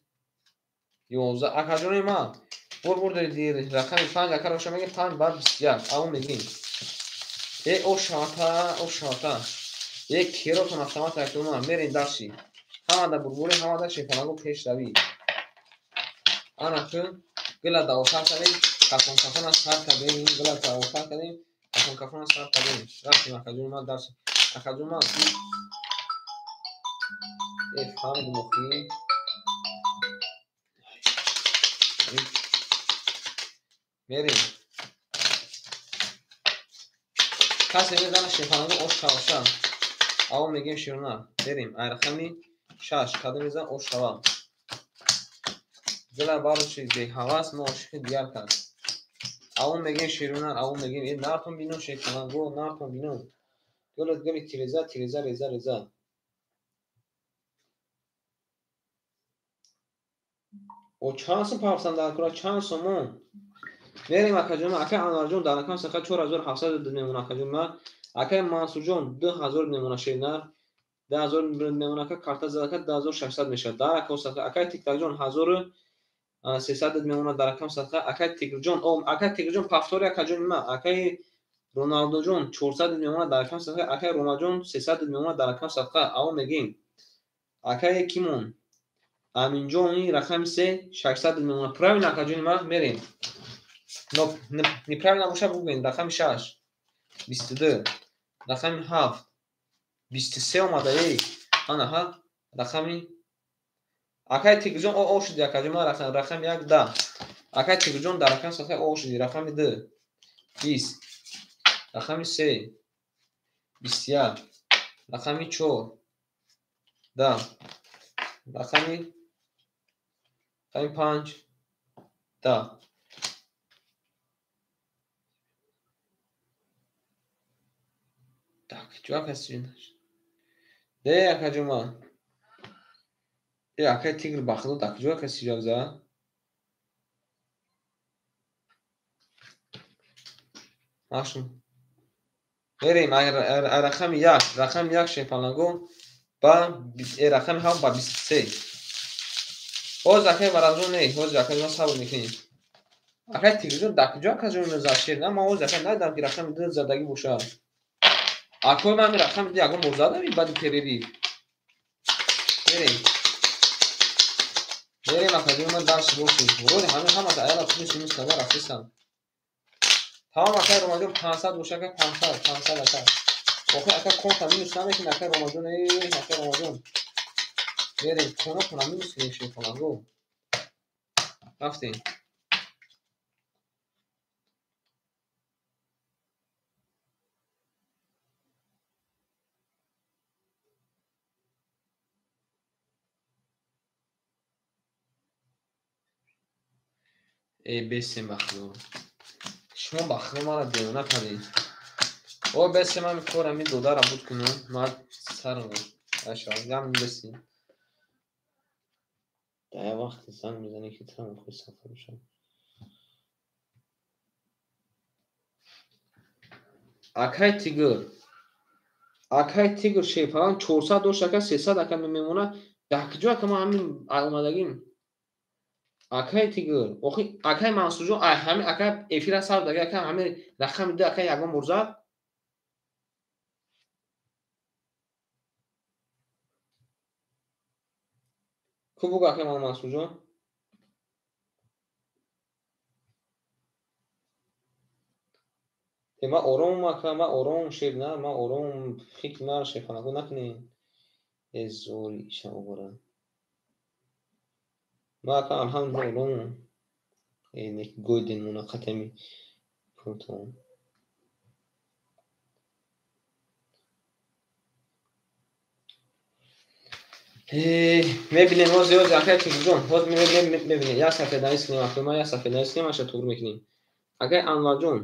11. Акаҷони ман бур дори рақами 5 ака роша мегем 5 бар 21. Аву мегим. Э о шата, о шата. Э керотон автомат акума мерем дарши. Ҳамада бурбури, ҳамада шефанаго пешравӣ. Анака гила давотар кардем, кафон кафона сар кардем, гила давотар кардем, кафон кафона сар кардем. Рафтем акаҷони ман дарши. Акаҷони ман э фаҳмидем охи. Мерем. Касе мезана шефанаго ош шавша. Аво мегем широна. Мерем. Ай рақами 6 кадом мезан ош шава. Дила бароши беҳавас мо ошиқи дигар кард. Аво мегем широна, аво мегем э нартон бино шефанаго, нартон бино. Гулат гули тиреза, тиреза, реза, реза. О чанд сум пафтан дар кура, чанд сумон. Мерем акаҷон, акай Анварҷон дар рақами сақа 4700 мемона акаҷон ман. Акай Мансурҷон 2000 мемона ширнар. 10000 мемона ака карта задака 2600 мешавад. Дар рақами сақа акай Тиктакҷон 1300 мемона дар рақами сақа. Акай Тигрҷон, о акай Тигрҷон пафтори акаҷон ман. Акай Роналдоҷон 400 мемона дар рақами сақа. Акай Ромаҷон 300 мемона дар рақами сақа. Аво мегим. Акай Кимон. Аминҷони рақами се 600 мемонад. Правильно, акаҷони ман, мерем. Но неправильно боша, бугӯед. Рақами шаш 22, рақами ҳафт 23 омада, эй, ана ҳа, рақами акай Тигрҷон о шуди, акаҷон ман, рақами як 10. Акай Тигрҷон, дар рақами сафа о шуди. Рақами ду 20, рақами се 21, рақами чор 10, рақами панҷ 10. Так, чӣ каси де, акаҷон ман? Э, акай Тигр, ба худо, дар куҷо каси ҷавоб зад? Машун. Мерем рақами як, рақами як шепалаго ба рақами ҳафт ба 23. Ҳозир, акай Варазон, не, ҳозир, акай ман, сабр мекунем. Акай Тигрҷон, дар куҷо акаҷон зад шер? На, ман ҳозир, акай, надидам, ки рақами ду задагӣ бошад. Акои ман, рақами ду ягон бор задам баъди перерыв. Мерем. Мерем, акаҷон ман, дальше бошем. Вроде ҳамин ҳамаша аяла плюс минус карда рафтесам. Тамом, акай Ромаҷон, 500 боша, ака, 500, 500, ака. Охир, ака, конта минус намекунӣ, акай Ромаҷон, э, акай Ромаҷон. Мерем, кона кона минус мешем, фаланго. Рафтем. Эй, бесем, ба худо. Шумо, ба худо, маро девона кардед. О, бесем, ҳами кор ҳами додара буд кунам. Ман сарам аша, гам бесем. Дар як вақте занг мезанӣ, ки трам худ сафар бошад. Акай Тигр. Акай Тигр шефалан 400 дошт, ака, 300, ака, мемонад. Дар куҷо, ака, ман ҳамин омадагим? Акай Тигр, охи, акай Мансурҷон, ай ҳами ака эфира сар даги, ака, ҳами рақами ду, ака, ягон бор зад? Ку бугӯ, акай Мансурҷон? Э, ман оромам, ака, ман оромам, шер на, ман оромам, фикр мара шефанако накунед. Э, зори иша овара. Ман, ака, алҳамдулилла, оромам. Э, неки гойден мона қатами пултон. Э, мебинем ҳозир, ҳозир, акай Тигрҷон, ҳозир мебинем. Як сафеданис кунем, акай ман, як сафеданис кунем, аша туғри мекунем. Акай Анварҷон,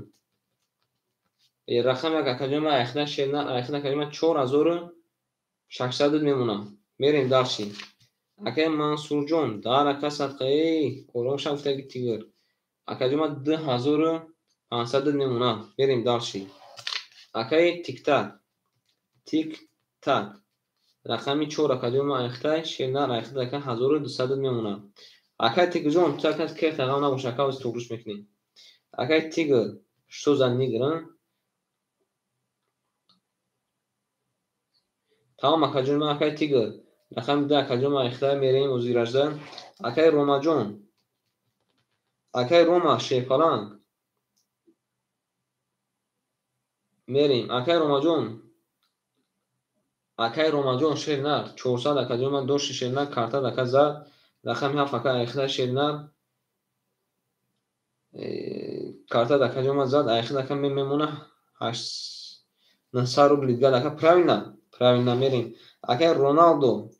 э, рақам як, акаҷон ман, айхна шер на, айхна, акаҷон ман, 4600 мемонам. Мерем дальше. Акай Мансурҷон, дар ака садқа, эй, ором шав, гуфтаги Тигр. Акаҷон ман, 2500 мемонам. Мерем дальше. Акай Тиктак. Тик-так. Рақами чор, акаҷон ман, айхтай, шер на, айхта, ака, 1200 мемонам. Акай Тигрҷон, ту, ака, керта ғам набош, ака, ҳозир туғриш мекунем. Акай Тигр, что за нигр, а? Тамом, акаҷон ман, акай Тигр. Рақами ду, акаҷон ман, айхтай, мерем ҳозиражда. Акай Ромаҷон. Акай Рома, шерпаланг. Мерем. Акай Ромаҷон. Акай Ромаҷон, шер нар. 400, акаҷон ман, дошти шер нар, карта ака зад. Рақами ҳафт, ака, айхта, шер нар. Карта акаҷон ман зад, айхта, ака, мемона 900 рубли дигар, ака, правильно? Правильно, мерем. Акай Роналдо.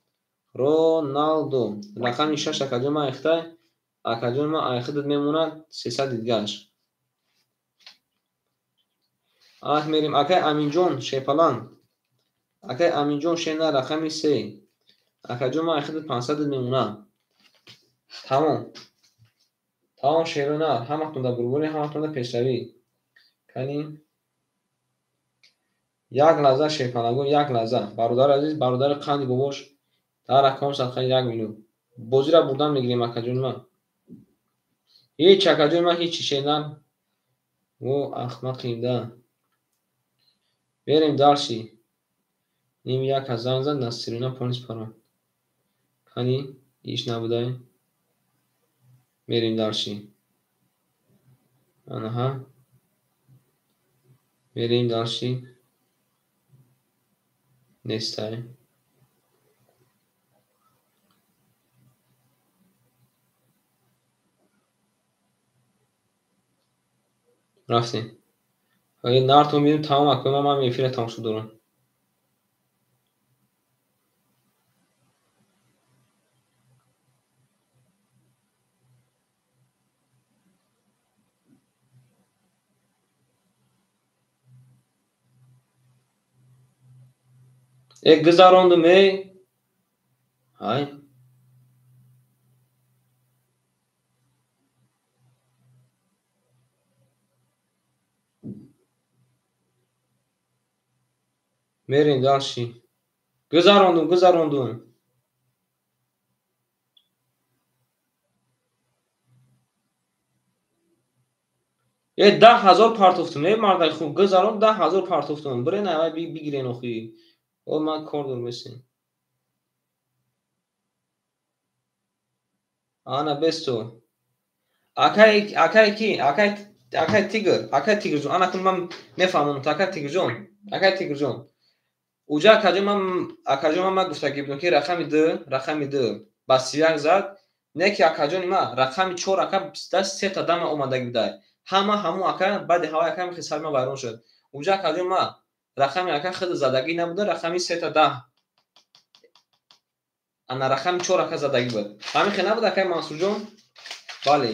Роналдо. Рақами шаш, акаҷон ман, айхта. Акаҷон ман, айхта мемонад 300 дигараш. Ах, мерем. Акай Аминҷон, шерпаланг. Акай Аминҷон, шер нар, рақами се. Акаҷон ман, айхта 500 мемонад. Тамом. Тамом, шеру нар. Ҳаматон дар бурбури, ҳаматон дар пешравӣ. Кани? Як лаҳза, шерпалангон, як лаҳза. Бародари азиз, бародари қанди бобош, дар рақам садқа, як минут. Бозиро бурдан мегирем, акаҷони ман. Ҳеч, акаҷони ман, ҳеч шер нар. О, ахмақи да. Мерем дальше. Ними як аз занг зад, Насирина понис парон. Кани? Иш набудай. Мерем дальше. Анаҳа. Мерем дальше. Нестай. Рафтем. Нартон бинем тамом акои ман эфира тамошо дорам. Гузарондум, эй. Ҳай. Мерем дальше. Гузарондум, гузарондум. 10 000 партофтум, эй мардаи хуб, гузаронд 10 000 партофтум. Бирен авай бигирен охи. О ман кор дорам есен. Ана бесто. Акай акай ки? Акай акай Тигр, акай Тигрҷон. Ана кун ман мефаҳмонам, акай Тигрҷон. Акай Тигрҷон. Уҷа акаҷон ман акаҷон ман гуфтагӣ будам ки рақами ду, рақами ду ба 31 зад, не ки акаҷони ма рақами чор ака даст сета дама омадагӣ будай. Ҳама ҳамун ака баъди ҳавай ака мехи сари ман вайрон шуд. Уҷа акаҷон ма рақами ака худ задагӣ набуда, рақами сета даҳ. Ана рақами чор ака задагӣ буд. Ҳамин хел набуд акаи Мансурҷон? Бале.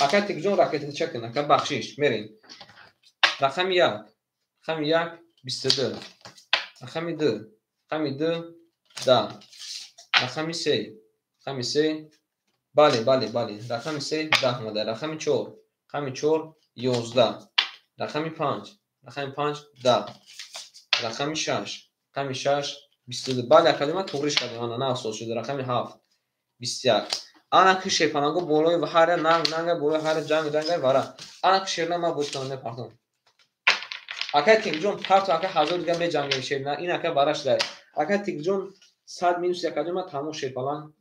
Акай Тигрҷон ракетача кун, ака бахшиш, мерем. Рақами як, рақами як 22. Рақами ду, рақами ду 10. Рақами се, рақами се, бале, бале, бале. Рақами се 10 омада. Рақами чор, рақами чор 11. Рақами панҷ, рақами панҷ 10. Рақами шаш, рақами шаш 22. Бале, акаҷон ман туғриш кардем, ана нав соз шуд. Рақами ҳафт 21. Ана ки шерпанаго болои ҳар нанг нанга болои ҳар ҷанг ҷанга вара. Ана ки шерна ман боз кунам мепартом. Акай Тигрҷон парту ака ҳазор дига меҷангем шерна. Ин ака вара шуда. Акай Тигрҷон 100 минус якаҷон ман тамом шерпалан.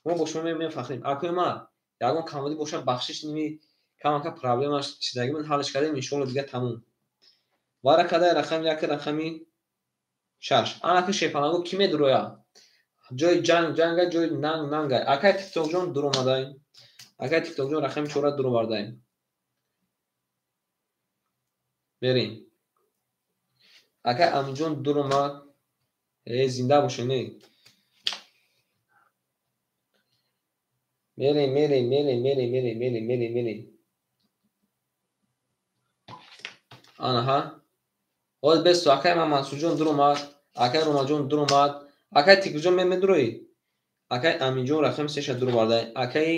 Мо бо шумо мефахрем. Акои ма ягон камбудӣ бошад бахшиш ними камака проблемаш чидаги ман ҳалш кардем иншоалло дига тамом. Вара кадай рақами як рақами шаш. Ана ки шерпанаго ки медуроя? Ҷои ҷанг ҷанга, ҷои нанг нанга. Акай Тиктокҷон дур омадай. Акай Тиктокҷон рақами чора дур овардай. Мерем. Акай Аминҷон дур омад. Э, зинда бошед, не. Мерем, мерем, мерем, мерем, мерем, мерем, мерем, мерем. Анаҳа. Ҳозир бесто акай ман Мансурҷон дур омад, акай Ромаҷон дур омад. Акай Тигрҷон медуроӣ? Акай Аминҷон рақами сеша дур овардай. Акай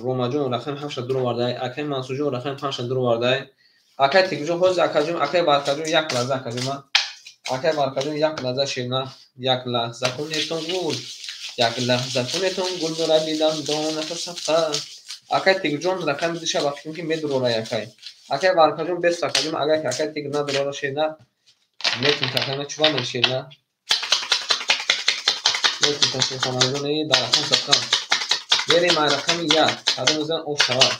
Ромаҷон рақами ҳафтша дур овардай. Акай Мансурҷон рақами панҷша дур овардай. Акай Тигрҷон ҳозир акаҷон, акай Баркаҷон як лаҳза акаҷон ман. Акай Баркаҷон як лаҳза шерна, як лаҳза кунетон гул. Як лаҳза кунетон гул дорад дилам дона сафқа. Акай Тигрҷон рақами душа ба фикрам ки медурорай акай. Акай Баркаҷон бест акаҷон агар ки акай Тигр надурора шерна метун такана чува мешерна. Метун ташрифанагон дар рақам сафқа. Берем ай рақами як. Кадом зан оф шавад.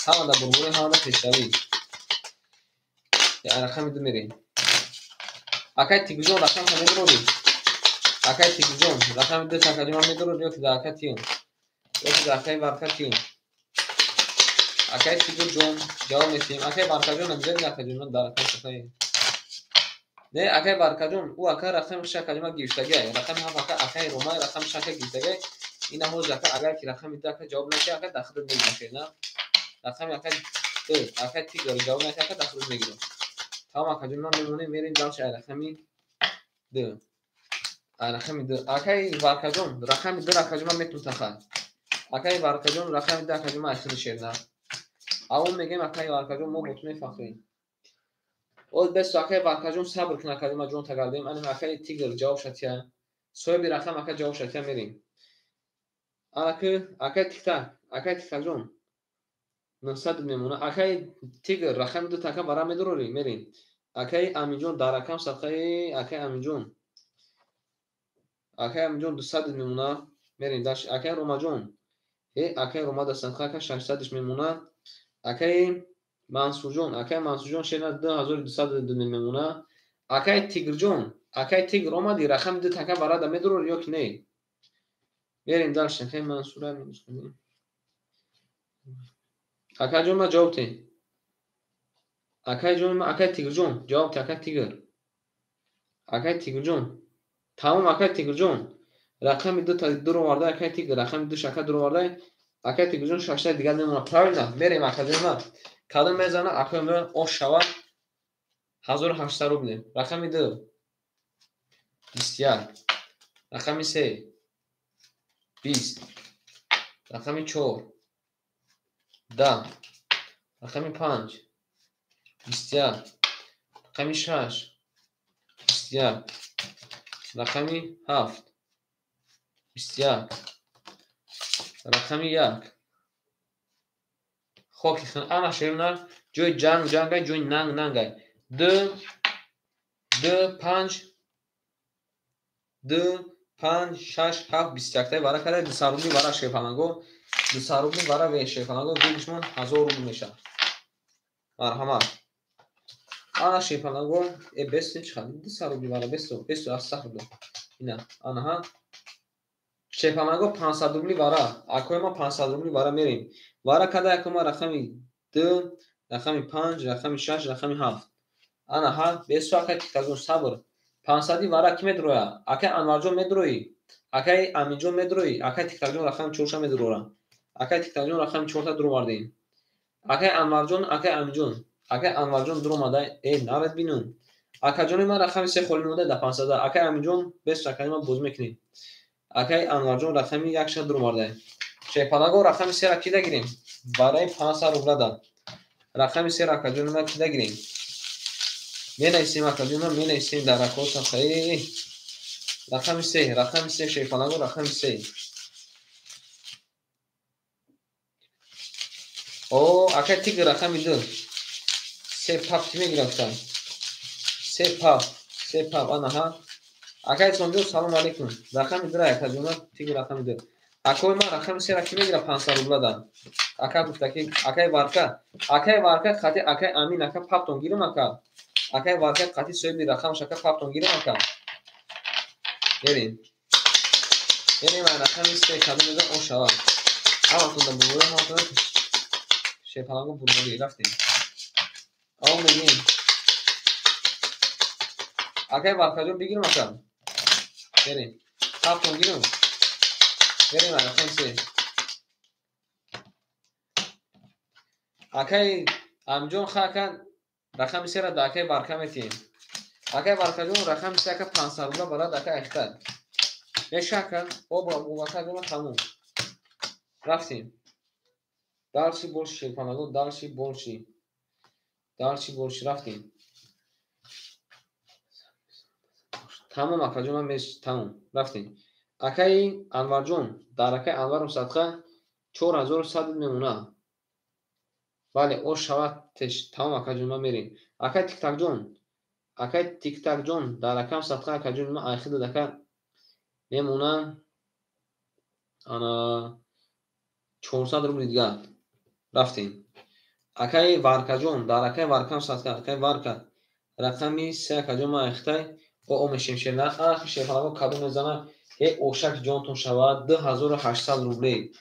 Ҳамада бурбури, ҳамада пешравӣ. Ай рақами ду мерем. Акай Тигрҷон рақам та медурорӣ? Акай Тигрҷон рақами ду такаҷон ман медурорӣ ё ки дар ака тиюм? Ё ки дар акаи Барка тиюм? Акай Тигрҷон ҷавоб метиҳем. Акай Баркаҷон намезанед акаҷон ман дар рақам сафаи. Не, акай Баркаҷон, ӯ ака рақами шаш акаҷон ман гирифтагиай. Рақами ҳафт ака акаи Ромай рақами шаш ака гирифтагиай. Ина ҳозир ака агар ки рақами ду ака ҷавоб накард ака дар худат мегирам шерна. Рақами ака ду ака Тигр ҷавоб накард ака дар худат мегирам. Тамом акаҷон ман мемонем мерем дальше ай рақами ду. Ай рақами ду. Акаи Баркаҷон рақами ду акаҷон ман метун таха. Акаи Баркаҷон рақами ду акаҷон ман айхиди шерна. Аввал мегӯем акаи Баркаҷон мо бо ту мефахрем. Оз бесто акаи Баркаҷон сабр кун акаҷон ман ҷон тагардем. Анем акаи Тигр ҷавоб шатия. Соҳиби рақам ака ҷавоб шатия мерем. Анаки акаи Тиктак, акаи Тиктакҷон 900 мемона. Акаи Тигр рақами ду така бара медурорӣ? Мерем. Акаи Аминҷон дар рақам садқаи акаи Аминҷон. Акаи Аминҷон 200 мемона. Мерем дальше. Акаи Ромаҷон Акай Ромада садқа ака 600-ш мемона. Акаи Мансурҷон, акаи Мансурҷон шена 2200 мемона. Акаи Тигрҷон, акаи Тигр омади, рақами ду така варада медурор ё ки не? Мерем дальше. Акаи Мансура минус. Акаҷон, ма ҷавоб те. Акаи ҷон, ма акаи Тигрҷон, ҷавоб те, акаи Тигр. Акаи Тигрҷон. Тамом, акаи Тигрҷон. Рақами ду та дуроварда, акаи Тигр, рақами ду шака дуроварда. Акаи Тигрҷон шашта дигар мемона. Правильно, мерем, акаҷон ма. Кадом мезана, акаи ма ош шавад 1800 рубли. Рақами ду 21. Рақами се 20. Рақами чор 10. Рақами панҷ 21. Рақами шаш 21. Рақами ҳафт 21. Рақами як. Хоки ана шерна ҷои ҷанг ҷангай, ҷои нанг нангай. Ду, ду, панҷ, ду, панҷ, шаш, ҳафт, 21-таи вара карда, 200 рубли вара шерпаланго, 200 рубли вара ве шерпаланго, вигишмон 1000 рубл мешавад. Марҳамат. Ана шерпаланго, бесто чӣ хад? 200 рубли вара, бесто, бесто, астағфирулло. Ина, анаҳа. Шерпаланго 500 рубли вара, акои ма 500 рубли вара мерем. Вара карда акои ма рақами ду, рақами панҷ, рақами шаш, рақами ҳафт. Ана ҳа, бесо акай тиктагон сабр. 500-и вара ки медроя? Акай Анварҷон медроӣ? Акай Аминҷон медроӣ? Акай Тиктагҷон рақами чорша медрора. Акай Тиктагҷон рақами чорта дуровардем. Акай Анварҷон, акай Аминҷон. Акай Анварҷон дуромада, наред бинун. Акаҷони ман рақами се холӣ монда да 500. Акай Аминҷон бес акаи ман боз мекунем. Акай Анварҷон рақами якша дуроварда. Шерпалаго рақами сера кида гирем? Барои 500 рубла да. Рақами сера акаҷони ман кида гирем? Менависем, акаҷони ман, менависем дар ракота. Рақами се, рақами се, шерпалаго рақами се. О, акай Тигр рақами ду. Се пап ки мегирифтам? Се пап, се пап, анаҳа. Акай Исломҷон, салом алейкум. Рақами дура, акаҷон, Тигр рақами ду. Акои ман рақами сера ки мегира 500 рубла да? Ака гуфта ки акай Варка, акай Варка қати акай Амин ака паптон гирим ака. Акай Варка қати соҳиби рақамаш ака паптон гирим ака. Мерем. Мерем, рақами се кадом мезан ош шавад. Ҳаматон да бурбурӣ, ҳаматон шерпаланго бурбурӣ рафтем. Аво мегем. Акай Варкаҷон бигирим ака. Мерем. Паптон гирим. Мерем рақами се. Акай Амҷон ха ака рақами сера да акай Варка метиҳем. Акай Варкаҷон рақами се ака 500 рубла барад акай Ахтар. Меша ака, об ака ҷон тамом. Рафтем. Дальше больше шерпалаго, дальше больше. Дальше больше рафтем. Тамом акаҷон, ман меш тамом. Рафтем. Акаи Анварҷон, дар акаи Анварум садқа 4100 мемона. Бале, ош шавад теш. Тамом акаҷон, ман мерем. Акаи Тиктакҷон, акаи Тиктакҷон, дар акам садқа акаҷон ман айхида дака мемона. Ана 400 рубли дигар. Рафтем. Акаи Варкаҷон, дар акаи Варкам садқа, акаи Варка рақами се акаҷон ман айхитай о мешем шерна. Ахи шерпалаго кадом мезана? Ошак ҷонтон шавад 2800 рубле.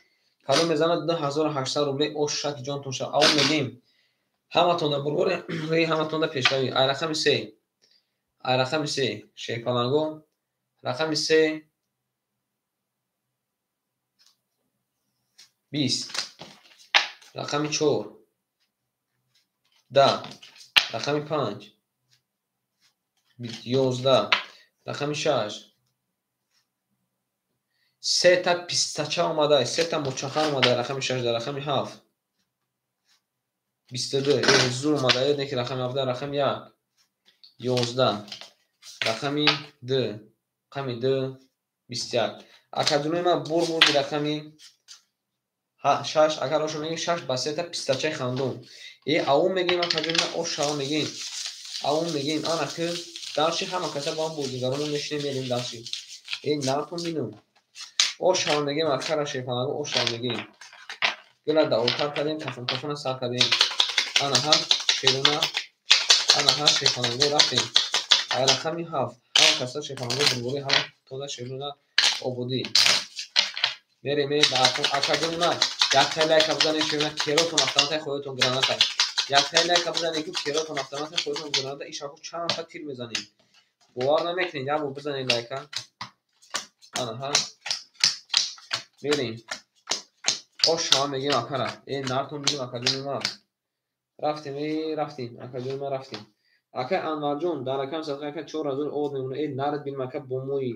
Кадом мезана 2800 рубле ошак ҷонтон шавад. Аво мегем. Ҳаматон да бурбури, ҳаматон да пешравӣ. Ай рақами се. Ай рақами се шерпаланго. Рақами се 20. Рақами чор 10. Рақами панҷ 11. Рақами шаш сета пистача омада, сета мочахар омада, рақами шаш да рақами ҳафт 22. Зур омада, неки рақами ҳафт рақами як 11. Рақами ду, рақами ду 21. Акаҷонои ман бур бурди рақами шаш, агар ошо мегем шаш ба сета пистачаи хандон. Аву мегем акаҷони ман ош шава мегем. Аву мегем ана ки дарши ҳама каса ба ҳам бозигаронон мешинем мерем дарши. Натон бинум. Ош шава мегем акара шерпанаго ош шава мегем. Гула даолтар кардем, кафон-кафона сар кардем. Ана ҳафт шерона, ана ҳафт шерпаланго рафтем. Ай рақами ҳафт. Ҳама каса шерпаланго бурборӣ, ҳама тоза шерона ободӣ. Мерем, мерем ба акаҷони ман. Як лайка бизанед шерона, керотон автоматай хоятон граната. Як лайка бизанед, ки керотон автоматай хоятон граната. Ин шабо чанд та тир мезанем. Бовар намекунед, як бор бизанед лайка. Ана ҳа. Мерем. Ош шава мегем акара. Э, нартон бигем акаҷони ман. Рафтем, э, рафтем, акаҷони ман рафтем. Акай Анварҷон дар рақами садқа ака 4000 овод мемона. Э, нард бинем ака бо мои.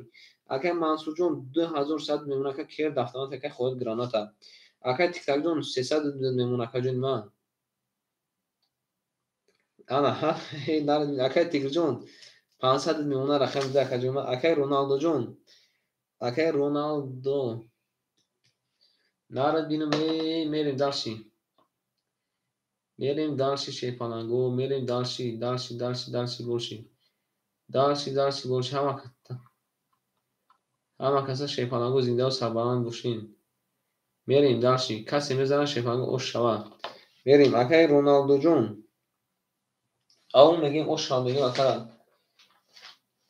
Акай Мансурҷон 2100 мемона ака кер дафтамат ака хоҳад граната. Акай Тиктакҷон 300 мемона акаҷони ман. Ана ҳа, э, нард акай Тигрҷон 500 мемона рақами ду акаҷони ман. Акай Роналдоҷон, акай Роналдо. Нард бинем, э, мерем дальше. Мерем дальше шерпаланго, мерем дальше, дальше, дальше, дальше больше. Дальше, дальше больше. Ҳама каса шерпаланго зиндаву сарбаланд бошин. Мерем дальше. Касе мезанад шерпаланго ош шава. Мерем акай Роналдоҷон. Аввал мегем ош шава мегем акара.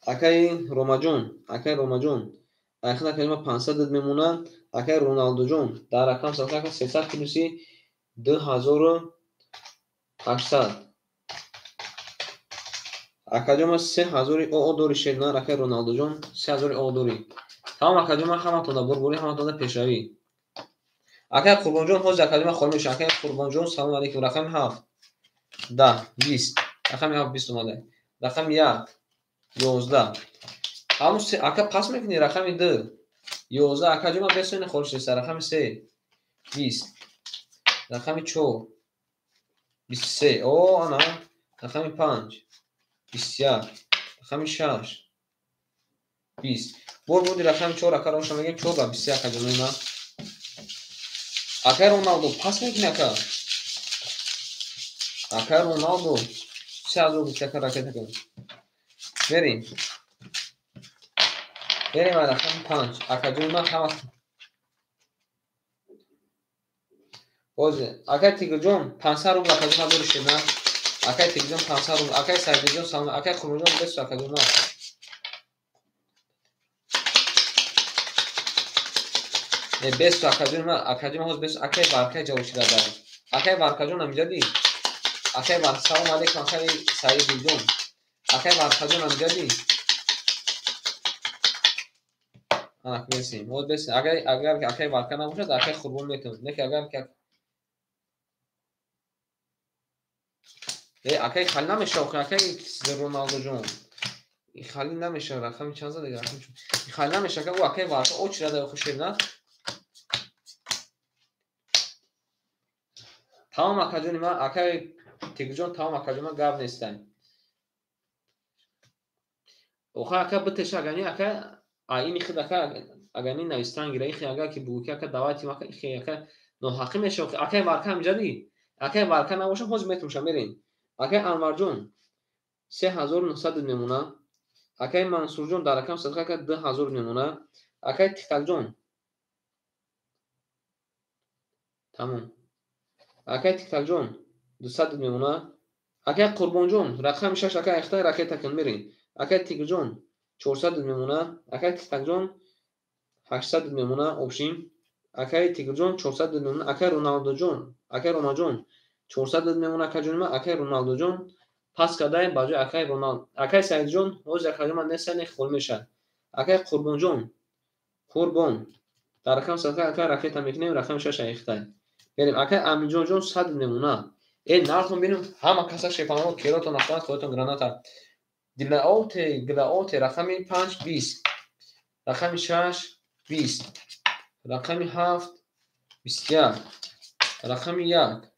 Акай Ромаҷон, акай Ромаҷон. Айхина калима 500 мемона. Акай Роналдоҷон дар рақам садқа ака 300 плюси 2800. Акаҷон ман се ҳазори оо дори шернар, акай Роналдоҷон се ҳазори оо дори. Тамом акаҷон ман ҳаматонда бурбурӣ, ҳаматонда пешравӣ. Акай Қурбонҷон ҳозир акаҷон ман холӣ мешавам. Акай Қурбонҷон салом алейкум. Рақами 7 10 20. Рақами 7 20 омада. Рақами 1 11. Ҳамун се ака пас мекунӣ рақами 2 11. Акаҷон ман бесони холӣ шудааст. Рақами 3 20. Рақами 4 23. О, ана рақами 5 21. Рақами 6 20. Бор буди рақами 4 ака роша мегем 4 ба 21 акаҷони ман. Акай Роналдо пас мекунӣ ака. Акай Роналдо се ҳазор гуфти ака ракета кун. Мерем. Мерем ай рақами 5. Акаҷони ман ҳама Бозе, акай Тигрҷон 500 рубл акаҷон ман дори шед, на? Акай Тигрҷон 500 рубл, акай Сайдиҷон салом, акай Қурбонҷон бесу акаҷон ман. Э, бесу акаҷон ман, акаҷон ман ҳоз бесу, акай Варкай ҷавоб шида дар. Акай Варкаҷон амҷади? Акай Вар, салом алейкум, акай Саидиҷон. Акай Варкаҷон амҷади? Ана, бесим. Ҳоз бесим. Агар акай Варка набошад, акай Қурбон метавонад. Не ки агар ки Э, акай хали намешава, охи, акай Роналдоҷон. И хали намешава, рақами чанд зада, рақами чанд? И хали намешава, ака, ӯ акай Варка о чира да охи шер, на? Тамом акаҷони ман, акай Тигрҷон, тамом акаҷони ман гап нестай. Охи, ака битеша, агар ни, ака, а ини худ ака, агар ни навистан гира, ихи агар ки бугӯ ки ака давати ака, ихи ака ноҳақӣ мешава, охи, акай Варка ҳамҷадӣ? Акай Варка набоша, ҳозир метумша, мерем. Акай Анварҷон 3900 мемона. Акай Мансурҷон дар рақам садқа ака 2000 мемона. Акай Тиктакҷон тамом. Акай Тиктакҷон 200 мемона. Акай Қурбонҷон рақами 6 акай айхтай ракета кун мерем. Акай Тигрҷон 400 мемона. Акай Тиктакҷон 800 мемона обшим. Акай Тигрҷон 400 мемона. Акай Роналдоҷон, акай Ромаҷон 400 мемона акаҷони ман. Акай Роналдоҷон пас кардаем ба ҷои акай Роналд. Акай Саидҷон ҳозир акаҷони ман нест, не хол мешавад. Акай Қурбонҷон, Қурбон дар рақами садқа акай ракета мекунем, рақами 6 айхтай. Мерем акай Аминҷонҷон 100 мемона. Э, нартон бинем, ҳама каса шепанаво керотон автомат хоятон граната. Дилаоте, гилаоте рақами 5 20. Рақами 6 20. Рақами 7 21. Рақами 1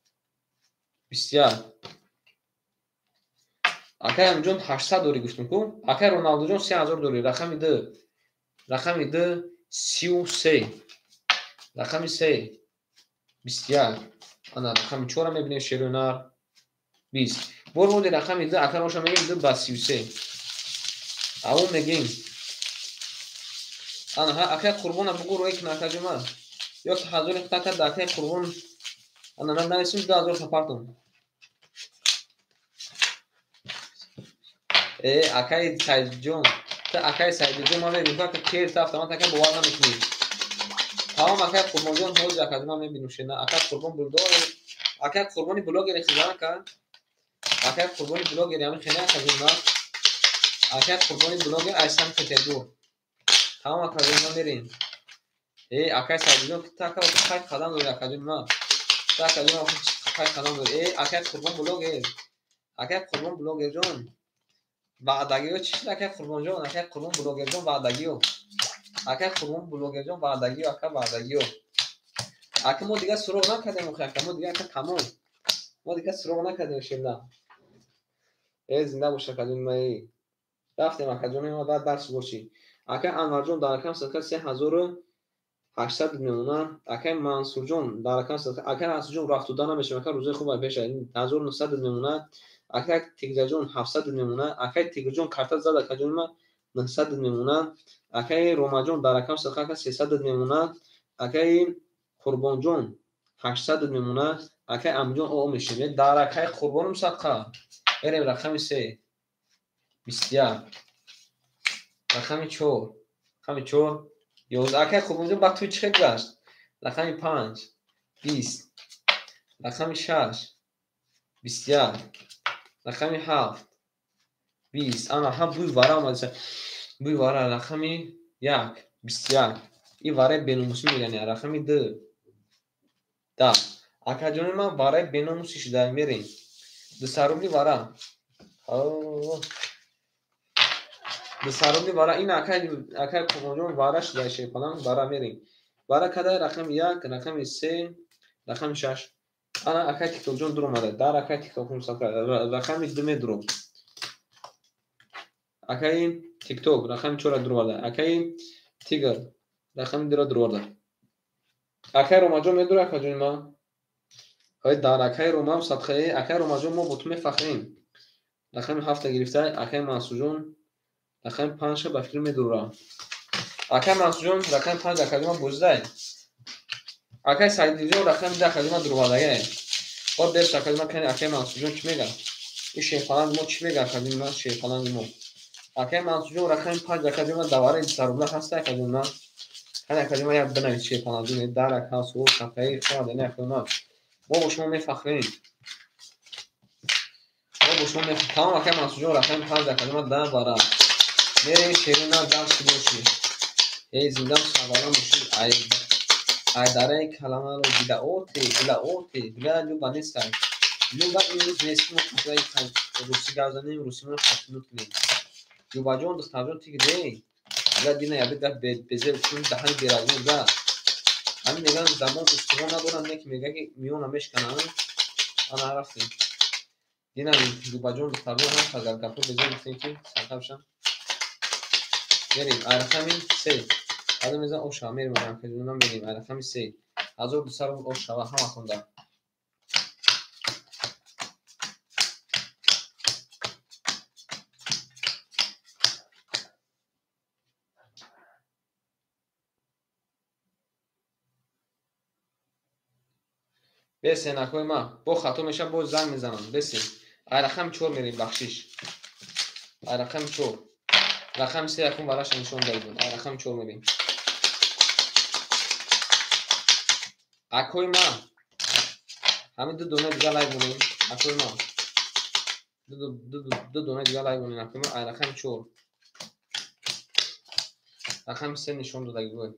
21. Акай Аминҷон 800 дорӣ гуфтем ку? Акай Роналдоҷон 3000 дорӣ. Рақами 2. Рақами 2 33. Рақами 3 21. Ана рақами 4 мебинем шерунар 20. Бор моди рақами 2 акай роша мегем 2 ба 33. Аввал мегем. Ана ҳа акай Қурбона бугӯ рӯй кун акаҷон ман. Ё ки ҳазори худат кард акай Қурбон Ана нависим 2000 шапартон. Э, акай Сайдҷон, та акай Сайдҷон, ман мебинам ки кер та автомат ака бовар намекунӣ. Тамом акай Қурбонҷон, ҳозир акаҷон ман мебинам шена. Акай Қурбон булдор, акай Қурбони блогери хизан ака. Акай Қурбони блогери ҳамин хена акаҷон на. Акай Қурбони блогер аз Санкт-Петербург. Тамом акаҷон ман мерем. Э, акай Сайдҷон, та ака қай қадам дори акаҷон ман. Та акаҷон қай қадам дори. Э, акай Қурбон блогер. Акай Қурбон блогерҷон. Ваъдагиё чӣ шуд акай Қурбонҷон? Акай Қурбон блогерҷон ваъдагиё. Акай Қурбон блогерҷон ваъдагиё, ака ваъдагиё. Ака мо дигар суроғ накардем охи ака, мо дигар ака тамом. Мо дигар суроғ накардем шемна. Э, зинда бош акаҷон ма. Рафтем акаҷон ма, баъд дарс бошӣ. Акай Анварҷон дар рақам садқа 3800 мемона. Акай Мансурҷон дар рақам садқа, акай Мансурҷон рафтуда намешавам, ака рӯзои хуб пеша 1900 мемона. Акай Тиграҷон 700 мемона. Акай Тигрҷон карта зад акаҷон ма 900 мемона. Акай Ромаҷон дар рақам садқа ака 300 мемона. Акай Қурбонҷон 800 мемона. Акай Амиҷон о мешавем. Дар акай Қурбоном садқа. Мерем рақами 3 21, рақами 4, рақами 4 11. Акай Қурбонҷон ба туй чӣ хел гузашт? Рақами 5 20, рақами 6 21, рақами 7 20. Ана ҳам бӯй вара омадиса. Бӯй вара. Рақами 1 21. Ин вараи беномусӣ мегӯянд. Рақами 2 10. Акаҷони ман вараи беномусӣ шуда. Мерем. 200 рубли вара. 200 рубли вара. Ин акай Қурбонҷон вара шуда шепалам вара мерем. Вара кадай рақами 1, рақами 3, рақами 6. Ана акай Тиктокҷон дур омада. Дар акай Тикток рақами 2 медуром. Акай Тикток рақами 4 дур оварда. Акай Тигр рақами 2 дур оварда. Акай Ромаҷон медура акаҷони ман. Ой дар акай Ромам садқаи акай Ромаҷон мо бо ту мефахрем. Рақами 7 гирифта. Акай Мансурҷон рақами 5 ба фикр медура. Акай Мансурҷон рақами 5 акаҷон ман бозидай. Акай Сайдиҷон рақами 2 акаҷон ман дуровардагай. Бод беш акаҷон ман кани акай Мансурҷон чӣ мега? Ин шерпаланг мо чӣ мега акаҷон ман шерпаланг мо? Акай Мансурҷон рақами 5 акаҷон ман давараи 200 рубла ҳаста акаҷон ман. Кани акаҷон ман як бинавис шерпаланг дар ака суол сафаи хӯрда не акаҷон ман. Мо бо шумо мефахрем. Мо бо шумо мефахрем. Тамом акай Мансурҷон рақами 5 акаҷон ман дар бара. Мерем шерина дарс бошӣ. Эй зиндам сарбаланд бошӣ. Ай Айдараи каламаро дилаоте, дилаоте, дила люба нестай. Люба имрӯз нест, мо қафлаи русӣ гап занем, русимонро хатмут кунем. Любаҷон, духтарҷон, ти гидей. Дила дина яби гап безеб чун даҳани беразмон да. Ҳамин мегӯянд забон устувон надоранд, не ки мегӯянд ки миёна мешкананд. Ана рафтем. Дина Любаҷон, духтарҷон ҳам қадар гапҳо безеб гуфтем ки сархабшам. Мерем, рақами 3. Ҳазор мезан ош шава, мерем акаҷонам мерем. Рақами 3. 1200 рубл ош шава ҳаматонда. Бесен акои ман, бо хато мешава, боз занг мезанам. Бесен. Ай рақами 4 мерем, бахшиш. Ай рақами 4. Рақами 3 якум вараша нишон додем. Ай рақами 4 мерем. Акои ман, ҳамин ду дона дигар лайк монем. Акои ман, ду дона дигар лайк монем. Акои ман, ай рақами 4. Рақами 3 нишон додаги бой.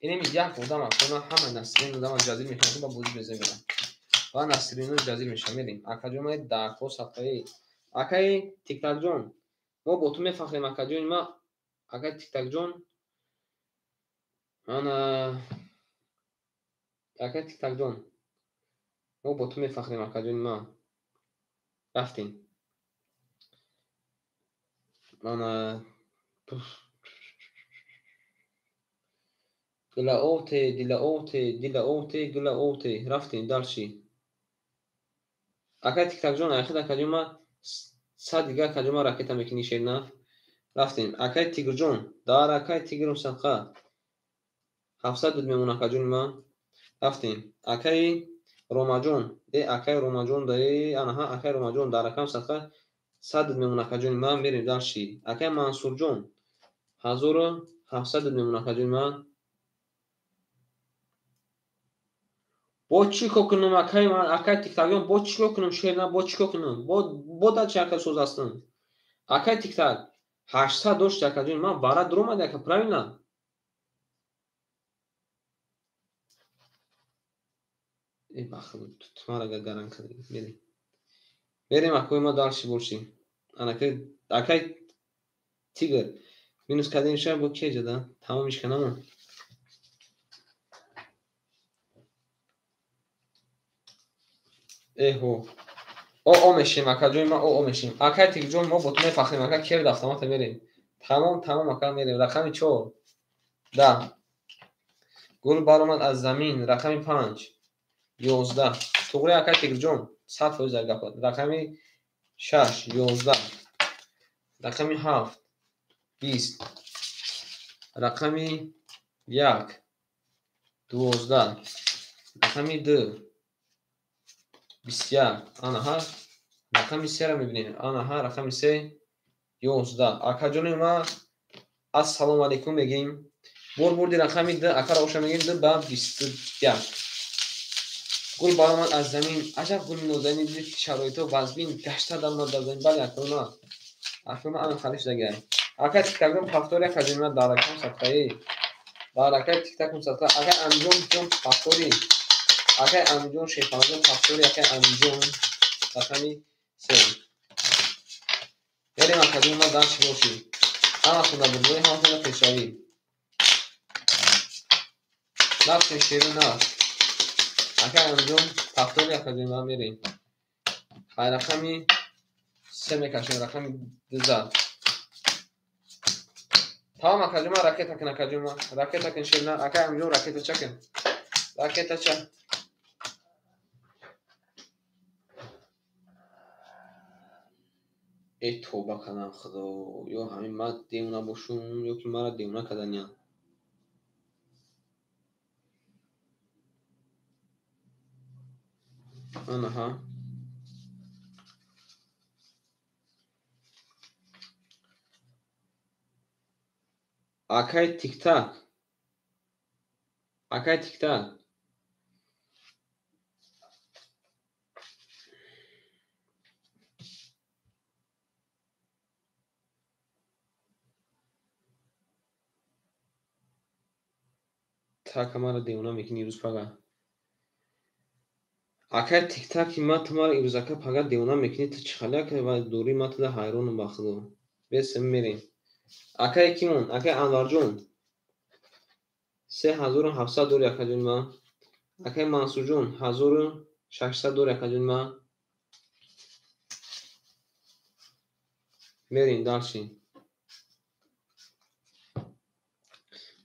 Инеми як одам акои ман ҳама Насрин одама ҷазир мекунад, ба бозӣ безе мерам. Ва Насрино ҷазир мешавад. Мерем. Акаҷон ман даҳҳо сафҳаи. Акаи Тиктакҷон, мо бо ту мефахрем акаҷони ман. Акаи Тиктакҷон, ана акаи Тиктакҷон, мо бо ту мефахрем акаҷони ман. Рафтем. Ана дилаоте, дилаоте, дилаоте, дилаоте. Рафтем дарчи. Акаи Тиктакҷон, айхид акаҷони ман сад дигар акаҷони ман ракета мекунӣ шерна. Рафтем. Акаи Тигрҷон, дар акаи Тигрум садқа 700 мемон акаҷони ман. Рафтем. Акаи Ромаҷон, акай Ромаҷон, анаҳа, акай Ромаҷон, дар рақам садқа 100 мемон, акаҷони ман, мерем дальше. Акай Мансурҷон, 1700 мемон, акаҷони ман. Бо чӣ кор кунам, акай ман, акай Тиктакҷон, бо чӣ кор кунам, шерна, бо чӣ кор кунам? Бо да чӣ ака соз ҳастам? Акай Тиктак, 800 дошти, акаҷони ман, вара дуромади, ака, правильно? Бахл, тумара гаран кардем. Мерем. Мерем, акои ма, дальше больше. Акай Тигр, минус кардем ша, бо кеҷа да? Тамомиш канамон. Эҳо. О мешем, акаҷони ман, о мешем. Акай Тигрҷон, мо бо ту мефахрем, ака, кер автомата мерем. Тамом, тамом, ака, мерем. Рақами 4. 10. Гул баромад аз замин, рақами 5. 11. Туғри, акай Тигрҷон, 100% гапат. Рақами 6, 11. Рақами 7, 20. Рақами 1, 12. Рақами 2, 21. Анаҳа, рақами 3-ро мебинем. Анаҳа, рақами 3, 11. Акаҷони ма, ассалому алайкум мегӯем. Бор бурди рақами 2, акаро оша мегӯем 2 ба 21. Гул баромад аз замин. Аҷаб гули нозанин, дид шароито вазбин, гашта даромад дар замин. Бале, акаи ма. Акаи ма ана халиш дагай. Акай Тиктакҷон, повтори, акаҷони ма, дар рақам садқаи. Дар акай Тиктакум садқа. Акай Амиҷон ҷон, повтори. Акай Амиҷон, Шерфарҷон, повтори, акай Амиҷон, рақами 3. Мерем, акаҷони ма, дальше боши. Ҳаматон дар бурдборӣ, ҳаматон дар пешравӣ. Нафти шеру нафт. Акай Амиҷон, повтори, акаҷони ма, мерем. Ай рақами 3 мекашем, рақами 2 зад. Тамом, акаҷони ма, ракета кун, акаҷони ма. Ракета кун, шерна. Акай Амиҷон, ракета ча кун. Ракета ча. Тоба кардам, худо. Ё ҳамин ман девона бошум, ё ки маро девона карданиям. Анаҳа. Акай Тиктак. Акай Тиктак. Така маро девона мекунӣ ирӯз пага. Акай Тиктаки ма, ту маро ирӯз ака пага девона мекунӣ, ту чӣ хали акай ва дурӣ ма туда ҳайронам ба худо. Бесем мерем. Акай кимон, акай Анварҷон. 3700 дори, акаҷони ма. Акай Мансурҷон, 1600 дори, акаҷони ма. Мерем дальше.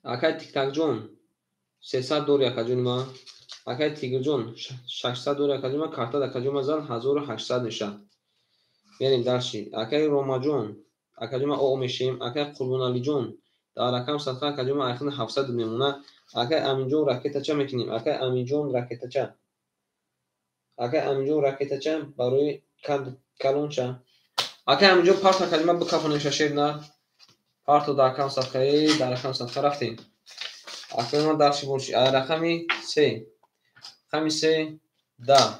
Акай Тиктакҷон, 300 дори, акаҷони ма. Акай Тигрҷон, 600 дори, акаҷони ма. Картад, акаҷони ма, зан 1800 мешавад. Мерем дальше. Акай Ромаҷон, акаҷони ма, о мешем. Акай Қурбоналиҷон, дар рақам садқа, акаҷони ма, айхина 700 мемона. Акай Аминҷон, ракетача мекунем. Акай Аминҷон, ракетача. Акай Аминҷон, ракетача барои калонча. Акай Аминҷон, парт, акаҷони ма, бикафонем шашер на. Парто дар рақам садқаи, дар рақам садқа рафтем. Акаи ма, дальше больше. Рақами 3. Рақами 3, 10.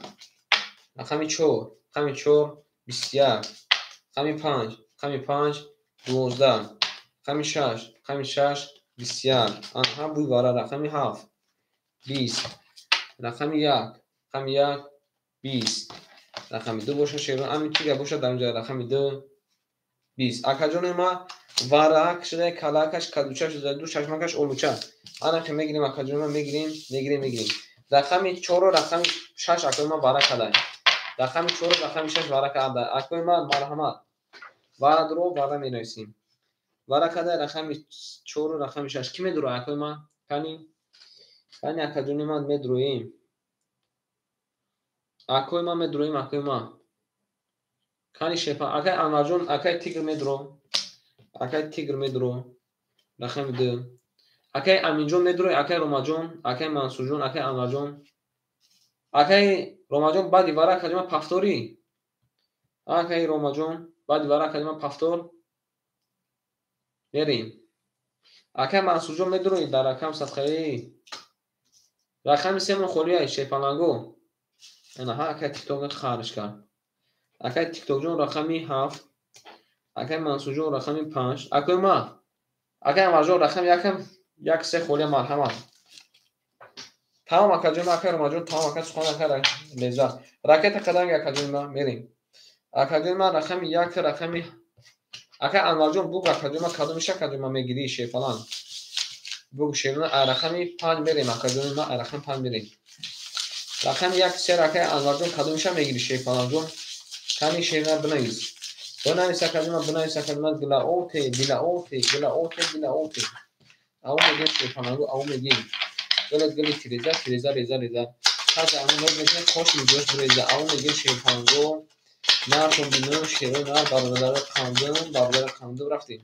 Рақами 4, рақами 4, 21. Рақами 5, рақами 5, 12. Рақами 6, рақами 6, 21. Анаҳа, буй вара, рақами 7, 20. Рақами 1, рақами 1, 20. Рақами 2 боша, шерон, ами чӣ гап боша дар инҷа, рақами 2, 20. Акаҷони ма, варак шуда, калакаш кадуча шуда, ду чашмакаш олуча. Ана ки мегирем, акаҷони ма, мегирем, мегирем, мегирем. Рақами 4, рақами 6, акои ма, вара кадай. Рақами 4, рақами 6 вара кадай. Акои ма, марҳамат. Вара дуро, вара менависем. Вара кадай рақами 4, рақами 6. Ки медуро, акои ма? Кани? Кани, акаҷони ма, медуроем. Акои ма, медуроем, акои ма. Кани шефа, акай Анварҷон, акай Тигр медуро. Акай Тигр медуро. Рақами 2. Акай Аминҷон медуро, акай Ромаҷон, акай Мансурҷон, акай Анварҷон. Акаи Ромаҷон баъди вара акаҷон пафторӣ. Акаи Ромаҷон баъди вара акаҷон пафтор. Мерем. Акаи Мансурҷон медуроӣ дар рақам садқаи. Рақами семон холия шерпаланго. Анаҳа акаи Тикток харҷ кард. Акаи Тиктокҷон рақами 7. Акаи Мансурҷон рақами 5. Акаи ма. Акаи Анварҷон рақами 1 1 3 холия марҳамат. Тамом акаҷон, акаи Ромаҷон, тамом ака сухан ака леза. Ракета қаданг акаҷон ма мерем. Акаҷон ма рақами 1 рақами акаи Анварҷон буг акаҷон ма кадомиша акаҷон ма мегирӣ шерпаланг. Буг шерна рақами 5 мерем акаҷон ма рақами 5 мерем. Рақами 1 3 акаи Анварҷон кадомиша мегирӣ шерпалангҷон? Кани шерна бинавис. Бинавис акаҷон ма бинавис акаҷон ма гилаоте, дилаоте, гилаоте, дилаоте. Ав мегим шерпаланго, ав мегим. Гилет гили тиреза, тиреза, реза, реза. Хаза ав мегим кош миҷош реза. Ав мегим шерпаланго. Нартон бинам шеро нар бародаро қандым, бародаро қандым рафтем.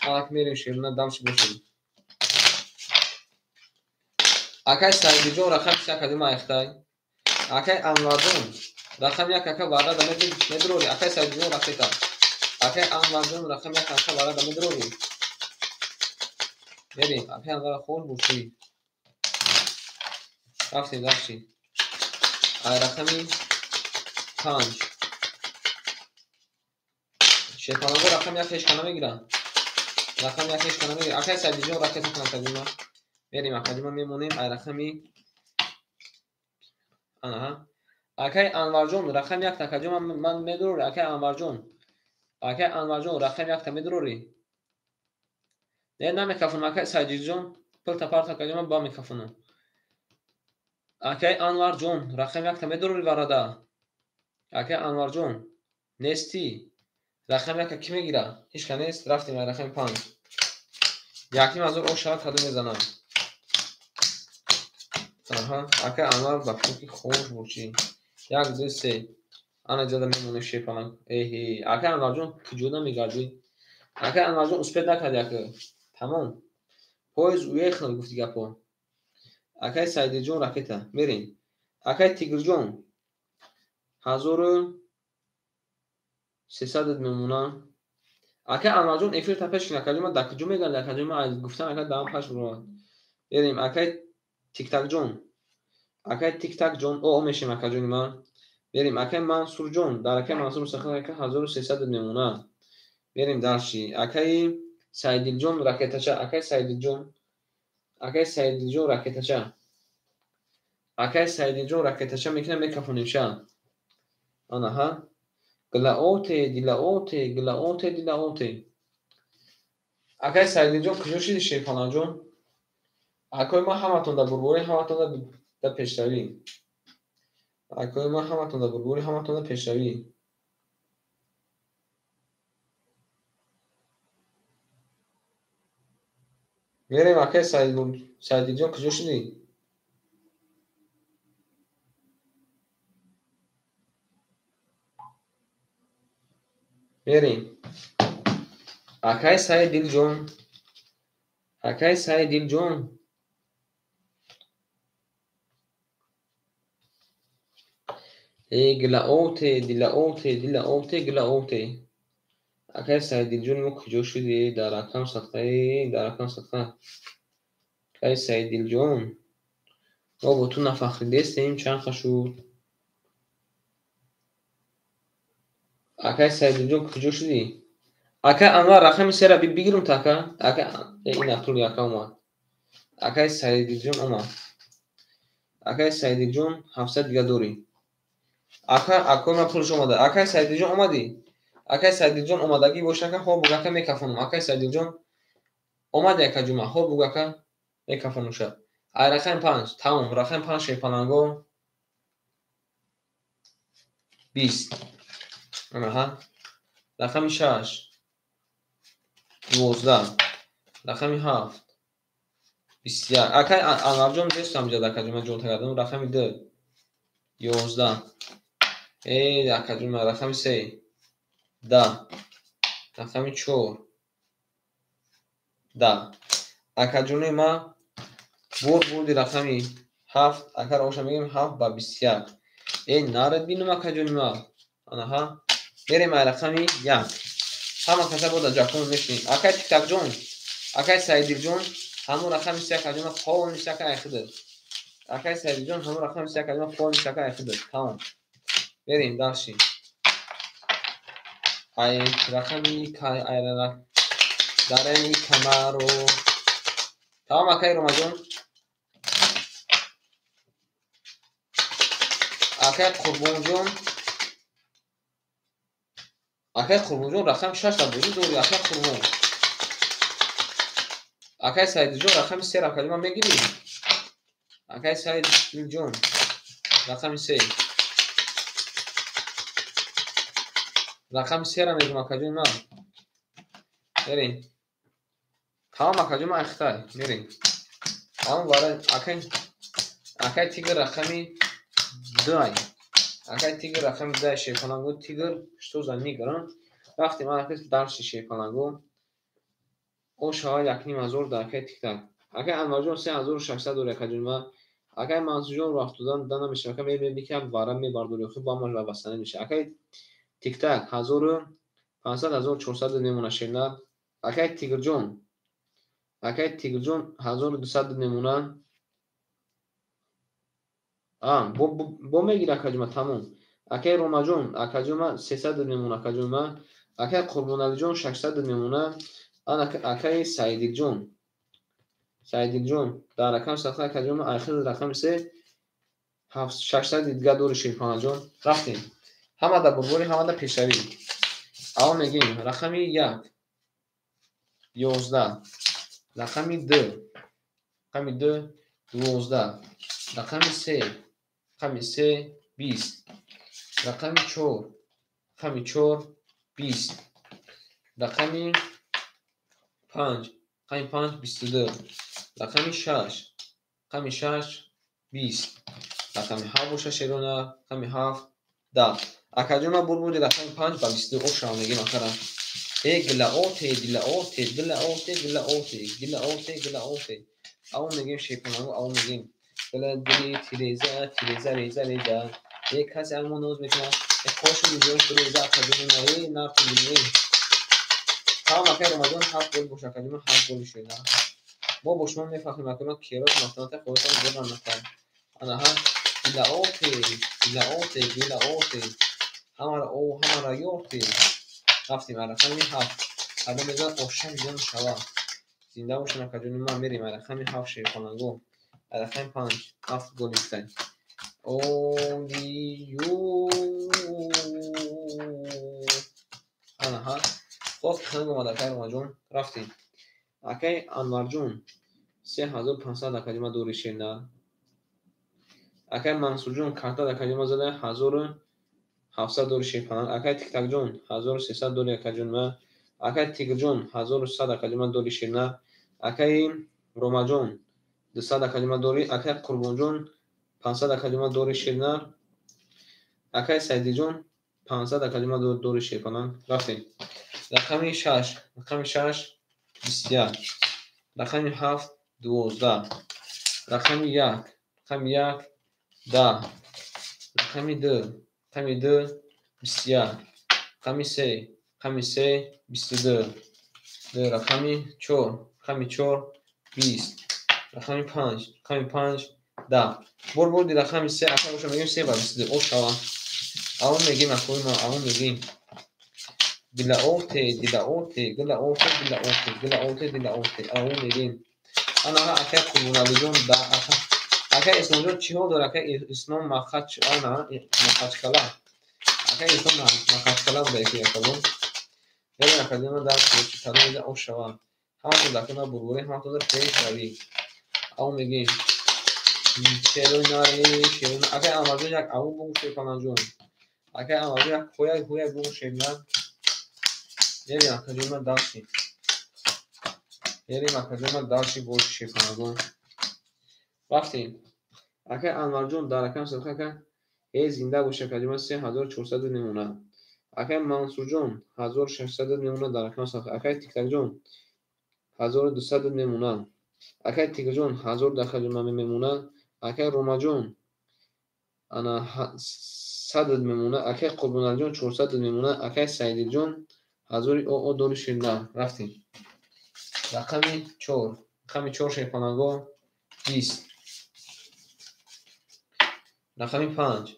Алак мерем шерона дамши бошем. Акай Саидиҷон рақами 3 акаҷон ма айхтай. Акай Анварҷон рақами 1 ака варада медурорӣ. Акай Саидиҷон ракета. Акай Анварҷон рақами 1 ака варада медурорӣ. Мерем. Акай Анвар хор бошӣ. Рафтем дашти. Ай рақами 5. Шерпаланго рақами 1 ҳеч кана мегирад. Рақами 1 ҳеч кана мегирад. Акай Саидиҷон ракета кана акаҷон ма. Мерем акаҷон ма мемонем ай рақами анаҳа. Акай Анварҷон рақами 1 акаҷон ман медурорӣ. Акай Анварҷон. Акай Анварҷон рақами 1 медурорӣ. Не намекафонам акай Саидиҷон. Пулта парт акаҷон ман ба мекафонам. Акай Анварҷон рақами 1 медурорӣ варада. Акай Анварҷон нестӣ. Рақами 1 кӣ мегирад? Ҳеч ка нест. Рафтем ай рақами 5. Якним ҳазор ош шавад кадом мезанам. Аҳа, акай Анвар ба фикр хош бурчӣ. 1 2 3. Ана ҷада мемонем шерпаланг. Эҳе, акай Анварҷон куҷо намегардӣ? Акай Анварҷон успед накард як. Тамом. Поезд уехал гуфти гапо. Акай Саидиҷон ракета. Мерем. Акай Тигрҷон 1300 мемонам. Акай Анварҷон эфир та пеш кун акаҷон ма дар куҷо мегардӣ акаҷон ма гуфтан ака даҳам паш бурад. Мерем акай Тиктакҷон. Акай Тиктакҷон о мешем акаҷони ман. Мерем акай Мансурҷон. Дар акай Мансур мустақил ака 1300 мемонад. Мерем дарши. Акай Саидилҷон ракетача. Акай Саидилҷон. Акай Саидилҷон ракетача. Акай Саидилҷон ракетача мекунам мекафонем ша. Анаҳа. Гилаоте, дилаоте, гилаоте, дилаоте. Акай Саидилҷон куҷо шиди шерпаланҷон? Акои ма ҳаматон дар бурборӣ, ҳаматон дар пешравӣ. Акои ма ҳаматон дар бурборӣ, ҳаматон дар пешравӣ. Мерем акай Саидилҷон куҷо шудӣ? Мерем. Акай Саидилҷон. Акай Саидилҷон. Э гилаоте, дилаоте, дилаоте, гилаоте. Акай Саидилҷон мо куҷо шудӣ? Дар рақам садқаи, дар рақам садқа. Акай Саидилҷон. Мо бо ту нафахридестем, чанд ха шуд? Акай Саидилҷон куҷо шудӣ? Акай Анвар рақами 3-ра бигирум та ака. Акай ин атули ака омад. Акай Саидилҷон омад. Акай Саидилҷон 700 дига дорӣ. Ака акои ман пулш омада. Акай Саидилҷон омадӣ? Акай Саидилҷон омадагӣ боша ака, хоб буг ака мекафонам. Акай Саидилҷон омади ака ҷума, хоб буг ака мекафонам ша. Ай рақами 5, тамом, рақами 5 шерпаланго 20. Анаҳа. Рақами 6 12. Рақами 7 21. Акай Анварҷон нестам ҷада ака ҷума ҷон тагардам. Рақами 2 11. Э ака ҷума рақами 3 10. Рақами 4 10. Акаҷони ма бурди рақами 7 акар оша мегем 7 ба 21. Э нарад бинум акаҷони ма. Анаҳа. Мерем ай рақами 1. Ҳама каса бода ҷакон мешинем. Акай Тиктакҷон, акай Саидилҷон, ҳамон рақами 3 акаҷони ма полностью ака айхидад. Акай Саидилҷон, ҳамон рақами 3 акаҷони ма полностью ака айхидад. Тамом. Мерем дальше. Ай рақами кай ай дарани камаро. Тамом акай Ромаҷон. Акай Қурбонҷон. Акай Қурбонҷон рақами 6 ра бозӣ дорӣ, акай Қурбон. Акай Саидилҷон рақами 3 ра калима мегирӣ? Акай Саидилҷон рақами 3. Рақами 3 ра мегӯм акаҷони ман. Мерем. Тамом акаҷони ман айхтай. Мерем. Тамом барои акай Тигр рақами 2. Акай Тигр рақами 2 шерпалангу. Тигр что за нигр? Рафтем акай дарси шерпалангу. О шава 1500 дар акай Тиктак. Акай Анварҷон 3600 дори акаҷони ман. Акай Мансурҷон рафтудан да намешава. Акай мебинем ки як вара мебардори охир ба мо вастана меша. Акай Тиктак 1500 1400 мемона шернар. Акай Тигрҷон. Акай Тигрҷон 1200 мемона. Бо мегир акаҷума тамом. Акай Ромаҷон акаҷума 300 мемона акаҷума. Акай Қурбоналиҷон 600 мемона. Акай Саидилҷон. Саидилҷон дар рақами сафха акаҷума айхил рақами 3 600 дига дори Шерпанаҷон. Рафтем. Ҳама да бурбори, ҳама да пешравӣ. Аввал мегӯем рақами 1 11, рақами 2, рақами 2 12, рақами 3, рақами 3 20, рақами 4, рақами 4 20, рақами 5, рақами 5 22, рақами 6, рақами 6 20, рақами 7 боша шерона, рақами 7 10. Акаҷома бурбуди рақами 5 ба 22 ошава мегем акара. Э гила оте, дила оте, дила оте, гила оте, гила оте, гила оте. Ав мегем шепанагу, ав мегем. Гила дили тиреза, тиреза, реза, реза. Э касе амо ноз мекунад. Э кошу мизош реза акаҷома, э нарху дили. Тамом акай Ромаҷон 7 гол боша акаҷома 7 гол шуда. Мо бо шумо мефаҳмем акаҷома керот математика худатон бурдан накард. Анаҳа гила оте, гила оте, гила оте. Ҳамаро о, ҳамаро ёрте. Рафтем рақами 7. Ҳадо мезанад ошам ҷон шава. Зинда бошем акаҷони ман. Мерем рақами 7 шерхонагу. Рақами 5 7 гол гирифтем. Олию. Анаҳа. Хоб ханг омад акай Ромаҷон. Рафтем. Акай Анварҷон 3500 акаҷома дори шерна. Акай Мансурҷон карта акаҷома зада 1700 дори шерпанаг. Акай Тиктакҷон 1300 дори акаҷонма. Акай Тигрҷон 1100 акаҷома дори шерна. Акай Ромаҷон 200 акаҷома дори. Акай Қурбонҷон 500 акаҷома дори шерна. Акай Саидиҷон 500 акаҷома дори шерпанаг. Рафтем. Рақами 6, рақами 6 21, рақами 7 12, рақами 1, рақами 1 10, рақами 2, рақами 2 21, рақами 3, рақами 3 22, рақами 4, рақами 4 20, рақами 5, рақами 5 10. Бор бурди рақами 3, ака боша мегӯем 3 ба 22 о шава. Аввал мегӯем акои ма, аввал мегӯем дила оте, дила оте, гила оте, дила оте, гила оте, дила оте. Аввал мегӯем. Ана акай Қурбоналиҷон да акай Исломҷон чӣ ҳол дорад? Акай Ислом Махач, ана Махачкала. Акай Ислом Махачкала буда яки якабон. Мерем академия дар чӣ кадом меда о шава. Ҳаматон дар кана бурбурӣ, ҳаматон дар пешравӣ. Аввал мегӯем шерои нари, шерои. Акай Анварҷон як аввал бугӯ Шерпанаҷон. Акай Анварҷон як ҳояк ҳояк бугӯ шерна. Мерем акаҷома дарси. Мерем акаҷома дарси бо Шерпанагон. Рафтем. Акай Анварҷон дар рақами садқа ака э зинда бош акаҷома 3400 мемонад. Акай Мансурҷон 1600 мемонад дар рақами садқа. Акай Тиктакҷон 1200 мемонад. Акай Тигрҷон 1000 акаҷома мемонад. Акай Ромаҷон ана 100 мемона. Акай Қурбоналиҷон 400 мемона. Акай Саидилҷон 1000 оо дори ширна. Рафтем. Рақами 4. Рақами 4 шерпаланго 20. Рақами 5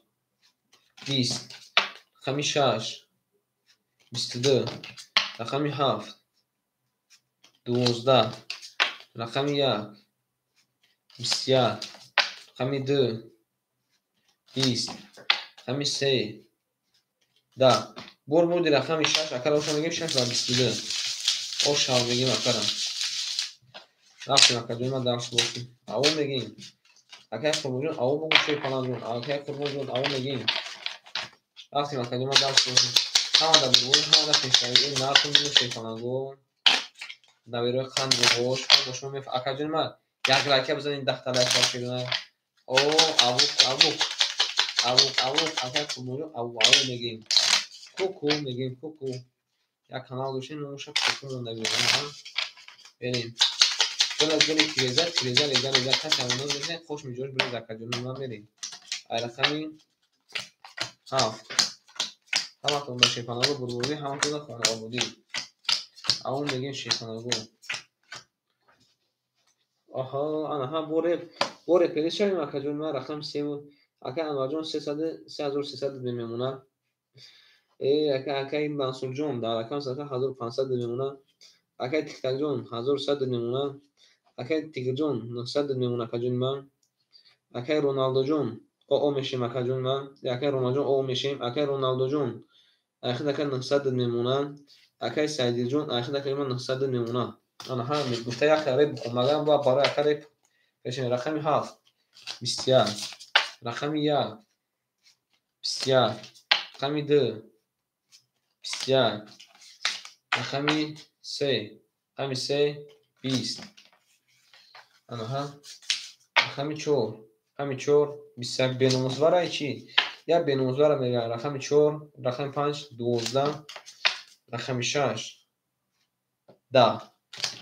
20. Рақами 6 22. Рақами 7 12. Рақами 1 21. Рақами 2 20. Рақами 3 10. Бор бурди рақами 6 акара оша мегем 6 ва 22. Ош шав мегем акара. Рафтем, акаҷон, ма дарс бошем. Аво мегем. Акай Қурбонҷон, аво бугу, шерпаланҷон. Акай Қурбонҷон, аво мегем. Рафтем, акаҷон, ма дарс бошем. Ҳамада бурбур, ҳамада пешравӣ. Э, нартон бину, шерпаланго. Навирои қанд бош, бо шумо меф. Акаҷон, ма як лайка бизанед, 10 та лайк шерона. О, авук, авук. Авук, авук, акай Қурбонҷон, аву, аву мегем. Куку мегем, куку. Як канал доштем, номаша куку монда будем. Берем. Гула гули тиреза, тиреза, реза, реза, касе амоноз мекунед, хуш миҷош биред, акаҷон, ман мерем. Ай рақами 7. Ҳаматон ба шерпанаго бурбурӣ, ҳаматон ба хонаободӣ. Авон мегем, шерпанаго. Аҳа, ана ҳа боре, боре пелис шавем, акаҷон, ман рақами севу. Акай Анварҷон 3300 мемонад. Э, ака, акай Мансурҷон дар рақами садақа 1500 мемонад. Акай Тиктакҷон 1100 мемонад. Акай Тигрҷон 900 мемонад, акаҷони ман. Акай Роналдоҷон оо мешем, акаҷони ман. Акай Ромаҷон оо мешем. Акай Роналдоҷон айхид ака 900 мемонад. Акай Сайдилҷон айхид акаи ман 900 мемонад. Ана ҳа гуфта як реп бихон, магар бояд барои ака реп пешем. Рақами 7 21. Рақами 1 21. Рақами 2 21. Рақами 3, рақами 3 20. Анаҳа. Рақами 4, рақами 4 21. Беномусвара чӣ? Як беномусвара мегӯяд. Рақами 4, рақами 5 12, рақами 6 10.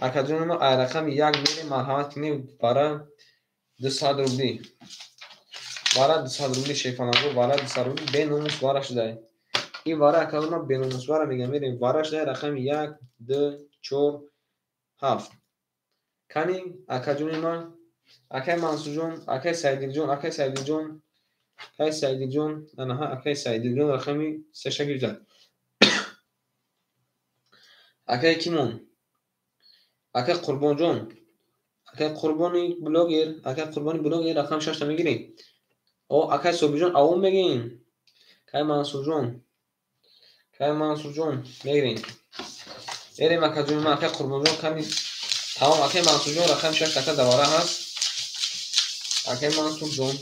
Акаҷони мо, ай рақами 1 мерем, марҳамат кунед, бара 200 рубли. Вара 200 рубли, шефанаго, вара 200 рубли, беномус вара шудай. Ин вара, акаҷон, ма беномус вара мегӯям, мерем, вара шудай рақами 1, 2, 4, 7. Кани, акаҷони ман, акай Мансурҷон, акай Сайдилҷон, акай Сайдилҷон, акай Сайдилҷон, анаҳа, акай Сайдилҷон рақами сеша гирифтад. Акай кимон? Акай Қурбонҷон, акай Қурбони блогер, акай Қурбони блогер рақами шашта мегирем. О, акай Собирҷон, авон мегирем. Акай Мансурҷон, акай Мансурҷон мегирем. Мерем, акаҷони ман, акай Қурбонҷон ками тамом, акай Мансурҷон рақами шашта ака давара ҳаст. Акай Мансурҷон.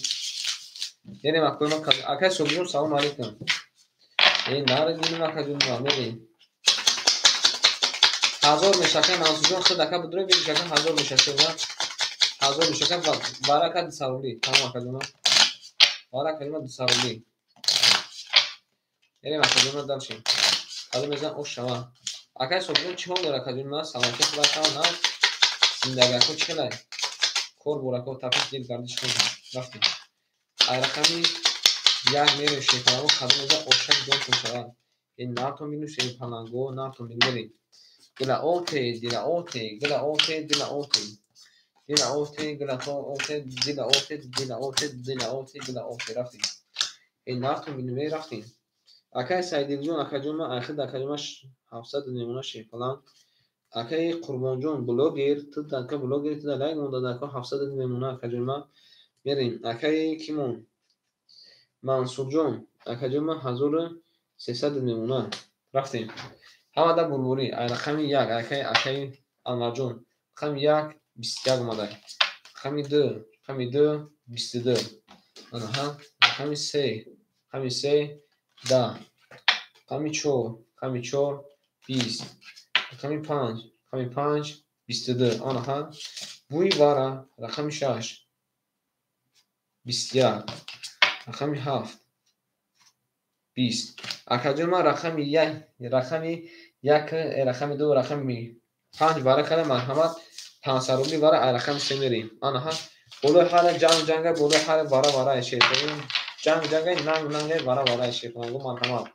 Мерем, акои ман, акай Собирҷон, салом алейкум. Э, наре динем, акаҷони ман, мерем. 1000 меша, акай Мансурҷон, худ ака будуре бигиш, ака 1000 меша, шева. 1000 меша, ака вара ака 200 рубли. Тамом, акаҷон. Вара, акаҷон, 200 рубли. Мерем, акаҷон, дальше. Кадом мезан ош шава. Акай Собирҷон, чӣ ҳол дора, акаҷон ман? Саломатӣ хуб аст, на? Зиндагиако чӣ хелай? Кор борако тафиш дил гардиш кун. Рафтем. Ай рақами 1 мерем, шерпаланго, кадом мезан ошак ҷонтон шавад. Э, нартон бину, шерпаланго, нартон бину, мерем. Гила оте, дила оте, гила оте, дила оте. Дила оте, гила оте, дила оте, дила оте, дила оте, гила оте. Рафтем. Э, нартон бину, рафтем. Акай Сайдилҷон, акаҷон ман, айхид акаҷон ман 700 мемона, шерпаланг. Акаи Қурбонҷон блогер, ту ака блогер, ту лайк монда, ака 700 мемона, акаҷон ман. Мерем. Акаи кимон? Мансурҷон, акаҷон ман 1300 мемона. Рафтем. Ҳамада бурбурӣ. Ай рақами 1, акаи акаи Анварҷон. Рақами 1 21 омада. Рақами 2, рақами 2 22. Анаҳа. Рақами 3, рақами 3 10. Рақами 4, рақами 4 20. Рақами 5, рақами 5 22. Анаҳа. Бӯи вара, рақами 6 21. Рақами 7 20. Акаҷон ман рақами 1, рақами 1, рақами 2, рақами 5 вара кардам, марҳамат, 500 рубли вара, ай рақами 3 мерем. Анаҳа. Болои ҳар ҷанг ҷанга, болои ҳар вара вара шерпаланг. Ҷанг ҷанга, нанг нанга, вара вара шерпалангу марҳамат.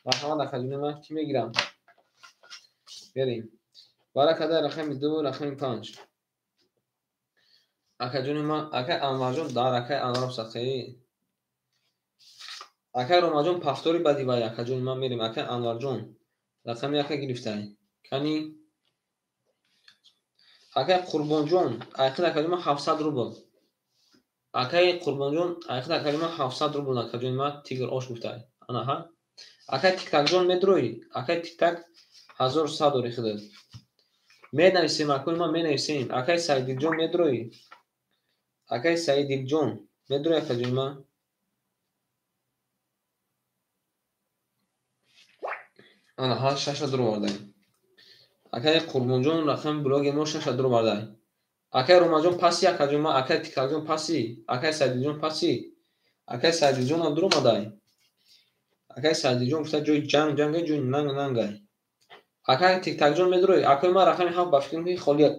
Марҳамат акаҷони ман ки мегирам? Берем. Вара када рақами 2, рақами 5. Акаҷони ман, акай Анварҷон дар акай Анвар сақаи. Акай Ромаҷон пафтори бади вай акаҷони ман мерем. Акай Анварҷон рақами яка гирифтай. Кани акай Қурбонҷон, айқид акаҷони ман 700 рубл. Акай Қурбонҷон, айқид акаҷони ман 700 рубл акаҷони ман тигр ош гуфтай. Ана ҳа. Акай Тиктакҷон медрои? Акай Тиктак 1100 дори худат. Менависем акои ман менависем. Акай Саидилҷон медрои? Акай Саидилҷон медрои акаҷони ман? Ана ҳа шаша дур овардаем. Акай Қурбонҷон рақами блоги мо шаша дур овардаем. Акай Ромаҷон паси акаҷон ман, акай Тиктакҷон паси, акай Саидилҷон паси. Акай Саидилҷонам дур омадай. Акай Саидилҷон гуфта ҷои ҷанг ҷангай, ҷои нанг нангай. Акай Тиктакҷон медрои? Акои ман рақами 7 ба фикрам ки холия.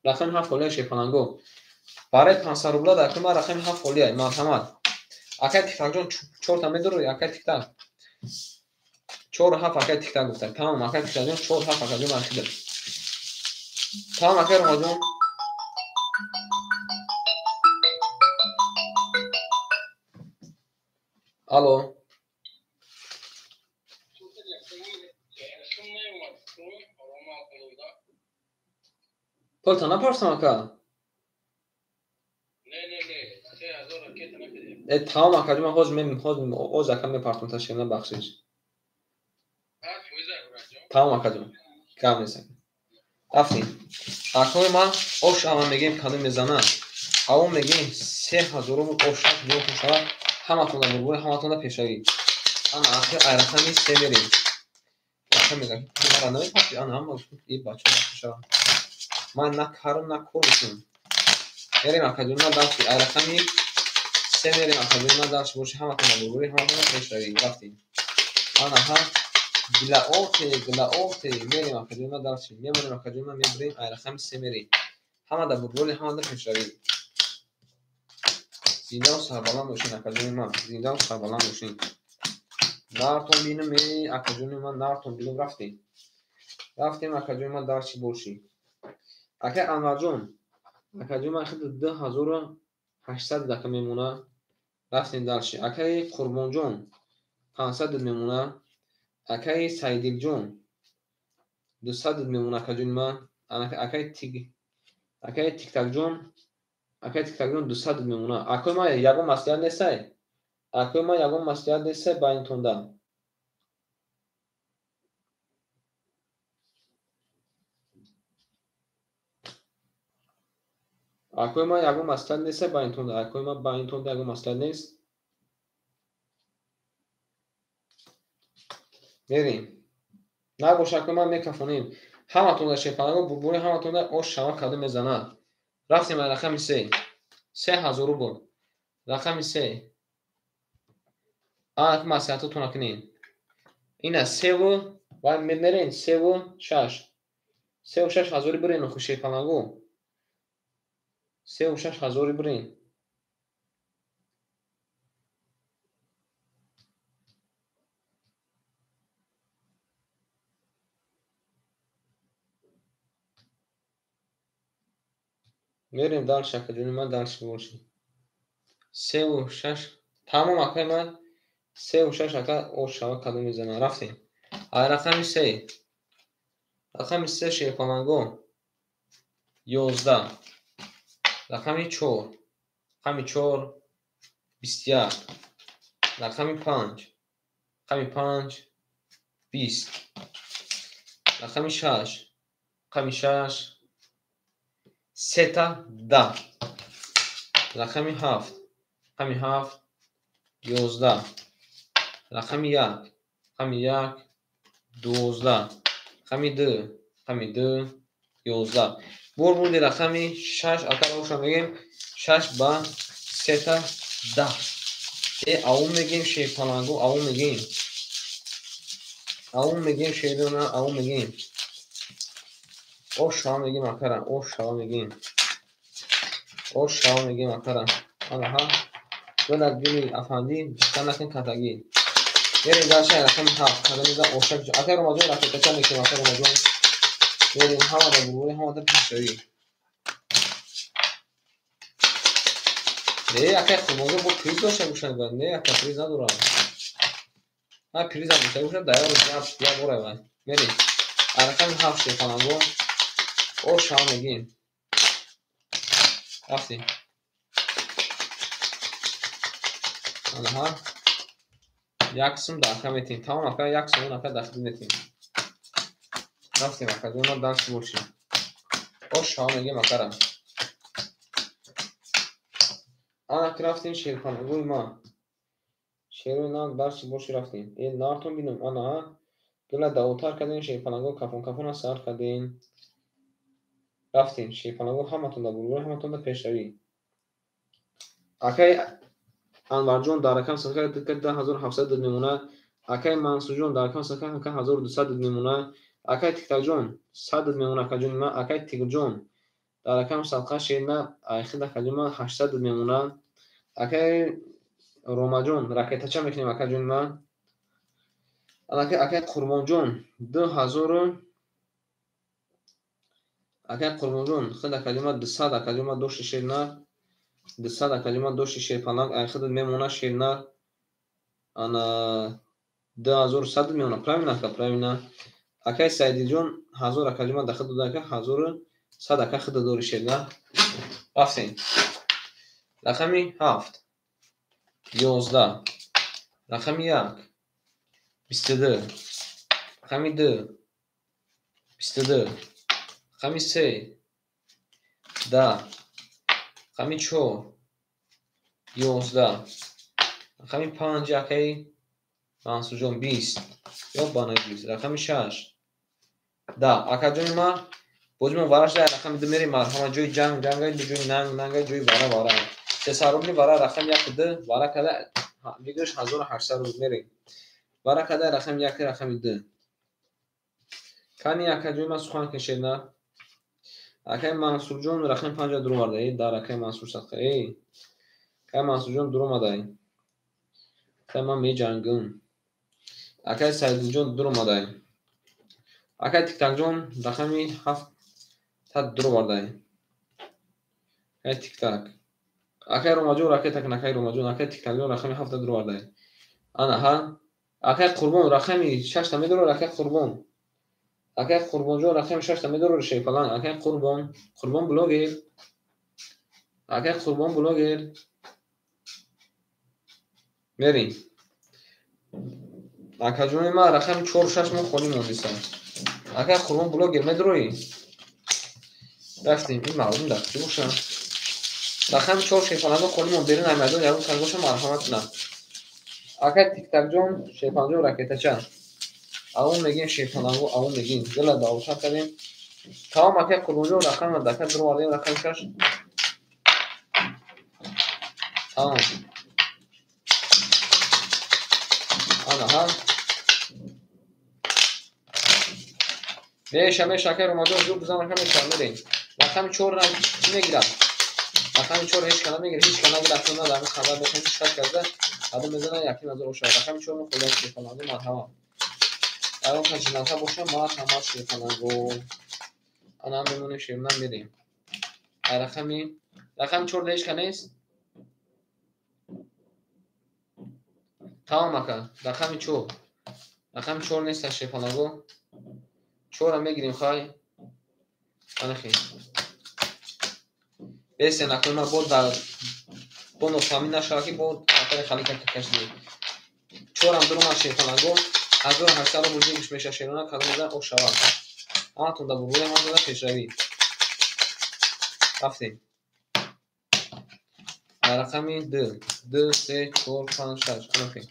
Рақами 7 холия шерпаланго. Барои 500 рубла дар акои ман рақами 7 холия. Марҳамат. Акай Тиктакҷон 4та медрои? Акай Тиктак 4 7 акай Тиктак гуфта. Тамом акай Тиктакҷон 4 7 акаҷон ман хидат. Тамом акай Ромаҷон. Алло. Пулта напарсам ака? Не, 3000 ракета накардем. Тамом акаҷон ман ҳоз ака мепартам ташкил бахшиш. Тамом акаҷон. Гап нест ака. Рафтем. Акои ман ош ама мегем кадом мезана. Авон мегем 3000 рубл ош ҷо шавад. Ҳаматонда бурбури, ҳаматонда пешравӣ. Ана ахир ай рақами 3 мерем. Рақам мегам. Мара намепарти, ана ҳама и бача шавад. Ман на карм, на кор мекунам. Мерем акаҷон ман дарси ай рақами 3 мерем акаҷон ман дарси боши ҳаматонда бурбури, ҳаматонда пешравӣ. Рафтем. Ана ҳа гилаоте, гилаоте мерем акаҷон ман дарси. Мемонем акаҷон ман мебурем ай рақами 3 мерем. Ҳамада бурбури, ҳамада пешравӣ. Зиндаву сарбаланд бошин акаҷони ман, зиндаву сарбаланд бошин. Нартон бинам, эй акаҷони ман, нартон бинам. Рафтем. Рафтем акаҷони ман дарси боши. Акай Анварҷон, акаҷони ман хид 2800 дака мемона. Рафтем дарси. Акай Қурбонҷон 500 мемона. Акай Саидилҷон 200 мемона акаҷони ман. Акай Тиктакҷон, акай Тиктакҷон 200 мемона. Акои ман ягон маслиҳат нестай? Акои ман ягон маслиҳат нестай байнтонда? Акои ман ягон маслиҳат нестай байнтонда? Акои ман байнтонда ягон маслиҳат нест? Мерем. Набош акои ман мекафонем. Ҳаматонда шерпаланго бурбури, ҳаматонда ош шава кадом мезанад. Рафтем ай рақами 3. 3000 рубл. Рақами 3. Ак маслиҳатотонро кунед. Ина 3 ва мерем 3 ва 6. 3 ва 6 ҳазори бирен охи шерпаланго. 3 ва 6 ҳазори бирен. Мерем дальше акаҷони ман дальше боши. 3 ва 6. Тамом акаи ман 3 ва 6 ака ош шава кадом мезанад. Рафтем. Ай рақами 3. Рақами 3 шерпаланго 11. Рақами 4. Рақами 4 21. Рақами 5. Рақами 5 20. Рақами 6. Рақами 6 сета 10. Рақами 7. Рақами 7 11. Рақами 1. Рақами 1 12. Рақами 2. Рақами 2 11. Бор бурди рақами 6 ака роша мегем 6 ба сета 10. Аву мегем шерпаланго, аву мегем. Аву мегем шерона, аву мегем. Ош шава мегем акара, ош шава мегем. Ош шава мегем акара. Анаҳа. Гулак гули афандӣ, ҷиста накун катагӣ. Мерем дальше, рақами 7. Кадомиза ошак. Акай Ромаҷон, ракетача мекунем, акай Ромаҷон. Мерем ҳамада бурбури, ҳамада пешравӣ. Не, акай Қурбонҷон бо приз дошта бошад. Не, ака приз надорам. Ҳа, призам дошта бошад, дар як рӯз як бор вай. Мерем. Рақами 7 шерпаланго. Ош шава мегем. Рафтем. Анаҳа. Як сум дар ака метем. Тамом ака, як сум ака дар метем. Рафтем ака, ҷон, дальше бошем. Ош шава мегем акара. Ана ки рафтем шерпалангои ма. Шерои нам дальше боши рафтем. Э, нартон бинам, ана гула давотар кардем шерпаланго, кафон кафона сар кардем. Рафтем шерпаланго, ҳаматон да бурбур, ҳаматон да пешравӣ. Акай Анварҷон дар рақам садқа 10700 мемонад. Акай Мансурҷон дар рақам садқа 1200 мемонад. Акай Тиктакҷон 100 мемонад, акаҷони ман. Акай Тигрҷон дар рақам садқа шерна айхид акаҷони ман 800 мемонад. Акай Ромаҷон ракетача мекунем, акаҷони ман. Акай Қурбонҷон 2000, акай Қурбонҷон худ акаҷони ман 200 акаҷони ман дошти шерна 200 акаҷони ман дошти шерпаланг айхид мемонад шерна. Ана 2100 мемонад. Правильно ака, правильно. Акай Саидиҷон 1000 акаҷони ман дахил дода, ака 1100 ака худ дори шерна. Рафтем. Рақами 7 11, рақами 1 22, рақами 2 22, рақами 3 10, рақами 4 11, рақами 5 акаи Мансурҷон 20 ё бана 20, рақами 6 10. Акаҷони ман бози мо вара шуда, рақами 2 мерем, марҳама. Ҷои ҷанг ҷангай, ҷои нанг нангай, ҷои вара вара. 300 рубли вара, рақами 1 2 вара када выигрыш 1800 рубл мерем. Вара када рақами 1, рақами 2. Кани акаҷони ман сухан кашед на. Акай Мансурҷон рақами 5 дуроварда. Э, дар акай Мансур садқа. Э, акай Мансурҷон дуромадай. Акай ман меҷангам. Акай Саидулҷон дуромадай. Акай Тиктакҷон рақами 7 та дуровардай. Акай Тиктак. Акай Ромаҷон ракета кун, акай Ромаҷон, акай Тиктакҷон рақами 7 та дуровардай. Ана ҳа. Акай Қурбон рақами 6 та медорад, акай Қурбон. Акай Қурбонҷон рақами 6 та медорад шерпаланг. Акай Қурбон, Қурбон блогер. Акай Қурбон блогер. Мерем. Акаҷони ман рақами 4 6 мо холӣ мондиса. Акай Қурбон блогер медроӣ? Рафтем, ин мардум дар куҷо бошанд? Рақами 4 шерпаланго холӣ мон, берун ай майдон ягон кас боша, марҳамат кунад. Акай Тиктакҷон, шерпаланҷон ракетача. Авон мегем шерпаланго, авон мегем. Гила давотар кардем. Тамом акай Қурбонҷон рақам дака дуровардем, рақами 6. Тамом. Ана ҳа. Меша, меша, акай Ромаҷон зуд бизан, ака меша, мерем. Рақами 4 чӣ мегирад? Рақами 4 ҳеҷ ка намегирад, ҳеҷ ка нагирад, чун дар ҳамин хабар бошад, ҳеҷ кас карда, қадам мезанад, 1500 ошад. Рақами 4 мо холиам шерпаланго, марҳамат. Ягон кас ҷиналка боша, марҳамат шерпаланго. Ана мемонем шерна мерем. Рақами 4 ҳеҷ ка нест? Тамом ака, рақами 4. Рақами 4 нест шерпаланго. 4 мегирем хай. Анахи. Бесе накун ма бо дар бо нофаҳмӣ нашава ки бо хатари халика кашидем. 4 дуромад шерпаланго, 1800 рубл выигрыш меша шерона, кадом мезан ош шавад. Ҳаматон да бурбури, ҳаматон да пешравӣ. Рафтем. Рақами 2, 2, 3, 4, 5, 6. Анахи.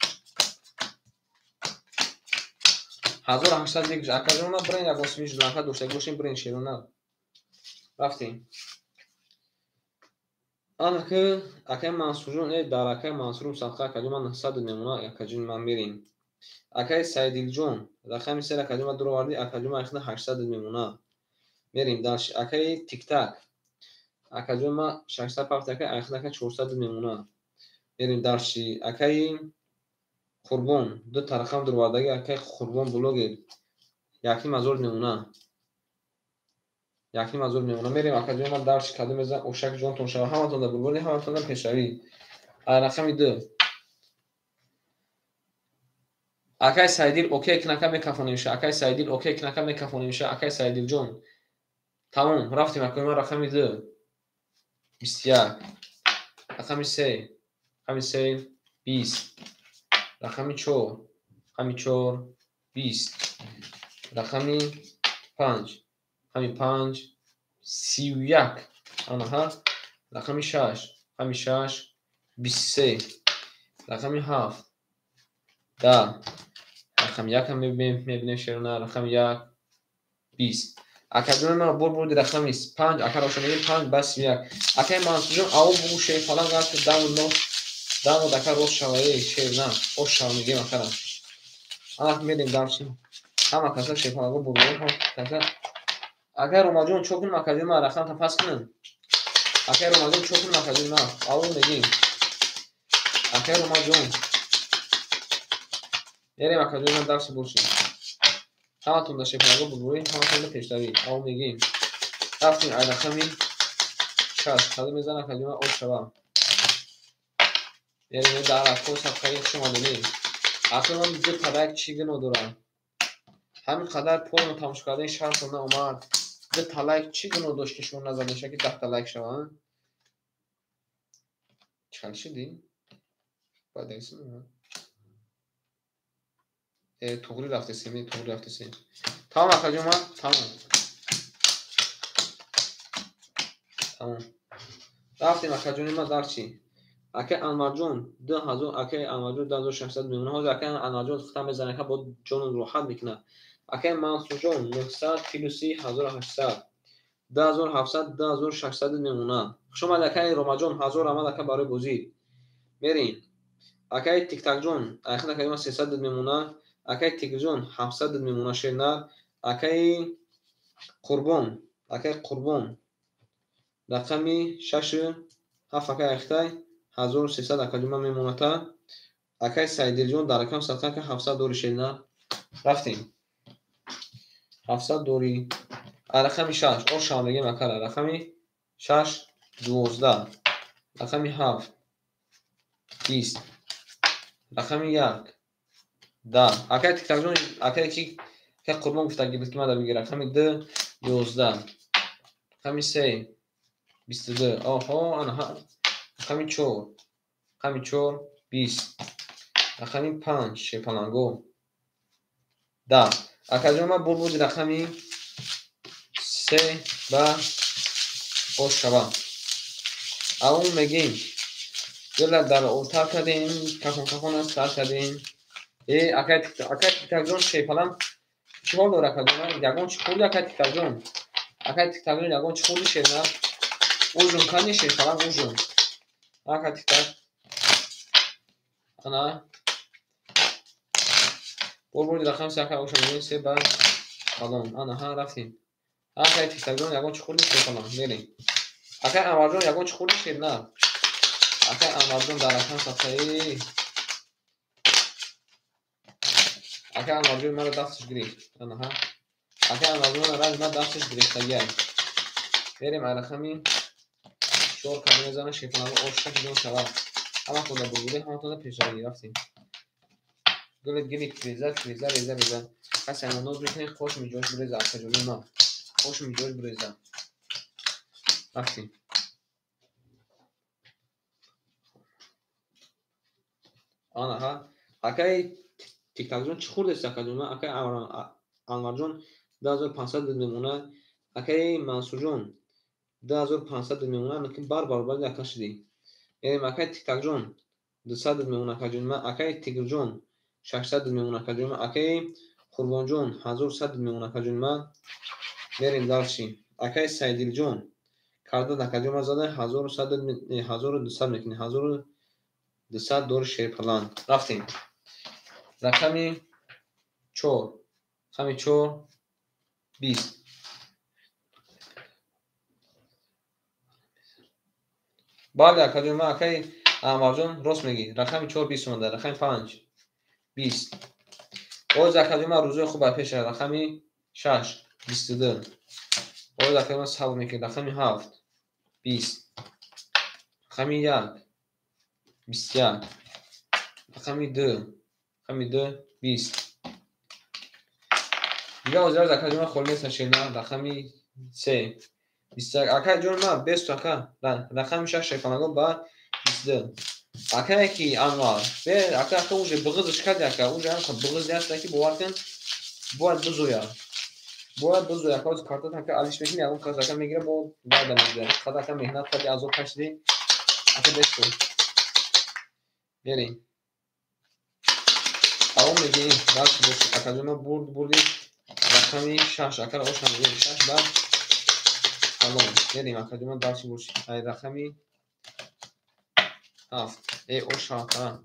1800 выигрыш. Акаҷон бирен ягон сими жланка доштагӣ бошем, бирен шерона. Рафтем. Анаки акай Мансурҷон, э дар акай Мансурум садқа акаҷон ман 900 мемонад, акаҷони ман мерем. Акай Саидилҷон рақами 3 акаҷон ман дуровардӣ, акаҷон ман 800 мемонад. Мерем дальше. Акай Тиктак. Акаҷон ма 600 пафт ака, айхдака 400 мемона. Мерем дарши. Акаи Қурбон, ду тарақам дурвардаги акаи Қурбон блогер. 1500 мемона. 1500 мемона. Мерем акаҷон ма дарши кадом мезан ошак ҷонтон шава. Ҳаматон да бурбони, ҳаматон да пешравӣ. Рақами 2. Акай Сайдил окей кнака мекафонемша. Акай Сайдил окей кнака мекафонемша. Акай Сайдилҷон. Тамом, рафтем акаи ман рақами 2. 21. Рақами 3. Рақами 3 20. Рақами 4. Рақами 4 20. Рақами 5. Рақами 5 31. Анаҳа. Рақами 6. Рақами 6 23. Рақами 7 10. Рақами 1 ҳам мебинем шерона. Рақами 1 20. Акаҷон ман бор бурди рақами 5 акаро шумои 5 ба 31. Акаи Мансурҷон ав бугу шер фалан гаст даму но даму дака рост шаваи шер на ош шава мегем акара. Анак мерем дарчи. Ҳама каса шер фаланго бурбор ҳама каса. Акаи Ромаҷон чо кунем акаҷон ман рақамта пас кунем. Акаи Ромаҷон чо кунем акаҷон ман ав мегем. Акаи Ромаҷон. Мерем акаҷон ман дарси бошем. Ҳаматон да шефаланго бурборӣ, ҳаматон да пешравӣ. Ав мегем. Рафтем ай рақами 6. Кадом мезан акаҷон ман ош шава. Мерем дар акко садқаи хуш омадед. Асло ман ду та лайк чӣ гуноҳ дорам? Ҳамин қадар полно тамошо кардани шартон наомад. Ду та лайк чӣ гуноҳ дошт ки шумо назадеша ки 10 та лайк шава? Чӣ хел шудӣ? Бояд нависем? Туғри рафтесем, туғри рафтесем. Тамом акаҷон ман, тамом. Тамом. Рафтем акаҷони ман дар чӣ? Акаи Анварҷон 2000, акаи Анварҷон 2600 мемона. Ҳозир акаи Анварҷон хитам мезанад, ака бо ҷону роҳат мекунад. Акаи Мансурҷон 900 плюси 1800. 2700, 2600 мемона. Хуш омадед акаи Ромаҷон, 1000 омад ака барои бозӣ. Мерем. Акаи Тиктакҷон, айхад акаи ман 300 мемона. Акаи Тикҷон 700 мемона шернар. Акаи Қурбон, акаи Қурбон рақами 6 7 акаи айхтай 1300 акаҷон ман мемоната. Акаи Сайдилҷон дар рақам садқа ака 700 дори шернар. Рафтем. 700 дори. Рақами 6 ош шава мегем акара. Рақами 6 12. Рақами 7 20. Рақами 1 10. Акаи Тиктакҷон, акаи ки акаи Қурбон гуфтаги буд ки ман дар бигир. Рақами 2 11. Рақами 3 22. Оҳо, анаҳа. Рақами 4. Рақами 4 20. Рақами 5 шерпаланго 10. Акаҷон ман бур бурди рақами 3 ба ош шава. Аввал мегем. Дила дар тар кардем, кафон кафон аст, тар кардем. Акаи Тиктакҷон шерпаланг чӣ ҳол дорад акаҷон? Ягон чӣ хӯрди акаи Тиктакҷон? Акаи Тиктакҷон ягон чӣ хӯрди шерна? Ужун кани шерпаланг ужун. Акаи Тиктак. Ана. Бор бурди рақами 3 акаи оша мегем 3 ба калон. Ана ҳа рафтем. Акаи Тиктакҷон ягон чӣ хӯрди шерпаланг? Мерем. Акаи Анварҷон ягон чӣ хӯрди шерна? Акаи Анварҷон дар рақам садқаи Акаи Анварҷон маро дасташ гирифт. Ана ҳа. Акаи Анварҷон ранг ма дасташ гирифтагиай. Мерем ай рақами 4 кадом мезанад шерпаланго ош шак ҷон шавад. Ҳаматон да бурбурӣ, ҳаматон да пешравӣ. Рафтем. Гули гили реза, реза, реза, реза. Касе ама ноз мекунед, хош миҷош буреза, акаҷони ман. Хош миҷош буреза. Рафтем. Ана ҳа. Акаи Тиктакҷон чӣ хӯрдест акаҷон? Акаи Анварҷон 2500 мемона. Акаи Мансурҷон 2500 мемона. Ки бар баробари ака шудӣ. Мерем акаи Тиктакҷон 200 мемона акаҷон ман. Акаи Тигрҷон 600 мемона акаҷон ман. Акаи Қурбонҷон 1100 мемона акаҷон ман. Мерем дарчи. Акаи Сайдилҷон карда акаҷон ман зада 1100 1200 мекунӣ. 1200 дори шерпаланг. Рафтем. Рақами 4. Рақами 4 20. Бале, акаҷон ман, акаи Анварҷон, рост мегӣ. Рақами 4 20 омада, рақами 5 20. Боз, акаҷон ман, рӯзои хуб ба пеша. Рақами 6 22. Боз, акаҷон ман, сабр мекунед. Рақами 7 20. Рақами 1 21. Рақами 2, рақами 2 20. Дигар ҳозир акаҷон ман холӣ нест, шена. Рақами 3 21. Акаҷон ман, бесту ака. Рақами 6 шефанаго ба 22. Акае ки Анвар бе ака, ака уже бғизш карди, ака уже ҳам бғиз аст, ки бовар кун, бояд бизоя, бояд бизоя. Ака, ҳозир картат, ака, алиш мекунӣ, ягон кас, ака, мегира, бо вайда мезоя. Қадр, ака, меҳнат кардӣ, азоб кашидӣ, ака, бесту. Берем, давом медиҳем. Дальше бошед, акаҷон ман. Бурд, бурди рақами 6, акара ош намегирем. 6 ба фалон. Берем, акаҷон ман, дальше бошед. Ай рақами 7 э ош ака.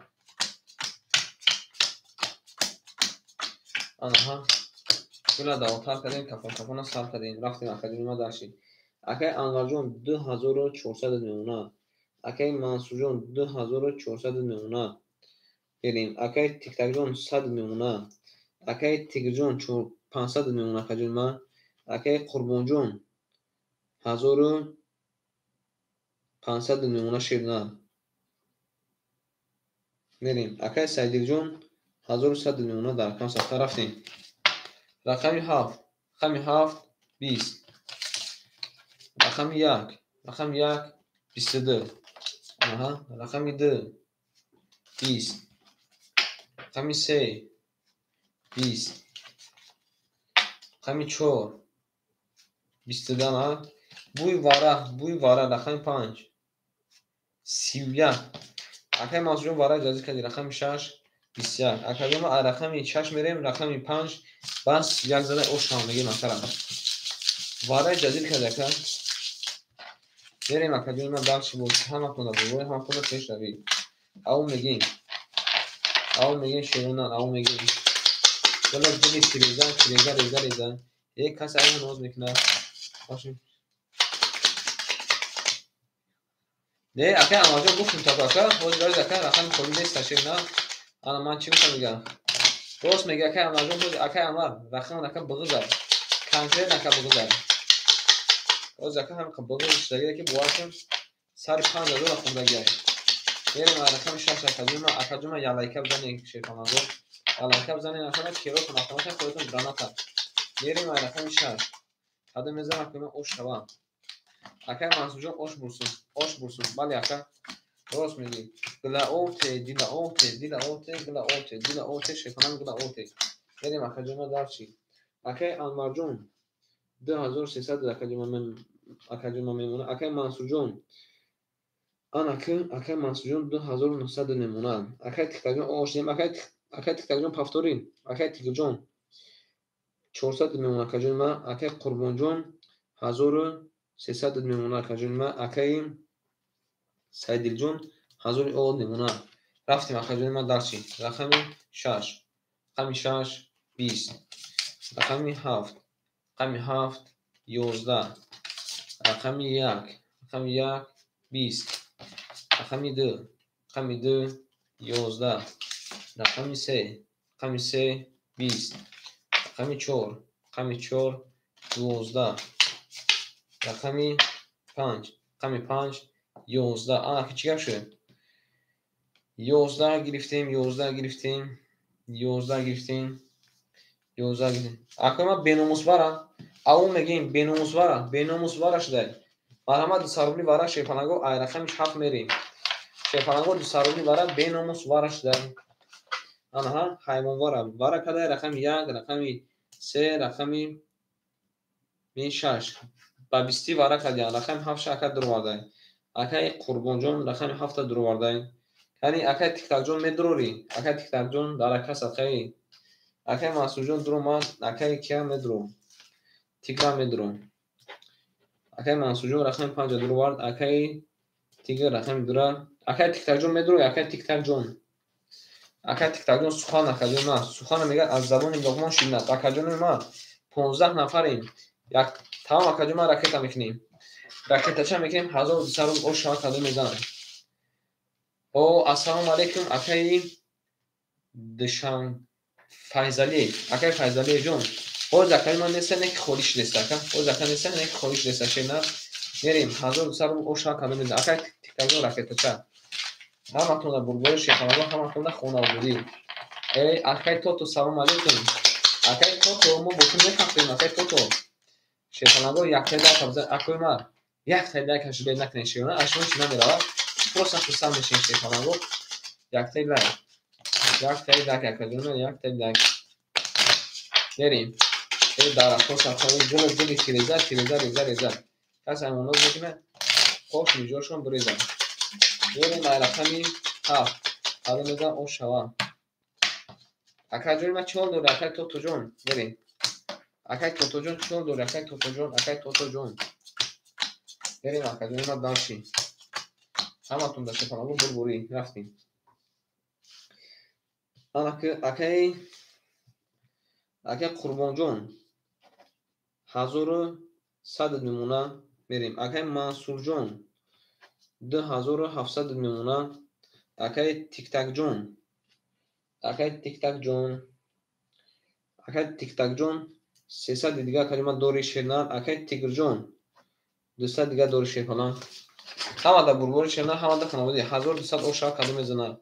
Анаҳа, гула давотар кардем, кафон кафона сар кардем, рафтем, акаҷон ман, дальше. Акаи Анварҷон, 2400 мемонад. Акаи Мансурҷон, 2400 мемонад. Берем. Акаи Тиктакҷон, 100 мемонад. Акаи Тигрҷон, 500 мемонад, акаҷон ман. Акаи Қурбонҷон, 1500 мемонад, ширна. Мерем. Акаи Сайдилҷон, 1100 мемонад. Дар рақам сафта рафтем. Рақами 7, рақами 7 20. Рақами 1, рақами 1 22. Аҳа, рақами 2 20. Рақами 3 20. Рақами 4 22. Аҳа, бӯи вара, бӯи вара. Рақами 5 31. Акаи Мансурҷон, вара ҷазӣ кардӣ. Рақами 6 21. Акаҷон ман, рақами 6 мерем, рақами 5 ба 31 зада ош ҳам мегирем. Акара вараи ҷазир карди, ака. Мерем, акаҷони ман, дальше бош. Ҳаматонда бобои, ҳаматонда пешравӣ. Ав мегем, ав мегем, шеронан, ав мегем. Дила дили тиреза, тиреза, реза, реза. Як кас ав ноз мекунад. Не, акай Анварҷон, гуфтем то ака, ҳозир барои ака рақами холӣ нест, шерна. Ана ман чӣ гуфтам, мегам. Рост мега, акай Анварҷон, ҳозир акай Анвар рақам, ака, бғиза. Конкретно, ака, бғиза. Ҳозир, ака, ҳам бғиз шудагида, ки бовар кун, сари 5000 хӯрдагиай. Мерем рақами 6, акаҷума, акаҷума, ялайка бизанед, шерпанаго. Ялайка бизанед, акама керотон автомата худатон граната. Мерем рақами 6. Ҳада мезанам, акама, ош шава. Акай Мансурҷон, ош бурсун, ош бурсун. Бале, ака, рост мегӣ. Гила оте, дила оте, дила оте, гила оте, дила оте, шерпанам, гила оте. Мерем, акаҷума, дальше. Акай Анварҷон, 2300, акаҷума, мемонад. Акай Мансурҷон, анаки акай Мансурҷон, 2900 мемонад. Акай Тиктакҷон, ош дем. Акай Тиктакҷон, повтори. Акай Тигрҷон, 400 мемонад, акаҷони ман. Акай Қурбонҷон, 1300 мемонад, акаҷони ман. Акаи Сайдилҷон, 1000 од мемонад. Рафтем, акаҷони ман, дальше. Рақами 6, рақами 6 20. Рақами 7, рақами 7 11. Рақами 1, рақами 1 20. Рақами 2, рақами 2 11. Рақами 3, рақами 3 20. Рақами 4, рақами 4 12. Рақами 5, рақами 5 11. Ана чӣ гап шуд? 11 гирифтем, 11 гирифтем, 11 гирифтем, 11 гирифтем. Акои ман, беномусвара, аву мегем, беномусвара, беномусвара шудай. Марҳамат, 200 рубли вара, шерпанаго. Ай рақами 7 мерем, шерпанаго. 200 рубли вара, беномус вара шудай. Анаҳа, ҳайвонвара вара кадай. Рақами 1, рақами 3, рақами 6 ба 20 вара кардиян. Рақами 7 ака дуровардай. Акаи Қурбонҷон, рақами 7-та дуровардай. Яъне, акаи Тиктакҷон, медурорӣ? Акаи Тиктакҷон, дар ака садқаи. Акаи Мансурҷон дуромад. Акаи кия медуром? Тигра медуром. Акаи Мансурҷон рақами 5-а дуровард. Акаи Тигр рақами 2-ра. Акаи Тиктакҷон, медуроӣ? Акаи Тиктакҷон, акаи Тиктакҷон, сухан, акаҷон ман, сухана мегӯяд, аз забони Луқмон ширин аст. Акаҷони ман, 15 нафарем, як тамом, акаҷон ман, ракета мекунем. Ракетача мекунем, 1200 рубл ош шава, кадом мезанад? О, ассалому алайкум, акаи Душан Файзалӣ, акаи Файзалиҷон. Ҳоз акаи ман неста, не ки холӣ шудеста, ака. Ҳоз ака неста, не ки холӣ шудеста, шернар. Мерем, 1200 рубл ош шава, кадом мезанад? Акаи Тиктакҷон, ракетача. Ҳаматонда бурбори, шерхонадон, ҳаматонда хонаободӣ. Эй, акаи Тото, салому алайкум. Акаи Тото, мо бо ту мефахрем, акаи Тото. Шерхонадон, яктай лайк бизан, акои ман. Яктай лайк жалеть накунед, шерона, аз шумо чӣ намеравад? Просто хурсанд мешавем, шерхонадон. Яктай лайк. Яктай лайк, акаҷон, яктай лайк. Мерем. Эй, дарахтҳо сабзҳои гул, гули тиреза, тиреза, реза, реза. Кас аймоноз мекунад, қош миҷошон бирезад. Мерем ай рақами 7. Кадом мезан, ош шава? Акаҷони ман, чӣ ҳол дорӣ, акай Тотоҷон? Мерем. Акай Тотоҷон, чӣ ҳол дорӣ, акай Тотоҷон, акай Тотоҷон. Мерем, акаҷони ман, дальше. Ҳаматон дар шефанаго бурбурӣ рафтем. Акаи Қурбонҷон, 1100 мемона, мерем. Акаи Мансурҷон, 2700 мемона. Акаи Тиктакҷон, акаи Тиктакҷон, акаи Тиктакҷон, 300 дига калима дори, шернар. Акаи Тигрҷон, 200 дига дори, шерпаланг. Ҳамада бурбори, шернар, ҳамада хонаводаи. 1200 оша, кадом мезанад?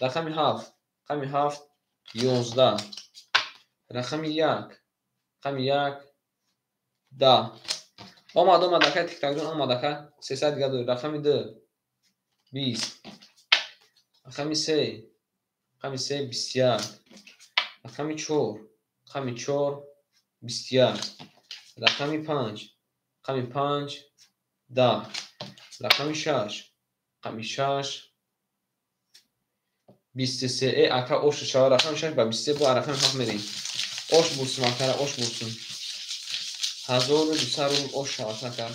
Рақами 7, рақами 7, 11, рақами 1, рақами 1, 10. Омад, омад, акаи Тиктакҷон омад, ака, 300 дига дори. Рақами 2, 20, рақами 3, рақами 3, 21, рақами 4, рақами 4, 21, рақами 5, рақами 5, 10, рақами 6, рақами 6, 23. Э, ака, ош шава, рақами 6 ба 23 бо рақами 7 мерем. Ош бурсум, акара, ош бурсум. 1200 рубл ош шавад, ака.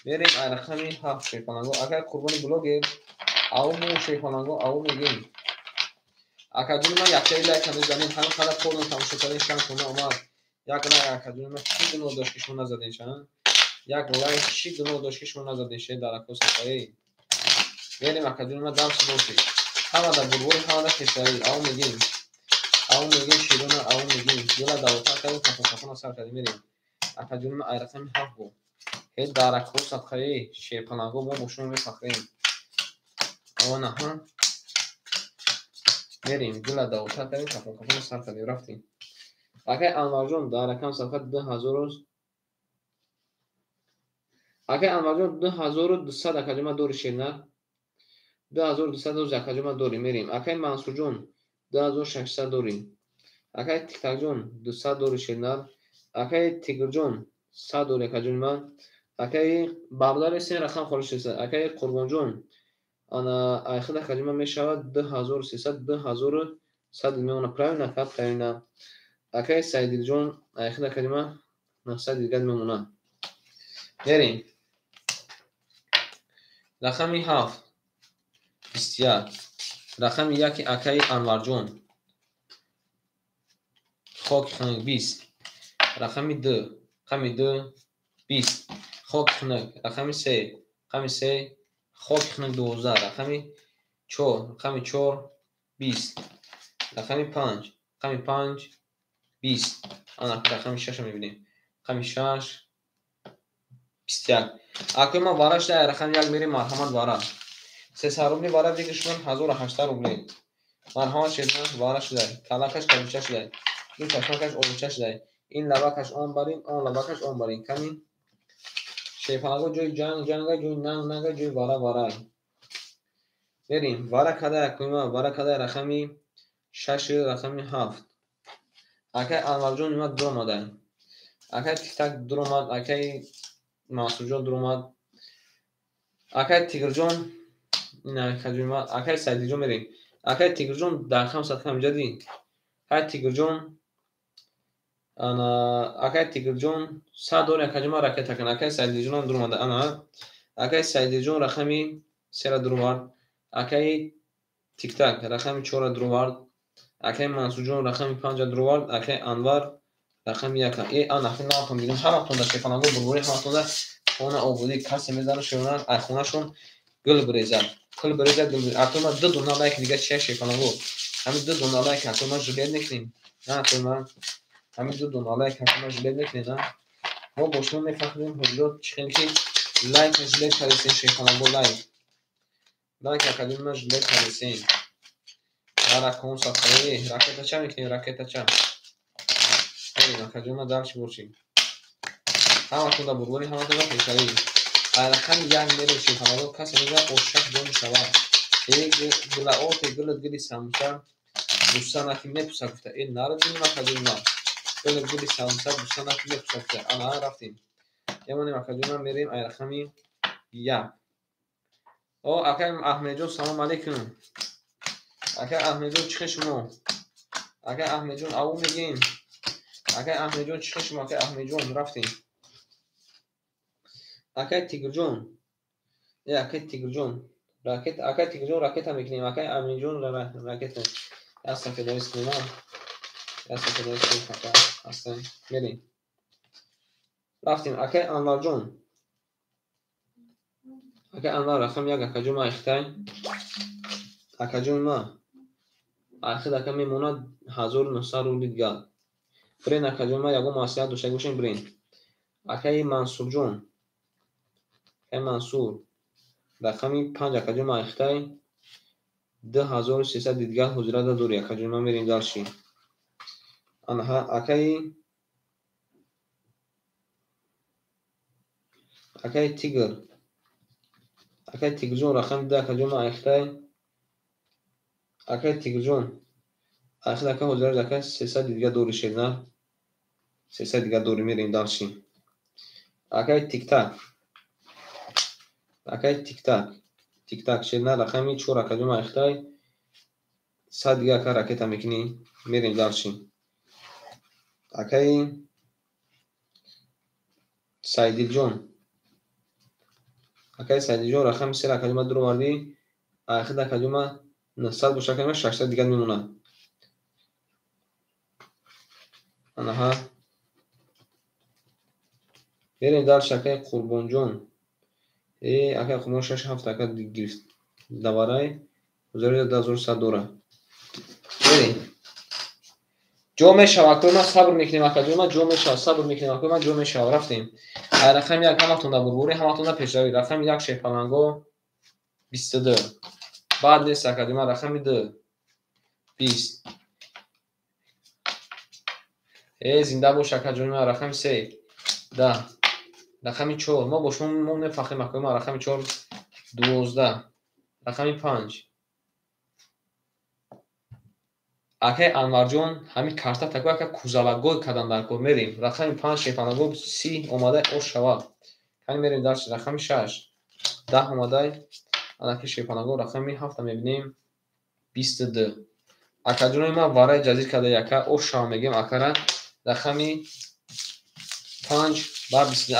Мерем ай рақами 7, шерхонанго. Акаи Қурбони блогер, авму, шерхонанго, аву мегем. Акаҷони ман, яктаи лайка мезанем. Ҳамин қадар порно тамошо кардем, шанкона омад. Як лайк, акаҷони ман, чӣ гуноҳ дошт, ки шумо назадем ша? Як лайк чӣ гуноҳ дошт, ки шумо назадем ше, дарако сафаи? Мерем, акаҷони ман, дальше бошед. Ҳамада бурбори, ҳамада пешравӣ. Аву мегем. Аву мегем, широна, аву мегем. Дила давотар кардем, кафон кафона сар кардем, мерем. Акаҷони ман, ай рақами 7 бо. Ҳеҷ даракҳо садқаи, шерпаланго, мо бо шумо мефахрем. Авана, ҳа? Мерем, дила давотар кардем, кафон кафона сар кардем, рафтем. Акай Анварҷон, дар рақам садқа 2000. Акай Анварҷон, 2200, акаҷон ман, дори, шернар. 2200 дози, акаҷон ман, дорем, мерем. Акай Мансурҷон, 2600 дорем. Акай Тиктакҷон, 200 дори, шернар. Акай Тигрҷон, 100 дори, акаҷони ман. Акаи бародари се рақам холиш шудааст. Акаи Қурбонҷон, ана айхид, акаҷони ман, мешавад 2300, 2100 мемона. Правильно, ака, правильно. Акаи Саидилҷон, айхид, акаҷони ман, 900 дигар мемона. Мерем. Рақами 7, 21, рақами 1, акаи Анварҷон, хоки хунук, 20, рақами 2, рақами 2, 20, хоки хунук, рақами 3, рақами 3, хоки хунук, 12, рақами 4, рақами 4, 20, рақами 5, рақами 5, 20. Ана рақами 6-ро мебинем. Рақами 6, 21. Акои ман, вара шуда, рақами 1 мерем, марҳамат, вара. 300 рубли вара бигиршмон, 1800 рубли. Марҳамат, шерна, вара шуда. Калакаш кабуча шуда. Ин чашмакаш олуча шуда. Ин лабакаш он барин, он лабакаш он барин. Кани шерпаланго, ҷои ҷанг ҷанга, ҷои нанг нанга, ҷои вара вара. Мерем. Вара када, акои ман, вара када, рақами 6, рақами 7. Акай Анварҷон нима дуромада. Акай Тиктак дуромад, акай Мансурҷон дуромад. Акай Тигрҷон, акай Саидиҷон, мерем. Акай Тигрҷон, дар рақам садқа ҳамиҷа дид. Акай Тигрҷон, ана акай Тигрҷон, 100 дори, акаҷон ман, ракета кун. Акай Саидиҷонам дуромада. Ана акай Саидиҷон рақами 3-ра дуровард. Акаи Тиктак рақами 4-ра дуровард. Акаи Мансурҷон рақами 5-ра дуровард. Акаи Анвар рақами 1-а. Э, ана навтон дидем. Ҳаматон дар шефанаго бурбурӣ, ҳаматон дар Хона ободӣ касе мезанад шерона ай хонашон гул бирезад. Пул бирезад, гул бирезад. Акои ман ду дона лайк дига чия шерпаланго. Ҳамин ду дона лайк акои ман жалеть мекунем. На акои ман ҳамин ду дона лайк акои ман жалеть мекунем, на? Мо бо шумо мефаҳмем ҳозиро чӣ хел ки лайк жалеть кардесен шерпаланго лайк. Лайк академи ман жалеть кардесен. Ракон садқаи ракетача мекунем ракетача. Акаҷон ман дальше бошем. Ҳаматон дар бурбори, ҳаматон дар пешравӣ. Ай рақами як мерем шерпаланго касе мезанад ошак ҷо мешавад. Э гулаоте гулат гули самбуса буса наки мепуса гуфта. Э нарадинем акаҷон ман. Гулат гули самбуса буса наки мепуса гуфта. Ана рафтем. Мемонем акаҷон ман мерем ай рақами як. О акай Аҳмедҷон салом алейкум. Акай Аҳмедҷон чӣ хел шумо? Акай Аҳмедҷон аву мегем. Акай Аҳмедҷон чӣ хел шумо? Акай Аҳмедҷон рафтем. Акай Тигрҷон. Э акай Тигрҷон. Ракет акай Тигрҷон ракета мекунем. Акай Аҳмедҷон ракета. Як сафедоис кунем. Як сафедоис кунем ака. Ҳастем. Мерем. Рафтем. Акай Анварҷон. Акай Анвар рақам як акаҷон ма ихтай. Акаҷон ма. Ахир ака мемонад 1900 рубли дигар. Бирен акаҷон ма ягон маслиҳат дошта бошем бирен. Акаи Мансурҷон. Акаи Мансур. Рақами 5 акаҷон ма ихтай. 2300 дигар ҳозира дорӣ акаҷон ма мерем дальше. Анаҳа акаи Тигр. Акаи Тигрҷон рақами 2 акаҷон ма ихтай. Акаи Тигрҷон. Ахир ака ҳозира ака 300 дигар дорӣ шерна. 300 дигар дорӣ мерем дальше. Акаи Тиктак. Акаи Тиктак. Тиктак шерна рақами 4 акаҷон ма ихтай. 100 дигар ака ракета мекунӣ. Мерем дальше. Акаи Сайдилҷон. Акаи Сайдилҷон рақами 3 акаҷон ма дуровардӣ. Ахир акаҷон ма 900 боша акаҷон ма 600 дигар мемонад. Анаҳа. Мерем дальше акаи Қурбонҷон. Э акаи Қурбон 6-7 ака гирифт. Даварай. Ҳозир 2100 дора. Мерем. Ҷо мешава акои ман сабр мекунем акаҷон ман ҷо мешава сабр мекунем акои ман ҷо мешава рафтем. Ай рақами як ҳаматон дар бурборӣ ҳаматон дар пешравӣ. Рақами як шерпаланго 22. Баъд нест акаҷон ман рақами 2 20. Э зинда бош акаҷони ман рақами 3 10. Рақами 4 мо бо шумо мо мефахрем акои ман рақами 4 12. Рақами 5. Акай Анварҷон ҳамин карта тако ака кузалагой кадан дар кор мерем. Рақами 5 шерпаланго 30 омадай ош шавад. Кани мерем дальше рақами 6 10 омадай анаки шерпаланго рақами 7 мебинем 22. Акаҷони ман вараи ҷазир карда яка ош шава мегем акара рақами 5 ба 22.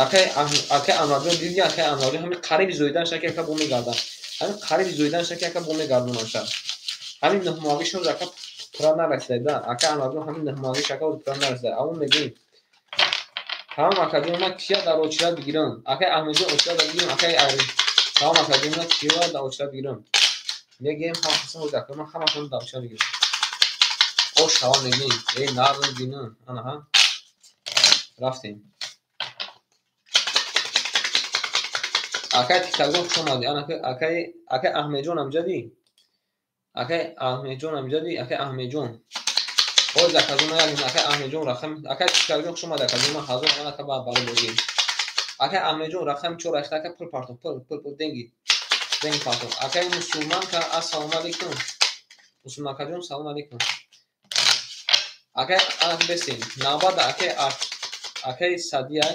Акай Анварҷон диди акай Анварҷон ҳамин қариби зоидан шаки ака бо мегардан. Ҳамин қариби зоидан шаки ака бо мегардонан ша. Ҳамин нӯҳмоҳагишон ака пурра нарасида. Ака Анварҷон ҳамин нӯҳмоҳагиш ака пурра нарасида. Аввал мегӯем. Тамом акаҷон ман кия дар очират бигирам? Акай Аҳмедҷон очират бигирам, акай Тамом акаҷон ман кия дар очират бигирам? Мегӯем ҳама ака ман ҳамашон дар очират бигирам. Ош ҳава мегӯем. Э нарм бинам. Анаҳа. Рафтем. Акай Тиктакҷон хуш омадӣ. Ана акай Аҳмедҷон амҷадӣ? Акай Аҳмедҷон амҷадӣ? Акай Аҳмедҷон. Ҳоз акаҷон ман як акай Аҳмедҷон рақам акай Тиктакҷон хуш омадӣ акаҷон ман ҳазор ман ака барои бозӣ. Акай Аҳмедҷон рақами 4 ахта ака пул партов пул пул пул деньги. Деньги партов. Акай мусулманка ассалому алейкум. Мусулманкаҷон салом алейкум. Акай ана бесем. Навбат акай Садияй,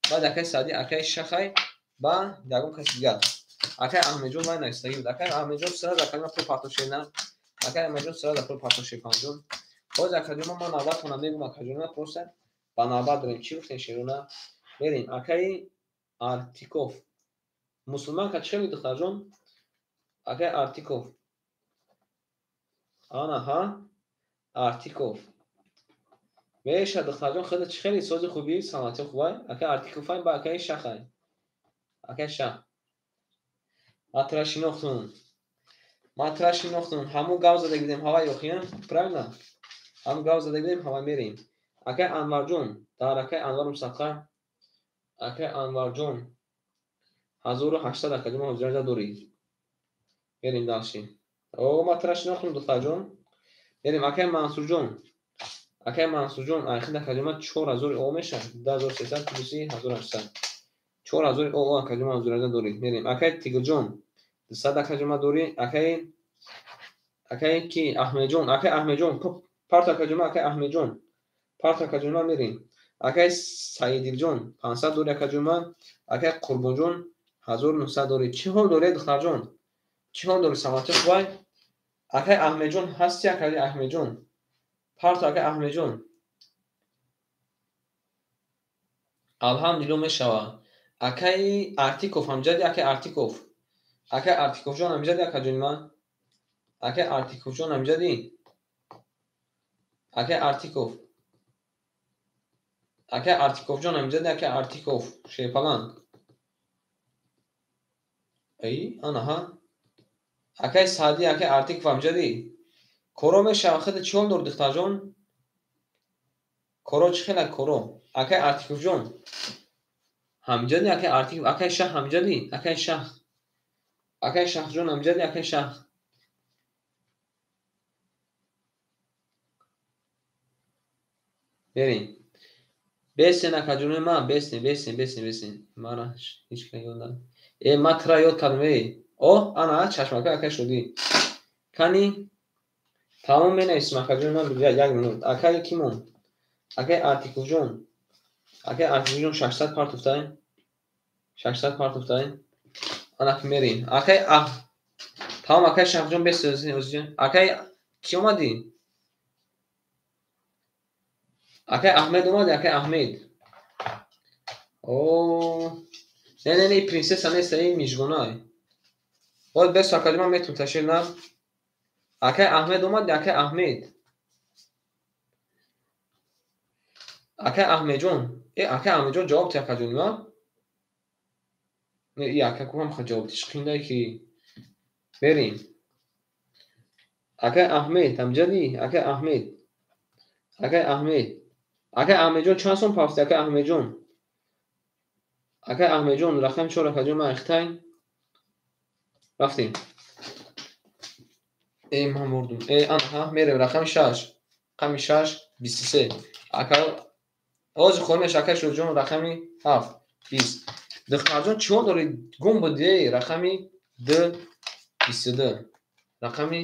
баъд акай Сади, акай Шахай ба ягон каси дигар. Акай Аҳмедҷон вай нависагӣ буд. Акай Аҳмедҷон сразу акаҷон пул партов шена. Акай Аҳмедҷон сразу пул партов шепанҷон. Ҳоз акаҷон ман навбатона мегӯм акаҷон ман просто ба навбат дорем. Чӣ гуфтем шерона? Мерем. Акаи Артиков. Мусулманка чӣ хел духтарҷон? Акаи Артиков. Анаҳа. Артиков. Меша духтарҷон хеле чӣ хеле сози хуби, саломатӣ хубай? Акаи Артиковай ба акаи Шахай. Акай Шах. Ман тура шинохтум. Ман тура шинохтум. Ҳамун гав зада будем, ҳава ёхиям, правильно? Ҳамун гав зада будем, ҳава мерем. Акай Анварҷон, дар акай Анварум садқа. Акай Анварҷон 1800 акаҷон ҳозираҷа дорӣ. Мерем дальше. О, ман тура шинохтум, духтарҷон. Мерем акай Мансурҷон. Акай Мансурҷон, айхид акаҷон ман 4000 о мешавад. 2300 плюси 1800. 4000 о акаҷон ман ҳозираҷа дорӣ. Мерем. Акай Тигрҷон 200 акаҷон ман дорӣ. Акай ки Аҳмедҷон, акай Аҳмедҷон, парт акаҷон ман, акай Аҳмедҷон. Парт акаҷон ман мерем. Акай Саидилҷон 500 дорӣ акаҷон ман. Акай Қурбонҷон 1900 дорӣ. Чӣ ҳол дорӣ, духтарҷон? Чӣ ҳол дорӣ, саломатӣ хубай? Акай Аҳмедҷон ҳасти, акай Аҳмедҷон? Парт акай Аҳмедҷон. Алҳамдулилло мешавад. Акай Артиков ҳамҷади, акай Артиков. Акай Артиковҷон ҳамҷади, акаҷони ман? Акай Артиковҷон ҳамҷади? Акай Артиков. Акай Артиковҷон ҳамҷади, акай Артиков Шерпаланг. Ай, анаҳа. Акай Саъдӣ, акай Артиков ҳамҷади? Коро мешавад, худ чӣ ҳол дорӣ, духтарҷон? Коро чӣ хела коро? Акай Артиковҷон ҳамҷади, акай Артиков, акай Шах ҳамҷади, акай Шах. Акай Шахҷон ҳамҷади, акай Шах. Мерем. Бесен акаҷони ман, бесен, бесен, бесен, бесен. Мара ҳеҷ кас ёд надорад. Э, ман тура ёд кардам, эй. О, ана чашмакҳои акай шудӣ. Кани тамом менависем акаҷони ман, як минут. Акай кимон? Акай Артиковҷон. Акай Артиковҷон 600 партуфтай. 600 партуфтай. Ана ки мерем. Акай тамом акай Шахҷон бесен, акай ки омадӣ? Акай Аҳмед омадӣ, акай Аҳмед. О, не, не, не, принсесса нест, ин мижгонай. Бояд бесу акаҷон ман метавонам ташкил на. Акай Аҳмед омадӣ, акай Аҳмед. Акай Аҳмедҷон. Э, акай Аҳмедҷон ҷавоб ти акаҷони ман? Не, и ака ку ҳам ҷавоб тиш қиндай ки. Мерем. Акай Аҳмед, ҳамҷадӣ? Акай Аҳмед. Акай Аҳмед. Акай Аҳмедҷон чанд сом пафти, акай Аҳмедҷон? Акай Аҳмедҷон, рақами 4 акаҷон ман ихтай. Рафтем. Э, ман бурдум. Э, анаҳа, мерем рақами 6. Рақами 6, 23. Ака ҳозир хонеш акай Шоҳҷон рақами 7, 20. Духтарҷон чӣ ҳол дорӣ? Гум будӣ, эй, рақами 2, 22. Рақами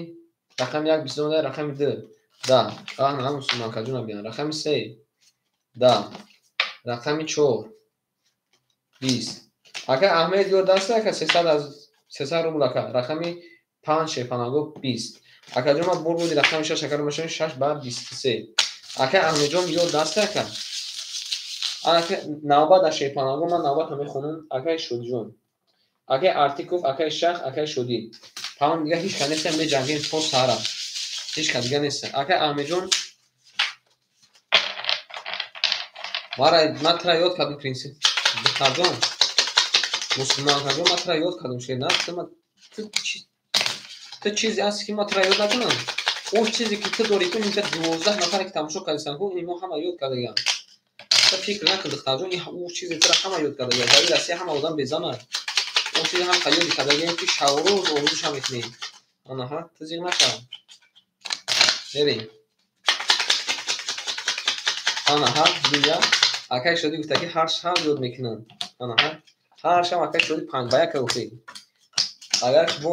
1, 22, рақами 2, 10. Аҳ, мусулмонкаҷон биян. Рақами 3, 10. Рақами 4, 20. Акай Аҳмед ёд даст ака 300 аз 300 рубл ака. Рақами 5 Шерпанаго 20. Акаҷон ман бур буди рақами 6 акаро мешавем 6 ба 23. Акай Аҳмедҷон ёд даст ака. Ака навбат аз Шерпанаго ман навбатро мехонам. Акай Шодиҷон. Акай Артиков, акай Шах, акай Шодӣ. Тамом дига ҳеҷ кас нест, меҷангем то саҳара. Ҳеҷ кас дига нест. Акай Аҳмедҷон мара ман тура ёд кардам принсип. Духтарҷон, мусулмонкаҷон ман тура ёд кардам шер. На, ту чизе ҳасти ки ман тура ёд накунам. О чизе ки ту дорӣ ку инҷа 12 нафаре ки тамошо кардисан ку инҳо ҳама ёд кардагианд. Ту фикр накун духтарҷон, ин о чизе тура ҳама ёд кардагианд. Дар Россия ҳама одам безанад. О чизе ҳам ёд кардагианд ки шаврӯз орзуша мекунем. Анаҳа, ту зиқ нашав. Мерем. Анаҳа, дидя. Акай Шодӣ гуфта ки ҳар шаб ёд мекунам. Анаҳа, ҳар шаб акай Шодӣ 5 ба 1 гуфтӣ. Агар бо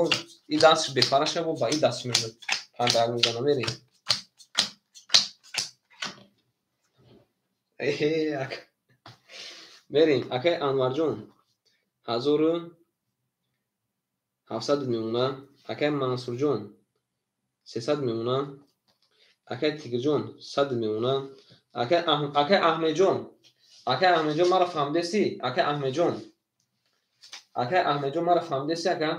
ин дастш бефара шава, ба ин дастш мезанад. 5 ба 1 мезанам, мерем. Эҳе, ака. Мерем. Акай Анварҷон 1700 мемона. Акай Мансурҷон 300 мемона. Акай Тигрҷон 100 мемона. Акай Аҳмедҷон. Акай Аҳмедҷон маро фаҳмидесӣ? Акай Аҳмедҷон. Акай Аҳмедҷон маро фаҳмидесӣ, ака?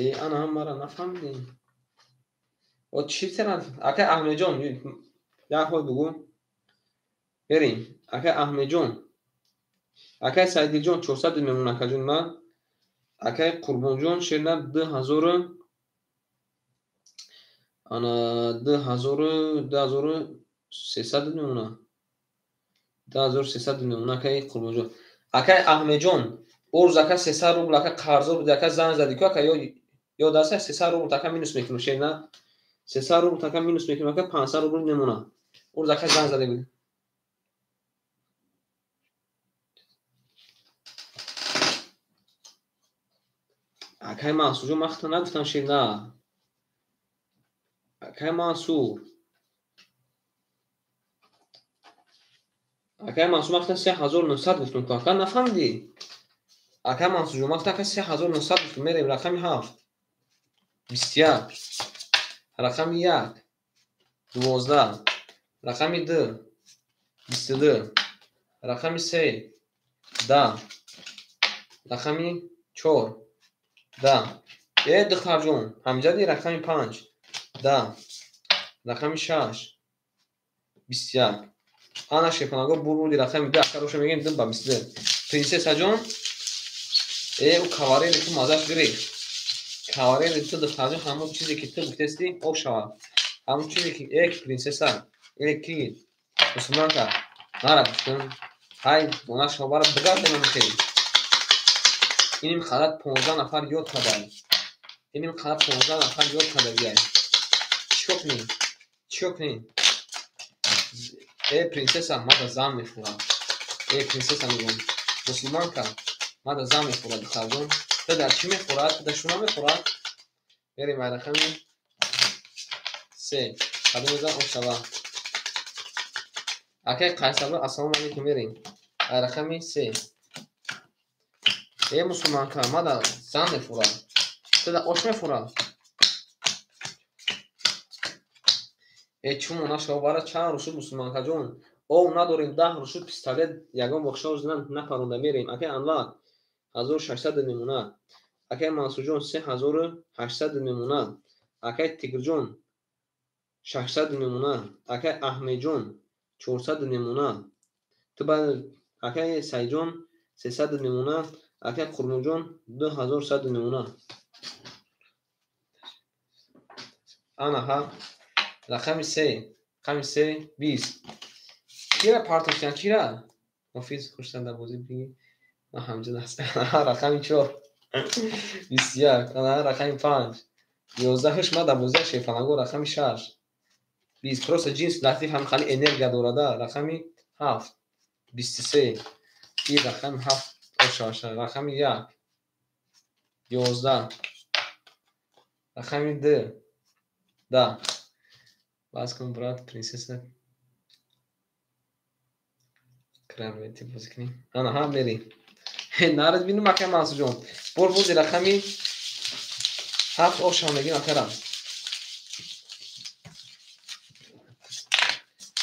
Э, ана ҳам маро нафаҳмидӣ. О, чӣ тера? Акай Аҳмедҷон, як ҳол бугӯ. Мерем. Акай Аҳмедҷон. Акай Сайдилҷон 400 мемона акаҷон ма. Акай Қурбонҷон шерна 2000 ана 2300 мемона. 2300 мемона акай Қурбонҷон. Акай Аҳмедҷон орз ака 300 рубл ака қарзо буд ака занг зади ку ака ёд аст 300 рубл ака минус мекунем шерна. 300 рубл ака минус мекунем ака 500 рубл мемона. Орз ака занг зади буд. Акай Мансурҷон ман хато нагуфтам шерна. Акай Мансур. Акай Мансур ман хато 3900 гуфтам ку ака нафаҳмидӣ? Акай Мансурҷон ман хато ака 3900 гуфтам. Мерем рақами 7 21 рақами 1 12 рақами 2 22 рақами 3 10 рақами 4 10. Духтарҷон ҳамҷади рақами 5 10 рақами 6 21. Ана шепанаго бурбурди рақами 2 ака роша мегем 2 ба 22. Принсессаҷон ӯ каварели ту мазаш гирифт. Каварели ту духтарҷон ҳамон чизе ки ту гуфтести об шавад. Ҳамон чизе ки принсесса ки мусулманка нара гуфтум. Ҳай дона шобара бигардем ҳамихел. Иним қадар 15 нафар ёд кардай. Иним қадар 15 нафар ёд кардагиай. Чико кунем? Чико кунем? Принсесса мада зан мехӯрад. Принсесса мегӯям. Мусулманка мада зан мехӯрад духтарҷон. Ту дар чӣ мехӯрад? Ту дар шуна мехӯрад? Мерем ай рақами 3. Кадом зан об шава. Акай Қайсарбо ассалому алайкум мерем. Ай рақами 3. Мусулманка мада зан мехӯрад. Ту дар ош мехӯрад? Чун нашава бара чанд рӯз шуд мусулманкаҷон? Ов надорем 10 рӯз шуд пистолет ягон боқша напаронда мерем. Акай Анвар 1600 мемона. Акай Мансурҷон 3800 мемона. Акай Тигрҷон 600 мемона. Акай Аҳмедҷон 400 мемона. Ту ба акай Сайҷон 300 мемона. Акай Қурбонҷон 2100 мемона. Ана ҳа рақами 3, рақами 3 20. Кира партофтян кира? Муфиз хуштан дар бозӣ биги. Ман ҳамҷа ҳастам. Рақами 4 21, ана рақами 5 11. Хуш ман дар бозӣ шефанаго рақами 6 20. Просто ҷинс латиф ҳам хали энергия дорада. Рақами 7 23. И рақами 7 ошаша. Рақами 1 11 рақами 2 10. Бас кун брат принсесса крамвети бозӣ кунем. Ана ҳа мерем. Нарад бинум акай Мансурҷон. Бор бози рақами 7 ошам мегим акарам.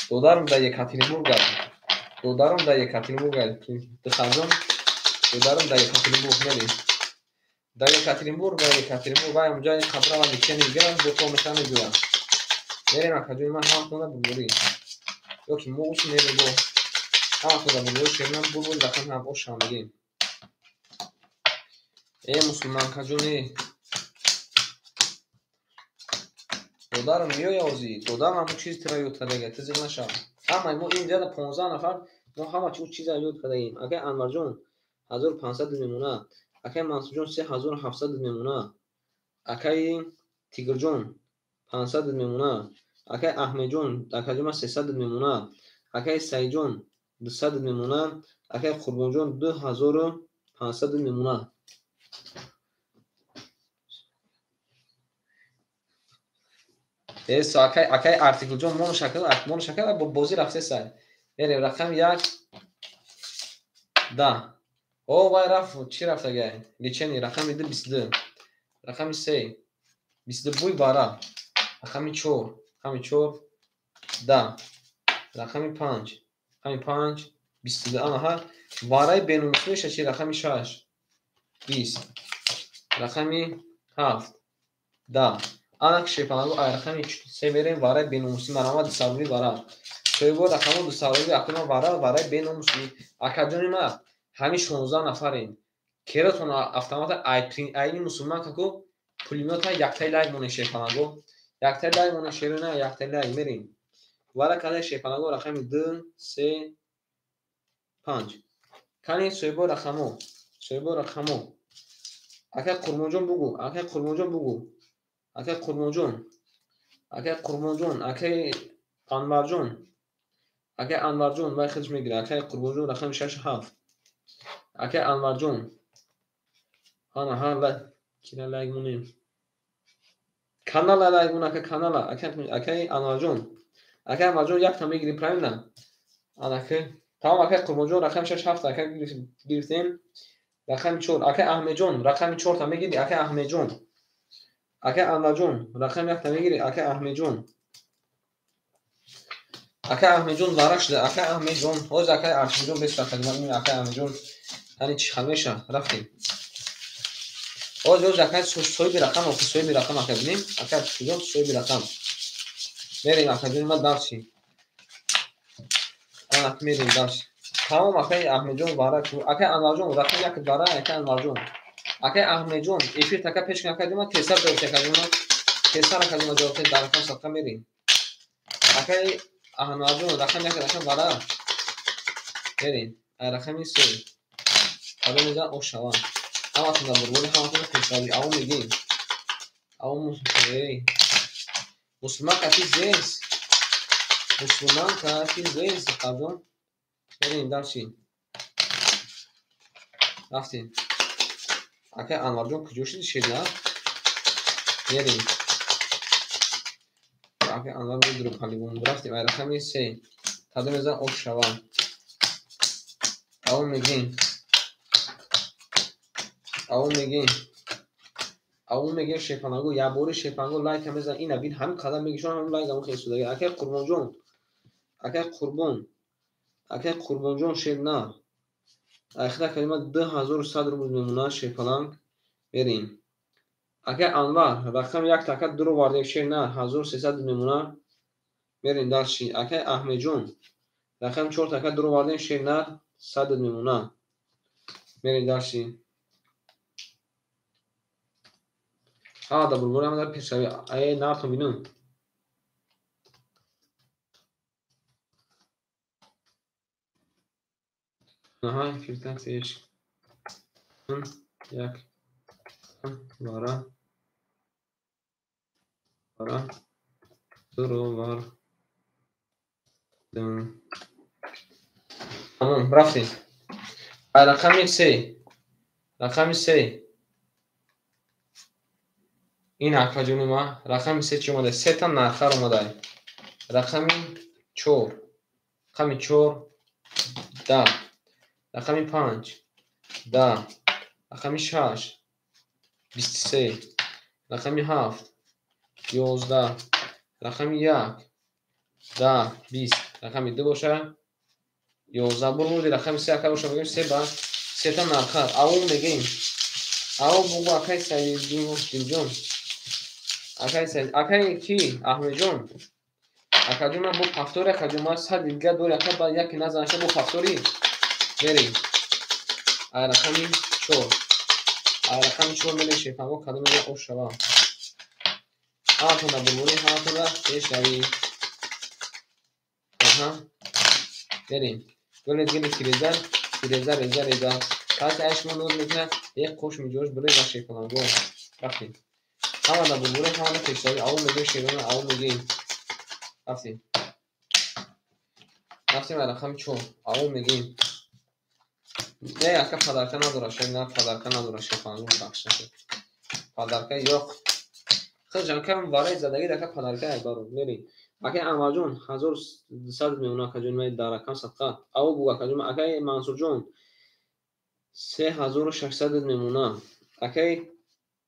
Додарам дар Екатеринбург гад. Додарам дар Екатеринбург гад. Духтарҷон додарам дар Екатеринбург мерем. Дар Екатеринбург, дар Екатеринбург вай онҷа қабрава лечение мегиранд, бо то меша мегӯянд. Мерем акаҷони ман ҳаматонда бурбурӣ. Ё ки мо ус мерем бо ҳаматонда бурбурӣ шернам бурбури рақами ҳам ошам мегем. Мусулманкаҷон додарам меоя озӣ. Додарам ҳамон чиз тира ёд кардага, ту зиқ нашав. Ҳамаи мо инҷа 15 нафар мо ҳама чиз чиза ёд кардаем. Акай Анварҷон 1500 мемона. Акай Мансурҷон 3700 мемона. Акай Тигрҷон 500 мемона. Акай Аҳмедҷон акаҷон ман 300 мемона. Акай Сайҷон 200 мемона. Акай Қурбонҷон 2500 мемона. Акай акай Артиклҷон моно шакл, моно шакл бо бозӣ рафтесай. Мерем рақами 1 10. О вай рафт, чӣ рафтагай? Лечение рақами 2 22. Рақами 3 22 буй бара. Рақами 4, рақами 4 10. Рақами 5, рақами 5 22. Ана ҳа вараи беномусӣ меша чи? Рақами 6 20. Рақами 7 10. Ана шепанаго ай рақами 3 мерем вараи беномусӣ марамад дусаррубӣ вара. Соҳибо рақамо дусаррубӣ акуна вара вараи беномусӣ. Акаҷони ма Ҳамин 16 нафарем. Кератон автомата айни мусулман каку пулемёта яктай лайк монем шерпаланго. Яктай лайк монем шерона, яктай лайк мерем. Вара кадай шерпаланго рақами 2, 3, 5. Кани соҳибо рақамо. Соҳибо рақамо. Акай Қурбонҷон бугу, акай Қурбонҷон бугу. Акай Қурбонҷон. Акай Қурбонҷон, акай Анварҷон. Акай Анварҷон вай худаш мегирад. Акай Қурбонҷон рақами 6 7. Акай Анварҷон. Ҳана ҳа кира лайк монем. Канала лайк мон ака канала. Акай Анварҷон. Акай Анварҷон якта мегири правильно? Анаки тамом акай Қурбонҷон рақами 6 7 акай гирифтем. Рақами 4 акай Аҳмедҷон рақами 4 та мегири акай Аҳмедҷон. Акай Анварҷон рақами 1 та мегири акай Аҳмедҷон. Акай Аҳмедҷон вара шуда акай Аҳмедҷон. Ҳозир акай Аршидҷон бес рақами ман акай Аҳмедҷон яъне чӣ хел меша рафтем. Ҳозир акай соҳиби рақам охи соҳиби рақам акай бинем. Акай Аршидҷон соҳиби рақам. Мерем акайҷон ма дарси. Ана мерем дарси. Тамом акай Аҳмедҷон вара акай Анварҷон рақами 1 вара акай Анварҷон. Акай Аҳмедҷон эфир така пеш кун акай ҷон тезтар ҷавоб акай ҷон. Тезтар акай ҷон ҷавоб дар рақам садқа мерем. Акай Анварҷон рақами 1 рақам вара. Мерем. Рақами 3. Кадом мезан ош шаванд. Ҳаматон дар бурбори ҳаматон пешравӣ. Аво мегем. Аво мусулман кати зес. Мусулман кати зес қабҷон. Мерем дарси. Рафтем. Акай Анварҷон куҷо шуди шерна? Мерем. Акай Анвар медуру палибон. Рафтем. Ай рақами 3. Кадом мезан ош шаванд. Аво мегем. Аво мегем. Аво мегем шерпанаго, якбори шерпанаго лайка мезан. Ина бин ҳамин қадам мегишон ҳамин лайк ҳамон хел судаги. Акай Қурбонҷон. Акай Қурбон. Акай Қурбонҷон шер на. Ахира калима 2100 рубл мемонад шерпаланг. Мерем. Акай Анвар рақами 1 така дуро вардем шер на 1300 мемонад. Мерем дарси. Акай Аҳмедҷон рақами 4 така дуро вардем шер на 100 мемонад. Мерем дарси. Ҳа да бурбори ҳама дар пешравӣ. Ай нартон бинум. Аҳа, филтр сеш. 1 вара вара дуро вардем. Тамом, рафтем. Ай рақами 3. Рақами 3. Ин акаҷони ма рақами 3 чӣ омада? Сета нархар омада. Рақами 4. Рақами 4 10. Рақами 5 10. Рақами 6 23. Рақами 7 11. Рақами 1 10 20. Рақами 2 боша 11. Бурбурди рақами 3 ака боша мегӯем 3 ба сета нархар. Аво мегӯем. Аво бугу акай Саиддинҷон. Акай Саид, акай ки? Аҳмедҷон. Акаҷон ман бо пафтори акаҷон ман 100 дига дори ака ба яке назанаша бо пафтори. Мерем. Ай рақами 4. Ай рақами 4 мерем шерпанго кадом мега ош шава. Ҳаматон дар бурбори ҳаматон дар пешравӣ. Аҳа. Мерем. Гуле гуле тиреза, тиреза реза реза. Касе ай шумо нур мекунад, як қош миҷош буреза шерпанго. Рафтем. Ҳама дар бурбори ҳама дар пешравӣ. Аво мегӯем шерона, аво мегӯем. Рафтем. Рафтем ай рақами 4. Аво мегӯем. Не, ака падарка надорад, шер на падарка надорад, шерпанго бахш нашуд. Падарка ёқ. Хел ҷанкам вараи задагӣ дака падарка як баро. Мерем. Акай Анварҷон 1200 мемонад акаҷон ман дар рақам садқа. Аво бугу акаҷон акай Мансурҷон 3600 мемонад. Акай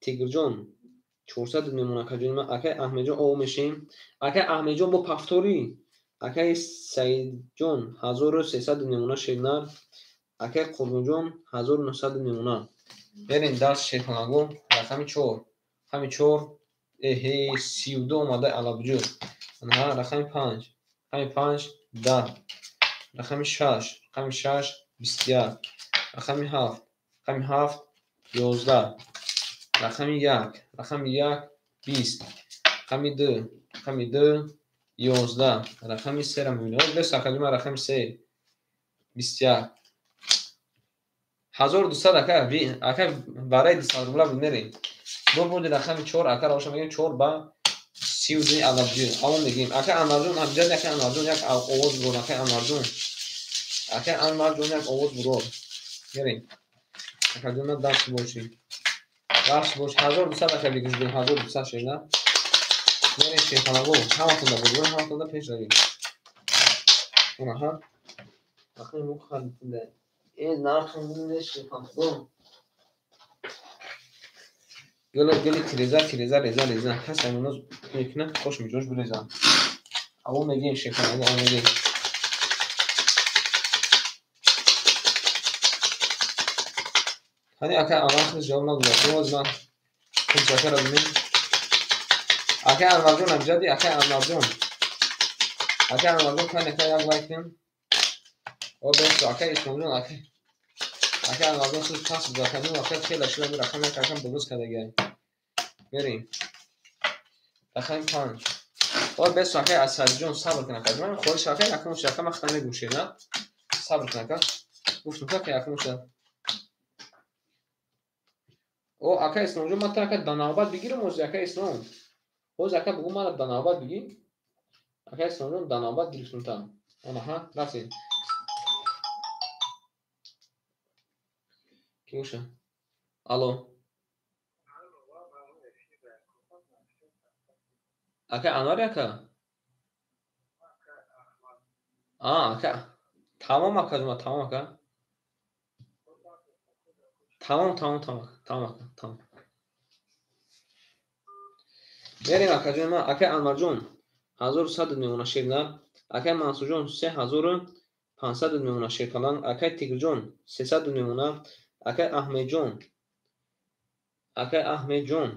Тигрҷон 400 мемонад акаҷон ман. Акай Аҳмедҷон ово мешем. Акай Аҳмедҷон бо пафторӣ. Акай Саидҷон 1300 мемонад шернар. Акай Қурбонҷон 1900 мемонад. Мерем дарс шерпанаго рақами 4. Рақами 4 эҳе 32 омада алабуҷӯ. Аҳа рақами 5. Рақами 5 10. Рақами 6. Рақами 6 21. Рақами ҳафт, рақами ҳафт, 11. Рақами як, рақами як, 20. Рақами ду, рақами ду, 11. Рақами сера мебинем. Бес акаҷон, рақами се, 21. 1200 ака, ака барои 200 рубла буд, мерем. Бо буди рақами чор, ака равоша мегем чор ба 32 алабҷи. Авон мегем. Ака Анварҷон, ҳамҷад, ака Анварҷон як овоз бурор, ака Анварҷон. Ака Анварҷон як овоз бурор. Мерем. Акаҷон, дарс бошӣ. Дарс бош. 1200 ака бигирем, 1200 шена. Мерем шерханаго, ҳаматонда бурдор, ҳаматонда пеш равем. Онаҳа. Рақами мо хандида. Э, нархи шерханаго. Гули гули тиреза тиреза реза реза. Кас аймоноз мекунад, хош миҷош биреза. Аво мегем шерханаго, аво мегем. Ҳани ака Анвар худаш ҷавоб надода. Боз ман худшакаро бинем. Ака Анварҷон, амҷади, ака Анварҷон. Ака Анварҷон, кани ака як лайк кун. О, бесо, ака Исломҷон, ака. Ака Анварҷон худ пас буд, ака ну ака хела шуда ми рақам як рақам бубуз кардагиай. Мерем. Рақами панҷ. О, бесо, ака Асадҷон, сабр кун ака. Ман хоҳиш ака якум шуда, ака ман худам мегӯшем, на? Сабр кун ака. Гуфтум ака якум шуда. О, ака Исломҷон, ман та ака да навбат бигирам ҳозир, ака Ислом. Ҳозир ака бугу мана да навбат бигир. Ака Исломҷон, да навбат гирифтум та. Онаҳа, рафтем. Ки боша? Алло. Ака Анвар ака? А, ака. Тамом ака, ҷума, тамом ака. Тамом, тамом, тамом, тамом ака, тамом. Мерем акаҷон, ман ака Анварҷон 1100 мемона шерна, ака Мансурҷон 3500 мемона шеркалан, ака Тигрҷон 300 мемона, ака Аҳмедҷон, ака Аҳмедҷон,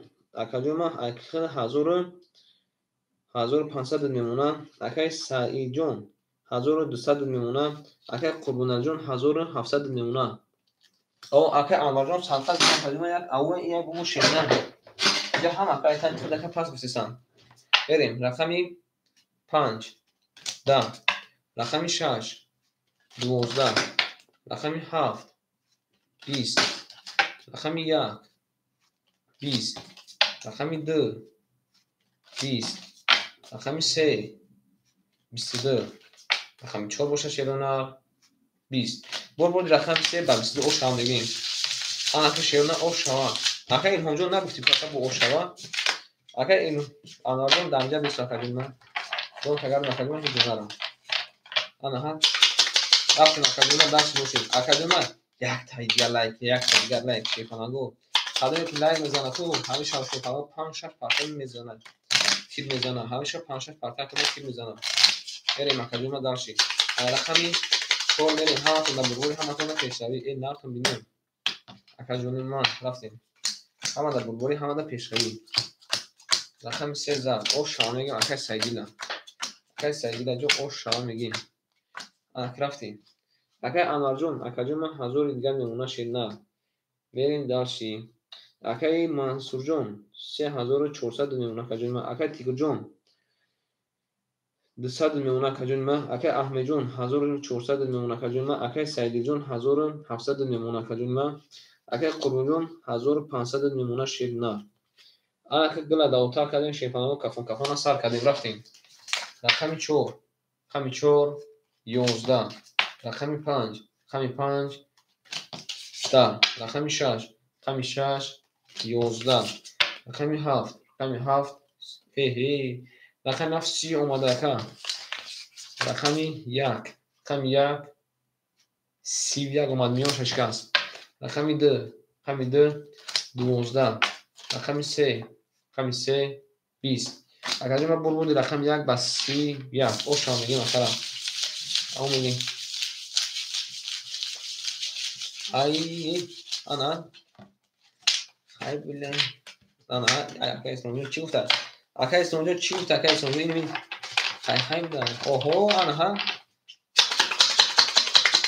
акаҷон ман ака 1500 мемона, ака Саидҷон 1200 мемона, ака Қурбоналиҷон 1700 мемона. О, ака Анварҷон садқа акаҷон ман як аввал як бугу шерна. Инҷа ҳам ака айтан худ ака пас гуфтесан. Берем, рақами панҷ, 10, рақами шаш, 12, рақами ҳафт, 20, рақами як, 20, рақами ду, 20, рақами се, 22, рақами чор боша шерона, 20. Бор бори рақами се ба 22 ош шава мегӯем. Анака шерона ош шава. Ака Илҳомҷон нагуфтӣ ака бо ош шава? Ака Анварҷон дамҷа бесо акаҷон ман. Дон тагар акаҷон ман ҳеҷ нарам. Анаҳа. Рафтем акаҷон ман дарс бошед. Акаҷон ман як та дигар лайк, як та дигар лайк шерхонаго. Қадаме ки лайк мезанад ту ҳамеша шерхонаго панҷ шаш парта мезанад. Тир мезанад. Ҳамеша панҷ шаш парта кама тир мезанад. Мерем акаҷон ман дарси. Рақами чор мерем ҳаматон дар бурбори ҳаматон дар пешравӣ. Э, нартон бинем. Акаҷони ман рафтем. Ҳама дар бурбори, ҳама дар пешравӣ. Рақами се зад. Ош шава мегем акай Сайдила. Акай Сайдила ҷо ош шава мегем. Анак рафтем. Акай Анварҷон, акаҷон ман ҳазори дигар мемона шерна. Мерем дарси. Акай Мансурҷон 3400 мемона акаҷони ман. Акай Тигрҷон 200 мемона акаҷони ман. Акай Аҳмедҷон 1400 мемона акаҷони ман. Акай Сайдилҷон 1700 мемона акаҷони ман. Акай Қурбонҷон 1500 мемона шерна. Анака гула давотар кардем, шерпанаго кафон кафона сар кардем, рафтем. Рақами чор, рақами чор, 11, рақами панҷ, рақами панҷ, 10, рақами шаш, рақами шаш, 11, рақами ҳафт, рақами ҳафт, ҳе-ҳе, рақами ҳафт 30 омада ака. Рақами як, рақами як, 31 омад, миёнша шикаст. Рақами ду, рақами ду, 12, рақами се, рақами се, 20. Акаҷон ман бурбуди рақами як ба 31. Ош шава мегем акара. Аво мегем. Ай, ана. Ай, бля. Ана, ака Исломҷон чӣ гуфта? Ака Исломҷон чӣ гуфта? Ака Исломҷон ин мин. Хай, хай, бля. Оҳо, анаҳа.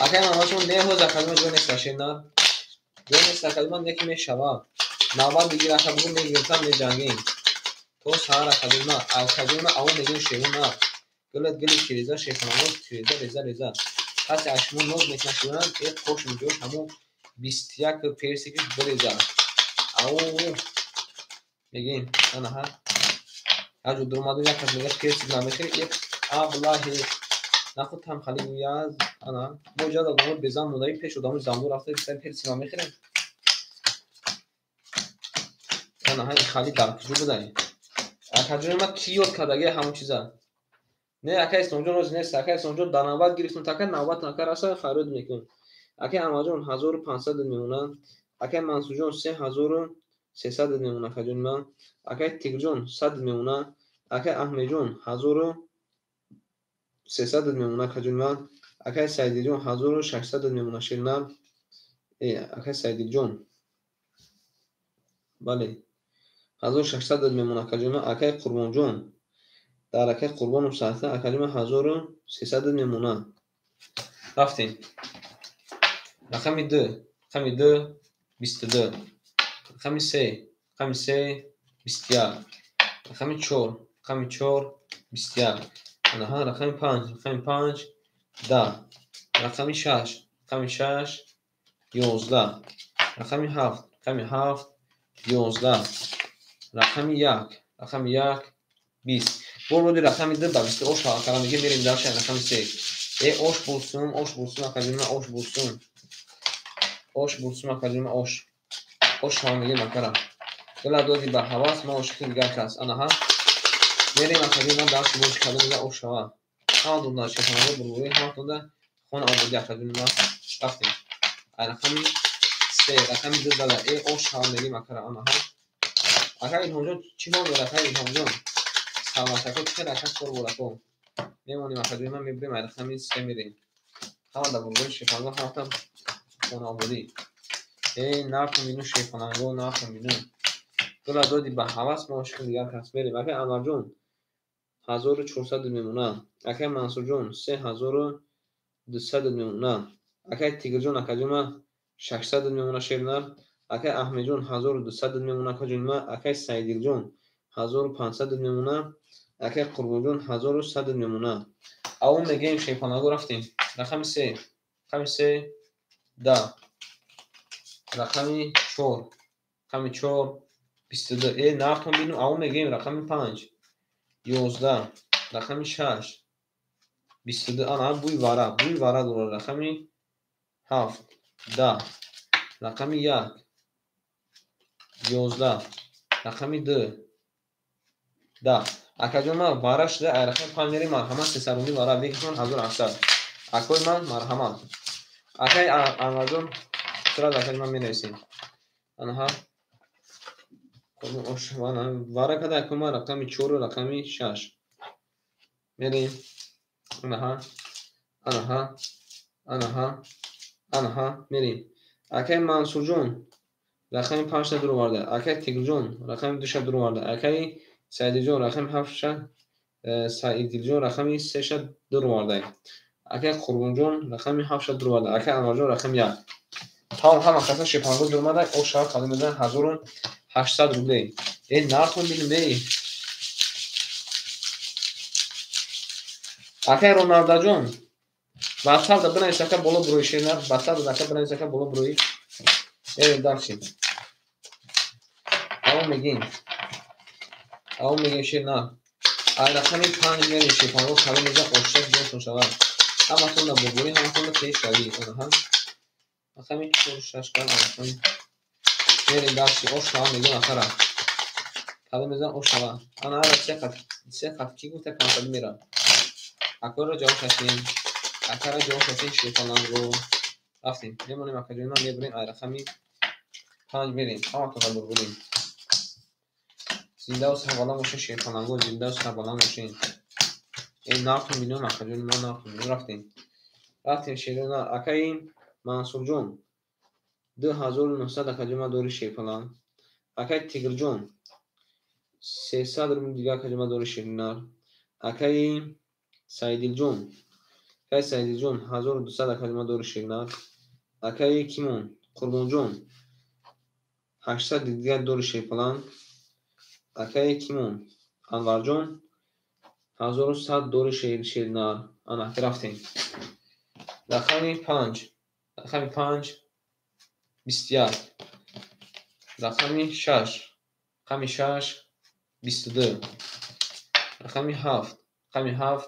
Акай мамачон не ҳоз академа ҷо нест ашена. Ҷо нест академа не ки мешавад. Навбат бигир ака бугу мегиртам меҷангем. То саҳар академа, академа аво мегирем шерона. Гулат гули тиреза шерхонагон тиреза реза реза. Касе аз шумо ноз мекунад шерона, э қошим ҷош ҳамон 21 персикиш биреза. Аво мегем анаҳа. Ҳар ҷо дуромаду як кас мегӯяд персик намехӯри, э аблаҳе. Нахуд там хали гӯяд, ана мо ҷа одамо безан мондаги пеш одамо замбур рафта сари персик намехӯрем. Анаҳа ин хали дар куҷо будай? Акаҷони ма кӣ ёд кардаги ҳамон чиза? Не, ака Исломҷон рози нест. Ака Исломҷон дар навбат гирифтум, така навбат ака раса фарёд мекунам. Акай Анварҷон 1500 мемонад. Акай Мансурҷон 3300 мемонад акаҷони ман. Акай Тигрҷон 100 мемонад. Акай Аҳмедҷон 1300 мемонад акаҷони ман. Акай Саидилҷон 1600 мемонад ширнар. Акай Саидилҷон. Бале. 1600 мемонад акаҷони ман. Акай Қурбонҷон. Дар акай Қурбоном сахта акаҷони ман 1300 мемонад. Рафтем. Рақами 2, рақами 2, 22. Рақами 3, рақами 3, 21. Рақами 4, рақами 4, 21. Анаҳа, рақами 5, рақами 5, 10. Рақами 6, рақами 6, 11. Рақами 7, рақами 7, 11. Рақами 1, рақами 1, 20. Бор боди рақами 2 ба 20 ош ҳалқара мегем, мерем дальше рақами 3. Э ош бурсум, ош бурсум, акаҷони ман ош бурсум. Ош бурсум, акаҷони ман ош. Ош ҳама мегем акара. Дила доди ба ҳавас, ма ошиқи дигар кас. Анаҳа. Мерем акаҷони ман дальше боши кадом мега ош шава. Ҳама донда шефанаго бурбурӣ, ҳама донда хона ободӣ акаҷони ман. Рафтем. Ай рақами 3, рақами 2 дала. Э ош ҳама мегем акара. Анаҳа. Ака Илҳомҷон чӣ ҳол дорад ака Илҳомҷон? Саломатако чӣ хел ака кор борако? Мемонем акаҷони ман мебурем ай рақами 3 мерем. Ҳама да бурбурӣ шефанаго, ҳама там хона ободӣ. Э нарху бину шефанаго, нарху бину. Дула доди ба ҳавас, ма ошиқи дигар кас. Мерем. Акай Анварҷон 1400 мемонад. Акай Мансурҷон 3200 мемонад. Акай Тигрҷон акаҷони ман 600 мемонад шернар. Акай Аҳмедҷон 1200 мемонад акаҷони ман. Акай Саидилҷон 1500 мемонад. Акай Қурбонҷон 1100 мемонад. Аввал мегӯем шефанаго рафтем. Рақами 3, рақами 3, 10. Рақами 4, рақами 4, 22. Э нархтон бину, аввал мегӯем рақами 5, 11. Рақами 6, 22. Ана бӯи вара, бӯи вара дорад. Рақами 7, 10. Рақами 1, 11. Рақами 2, 10. Акаҷон ман вара шуда, ай рақами 5 мерем, марҳамат, 300 рубли вара бигиртон 1800. Акои ман марҳамат. Акай Анварҷон сразу акаҷон ман менависем. Анаҳа. Вара када акои ман рақами 4 рақами 6. Мерем. Анаҳа. Анаҳа. Анаҳа. Анаҳа. Мерем. Акай Мансурҷон рақами 5 дуроварда. Акай Тигрҷон рақами 2 дуроварда. Акай Саидилҷон рақами 7, Саидилҷон рақами 3 дуроварда. Акай Қурбонҷон рақами 7 дуроварда. Акай Анварҷон рақами 1. Тамом ҳама каса шефанго дуромада, ош шава қадам мезанад 1800 рублей. Э нархон бинем эй. Акай Роналдаҷон WhatsApp да бинавис ака боло бурои шернар, WhatsApp да ака бинавис ака боло бурои. Мерем дальше. Аввал мегем. Аввал мегем шернар. Ай рақами 5 мерем шефанго қадам мезанад ошшак ҷоншон шавад. Ҳаматон да бурбурӣ, ҳаматон да пешравӣ. Анаҳа. Рақами 4 6 кард рақами. Мерем дальше ош шава мегем акара. Қадам мезанад ош шава. Ана ара се хат ки гуфта 500 мера. Акоро ҷавоб кардем. Акара ҷавоб кардем шефаланго. Рафтем. Мемонем акаҷони ман мебурем ай рақами 5 мерем. Ҳаматон да бурбурӣ. Зиндаву сарбаланд бошед шефаланго, зиндаву сарбаланд бошед. Э нарху бинем акаҷони ман нарху бинем. Рафтем. Рафтем шерона. Акаи Мансурҷон 2900 акаҷони ман дори шефаланг. Акаи Тигрҷон 300 рубли дигар акаҷони ман дори шеринар. Акаи Саидилҷон, Акаи Саидиҷон 1200 акаҷон ман дори ширнар. Акаи Кимон Қурбонҷон 800 дигар дори шерпаланг. Акаи Кимон Анварҷон 1100 дори шернар. Ана рафтем. Рақами 5, рақами 5 21, рақами 6, рақами 6 22, рақами 7, рақами 7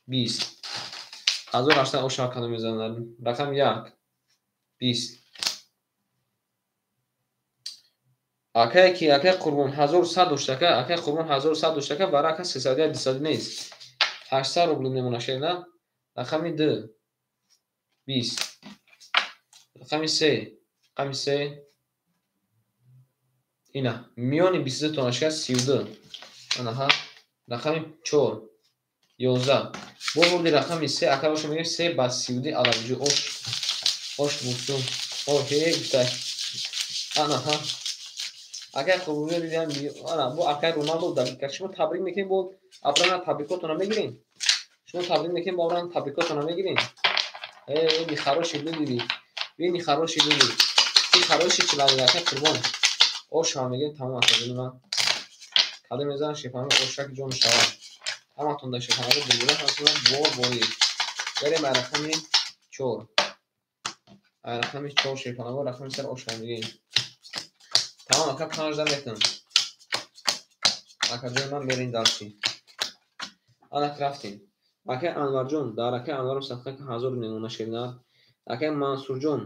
20. 1800 оша кадом мезанад. Рақами 1 20. Акае ки акаи Қурбон 1100 дошт, ака, акаи Қурбон 1100 дошт, ака, бара ака 300 200 нест. 800 рубл мемона шерна. Рақами 2 20. Рақами 3, рақами 3 ина миёни 22 тонашка 32. Анаҳа. Рақами 4 11. Бо бурди рақами 3 ака боша мегӯем 3 ба 32 алавиҷу ош. Ош бусу. О, ҳе гуфтай. Анаҳа. Акай Қурбонҷон дидам, ана бо акай Роналдо дақиқа. Шумо табрик мекунед, бо абрана табрикотона мегирем. Шумо табрик мекунед, бо абрана табрикотона мегирем. Э, нехороший люди. Вы нехороший люди. Ты хороший человек, акай Қурбон. Ош ҳам мегирем, тамом ака ман. Кадом мезанам шефана ошак ҷон шавад. Ҳаматон дар шефанаро булбула ҳастам бо бои. Берем ай рақами 4. Ай рақами 4 шефанаро рақами сар ош ҳам мегирем. Тамом ака 5 да метам. Ака ҷон ман мерем дарси. Анак рафтем. Акай Анварҷон, дар акай Анваром садқа 1000 мемона шернар. Акай Мансурҷон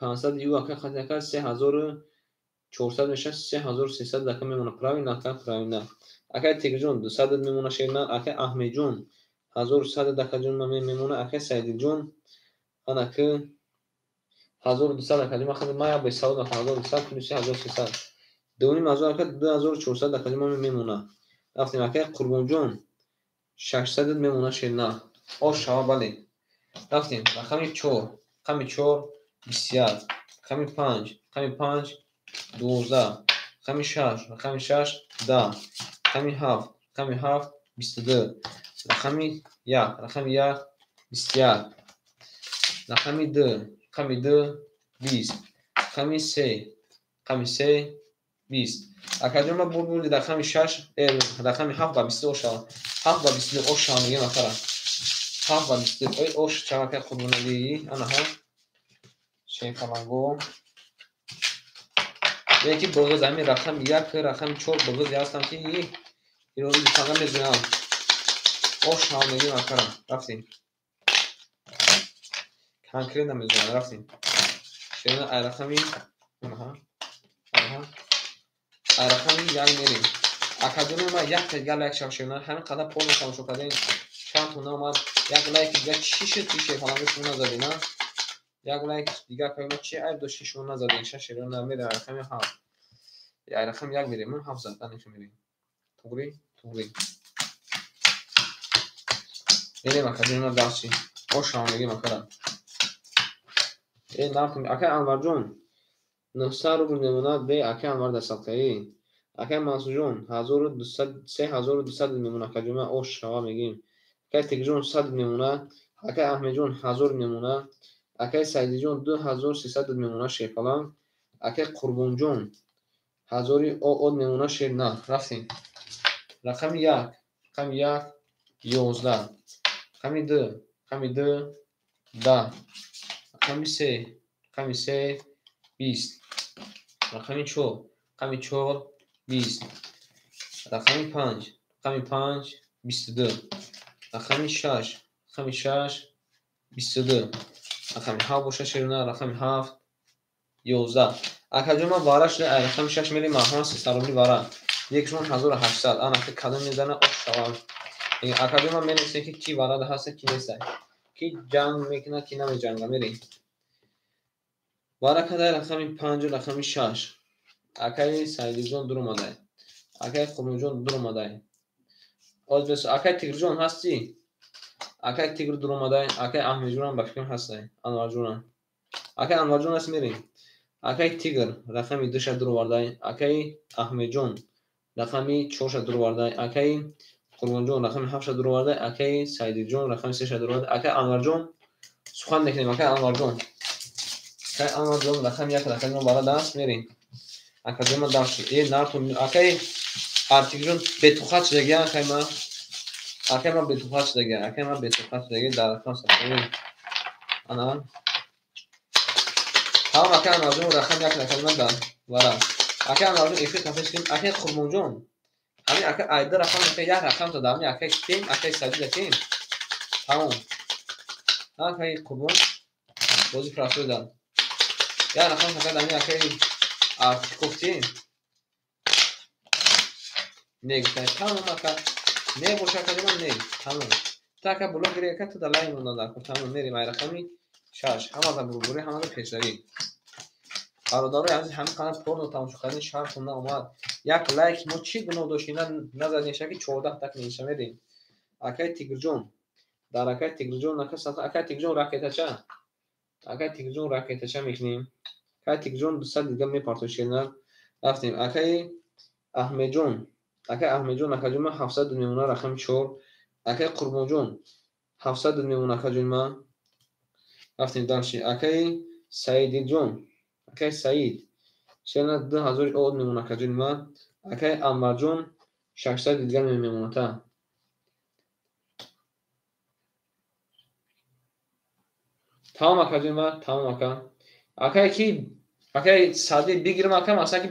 500 ю ака хати ака 3400 мешавад, 3300 ака мемона. Правильно ака, правильно. Акай Тегирҷон 200 мемона шернар. Акай Аҳмедҷон 1100 ака ҷон ман мемона. Акай Саидиҷон анак 1200 ака ҷон ман ман як бесавод ака 1200 плюс 1300. Дувним ҳазор ака 2400 ака ҷон ман мемона. Рафтем акай Қурбонҷон 600 мемона шернар. Ош шава бале. Рафтем рақами 4, рақами 4 21, рақами 5, рақами 5 12, рақами 6, рақами 6 10, рақами 7, рақами 7 22, рақами 1, рақами 1 21, рақами 2, рақами 2 20, рақами 3, рақами 3 20. Акаҷон ман бурд бурди рақами 6, рақами 7 ба 22 ош шава. 7 ба 22 ош шава мегем акара. 7 ба 22 ой ош шава ака Қурбоналӣ. Анаҳа. Шефаланго. Яки боғиз ҳамин рақами 1, рақами 4 боғиз ҳастам ки ино дутанга мезанам. Ош шава мегем акара. Рафтем. Конкретно мезанам, рафтем. Шена ай рақами анаҳа. Анаҳа. Ай рақами 1 мерем. Акаҷони ман як дигар лайк шав шена. Ҳамин қадар полно тамошо кардем. Чанд тона омад. Як лайк дигар чӣ шуд ки шефаланго шумо назадед, а? Як лайк дигар кардем, чӣ айб дошт ки шумо назадед? Ша шерона мерем рақами 7. Ай рақами 1 мерем, 7 зад, анеша мерем. Туғри, туғри. Мерем акаҷони ман дарси. Ош ҳам мегем акара. Э, нарх акай Анварҷон 900 рубл мемонад, бе акай Анвар дар садқаӣ. Акай Мансурҷон 1200 3200 мемонад, акаҷон ман ош шава мегем. Акай Тегирҷон 100 мемонад, акай Аҳмедҷон 1000 мемонад, акай Саидиҷон 2300 мемонад шерпаланг, акай Қурбонҷон 1000 од мемонад шернар. Рафтем. Рақами 1, рақами 1 11, рақами 2, рақами 2 10, рақами 3, рақами 3 20, рақами 4, рақами 4 20, рақами 5, рақами 5 22, рақами 6, рақами 6 22, рақами 7 бошад шерона, рақами 7 11. Акаҷон ман вара шуда, ай рақами 6 мерем, марҳамат 300 рубли вара. Якшон 1800. Ана ки кадом мезана ош шавад. Акаҷон ман менависем ки ки варада ҳаст, ки нест. Ки ҷанг мекунад, ки намеҷанга. Мерем. Вара кадай рақами 5 рақами 6. Акаи Саидиҷон дур омадай. Акаи Қурбонҷон дур омадай. Акаи Тигрҷон ҳастӣ? Акаи Тигр дур омадай. Акаи Аҳмедҷонам ба фикрам ҳастай. Анварҷонам. Акаи Анварҷон ҳаст, мерем. Акаи Тигр рақами 2 дур овардай. Акаи Аҳмедҷон рақами 4 дур овардай. Акаи Қурбонҷон рақами 7 дуроварда, акаи Саидиҷон рақами 3 дуроварда, акаи Анварҷон сухан мекунем, акаи Анварҷон. Акаи Анварҷон рақами 1 рақами мо бара даст мерем. Акаҷон ма дарс. Э нартон акаи Артикҷон бетухат шудагия акаи ма. Акаи ма бетухат шудагия, акаи ма бетухат шудагия дар рақам сафарин. Ана. Тамом акаи Анварҷон рақами 1 рақами ма дар вара. Акаи Анварҷон эфир тафсир кунем. Акаи Қурбонҷон ҳамин ака айда рақам ака як рақам то дар ҳамин акаи кем, акаи Саҷида кем. Тамом. Акаи Қурбон бози простой дар. Як рақам фақат ҳамин акаи Артиков тем. Не гуфтан. Тамом ака. Не боша ака ҷонам не. Тамом. Та ака блогери ака ту дар лайн мондан дар кор. Тамом мерем ай рақами 6. Ҳамада бурбурӣ, ҳамада пешравӣ. Бародарои азиз, ҳамин қадар порно тамошо кардани шартон наомад. Як лайк мо чӣ гуноҳ доштем? Назадем шаки 14 так меша мерем. Акаи Тигрҷон. Дар акаи Тигрҷон ака акаи Тигрҷон ракетача. Акаи Тигрҷон ракетача мекунем. Акаи Тигрҷон 200 дига мепартош шернар. Рафтем. Акаи Аҳмедҷон. Акаи Аҳмедҷон акаҷон ма 700 мемона рақами 4. Акаи Қурбонҷон 700 мемона акаҷон ма. Рафтем дальше. Акаи Саидиҷон. Акаи Саид шерна 2000 од мемона акаҷони ма. Акаи Анварҷон 600 дигар мемоната. Тамом акаҷони ма, тамом ака. Акаи ки акаи Сади бигирам ака, масалан ки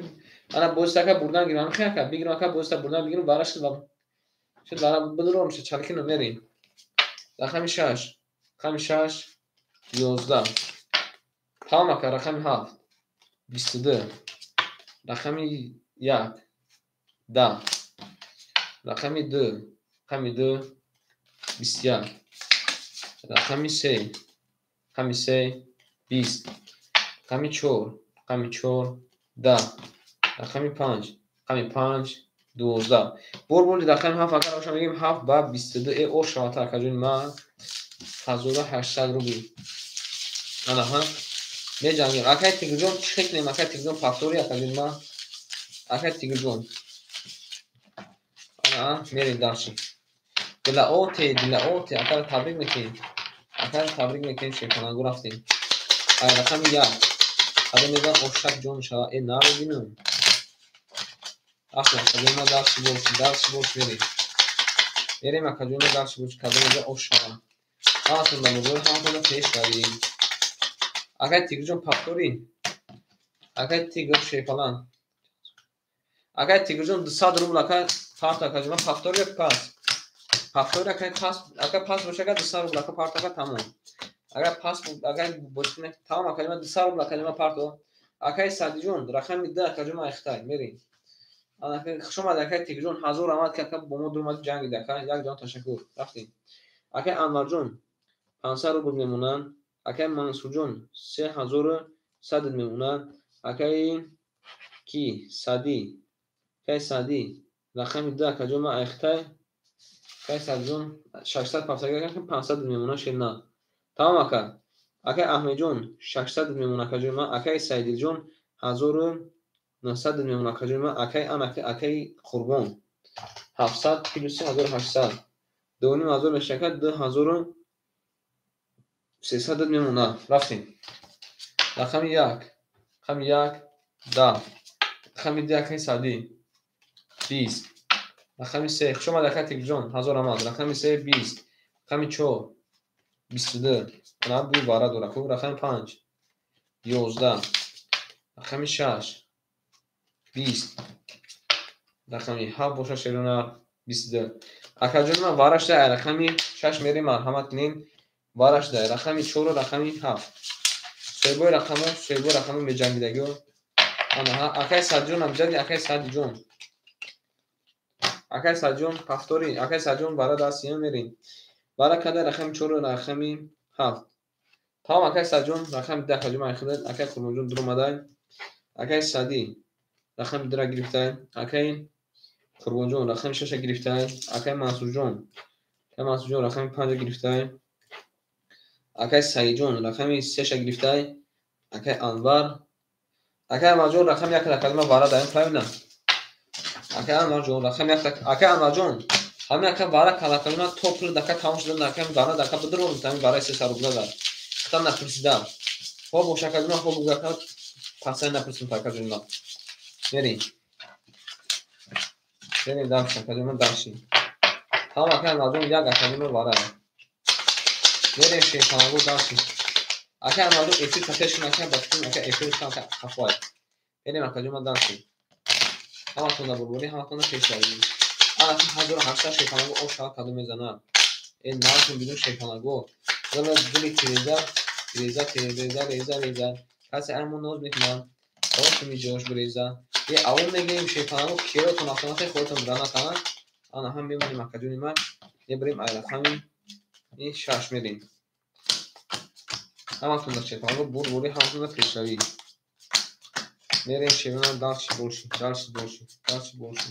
ана бозита ака бурдан гирам, хе ака бигирам ака бозита бурдан бигирам, вара шуд шуд вара бидуром шуд чалкино мерем. Рақами 6, рақами 6 11. Тамом ака, рақами 7 22, рақами 1 10, рақами 2, рақами 2 21, рақами 3, рақами 3 20, рақами 4, рақами 4 10, рақами 5, рақами 5 12. Бор бурди рақами 7 агар бошам мегӯем 7 ба 22 э ош шавад акаҷони ма 1800 рубл. Ана ҳа меҷангем. Акаи Тигрҷон чӣ хел кунем? Акаи Тигрҷон повтори акаҷони ма. Акаи Тигрҷон. Ана мерем дальше. Дилаоте, дилаоте, акаро табрик мекунем. Акаро табрик мекунем, шерпалангу рафтем. Ай рақами 1. Ада мезан ошак ҷон шава. Э наро бинам. Рафтем акаҷони ма дальше бош, дальше бош мерем. Мерем акаҷони ма дальше бош, кадом мезан ош шава. Ҳаматон дар мобои ҳаматон дар пеш равем. Акаи Тигрҷон повтори. Акаи Тигр шерпаланг. Акаи Тигрҷон 200 рубл ака парт акаҷон ман повтори ё пас? Повтори акаи пас, ака пас боша ака 200 рубл ака парт ака тамом. Агар пас агар боша тамом акаҷон ман 200 рубл акаҷон ман парто. Акаи Садиҷон рақами 2 акаҷон ман ихтай мерем. Ана хуш омадед акаи Тигрҷон, 1000 раҳмат ки ака бо мо дур омадед ҷангид ака, як ҷон ташаккур. Рафтем. Акаи Анварҷон 500 рубл мемонанд. Акаи Мансурҷон 3100 мемонад. Акаи ки Сади, акаи Сади рақами 2 акаҷон ман айхтай. Акаи Садиҷон 600 пафтага 500 мемонад шерна. Тамом ака. Акаи Аҳмедҷон 600 мемонад акаҷон ман. Акаи Саидиҷон 1900 мемонад акаҷон ман. Акаи Анака, акаи Қурбон 700 плюс 1800. 2500 мешавад 2300 мемонад. Рафтем. Рақами 1, рақами 1 10, рақами 2 акаи Сади 20, рақами 3 хуш омадед акаи Тигрҷон, 1000 раҳмат. Рақами 3 20, рақами 4 22, ана ду бара дорад. Хуб, рақами 5 11, рақами 6 20, рақами 7 боша шерона 22. Акаҷони ман вара шуда, ай рақами 6 мерем, марҳамат кунем. Вара шуда, рақами 4 рақами 7. Соҳибои рақамо, соҳибои рақамо меҷангидагиё. Ана ҳа, акаи Садиҷон ҳам ҷанги, акаи Садиҷон. Акаи Садиҷон повтори, акаи Садиҷон бара даст ё мерем. Бара када рақами 4 рақами 7. Тамом акаи Садиҷон рақами 10 акаҷон ман худат, акаи Қурбонҷон дур омадай. Акаи Сади рақами 2 гирифтай. Акаи Қурбонҷон рақами 6 гирифтай. Акаи Мансурҷон, акаи Мансурҷон рақами 5 гирифтай. Акаи Саидҷон рақами 3 гирифтай. Акаи Анвар, акаи Анварҷон рақами 1 акаҷон ман вара даем, правильно? Акаи Анварҷон рақами 1, акаи Анварҷон Ҳамин ака вара калакалона то пул дака тамом шуда дака вара дака бидурон ҳамин вараи 300 рубла дар. Хата напурсидам. Хоб бош акаҷон, хоб бугака пасай напурсим акаҷон. Мерим. Мерим дальше акаҷон дальше. Тамом ака Анварҷон як акаҷон вара. Мерим шерпаланго дальше. Ака Анварҷон эфир сатеш кун ака баштун ака эфир кун ака хафой. Мерим акаҷон дальше. Ҳаматонда бурбурӣ, ҳаматонда пешравӣ. Ана 1800 шерпаланго ош шава кадом мезанад. Э нархун бидун шерпаланго. Зала дили тиреза, тиреза, тиреза, реза, реза. Касе ай мо ноз мекунам. Ошми ҷош биреза. Е аввал мегирем шерпаланго киротон автомати худатон бирана. Ана ҳам мемонем акаҷони ман. Мебарем ай рақами ин 6 мерем. Ҳаматонда шерпаланго бурбурӣ, ҳаматонда пешравӣ. Мерем шерона дальше больше, дальше больше, дальше больше.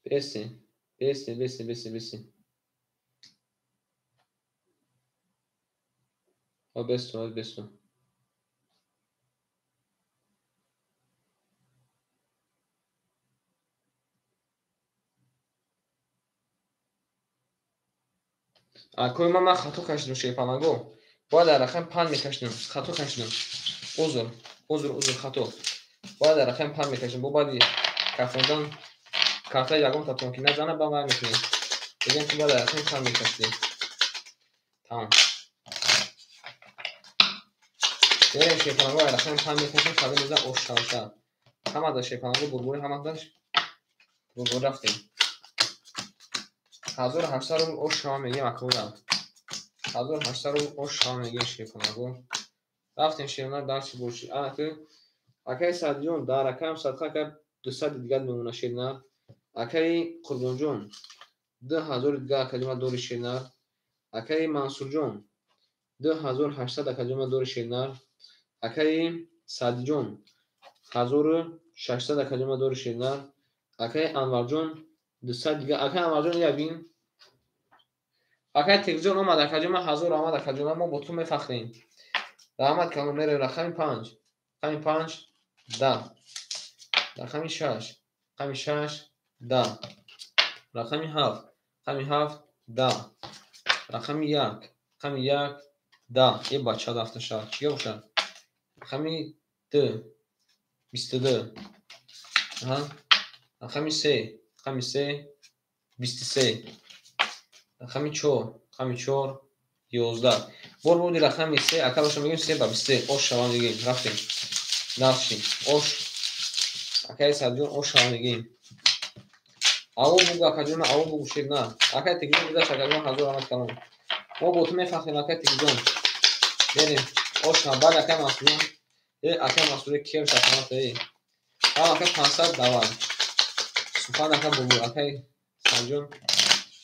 Бесе, бесе, бесе, бесе, бесе. О, бесо, о, бесо. Акои ман хато кашидам шерпаланго. Бояд дар рақами 5 мекашидам. Хато кашидам. Узр, узр, узр, хато. Бояд дар рақами 5 мекашидам. Бо баъди кафондан картаи ягон татон ки назана ба вай мекунем. Мегӯям ки бояд дар рақами 5 мекашидем. Тамом. Берем шерпаланго дар рақами 5 мекашем, садо мезан ош шавша. Ҳамада шерпаланго бурбури, ҳамадаш бурбур рафтем. 1800 рубл ош шава мегем акоя. 1800 рубл ош шава мегем шерпаланго. Рафтем шерона дальше больше. Ана ки акаи Садиҷон дар рақам садқа ака 200 дигар мемона шернар. Акаи Қурбонҷон 2000 дигар акаҷома дори шернар. Акаи Мансурҷон 2800 акаҷома дори шернар. Акаи Садиҷон 1600 акаҷома дори шернар. Акаи Анварҷон 200 дигар. Акаи Анварҷон я бин. Акаи Тегҷон омад акаҷома 1000 омад акаҷома мо бо ту мефахрем. Раҳмат калом мерем рақами 5. Рақами 5 10. Рақами 6. Рақами 6 10. Рақами 7. Рақами 7 10. Рақами 1. Рақами 1 10. Е бача дафта шад. Чига бошад? Рақами 2 22. Аҳа. Рақами 3. Рақами 3 23. Рақами 4. Рақами 4 11. Бор буди рақами 3 ака бошам мегӯем 3 ба 23. Ош шава мегӯем. Рафтем. Дальше. Ош. Акаи Садиҷон ош шава мегӯем. Аво бугу акаҷон, аво бугу шерна. Акаи Тегҷон гузашт акаҷон 1000 омад калон. Мо бо ту мефахрем акаи Тегҷон. Мерем. Ош шава. Баъд акаи Мансурҷон. Э акаи Мансури кер шакамат э. Ҳам ака 500 давай. Сухан ака бубу акаи Садиҷон.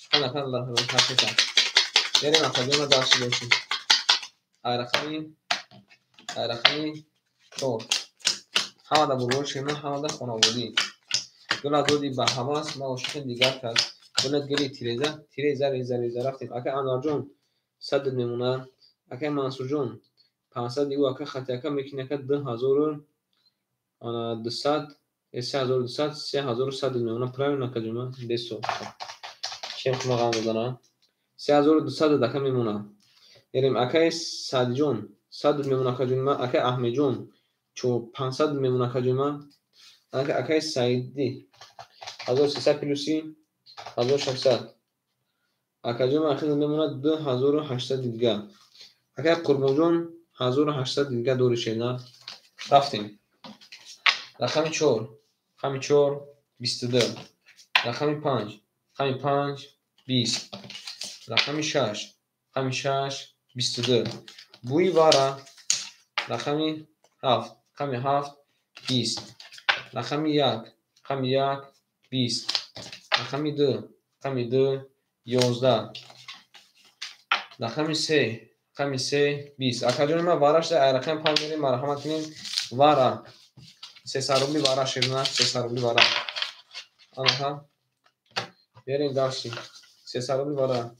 Сухан ака ҳақиқа. Мерем акаҷонро дальше бошем. Ай рақами 4. Ҳамада бурбур шерна, ҳамада хонаводӣ. Гула доди ба ҳавас, ма ошиқи дигар кас. Гула гили тиреза, тиреза, реза, реза рафтем. Ака Анварҷон 100 мемонад. Акаи Мансурҷон 500 ю ака хати ака мекини ака 2200, 3200, 3100 мемонад. Правильно акаҷон? Бесо. Чем хума ғам додана? 3200 ака мемонад. Мерем акаи Садиҷон 100 мемонад акаҷон ма, акаи Аҳмедҷон 500 мемонад акаҷон ма. Акаи Саидӣ 1300 плюси 1600. Акаҷон ма ахир мемонад 2800 дигар. Акаи Қурбонҷон 1800 дигар дори шена. Рафтем. Рақами 4. Рақами 4 22. Рақами 5. Рақами 5 20. Рақами 6. Рақами 6 22. Бӯи вара. Рақами 7. Рақами 7 20. Рақами 1. Рақами 1 20. Рақами 2. Рақами 2 11. Рақами 3. Рақами 3 20. Акаҷони ман вара шуда, ай рақами 5 мерем, марҳамат кунем. Вара. 300 рубли вара шерна, 300 рубли вара. Анаҳа. Берем дальше. 300 рубли вара.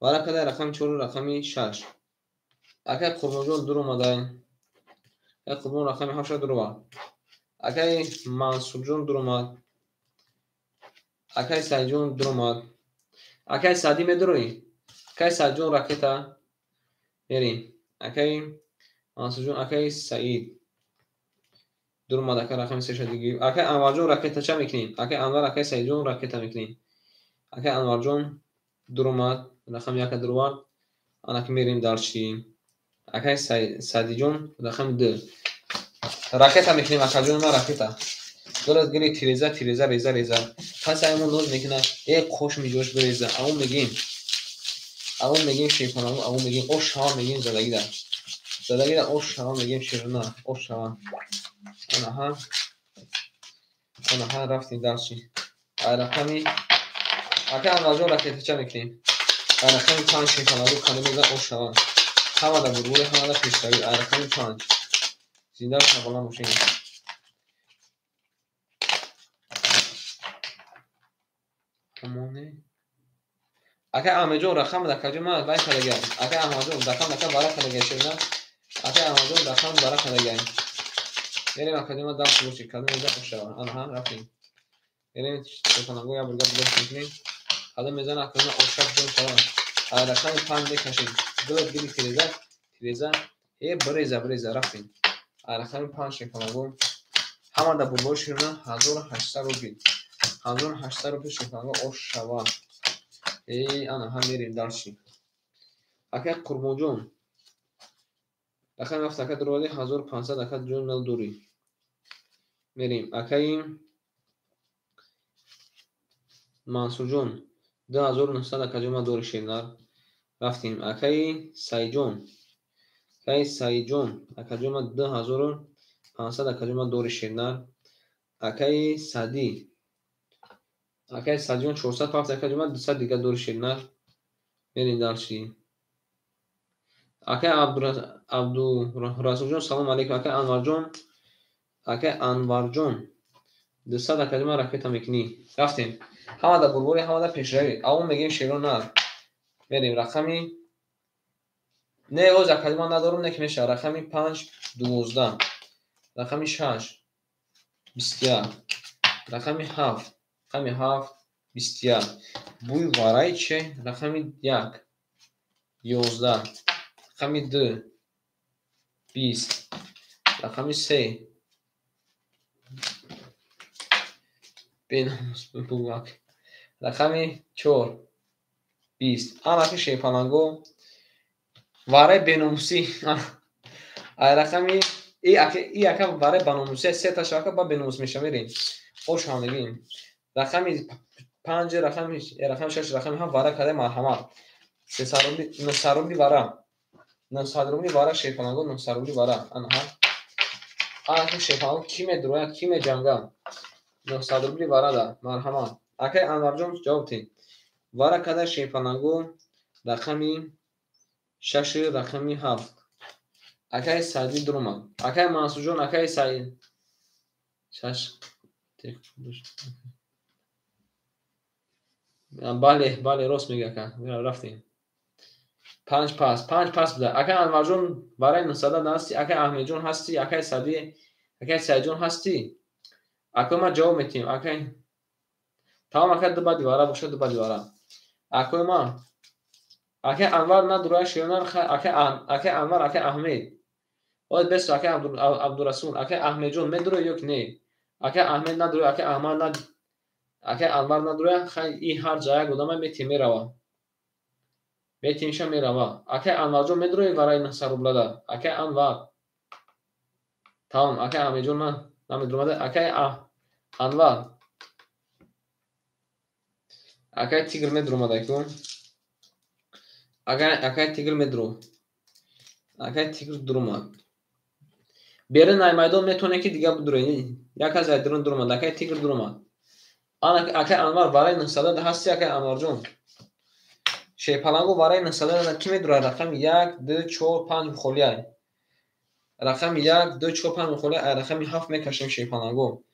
Вара кадай рақами 4 рақами 6. Акай Қурбонҷон дур омадай. Акай Қурбон рақами 8 дуромад. Акай Мансурҷон дуромад. Акай Саидҷон дуромад. Акай Саъдӣ медуроӣ? Акай Саидҷон ракета мерем. Акай Мансурҷон, акай Саид дуромад, акай рақами 3 дигар. Акай Анварҷон ракета ча мекунем? Акай Анвар, акай Саидҷон ракета мекунем. Акай Анварҷон дуромад, рақами 1 дуровард. Анаки мерем дарчи. Акай Саъдиҷон рақами 2. Ракета мекунем, акаҷон, ма ракета. Дорад гири тиреза, тиреза, реза, реза. Пас аймон ноз мекунад, э қош миҷош биреза. Авон мегим. Авон мегим шерпалангу, авон мегим ош шава мегим задагида. Задагида ош шава мегим шерна, ош шава. Анаҳа. Анаҳа рафтем дарчи. Ай рақами акай Анварҷон ракета ча мекунем? Ай рақами 5 шерпалангу кане мезан ош шава. Ҳамада бурбури, ҳамада пешравӣ. Ай рақами 5. Зинда сарбаланд бошед. Ҳамоне. Акай Аҳмедҷон рақам дакаҷо ман вай кардагиам. Акай Аҳмадҷон рақам дака бара кардагиам шерна. Акай Аҳмадҷон рақам бара кардагиам. Мерем акаҷо ман дарс бошед. Кадом мезан ош шава. Анаҳа рафтем. Мерем шерпалангу як бурга бидош мекунем. Кадом мезан акаҷо ош шава шава. Ай рақами 5 мекашем. Гилат гили тиреза, тиреза. Э биреза, биреза рафтем. Ай рақами 5 шерпалангу. Ҳамада бурбори шерна 1800 рубл. 1800 рубл шерпалангу ош шава. Э ана ҳа мерем дарчи. Акай Қурбонҷон. Рақами 7 ака дуроварди 1500 ака ҷон нал дурӣ. Мерем. Акаи Мансурҷон 2900 ака ҷон дори шернар. Рафтем. Акаи Саидҷон. Акаи Саидҷон ака ҷон 2500 ака ҷон дори шернар. Акаи Саъдӣ. Акаи Саъдиҷон 400 пафт ака ҷон 200 дига дори шернар. Мерем дарчи. Акаи Абдурасулҷон салом алейкум. Акаи Анварҷон. Акаи Анварҷон 200 ака ҷон ракета мекунӣ. Рафтем. Ҳамада бурбори, ҳамада пешравӣ. Авон мегим шерон нар. Мерем рақами не оз ака ҷон надорум, не ки мешавад. Рақами 5 12. Рақами 6 21. Рақами 7. Рақами 7 21. Бӯй вараи че? Рақами 1 11. Рақами 2 20. Рақами 3 бенамус бувак. Рақами 4 20. Анаки шерпалангу вараи беномусӣ. Ай рақами и ака вараи баномусӣ се та шавака ба беномус меша мерем. Ош ҳам мегим. Рақами 5, рақами 6, рақами 7 вара карда марҳамат. 300 рубли, 900 рубли вара. 900 рубли вара шерпалангу 900 рубли вара. Анаҳа. Анаки шерпалангу ки медурояд, ки меҷангад? 900 рубли вара да марҳамат. Акай Анварҷон ҷавоб тед. Вара карда шерпалангу рақами 6, рақами 7. Акай Саъдӣ дуромад. Акай Мансурҷон, акай Саид. 6 Бале, бале, рост мега ака. Рафтем. 5 пас, 5 пас буда. Акай Анварҷон барои 900 ҳасти, акай Аҳмедҷон ҳасти, акай Саъдӣ, акай Саидҷон ҳасти. Акой ма ҷавоб метиҳем. Акай тамом ака ду баъди вара бошад, ду баъди вара. Акой ма акай Анвар надурая шернар, акай Анвар, акай Аҳмед. Ояд бесо акай Абдурасул, акай Аҳмедҷон медуроя ё ки не? Акай Аҳмед надуроя, акай Аҳмад над акай Анвар надуроя, хай и ҳар ҷа як одама метиҳем мерава. Метиҳемша мерава. Акай Анварҷон медурои вараи 900 рублада? Акай Анвар. Тамом, акай Аҳмедҷон намедуромада. Акай Анвар. Акай Тигр медуромада ку? Акай Тигр медуро. Акай Тигр дуромад. Берин ай майдон метавонед ки дига бидуроед. Як аз ай дурун дуромад. Акай Тигр дуромад. Акай Анвар вараи 900 ҳасти, акай Анварҷон. Шерпалангу вараи 900 ки медурад? Рақами 1, 2, 4, 5 холиай. Рақами 1, 2, 4, 5 холиай. Ай рақами 7 мекашем шерпалангу.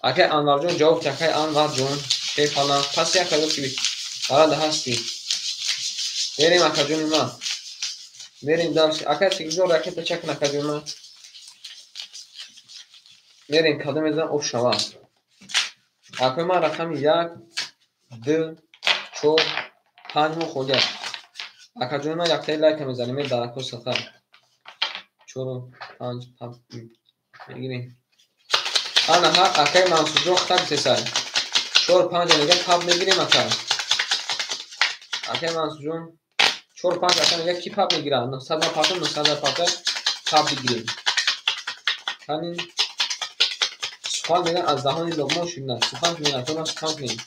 Акай Анварҷон ҷавоб ки акай Анварҷон шерпаланг пас як ҳазор ки варада ҳастӣ. Мерем акаҷони ман. Мерем дальше. Акай Тигрҷон ракета чак кун акаҷони ман. Мерем кадом мезанам об шава. Акои ман рақами 1, 2, 4, 5 мо холия. Акаҷони ман яктаи лайка мезанем, дар ако саха. 4, 5, 7 мегирем. Ана ҳа, акаи Мансурҷон хатар бисесай. 4, 5 мега паб мегирем ака. Акаи Мансурҷон 4, 5 ака мега ки паб мегира? 900 ма партом, 900 парта паб бигирем. Кани сухан меган аз даҳони Луқмон ширин аст. Сухан кунем, акои ман сухан кунем.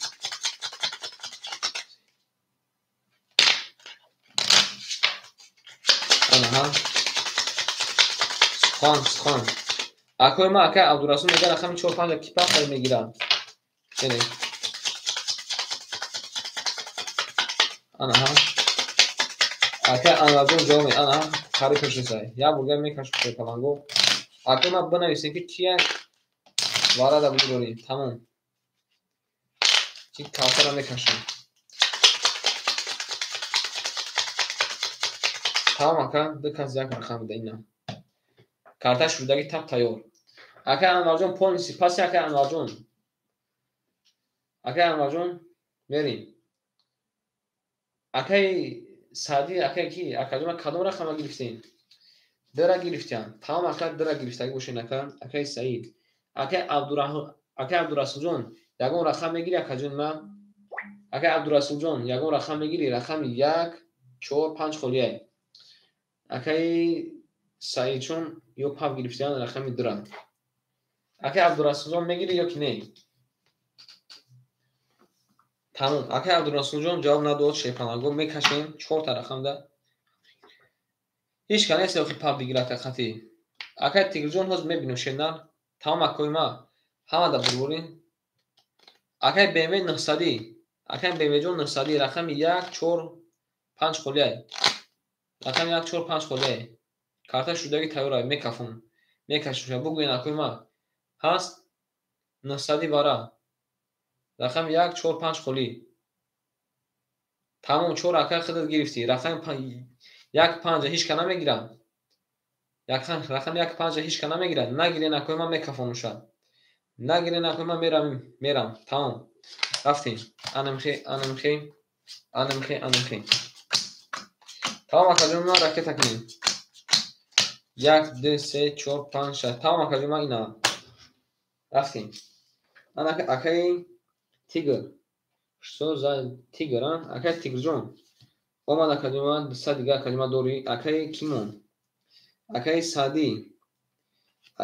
Анаҳа. Сухан, сухан. Акои ман акаи Абдурасул мега рақами 4, 5 ки паб мегира. Берем. Анаҳа. Акаи Анварҷон ҷавоб медиҳад. Анаҳа, қариб пешнисай. Як бурга мекашам шерпаланго. Акои ман бинависем ки кия варада бугирорӣ. Тамом. Ки калтара мекашам. Тамом ака, ду кас як рақам буда ина. Карта шудаги тап тайёр. Акаи Анварҷон полностью паси акаи Анварҷон. Акаи Анварҷон мерем. Акаи Саъдӣ, акаи ки? Акаҷон ман кадом рақама гирифтем? Дира гирифтям. Тамом ака, дира гирифтагӣ бошед ака. Акаи Саид. Акаи Абдурасулҷон, ягон рақам мегирӣ акаҷон ман? Акаи Абдурасулҷон, ягон рақам мегирӣ? Рақами 1, 4, 5 холияй. Акаи Саидҷон ё паб гирифтиян рақами дира. Акаи Абдурасулҷон мегирӣ ё ки не? Тамом. Акаи Абдурасулҷон ҷавоб надод, шерпанаго мекашем 4 та рақамда. Ҳеч ка нест охи паб бигирад хати. Акаи Тигрҷон ҳозир мебинем шернар. Тамом акои ма. Ҳама да бурбурӣ. Акаи BMW 900. Акаи BMW ҷон 900 рақами 1, 4, 5 холияй. Рақами 1, 4, 5 холияй. Карта шудаги тайёр мекафум. Мекашум. Бугӯен акои ма. Ҳаст 900 вара. Рақами 1, 4, 5 холӣ. Тамом 4 акаи худат гирифтӣ. Рақами 1, 5 ҳеч ка намегирад. Рақами 1, 5 ҳеч ка намегирад. Нагирен акои ман мекафонуша. Нагирен акои ман мерам, мерам. Тамом. Рафтем. Анамхе, анамхе, анамхе, анамхе. Тамом акаҷон ман ракета кунем. 1, 2, 3, 4, 5, 6. Тамом акаҷон ман ина. Рафтем. Ана акаи Тигр. Что за тигр, а? Акаи Тигрҷон. Омад акаҷон ман 200 дига акаҷон ман дорӣ. Акаи Кимон. Акаи Саъдӣ.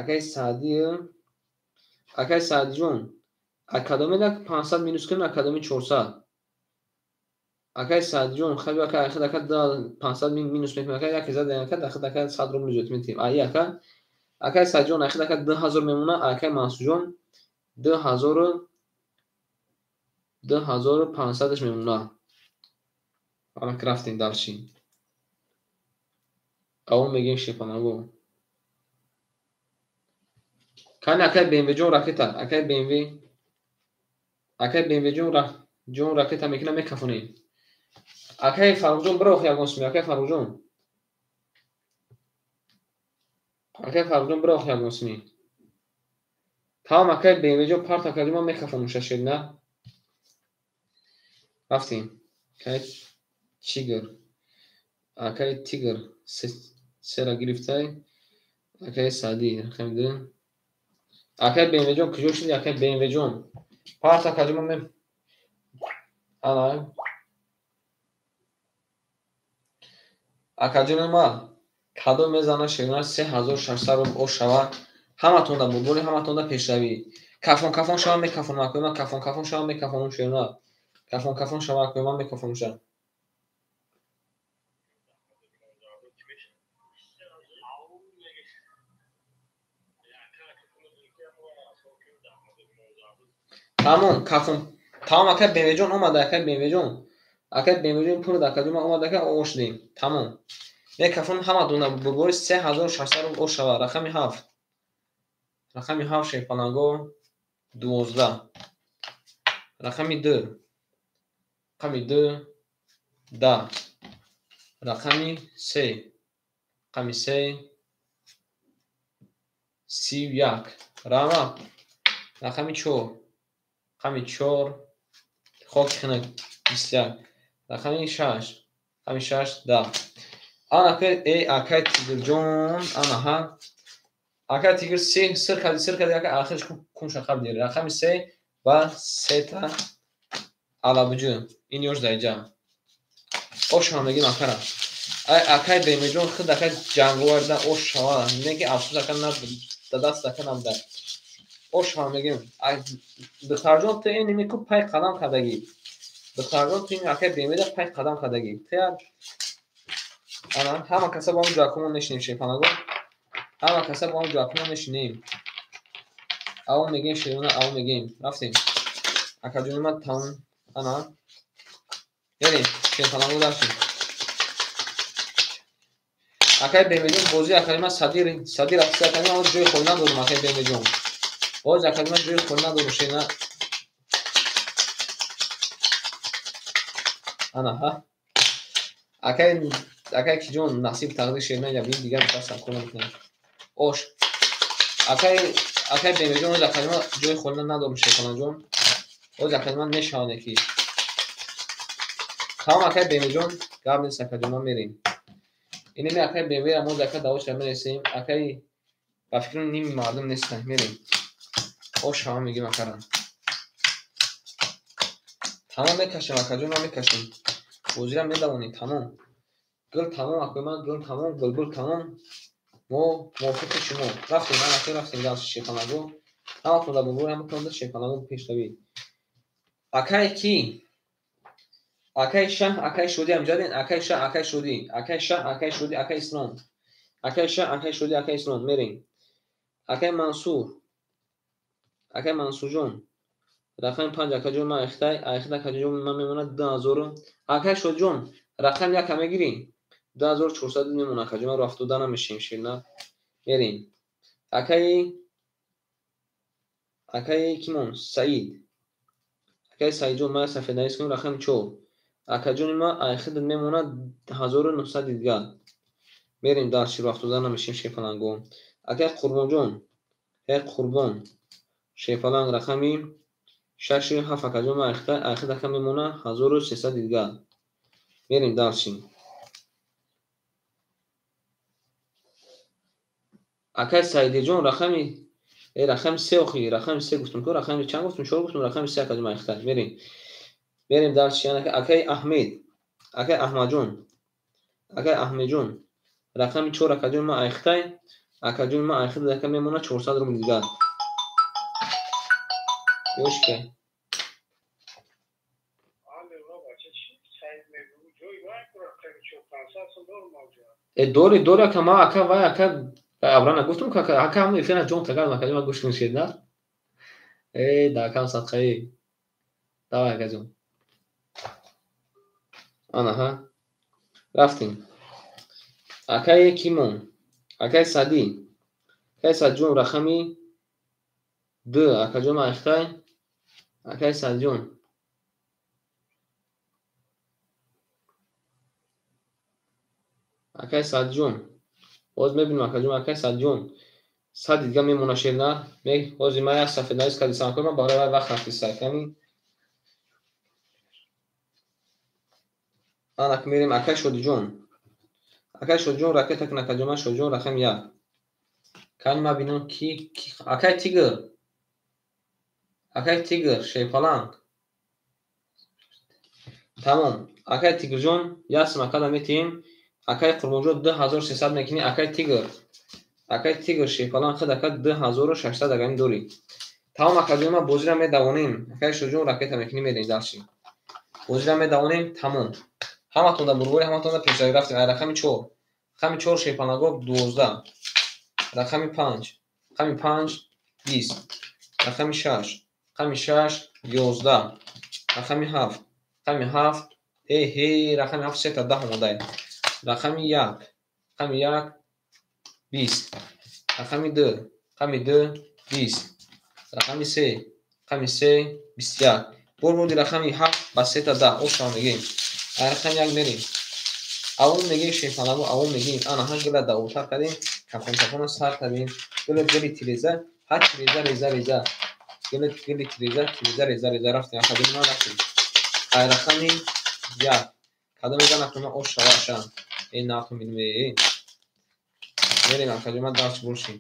Акаи Саъдӣ. Акаи Саъдиҷон. Акадоми 500 минус кунем, акадоми 400. Акаи Саъдиҷон, хаби ака ахид ака 500 минус мекунем, ака як зад ака дахид ака 100 рубл зиёд метем. Ай ака. Акаи Саъдиҷон ахид ака 2000 мемона, акаи Мансурҷон 2000 2500 мемона. Ана рафтем дальше. Авон мегем шепанаго. Кани акаи BMW ҷон ракета, акаи BMW, акаи BMW ҷон ракета мекунам мекафонем. Акаи Фаррухҷон бирох ягон суми, акаи Фаррухҷон. Акаи Фаррухҷон бирох ягон суми. Тамом акаи BMW ҷон парт акаҷон ман мекафонам шашед на. Рафтем. Акаи Чигр. Акаи Тигр сера гирифтай. Акаи Саъдӣ рақами 2. Акаи BMW ҷон куҷо шуди? Акаи BMW ҷон. Парт акаҷон ман ана акаҷони ман кадом мезана ширина 3600 рубл ош шава. Ҳаматонда бурбури, ҳаматонда пешравӣ. Кафон кафон шава мекафонам акои ман, кафон кафон шава мекафонам ширина. Кафон кафон шава акои ман мекафонам ша. Тамом, кафон. Тамом акаи BMW ҷон омада, акаи BMW ҷон. Акаи BMW ҷон пул акаҷон ман омада ака ош дем. Тамом. Мекафонам ҳаматонда бурбури 3600 рубл ош шава. Рақами 7. Рақами 7 шерпаланго 12. Рақами 2. Рақами 2 10. Рақами 3. Рақами 3 31. Раҳмат. Рақами 4. Рақами 4. Хоки хунук 21. Рақами 6. Рақами 6 10. Ана ки эй акай Тигрҷон, ана ҳа. Акай Тигр се сир кардӣ, сир кардӣ, ака ахирш кунша қабл дери. Рақами 3 ва сета алабуҷу. Ин ёш даиҷа. Ош ҳам мегим акара. Ай акай Бемеҷон худ акай ҷанговарда ош шава. Не ки афсӯс ака на да даст ака набуда. Ош ҳам мегим. Ай духтарҷон ту ин ку пай қадам кардагӣ. Духтарҷон ту ин акай Бемеда пай қадам кардагӣ. Ту ана ҳама каса бо ҳам ҷоякумон нешинем шерпанаго. Ҳама каса бо ҳам ҷоякумон нешинем. Авон мегем шерона, авон мегем. Рафтем. Акаҷони ман тамом. Ана. Берем, шерпанаго рафтем. Акай Бемеҷон бозӣ акаи ман садир садир рафта акаи ман ҷои холӣ надорам акаи Бемеҷон. Боз акаи ман ҷои холӣ надорам шерна. Ана ҳа. Акай акай киҷон насиб тақдир шерна я бин дигар дастам кор намекунам. Ош. Акай акай Бемеҷон оз акаи ман ҷои холӣ надорам шерпаланҷон. Оз акаи ман мешаване ки. Тамом акай Бемеҷон гап нест акаҷон ман мерем. Инеми акай Бемера мо ака давошра мересем. Акай ба фикрам ними мардум нестанд. Мерем. Ош ҳама мегим акара. Тамом мекашем акаҷон ман мекашем. Бозира медавонем тамом. Гул тамом акои ман гул тамом булбул тамом. Мо мувофиқи шумо. Рафтем ман акай рафтем дар шерпанаго. Ҳаматон дар булбул ҳаматон дар шерпанаго пешравӣ. Акай ки? Акай шаҳ, акай шудӣ ҳам ҷадин, акай шаҳ, акай шудӣ, акай шаҳ, акай шудӣ, акай ислом. Акай шаҳ, акай шудӣ, акай ислом. Мерем. Акай Мансур. Акай Мансурҷон. Рақами 5 акаҷон ман айхтай, айхта акаҷон ман мемонад 2000. Акай Шодиҷон, рақами 1 мегирӣ? 2400 мемонад акаҷон, ман рафтода намешем ширна. Мерем. Акай акай кимон? Саид. Акай Саидҷон, ман сафеднавис кунам рақами 4. Акаҷони ман айхид мемонад 1900 дигар. Мерем дар шир рафтода намешем шерпаланго. Акай Қурбонҷон, акай Қурбон, шерпаланг рақами 6 7 акаҷон ман айхта, айхид ака мемонад 1300 дигар. Мерем дарши. Акай Саидиҷон рақами рақами 3 охи, рақами 3 гуфтум ку, рақами чанд гуфтум? 4 гуфтум, рақами 3 акаҷон ман айхта. Мерем. Мерем дарши. Акай Аҳмед, акай Аҳмадҷон, акай Аҳмедҷон, рақами 4 акаҷон ман айхтай, акаҷон ман айхид ака мемонад 400 рубл дигар. Ёшка. Дори, дори ака ма ака вай ака абрана гуфтум ка ака ҳам эфира ҷон тагар акаҷон ман гӯш кунед на? Э, да акам садқаи. Давай акаҷон. Ана ҳа. Рафтем. Акай Кимон, акай Садӣ, акай Садиҷон рақами 2 акаҷон ман айхтай, акай Садиҷон. Акай Садиҷон. Боз мебинем акаҷон, акай Садиҷон. Сад дигар мемона шерна. Ҳозир ман як сафеднавис кардисам, ман барои вай вақт рафтиста. Яъни анак мерем акай Шодиҷон. Акай Шодиҷон ракета кун акаҷон, ман Шодиҷон рақами 1. Кани ман бинам ки акай Тигр. Акай Тигр шерпаланг. Тамом. Акай Тигрҷон як сум акада метиҳем. Акай Қурбонҷон 2300 мекунӣ. Акай Тигр. Акай Тигр шерпаланг худ ака 2600 агани дорӣ. Тамом акаҷон ман бозира медавонем. Акай Шодиҷон ракета мекунӣ мерем дарши. Бозира медавонем тамом. Ҳаматон дар бурбори, ҳаматон дар пешравӣ рафтем. Ай рақами 4. Рақами 4 шерпанаго 12. Рақами 5. Рақами 5 20. Рақами 6. Рақами 6 11. Рақами 7. Рақами 7 эй ҳей рақами 7 сета 10 омодай. Рақами 1. Рақами 1 20. Рақами 2. Рақами 2 20. Рақами 3. Рақами 3 21. Бор бурди рақами 7 ба сета 10. Ош мегем. Рақами 1 мерем. Авон мегем шерпанаго, авон мегем. Ана ҳа гила давотар кардем, кафон кафона сар кардем. Гила гили тиреза Ҳа тиреза реза реза. Гили гили тиреза тиреза реза реза рафтем. Акаҷони ман рафтем. Ай рақами як. Кадом реза накуна ош шава аша. Э нарту мидме. Мерем акаҷони ман дарс буршим.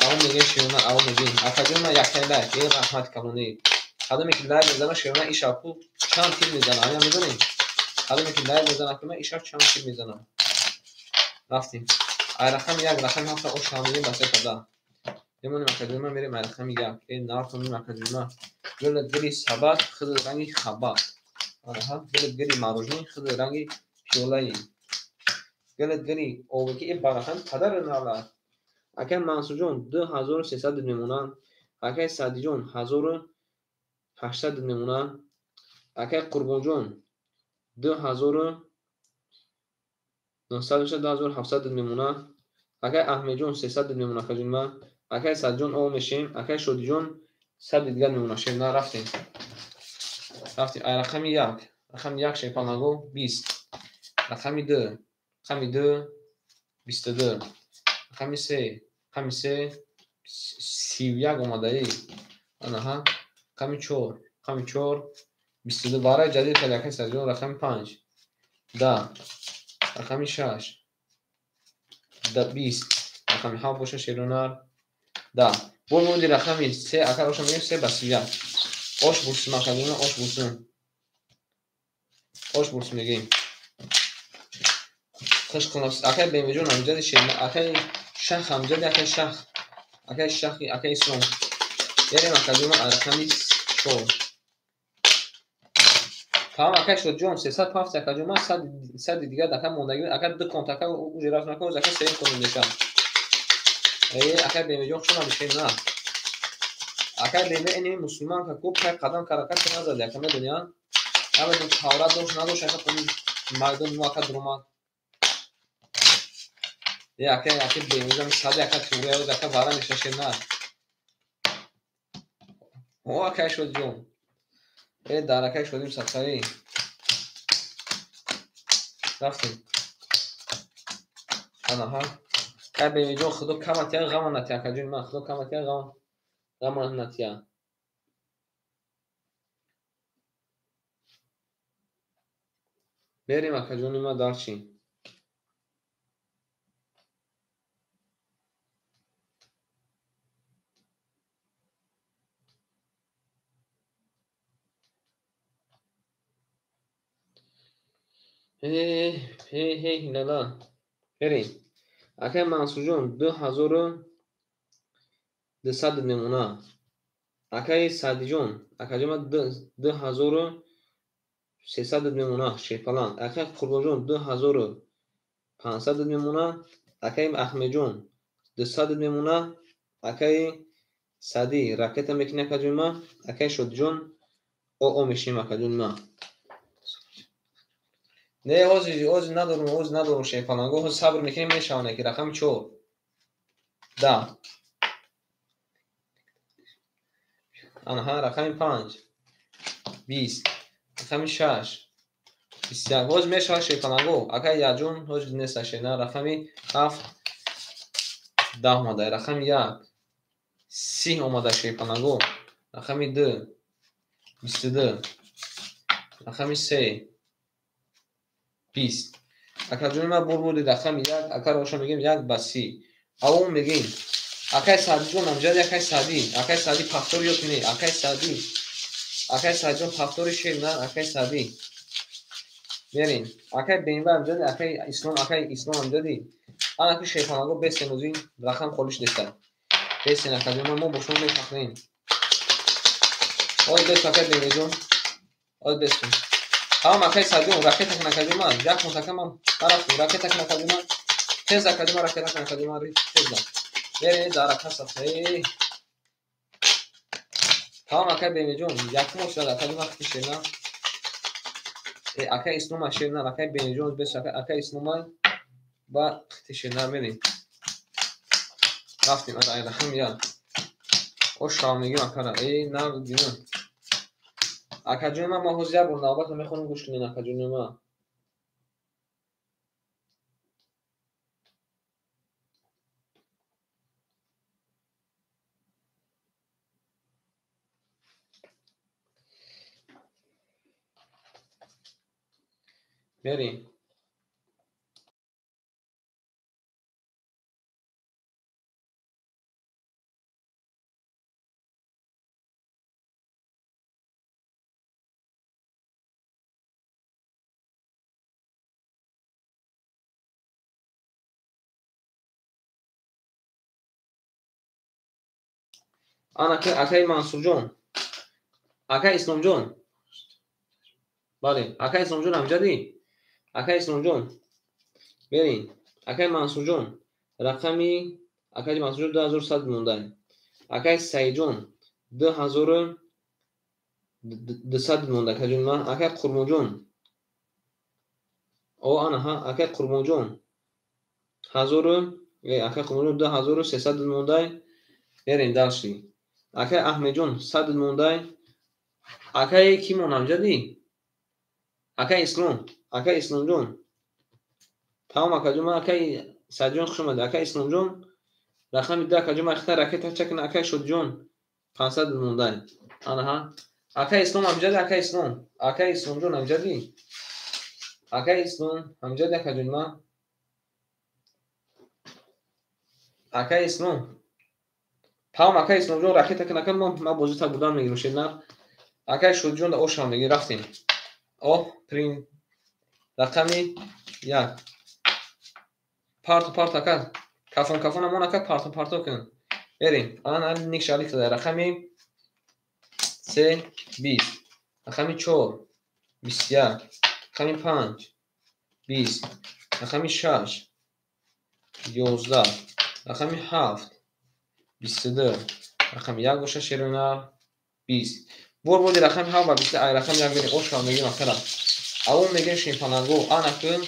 Аво мегем широна, аво мегем. Акаҷони ман яктай лайк. Э раҳмат калони. Кадоме ки лайк мезана широна ишав ку чанд тир мезана. Ҳамин медонем? Кадоме ки лайк мезана ки ман ишав чанд тир мезана. Рафтем. Ай рақами як, рақами ҳафта ош шава мегем ба се када. Мемонем акаҷони ман мерем ай рақами як. Э нарту мидем акаҷони ман. Гили гили сабад, хиди ранги хабад. Аҳа, гили гили марожни, хиди ранги пиёлаи. Гили гили оваки э ба рақами падар нала. Акай Мансурҷон 2300 мемонанд. Акай Саъдиҷон 1800 мемонанд. Акай Қурбонҷон 2900 мешавад, 2700 мемонанд. Акай Аҳмедҷон 300 мемонад акаҷони ман. Акай Саъдиҷон ов мешем. Акай Шодиҷон 100 дигар мемонад. Шерна рафтем. Рафтем. Ай рақами як. Рақами як шерпаланго 20. Рақами ду. Рақами ду 22. Рақами се. Рақами се 31 омадаи. Анаҳа. Рақами чор. Рақами чор 22. Барои ҷадид кади акай Саъдиҷон рақами панҷ. 10. Рақами шаш. 20. Рақами ҳафт боша шерунар. 10. Бо муди рақами се акай оша мегем се ба 31. Ош бурсум акаҷони ош бурсум. Ош бурсум мегем. Хуш кунас. Акай Бемиҷон амҷади шерна. Акай Шах амҷади акай Шах. Акай Шахи акай Ислом. Берем акаҷони рақами чор. Тамом акай Шодиҷон 307 акаҷон ман сади дигар ака мондагӣ ака ду конт ака уже рафт накун ака сеюм конт мешам. Э акай Бемиҷон хуш омадӣ шерна. Акай Бемӣ ини мусулман ка ку пай қадам кар ака чӣ назади ака медони а? Намедонам таврат дошт надошт ака пули майдон мо ака дуромад. Э акай акай Бемиҷон сади ака туғри оз ака вара меша шерна. О акай Шодиҷон. Э дар акай Шодим садқаи. Рафтем. Анаҳа. Акай Бемиҷон худо каматия ғама натия акаҷони ман худо каматия ғама натия. Мерем акаҷони ман дар чӣ? Эй эй эй ҳилала. Мерем. Акай Мансурҷон 2200 мемона. Акай Саъдиҷон акаҷон ман 2300 мемона шерпаланг. Акай Қурбонҷон 2500 мемона. Акай Аҳмедҷон 200 мемона. Акай Саъдӣ ракета мекунӣ акаҷони ман. Акай Шодиҷон о мешинем акаҷони ман. Не ҳозир надорум, ҳозир надорум шерпаланго. Ҳозир сабр мекунем мешаванд ки рақами чор. 10. Анаҳа рақами панҷ. 20. Рақами шаш. 21. Ҳозир мешавад шерпаланго. Акай Яҷон ҳозир неста шерна. Рақами ҳафт. 10 омада. Рақами як. 30 омада шерпаланго. Рақами ду. 22. Рақами се. 20. Акаҷони ман бурбуди рақами як. Акаро оша мегем як ба 30. Авом мегем. Акай Саъдиҷон амҷади акай Саъдӣ. Акай Саъдӣ пахтори ё не? Акай Саъдӣ. Акай Саъдиҷон пахтори шер на? Акай Саъдӣ. Мерем. Акай Бемва амҷади акай Ислом акай Ислом амҷади. Ана ки шерпаланго бесен ӯзи рақам холиш неста. Бесен акаҷон ман мо бо шумо мефахрем. Ой бес акай Бемиҷон. Ой бесен. Тамом акай Саъдиҷон ракета кун акаҷон ман. Як фунт ака ман нарафтем. Ракета кун акаҷон ман. Тез акаҷон ман ракета кун акаҷон ман. Тез. Мерем дар ака сафҳаи. Тамом акай Бемиҷон якум шуд акаҷон ман хити шерна. Э акай Ислома шерна акай Бемиҷон бес акай Ислома ба хити шерна мерем. Рафтем ана ай рақами як. Ош шава мегем акара. Э нав дина. Акаҷони ман мо ҳозир як бор навбатро мехонем гӯш кунед акаҷони ман. Мерем. Ана акаи Мансурҷон, акаи Исломҷон. Бале, акаи Исломҷон амҷадӣ? Акаи Исломҷон. Берин. Акаи Мансурҷон. Рақами акаи Мансурҷон 2100 монда. Акаи Саидҷон 2200 монда. Акаҷон ман, акаи Қурбонҷон. О, ана ҳа, акаи Қурбонҷон. 1000, акаи Қурбонҷон 2300 монда. Берин дальше. Акаи Аҳмедҷон 100 монда. Акаи кимон амҷадӣ? Акаи Ислом, акаи Исломҷон. Тамом акаҷон, ман акаи Саидҷон хуш омадед. Акаи Исломҷон рақами 2 акаҷон, ман ихтар ракета чакна акаи Шодиҷон 500 монда. Ана ҳа. Акаи Ислом амҷадӣ, акаи Ислом. Акаи Исломҷон амҷадӣ? Акаи Ислом амҷадӣ акаҷон ман. Акаи Ислом. Тамом акаи Исломҷон ракета кнака ман бозӣ та бурдан мегирам шедна. Акаи Шодиҷон да ошам мегирам, рафтем. О, прин рақами 1. Парто парто ака. Кафон кафон амон ака парто парто кун. Берем. Ана ник шалик да рақами 3 20. Рақами 4 21. Рақами 5 20. Рақами 6 11. Рақами 7 22. Рақами 1 боша шерона 20. Бор боди рақами 7 ва 20 ай рақами 1 берем. Ошам мегирем акара. Авон мегирем шимпананго. Ана кун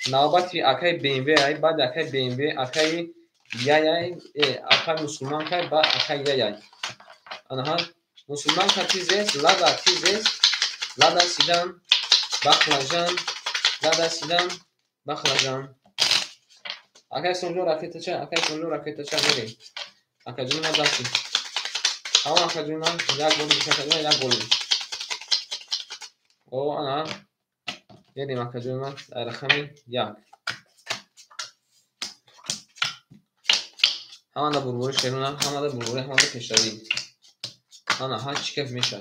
навбати акаи BMW ай, баъд акаи BMW, акаи яяй, акаи мусулманка, баъд акаи яяй. Ана ҳа, мусулманка тизест, лада тизест, лада сидан, бақлажан, лада сидан, бақлажан. Акаи Исломҷон ракетача, акаи Исломҷон ракетача мерем. Акаҷон ма дасти. Тамом акаҷон ма як боли, акаҷон як боли. О, ана мерем акаҷон ма рақами 1. Ҳамада бурбури шерона, ҳамада бурбури, ҳамада пешравӣ. Ана ҳар чӣ кайф меша.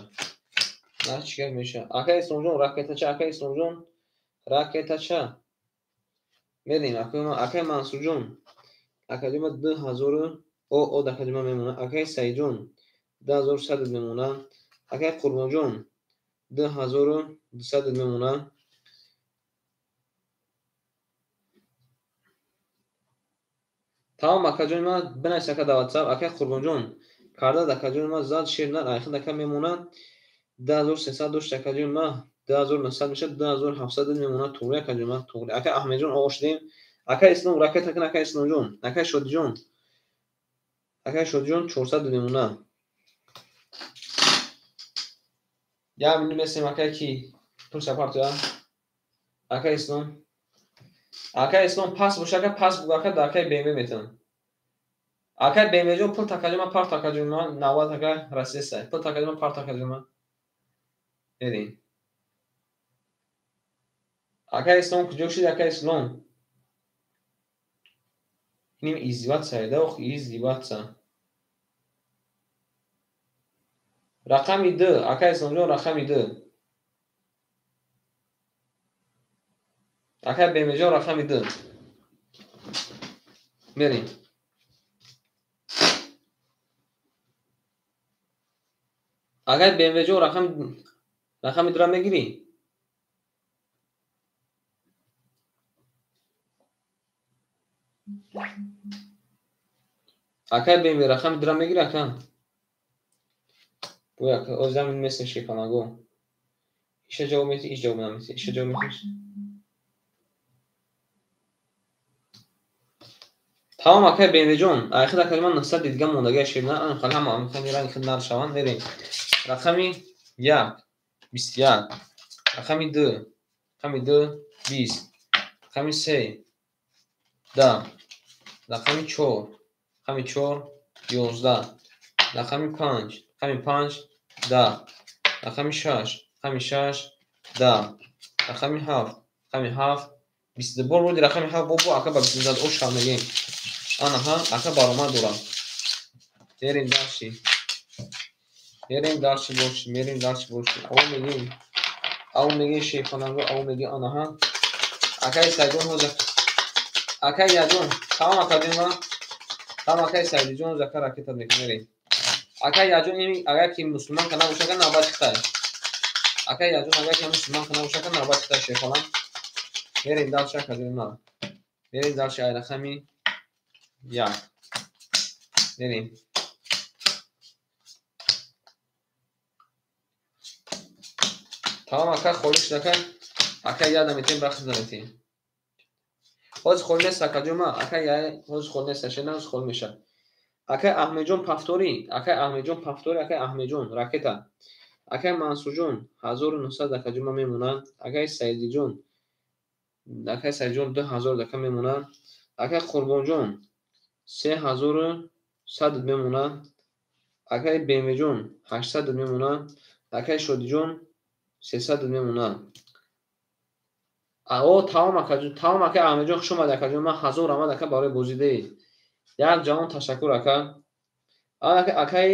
Ҳар чӣ кайф меша. Акаи Исломҷон ракетача, акаи Исломҷон ракетача. Мерем акаи Мансурҷон. Акаҷон ма 2000 о о акаҷон ма мемона. Акаи Саидҷон 2100 мемона. Акаи Қурбонҷон 2200 мемона. Тамом акаҷони ман бинавис ака дар WhatsApp. Акаи Қурбонҷон карда акаҷони ман зад шер нар айхид ака мемона. 2300 дошт акаҷони ман 2900 мешад, 2700 мемона. Туғри акаҷони ман туғри. Акаи Аҳмедҷон оғоз шудем. Акаи Ислом ракета кун акаи Исломҷон. Акаи Шодиҷон. Акаи Шодиҷон 400 мемона. Як минут месем акаи ки пул сапартоя. Акаи Ислом. Акаи Ислом пас боша ака пас буга ака дар акаи BMW метавон. Акаи BMW ҷон пул такаҷо ман пар такаҷо ман 90 ака расиса. Пул такаҷо ман пар такаҷо ман. Берин. Акаи Ислом куҷо шуд акаи Ислом? Иним издеваться да ох издеваться. Рақами 2 акаи Исломҷон рақами 2. Акаи BMW ҷон рақами 2. Мерем. Акаи BMW ҷон рақами 2 мегирӣ? Акаи BMW рақами 2 мегирӣ ака? Бой ака, оз замин месем шепанаго. Иша ҷавоб метӣ, иш ҷавоб наметӣ, иша ҷавоб метӣ. Тамом акаи BMW ҷон, айхид акаи ман 900 дидга мондагия шерна, ан хали ҳама амхани ранги хид нар шаванд, мерем. Рақами 1 21, рақами 2, рақами 2 20, рақами 3 10, рақами 4, рақами 4 11, рақами 5, рақами 5 10, рақами 6, рақами 6 10, рақами 7, Рақами 7 22. Бор бурди рақами 7 бо ака ба 22 ош шав мегем. Анаҳа ака баромад дорам. Мерем дальше. Мерем дальше больше, мерем дальше больше. Аво мегем. Аво мегем шейхонанго, аво мегем анаҳа. Акай Сайдон ҳозир. Акай Яҷон, тамом акаҷон ма. Тамом акай Сайдиҷон зака ракета мекунем. Акай Яҷон ин агар ки мусулмон ка набошад, ка навбат хитай. Акай Яҷон агар ки мусулмон ка набошад, ка навбат хитай шейхонам. Мерем дальше акаҷон ма. Мерем дальше ай рақами 1. Мерем. Тамом ака холӣ шуд ака. Ака яда метем рахт наметем. Ҳозир холӣ нест акаҷон ма. Ака я ҳозир холӣ нест, шена ҳозир холӣ мешавад. Акай Аҳмедҷон Пафторӣ, акай Аҳмедҷон Пафторӣ, акай Аҳмедҷон ракета. Акай Мансурҷон 1900 акаҷон ма мемонад. Акай Саидиҷон, акай Саидҷон 2000 ака мемонад. Акай Қурбонҷон 3100 мемонад. Акай Бемеҷон 800 мемонад. Акай Шодиҷон 300 мемонад. О, тамом акаҷон, тамом акай Аҳмедҷон, хуш омадед акаҷон. Ман 1000 омад ака барои бозидаи. Як ҷавон ташаккур ака. Акай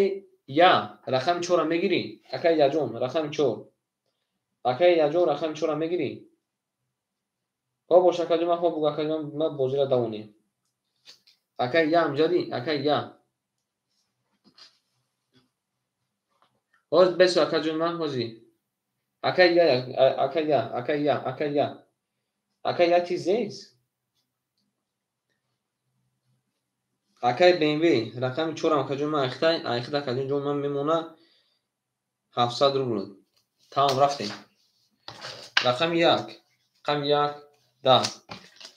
я рақами 4-ро мегирӣ? Акай Яҷон рақами 4. Акай Яҷон рақами 4-ро мегирӣ? Хоб бош акаҷон, ман хоб буг акаҷон, ман бозиро давонем. Акай я амҷадӣ, акай я. Ҳозир бесо акаҷон ман ҳозир. Акай я, акай я, акай я, акай я. Акай я ти здесь? Акай BMW рақами 4 акаҷон ман айхтай, айхта акаҷон ҷон ман мемона 700 рубл. Тамом рафтем. Рақами 1, рақами 1 10.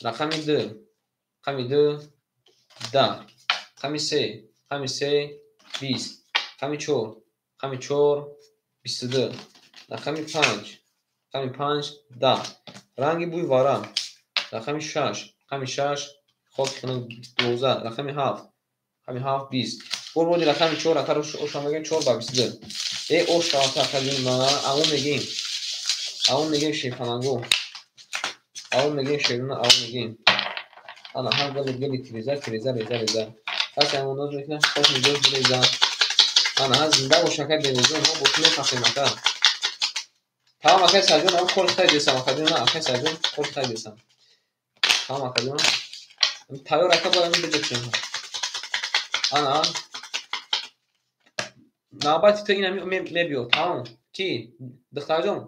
Рақами 2, рақами 2 10. Рақами 3, рақами 3 20. Рақами 4, рақами 4 22. Рақами 5, рақами 5 10. Ранги бӯи вара. Рақами 6, рақами 6 хоки хунук 12. Рақами 7, рақами 7 20. Бор боди рақами 4 ака оша мегем 4 ба 22. Э ош шавата акаҷон ма аво мегем. Аво мегем шейхананго. Аво мегем шерина, аво мегем. Ана ҳар гали гали тиреза, тиреза, реза, реза. Касе ҳамон ноз мекунад, хош мегӯяд реза. Ана ҳа зинда бош акай бевозон, мо бо ту мехафем ака. Тамом акай Сайҷон, ам кори хай десам акаҷон, на акай Сайҷон кори хай десам. Тамом акаҷон. Тайёр ака бояд ам биҷакшем. Ана навбати ту ина мебиё. Тамом. Ки? Духтарҷон.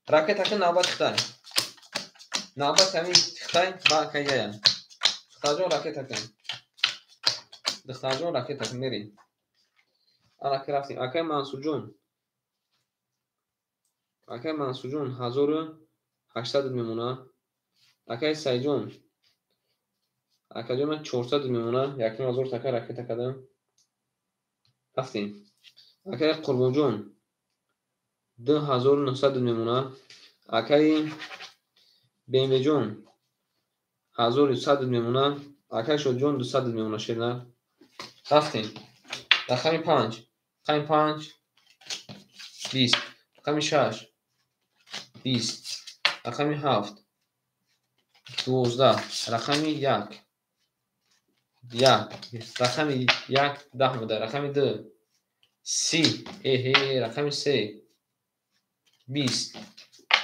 Ракета ки навбати хитай. Навбати ҳамин хитай ба акай яя. Духтарҷон ракета кун. Духтарҷон ракета кун мерем. Ана ки рафтем. Акай Мансурҷон. Акай Мансурҷон 1800 мемонад. Акай Сайҷон. Акаҷон ман 400 мемонад. 1000 така ракета кардам. Рафтем. Акай Қурбонҷон 2900 мемонад. Акай Бемеҷон 1100 мемонад. Акай Шодиҷон 200 мемонад шерна. Рафтем. Рақами 5, рақами 5 20, рақами 6 20, рақами 7 12, рақами 1 1, рақами 1 10 буда, рақами 2 30, эҳе, рақами 3 20,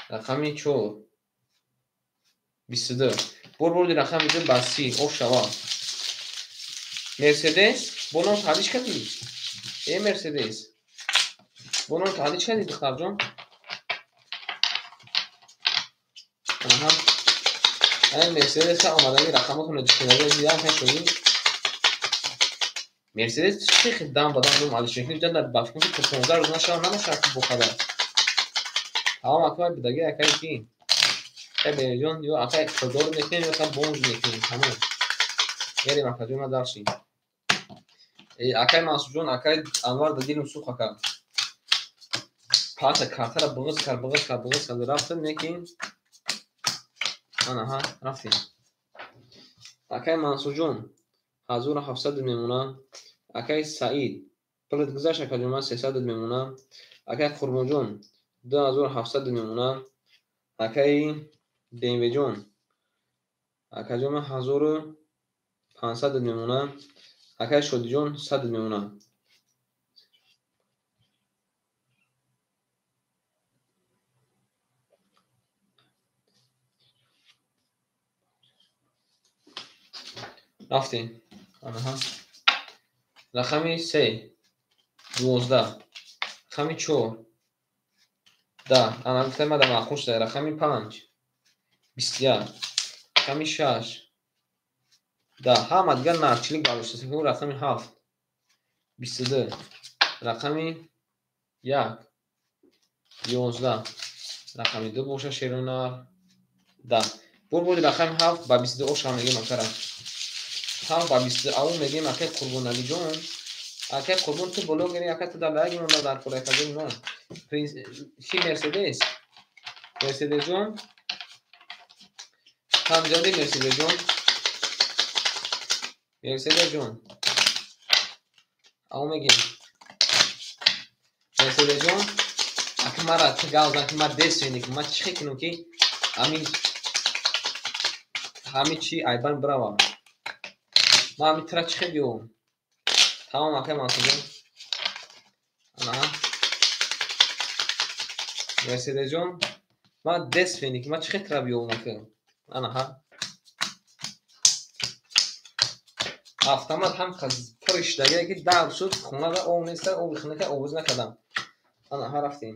рақами 4 22. Бор бурди рақами 2 ба 30 оф шава. Мерседес бо ном таҳдид кардӣ? Э Мерседес бо ном таҳдид кардӣ духтарҷон? Аҳа. Ай Мерседес омадаги рақамотонро ҷиқидаги дидам шудӣ. Мерседес чӣ хел дам ба дам ном алишекни ҷан дар бафкун ки 15 рӯз нашава намешавад ки бохабар. Тамом акай бидаги акай ки? Акай Бериҷон ё акай кодор мекунем ё акай бонж мекунем. Тамом. Мерем акаҷон ма дарши. Акай Мансурҷон, акай Анвар да дилум сӯх ака. Паса картара буғиз кард, буғиз кард, буғиз кард рафтем, лекин ана ҳа рафтем. Акай Мансурҷон 1700 мемонад. Акай Саид пулат гузашт акаҷон ман 300 мемонад. Акай Қурбонҷон 2700 мемонад. Акай БМВ-ҷон, акаҷон ман 1500 мемонам. Акай Шодиҷон 100 мемонам. Рафтем. Анаҳа. Рақами 3 12, рақами 4 10. Ана гуфтам мада маъқул шуда. Рақами 5 21, рақами 6 10. Ҳама дигар нарчилик бардошта. Рақами 7 22, рақами 1 11, рақами 2 боша шерунар 10. Бурбуди рақами 7 ба 22 оша мегем акара. 7 ба 22 аву мегем акай Қурбоналиҷон. Акай Қурбон ту блогери, ака ту дар лайк монда дар кор акаҷон ма. Принц ки Мерседес. Мерседесҷон. Ҳамҷади Мерседесҷон. Мерседесҷон. Аву мегем. Мерседесҷон. Ака мара ту гав зан ки ма десвени ки ма чӣ кунам ки ҳами чи айбан бирава. Ма ҳами тира чӣ биём. Тамом акай Мансурҷон. Ана. Мерседесҷон, ма десвени ки ма чӣ тира биём ака. Анаҳа. Автомат ҳам қаз пур шудагие ки дар шуд, хонада об неста, оби хинака овоз накардам. Анаҳа рафтем.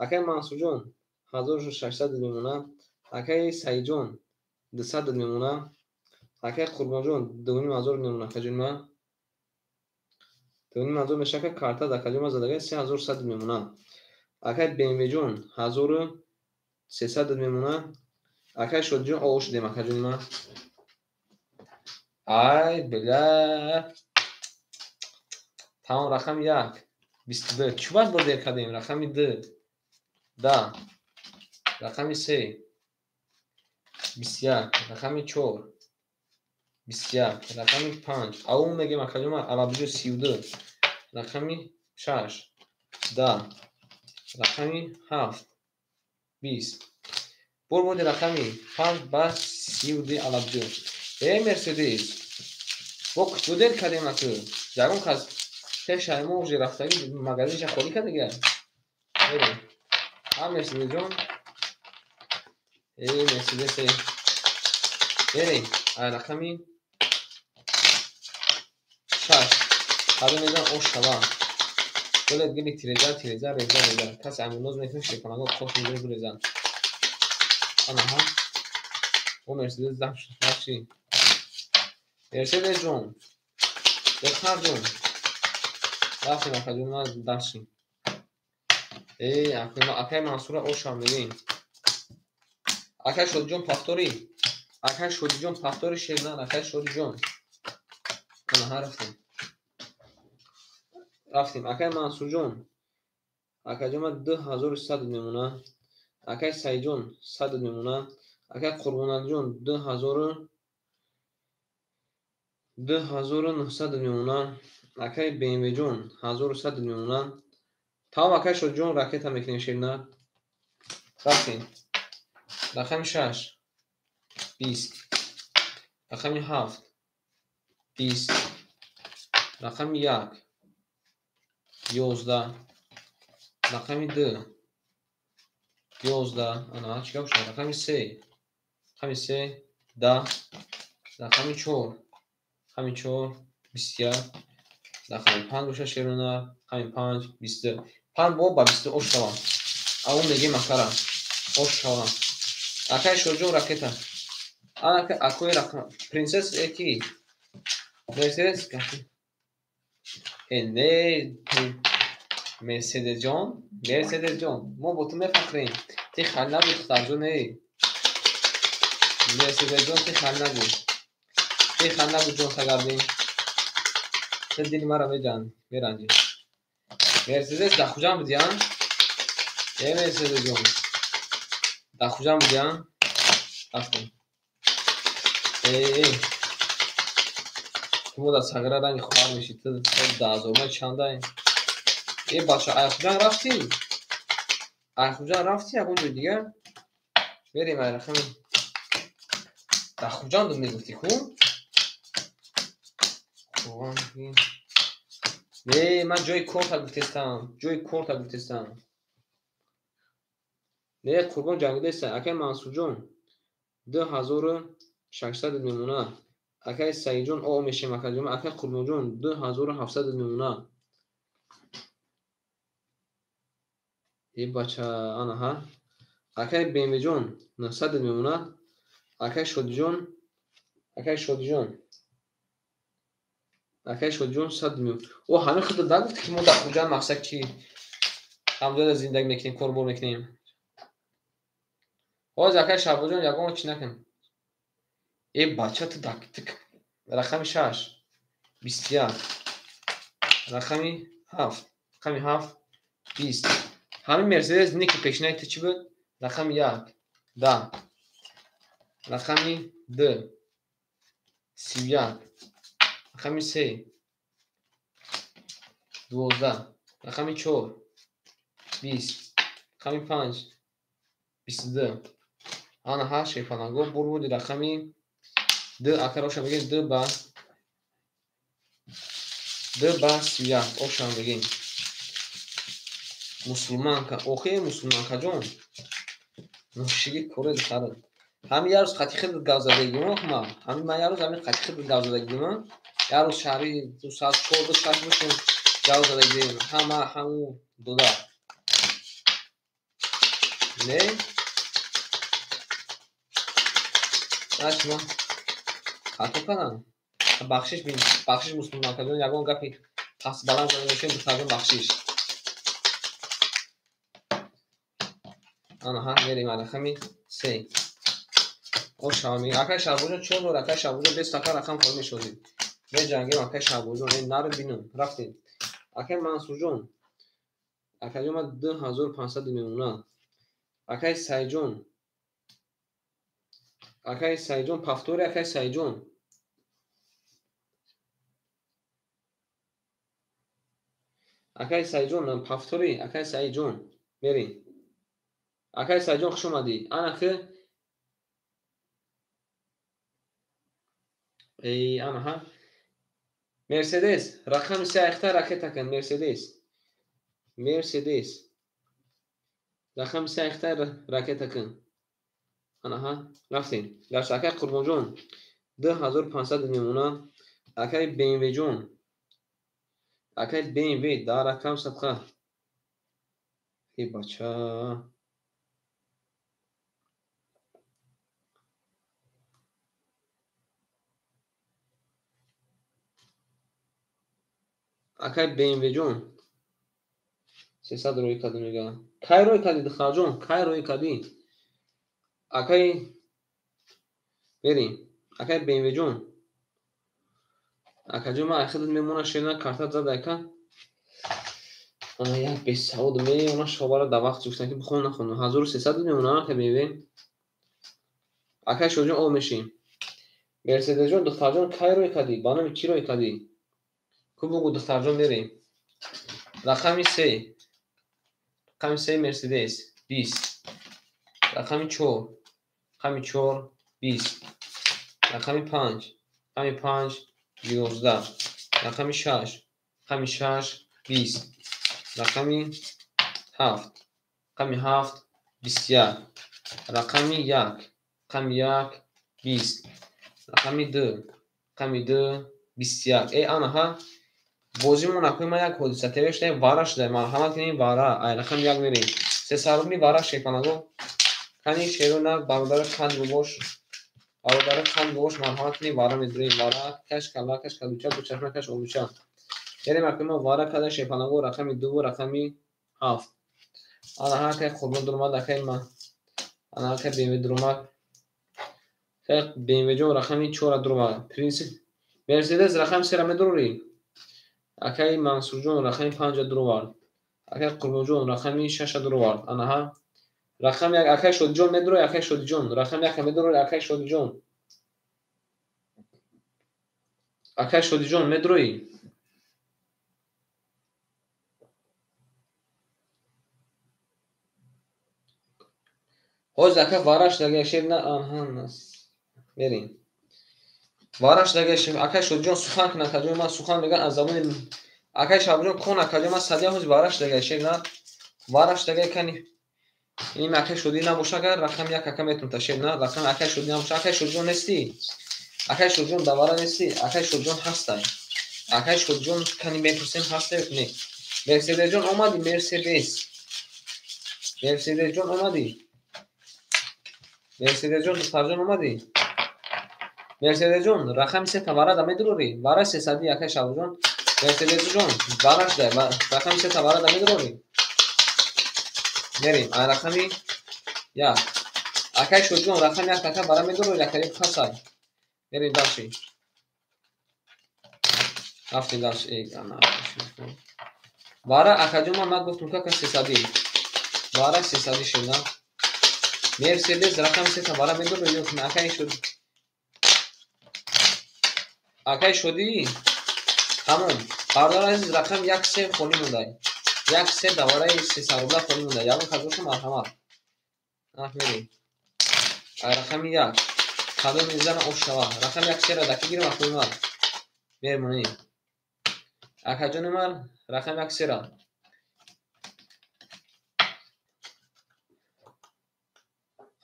Акай Мансурҷон 1600 мемона. Акай Саидҷон 200 мемона. Акай Қурбонҷон 2500 мемона акаҷон ма. 2500 мешава ка карта дар акаҷон ма задага 3100 мемона. Акай БМВ-ҷон 1300 мемона. Акай Шодиҷон оғоз шудем акаҷон ма. Ай бля. Тамом рақами 1 22. Чӣ баъд бо дер кардем? Рақами 2 10, рақами 3 21, рақами 4 21, рақами 5. Аву мегем акаҷон ма арабиҷо 32, рақами 6 10, рақами 7 20. Бурбуди рақами 5 ба 32 алабиҷо. Э Мерседес, бо куҷо дер кардем аку? Ягон кас пешаи мо уже рафтагӣ магазинша холӣ кардага. Мерем. Ҳа Мерседесҷон. Э Мерседес. Мерем. Ай рақами 6. Ҳадо мезан ош шава. Гулет гили тиреза, тиреза, реза, реза. Касе амуноз мекунад, шеконаго қош мезанад, гурезан. Анаҳа. О Мерседес дам шуд. Бахши. Мерседесҷон. Духтарҷон. Рафтем акаҷон ма дарши. Э, акай Мансура ошам мегем. Акай Шодиҷон пахтори. Акай Шодиҷон пахтори шернан, акай Шодиҷон. Анаҳа рафтем. Рафтем. Акай Мансурҷон. Акаҷон ма 2100 мемона. Акай Саидҷон 100 мемона. Акай Қурбоналиҷон 2900 мемона. Акай БМВ-ҷон 1100 мемона. Тамом акай Шодиҷон ракета мекунем шерна. Рафтем. Рақами 6 20, рақами 7 20, рақами 1 11, рақами 2 11. Ана чӣ гап шуд? Рақами 3, рақами 3 10, рақами 4, рақами 4 21, рақами 5 боша шерона, рақами 5 22. 5 бо ба 22 ош шавам. Аву мегем акара. Ош шавам. Акай Шоҷон ракета. Ана акои рақам принсесс эки. Мерседес кафи. Э не, Мерседесҷон, Мерседесҷон, мо бо ту мефахрем. Ти хал набуд, духтарҷон, эй. Мерседесҷон, ти хал набуд. Ти хал набуд, ҷон сагардин. Ти дили маро меранҷӣ. Мерседес дар Хуҷанд будӣ, а? Э Мерседесҷон. Дар Хуҷанд будӣ, а? Рафтем. Э, ту мо дар сағира ранги хоҳар мешӣ. Ту даҳазорма чандай? Э бача, ай Хуҷанд рафтӣ? Ай Хуҷанд рафтӣ ягон ҷой дигар? Мерем ай рақами Дар Хуҷанд мегуфтӣ ку? Не, ман ҷои корта гуфтестам. Ҷои корта гуфтестам. Не, Қурбон ҷангидаеста. Акай Мансурҷон 2600 мемона. Акай Саидҷон о мешем акаҷон. Акай Қурбонҷон 2700 мемона. Е бача, анаҳа. Акай Бемиҷон 900 мемона. Акай Шодиҷон, акай Шодиҷон. Акай Шодиҷон 100 мемона. О, ҳамин худо нагуфт ки мо дар Хуҷанд мақсад ки ҳамҷода зиндагӣ мекунем, корбор мекунем. Ҳозир акай Шаҳбозҷон ягон чӣ накун. Э бача, ту рақами 6 21, рақами 7, рақами 7 20. Ҳамин Мерседес ники пешинаи ту чӣ буд? Рақами 1 10, рақами 2 31, рақами 3 12, рақами 4 20, рақами 5 22. Ана ҳа шефанаго бурбуди рақами 2 акар оша бигем 2 ба 2 ба 31 оша бигем. Мусулманка, охе мусулманкаҷон. Ношиги коре духтарат. Ҳамин як рӯз қати хид гап задагима ма. Ҳамин ман як рӯз ҳамин қати хид гап задагима. Як рӯз шаҳри 2 соат 4 2 6 бошем гап задагием. Ҳама ҳаму дода. Не? Ачма. Хато кардам. Бахшиш бин, бахшиш мусулманкаҷон, ягон гапи пас баланд зада бошем, духтарҷон бахшиш. Анаҳа, мерем рақами 3. Ошами. Акай Шаҳбозҷон чор бор акай Шаҳбозҷон бес така рақам холӣ мешозид. Меҷангем акай Шаҳбозҷон, э наро бинам. Рафтем. Акай Мансурҷон. Акайҷон ма 2500 мемона. Акай Сайҷон. Акай Сайҷон пафтори акай Сайҷон. Акай Сайҷон пафтори акай Сайҷон. Мерем. Акай Сайҷон хуш омадӣ. Ана ки эй анаҳа. Мерседес рақами 3 айхта ракета кун Мерседес. Мерседес. Рақами 3 айхта ракета кун. Анаҳа, рафтем. Дашт акай Қурбонҷон 2500 мемона. Акай БМВ-ҷон. Акай БМВ дар рақам садқа. Эй бача. Акай БМВ-ҷон 300 рӯй кардӣ мега. Кай рӯй кардӣ духтарҷон? Кай рӯй кардӣ? Акай берем. Акай БМВ-ҷон. Акаҷон ман айхидат мемона шерна картат зад ака. Ана як бесавод мемона шобара дар вақт гуфтан ки бихон нахон. 1300 мемона акай БМВ. Акай Шоҳҷон об мешем. Мерседесҷон духтарҷон кай рӯй кардӣ? Ба номи кӣ рӯй кардӣ? Ку бугу духтарҷон мерем. Рақами 3. Рақами 3 Мерседес 20. Рақами 4. Рақами 4 20. Рақами 5. Рақами 5 11. Рақами 6. Рақами 6 20. Рақами 7. Рақами 7 21. Рақами 1. Рақами 1 20. Рақами 2. Рақами 2 21. Эй анаҳа. Бозимон акои ман як ҳодиса теве шудаем, вара шудаем. Марҳамат кунем вара. Ай рақами 1 мерем. Сесарубли вара шефанаго. Кани шерона бародари қанд бобош. Бародари қанд бобош марҳамат кунем вара медурем. Вара каш кала каш калуча ду чашма каш олуча. Мерем акои ман вара када шефанаго рақами 2 ва рақами 7. Анаҳа акай Қурбон дуромад акай ма. Анаҳа акай БМВ дуромад. Акай БМВ-ҷон рақами 4 дуромад. Принцип Мерседес рақами 3 медурорӣ. Акай Мансурҷон рақами 5 дуровард. Акай Қурбонҷон рақами 6 дуровард. Анаҳа. Рақами 1 акай Шодиҷон медурой, акай Шодиҷон. Рақами 1 медурой, акай Шодиҷон. Акай Шодиҷон медуроӣ. Ҳозир ака вараш дага шер на аҳа нас. Мерем. Вараш дагаш акай Шодиҷон сухан кун, акаҷон ман сухан мегӯям аз забони акай Шабҷон кон, акаҷон ман садия ҳози вараш дагаш шер на. Вараш дагай кани. Ин акай Шодӣ набоша, агар рақами як ака метунта шер на, рақами акай Шодӣ набоша, акай Шодиҷон нестӣ? Акай Шодиҷон давара нестӣ? Акай Шодиҷон ҳастай. Акай Шодиҷон кани мепурсем ҳастай ё не? Мерседесҷон омадӣ, Мерседес. Мерседесҷон омадӣ? Мерседесҷон, духтарҷон омадӣ? Мерседесҷон, рақами се тавара да медурорӣ? Вара сесади акай Шабҷон. Мерседесҷон, вараш дай, рақами се тавара да медурорӣ? Мерем, ай рақами як. Акай Шодиҷон, рақами як ака вара медурорӣ, акай пасай. Мерем дальше. Рафтем дальше. Эй, ана. Вара акаҷон ман гуфтум ка сесади. Вара сесади шуда. Мерседес рақами се вара медурорӣ ё не? Акай Шод. Акай Шодӣ? Тамом. Бародар азиз, рақами як се холӣ мондай. Як се давараи 300 рубла холӣ мондай. Ягон кас боша, марҳамат. Ах, мерем. Ай рақами як. Кадом мезана ош шава. Рақами як сера даки гирам акои ман. Мермонем. Акаҷони ман рақами як сера.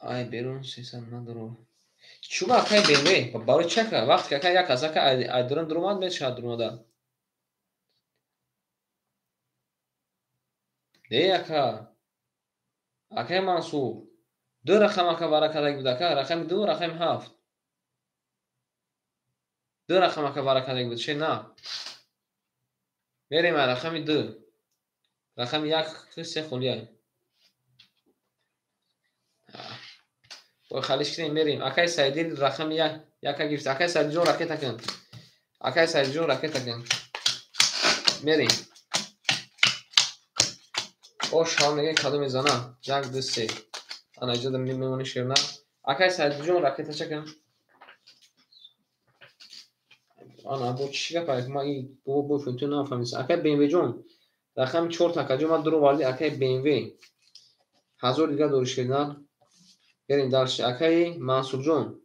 Ай берун 300 надору. Чуба акай БМВ? Барои чи ака? Вақте ки акай як аз ака ай дурун дуромад мешавад дуромада. Не ака. Акай Мансур. Ду рақам ака вара кардаги буд ака, рақами ду, рақами ҳафт. Ду рақам ака вара кардаги буд, ше на. Мерем ай рақами ду. Рақами як се холия. Ой, халиш кунем, мерем. Акай Сайдил рақами як, яка гирифт. Акай Сайдилҷон ракета кун. Акай Сайдилҷон ракета кун. Мерем. О, шав мегӯяд кадом мезана. Як, ду, се. Ана иҷода мемонӣ шерна. Акай Сайдилҷон ракета чакун. Ана бо чӣ гап ай? Ма и бо бо фунту нафаҳмидам. Акай БМВ ҷон, рақами чор такаҷо ман дуро варди акай БМВ. 1000 дига дори шерна. Берем дальше. Акай Мансурҷон,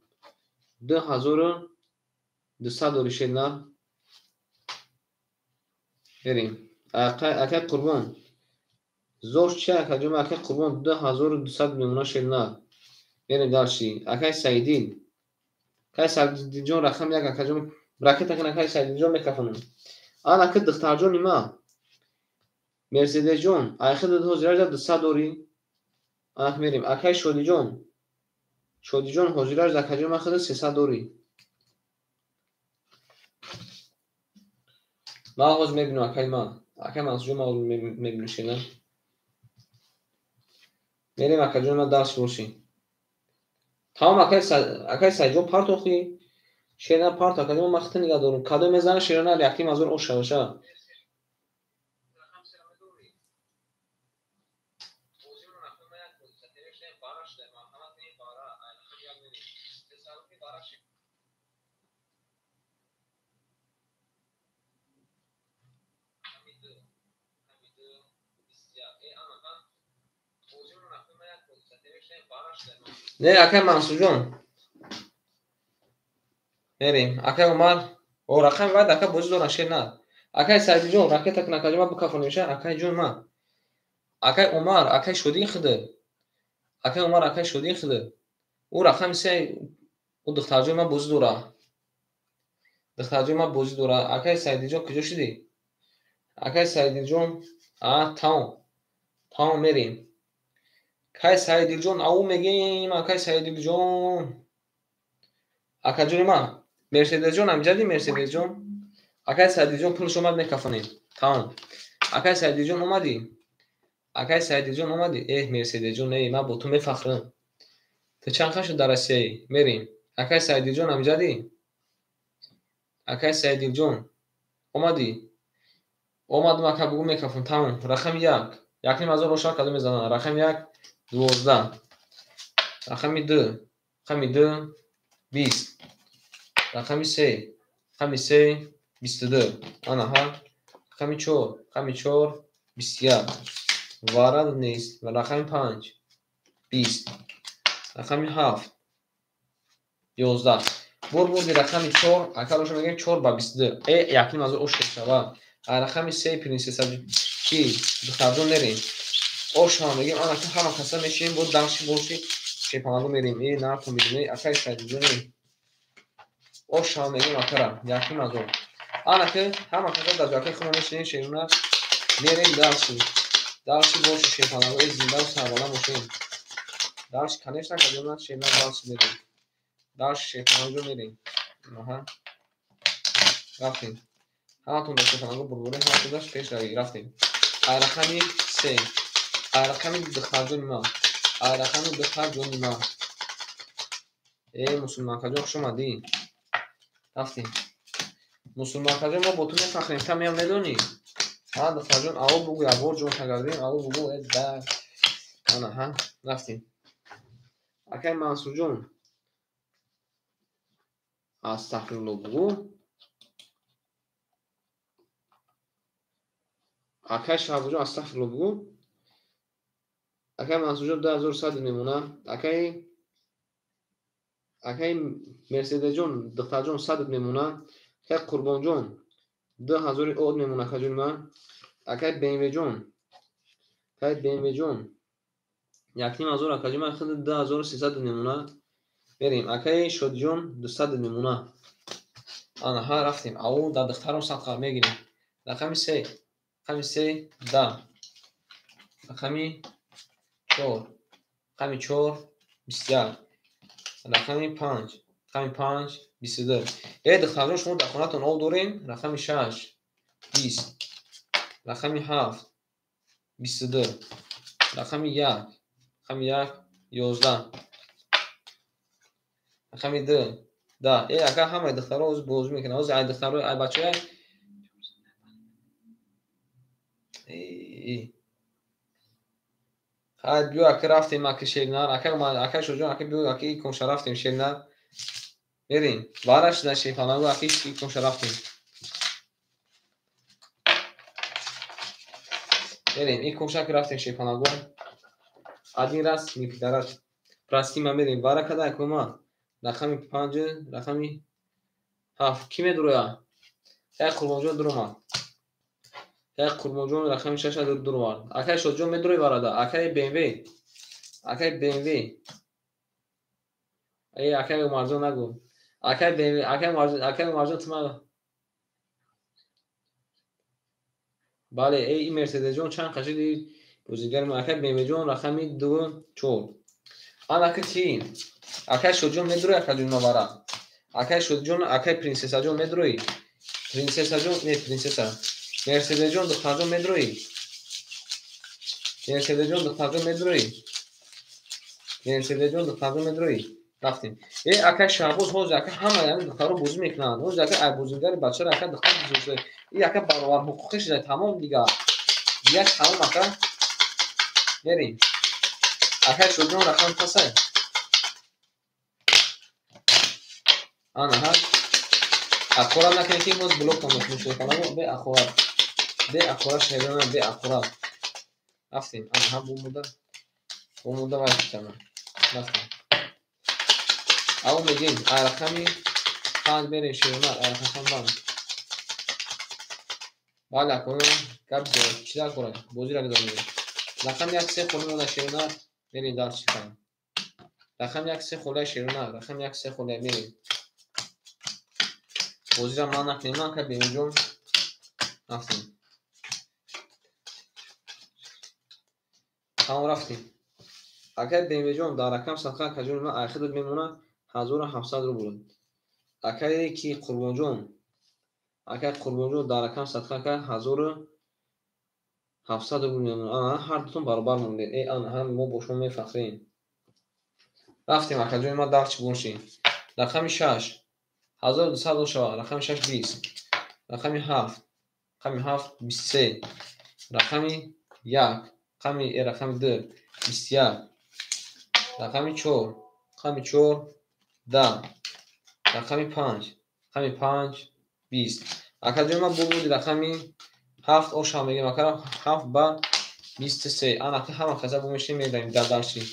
2200 дори шерна. Берем. Акай Қурбон. Зор чи акаҷон, акай Қурбон 2200 мемона шерна. Берем дальше. Акай Саидил. Акай Саидилҷон рақами як акаҷон ракета кун, акай Саидилҷон мекафонам. Ана ака духтарҷони ма. Мерседесҷон, ай худат ҳозираш 200 дорӣ? Ана мерем. Акай Шодиҷон. Шодиҷон ҳозираш акаҷон ман худат 300 дорӣ. Ман ҳозир мебинам акай ман. Акай Мансурҷон ман ҳозир мебинам шена. Мерем акаҷон ман дарс бошӣ. Тамом акай Сайидҷон партохӣ. Шена парт акаҷон ман худат нигаҳ дорам. Кадом мезана шерона яким ҳазор ош шаваша. Не, акай Мансурҷон. Мерем. Акай Умар, о рақами баъд ака бозӣ доран шер на. Акай Сайдиҷон ракета кун акаҷон ман бикафонем ша. Акай ҷон ман. Акай Умар, акай Шодии худ. Акай Умар, акай Шодии худ. Ӯ рақами се ӯ духтарҷони ман бозӣ дора. Духтарҷони ман бозӣ дора. Акай Сайдиҷон куҷо шудӣ? Акай Сайдиҷон, а тамом. Тамом мерем. Акай Сайдилҷон, ау мегем, акай Сайдилҷон. Акаҷони ман, Мерседесҷон амҷади Мерседесҷон. Акай Сайдилҷон пулш омад мекафонем. Тамом. Акай Сайдилҷон омадӣ? Акай Сайдилҷон омадӣ? Эҳ, Мерседесҷон, эй, ман бо ту мефахрам. Ту чанд қа шуд дар Россияӣ? Мерем. Акай Сайдилҷон амҷадӣ? Акай Сайдилҷон омадӣ? Омадам ака бугӯ мекафон. Тамом. Рақами як. Якним ҳазор ошар кадом мезананд? Рақами як 12. Рақами ду. Рақами ду 20. Рақами се. Рақами се 22. Анаҳа. Рақами чор. Рақами чор 21. Варад нест. Рақами панҷ 20. Рақами ҳафт. 11. Бурбурди рақами 4, ака роша мегӯем 4 ба 22. Якним ҳазор ош шава. Рақами 3 принсесса ки духтарҷон мерем. Ош ҳам мегӯем, ана ки ҳама каса мешинем, бо дарши боши шепанаго мерем. Нархо медонем, акай Саидҷон. Ош ҳам мегӯем акара, якним ҳазор. Ана ки ҳама каса дар ҷакаи худ мешинем, шерона мерем дарши. Дарши боши шепанаго, зинда ва сарбаланд бошем. Дарши, конечно, кадомна шерона дарши мерем. Дарши шепанаго мерем. Аҳа. Рафтем. Ҳаматон дар шепанаго бурбурем, ҳаматон даш пеш равӣ. Рафтем. Ай рақами 3. Ай рақами духтарҷони ман. Ай рақами духтарҷони ман. Мусулманкаҷон, хуш омадӣ. Рафтем. Мусулманкаҷон, мо бо ту мефахрем, та меам медонӣ? Ҳа, духтарҷон, аво бугӯ, якбор ҷон тагардем, аво бугӯ, да. Ана, ҳа, рафтем. Акай Мансурҷон. Астағфирулло бугӯ. Акай Шаҳбозҷон, астағфирулло бугӯ. Акай Мансурҷон 2100 мемона. Акай Мерседесҷон, духтарҷон 100 мемона. Акай Қурбонҷон 2000 од мемона, акаҷони ман. Акай БМВ-ҷон, акай БМВ-ҷон 1500, акаҷони ман, худ 2300 мемона. Мерем. Акай Шодиҷон 200 мемона. Ана ҳа, рафтем. Ау дар духтарон садқа мегирем. Рақами 3, рақами 3 10. Рақами 4, рақами 4 21. Рақами 5, рақами 5 22. Духтарҷон, шумо дар хонатон об дорем? Рақами 6 20. Рақами 7 22. Рақами 1, рақами 1 11. Рақами 2 10. Ака, ҳамаи духтаро ҳозир бозӣ мекунанд. Ҳозир ай духтаро, ай бачаҳо. Хай, биё, ака, рафтем, ака Шернар, ака, ака Шоҷон, ака, биё, ака, иконша рафтем, Шернар. Мерем. Вара шуда шепанаго, ака, иконша рафтем. Мерем, иконша ки рафтем шепанаго. Один раз не пидорат. Прости, ма мерем. Вара када акома. Рақами 5, рақами 7. Ки медуроя? Як Қурбонҷон дуромад. Як Қурбонҷон рақами 6 дуромад. Акай Шоҷон медурои варада. Акай БМВ. Акай БМВ. Акай Умарҷон нагӯ. Акай БМВ, акай Умарҷон, акай Умарҷон ту ма. Бале, ин Мерседесҷон чанд қашиди бозигари ма. Акай БМВ-ҷон рақами 2 4. Ана ки ки? Акай Шоҷон медурои, акаҷон мавара. Акай Шоҷон, акай Принсесаҷон медурои. Принсесаҷон, не принсеса. Мерседесҷон, духтарҷон медурои. Мерседесҷон, духтарҷон медурои. Мерседесҷон, духтарҷон медурои. Рафтем. Акай Шаҳбоз, ҳозир ака ҳама яъне духтаро бозӣ мекунанд. Ҳозир ака ай бозигари бачара ака духтар бозӣ шуда. Ака баробар ҳуқуқӣ шуда, тамом дигар. Дигар тамом ака. Мерем. Акай Шоҷон рақам пасай. Ана ҳа. Ақорат накунед ки боз блокто мекунем шепанаго, бе ақорат. Бе ақорат шерона, бе ақорат. Рафтем. Ана ҳа, бумуда. Бумуда вай кутама. Рафтем. Ав мегем, ай рақами 5 мерем шерона, ай рақами 5. Бале, акона гап зиёд. Чӣ дар кора? Бозиро гузаронем. Рақами 1 3 холӣ монда шерона, мерем дар чӣ кунем. Рақами 1 3 холӣ шерона, рақами 1 3 холӣ мерем. Бозиро ман накунем, ака Бемиҷон. Рафтем. Тамом, рафтем. Акай БМВ-ҷон дар рақам садқа, акаҷони ман, айхидат мемона 1700 рубл. Акае ки Қурбонҷон, акай Қурбонҷон дар рақам садқа, ака 1700 рубл мемона. Ана ҳар дутон баробар мондед. Ана ҳам мо бо шумо мефахрем. Рафтем, акаҷони ман, дар чӣ бошем. Рақами 6 1200 шава, рақами 6 20, рақами 7, рақами 7 23, рақами 1, рақами 2 21, рақами 4, рақами 4 10, рақами 5, рақами 5 20. Акаҷони ман буд рақами 7 оша мегем, акара 7 ба 23. Ана ки ҳама каса бумешем, медаем дар дарси.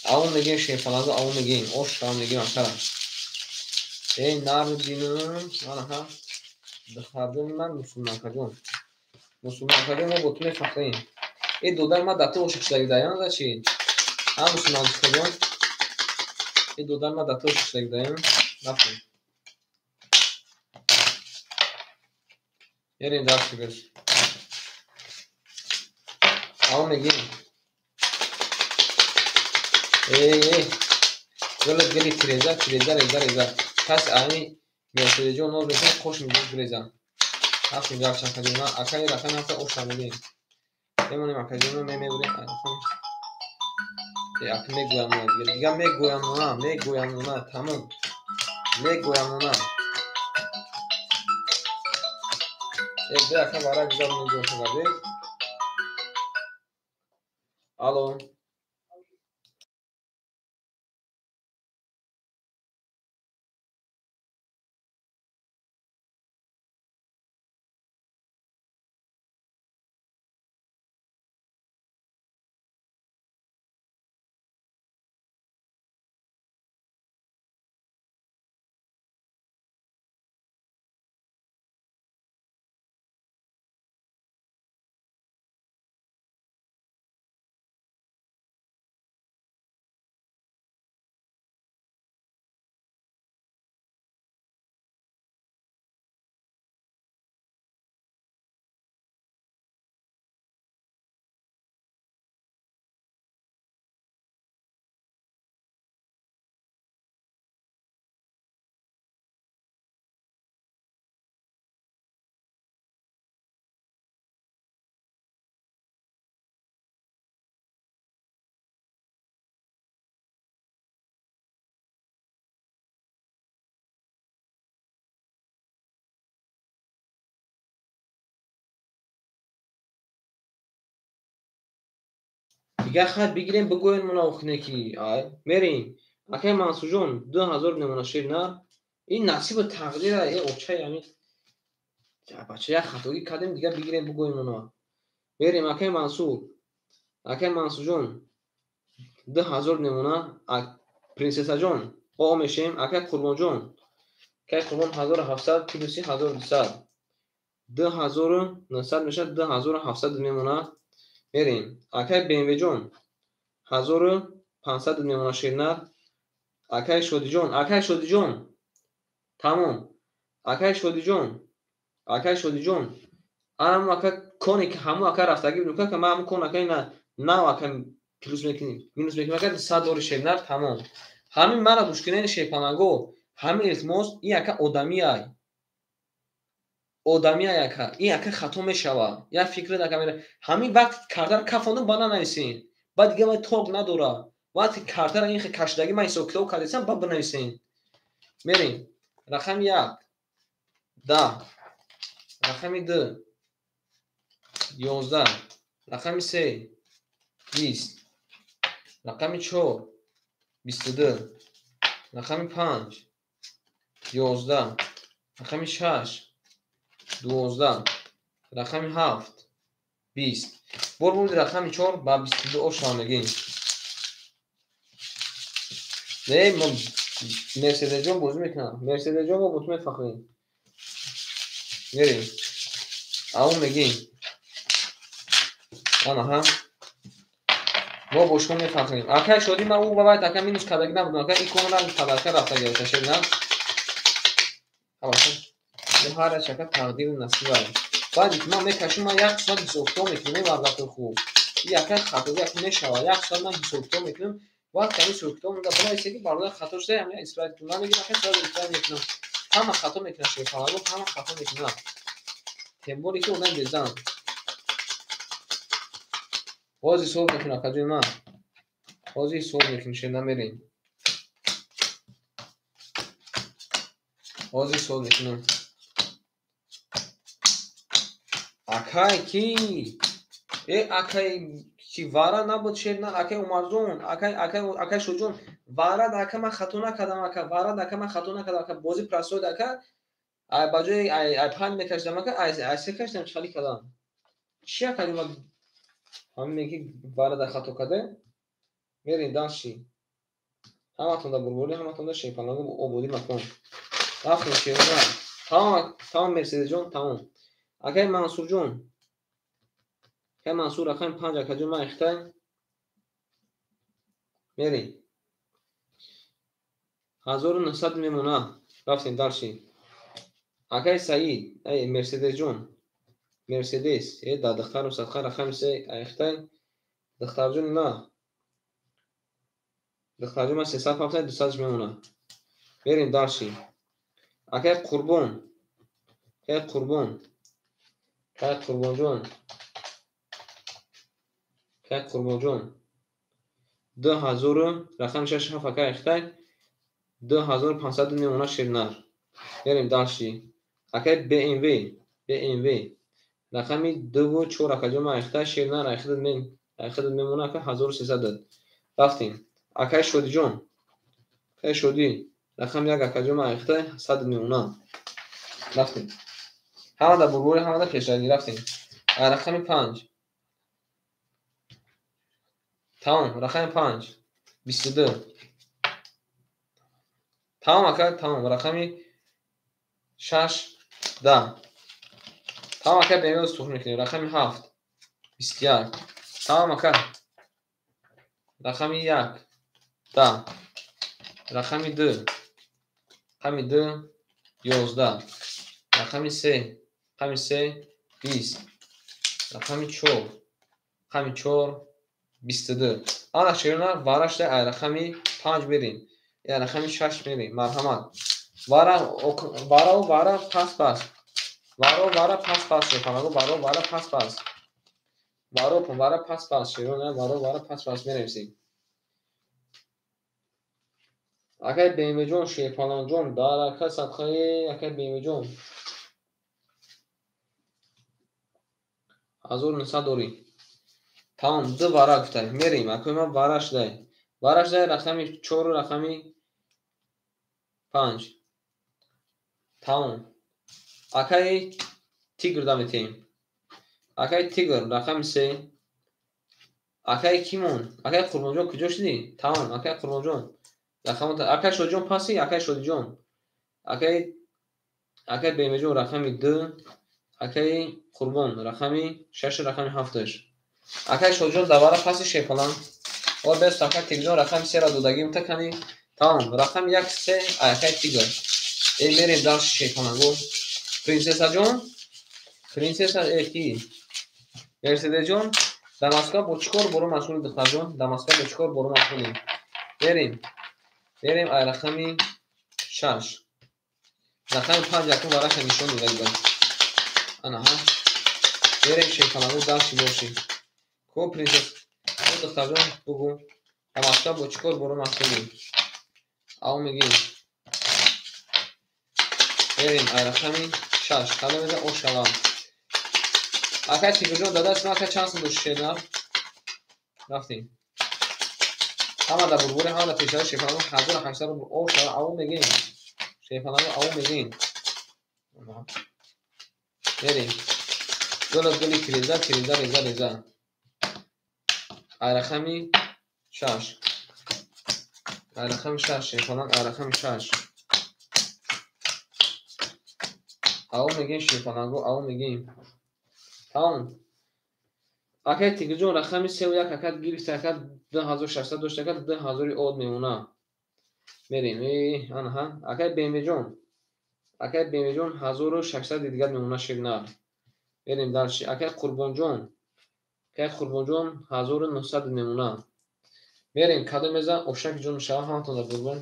Авон мегем шефанаго, авон мегем, ош ҳам мегем акара. Эй нарбинам, анаҳа духтарҷони ман мусулманкаҷон. Мусулманкаҷон, мо бо ту мефахрем. Э додар ма дар ту ошиқ шудагӣ даён за чи? Ҳа мусулманкаҷон. Э додар ма дар ту ошиқ шудагӣ даён. Рафтем. Мерем дарси гӯш. Ао мегим. Эй эй. Гули гули тиреза, тиреза, реза, реза. Кас ами мерседесҷон ноз мекунад, қош мегӯяд гуреза. Рафтем дарс акаҷон. Акаи рақами ҳафта оша мегӯем. Мемонем акаҷон, мемебурем. Ак мегӯям дига, мегӯям нона, мегӯям нона, тамом. Мегӯям нона. Э бе ака вара гузар мегӯям шаваде. Алло. Дигар хат бигирем, бигӯем муновиқне ки ай мерем. Акай Мансурҷон, 2000 намуна шир на. Ин насибу тақдира, э очай ами. Бача як хатогӣ кардем, дигар бигирем бигӯем муно. Мерем акай Мансур. Акай Мансурҷон, 2000 намуна, принсессаҷон, о мешем, акай Қурбонҷон. Акай Қурбон 1700 плюси 1200. 2900 мешавад, 2700 мемонад. Мерем. Акай БМВ-ҷон, 1500 мемонад ширнар. Акай Шодиҷон, акай Шодиҷон. Тамом. Акай Шодиҷон. Акай Шодиҷон. Анам ака коне ки ҳаму ака рафтагӣ буд, ка ман ҳаму кон акай на нав ака плюс мекунем, минус мекунем, ака 100 доллар ширнар тамом. Ҳамин мара гӯш кунед шерпаланго, ҳамин илтимос, ин ака одамиай. Одамиай ака, ин ака хато мешавад. Як фикр ака мера. Ҳамин вақт картаро кафондум ба нанависен. Баъд дига вай ток надора. Вақти картаро ин хе кашидагӣ ман ҳисоб китоб кардесам, баъд бинависен. Мерем. Рақами 1 10, рақами 2 11, рақами 3 20, рақами 4 22, рақами 5 11, рақами 6 12, рақами 7 20. Бор бурди рақами 4 ба 22 ошава мегӯем. Не, мо Мерседесҷон бозӣ мекунам. Мерседесҷон, мо бо ту мефахрем. Мерем. Аун мегӯем. Анаҳа. Мо бо шумо мефахрем. Акай Шодӣ, ман ӯ ба вайт ака минус кардагӣ набудам. Ака ин кон ранг падарка рафтагӣ шед на? Ҳабаша. Ҳар як ака тақдиру насиб аст. Баъде ки ман мекашам, ман як соат ҳисобкитоб мекунам, вардатои хуб. Ин ака хатогӣ ака мешавад. Як соат ман ҳисобкитоб мекунам. Вақте ҳамин ҳисобкитоб монда бинависе ки бародар хато шуда, ҳамин исправить кунам. Ман мегӯям ака сразу исправить мекунам. Ҳама хато мекунад шерпаланго, ҳама хато мекунад. Тем более ки одам безан. Ҳозир ҳисоб мекунам акаҷои ман. Ҳозир ҳисоб мекунем, шер намерем. Ҳозир ҳисоб мекунам. Акай ки? Э акай ки вара набуд шер на, акай Умарҷон, акай акай акай Шоҷон, вара ака ман хато накардам ака, вара ака ман хато накардам ака, бозӣ простой ака, ай ба ҷои ай ай панҷ мекашидам ака, ай ай се кашидам, чӣ кардам? Чӣ ака ма ҳамин меги вара да хато карде? Мерем дальше. Ҳаматонда бурбурӣ, ҳаматонда шерпаланго ободӣ макон. Рафтем шерона. Тамом, тамом Мерседесҷон, тамом. Акай Мансурҷон. Акай Мансур рақами 5 акаҷон ман ихтай. Мерем. 1900 мемона. Рафтем дальше. Акай Саид, ай Мерседесҷон. Мерседес, да духтарам садқа рақами 3 айхтай. Духтарҷони ма. Духтарҷон ма 370 200 мемона. Мерем дальше. Акай Қурбон. Акай Қурбон. Акай Қурбонҷон. Акай Қурбонҷон. 2000 рақами 6 7 акай айхтай. 2500 мемона ширнар. Мерем дальше. Акай BMW, BMW. Рақами 2 4 акаҷон ман айхтай ширнар айхидат мен айхидат мемона ака 1300. Рафтем. Акай Шодиҷон. Акай Шодӣ. Рақами 1 акаҷон ман айхтай 100 мемона. Рафтем. Ҳамада бурбури, ҳамада пешравӣ рафтем. Рақами 5. Тамом, рақами 5. 22. Тамом ака, тамом. Рақами 6 10. Тамом ака, BMW тухм мекунем. Рақами 7 21. Тамом ака. Рақами 1 10. Рақами 2. Рақами 2 11. Рақами 3. Рақами 3 20. Рақами 4. Рақами 4 22. Ана шерона варашда ай рақами 5 мерем. Я рақами 6 мерем. Марҳамат. Вара вара вара пас пас. Варо вара пас пас шефанаго варо вара пас пас. Варо вара пас пас шерона варо вара пас пас меремсем. Акай BMW-ҷон шерпаланҷон дар ака садқаи акай BMW-ҷон. 1900 дорӣ. Тамом, ду вара гуфтай. Мерем, акай ма вара шудай. Вара шудай рақами 4 рақами 5. Тамом. Акай Тигр да метем. Акай Тигр рақами 3. Акай кимон? Акай Қурбонҷон куҷо шудӣ? Тамом, акай Қурбонҷон. Рақами акай Шодиҷон паси, акай Шодиҷон. Акай акай BMW-ҷон рақами 2, акай Қурбон рақами 6 рақами 7. Акай Шодиҷон давара паси шефалан. О бес акай Тигрҷон рақами 3 ра додагим та кани. Тамом, рақами 1 3 акай Тигр. Мерем дальше шефаланго. Принсессаҷон, принсесса ки? Мерседесҷон, дар Москва бо чӣ кор боро машғули духтарҷон? Дар Москва бо чӣ кор боро машғулем? Мерем. Мерем ай рақами 6. Рақами 5 якум вараша нишон дода будам. Ана ҳа. Мерем шефаланго дальше боши. Ко принсесс, ко духтарҷон бугу. Дар Москва бо чӣ кор боро машғулем? Ав мегим. Мерем ай рақами 6. Кадом меза ошава. Акай Тигрҷон дадаш ман ака чанд сум дошт шернар? Рафтем. Ҳама дар бурбури, ҳама дар пешаи шефаланго 1800 рубл ошава. Ав мегим. Шефаланго ав мегим. Мерем. Гула гули тиреза, тиреза, реза, реза. Ай рақами 6. Ай рақами 6 шефаланг, ай рақами 6. Ав мегим шефаланго, ав мегим. Тамом. Акай Тигрҷон рақами 3 1 акат гирифта акат 2600 дошт акат 2000 од мемона. Мерем. Ана ҳа. Акай BMW-ҷон. Акай BMW-ҷон 1600 дигар мемона ширнар. Мерем дальше. Акай Қурбонҷон. Акай Қурбонҷон 1900 мемона. Мерем кадом меза ошак ҷон шава ҳаматон дар бурбон.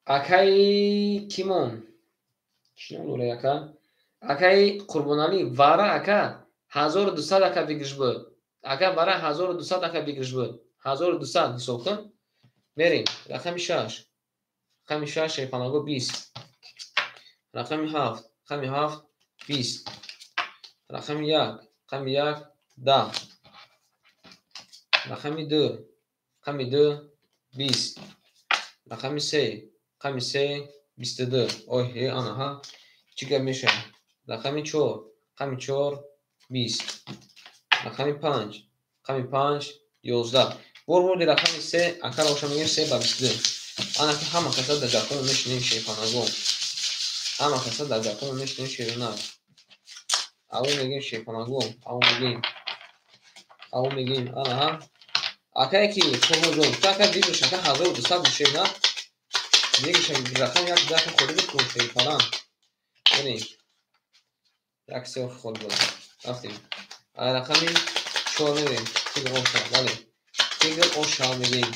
Акай Кимон. Чӣ ном дорад ака? Акай Қурбоналӣ вара ака 1200 ака бигириш буд. Ака вара 1200 ака бигириш буд. 1200 ҳисоб кун. Мерем. Рақами 6. Рақами 6 шефанаго 20. Рақами 7. Рақами 7 20. Рақами 1. Рақами 1 10. Рақами 2. Рақами 2 20. Рақами 3. Рақами 3 22. Ой, ана ҳа. Чӣ гап мешавад? Рақами 4. Рақами 4 20. Рақами 5. Рақами 5 11. Бор бурди рақами 3, акар оша мегирем 3 ба 22. Ана ки ҳама каса дар гапҳомо мешунем, шерпанагон. Ҳама каса дар гапҳомо мешунем, шерунар. Аву мегем, шерпанагон, аву мегем. Аву мегем, ана ҳа. Акае ки Қурбонҷон, ту ака дигӯш ака 1200 буд, шернар. Дигӯш рақам як дака холӣ буд ку, шерпалан. Бинем. Як се охи холӣ буд. Рафтем. Ай рақами 4 мерем. Тигр оша, бале. Тигр оша мегем.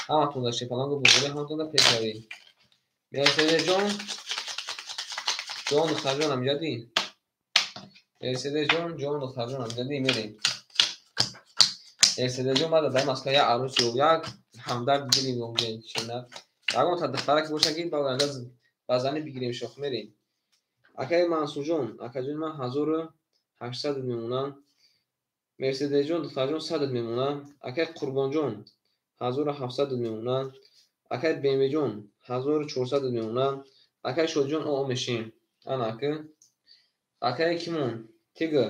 Ҳаматон дар шерпалангу бузурга, ҳаматон дар пешравӣ. Мерседесҷон, ҷон духтарҷон амҷадӣ. Мерседесҷон, ҷон духтарҷон амҷадӣ мерем. Мерседесҷон баъд дар Москва як арӯс ё як ҳамдард дили мегӯем, шернар. Ягон та духтарак боша ки ба оянда ба занӣ бигирем, шох мерем. Акаи Мансурҷон, акаҷони ман 1800 мемонанд. Мерседесҷон, духтарҷон 100 мемонанд. Акаи Қурбонҷон 1700 мемонанд. Акаи БМВҷон 1400 мемонанд. Акаи Шодиҷон оо мешем. Ана ака. Акаи кимон? Тигр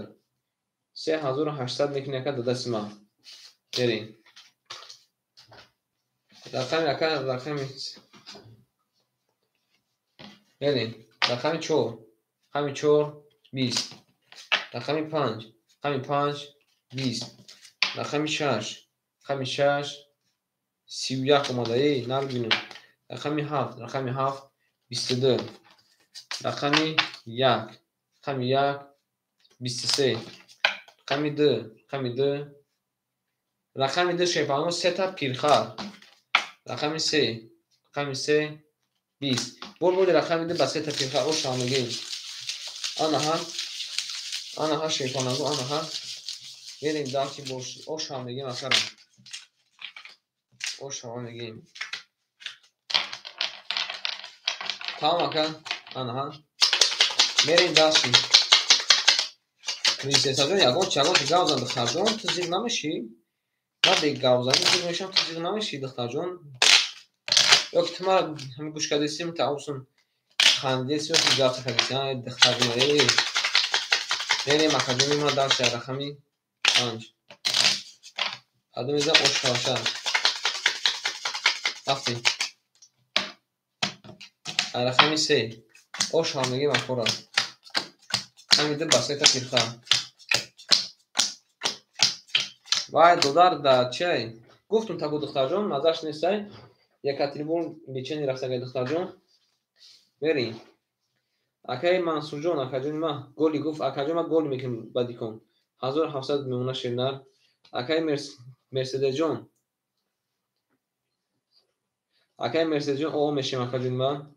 3800 мекунӣ, ака дадасима. Мерем. Рақами ака, рақами мерем. Рақами 4, рақами 4 20. Рақами 5, рақами 5 20. Рақами 6, рақами 6 31 омада, эй, набинем. Рақами 7, рақами 7 22. Рақами 1, рақами 1 23. Рақами 2, рақами 2. Рақами 2 шерпанон сета пирхар. Рақами 3, рақами 3 20. Бор боди рақами 2 ба сета пирхар оша мегем. Анаҳа, анаҳа шерпанагу, анаҳа. Мерем дарки бош, оша мегем акара. Оша мегем. Тамом ака, анаҳа. Мерем дарси. Принсессаҷон, ягон чи, ягон чи гав зан, духтарҷон, ту зиқ намешӣ? Ман бе гавзанӣ зиқ мешам, ту зиқ намешӣ, духтарҷон? Ё ки ту мара ҳами гӯш кардеси, таусун хандеси, ё ки гап кардеси, ай духтарҷон, эй. Мерем акаҷони ман дарси рақами 5. Адо мезан ош шаваша. Рафтем. Рақами 3. Ош ҳам мегем акора. Рақами 2 ба сета пирха. Вай додар да чай? Гуфтум таку духтарҷон, мазаш нестай. Екатеринбург лечение рафтагай духтарҷон. Мерем. Акаи Мансурҷон, акаҷони ман голи гуфт, акаҷон ман голи мекунем ба дикон. 1700 мемона, шернар. Акаи Мерседесҷон. Акаи Мерседесҷон оо мешем, акаҷони ман.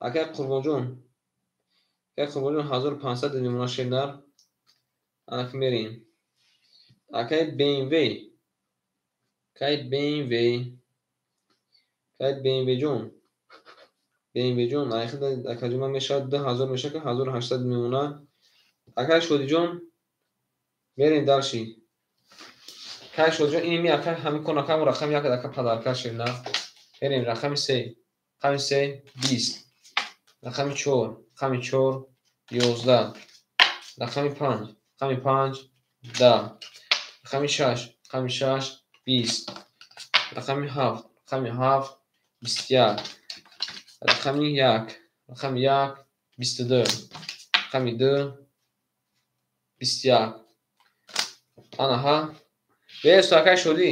Акаи Қурбонҷон. Акаи Қурбонҷон 1500 мемона, шернар. Анаки мерем. Акаи БМВ. Акаи БМВ. Акаи БМВ ҷон. БМВ ҷон, айхида акаҷон ман мешавад 2000 мешавад, ки 1800 мемона. Акаи Шодиҷон мерем дарши. Акаи Шодиҷон ини ми ака ҳамин кон акам рақами 1 ака падарка, шернар. Мерем рақами 3. Рақами 3 20. Рақами 4, рақами 4 11. Рақами 5, рақами 5 10. Рақами 6, рақами 6 20. Рақами 7, рақами 7 21. Рақами 1, рақами 1 22. Рақами 2 21. Анаҳа. Бес акаи Шодӣ.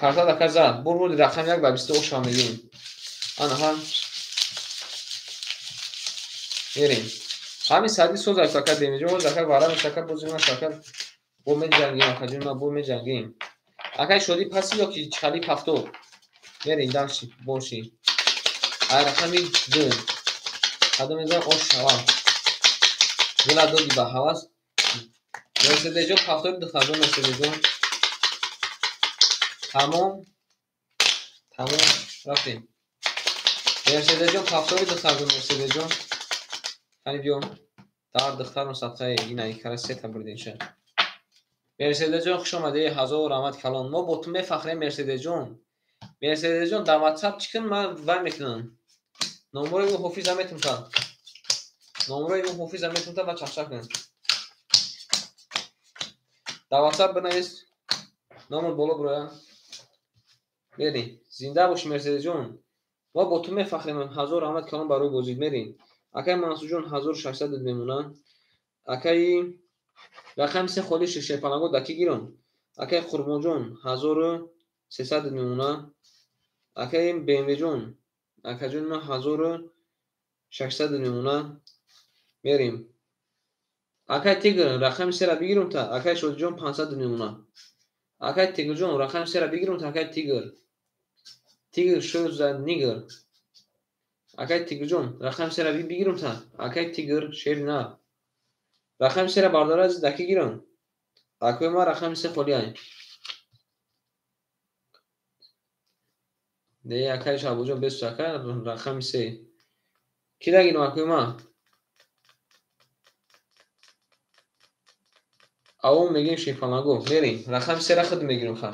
Карта ака зад. Бур буди рақами 1 ба 22 оша мегем. Анаҳа. Мерем. Ҳамин сади соз аст ака Демиҷон, боз ака варам ака боз ма ака бо меҷангем, акаҷон ма бо меҷангем. Акаи Шодӣ паси ё ки чали пафтор. Мерем дарси боши. Ай рақами 2. Кадом мезан ош шава. Гула доди ба ҳавас. Мерседесҷон пафтори, духтарҷон Мерседесҷон. Тамом. Тамом, рафтем. Мерседесҷон пафтори, духтарҷон Мерседесҷон. Ҳани биё. Дар духтарон садқаи ина икара сета бурдинша. Мерседесҷон хуш омадӣ, ҳазор раҳмат калон. Мо бо ту мефахрем, Мерседесҷон. Мерседесҷон дар WhatsApp чӣ кун, ман вай мекунам. Номрои ӯ ҳофиза метум та. Номрои ӯ ҳофиза метум та ва чахчах кун. Дар WhatsApp бинавис. Номер боло буроя. Мерем. Зинда бошӣ, Мерседесҷон. Мо бо ту мефахрем. Ҳазор раҳмат калон барои бозид. Мерем. Акай Мансурҷон 1600 мемонад. Акаи рақами се холи шерпаланго даки гирон. Акай Қурбонҷон 1300 мемонад. Акаи БМВҷон, акаҷони ман 1600 мемонад. Мерем. Акай Тигр рақами сера бигирум та. Акай Шодиҷон 500 мемонад. Акай Тигрҷон рақами сера бигирум та. Акай Тигр. Тигр шуд за нигр. Акай Тигрҷон рақами сера бигирум та. Акай Тигр шери нар. Рақами сера бардора аз даки гирам. Акои ман рақами се холиай. Не, акай Шаҳбозҷон бесу ака рақами се. Ки дагирам акои ман? Авом мегирем шерпаланго. Мерем. Рақами сера худ мегирем ха.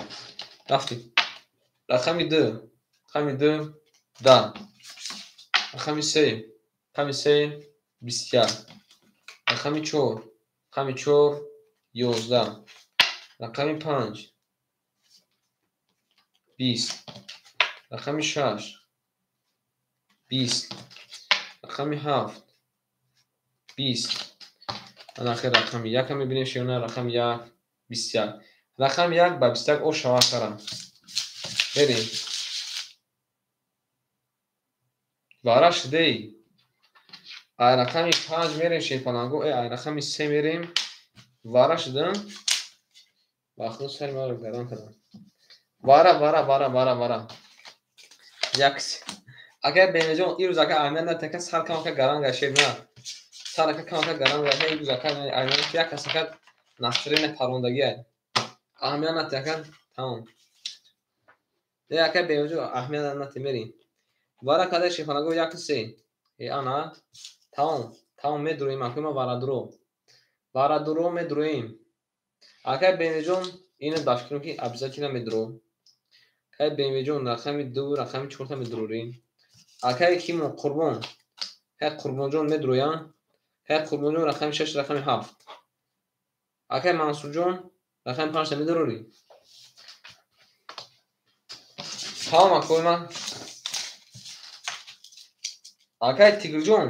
Рафтем. Рақами ду. Рақами ду да. Рақами се. Рақами се 21. Рақами чор. Рақами чор 11. Рақами панҷ 20. Рақами шаш 20. Рақами ҳафт 20. Ана ахир рақами якам мебинем шерона рақами як 21. Рақами як ба 21 о шава карам. Мерем. Вара шудей. Ай рақами панҷ мерем шерпаланго, ай рақами се мерем. Вара шудам. Ба худ сари маро гарон кардам. Вара, вара, вара, вара, вара. Як. Агар БМВҷон ирӯз ака аҳамият натака сар камака гарон гашт на. Сар ака камака гарон гашт ирӯз ака аҳамият як кас ака настроение парондагиай. Аҳамият натака тамом. Не ака БМВҷон аҳамият нате мерем. Вара кадай шерпаланго як се. Ана тамом, тамом медуроем ака ма варадуро. Варадуро медуроем. Акай БМВҷон ина ба фикрам ки обязательно медуро. Акай БМВҷон рақами ду, рақами чорта медурорем. Акай кимо Қурбон. Акай Қурбонҷон медуроянд. Акай Қурбонҷон рақами шаш, рақами ҳафт. Акай Мансурҷон рақами панҷта медурорӣ. Тамом акои ман. Акай Тигрҷон.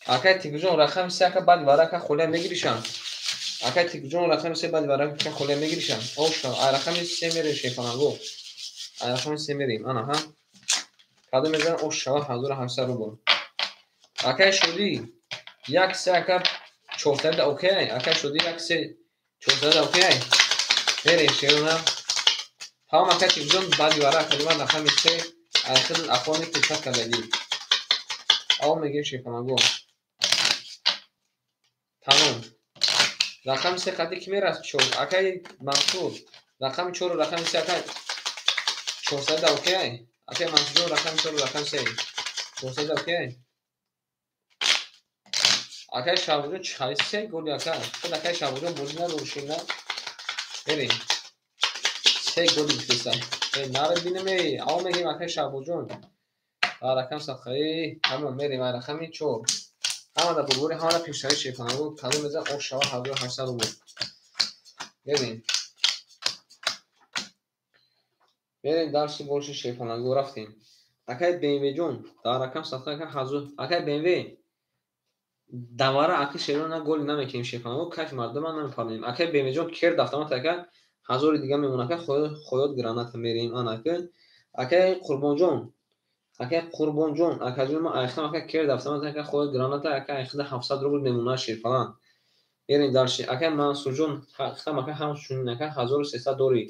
Акай Тигрҷон рақами се ака баъди вара ака холия мегиришанд. Акай Тигрҷон рақами се баъди вара ака холия мегиришанд. Оша, ай рақами се мерем шерпаланго. Ай рақами се мерем. Ана ҳа. Кадом мезанам ош шава 1800 рубл. Акай Шодӣ як се ака чорсада окей. Акай Шодӣ як се чорсада окей. Мерем шерона. Тамом акай Тигрҷон баъди вара ака ман рақами се ай худ афони пешат кардагӣ. Авом мегирем шерпаланго. Тамом. Рақами се қати ки мераст чор. Акай Мансур рақами чору рақами се ака чорсада окей. Акай Мансурҷон рақами чору рақами се. Чорсада окей. Акай Шаҳбозҷон чӣ хари се голи ака. Худ акай Шаҳбозҷон бозӣ надору ширна. Мерем. Се голи гуфтеса. Наре бинем эй. Авом мегирем акай Шаҳбозҷон. Рақам садқа. Тамом мерем ай рақами чор. Ҳама да бурбури, ҳама да пешравӣ шерпаланго. Кадом мезан ош шава 1800 рубл. Мерем. Мерем дарси боши шерпаланго рафтем. Акай БМВҷон дар рақам садқа ака ҳазор. Акай БМВ давара аки шерона голи намекунем шерпаланго, кайф мардума намепарнем. Акай БМВҷон кер дафтамат ака ҳазори дига мемонад ака хоёт граната мерем ана ака. Акай Қурбонҷон, акай Қурбонҷон, акаҷон ма айхтам ака кер дафтамат ака хоёт граната ака айхта 700 рубл мемонад шерпаланг. Мерем дарси. Акай Мансурҷон хитам ака ҳамчунин ака 1300 дорӣ.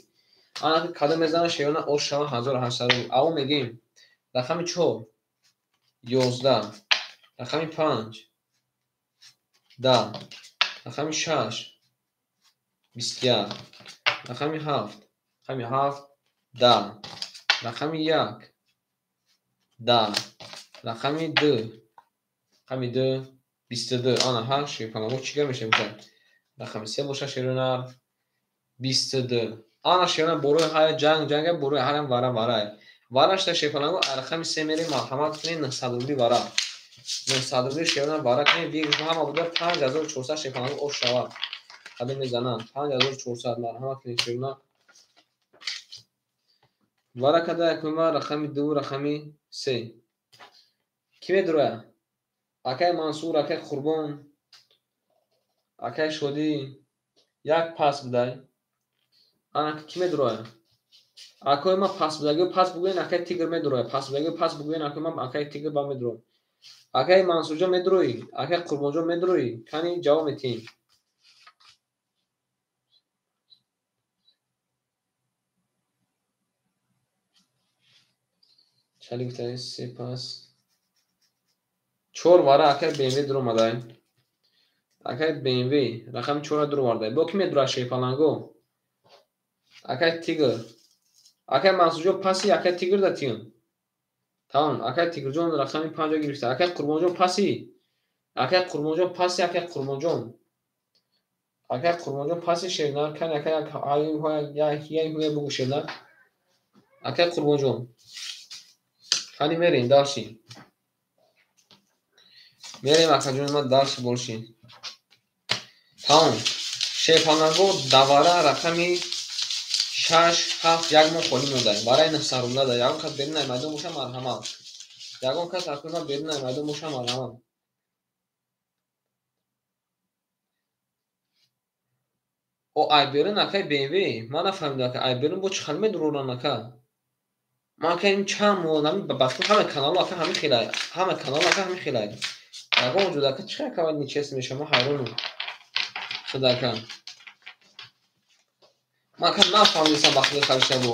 Ана ака кадом мезанад шерона ош шава 1800 рубл. Аво мегем рақами чор 11, рақами панҷ 10, рақами шаш 21, рақами ҳафт, рақами ҳафт 10, рақами як 10, рақами ду, рақами ду 22. Ана ҳа шерпаланго чӣ гап мешавад? Рақами се бошад шерона 22. Ана шерона борои ҳая ҷанг ҷанга борои ҳаям вара варай. Вара шуда шерпаланго рақами се мерем марҳамат кунед 900 рубли вара. 900 рубли шерона вара кунед вигш ҳама буда 5400 шерпаланго ош шавад. Кадом мезананд 5400 марҳамат кунед шерона. Вара када якума рақами 2, рақами 3. Ки медуроя? Акай Мансур, акай Қурбон, акай Шодӣ, як пас будай. Ана ки медуроя? Акои ма пас будагиё пас бугӯен, акай Тигр медуроя. Пас будагиё пас бугӯен, акои ма акай Тигр ба медуроя. Акай Мансурҷон медуроӣ? Акай Қурбонҷон медуроӣ? Кани ҷавоб метиҳем. Чали гуфтаи се пас. 4 вара акай БМВ дуромадай. Акай БМВ рақами 4 дуровардай. Бо ки медура шерпаланго? Акай Тигр. Акай Мансурҷон паси, акай Тигр да тиён. Тамом, акай Тигрҷон рақами 5 гирифта. Акай Қурбонҷон паси. Акай Қурбонҷон паси, акай Қурбонҷон. Акай Қурбонҷон паси шернар, кани акай як ҳуя бугу шернар. Акай Қурбонҷон. Кани мерем дальше. Мерем акаҷони ма дальше больше. Тамом. Шерпаланго давара рақами 6, 7, 1 моҳ холӣ мондай. Барои 900 рубла да. Ягон кас берун ай майдон боша марҳамат. Ягон кас акуна берун ай майдон боша марҳамат. О ай берун акай БМВ, ман нафаҳмидам ака ай берун бо чӣ хел медуроран ака. Ман ака ин чанд моҳ ҳамин ба фикр ҳама каналҳо ака ҳамин хелай. Ҳама каналҳо ака ҳамин хелай. Ягон ҷода ака чӣ хел ака нечестно мешавам, ман ҳайронам. Худо ака. Ман ака нафаҳмидам ба худо хариша бо.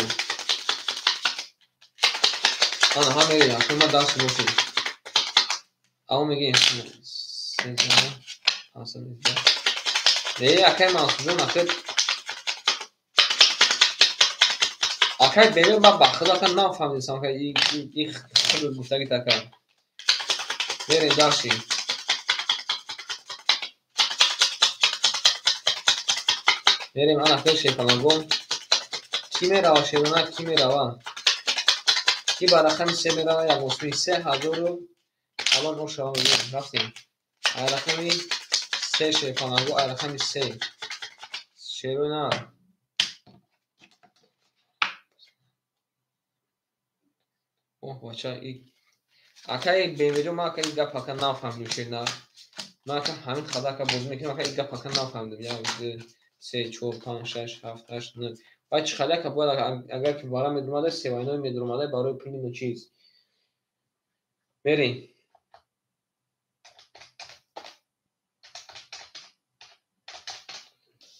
Ана ҳа мерем, ака ма дарс бошем. Амо мегем 13 517. Э, акай Мансурҷон, ака акай БМВ ман ба худо ака нафаҳмидам ака и худо гуфтагит ака. Мерем дальше. Мерем ана хел шерпалангон. Ки мерава шерона, ки мерава? Ки ба рақами 3 мерава? Як осми 3000 алон ошава мегӯем. Рафтем. Ай рақами 3 шерпаланго, ай рақами 3. Шерона. Оҳ, бача, и акай БМВ-ҷон, ман ака ин гап ака нафаҳмидам шерна. Ман ака ҳамин қадар ака бозӣ мекунам, ака ин гап ака нафаҳмидам. 1, 2, 3, 4, 5, 6, 7, 8, 9. Баъд чӣ хеле ака бояд агар ки вара медурмадай, се вайной медурмадай барои пули ночиз. Мерем.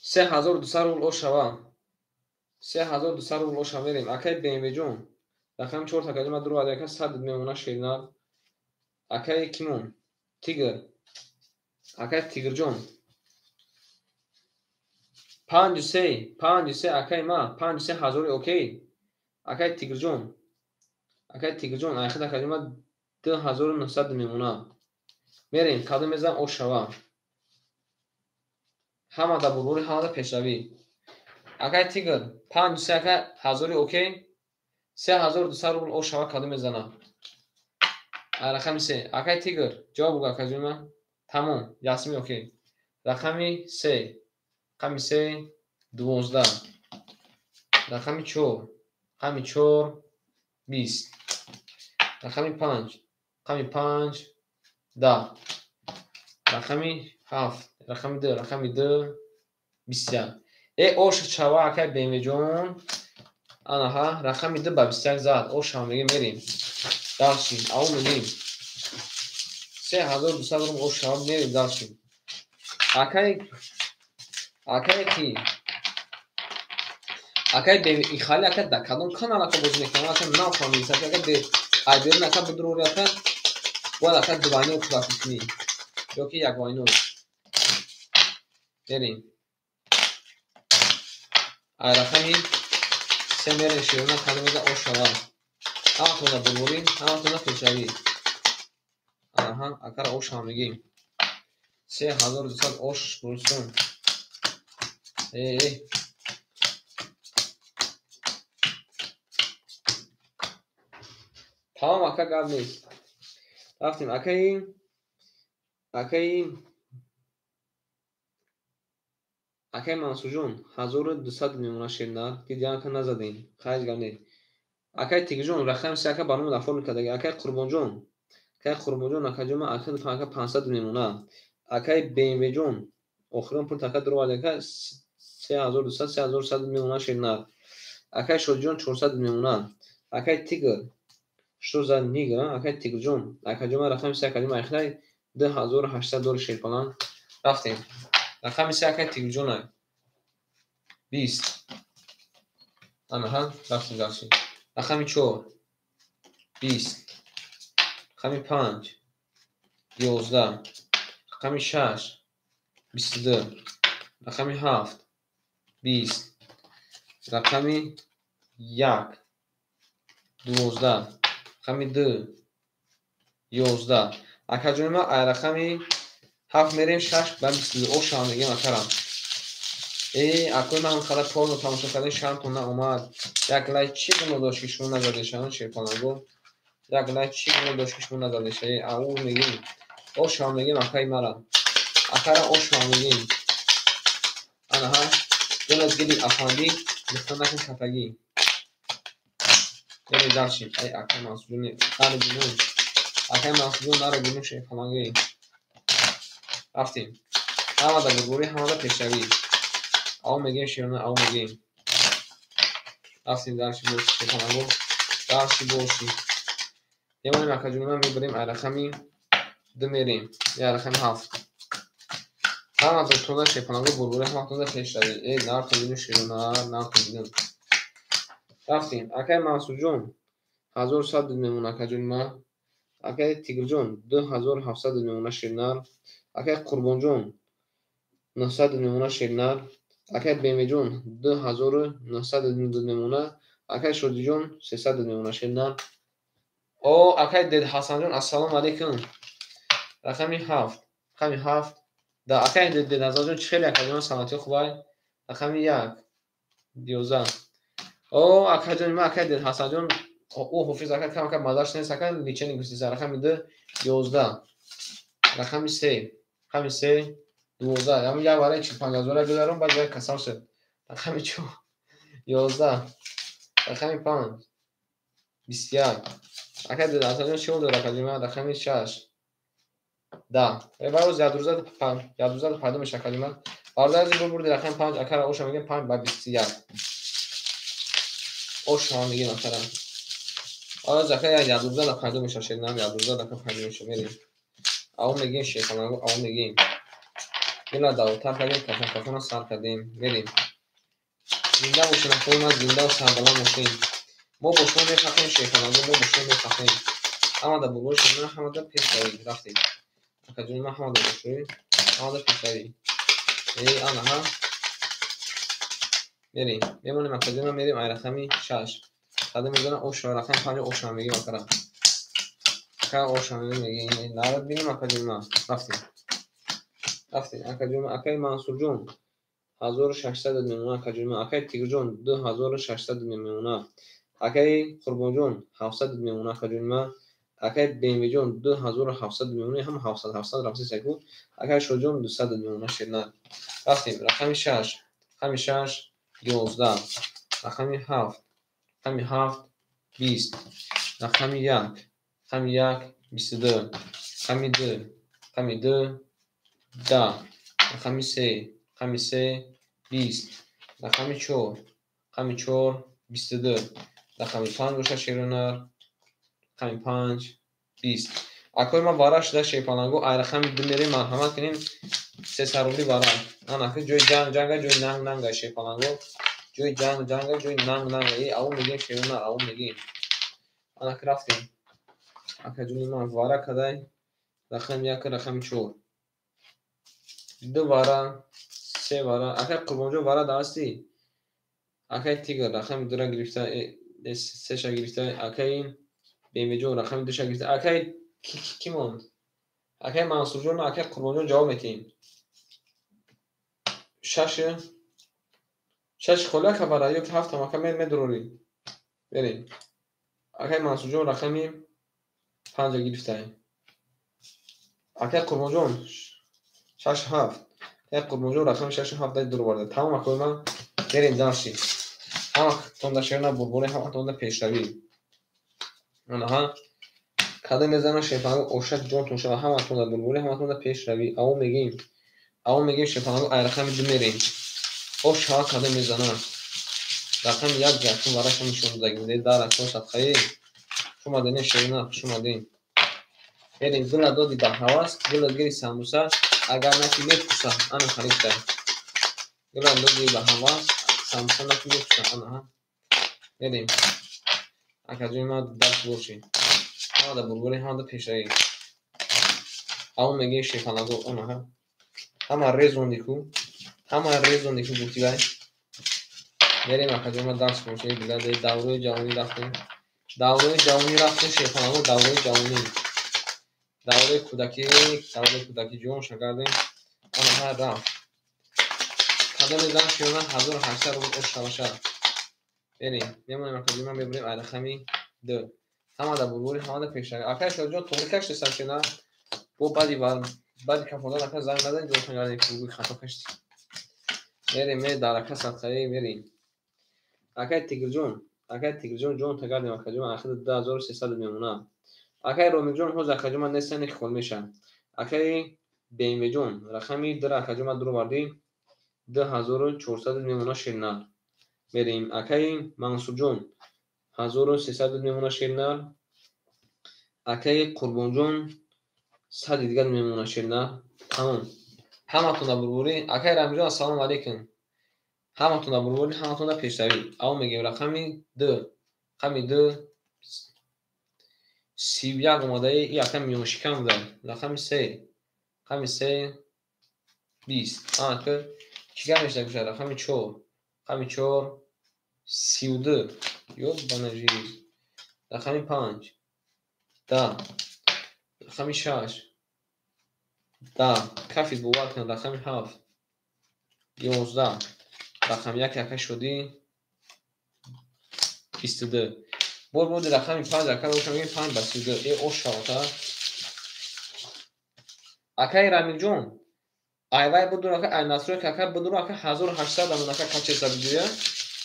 3200 рубл ошава. 3200 рубл ошава мерем. Акай БМВ-ҷон. Рақами 4 такаҷи ма дуровард, ака 100 мемона шернар. Акай кимон? Тигр. Акай Тигрҷон. 5 3, 5 3 акай ма, 5 3 ҳазори окей. Акай Тигрҷон. Акай Тигрҷон, айхи такаҷи ма 2900 мемона. Мерем, кадом мезанам ошава. Ҳама да бурбури, ҳама да пешравӣ. Акай Тигр, 5 3 акай ҳазори окей. 3200 рубл ошава кадом мезанам. Рақами 3. Акай Тигр, ҷавоб бугӯ акаҷони ман. Тамом, ясми окей. Рақами 3. Рақами 3 12. Рақами 4. Рақами 4 20. Рақами 5. Рақами 5 10. Рақами 7. Рақами 2. Рақами 2 21. Э, ош чава акай БМВ-ҷон. Анаҳа, рақами 2 ба 21 зад. Ош ҳам мегем мерем. Дальше, ав мегем. 3200 рубл ош ҳам мерем дальше. Акай акай ки акай БМВ ихали ака да кадом канал ака бозӣ мекунам, ака нафаҳмидам, ака бе ай берун ака бидурори ака бояд ака двойной платить кунӣ ё ки як войной. Мерем. Ай рақами 3 мерем шерона кадом меза ошава. Ҳаматона бурбурӣ, ҳаматона пешравӣ. Аҳа, акара ош ҳам мегем. 3200 ош бурсон. Э, э. Тамом ака гап нест. Рафтем акаи Мансурҷон 1200 мемона шернар. Дидиан ака назадем. Хайр гап нест. Акай Тигрҷон, рақами се, ака, барнома дафор кардаги. Акай Қурбонҷон, акай Қурбонҷон, акаҷон, ака, 500 мемона. Акай БМВҷон, охирон пул така дуровард, ака, 3200, 3100 мемона шернар. Акай Шодиҷон, 400 мемона. Акай Тигр, что за нигр, акай Тигрҷон, акаҷон, рақами се, акаҷон, айхлай 2800 доллар шерпалан. Рафтем. Рақами се, акай Тигрҷона. 20. Анаҳа, рафтем дальше. Рақами чор, 20. Рақами панҷ, 11. Рақами шаш, 22. Рақами ҳафт, 20. Рақами як, 12. Рақами ду, 11. Акаҷони ман, ай рақами ҳафт мерем, шаш ба 22. Ошам мегем, акарам. Э, акои ман, қадар порно тамошо кардем, шармтон наомад? Як лайк чӣ гуноҳ дошт, ки шумо назадеша, шерпаланго? Як лайк чӣ гуноҳ дошт, ки шумо назадеша? Э, ау мегем, ошам мегем, акаи мара, акара ошам мегем. Анаҳа, дилат гили афандӣ, гуфта накун кафагӣ. Мерем дальше. Ай, акай Мансурҷон, наро бинун. Акай Мансурҷон, наро бинун, шерпаланги. Рафтем. Ҳамада бурбурӣ, ҳамада пешравӣ. Ав мегем, шерона, ав мегем. Рафтем дальше, боши, шерпаланго, дальше боши. Мемонем, акаҷони ман, мебарем, ай рақами ду мерем, я рақами ҳафт. Ҳамада тонда, шерпаланго, бурбурӣ, ҳаматонда пешравӣ. Э, нартон бинун, шерона, нартон бинун. Рафтем. Акай Мансурҷон, 1100 мемона, акаҷони ман. Акай Тигрҷон, 2700 мемона шернар. Акай Қурбонҷон, 900 мемона шернар. Акай Бемеҷон, 2900 мемона. Акай Шодиҷон, 300 мемона шернар. О, акай Дед Ҳасанҷон, ассалому алайкум. Рақами ҳафт, рақами ҳафт, да. Акай Дед Ҳасанҷон, чӣ хеле, акаҷон, саломатӣ хубай? Рақами як, 11. О, акаҷони ман, акай Дед Ҳасанҷон, ӯ ҳофиз, ака, кам ака мазаш нест, ака, лечение густиса. Рақами ду, 11. Рақами се, рақами се, 12. Ҳамин як вараи 45 ҳазора гузарон, баъд як касал шуд. Рақами чор, 11. Рақами панҷ, 21. Акай Дед Ҳасанҷон, чӣ дор, акаҷони ман? Рақами шаш, 10. Баъд як рӯза пайдо мешавад, акаҷони ман. Бародари азиз, бурди рақами панҷ, акара оша мегем, панҷ ба 21. Оша мегем, акара. Оз, ака, як рӯза пайдо мешавад, шернам, як рӯза ака пайдо мешавад. Мерем. Ав мегем, шерпаланго, ав мегем. Дила давотар кардем, кафон кафона сар кардем. Мерем. Зинда бошем, акои ман, зиндаву сарбаланд бошем. Мо бо шумо мефахрем, шерпаланго, мо бо шумо мефахрем. Ҳамада бурбор, шерна, ҳамада пешравӣ. Рафтем. Акаҷони ман, ҳамада бошӯй, ҳамада пешравӣ. Э, анаҳа. Мерем. Мемонем, акаҷони ман, мерем ай рақами шаш. Сада мезанам, оша, рақами панҷ, оша мегем, акара. Ака, оша мегем. Нарад бинем, акаҷони ман. Рафтем. Рафтем, акаҷони ман, акаи Мансурҷон. 1600 мемона, акаҷони ман. Акаи Тигрҷон, 2600 мемона. Акаи Қурбонҷон, 700 мемона, акаҷони ман. Акаи Бемвиҷон, 2700 мемона, ҳама 700 700 рафти сайку. Акаи Шоҷон, 200 мемона шернар. Рафтем. Рақами шаш, рақами шаш, 11. Рақами ҳафт, рақами ҳафт, 20. Рақами як, рақами як, 22. Рақами ду, рақами ду, 10. Рақами се, рақами се, 20. Рақами чор, рақами чор, 22. Рақами панҷ бошад, шерунар, рақами панҷ, 20. Акои ман, вара шуда, шерпаланго, ай рақами ду мерем, марҳамат кунем, 300 рубли вара. Анаки ҷои ҷанг ҷанга, ҷои нанг нанга, шерпаланго, ҷои ҷанг ҷанга, ҷои нанг нанга. Э, ав мегем, шерунар, ав мегем. Анаки рафтем. Акаҷони ман, вара кадай, рақами як, рақами чор. Ду вара, се вара. Акай Қурбонҷон, вара даасти? Акай Тигр, рақами дура гирифта, сеша гирифта. Акаи Бемеҷон, рақами душа гирифта. Акай кӣ монд? Акай Мансурҷон, акай Қурбонҷон, ҷавоб метиҳем. Шаши шаши холи, ака, вара ё ки ҳафтам, ака, медурорӣ. Берем. Акай Мансурҷон рақами панҷа гирифтай. Акай Қурбонҷон, шаш, ҳафт. Акай Қурбонҷон рақами шашу ҳафт дай дуроварда. Тамом, акои ман, мерем дальше. Ҳаматонда шерна бурбури, ҳаматонда пешравӣ. Анаҳа. Када мезана шерпаланго ошак ҷонтон шава, ҳаматонда бурбури, ҳаматонда пешравӣ. Аво мегим. Аво мегим шерпаланго ай рақами 2 мерем. Ош шава када мезана. Рақами 1 якум вараша нишон додагӣ буде. Дар рақам садқаи. Хуш омаден шерина, хуш омаден. Мерем гула доди ба ҳавас, гула гири самбуса, агар наки мепуса, ана харидта. Гула доди ба ҳавас, самбуса наки мепуса, ана ҳа. Мерем. Акаҷои ма дарс боши. Ҳамада бурбури, ҳамада пешравӣ. Аво мегем шерпаланго, ана ҳа. Ҳама резонди ку, ҳама резонди ку гуфти вай. Мерем акаҷои ма дарс боши, биладе даврои ҷавонӣ рафтем. Даврои ҷавонӣ рафтем шерпаланго, даврои ҷавонӣ. Давраи кӯдакӣ, давраи кӯдакӣ ҷон шагардем. Ана ҳа рафт. Када мезанам шиёна 1800 рубл ош шаваша. Мерем, мемонем акаҷои ма, мебурем ай рақами 2. Ҳамада бурбури, ҳамада пешравӣ. Акай шоҷон, тоғри каштесам шина. Бо баъди баъди кафодан ака занг назанед, ҷонтон гардем, ки хато каштӣ. Мерем, ме дар ака садқаи мерем. Акай Тигрҷон, акай Тигрҷон ҷон тагардем акаҷон, ахири 2300 мемонад. Акай Ромиҷон ҳоз акаҷон ман нестан хол меша. Акай БМВ-ҷон рақами 2 акаҷон ман дуровардӣ 2400 мемона ширнар. Мерем. Акай Мансурҷон 1300 мемона ширнар. Акай Қурбонҷон 100 дигар мемона ширнар. Тамом. Ҳаматонда бурбурӣ. Акай Рамиҷон ассалому алайкум. Ҳаматонда бурбурӣ, ҳаматонда пешравӣ. Аво мегем рақами 2. Рақами 2 31 омадаи и ака миёншикам буда. Рақами 3. Рақами 3 20. Ана ки гап мешуда кушад? Рақами 4. Рақами 4 32. Ёбана жизнь. Рақами 5 10. Рақами 6 10. Кафид бовар кунад. Рақами 7 11. Рақами 1 ака шудӣ 22. Бор буди рақами 5 ака бошам мегем 5 ба 32. Э ош шавата. Акай Рамилҷон, айвай будур ака, ай настройка ака будур ака 1800 амон ака качество видеоя.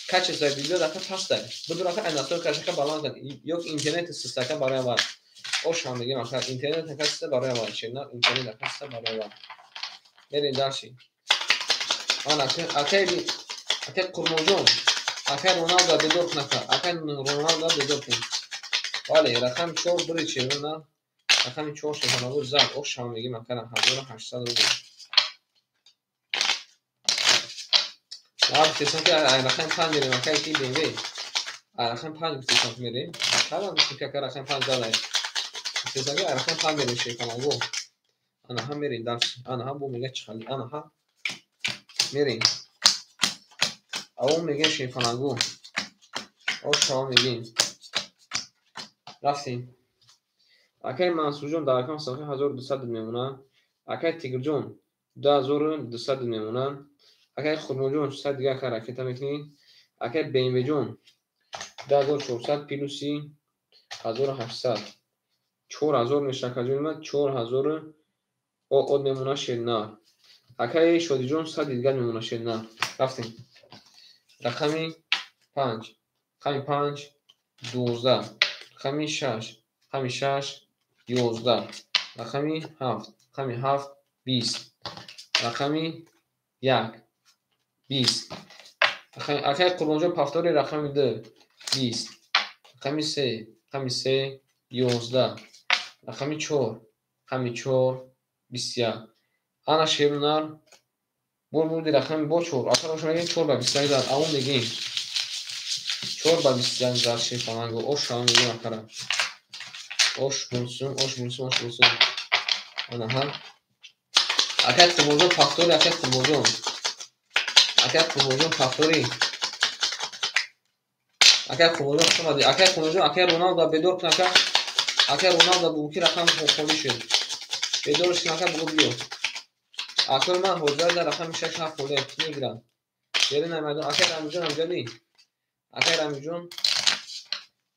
Качество видео ака пастай. Будур ака ай настройка ака баланд кун. Ё интернет систа ака барои аввал. Ош ҳам мегем ака интернет ака систа барои аввал. Шена интернет ака систа барои аввал. Мерем дальше. Ана акай акай Қурбонҷон, акай Роналдо бедор кун ака. Акай Роналдо бедор кун. Бале, рақами 4 бури чевона. Рақами 4 шефанаву зад. Ош ҳам мегем ака 1800 рубл. Ма гуфтесам ки ай рақами 5 мерем ака ки BMW. Ай рақами 5 гуфтесам ки мерем. Кадам гуфтем ки ака рақами 5 зад. Гуфтесам ки ай рақами 5 мерем шефанаву. Ана ҳам мерем дарс. Ана ҳам бо мега чихали. Ана ҳам мерем. Аво мегем шефанаву. Ош ҳам мегем. Рафтем. Акай Мансурҷон дар рақами сафҳа 1200 мемонад. Акай Тигрҷон 2200 мемонад. Акай Қурбонҷон 100 дигар ака ракета мекунӣ. Акай БМВ-ҷон 2400 плюси 1800. 4000 мешавад акаҷони ман, 4000 од мемонад ширнар. Акай Шодиҷон 100 дигар мемонад ширнар. Рафтем. Рақами 5. Рақами 5 12. Рақами 6. Рақами 6 11. Рақами 7. Рақами 7 20. Рақами 1 20. Акай Қурбонҷон повтори рақами 2 20. Рақами 3. Рақами 3 11. Рақами 4. Рақами 4 21. Ана шерунар бор бурди рақами бо 4. Ака роша мегем 4 ба 21 зад. Аво мегем 4 ба 21 зад шефаланго. Ош ҳам мегем акара. Ош булсун, ош булсун, ош булсун. Ана ҳа. Акай Қурбонҷон повтори, акай Қурбонҷон. Акай Қурбонҷон повтори. Акай Қурбонҷон хуш омадӣ. Акай Қурбонҷон, акай Роналдо бедор кун ака. Акай Роналдо бугӯ ки рақам холӣ шуд. Бедорш кун ака бугӯ биё. Акои ман ҳозир дар рақами 6 7 холӣ ки мегирам. Берин ай майдон. Акай Рамиҷон амҷадӣ. Акай Рамиҷон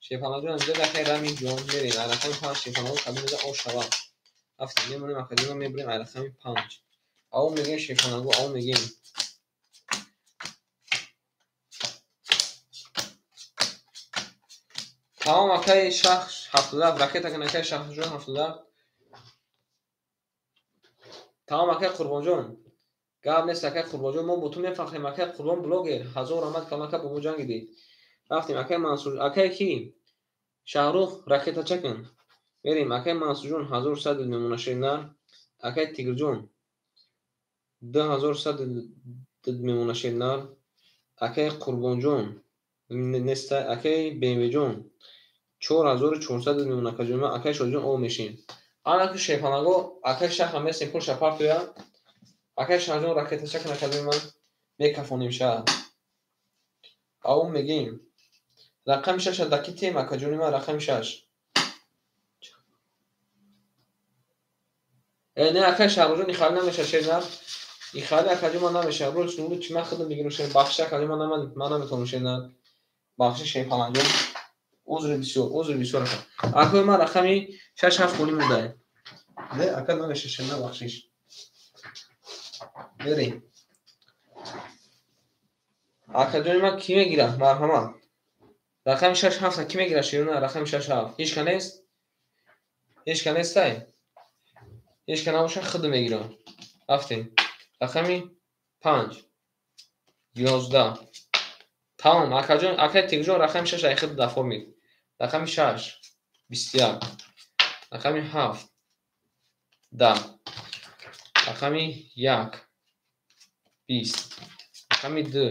Шефалаҷон амҷадӣ, акай Рамиҷон мерем. Ай рақами 5 Шефалаҷон кадом меза ош шавад. Рафтем, мемонем акаҷон мебурем ай рақами 5. Аво мегем Шефалаго, аво мегем. Тамом, акаи шах 77 ракета кун, акаи шахҷон 77. Тамом, акаи Қурбонҷон. Гап нест, акаи Қурбонҷон, мо бо ту мефахрем, акаи Қурбон блогер. Ҳазор раҳмат калон, ака, бо мо ҷангидӣ. Рафтем, акаи Мансур, акаи ки? Шаҳрух ракетача кун. Мерем, акаи Мансурҷон 1100 мемона шернар. Акаи Тигрҷон 2100 мемона шернар. Акаи Қурбонҷон неста, акаи БМВҷон 4400 мемона, акаҷон. Акаи Шодиҷон об мешем. Ана ки шерпанаго, акаи шаҳра месем, пул шапартоя. Акаи Шаҳрҷон ракетача кун, акаҷони ман, мекафонем шаҳр. Ав мегем. Рақами шаша даки тем, акаҷони ман, рақами шаш. Не, акаи Шаҳрҷон, ихали намеша, шернар. Ихали, акаҷон, ман намеша. Рӯз рӯз чи ман худам мегирам, шер. Бахши, акаҷон, ман наметавонам, шернар. Бахши, шерпаланҷон. Узри бисёр, узри бисёр, ака. Акаи ман рақами шаш ҳафт холӣ монда. Не, ака, намеша, шернар, бахшиш. Мерем. Акаҷони ман, кӣ мегирад? Марҳамат. Рақами шаш ҳафта кӣ мегирад, шерна? Рақами шаш ҳафт. Ҳеч ка нест? Ҳеч ка нестай? Ҳеч ка набошад, худам мегирам. Рафтем. Рақами панҷ. 11. Тамом, акаҷон, акаи Тигрҷон, рақами шаш ай худ даформид. Рақами шаш 21. Рақами ҳафт 10. Рақами як 20. Рақами ду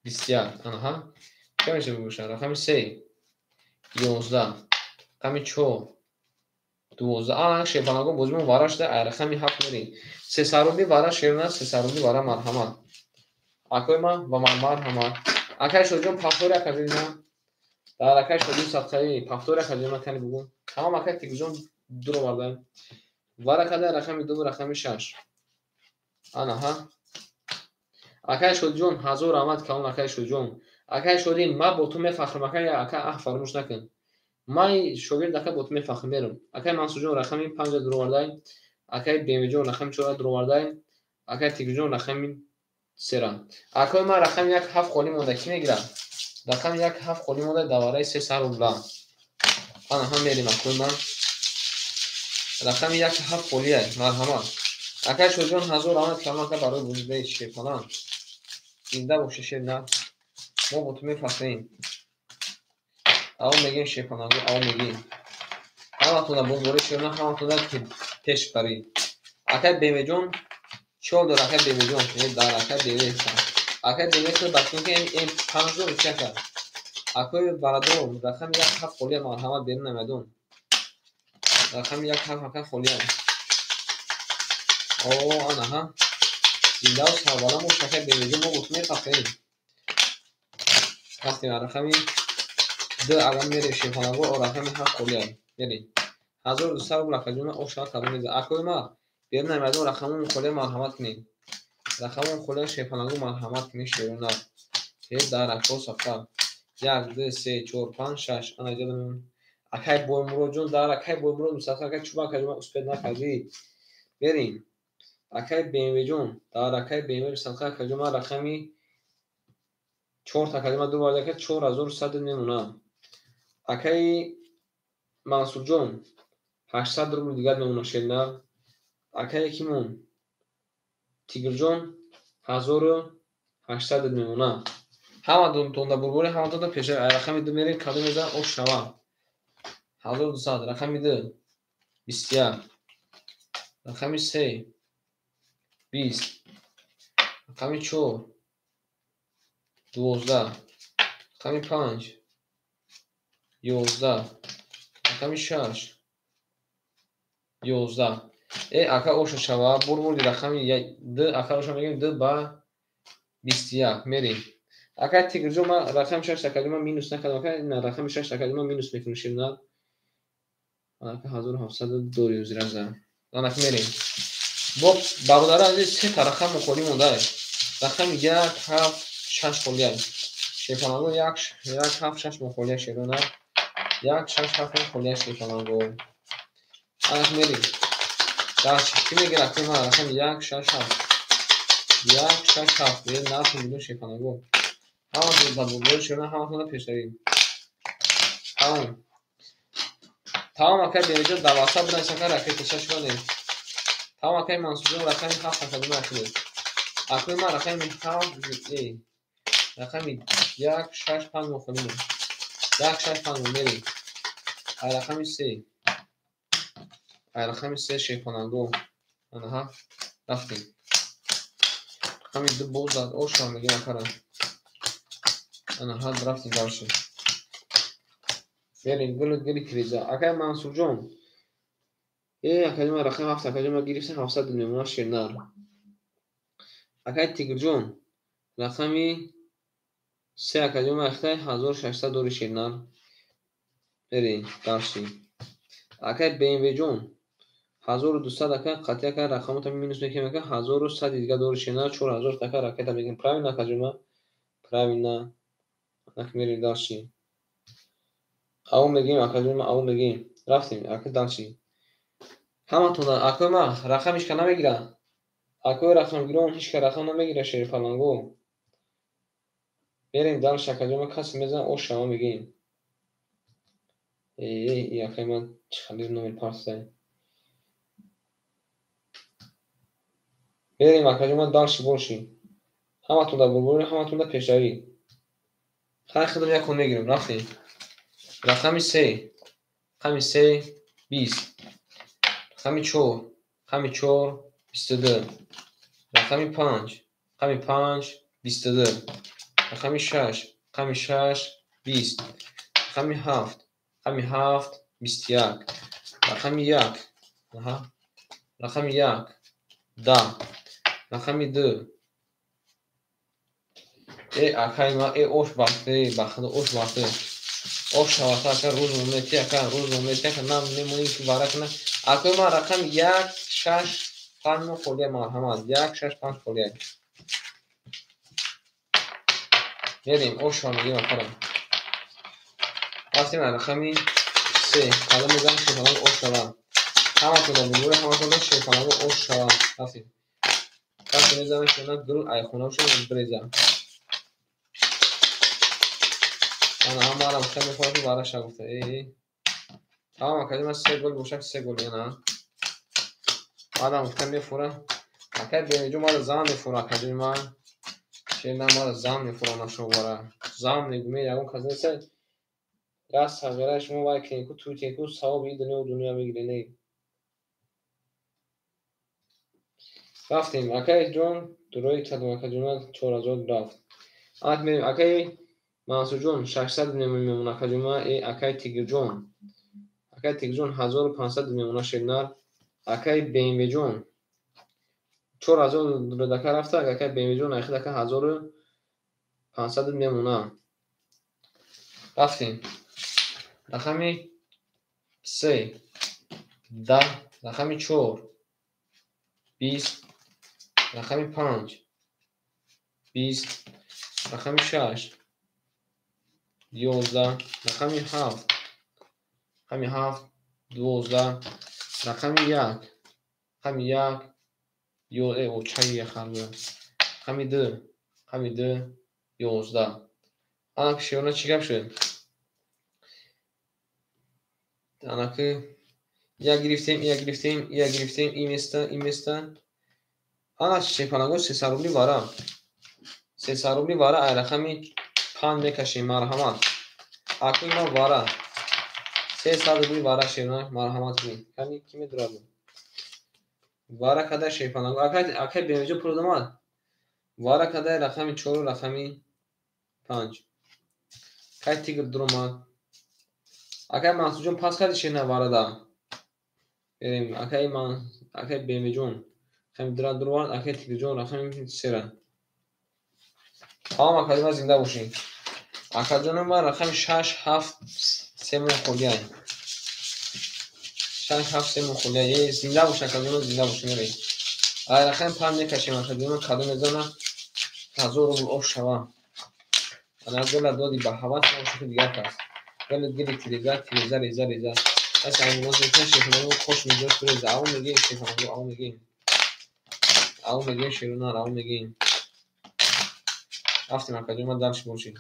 21. Анаҳа. Чӣ мешавад бошад? Рақами се 11. Рақами чор 12. Ана шерпанагон, бозимон вара шуда, ай рақами ҳафт мерем. Сесарубли вара, шерна, сесарубли вара, марҳамат. Акои ман ва ман, марҳамат. Акаи Шодиҷон, пафтори, акаҷони ман. Дар акаи Шодиҷон садқаи пафтори, акаҷони ман, кани бугун. Тамом, акаи Тигрҷон дур овардаем. Вара када рақами ду, рақами шаш. Анаҳа. Акаи Шодиҷон, ҳазор раҳмат калон, акаи Шодиҷон. Акаи Шодӣ, ман бо ту мефахрам, акаи, ака, аҳ, фаромӯш накун. Ман шогирд, ака, бо ту мефахрам, мерам. Акаи Мансурҷон рақами панҷа дур овардаем. Акаи БМВҷон рақами чора дур овардаем. Акаи Тигрҷон рақами сера. Акаи ман рақами як ҳафт холӣ монда, кӣ мегирад? Рақами як ҳафт холӣ монда, давараи 300 рубла. Ана ҳам мерем, акаи ман. Рақами як ҳафт холия, марҳамат. Акаи Шодиҷон, ҳазор раҳмат калон, ака, барои бузургаи шерпалан. Зинда боши, шерна. Мо бо ту мефахрем. Ав мегем, шерпанаго, ав мегем. Ҳаматона бозбори, шерна, ҳаматона пеш барӣ. Акаи БМВҷон чор дор, акаи БМВҷон, дар акаи БМВ. Акаи БМВ худ бахшин ки м панҷ дор чи, ака? Акаи барадор, рақами як ҳафт холия, марҳамат, берун намедон. Рақами як ҳафт, ака, холия. О, анаҳа. Зиндаву сарбаланд бош, акаи БМВҷон, мо бо ту мефахрем. Рафтем, рақами ду агар мерем, шерпанаго, рақами ҳафт холия. Мерем. 1200 рубл, акаҷон, ош шавад кадом меза. Акои ман берун намедон, рақамон холия, марҳамат кунед. Рақамон холия, шерпанаго, марҳамат кунед, шерона. Э, дар ако сафа. Як, ду, се, чор, панҷ, шаш. Ана иҷода мемон. Акаи Боймуродҷон, дар акаи Боймурод мусафа, акаи чуба, акаҷон, успед накардӣ. Мерем. Акаи БМВҷон, дар акаи БМВ садқа, акаҷон, ман рақами чорта, акаҷон, ман ду бор, ака, 4100 мемонам. Акаи Мансурҷон 800 рубл дигар мемона, шерна. Акаи кимон? Тигрҷон 1800 мемона. Ҳама донда бурбори, ҳама донда пеша. Рақами ду мерем, кадом мезанам, ош шава. 1200, рақами ду 21. Рақами се 20. Рақами чор 12. Рақами панҷ 11. Рақами шаш 11. Э, ака, оша шава, бурбурди рақами д, ака, оша мегӯем д ба 21 мерем. Ака Тигрҷон, ман рақами шаш акаҷон, ман минус накардам, ака, на рақами шаш, акаҷон, ман минус мекунам, ширна. Ака, 1700 дорем зираза. Анак мерем. Бо бародари азиз, се та рақам холӣ монда. Рақами як, ҳафт, шаш холия. Шерпанаго, як, як, ҳафт, шаш холия, шерона. Як, шаш, ҳафт холия, шерпанаго. Анак мерем. Дар чӣ мегирад? Ки ман рақами як, шаш, ҳафт. Як, шаш, ҳафт. Е, нархи миллион, шерпанаго. Ҳама ба бурбори, шерона, ҳаматона пешравӣ. Тамом. Тамом акай БМВ-ҷон, дар WhatsApp бинавис ака, ракеташа шуданем. Тамом акай Мансурҷон, рақами 7 акаҷон акунед. Акои ман рақами 7, рақами 1, 6, 5 мохонем. 1, 6, 5 мерем. Ай рақами 3. Ай рақами 3 шерпаланго. Анаҳа, рафтем. Рақами 2 боз зад, оша мегем акара. Анаҳа, рафтем дальше. Мерем гули гули тиреза. Акай Мансурҷон. Акаҷон, ман рақами 7 акаҷон ман гирифтам 700 мемона шернар. Акай Тигрҷон, рақами 3 акаҷон ман ихтай 1600 дори шернар. Мерем дальше. Акай БМВ-ҷон, 1200 ака, қатъи ака рақамота минус мекунем ака, 1100 дига дори шернар, 4000 ака ракета мегирем. Правильно акаҷон ман? Правильно. Ак мерем дальше. Ау мегем акаҷон ман, ау мегем. Рафтем ака дальше. Ҳаматон акои ман рақам ҳеч ка намегира. Акои рақамгирон ҳеч ка рақам намегира шерпаланго. Мерем дальше акаҷон ман, касе мезанад оша мо мегем. И акаи ман чӣ хали номер партидай. Мерем акаҷон ман дальше больше. Ҳаматон дар бурбурӣ, ҳаматон дар пешравӣ. Хай худам як кун мегирем, рафтем. Рақами 3, рақами 3, 20. Рақами 4, рақами 4, 22. Рақами 5, рақами 5, 22. Рақами 6, рақами 6, 20. Рақами 7, рақами 7, 21. Рақами 1, аҳа, рақами 1, 10. Рақами 2. Акай ма, ош бахте, бахте, ош бахте. Ош шавата ака, рӯз момети ака, рӯз момети ака, нам мемонем ки вара кана. Акои ман рақами 1, 6, 5 холия марҳамат. 1, 6, 5 холия. Мерем, ош ва мегем акара. Рафтем рақами 3. Қадам мезанем шерпаланго ош шава. Ҳаматон дар бурбури, ҳаматон дар шерпаланго ош шава. Рафтем. Касе мезанем шона гул айхонашон бреза. Ана ҳамарам хел мехоҳад ки вара ша гуфта. Тамом акаҷон ман 3 гол бошак, 3 гол яна. Баъдам гуфта мефура. Акай БМВ-ҷон мара зан мефура акаҷон ман. Шерна мара зан мефура нашовара. Зан мегӯме ягон кас нест. Як сағира шумо вай кунед ку туй кунед ку савоби ин дунё дунё мегиред не. Рафтем акай ҷон, дурои кадом акаҷон ман 4000 рафт. Ак мерем акай Мансурҷон 600 мемона акаҷон ман, акай Тигрҷон. Акай Тигрҷон 1500 мемона шернар. Акай БМВ-ҷон 4000 дака рафта, акай БМВ-ҷон айхид ака 1500 мемона. Рафтем. Рақами 3, 10, рақами 4, 20, рақами 5, 20, рақами 6, 11, рақами 7, рақами 7, 12, рақами 1, рақами 1, очаи яхарда, рақами 2, рақами 2, 11. Ана шиёна чӣ гап шуд? Анаки як гирифтем, як гирифтем, як гирифтем, и места, и места. Ана шепалаго 300 рубли вара. 300 рубли вара ай рақами 5 мекашем, марҳамат. Акои ма вара. 300 рубли вара шерна, марҳамат кунед. Кани ки медурад? Вара кадай шепалаго. Акай, акай БМВ-ҷо пул домад. Вара кадай рақами 4, рақами 5. Кай тигр дуромад. Акай Мансурҷон пас кади шерна варада. Берем, акай ман, акай БМВ-ҷон. Рақами 2 дуровард, акай Тигрҷон рақами 3. Тамом акаҷон ман зинда бошед. Акаҷони ман рақами 6, 7, 3 мон холияй. 6, 7, 3 мон холияй. Зинда бош акаҷон, зинда бош мерем. Ай рақами 5 мекашем акаҷон, кадом мезана 1000 рубл ош шава. Ана гула доди ба ҳавас шухи дигар кас. Гули гили тиреза, тиреза, реза, реза. Пас амбуланс мекунад, шефонаго кош меҷош реза. Ау мегем шефонаго, ау мегем. Ау мегем шерунар, ау мегем. Рафтем акаҷон ман дальше бошед.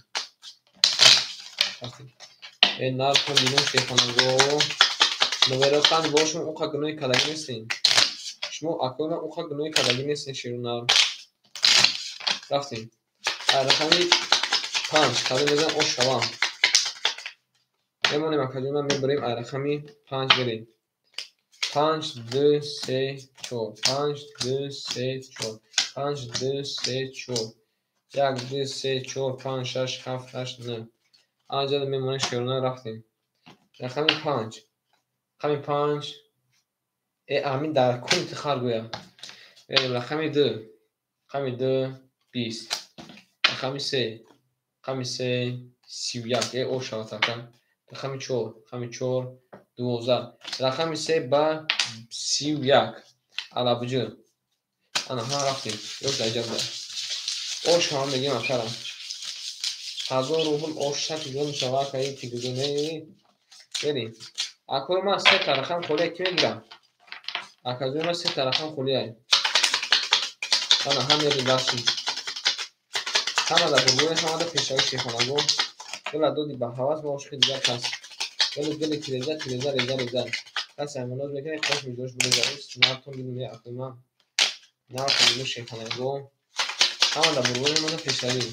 Рафтем. Нархон дидем шерхонаго. Номеро қанд бо шумо уқа гуноҳи кардагӣ нестем. Шумо акои ман уқа гуноҳи кардагӣ нестем шерунар. Рафтем. Рақами 5 кадом мезанам ош шавам. Мемонем акаҷон ман мебарем рақами 5 мерем. 5 2 3 4 5 2 3 4 5 2 3 4 1 2 3 4 5 6 7 8 9. Анҷа мемонем шерона рафтем. Рақами 5. Рақами 5. Ҳамин дар кунти хар гӯя. Мерем рақами 2. Рақами 2 20. Рақами 3. Рақами 3 31. Ош шавад ака. Рақами 4. Рақами 4 12. Рақами 3 ба 31. Алабҷ. Ана ҳа рафтем. Ёш дар ҷа буда. Ош ҳам мегем акара. 1000 рубл ош шакл ҷо мешава акаи тигудуне. Берем. Акои ман се та рақам холия ки мегирам? Акаҷои ман се та рақам холия. Ана ҳам мерем дастши. Ҳама дар бурбуре, ҳама дар пешравӣ шерхонагон. Дила доди ба ҳавас ва ошиқи дигар кас. Дили дили тиреза тиреза реза реза. Кас аймоноз мекунад, хош миҷош буреза. Нартон дидем акои ман. Нартон дидем шерхонагон. Ҳама дар бурбуре, ҳама дар пешравӣ.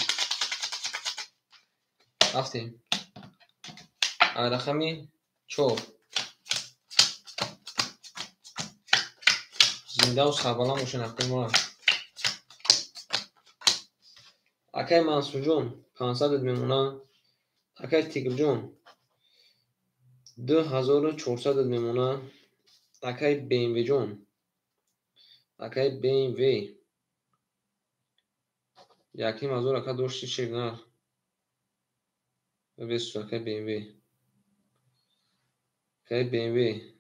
Рафтем. Рақами 4. Зиндаву сарбаланд бошед акои мо. Акаи Мансурҷон 500 мемонад. Акаи Тигрҷон 2400 мемонад. Акаи БМВ-ҷон. Акаи БМВ 1500 ака дошти шернар. Бесу акаи БМВ. Акаи БМВ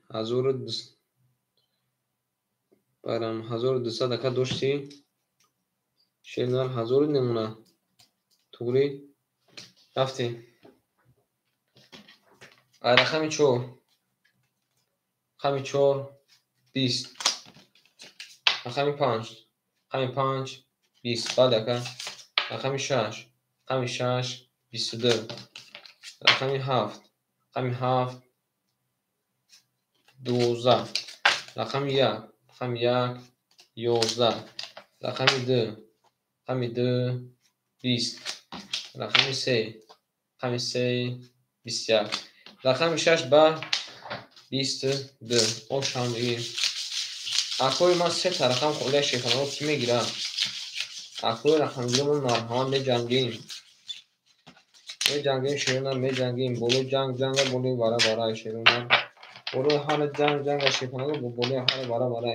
1200 ака дошти шернар 1000 мемонад. Туғри рафтем. Рақами 4. Рақами 4 20. Рақами 5. Рақами 5 20. Бале ака. Рақами 6. Рақами 6 22. Рақами 7. Рақами 7 12. Рақами 1. Рақами 1 11. Рақами 2. Рақами 2 20. Рақами 3. Рақами 3 21. Рақами 6 ба 22. Ош ҳам мегирем. Акои ман се та рақам холия шерхонаро ки мегирад? Акои рақамгиромон марҳамат меҷангем. Меҷангем шерона меҷангем. Болои ҷанг ҷанга болои вара вара шерона. Болои ҳара ҷанг ҷанга шерхонаго болои ҳара вара вара.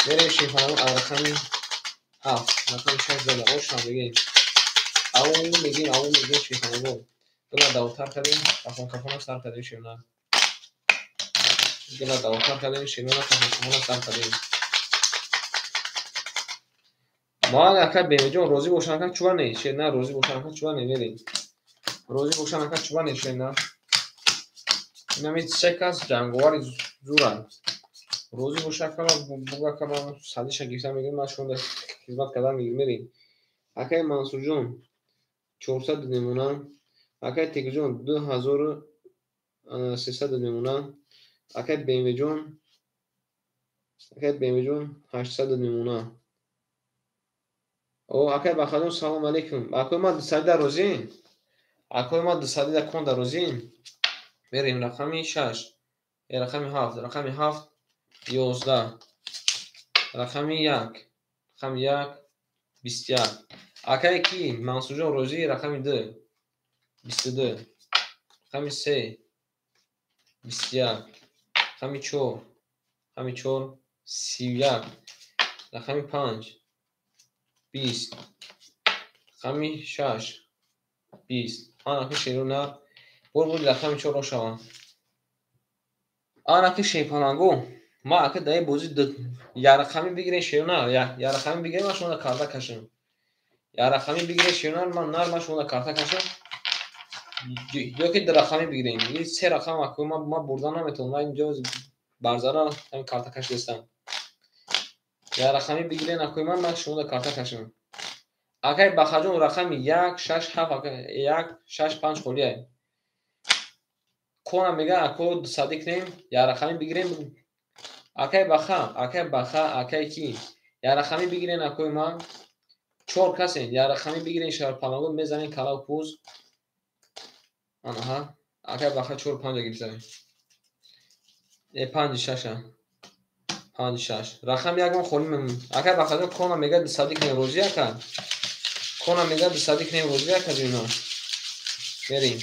Мерем шерхонаго рақами 7. Рақами 6 зада. Ош ҳам мегирем. Ау мегирем, ау мегирем шерхонаго. Гила давтар кардем, кафон кафона сар кардем шерона. Гила давтар кардем шерона, кафон кафона сар кардем. Ман ака БМВ-ҷон розӣ бошан ака чува не? Шерна розӣ бошан ака чува не мерем. Розӣ бошан ака чува не шерна. Инами се кас ҷанговари зуранд. Розӣ боша ака буга ака ман садиша гирифта мегирем, ман шумо хизмат кардан мегирем мерем. Акаи Мансурҷон 400 мемонад. Акаи Тигрҷон 2300 мемонад. Акаи БМВ-ҷон акаи БМВ-ҷон 800 мемонад. О, акаи Бахаҷон салом алейкум. Акои ман 200 розӣ? Акои ман 200 конда розӣ? Мерем рақами 6. Рақами 7. Рақами 7 11. Рақами 1. Рақами 1 21. Акаи ки Мансурҷон розӣ? Рақами 2 22. Рақами 3 21. Рақами 4. Рақами 4 31. Рақами 5 20. Рақами 6 20. Анаки шеру нар. Бор буди рақами 4 шаванд. Анаки шерпалангу. Ма ака дар ин бозӣ як рақамӣ бигирем шеру нар. Як рақамӣ бигирем ман шуморо карта кашам. Як рақамӣ бигирем шеру нар ман нар ман шуморо карта кашам. Ё ки ду рақамӣ бигирем. Ин се рақам ака ман бурда наметавонам. Ман инҷо барзара ҳамин карта кашидастам. Як рақамӣ бигирем акои ман шуморо карта кашам. Акай Бахаҷон рақами 1 6 7 1 6 5 холия. Кона мега ако дусадӣ кунем, як рақамӣ бигирем. Акай Баха, акай Баха, акай ки? Як рақамӣ бигирен акои ман. Чор касен, як рақамӣ бигирен шарпалангу мезанен калав пуз. Анаҳа, акай Баха 4-5 гирифта. 5-6. 5-6. Рақам ягон холӣ мемон. Акай Бахаҷон кона мега дусадӣ кунем розӣ ака? Кона мега дусадӣ кунем розӣ ака ҷуна? Мерем.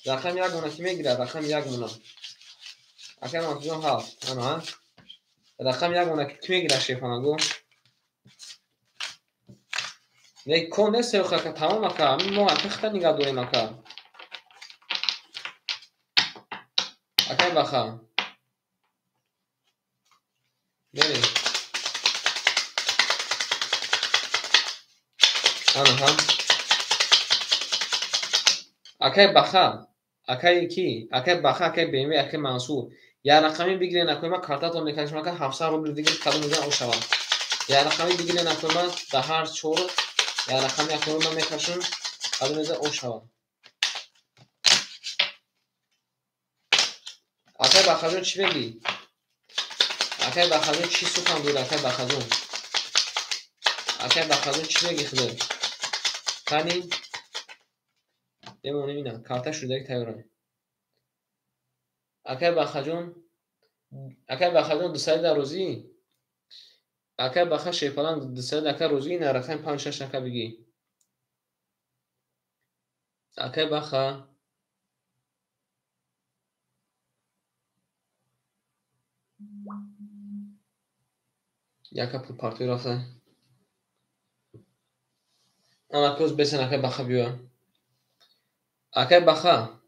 Рақам як мона ки мегирад, рақам як мона. Акай Мансурҷон 7. Ана. Рақам як мона ки мегирад шефанагу? Не, кон нест ака, тамом ака. Мо ака хита нигаҳ дорем ака. Акай Баха. Мерем. Анаҳа. Акай Баха, акай ки? Акай Баха, акай БМВ, акай Мансур. Як рақамӣ бигирен акои ман, картатон мекашам ака, 700 рубл дигар кадом мезанам ошавад. Як рақамӣ бигирен акои ман, дар ҳар чор як рақамӣ акои ман мекашам, кадом мезанам ошавад. Акай Бахаҷон чӣ мегӣ? Акай Бахаҷон чӣ сухан дорӣ, акай Бахаҷон? Акай Бахаҷон чӣ мегӣ худо? Кани? Бемонем ина, карта шудаги тайёрам. Акай Бахаҷон, акай Бахаҷон 200 розӣ? Акай Баха шефалан 200 ака розӣ? Ина рақами 5-6 ака бигӣ. Акай Баха. Яка пул партои рафта. Ана коз бесен акай Баха биёя. Акай Баха.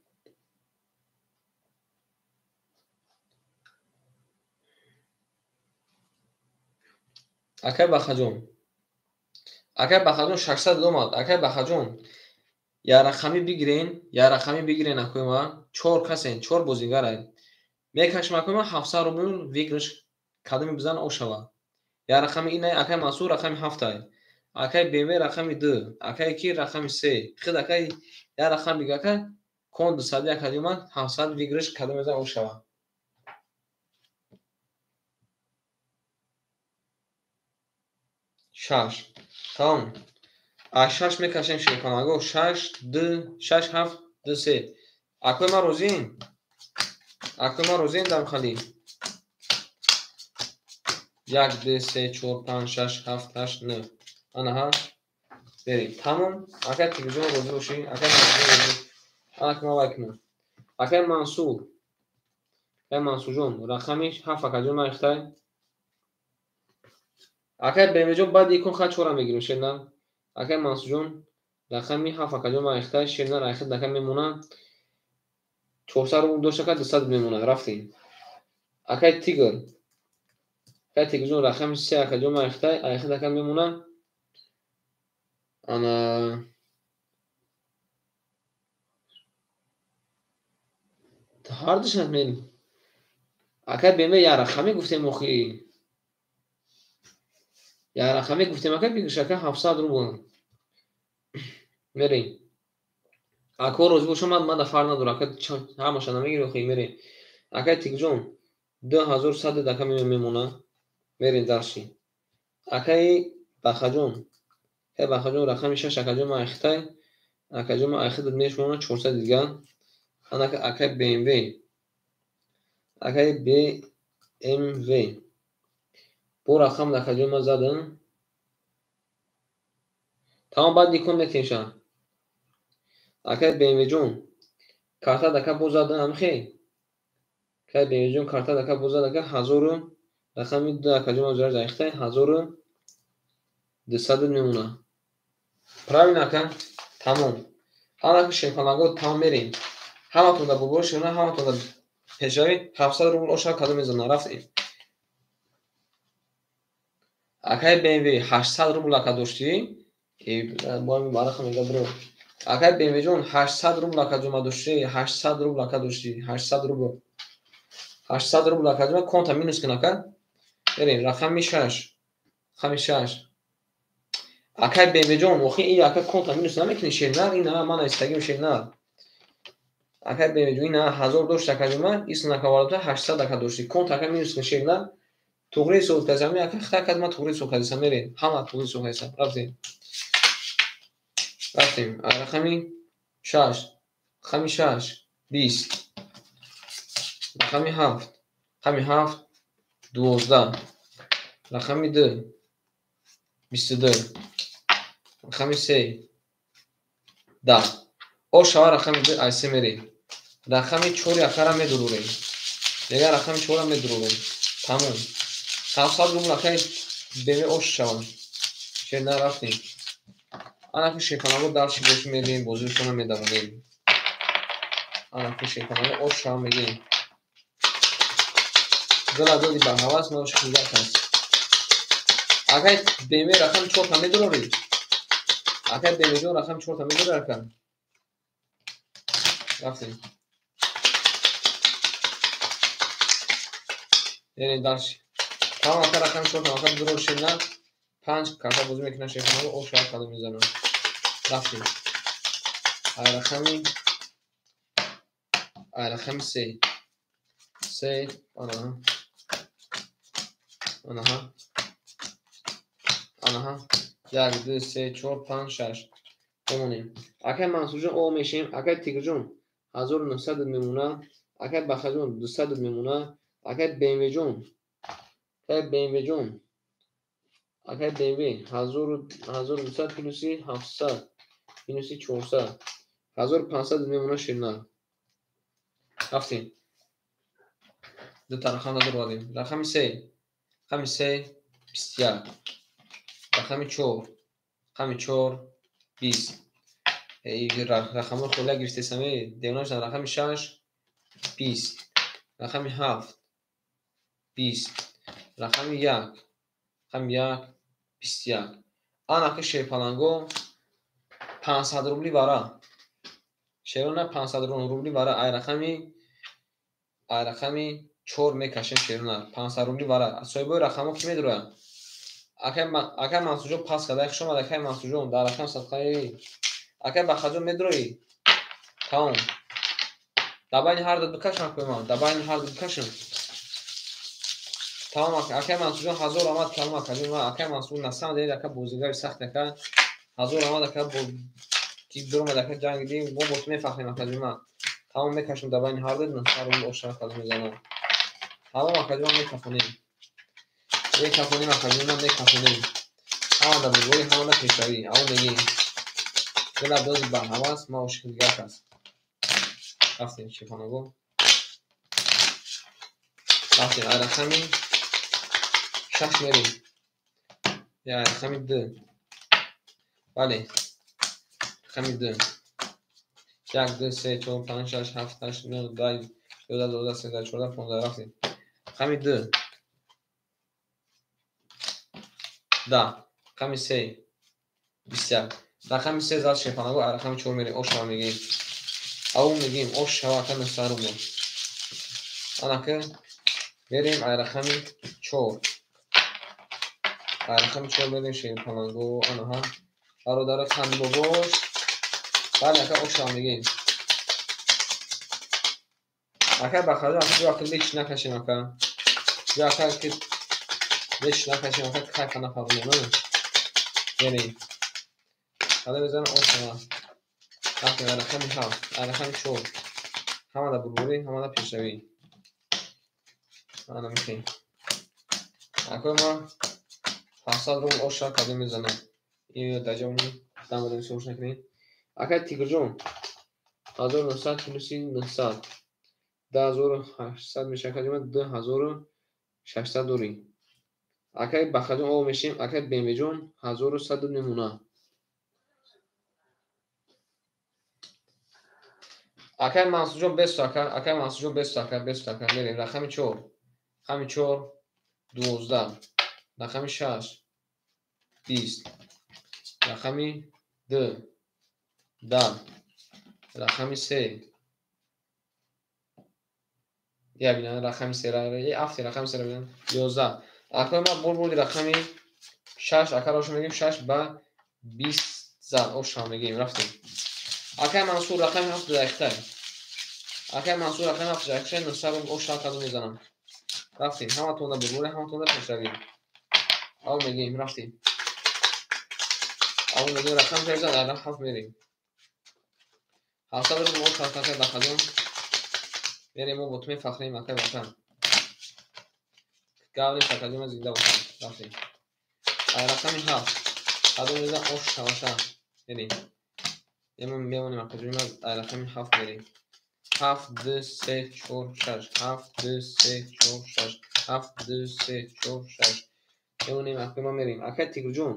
Акай Бахаҷон. Акай Бахаҷон 600 омад. Акай Бахаҷон. Як рақамӣ бигирен, як рақамӣ бигирен акои ман. 4 касен, 4 бозигарай. Мекашам акои ман 700 рубл выигрыш кадоми бизан ошава. Як рақами инай акай Мансур рақами 7-ай. Акай БМВ рақами 2, акай ки рақами 3. Хид акай як рақам бига ака, кон 200 акади ман 700 выигрыш кадоми бизан ошава. 6. Тамом. Аз 6 мекашем шефанаго. 6 2 6 7 2 3. Акои ман розием? Акои ман розием дам хали? 1 2 3 4 5 6 7 8 9. Анаҳа. Берем. Тамом. Акай Тигрҷон розӣ бошӣ. Акай Мансур розӣ. Ана ки ман вай кунам. Акай Мансур. Акай Мансурҷон, рақами 7 акаҷон ман ихтай. Акай БМВ-ҷон баъди икон хат чора мегирем шерна. Акай Мансурҷон рақами 7 акаҷон ман ихтай шерна райхит ака мемона. 400 рубл дошт ака 200 мемона. Рафтем. Акай Тигр. Акай Тигрҷон рақами 3 акаҷон ман ихтай айхит ака мемона. Ана ҳардушат мен. Акай БМВ як рақамӣ гуфтем охи. Як рақамӣ гуфтем ака бигирш ака 700 рубл. Мерем. Ако розӣ бошам ман да фарқ надорам ака, ҳамаша намегирӣ охи мерем. Акай Тигрҷон 2100 ака мемона. Мерем дарши. Акай Бахаҷон. Акай Бахаҷон рақами 6 акаҷон ман ихтай. Акаҷон ман айхит мешмона 400 дигар. Анака акай БМВ. Акай БМВ. Бо рақам акаҷон ман задам. Тамом баъд никон метемша. Акай БМВ-ҷон карта дака боз задам амхе. Акай БМВ-ҷон карта дака боз зад ака 1000 рақами 2 акаҷон ман зура ихтай 1200 мемона. Правильно ака? Тамом. Анака шефанаго тамом мерем. Ҳаматон да бобои шуна, ҳаматон да пешравӣ 700 рубл оша кадом мезана. Рафтем. Акай БМВ 800 рубл ака доштӣ? Бо бараха мега бро. Акай БМВ ҷон 800 рубл ака ҷума доштӣ, 800 рубл ака доштӣ, 800 рубл. 800 рубл ака ҷума конта минус кун ака. Берем рақами 6. Рақами 6. Акай БМВ ҷон, охи ин ака конта минус намекунӣ шернар, ин ҳама ман истагим шернар. Акай БМВ ина 1000 дошт акаҷума, ис накаварда 800 ака дошти. Конт ака минус шерна. Туғри ҳисоб казами ака хата кад ма туғри ҳисоб казиса мерем. Ҳама туғри ҳисоб казиса. Рафтем. Рафтем. Рақами 6. Рақами 6 20. Рақами 7. Рақами 7 12. Рақами 2 22. Рақами 3 10. О шава рақами 2 ай 3 мерем. Рақами 4 акара медурурем. Дигар рақами 4 медурурем. Тамом. 700 рубл акай БМВ ош шава. Че нарафтем. Анаки шепанаго дарши бош мерем, бозишона медавонем. Анаки шепанаго ош шава мегем. Дила доди ба ҳавас ма ош хизат аст. Акай БМВ рақами 4 та медурорӣ? Акай БМВ ҷон рақами 4 та медурорӣ ака? Рафтем. Яъне дарши. Тамом ака рақами 4 та ака дурор шена 5 карта бозӣ мекунад шефанаго ош шава кадом мезанад. Рафтем. Ай рақами 3. 3 анаҳа. Анаҳа. Анаҳа. 1 2 3 4 5 6. Бомонем. Акай Мансурҷон о мешем, акай Тигрҷон 1900 мемона, акай Бахаҷон 200 мемона, акай БМВ-ҷон, акай БМВ-ҷон, акай БМВ 1200 плюси 700 минуси 400 1500 мемона ширна. Рафтем. Ду та рақам надорвадем. Рақами 3, рақами 3 21, рақами 4, рақами 4 20. Рақамҳои холия гирифтесаме, девона шудан. Рақами 6 20, рақами 7 20, рақами 1, рақами 1 21. Анаки шерпаланго 500 рубли вара. Шерона 500 рубли вара. Ай рақами 4 мекашем шерона. 500 рубли вара. Соҳибои рақамҳо ки медуроянд? Акай Мансурҷон пас карда. Хуш омад акай Мансурҷон. Дар рақам садқаи. Акай Бахаҷон медуроӣ? Тамом. Дар байни ҳар ду бикашам кӯмам. Дар байни ҳар ду бикашам. Тамом акай Мансурҷон 1000 омад калом акаҷон. Акай Мансур насам дед ака бозигари сахт ака. 1000 омад ака бо ки дуромад ака ҷанг дидем. Мо бо ту мефахрем акаҷон ман. Тамом мекашам дар байни ҳар ду 900 рубл ошара калом мезанам. Тамом акаҷон мекафонем. Мекафонем акаҷон ман мекафонем. Ҳама дар бузургӣ, ҳама дар пешравӣ. Аво мегӣ. Дила дози ба ҳавас, ма ошиқи дигар кас. Рафтем шефанаго. Рафтем ай рақами 6 мерем. Я ай рақами 2. Бале. Рақами 2. 1 2 3 4 5 6 7 8 9 10 11 12 13 14 15. Рафтем. Рақами 2. Да. Рақами 3. 21. Рақами 3 зад шефанаго, ай рақами 4 мерем. Ош шава мегем. Ау мегем, ош шава ака 900 рубл. Анака мерем ай рақами 4. Ай рақами 4 мерем шефанаго. Анаҳа. Бародари қандибобош. Бале ака ош шава мегем. Ака Бахаҷон ака ҷо ака леч накашем ака. Ҷо ака ки леч накашем ака кайфа нафармонем. Мерем. Ҳала мезанам ош шава. Рафтем ай рақами 7, ай рақами 4. Ҳама дар бурбурӣ, ҳама дар пешравӣ. Ана мехем. Акои ма 700 рубл ош шава кадом мезанам. Ин дар ҷо дам додем сош накунем. Акай Тигрҷон 1900 плюси 900 2800 мешавад кадом 2600 дорӣ. Акай Бахаҷон о мешем, акай БМВ-ҷон 1100 мемона. Акай Мансурҷон 20 ака, акай Мансурҷон 20 ака, 20 ака мерем. Рақами 4. Рақами 4 12. Рақами 6 20. Рақами 2 10. Рақами 3. Я бинам рақами 3 ра, афти рақами 3 ра бинам 11. Акай ма бурбурди рақами 6, ака рошу мегем 6 ба 20 зад ош шава мегем. Рафтем. Акай Мансур рақами 7 дақиқа. Акай Мансур рақами ҳафт шаш 900 рубл ош шава кадом мезанам. Рафтем. Ҳаматонда бурбуре, ҳаматонда пешравӣ. Ав мегӯем, рафтем. Ав мегӯем рақам мезан, дар ҳафт мерем. 700 рубл ош шава акай Бахаҷон. Мерем мо бо ту мефахрем акай Ватан. Гаври шакаҷон зинда бошам. Рафтем. Ай рақами ҳафт. Кадом мезан ош шаваша. Мерем. Мемонем акаҷон, ай рақами ҳафт мерем. 7 2 3 4 6 7 2 3 4 6 7 2 3 4 6. Мемонем акай ма мерем. Акай Тигрҷон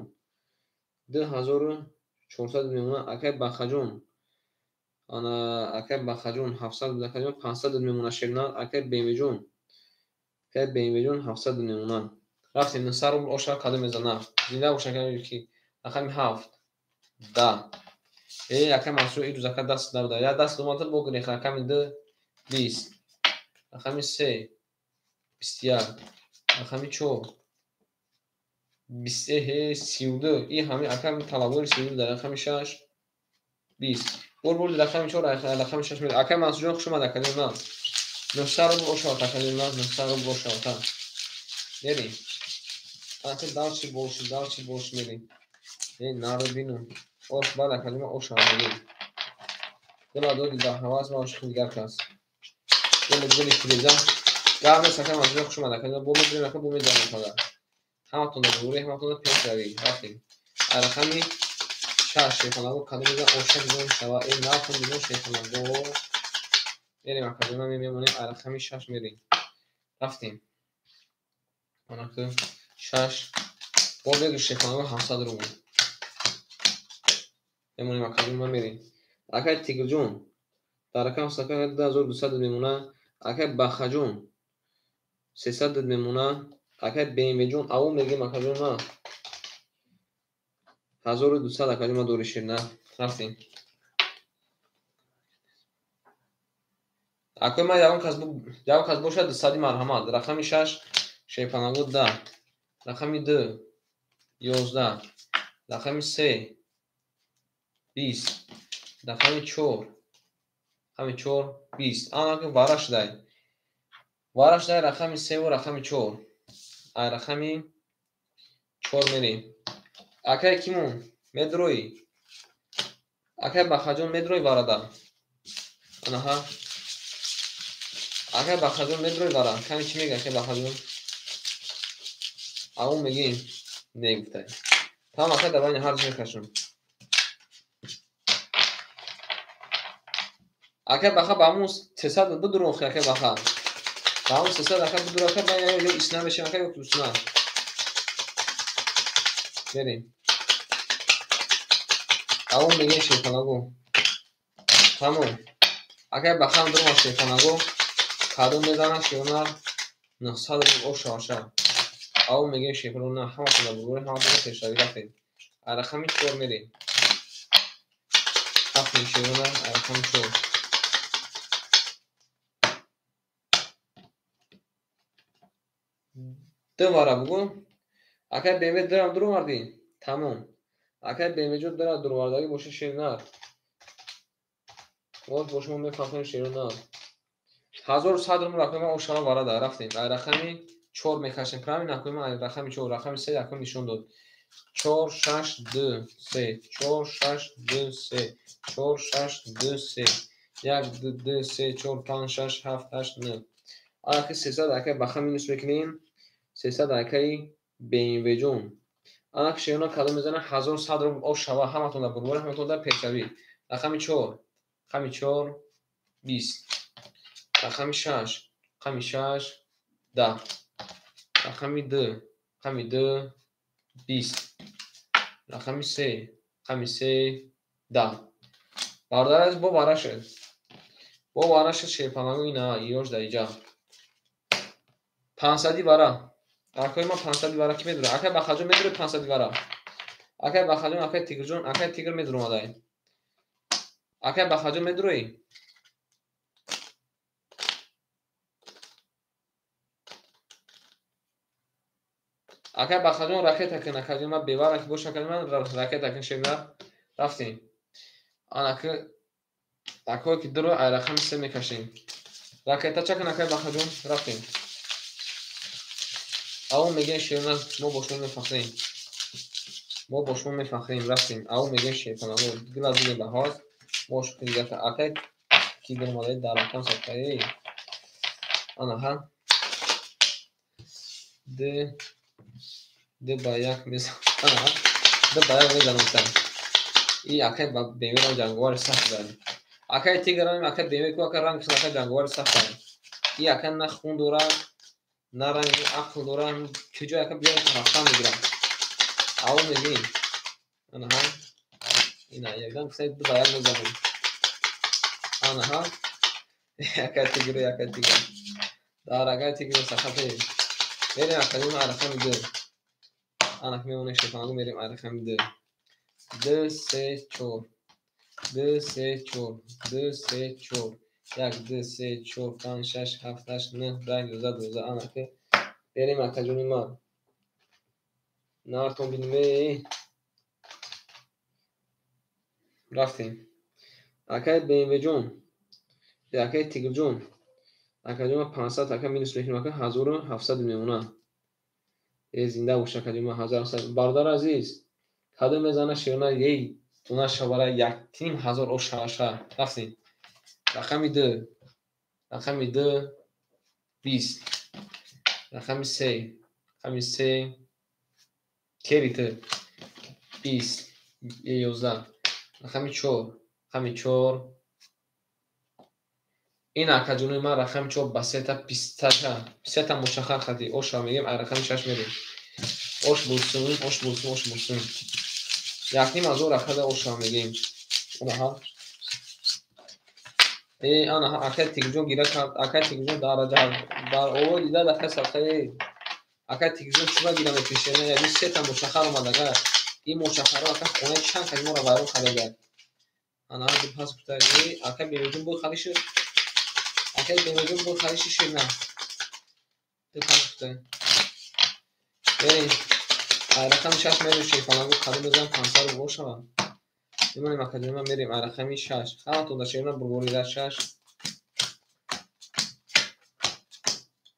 2400 мемона. Акай Бахаҷон ана акай Бахаҷон 700 акаҷон 500 мемона шернар. Акай Бемиҷон акай Бемиҷон 700 мемона. Рафтем 900 рубл оша кадом мезана. Зинда бош акай ки рақами 7 10. Акай Мансур и дузака даст набуда. Я даст омада бо гирифт рақами 2 20. Рақами 3 21. Рақами 4 23 32. И ҳами акай талабгори 32 дар рақами 6 20. Бор бурди рақами 4 рақами 6 мери. Акай Мансурҷон хуш омад акаҷон на. 900 рубл ошавад акаҷон на 900 рубл ошавад. Мерем. Акай дальше больше, дальше больше мерем. Нару бину. Ош баъд акаҷон ош ҳамагӣ. Дила доди ба ҳавас ва ошиқи дигар кас. Гули гули фиреза. Гап нест акай Мансурҷон хуш омад акаҷон. Бо медурем ака бо медарем фақат. Ҳаматонда бурӣ, ҳаматонда пешравӣ. Рафтем. Ай рақами 6 шефанаго кадом мезан оша бизон шава. Нафон бизон шефанаго. Мерем акаҷон мемонем ай рақами 6 мерем. Рафтем. Анаки 6 бо бегир шефанаго 700 рубл. Мемонем акаҷон ма мерем. Акай Тигрҷон дар рақами 2200 мемона. Акай Бахаҷон 300 мемона. Акай БМВ-ҷон аву мегем акаҷон ма 1200 акаҷон ма дори ширна. Рафтем. Акои ма ягон кас бошад 200 марҳамат. Рақами 6 шепанаго 10. Рақами 2 11. Рақами 3 20. Рақами 4 рақами 4 20. Анаки вара шудай. Вара шудай рақами 3 ва рақами 4. Ай рақами 4 мерем. Акай кимон медрои. Акай Бахаҷон медрои варада. Анаҳа. Акай Бахаҷон медрои вара. Ками чӣ мега акай Бахаҷон? Ау мегим. Не гуфтай. Там акай дар байни ҳарҷ мекашам. Акай Баха ба ҳамун 300 бидурохи акай Баха. Ба ҳамун 300 акай бидур акай ба ё исна мешем акай ё плюсна. Мерем. Ау мегем шефанаго. Тамом. Акай Баха дурума шефанаго. Кадом мезана шевнар 900 рубл оша оша. Ау мегем шефанаго на ҳаматонда бурбуре ҳаматонда пешравӣ рафтем. Ай рақами 4 мерем. Рафтем шевнар ай рақами 4. Ду вара бугу. Акай БМВ дурам дуровардӣ? Тамом. Акай БМВ-ҷон дара дуровардагӣ боша шернар. Боз бо шумо мефахрем шернар. 1100 рубл акои ман ошава варада. Рафтем. Ай рақами 4 мекашем. Правильно акои ман ай рақами 4, рақами 3 акои нишон дод. 4 6 2 3 4 6 2 3 4 6 2 3 1 2 2 3 4 5 6 7 8 9. Аки 300 акай баха минус мекунем. 300 акай БМВ-ҷон. Анак шеёна кадом мезана 1100 рубл ош шава ҳаматонда бурбуре ҳаматонда пешравӣ. Рақами 4, рақами 4 20. Рақами 6, рақами 6 10. Рақами 2, рақами 2 20. Рақами 3, рақами 3 10. Бародар азиз бо вара шуд. Бо вара шуд шерпанаго ина ёш дар иҷа. 500 вара. Акои ма 500 вара ки медура? Акай Бахаҷон медура 500 вара. Акай Бахаҷон, акай Тигрҷон, акай Тигр медуромадай. Акай Бахаҷон медуроӣ? Акай Бахаҷон ракета кун, акаҷон ма бевара ки боша акаҷон ман ракета кун шернар. Рафтем. Анаки Акое ки дуро ай рақами се мекашем. Ракетача кун, акай Бахаҷон, рафтем. Ав мегӯем, Шерназ, мо бо шумо мефахрем. Мо бо шумо мефахрем, рафтем. Ав мегӯем, Шерпанаго, дила дили баҳоз. Мо шукри акай ки дурмадаи дар рақам садқаи. Анаҳа. Д д ба як мезанам. Анаҳа. Д ба як мезанам. И акай ба бемирам ҷанговари сахт дорем. Акай тигарам, акай бемир ку, акай ранг, акай ҷанговари сахт дорем. И акай на хун дорад, на ранги ақл дорад, куҷо ака биёр рафтан мегирам. Ав мегӯем. Анаҳа. Ина яган се ду ба як мезанем. Анаҳа. Акай тигр, акай тигр. Дар акай тигр сахате. Мерем академ рақами ду. Анак мемонем, Шерпанагу, мерем рақами ду. Ду, се, чор. Ду, се, чор. Ду, се, чор. Як, ду, се, чор, панҷ, шаш, ҳафт, ҳашт, нӯҳ, 10, 11, 12. Анак берем, акаҷони ман. Нартон бинем. Рафтем. Акай БМВ-ҷон. Акай Тигрҷон. Акаҷон, 500 ака минус мекунем, ака 1700 мемонад. Э, зинда бош, акаҷон, 1700. Бародар азиз, кадом мезана широна, ей туна шавара 1500 ош шаваша. Рафтем. Рақами ду. Рақами ду 20. Рақами се. Рақами се керите 20. 11. Рақами чор. Рақами чор. Ин акаҷони ман рақами чор ба сета писташа. Сета мушаххар хати. Оша мегем, ай рақами шаш мерем. Ош булсун, ош булсун, ош булсун. 1500 акада оша мегем. Анаҳа. Э, анаҳа, акай Тигрҷон гира кард. Акай Тигрҷон дар овои дида дақа садқаи. Акай Тигрҷон чуба гира мекашед? Яъне сета мушаххар омад ака. Ин мушаххарро ака хонаи чанд каси моро вайрон карда. Анаҳа, ду пас гуфта, э, акай Бемирҷон бо хари шуд. Акай Бемирҷон бо хари шуд на. Ду пас гуфта. Берем. Ай рақами шаш мерем, Шерпанагу, кадом мезанам 500 рубл шавад. Мемонем, акаҷони ман, мерем ай рақами шаш. Ҳаматон дар шерна бурборида шаш.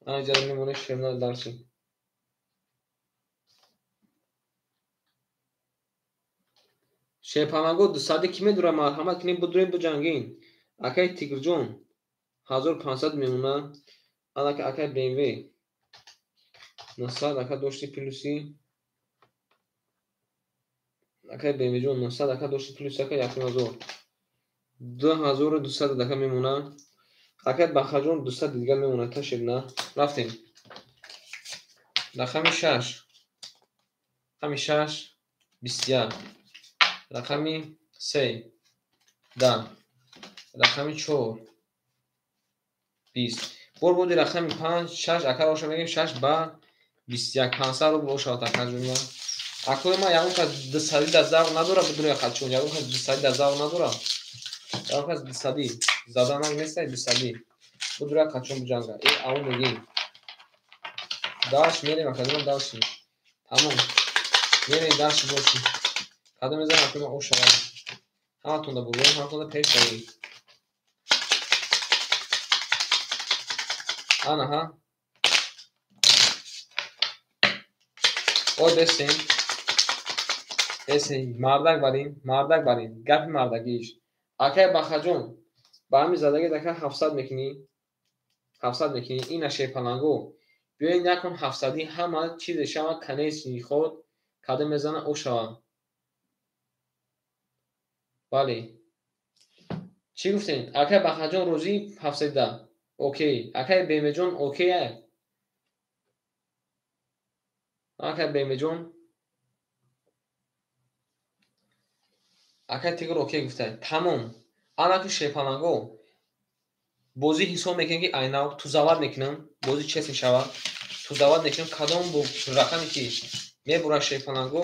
Ана иҷоза мемонем, шерна дарси. Шерпанагу дусади ки медура, марҳамат кунем, будурем, буҷангин. Акай Тигрҷон 1500 мемона. Анака акай БМВ 900 ака дошти плюси. Акай БМВ-ҷон 900 ака дошти плюси ака 1500. 2200 ака мемона. Акай Бахаҷон 200 дигар мемона та ширна. Рафтем. Рақами шаш. Рақами шаш 21. Рақами се 10. Рақами чор 20. Бор буди рақами панҷ шаш ака оша мегем шаш ба 21. 500 рубл ошавад, акаҷони ман. Акои ман ягон кас дусади дар завқ надора, бидуни қачон. Ягон кас дусади дар завқ надора. Ягон кас дусади заданак нестай дусади. Бидуни қачон биҷанга. Э, ав мегем. Даш мерем, акаҷон, даши. Тамом. Мерем даши боши. Кадом мезанам, акои ман ошавад. Ҳаматон да бурборем, ҳаматон да пеш равем. Анаҳа. Ой, бесем. Бесем, мардак барин, мардак барин. Гапи мардагиш. Акай Бахаҷон, ба ҳамин задагӣ ака 700 мекунӣ? 700 мекунӣ? Ина Шерпаланго. Биёед накун ҳафтсадӣ ҳама чизе шава, канеси худ кадом мезана о шава. Бале. Чӣ гуфтем? Акай Бахаҷон рӯзӣ 710. Окей. Акай Бемеҷон окей? Акай Бемеҷон. Акай Тигр окей гуфта. Тамом. Анаки Шерпаланго. Бозӣ ҳисоб мекунем ки айнав тузават мекунам, бозӣ чес мешавад. Тузават мекунам, кадом бо рақаме ки мебурад Шерпаланго,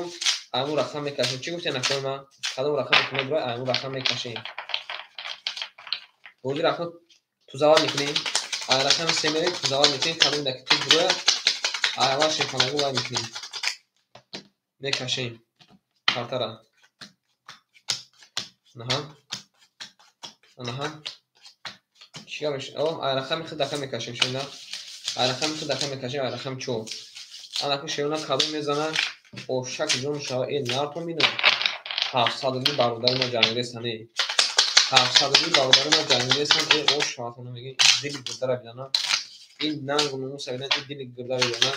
айму рақам мекашем. Чӣ гуфтем, акои ман? Кадом рақаме ки мебурад, айму рақам мекашем. Бозӣ рақам тузават мекунем. Ай рақами се мерем, тузават мекунем, кадом даки туз бурояд, ай аввал Шерпаланго вай мекунем. Мекашем. Картара. Аҳа. Анаҳа. Чӣ гап мешавад? О, ай рақами худ ака мекашем шена. Ай рақами худ ака мекашем, ай рақами 4. Анаки шена кадом мезана? Ошак ҷон шава, э нартон бинам. 700 рубли бародари ма ҷангирестан, э. 700 рубли бародари ма ҷангирестан, э ош шаватона мегӯем. Ин дили гирдара бинана. Ин нангу номуса бинан, ин дили гирдара бинана.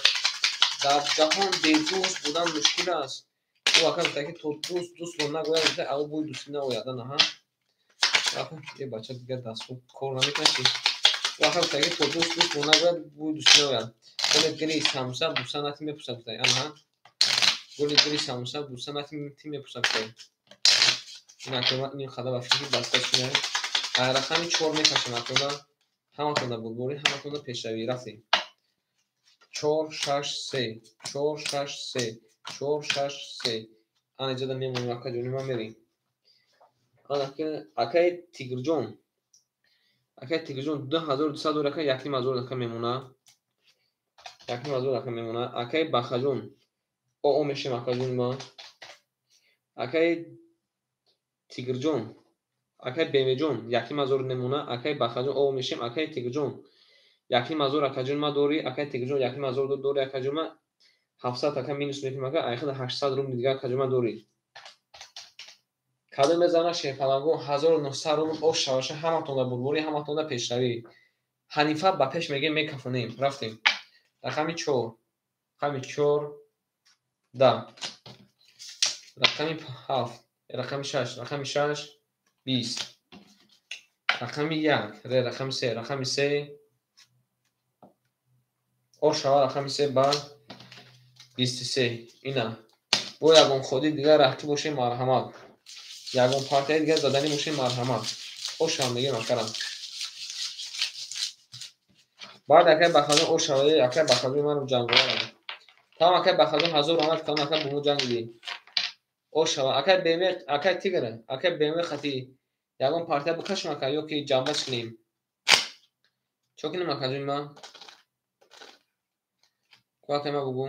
Дар ҷаҳон бедӯст будан мушкил аст. Ӯ ака гуфта ки то дӯст дӯстро нагӯяд, гуфта ав бӯи дӯстӣ наояд. Анаҳа. Е бача дигар дастхӯб кор намекунад чи? Ӯ ака гуфта ки то дӯст дӯстро нагӯяд, бӯи дӯстӣ наояд. Гули гири самса буса нати мепурсад, гуфта. Анаҳа. Гули гири самса буса нати мепурсад, гуфта. Ин акома ин қадар ба фикри баста шуда. Ай рақами 4 мекашем акома. Ҳаматонда бурдборӣ, ҳаматонда пешравӣ. Рафтем. 4 6 3 4 6 3 4 6 3. Ана иҷода мемонем ака ҷони ман мерем. Ана акаи Тигрҷон. Акаи Тигрҷон 2200 дор ака 1500 ака мемона. 1500 ака мемона. Акаи Бахаҷон. О мешем ака ҷони ман. Акаи Тигрҷон. Акаи Бемеҷон 1500 мемона. Акаи Бахаҷон о мешем. Акаи Тигрҷон 1500 ака ҷони ман дорӣ. Акаи Тигрҷон 1500 дорӣ ака ҷони ман. 700 ака минус мекунем ака, айхида 800 рубли дигар ака ҷони ман дорӣ. Кадом мезана шерпалангон 1900 рубл ош шаваша, ҳаматонда бурборӣ, ҳаматонда пешравӣ. Ҳанифа ба пеш мегем, мекафонем. Рафтем. Рақами 4. Рақами 4 10. Рақами 7. Рақами 6. Рақами 6 20. Рақами 1. Рақами 3. Рақами 3 ош шава, рақами 3 ба 23. Ина. Бо ягон ходи дигар раҳки бошем, марҳамат. Ягон партияи дигар заданӣ бошем, марҳамат. Ош шава мегем акарам. Баъд акай Бахаҷон ош шава, акай Бахаҷон маро ҷанговарам. Тамом акай Бахаҷон 1000 омад, тамом акай бо мо ҷанг дидем. Ош шава. Акай БМ, акай Тигр, акай БМ хати ягон партия бикашем ака ё ки ҷамбач кунем. Чо кунем ака ҷони ман? Ку акай ма бугӯ.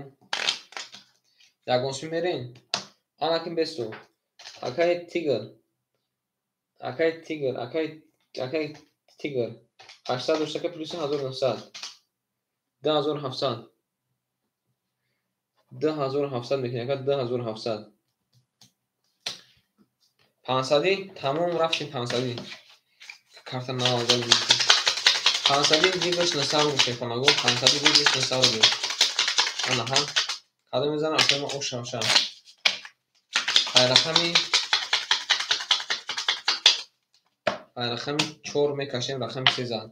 Ягон сӯ мерем? Анакин бесу. Акай Тигр. Акай Тигр, акай Тигр. 800 дошта ака плюси 1900. 2700. 2700 мекунем ака 2700. 500 тамом рафтем 500. Карта 90 500 дигаш 900 рубл шефонаго, 500 дигаш 900 рубл. Анаҳа. Кадом мезанам акай ма ош шавша. Ай рақами 4 мекашем, рақами 3 зад.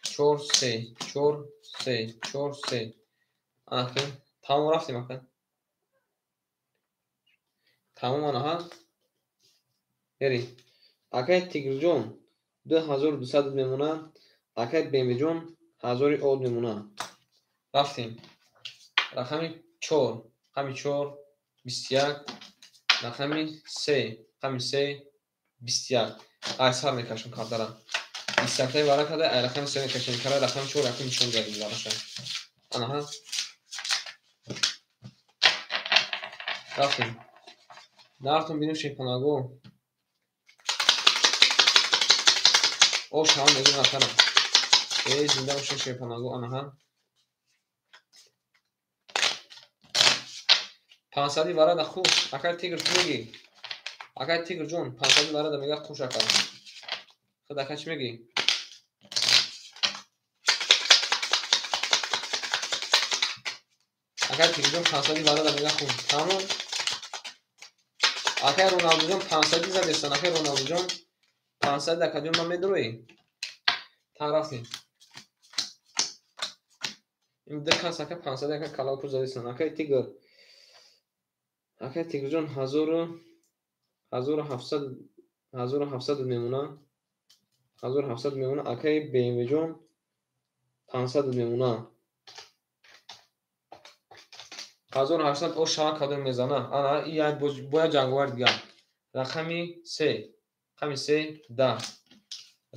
4 3 4 3 4 3. Анаки тамом рафтем ака. Тамом анаҳа. Бери. Акай Тигрҷон 2200 мемона, акай Бемеҷон 1000 од мемона. Рафтем. Рақами 4, рақами 4 21, рақами 3, рақами 3 21. Ай сар мекашем картара. 21 вара када, ай рақами 3 мекашем. Кара рақами 4 якум нишон додем вараша. Анаҳа. Рафтем. Нартон бинем шепанаго. Ош ҳам мегӯм акара. Э зинда бошед шепанаго, анаҳа. 500 варада хуш. Акай Тигр чӣ мегӣ? Акай Тигр ҷон, 500 варада мега хуш ака. Худ ака чӣ мегӣ? Акай Тигр ҷон 500 варада мега хуш. Тамом. Акай Роналду ҷон 500 задестан. Акай Роналду ҷон 500 ака ҷон ман медурӯӣ. Та рафтем. Ин ду кас ака 500 ака калаку задестан. Акай Тигр. Акай Тигрҷон 1700 мемона. 1700 мемона. Акай БМВ ҷон 500 мемона. 1800 ош шава кадом мезана. Ана ин як бояд ҷанговар дигар. Рақами 3, рақами 3 10.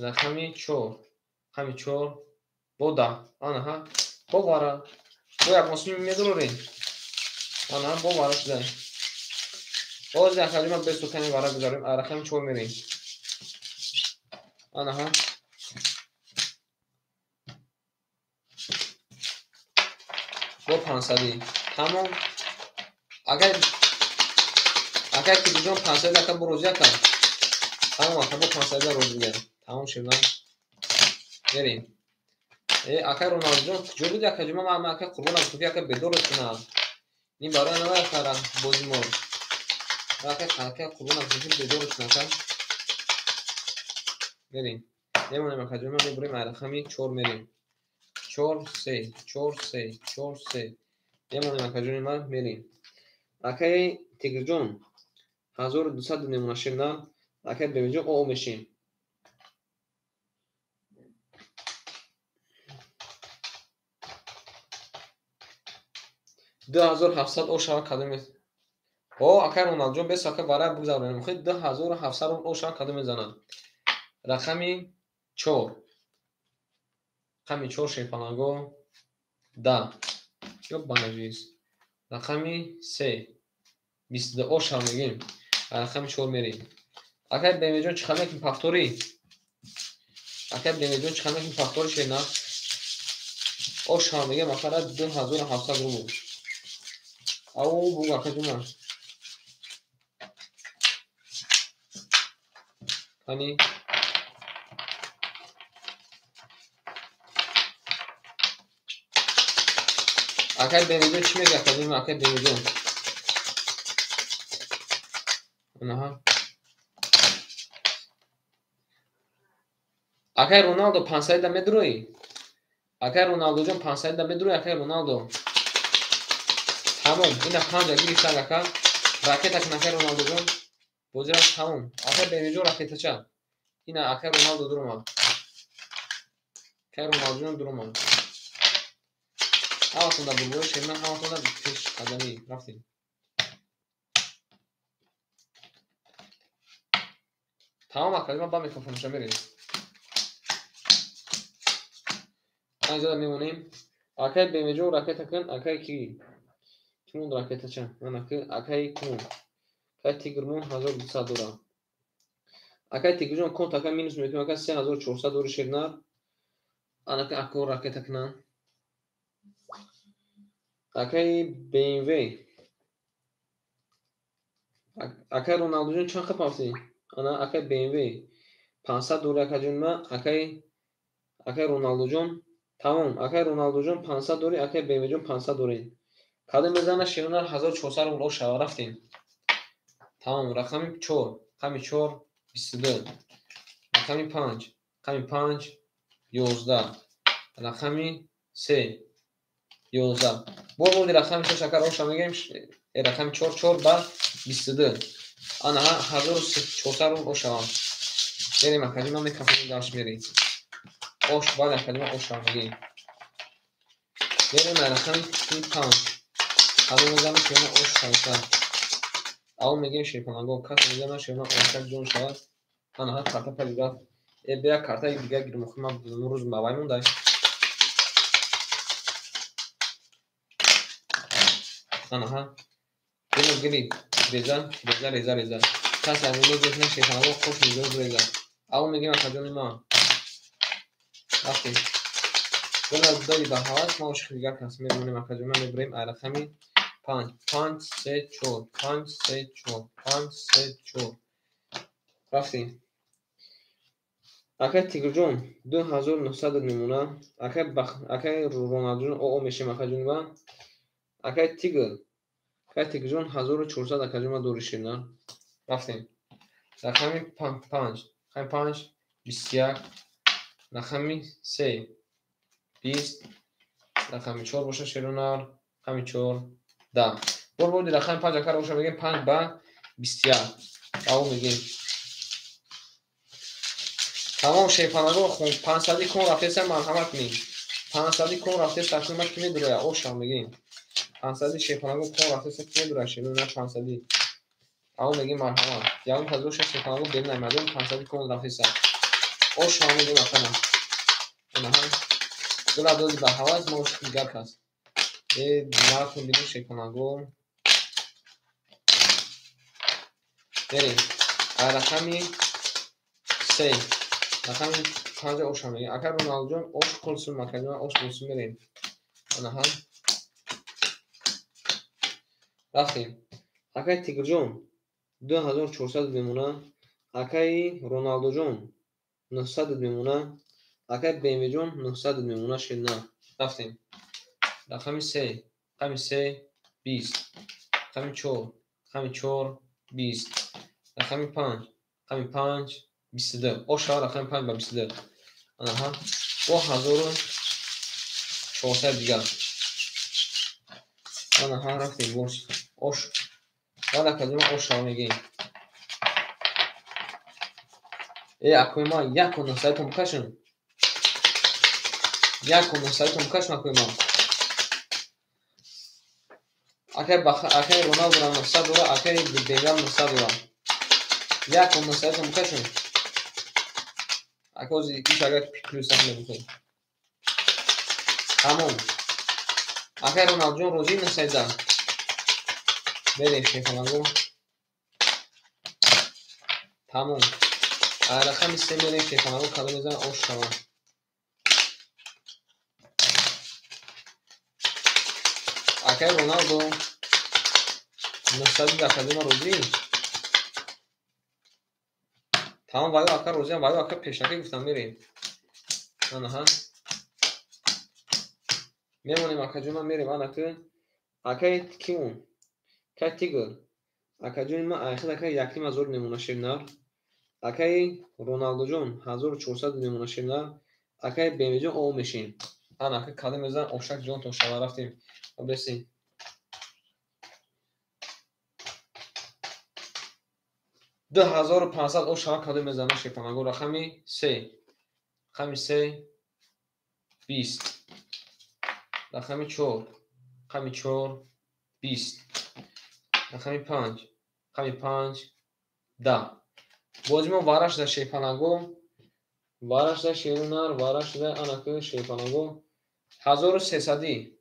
Рақами 4, рақами 4 бо 10. Анаҳа, бо вара. Бо як мосуми медурорем. Ана бо вара шуда. Боз як калима без сукани вара гузарем. Рақами 4 мерем. Анаҳа. Бо 500. Тамом. Агар Тигрҷон 500 ака бо розӣ ака. Тамом ака бо 500 розӣ дигар. Тамом шуд. Мерем. Акай Роналдуҷон куҷо буди ака ҷума? Ман ака Қурбонам Суфи ака бедорат кунам. Ин барои навай ака бози мо. Ака Қурбонам Суфи бедорат кунам ака. Мерем. Мемонем ака ҷума, мебурем ай рақами 4 мерем. 4 3 4 3 4 3. Мемонем ака ҷони ман, мерем. Акай Тигрҷон 1200 мемона ширна. Акай Бемиҷон о мешем. 2700 о шава кадом о акай Роналдуҷон бес ака вара бугзаронем. Хи 2700 о шава кадом мезанад. Рақами 4. Рақами 4 шерпаланго 10. Ё банажиз. Рақами 3. 22 о шава мегем. Рақами 4 мерем. Акай Бемиҷон чӣ хел мекунӣ пафторӣ? Акай Бемиҷон чӣ хел мекунӣ пафторӣ шерна? О шава мегем акара 2700 рубл. Ау буг ака ҷума. Кани акай Бемиҷон чӣ мегӯяд ака ҷума? Акай Бемиҷон. Анаҳа. Акай Роналдо 500 да медурӯӣ? Акай Роналдуҷон 500 да медурӯӣ? Акай Роналдо. Тамом, ина 5 гирифтан ака. Ракета кун акай Роналдуҷон. Бозира тамом. Акай Бемиҷон ракетача. Ина акай Роналдо дуромад. Акай Роналдуҷон дуромад. Ҳаматон дар бурбои шерна, ҳаматон дар пешқадамӣ. Рафтем. Тамом ака, ман ба микрофонша мерем. Панҷ мемонем. Акай Бемиҷон ракета кун, акай ки? Кимон ракетача? Ман акай кимон? Акай Тигрмон 1200 дора. Акай Тигрҷон конт ака минус мекунем, ака 3400 дори шернар. Анака ако ракета кунам. Акай BMW. Акай Роналдуҷон чанд қап рафтӣ? Ана акай BMW 500 дори акаҷон ма, акай Роналдуҷон тамом. Акай Роналдуҷон 500 дори, акай BMW-ҷон 500 дори. Кадом мезана шернар 1400 рубл о шава рафтем. Тамом, рақами 4, рақами 4 22. Рақами 5, рақами 5 11. Рақами 3 11. Бо боди рақами 6 акар оша мегем, рақами 4 4 ба 22. Ана 1400 рубл ошава. Мерем акаҷон, ман микрофони даш мерем. Ош баъд акаҷон оша мегем. Мерем рақами 5. Кадом мезанам шерна ош шавад. Ав мегем шерпанаго, кас мезанам шерна оша ҷон шавад. Ана карта падида. Бия картаи дигар гирм, охи ман имрӯз мавай мондай. Анаҳа. Гиро гири. Реза, реза, реза, реза. Кас амино гирна шерпанаго хош мезоз реза. Ав мегем акаҷони ман. Рафтем. Гула доди ба ҳавас, ма ошиқи дигар кас мемонем акаҷон, ман мебурем ай рақами 5 5 3 4 5 3 4 5 3 4. Рафтем. Акай Тигрҷон 2900 мемона. Акай Роналдуҷон о мешем акаҷон ва акай Тигр. Акай Тигрҷон 1400 акаҷон ма дори ширна. Рафтем. Рақами 5 рақами 5 21 рақами 3 20 рақами 4 боша шерунар рақами 4 10. Бор боди рақами 5 акар боша мегем 5 ба 21. Давом мегем. Тамом шерпанаго 500 кон рафтеса марҳамат кунед. 500 кон рафтеса акнун ман ки медуроя оша мегем. 500 шерпанаго кон рафтеса ки медуроя шерунар 500. Давом мегем марҳамат. Ягон кас боша шерпанаго берун аймадон 500 кон рафтеса. Оша мегем акана. Анаҳа. Гула доди ба ҳавас, мо ошиқи дигар кас. Нархун бинем шерпанаго. Мерем. Рақами 3. Рақами 5 оша мегем. Ака Роналдуҷон ош қулсум, акаҷон ош қулсум мерем. Анаҳа. Рафтем. Акаи Тигрҷон 2400 мемона. Акаи Роналдуҷон 900 мемона. Акаи БМВҷон 900 мемона шена. Рафтем. Рақами 3, рақами 3 20. Рақами 4, рақами 4 20. Рақами 5, рақами 5 22. Оша рақами 5 ба 22. Анаҳа. Бо 1400 дигар. Анаҳа рафтем боз. Ош. Баъд акаҷон оша мегем. Акои ман 1,900 том кашем. 1,900 том кашем акои ман. Акаи Роналдурам 900 дора, акаи Бенгам 900 дора. 1,900 том кашем. Ака ози иш агар плюс мебухем. Тамом. Акаи Роналдуҷон розӣ 900. Берем шефаланго. Тамом. Рақами 3 мерем шефаланго кадом мезанад ош шавад. Акаи Роналдо 900 академа розӣ. Тамом ваю ака розиам, ваю ака пешакӣ гуфтам мерем. Анаҳа. Мемонем акаҷон ман мерем анаки. Акаи кимон? Акаи Тигр. Акаҷони ман айхел акаи 1500 мемона шернар. Акаи Роналдуҷон 1400 мемона шернар. Акаи БМВҷон о мешем. Ана ака кадом мезанад ошак ҷонтон шава рафтем. Бесем. 2500 ош шава кадом мезанад шепанаго. Рақами 3. Рақами 3 20. Рақами 4. Рақами 4 20. Рақами 5. Рақами 5 10. Бози мо вара шуда шепанаго. Вара шуда шерунар, вара шуда анаки шепанаго. 1300.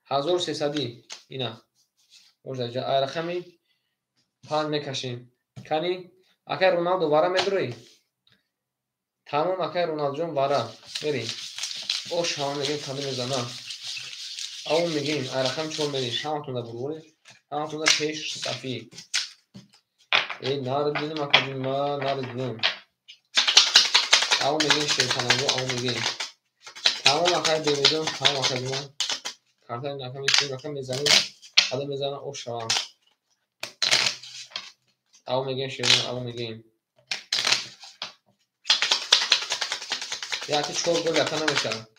1300 ина. Ожда ай рақами 5 мекашем. Кани акай Роналдо вара медурӣ? Тамом акай Роналдуҷон вара. Мерем. Ош ҳама мегем кадом мезана. Ав мегем ай рақами 4 мерем. Ҳаматонда бурборед. Ҳаматонда пеш сафӣ. Нари динам акаҷон ма нари динам. Ав мегем шерпанаго, ав мегем. Тамом акай БМВҷон, тамом акаҷон. Картаи рақами 3 рақам мезанем. Кадом мезана ош шавам. Ав мегем шерон, ав мегем. Яки 4 гол яка намешавад.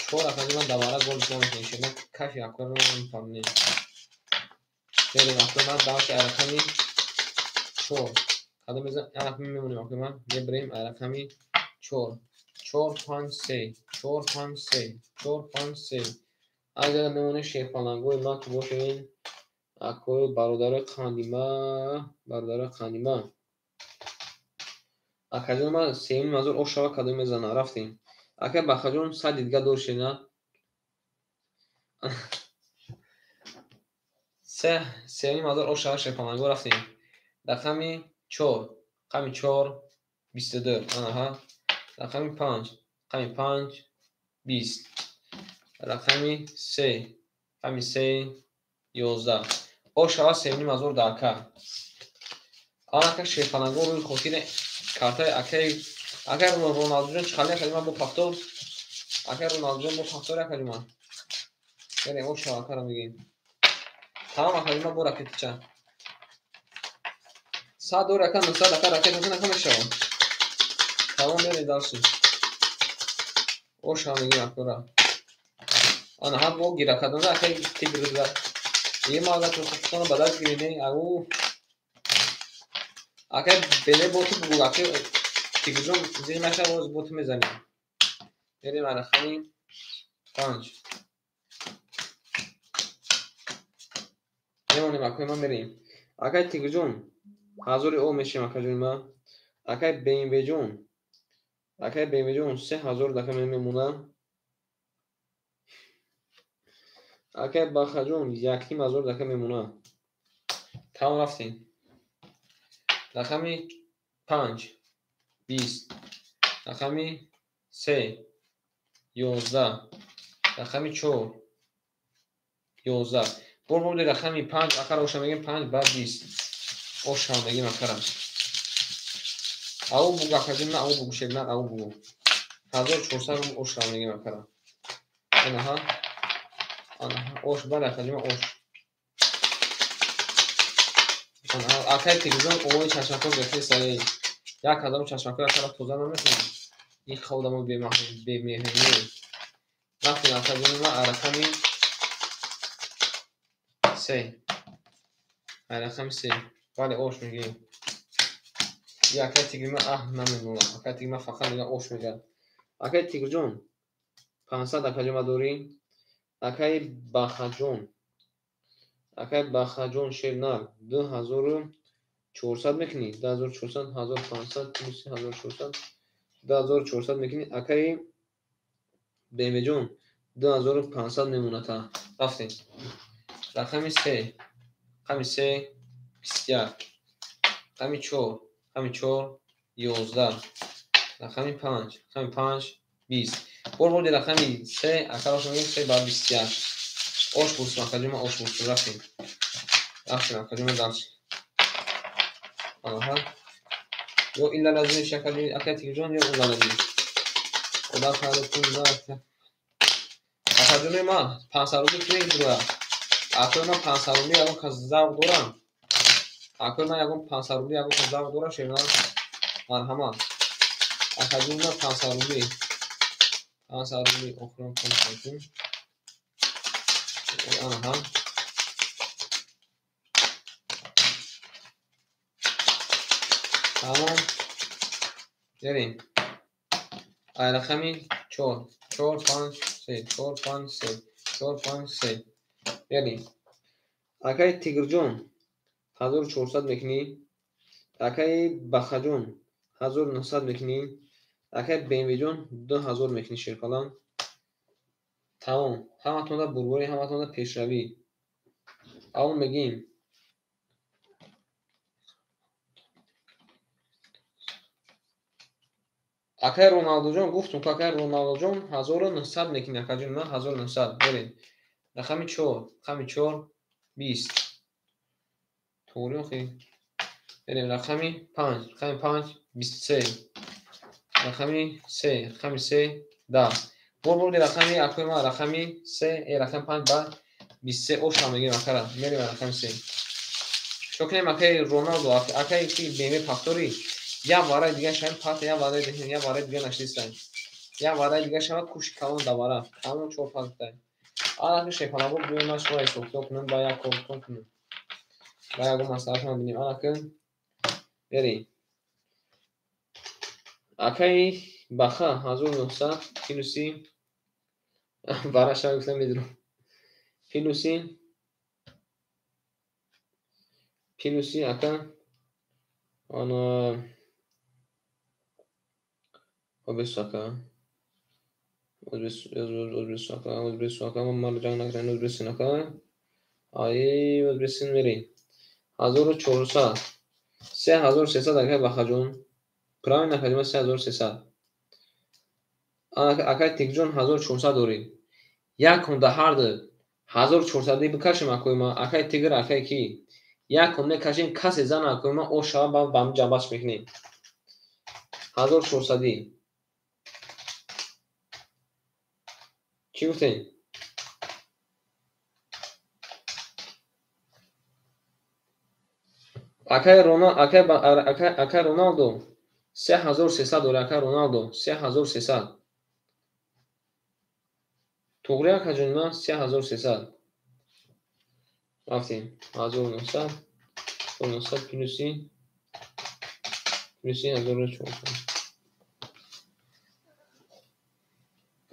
4 акаҷон ман давара гол намешавад. Шерон кафи акоро мефаҳмем. Мерем акои ман давати рақами 4. Кадом мезан? Ана мемонем акои ман. Мебарем рақами 4. 4 5 3 4 5 3 4 5 3. Агар мемонем шерпалангои ман ки бошем акои бародарои қандима, бародарои қандима. Акаҷон ман 3500 ош шава кадом мезана. Рафтем. Акаи Бахаҷон 100 дидга дор шена. 3500 ош шава шерпаланго рафтем. Рақами 4, рақами 4 22. Анаҳа. Рақами 5, рақами 5 20. Рақами 3, рақами 3 11. Ош шава 3500 да ака. Анака шерпаланго рӯи хотири картаи акаи Роналдуҷон чӣ хали акаҷон ман бо пахтор. Акаи Роналдуҷон бо пахтор акаҷон ман. Мерем ош шава акаро мегем. Тамом акаҷон ман бо ракетича. 100 дор ака 900 ака ракета нака мешавад. Тамом мерем дарси. Ош шава мегем акора. Ана ҳам бо гира кардана акаи Тигр Ема агар худтонро ба даст гиред, ау акаи Беле бо ту бугу, акаи Тигрҷон зир нашава, боз бо ту мезанем. Мерем рақами 5. Мемонем акои ман мерем. Акаи Тигрҷон 1000 о мешем акаҷони ман. Акаи БМВҷон, акаи БМВҷон 3000 дака мемонад. Акаи Бахаҷон 1500 дака мемонад. Тамом рафтем. Рақами 5 20. Рақами се 11. Рақами 4 11. Бор бурди рақами 5 акара оша мегем 5 ба 20. Оша мегем акара. Ау бугу акаҷон, на ау бугу шебна ау бугу. 1400 рубл оша мегем акара. Анаҳа. Анаҳа ош бале акаҷон ош. Акай Тигрҷон овои чашмакҳо гирифтаи як ҳазору чашмакҳои акара тоза намекунад. Ин одамо бемеҳрӣ. Рафтем акаҷони ма рақами се. Рақами се. Бале ош мегӯем. И акай Тигри ма аҳ намемонад. Акай Тигри ма фақат мега ош мегӯяд. Акай Тигрҷон 500 акаҷон ма дорӣ. Акай Бахаҷон. Акай Бахаҷон Шернар 2400 мекунӣ. 2400 1500 плюс 1400 2400 мекунӣ. Акай Бемеҷон 2500 мемонад. Рафтем. Рақами се. Рақами се 21. Рақами 4. Рақами 4 11. Рақами 5. Рақами 5 20. Бор бурди рақами се акарош мегӯем се ба 21. Ош бурсум акаҷон, ман ош бурсум. Рафтем. Рафтем акаҷон, ман дарс. Аҳа. Ё илла лазим шакали акай Тигрҷон ё улла лазим. Одам карда пул на. Акаҷони ма 500 рубл кунед дура. Акои ма 500 рубл ягон кас завқ дорам. Акои ма ягон 500 рубл ягон кас завқ дора шерна. Марҳамат. Акаҷони ма 500 рубл. 500 рубл охирон кун. Аҳа. Тамом. Берем. Ай рақами 4. 4 5 3 4 5 3 4 5 3. Берем. Акай Тигрҷон 1400 мекунӣ. Акай Бахаҷон 1900 мекунӣ. Акай Бемвиҷон 2000 мекунӣ шерпалан. Тамом. Ҳаматонда бурборӣ, ҳаматонда пешравӣ. Аввал мегӯем. Акай Роналдуҷон гуфтум, ки акай Роналдуҷон 1900 мекунӣ, акаҷон на 1900. Берем. Рақами 4, рақами 4 20. Тоғри охи. Берем рақами 5, рақами 5 23. Рақами 3, рақами 3 10. Бор бурди рақами акои ма рақами 3, рақами 5 ба 23 оша мегӯем акара. Мерем рақами 3. Чо кунем акай Роналду, акай ки БМВ пахторӣ як вараи дигар шавем пата, як вараи дигар, як вараи дигар наштистай. Як вараи дигар шавад куши калон давара. Тамом 4 5 тай. Ана ки шепалабо биёем ман шумо ҳисоб кунам, ба як кор кунам. Ба ягон масъалашон бинем. Ана ки берем. Акай Баха 1900 плюси вараша гуфтам медурам. Плюси ака ана Озбесака. Озбесака, Озбесака, ман ҷанг накардам, Озбесинака. Ай, Озбесин мерем. 1400. 3300 акай Бахаҷон. Правильно акаҷон, 3300. Акай Тигрҷон 1400 дорӣ. Як кун да ҳарду 1400 бикашем акои ма, акай Тигр, акай ки. Як кун мекашем, касе зан акои ма ош шава ба ҳам ҷамбаш мекунем. 1400. Чӣ гуфтем? Акай Роналдо 3300 дорӣ, акай Роналдо 3300. Тоғри акаҷони ман 3300. Рафтем. 1900 900 плюси 1400.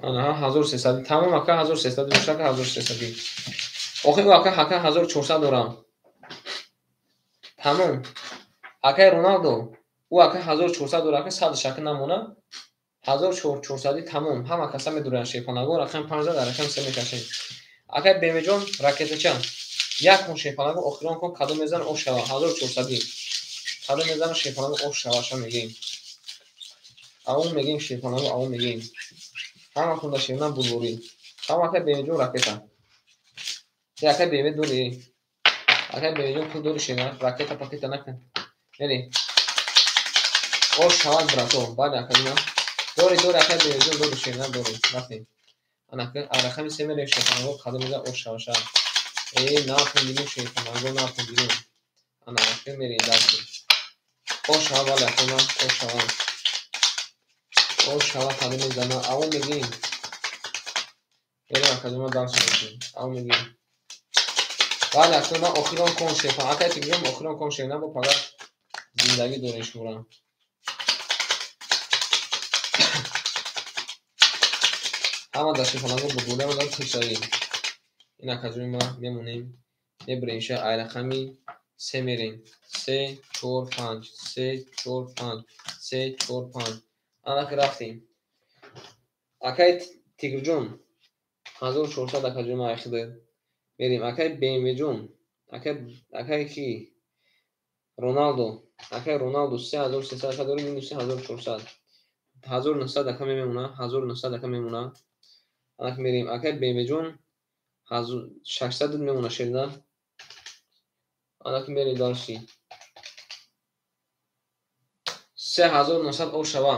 Ана 1300. Тамом ака 1300 бошад, 1300. Охи ӯ ака ака 1400 дорам. Тамом. Акай Роналдо ӯ ака 1400 дорад, ака 100 шака намона. 1400 тамом. Ҳама каса медуранд шепонагон, рақами 5 дар рақами 3 мекашем. Акай Бемеҷон ракетача. Як кун шепонагон охирон кун кадом мезан ош шава 1400. Кадом мезан шепонагон ош шава ша мегӯем. Авон мегем шерпаланго, авон мегем. Ҳаматон да шерна бурбурӣ. Ҳама акай БМВ-ҷон ракета. Е акай БМВ дорӣ. Акай БМВ-ҷон пул дорӣ шерна, ракета пакета накун. Мерем. Ош шавад брато, бале акадима. Дорӣ, дорӣ акай БМВ-ҷон дорӣ шерна дорӣ. Рафтем. Анака рақами се мерем шерпаланго, қадам мезан ош шава шава. Э, нафтон бинем шерпаланго, нафтон бинем. Ана ака мерем дальше. Ош шава бале акадима, ош шава. Ош шава қадам мезана, авон мегем. Мерем акадима дальше мекунем. Авон мегем. Бале акадима охирон кон шерпаланго. Акай тигром охирон кон шерна бо пага зиндагӣ дорем шумора. Ҳама дар шерпаланго бурбурӣ, ҳама дар пешравӣ. Ин акаҷони ма мемонем, мебурем ша ай рақами се мерем. 3, 4, 5, 3, 4, 5, 3, 4, 5. Анаки рафтем. Акай Тигрҷон 1400 акаҷони ма айхида. Мерем. Акай БМВ-ҷон, акай ки? Роналдо. Акай Роналдо 3300 ака дорем, минус 3400. 1900 ака мемона, 1900 ака мемона. Анак мерем. Акай БМВ-ҷон 600 мемона шерда. Анак мерем дальше. 3900 ош шава.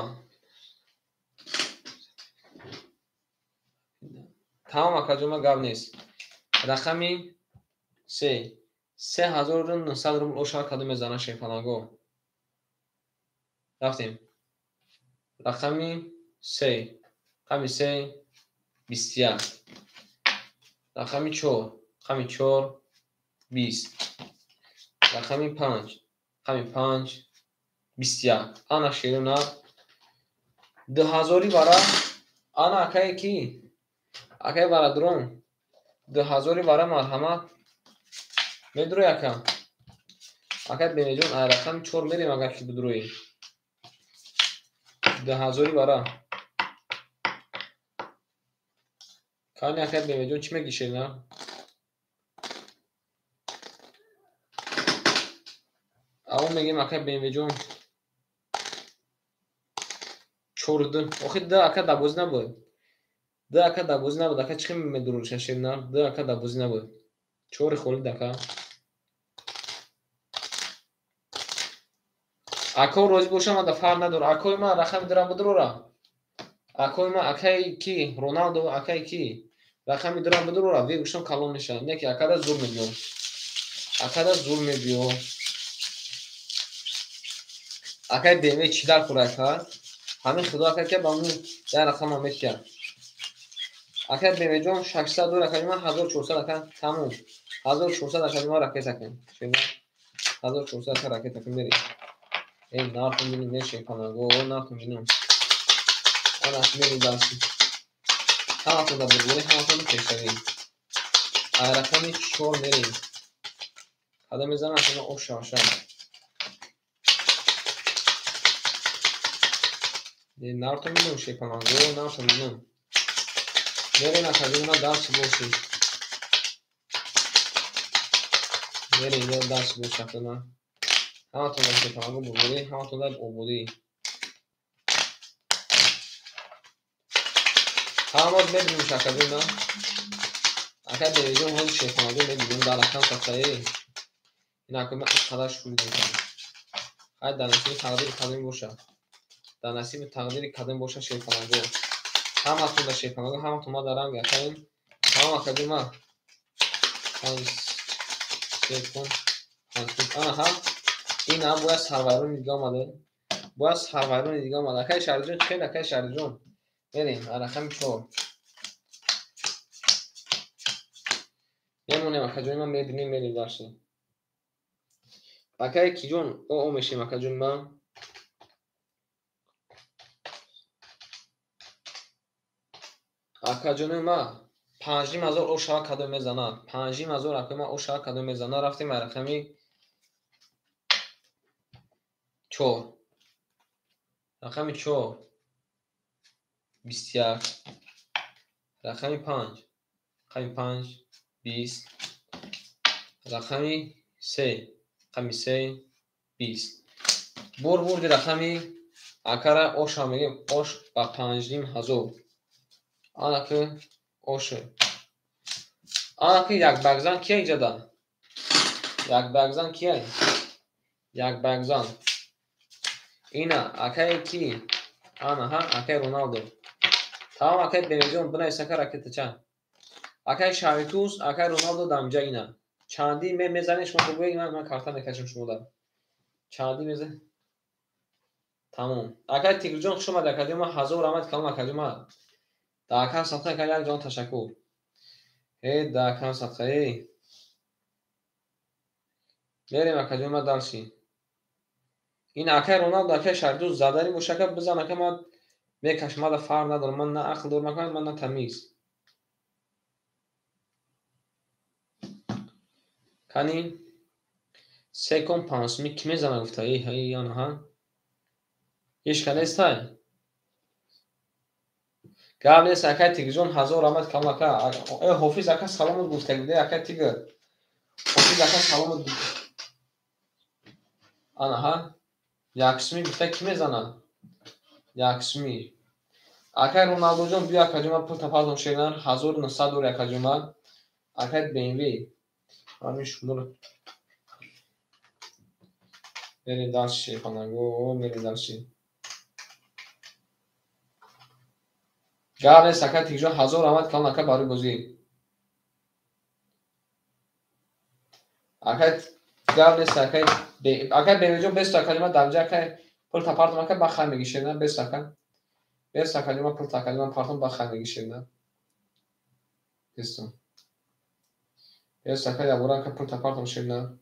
Тамом акаҷон, ма гап нест. Рақами се. 3900 рубл ош шава кадом мезана шерпаланго. Рафтем. Рақами се. Рақами се 21. Рақами 4. Рақами 4 20. Рақами 5. Рақами 5 21. Ана шерона 2000 вара. Ана акай ки? Акай варадрон 2000 вара марҳамат. Медурӯй ака. Акай БМВ-ҷон ай рақами 4 мерем агар ки бидурӯӣ. 2000 вара. Кани акай БМВ-ҷон чӣ мегӣ шерна? Авон мегем акай БМВ-ҷон 4 Охи 2 ака дабозӣ набуд. 2 ака дабозӣ набуд. Ака чӣ медурӯша шерна? 2 ака дабозӣ набуд. 4 холид ака. Ако розӣ бошам, ада фарқ надорад. Акои ман рақами дурам бидурора. Акои ман акаи ки? Роналдо акаи ки? Рақами дурам бидурора. Вегӯштам калон мешавад. Не ки акада зур мебиё. Акада зур мебиё. Акаи БМВ чӣ дар кор ака? Ҳамин худо ака ки ба ман як рақам ҳам метиҳад. Акаи БМВ-ҷон 600 дор, акаи ман 1400 ака, тамом. 1400 акаи ман ракета кун. 1400 ака ракета кун мерем. Эй, нартон бинем, мешепанаго, нартон бинем. Ана мерем дарси. Ҳаматон дар бурбурӣ, ҳаматон дар пешравӣ. Ай рақами 4 мерем. Қадам мезанам, акаи ош шава шава. Нартон бинем, шепанаго, нартон бинем. Мерем акаҷони ман дарси бошӣ. Мерем, мерем дарси бошӣ акаи ман. Ҳаматон дар шепанаго бурбурӣ, ҳаматон дар ободӣ. Ҳамаро мебинем акаҷони ман. Акаи БМВ-ҷон ҳозир шепанаго мебинем дар рақам сафтаи. Ин акаи ман ин қадар шӯрӣ мекунам. Хай дар насиби тақдири кадом бошад. Дар насиби тақдири кадом бошад шерпаланго. Ҳаматон дар шерпаланго, ҳаматон ма дар ранг акаем. Тамом акаҷони ман. 5 3 кун, 5 кун. Ана ҳам ин ҳам бояд сарвайрони дига омада. Бояд сарвайрони дига омада. Акаи Шаҳриҷон чӣ хел акаи Шаҳриҷон? Мерем рақами 4. Мемонем акаҷони ман, мебинем, мерем дарси. Акаи Киҷон о мешем акаҷони ман. Акаҷони ман 5000 ош шава кадом мезанад. 5000 акаи ман ош шава кадом мезанад. Рафтем рақами 4. Рақами 4 21. Рақами 5. Рақами 5 20. Рақами 3. Рақами 3 20. Бурди рақами Акара оша мегем, ош ба 5500. Анаки ош. Анаки як багзан кия иҷада? Як багзан кия? Як багзан. Ина акай ки? Ана ҳа, акай Роналдо. Тамом, акай Бенезион бинавис ака ракетача. Акай Шаритуз, акай Роналдо дамҷа ина. Чанди мезанед шумо бигӯед, ман карта мекашам шумода. Чанди мезанед? Тамом. Акай Тигрҷон хуш омадед, акаҷон, ман 1000 раҳмат калом акаҷон, ман. Да акам садқа ака як ҷон ташаккур. Э, да акам садқа, э. Мерем акаҷон, ман дарси. Ин акай Роналдо, акай Шаритуз заданӣ боша ака бизан ака, ман мекашам, ман фарқ надорам, ман на ақл дорам ака, ман на тамиз. Кани секон пансуми ки мезана гуфта? Эй, ҳай, ана ҳа. Ҳеч ка нестай? Гап нест, акай Тигрҷон, 1000 раҳмат калом ака. Э, Ҳофиз ака саломат гуфта буд, акай Тигр. Ҳофиз ака саломат. Ана ҳа. Яксуми гуфта ки мезана? Яксуми. Акай Роналдоҷон, биё акаҷон, ман пул тапазон шердан 1900 дори акаҷон ман. Акай BMW. Ҳамин шуморо мерем дарси шерпанаго, мерем дарси. Гап нест, акай Тигрҷон, 1000 раҳмат калом ака барои бозӣ. Акай гап нест, акай BMW-ҷон, бесто акаҷон, ман дамҷа акай пул тапартам ака, ба хай мегӣ шерна, бесто ака. Бесто акаҷон, ман пул такаҷон, ман партам ба хай мегӣ шерна. Бесто. Бесто ака, ябора ака пул тапартам шерна.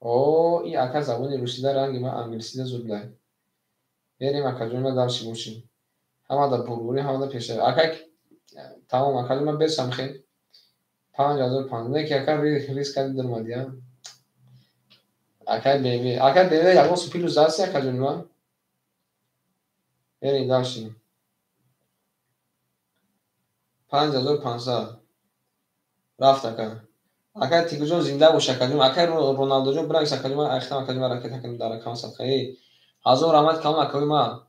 О, и ака забони русида ранги ман англисида зуд лай. Мерем акаҷон, ман дарси бошем. Ҳама да бурбурӣ, ҳама да пешравӣ. Ака тамом акаҷон, ман бесам хел. 5500. Не ки ака риск кардӣ даромадӣ, а? Акай BMW. Акай BMW ягон су плюс заси акаҷони ман? Мерем дарси. 5500. Рафт ака. Акай Тигрҷон зинда бош акаҷон. Акай Роналдоҷон бинавис акаҷон, ман айхтам акаҷон, ман ракета кунем дар акам садқа. Эй, 1000 раҳмат калом акаи ман.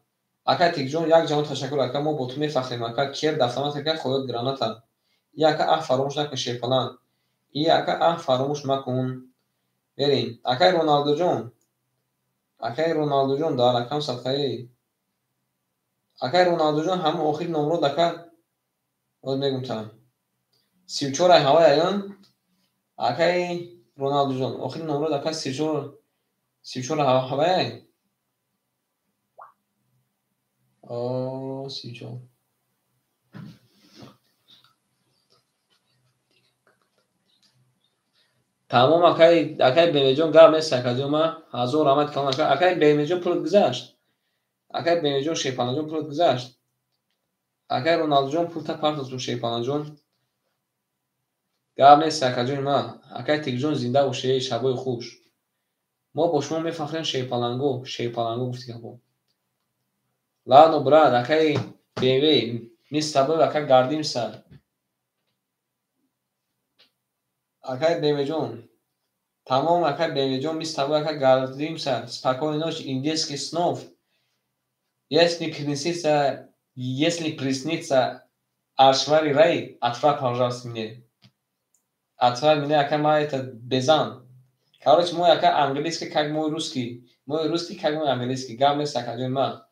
Акай Тигрҷон як ҷаҳон ташаккур ака, мо бо ту мефахрем ака. Кер дафтамат ака, хоёт граната. И ака аҳ фаромӯш накун шерпалан. И ака аҳ фаромӯш макун. Мерем. Акай Роналдоҷон. Акай Роналдоҷон дар акам садқа. Эй. Акай Роналдоҷон ҳамон охири номрод ака. Оз мегум та. 34 ай ҳавай аян. Акай Роналдоҷон охири номрод ака 34 34 ҳавай ай. О, 34. Тамом акай, акай BMW-ҷон гап нест акаҷон, ман 1000 раҳмат калом ака. Акай BMW-ҷон пулат гузашт. Акай BMW-ҷон шерпанаҷон пулат гузашт. Акай Роналдоҷон пул та партофтум шерпанаҷон. Гап нест акаҷони ман. Акай Тигрҷон зинда бош, эй шабои хуш. Мо бо шумо мефахрем шерпаланго, шерпаланго гуфти гапо. Ладно, брат, акай BMW, мы с тобой ака гордимся. Акай BMW-ҷон. Тамом акай BMW-ҷон, мы с тобой ака гордимся. Спокойной ночи, индийских снов. Если приснится Айшвария Рай, отправь, пожалуйста, мне. Отправь меня, ака, ма это безан. Короче, мой ака английский, как мой русский. Мой русский, как мой английский. Гап нест акаҷон ман.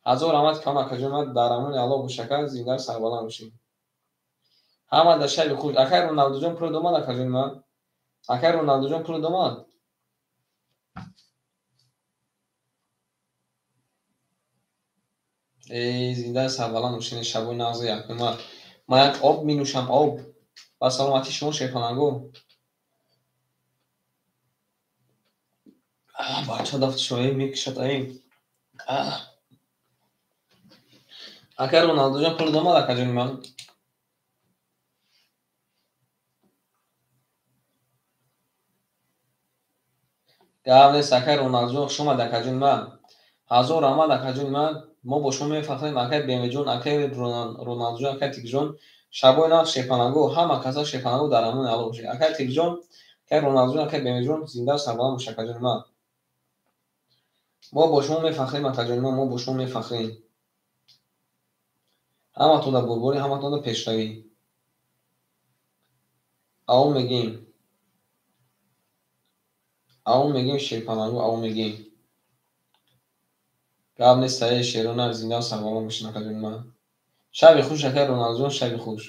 1000 раҳмат калом акаҷон ман, дар амони Аллоҳ бош ака, зинда сарбаланд бошед. Ҳама дар шаби хуш. Акай Роналдоҷон пул домад акаҷони ман. Акай Роналдоҷон пул домад. Эй, зинда сарбаланд бошед, шабои нағзи якум ман. Ман як об минӯшам, об. Ба саломатии шумо шерпаланго. Бача дафти шоҳӣ мекушад, эй. Акай Роналдоҷон пул домад акаҷони ман. Гап нест, акай Роналдоҷон хуш омад акаҷони ман. 1000 раҳмат акаҷони ман. Мо бо шумо мефахрем акай BMW-ҷон, акай Роналдоҷон, акай Тигрҷон. Шабои нағз шерпаланго, ҳама каса шерпаланго дар амони Аллоҳ бошед. Акай Тигрҷон, акай Роналдоҷон, акай BMW-ҷон зинда сарбаланд бош акаҷони ман. Мо бо шумо мефахрем, акаҷони мо, мо бо шумо мефахрем. Ҳаматонда бурборӣ, ҳаматонда пешравӣ. Ав мегем. Ав мегем, шерпалангу, ав мегем. Гап нест, саи шерона, зиндаву сарбаланд бошед, акаҷони ман. Шаби хуш, акай Роналдҷон, шаби хуш.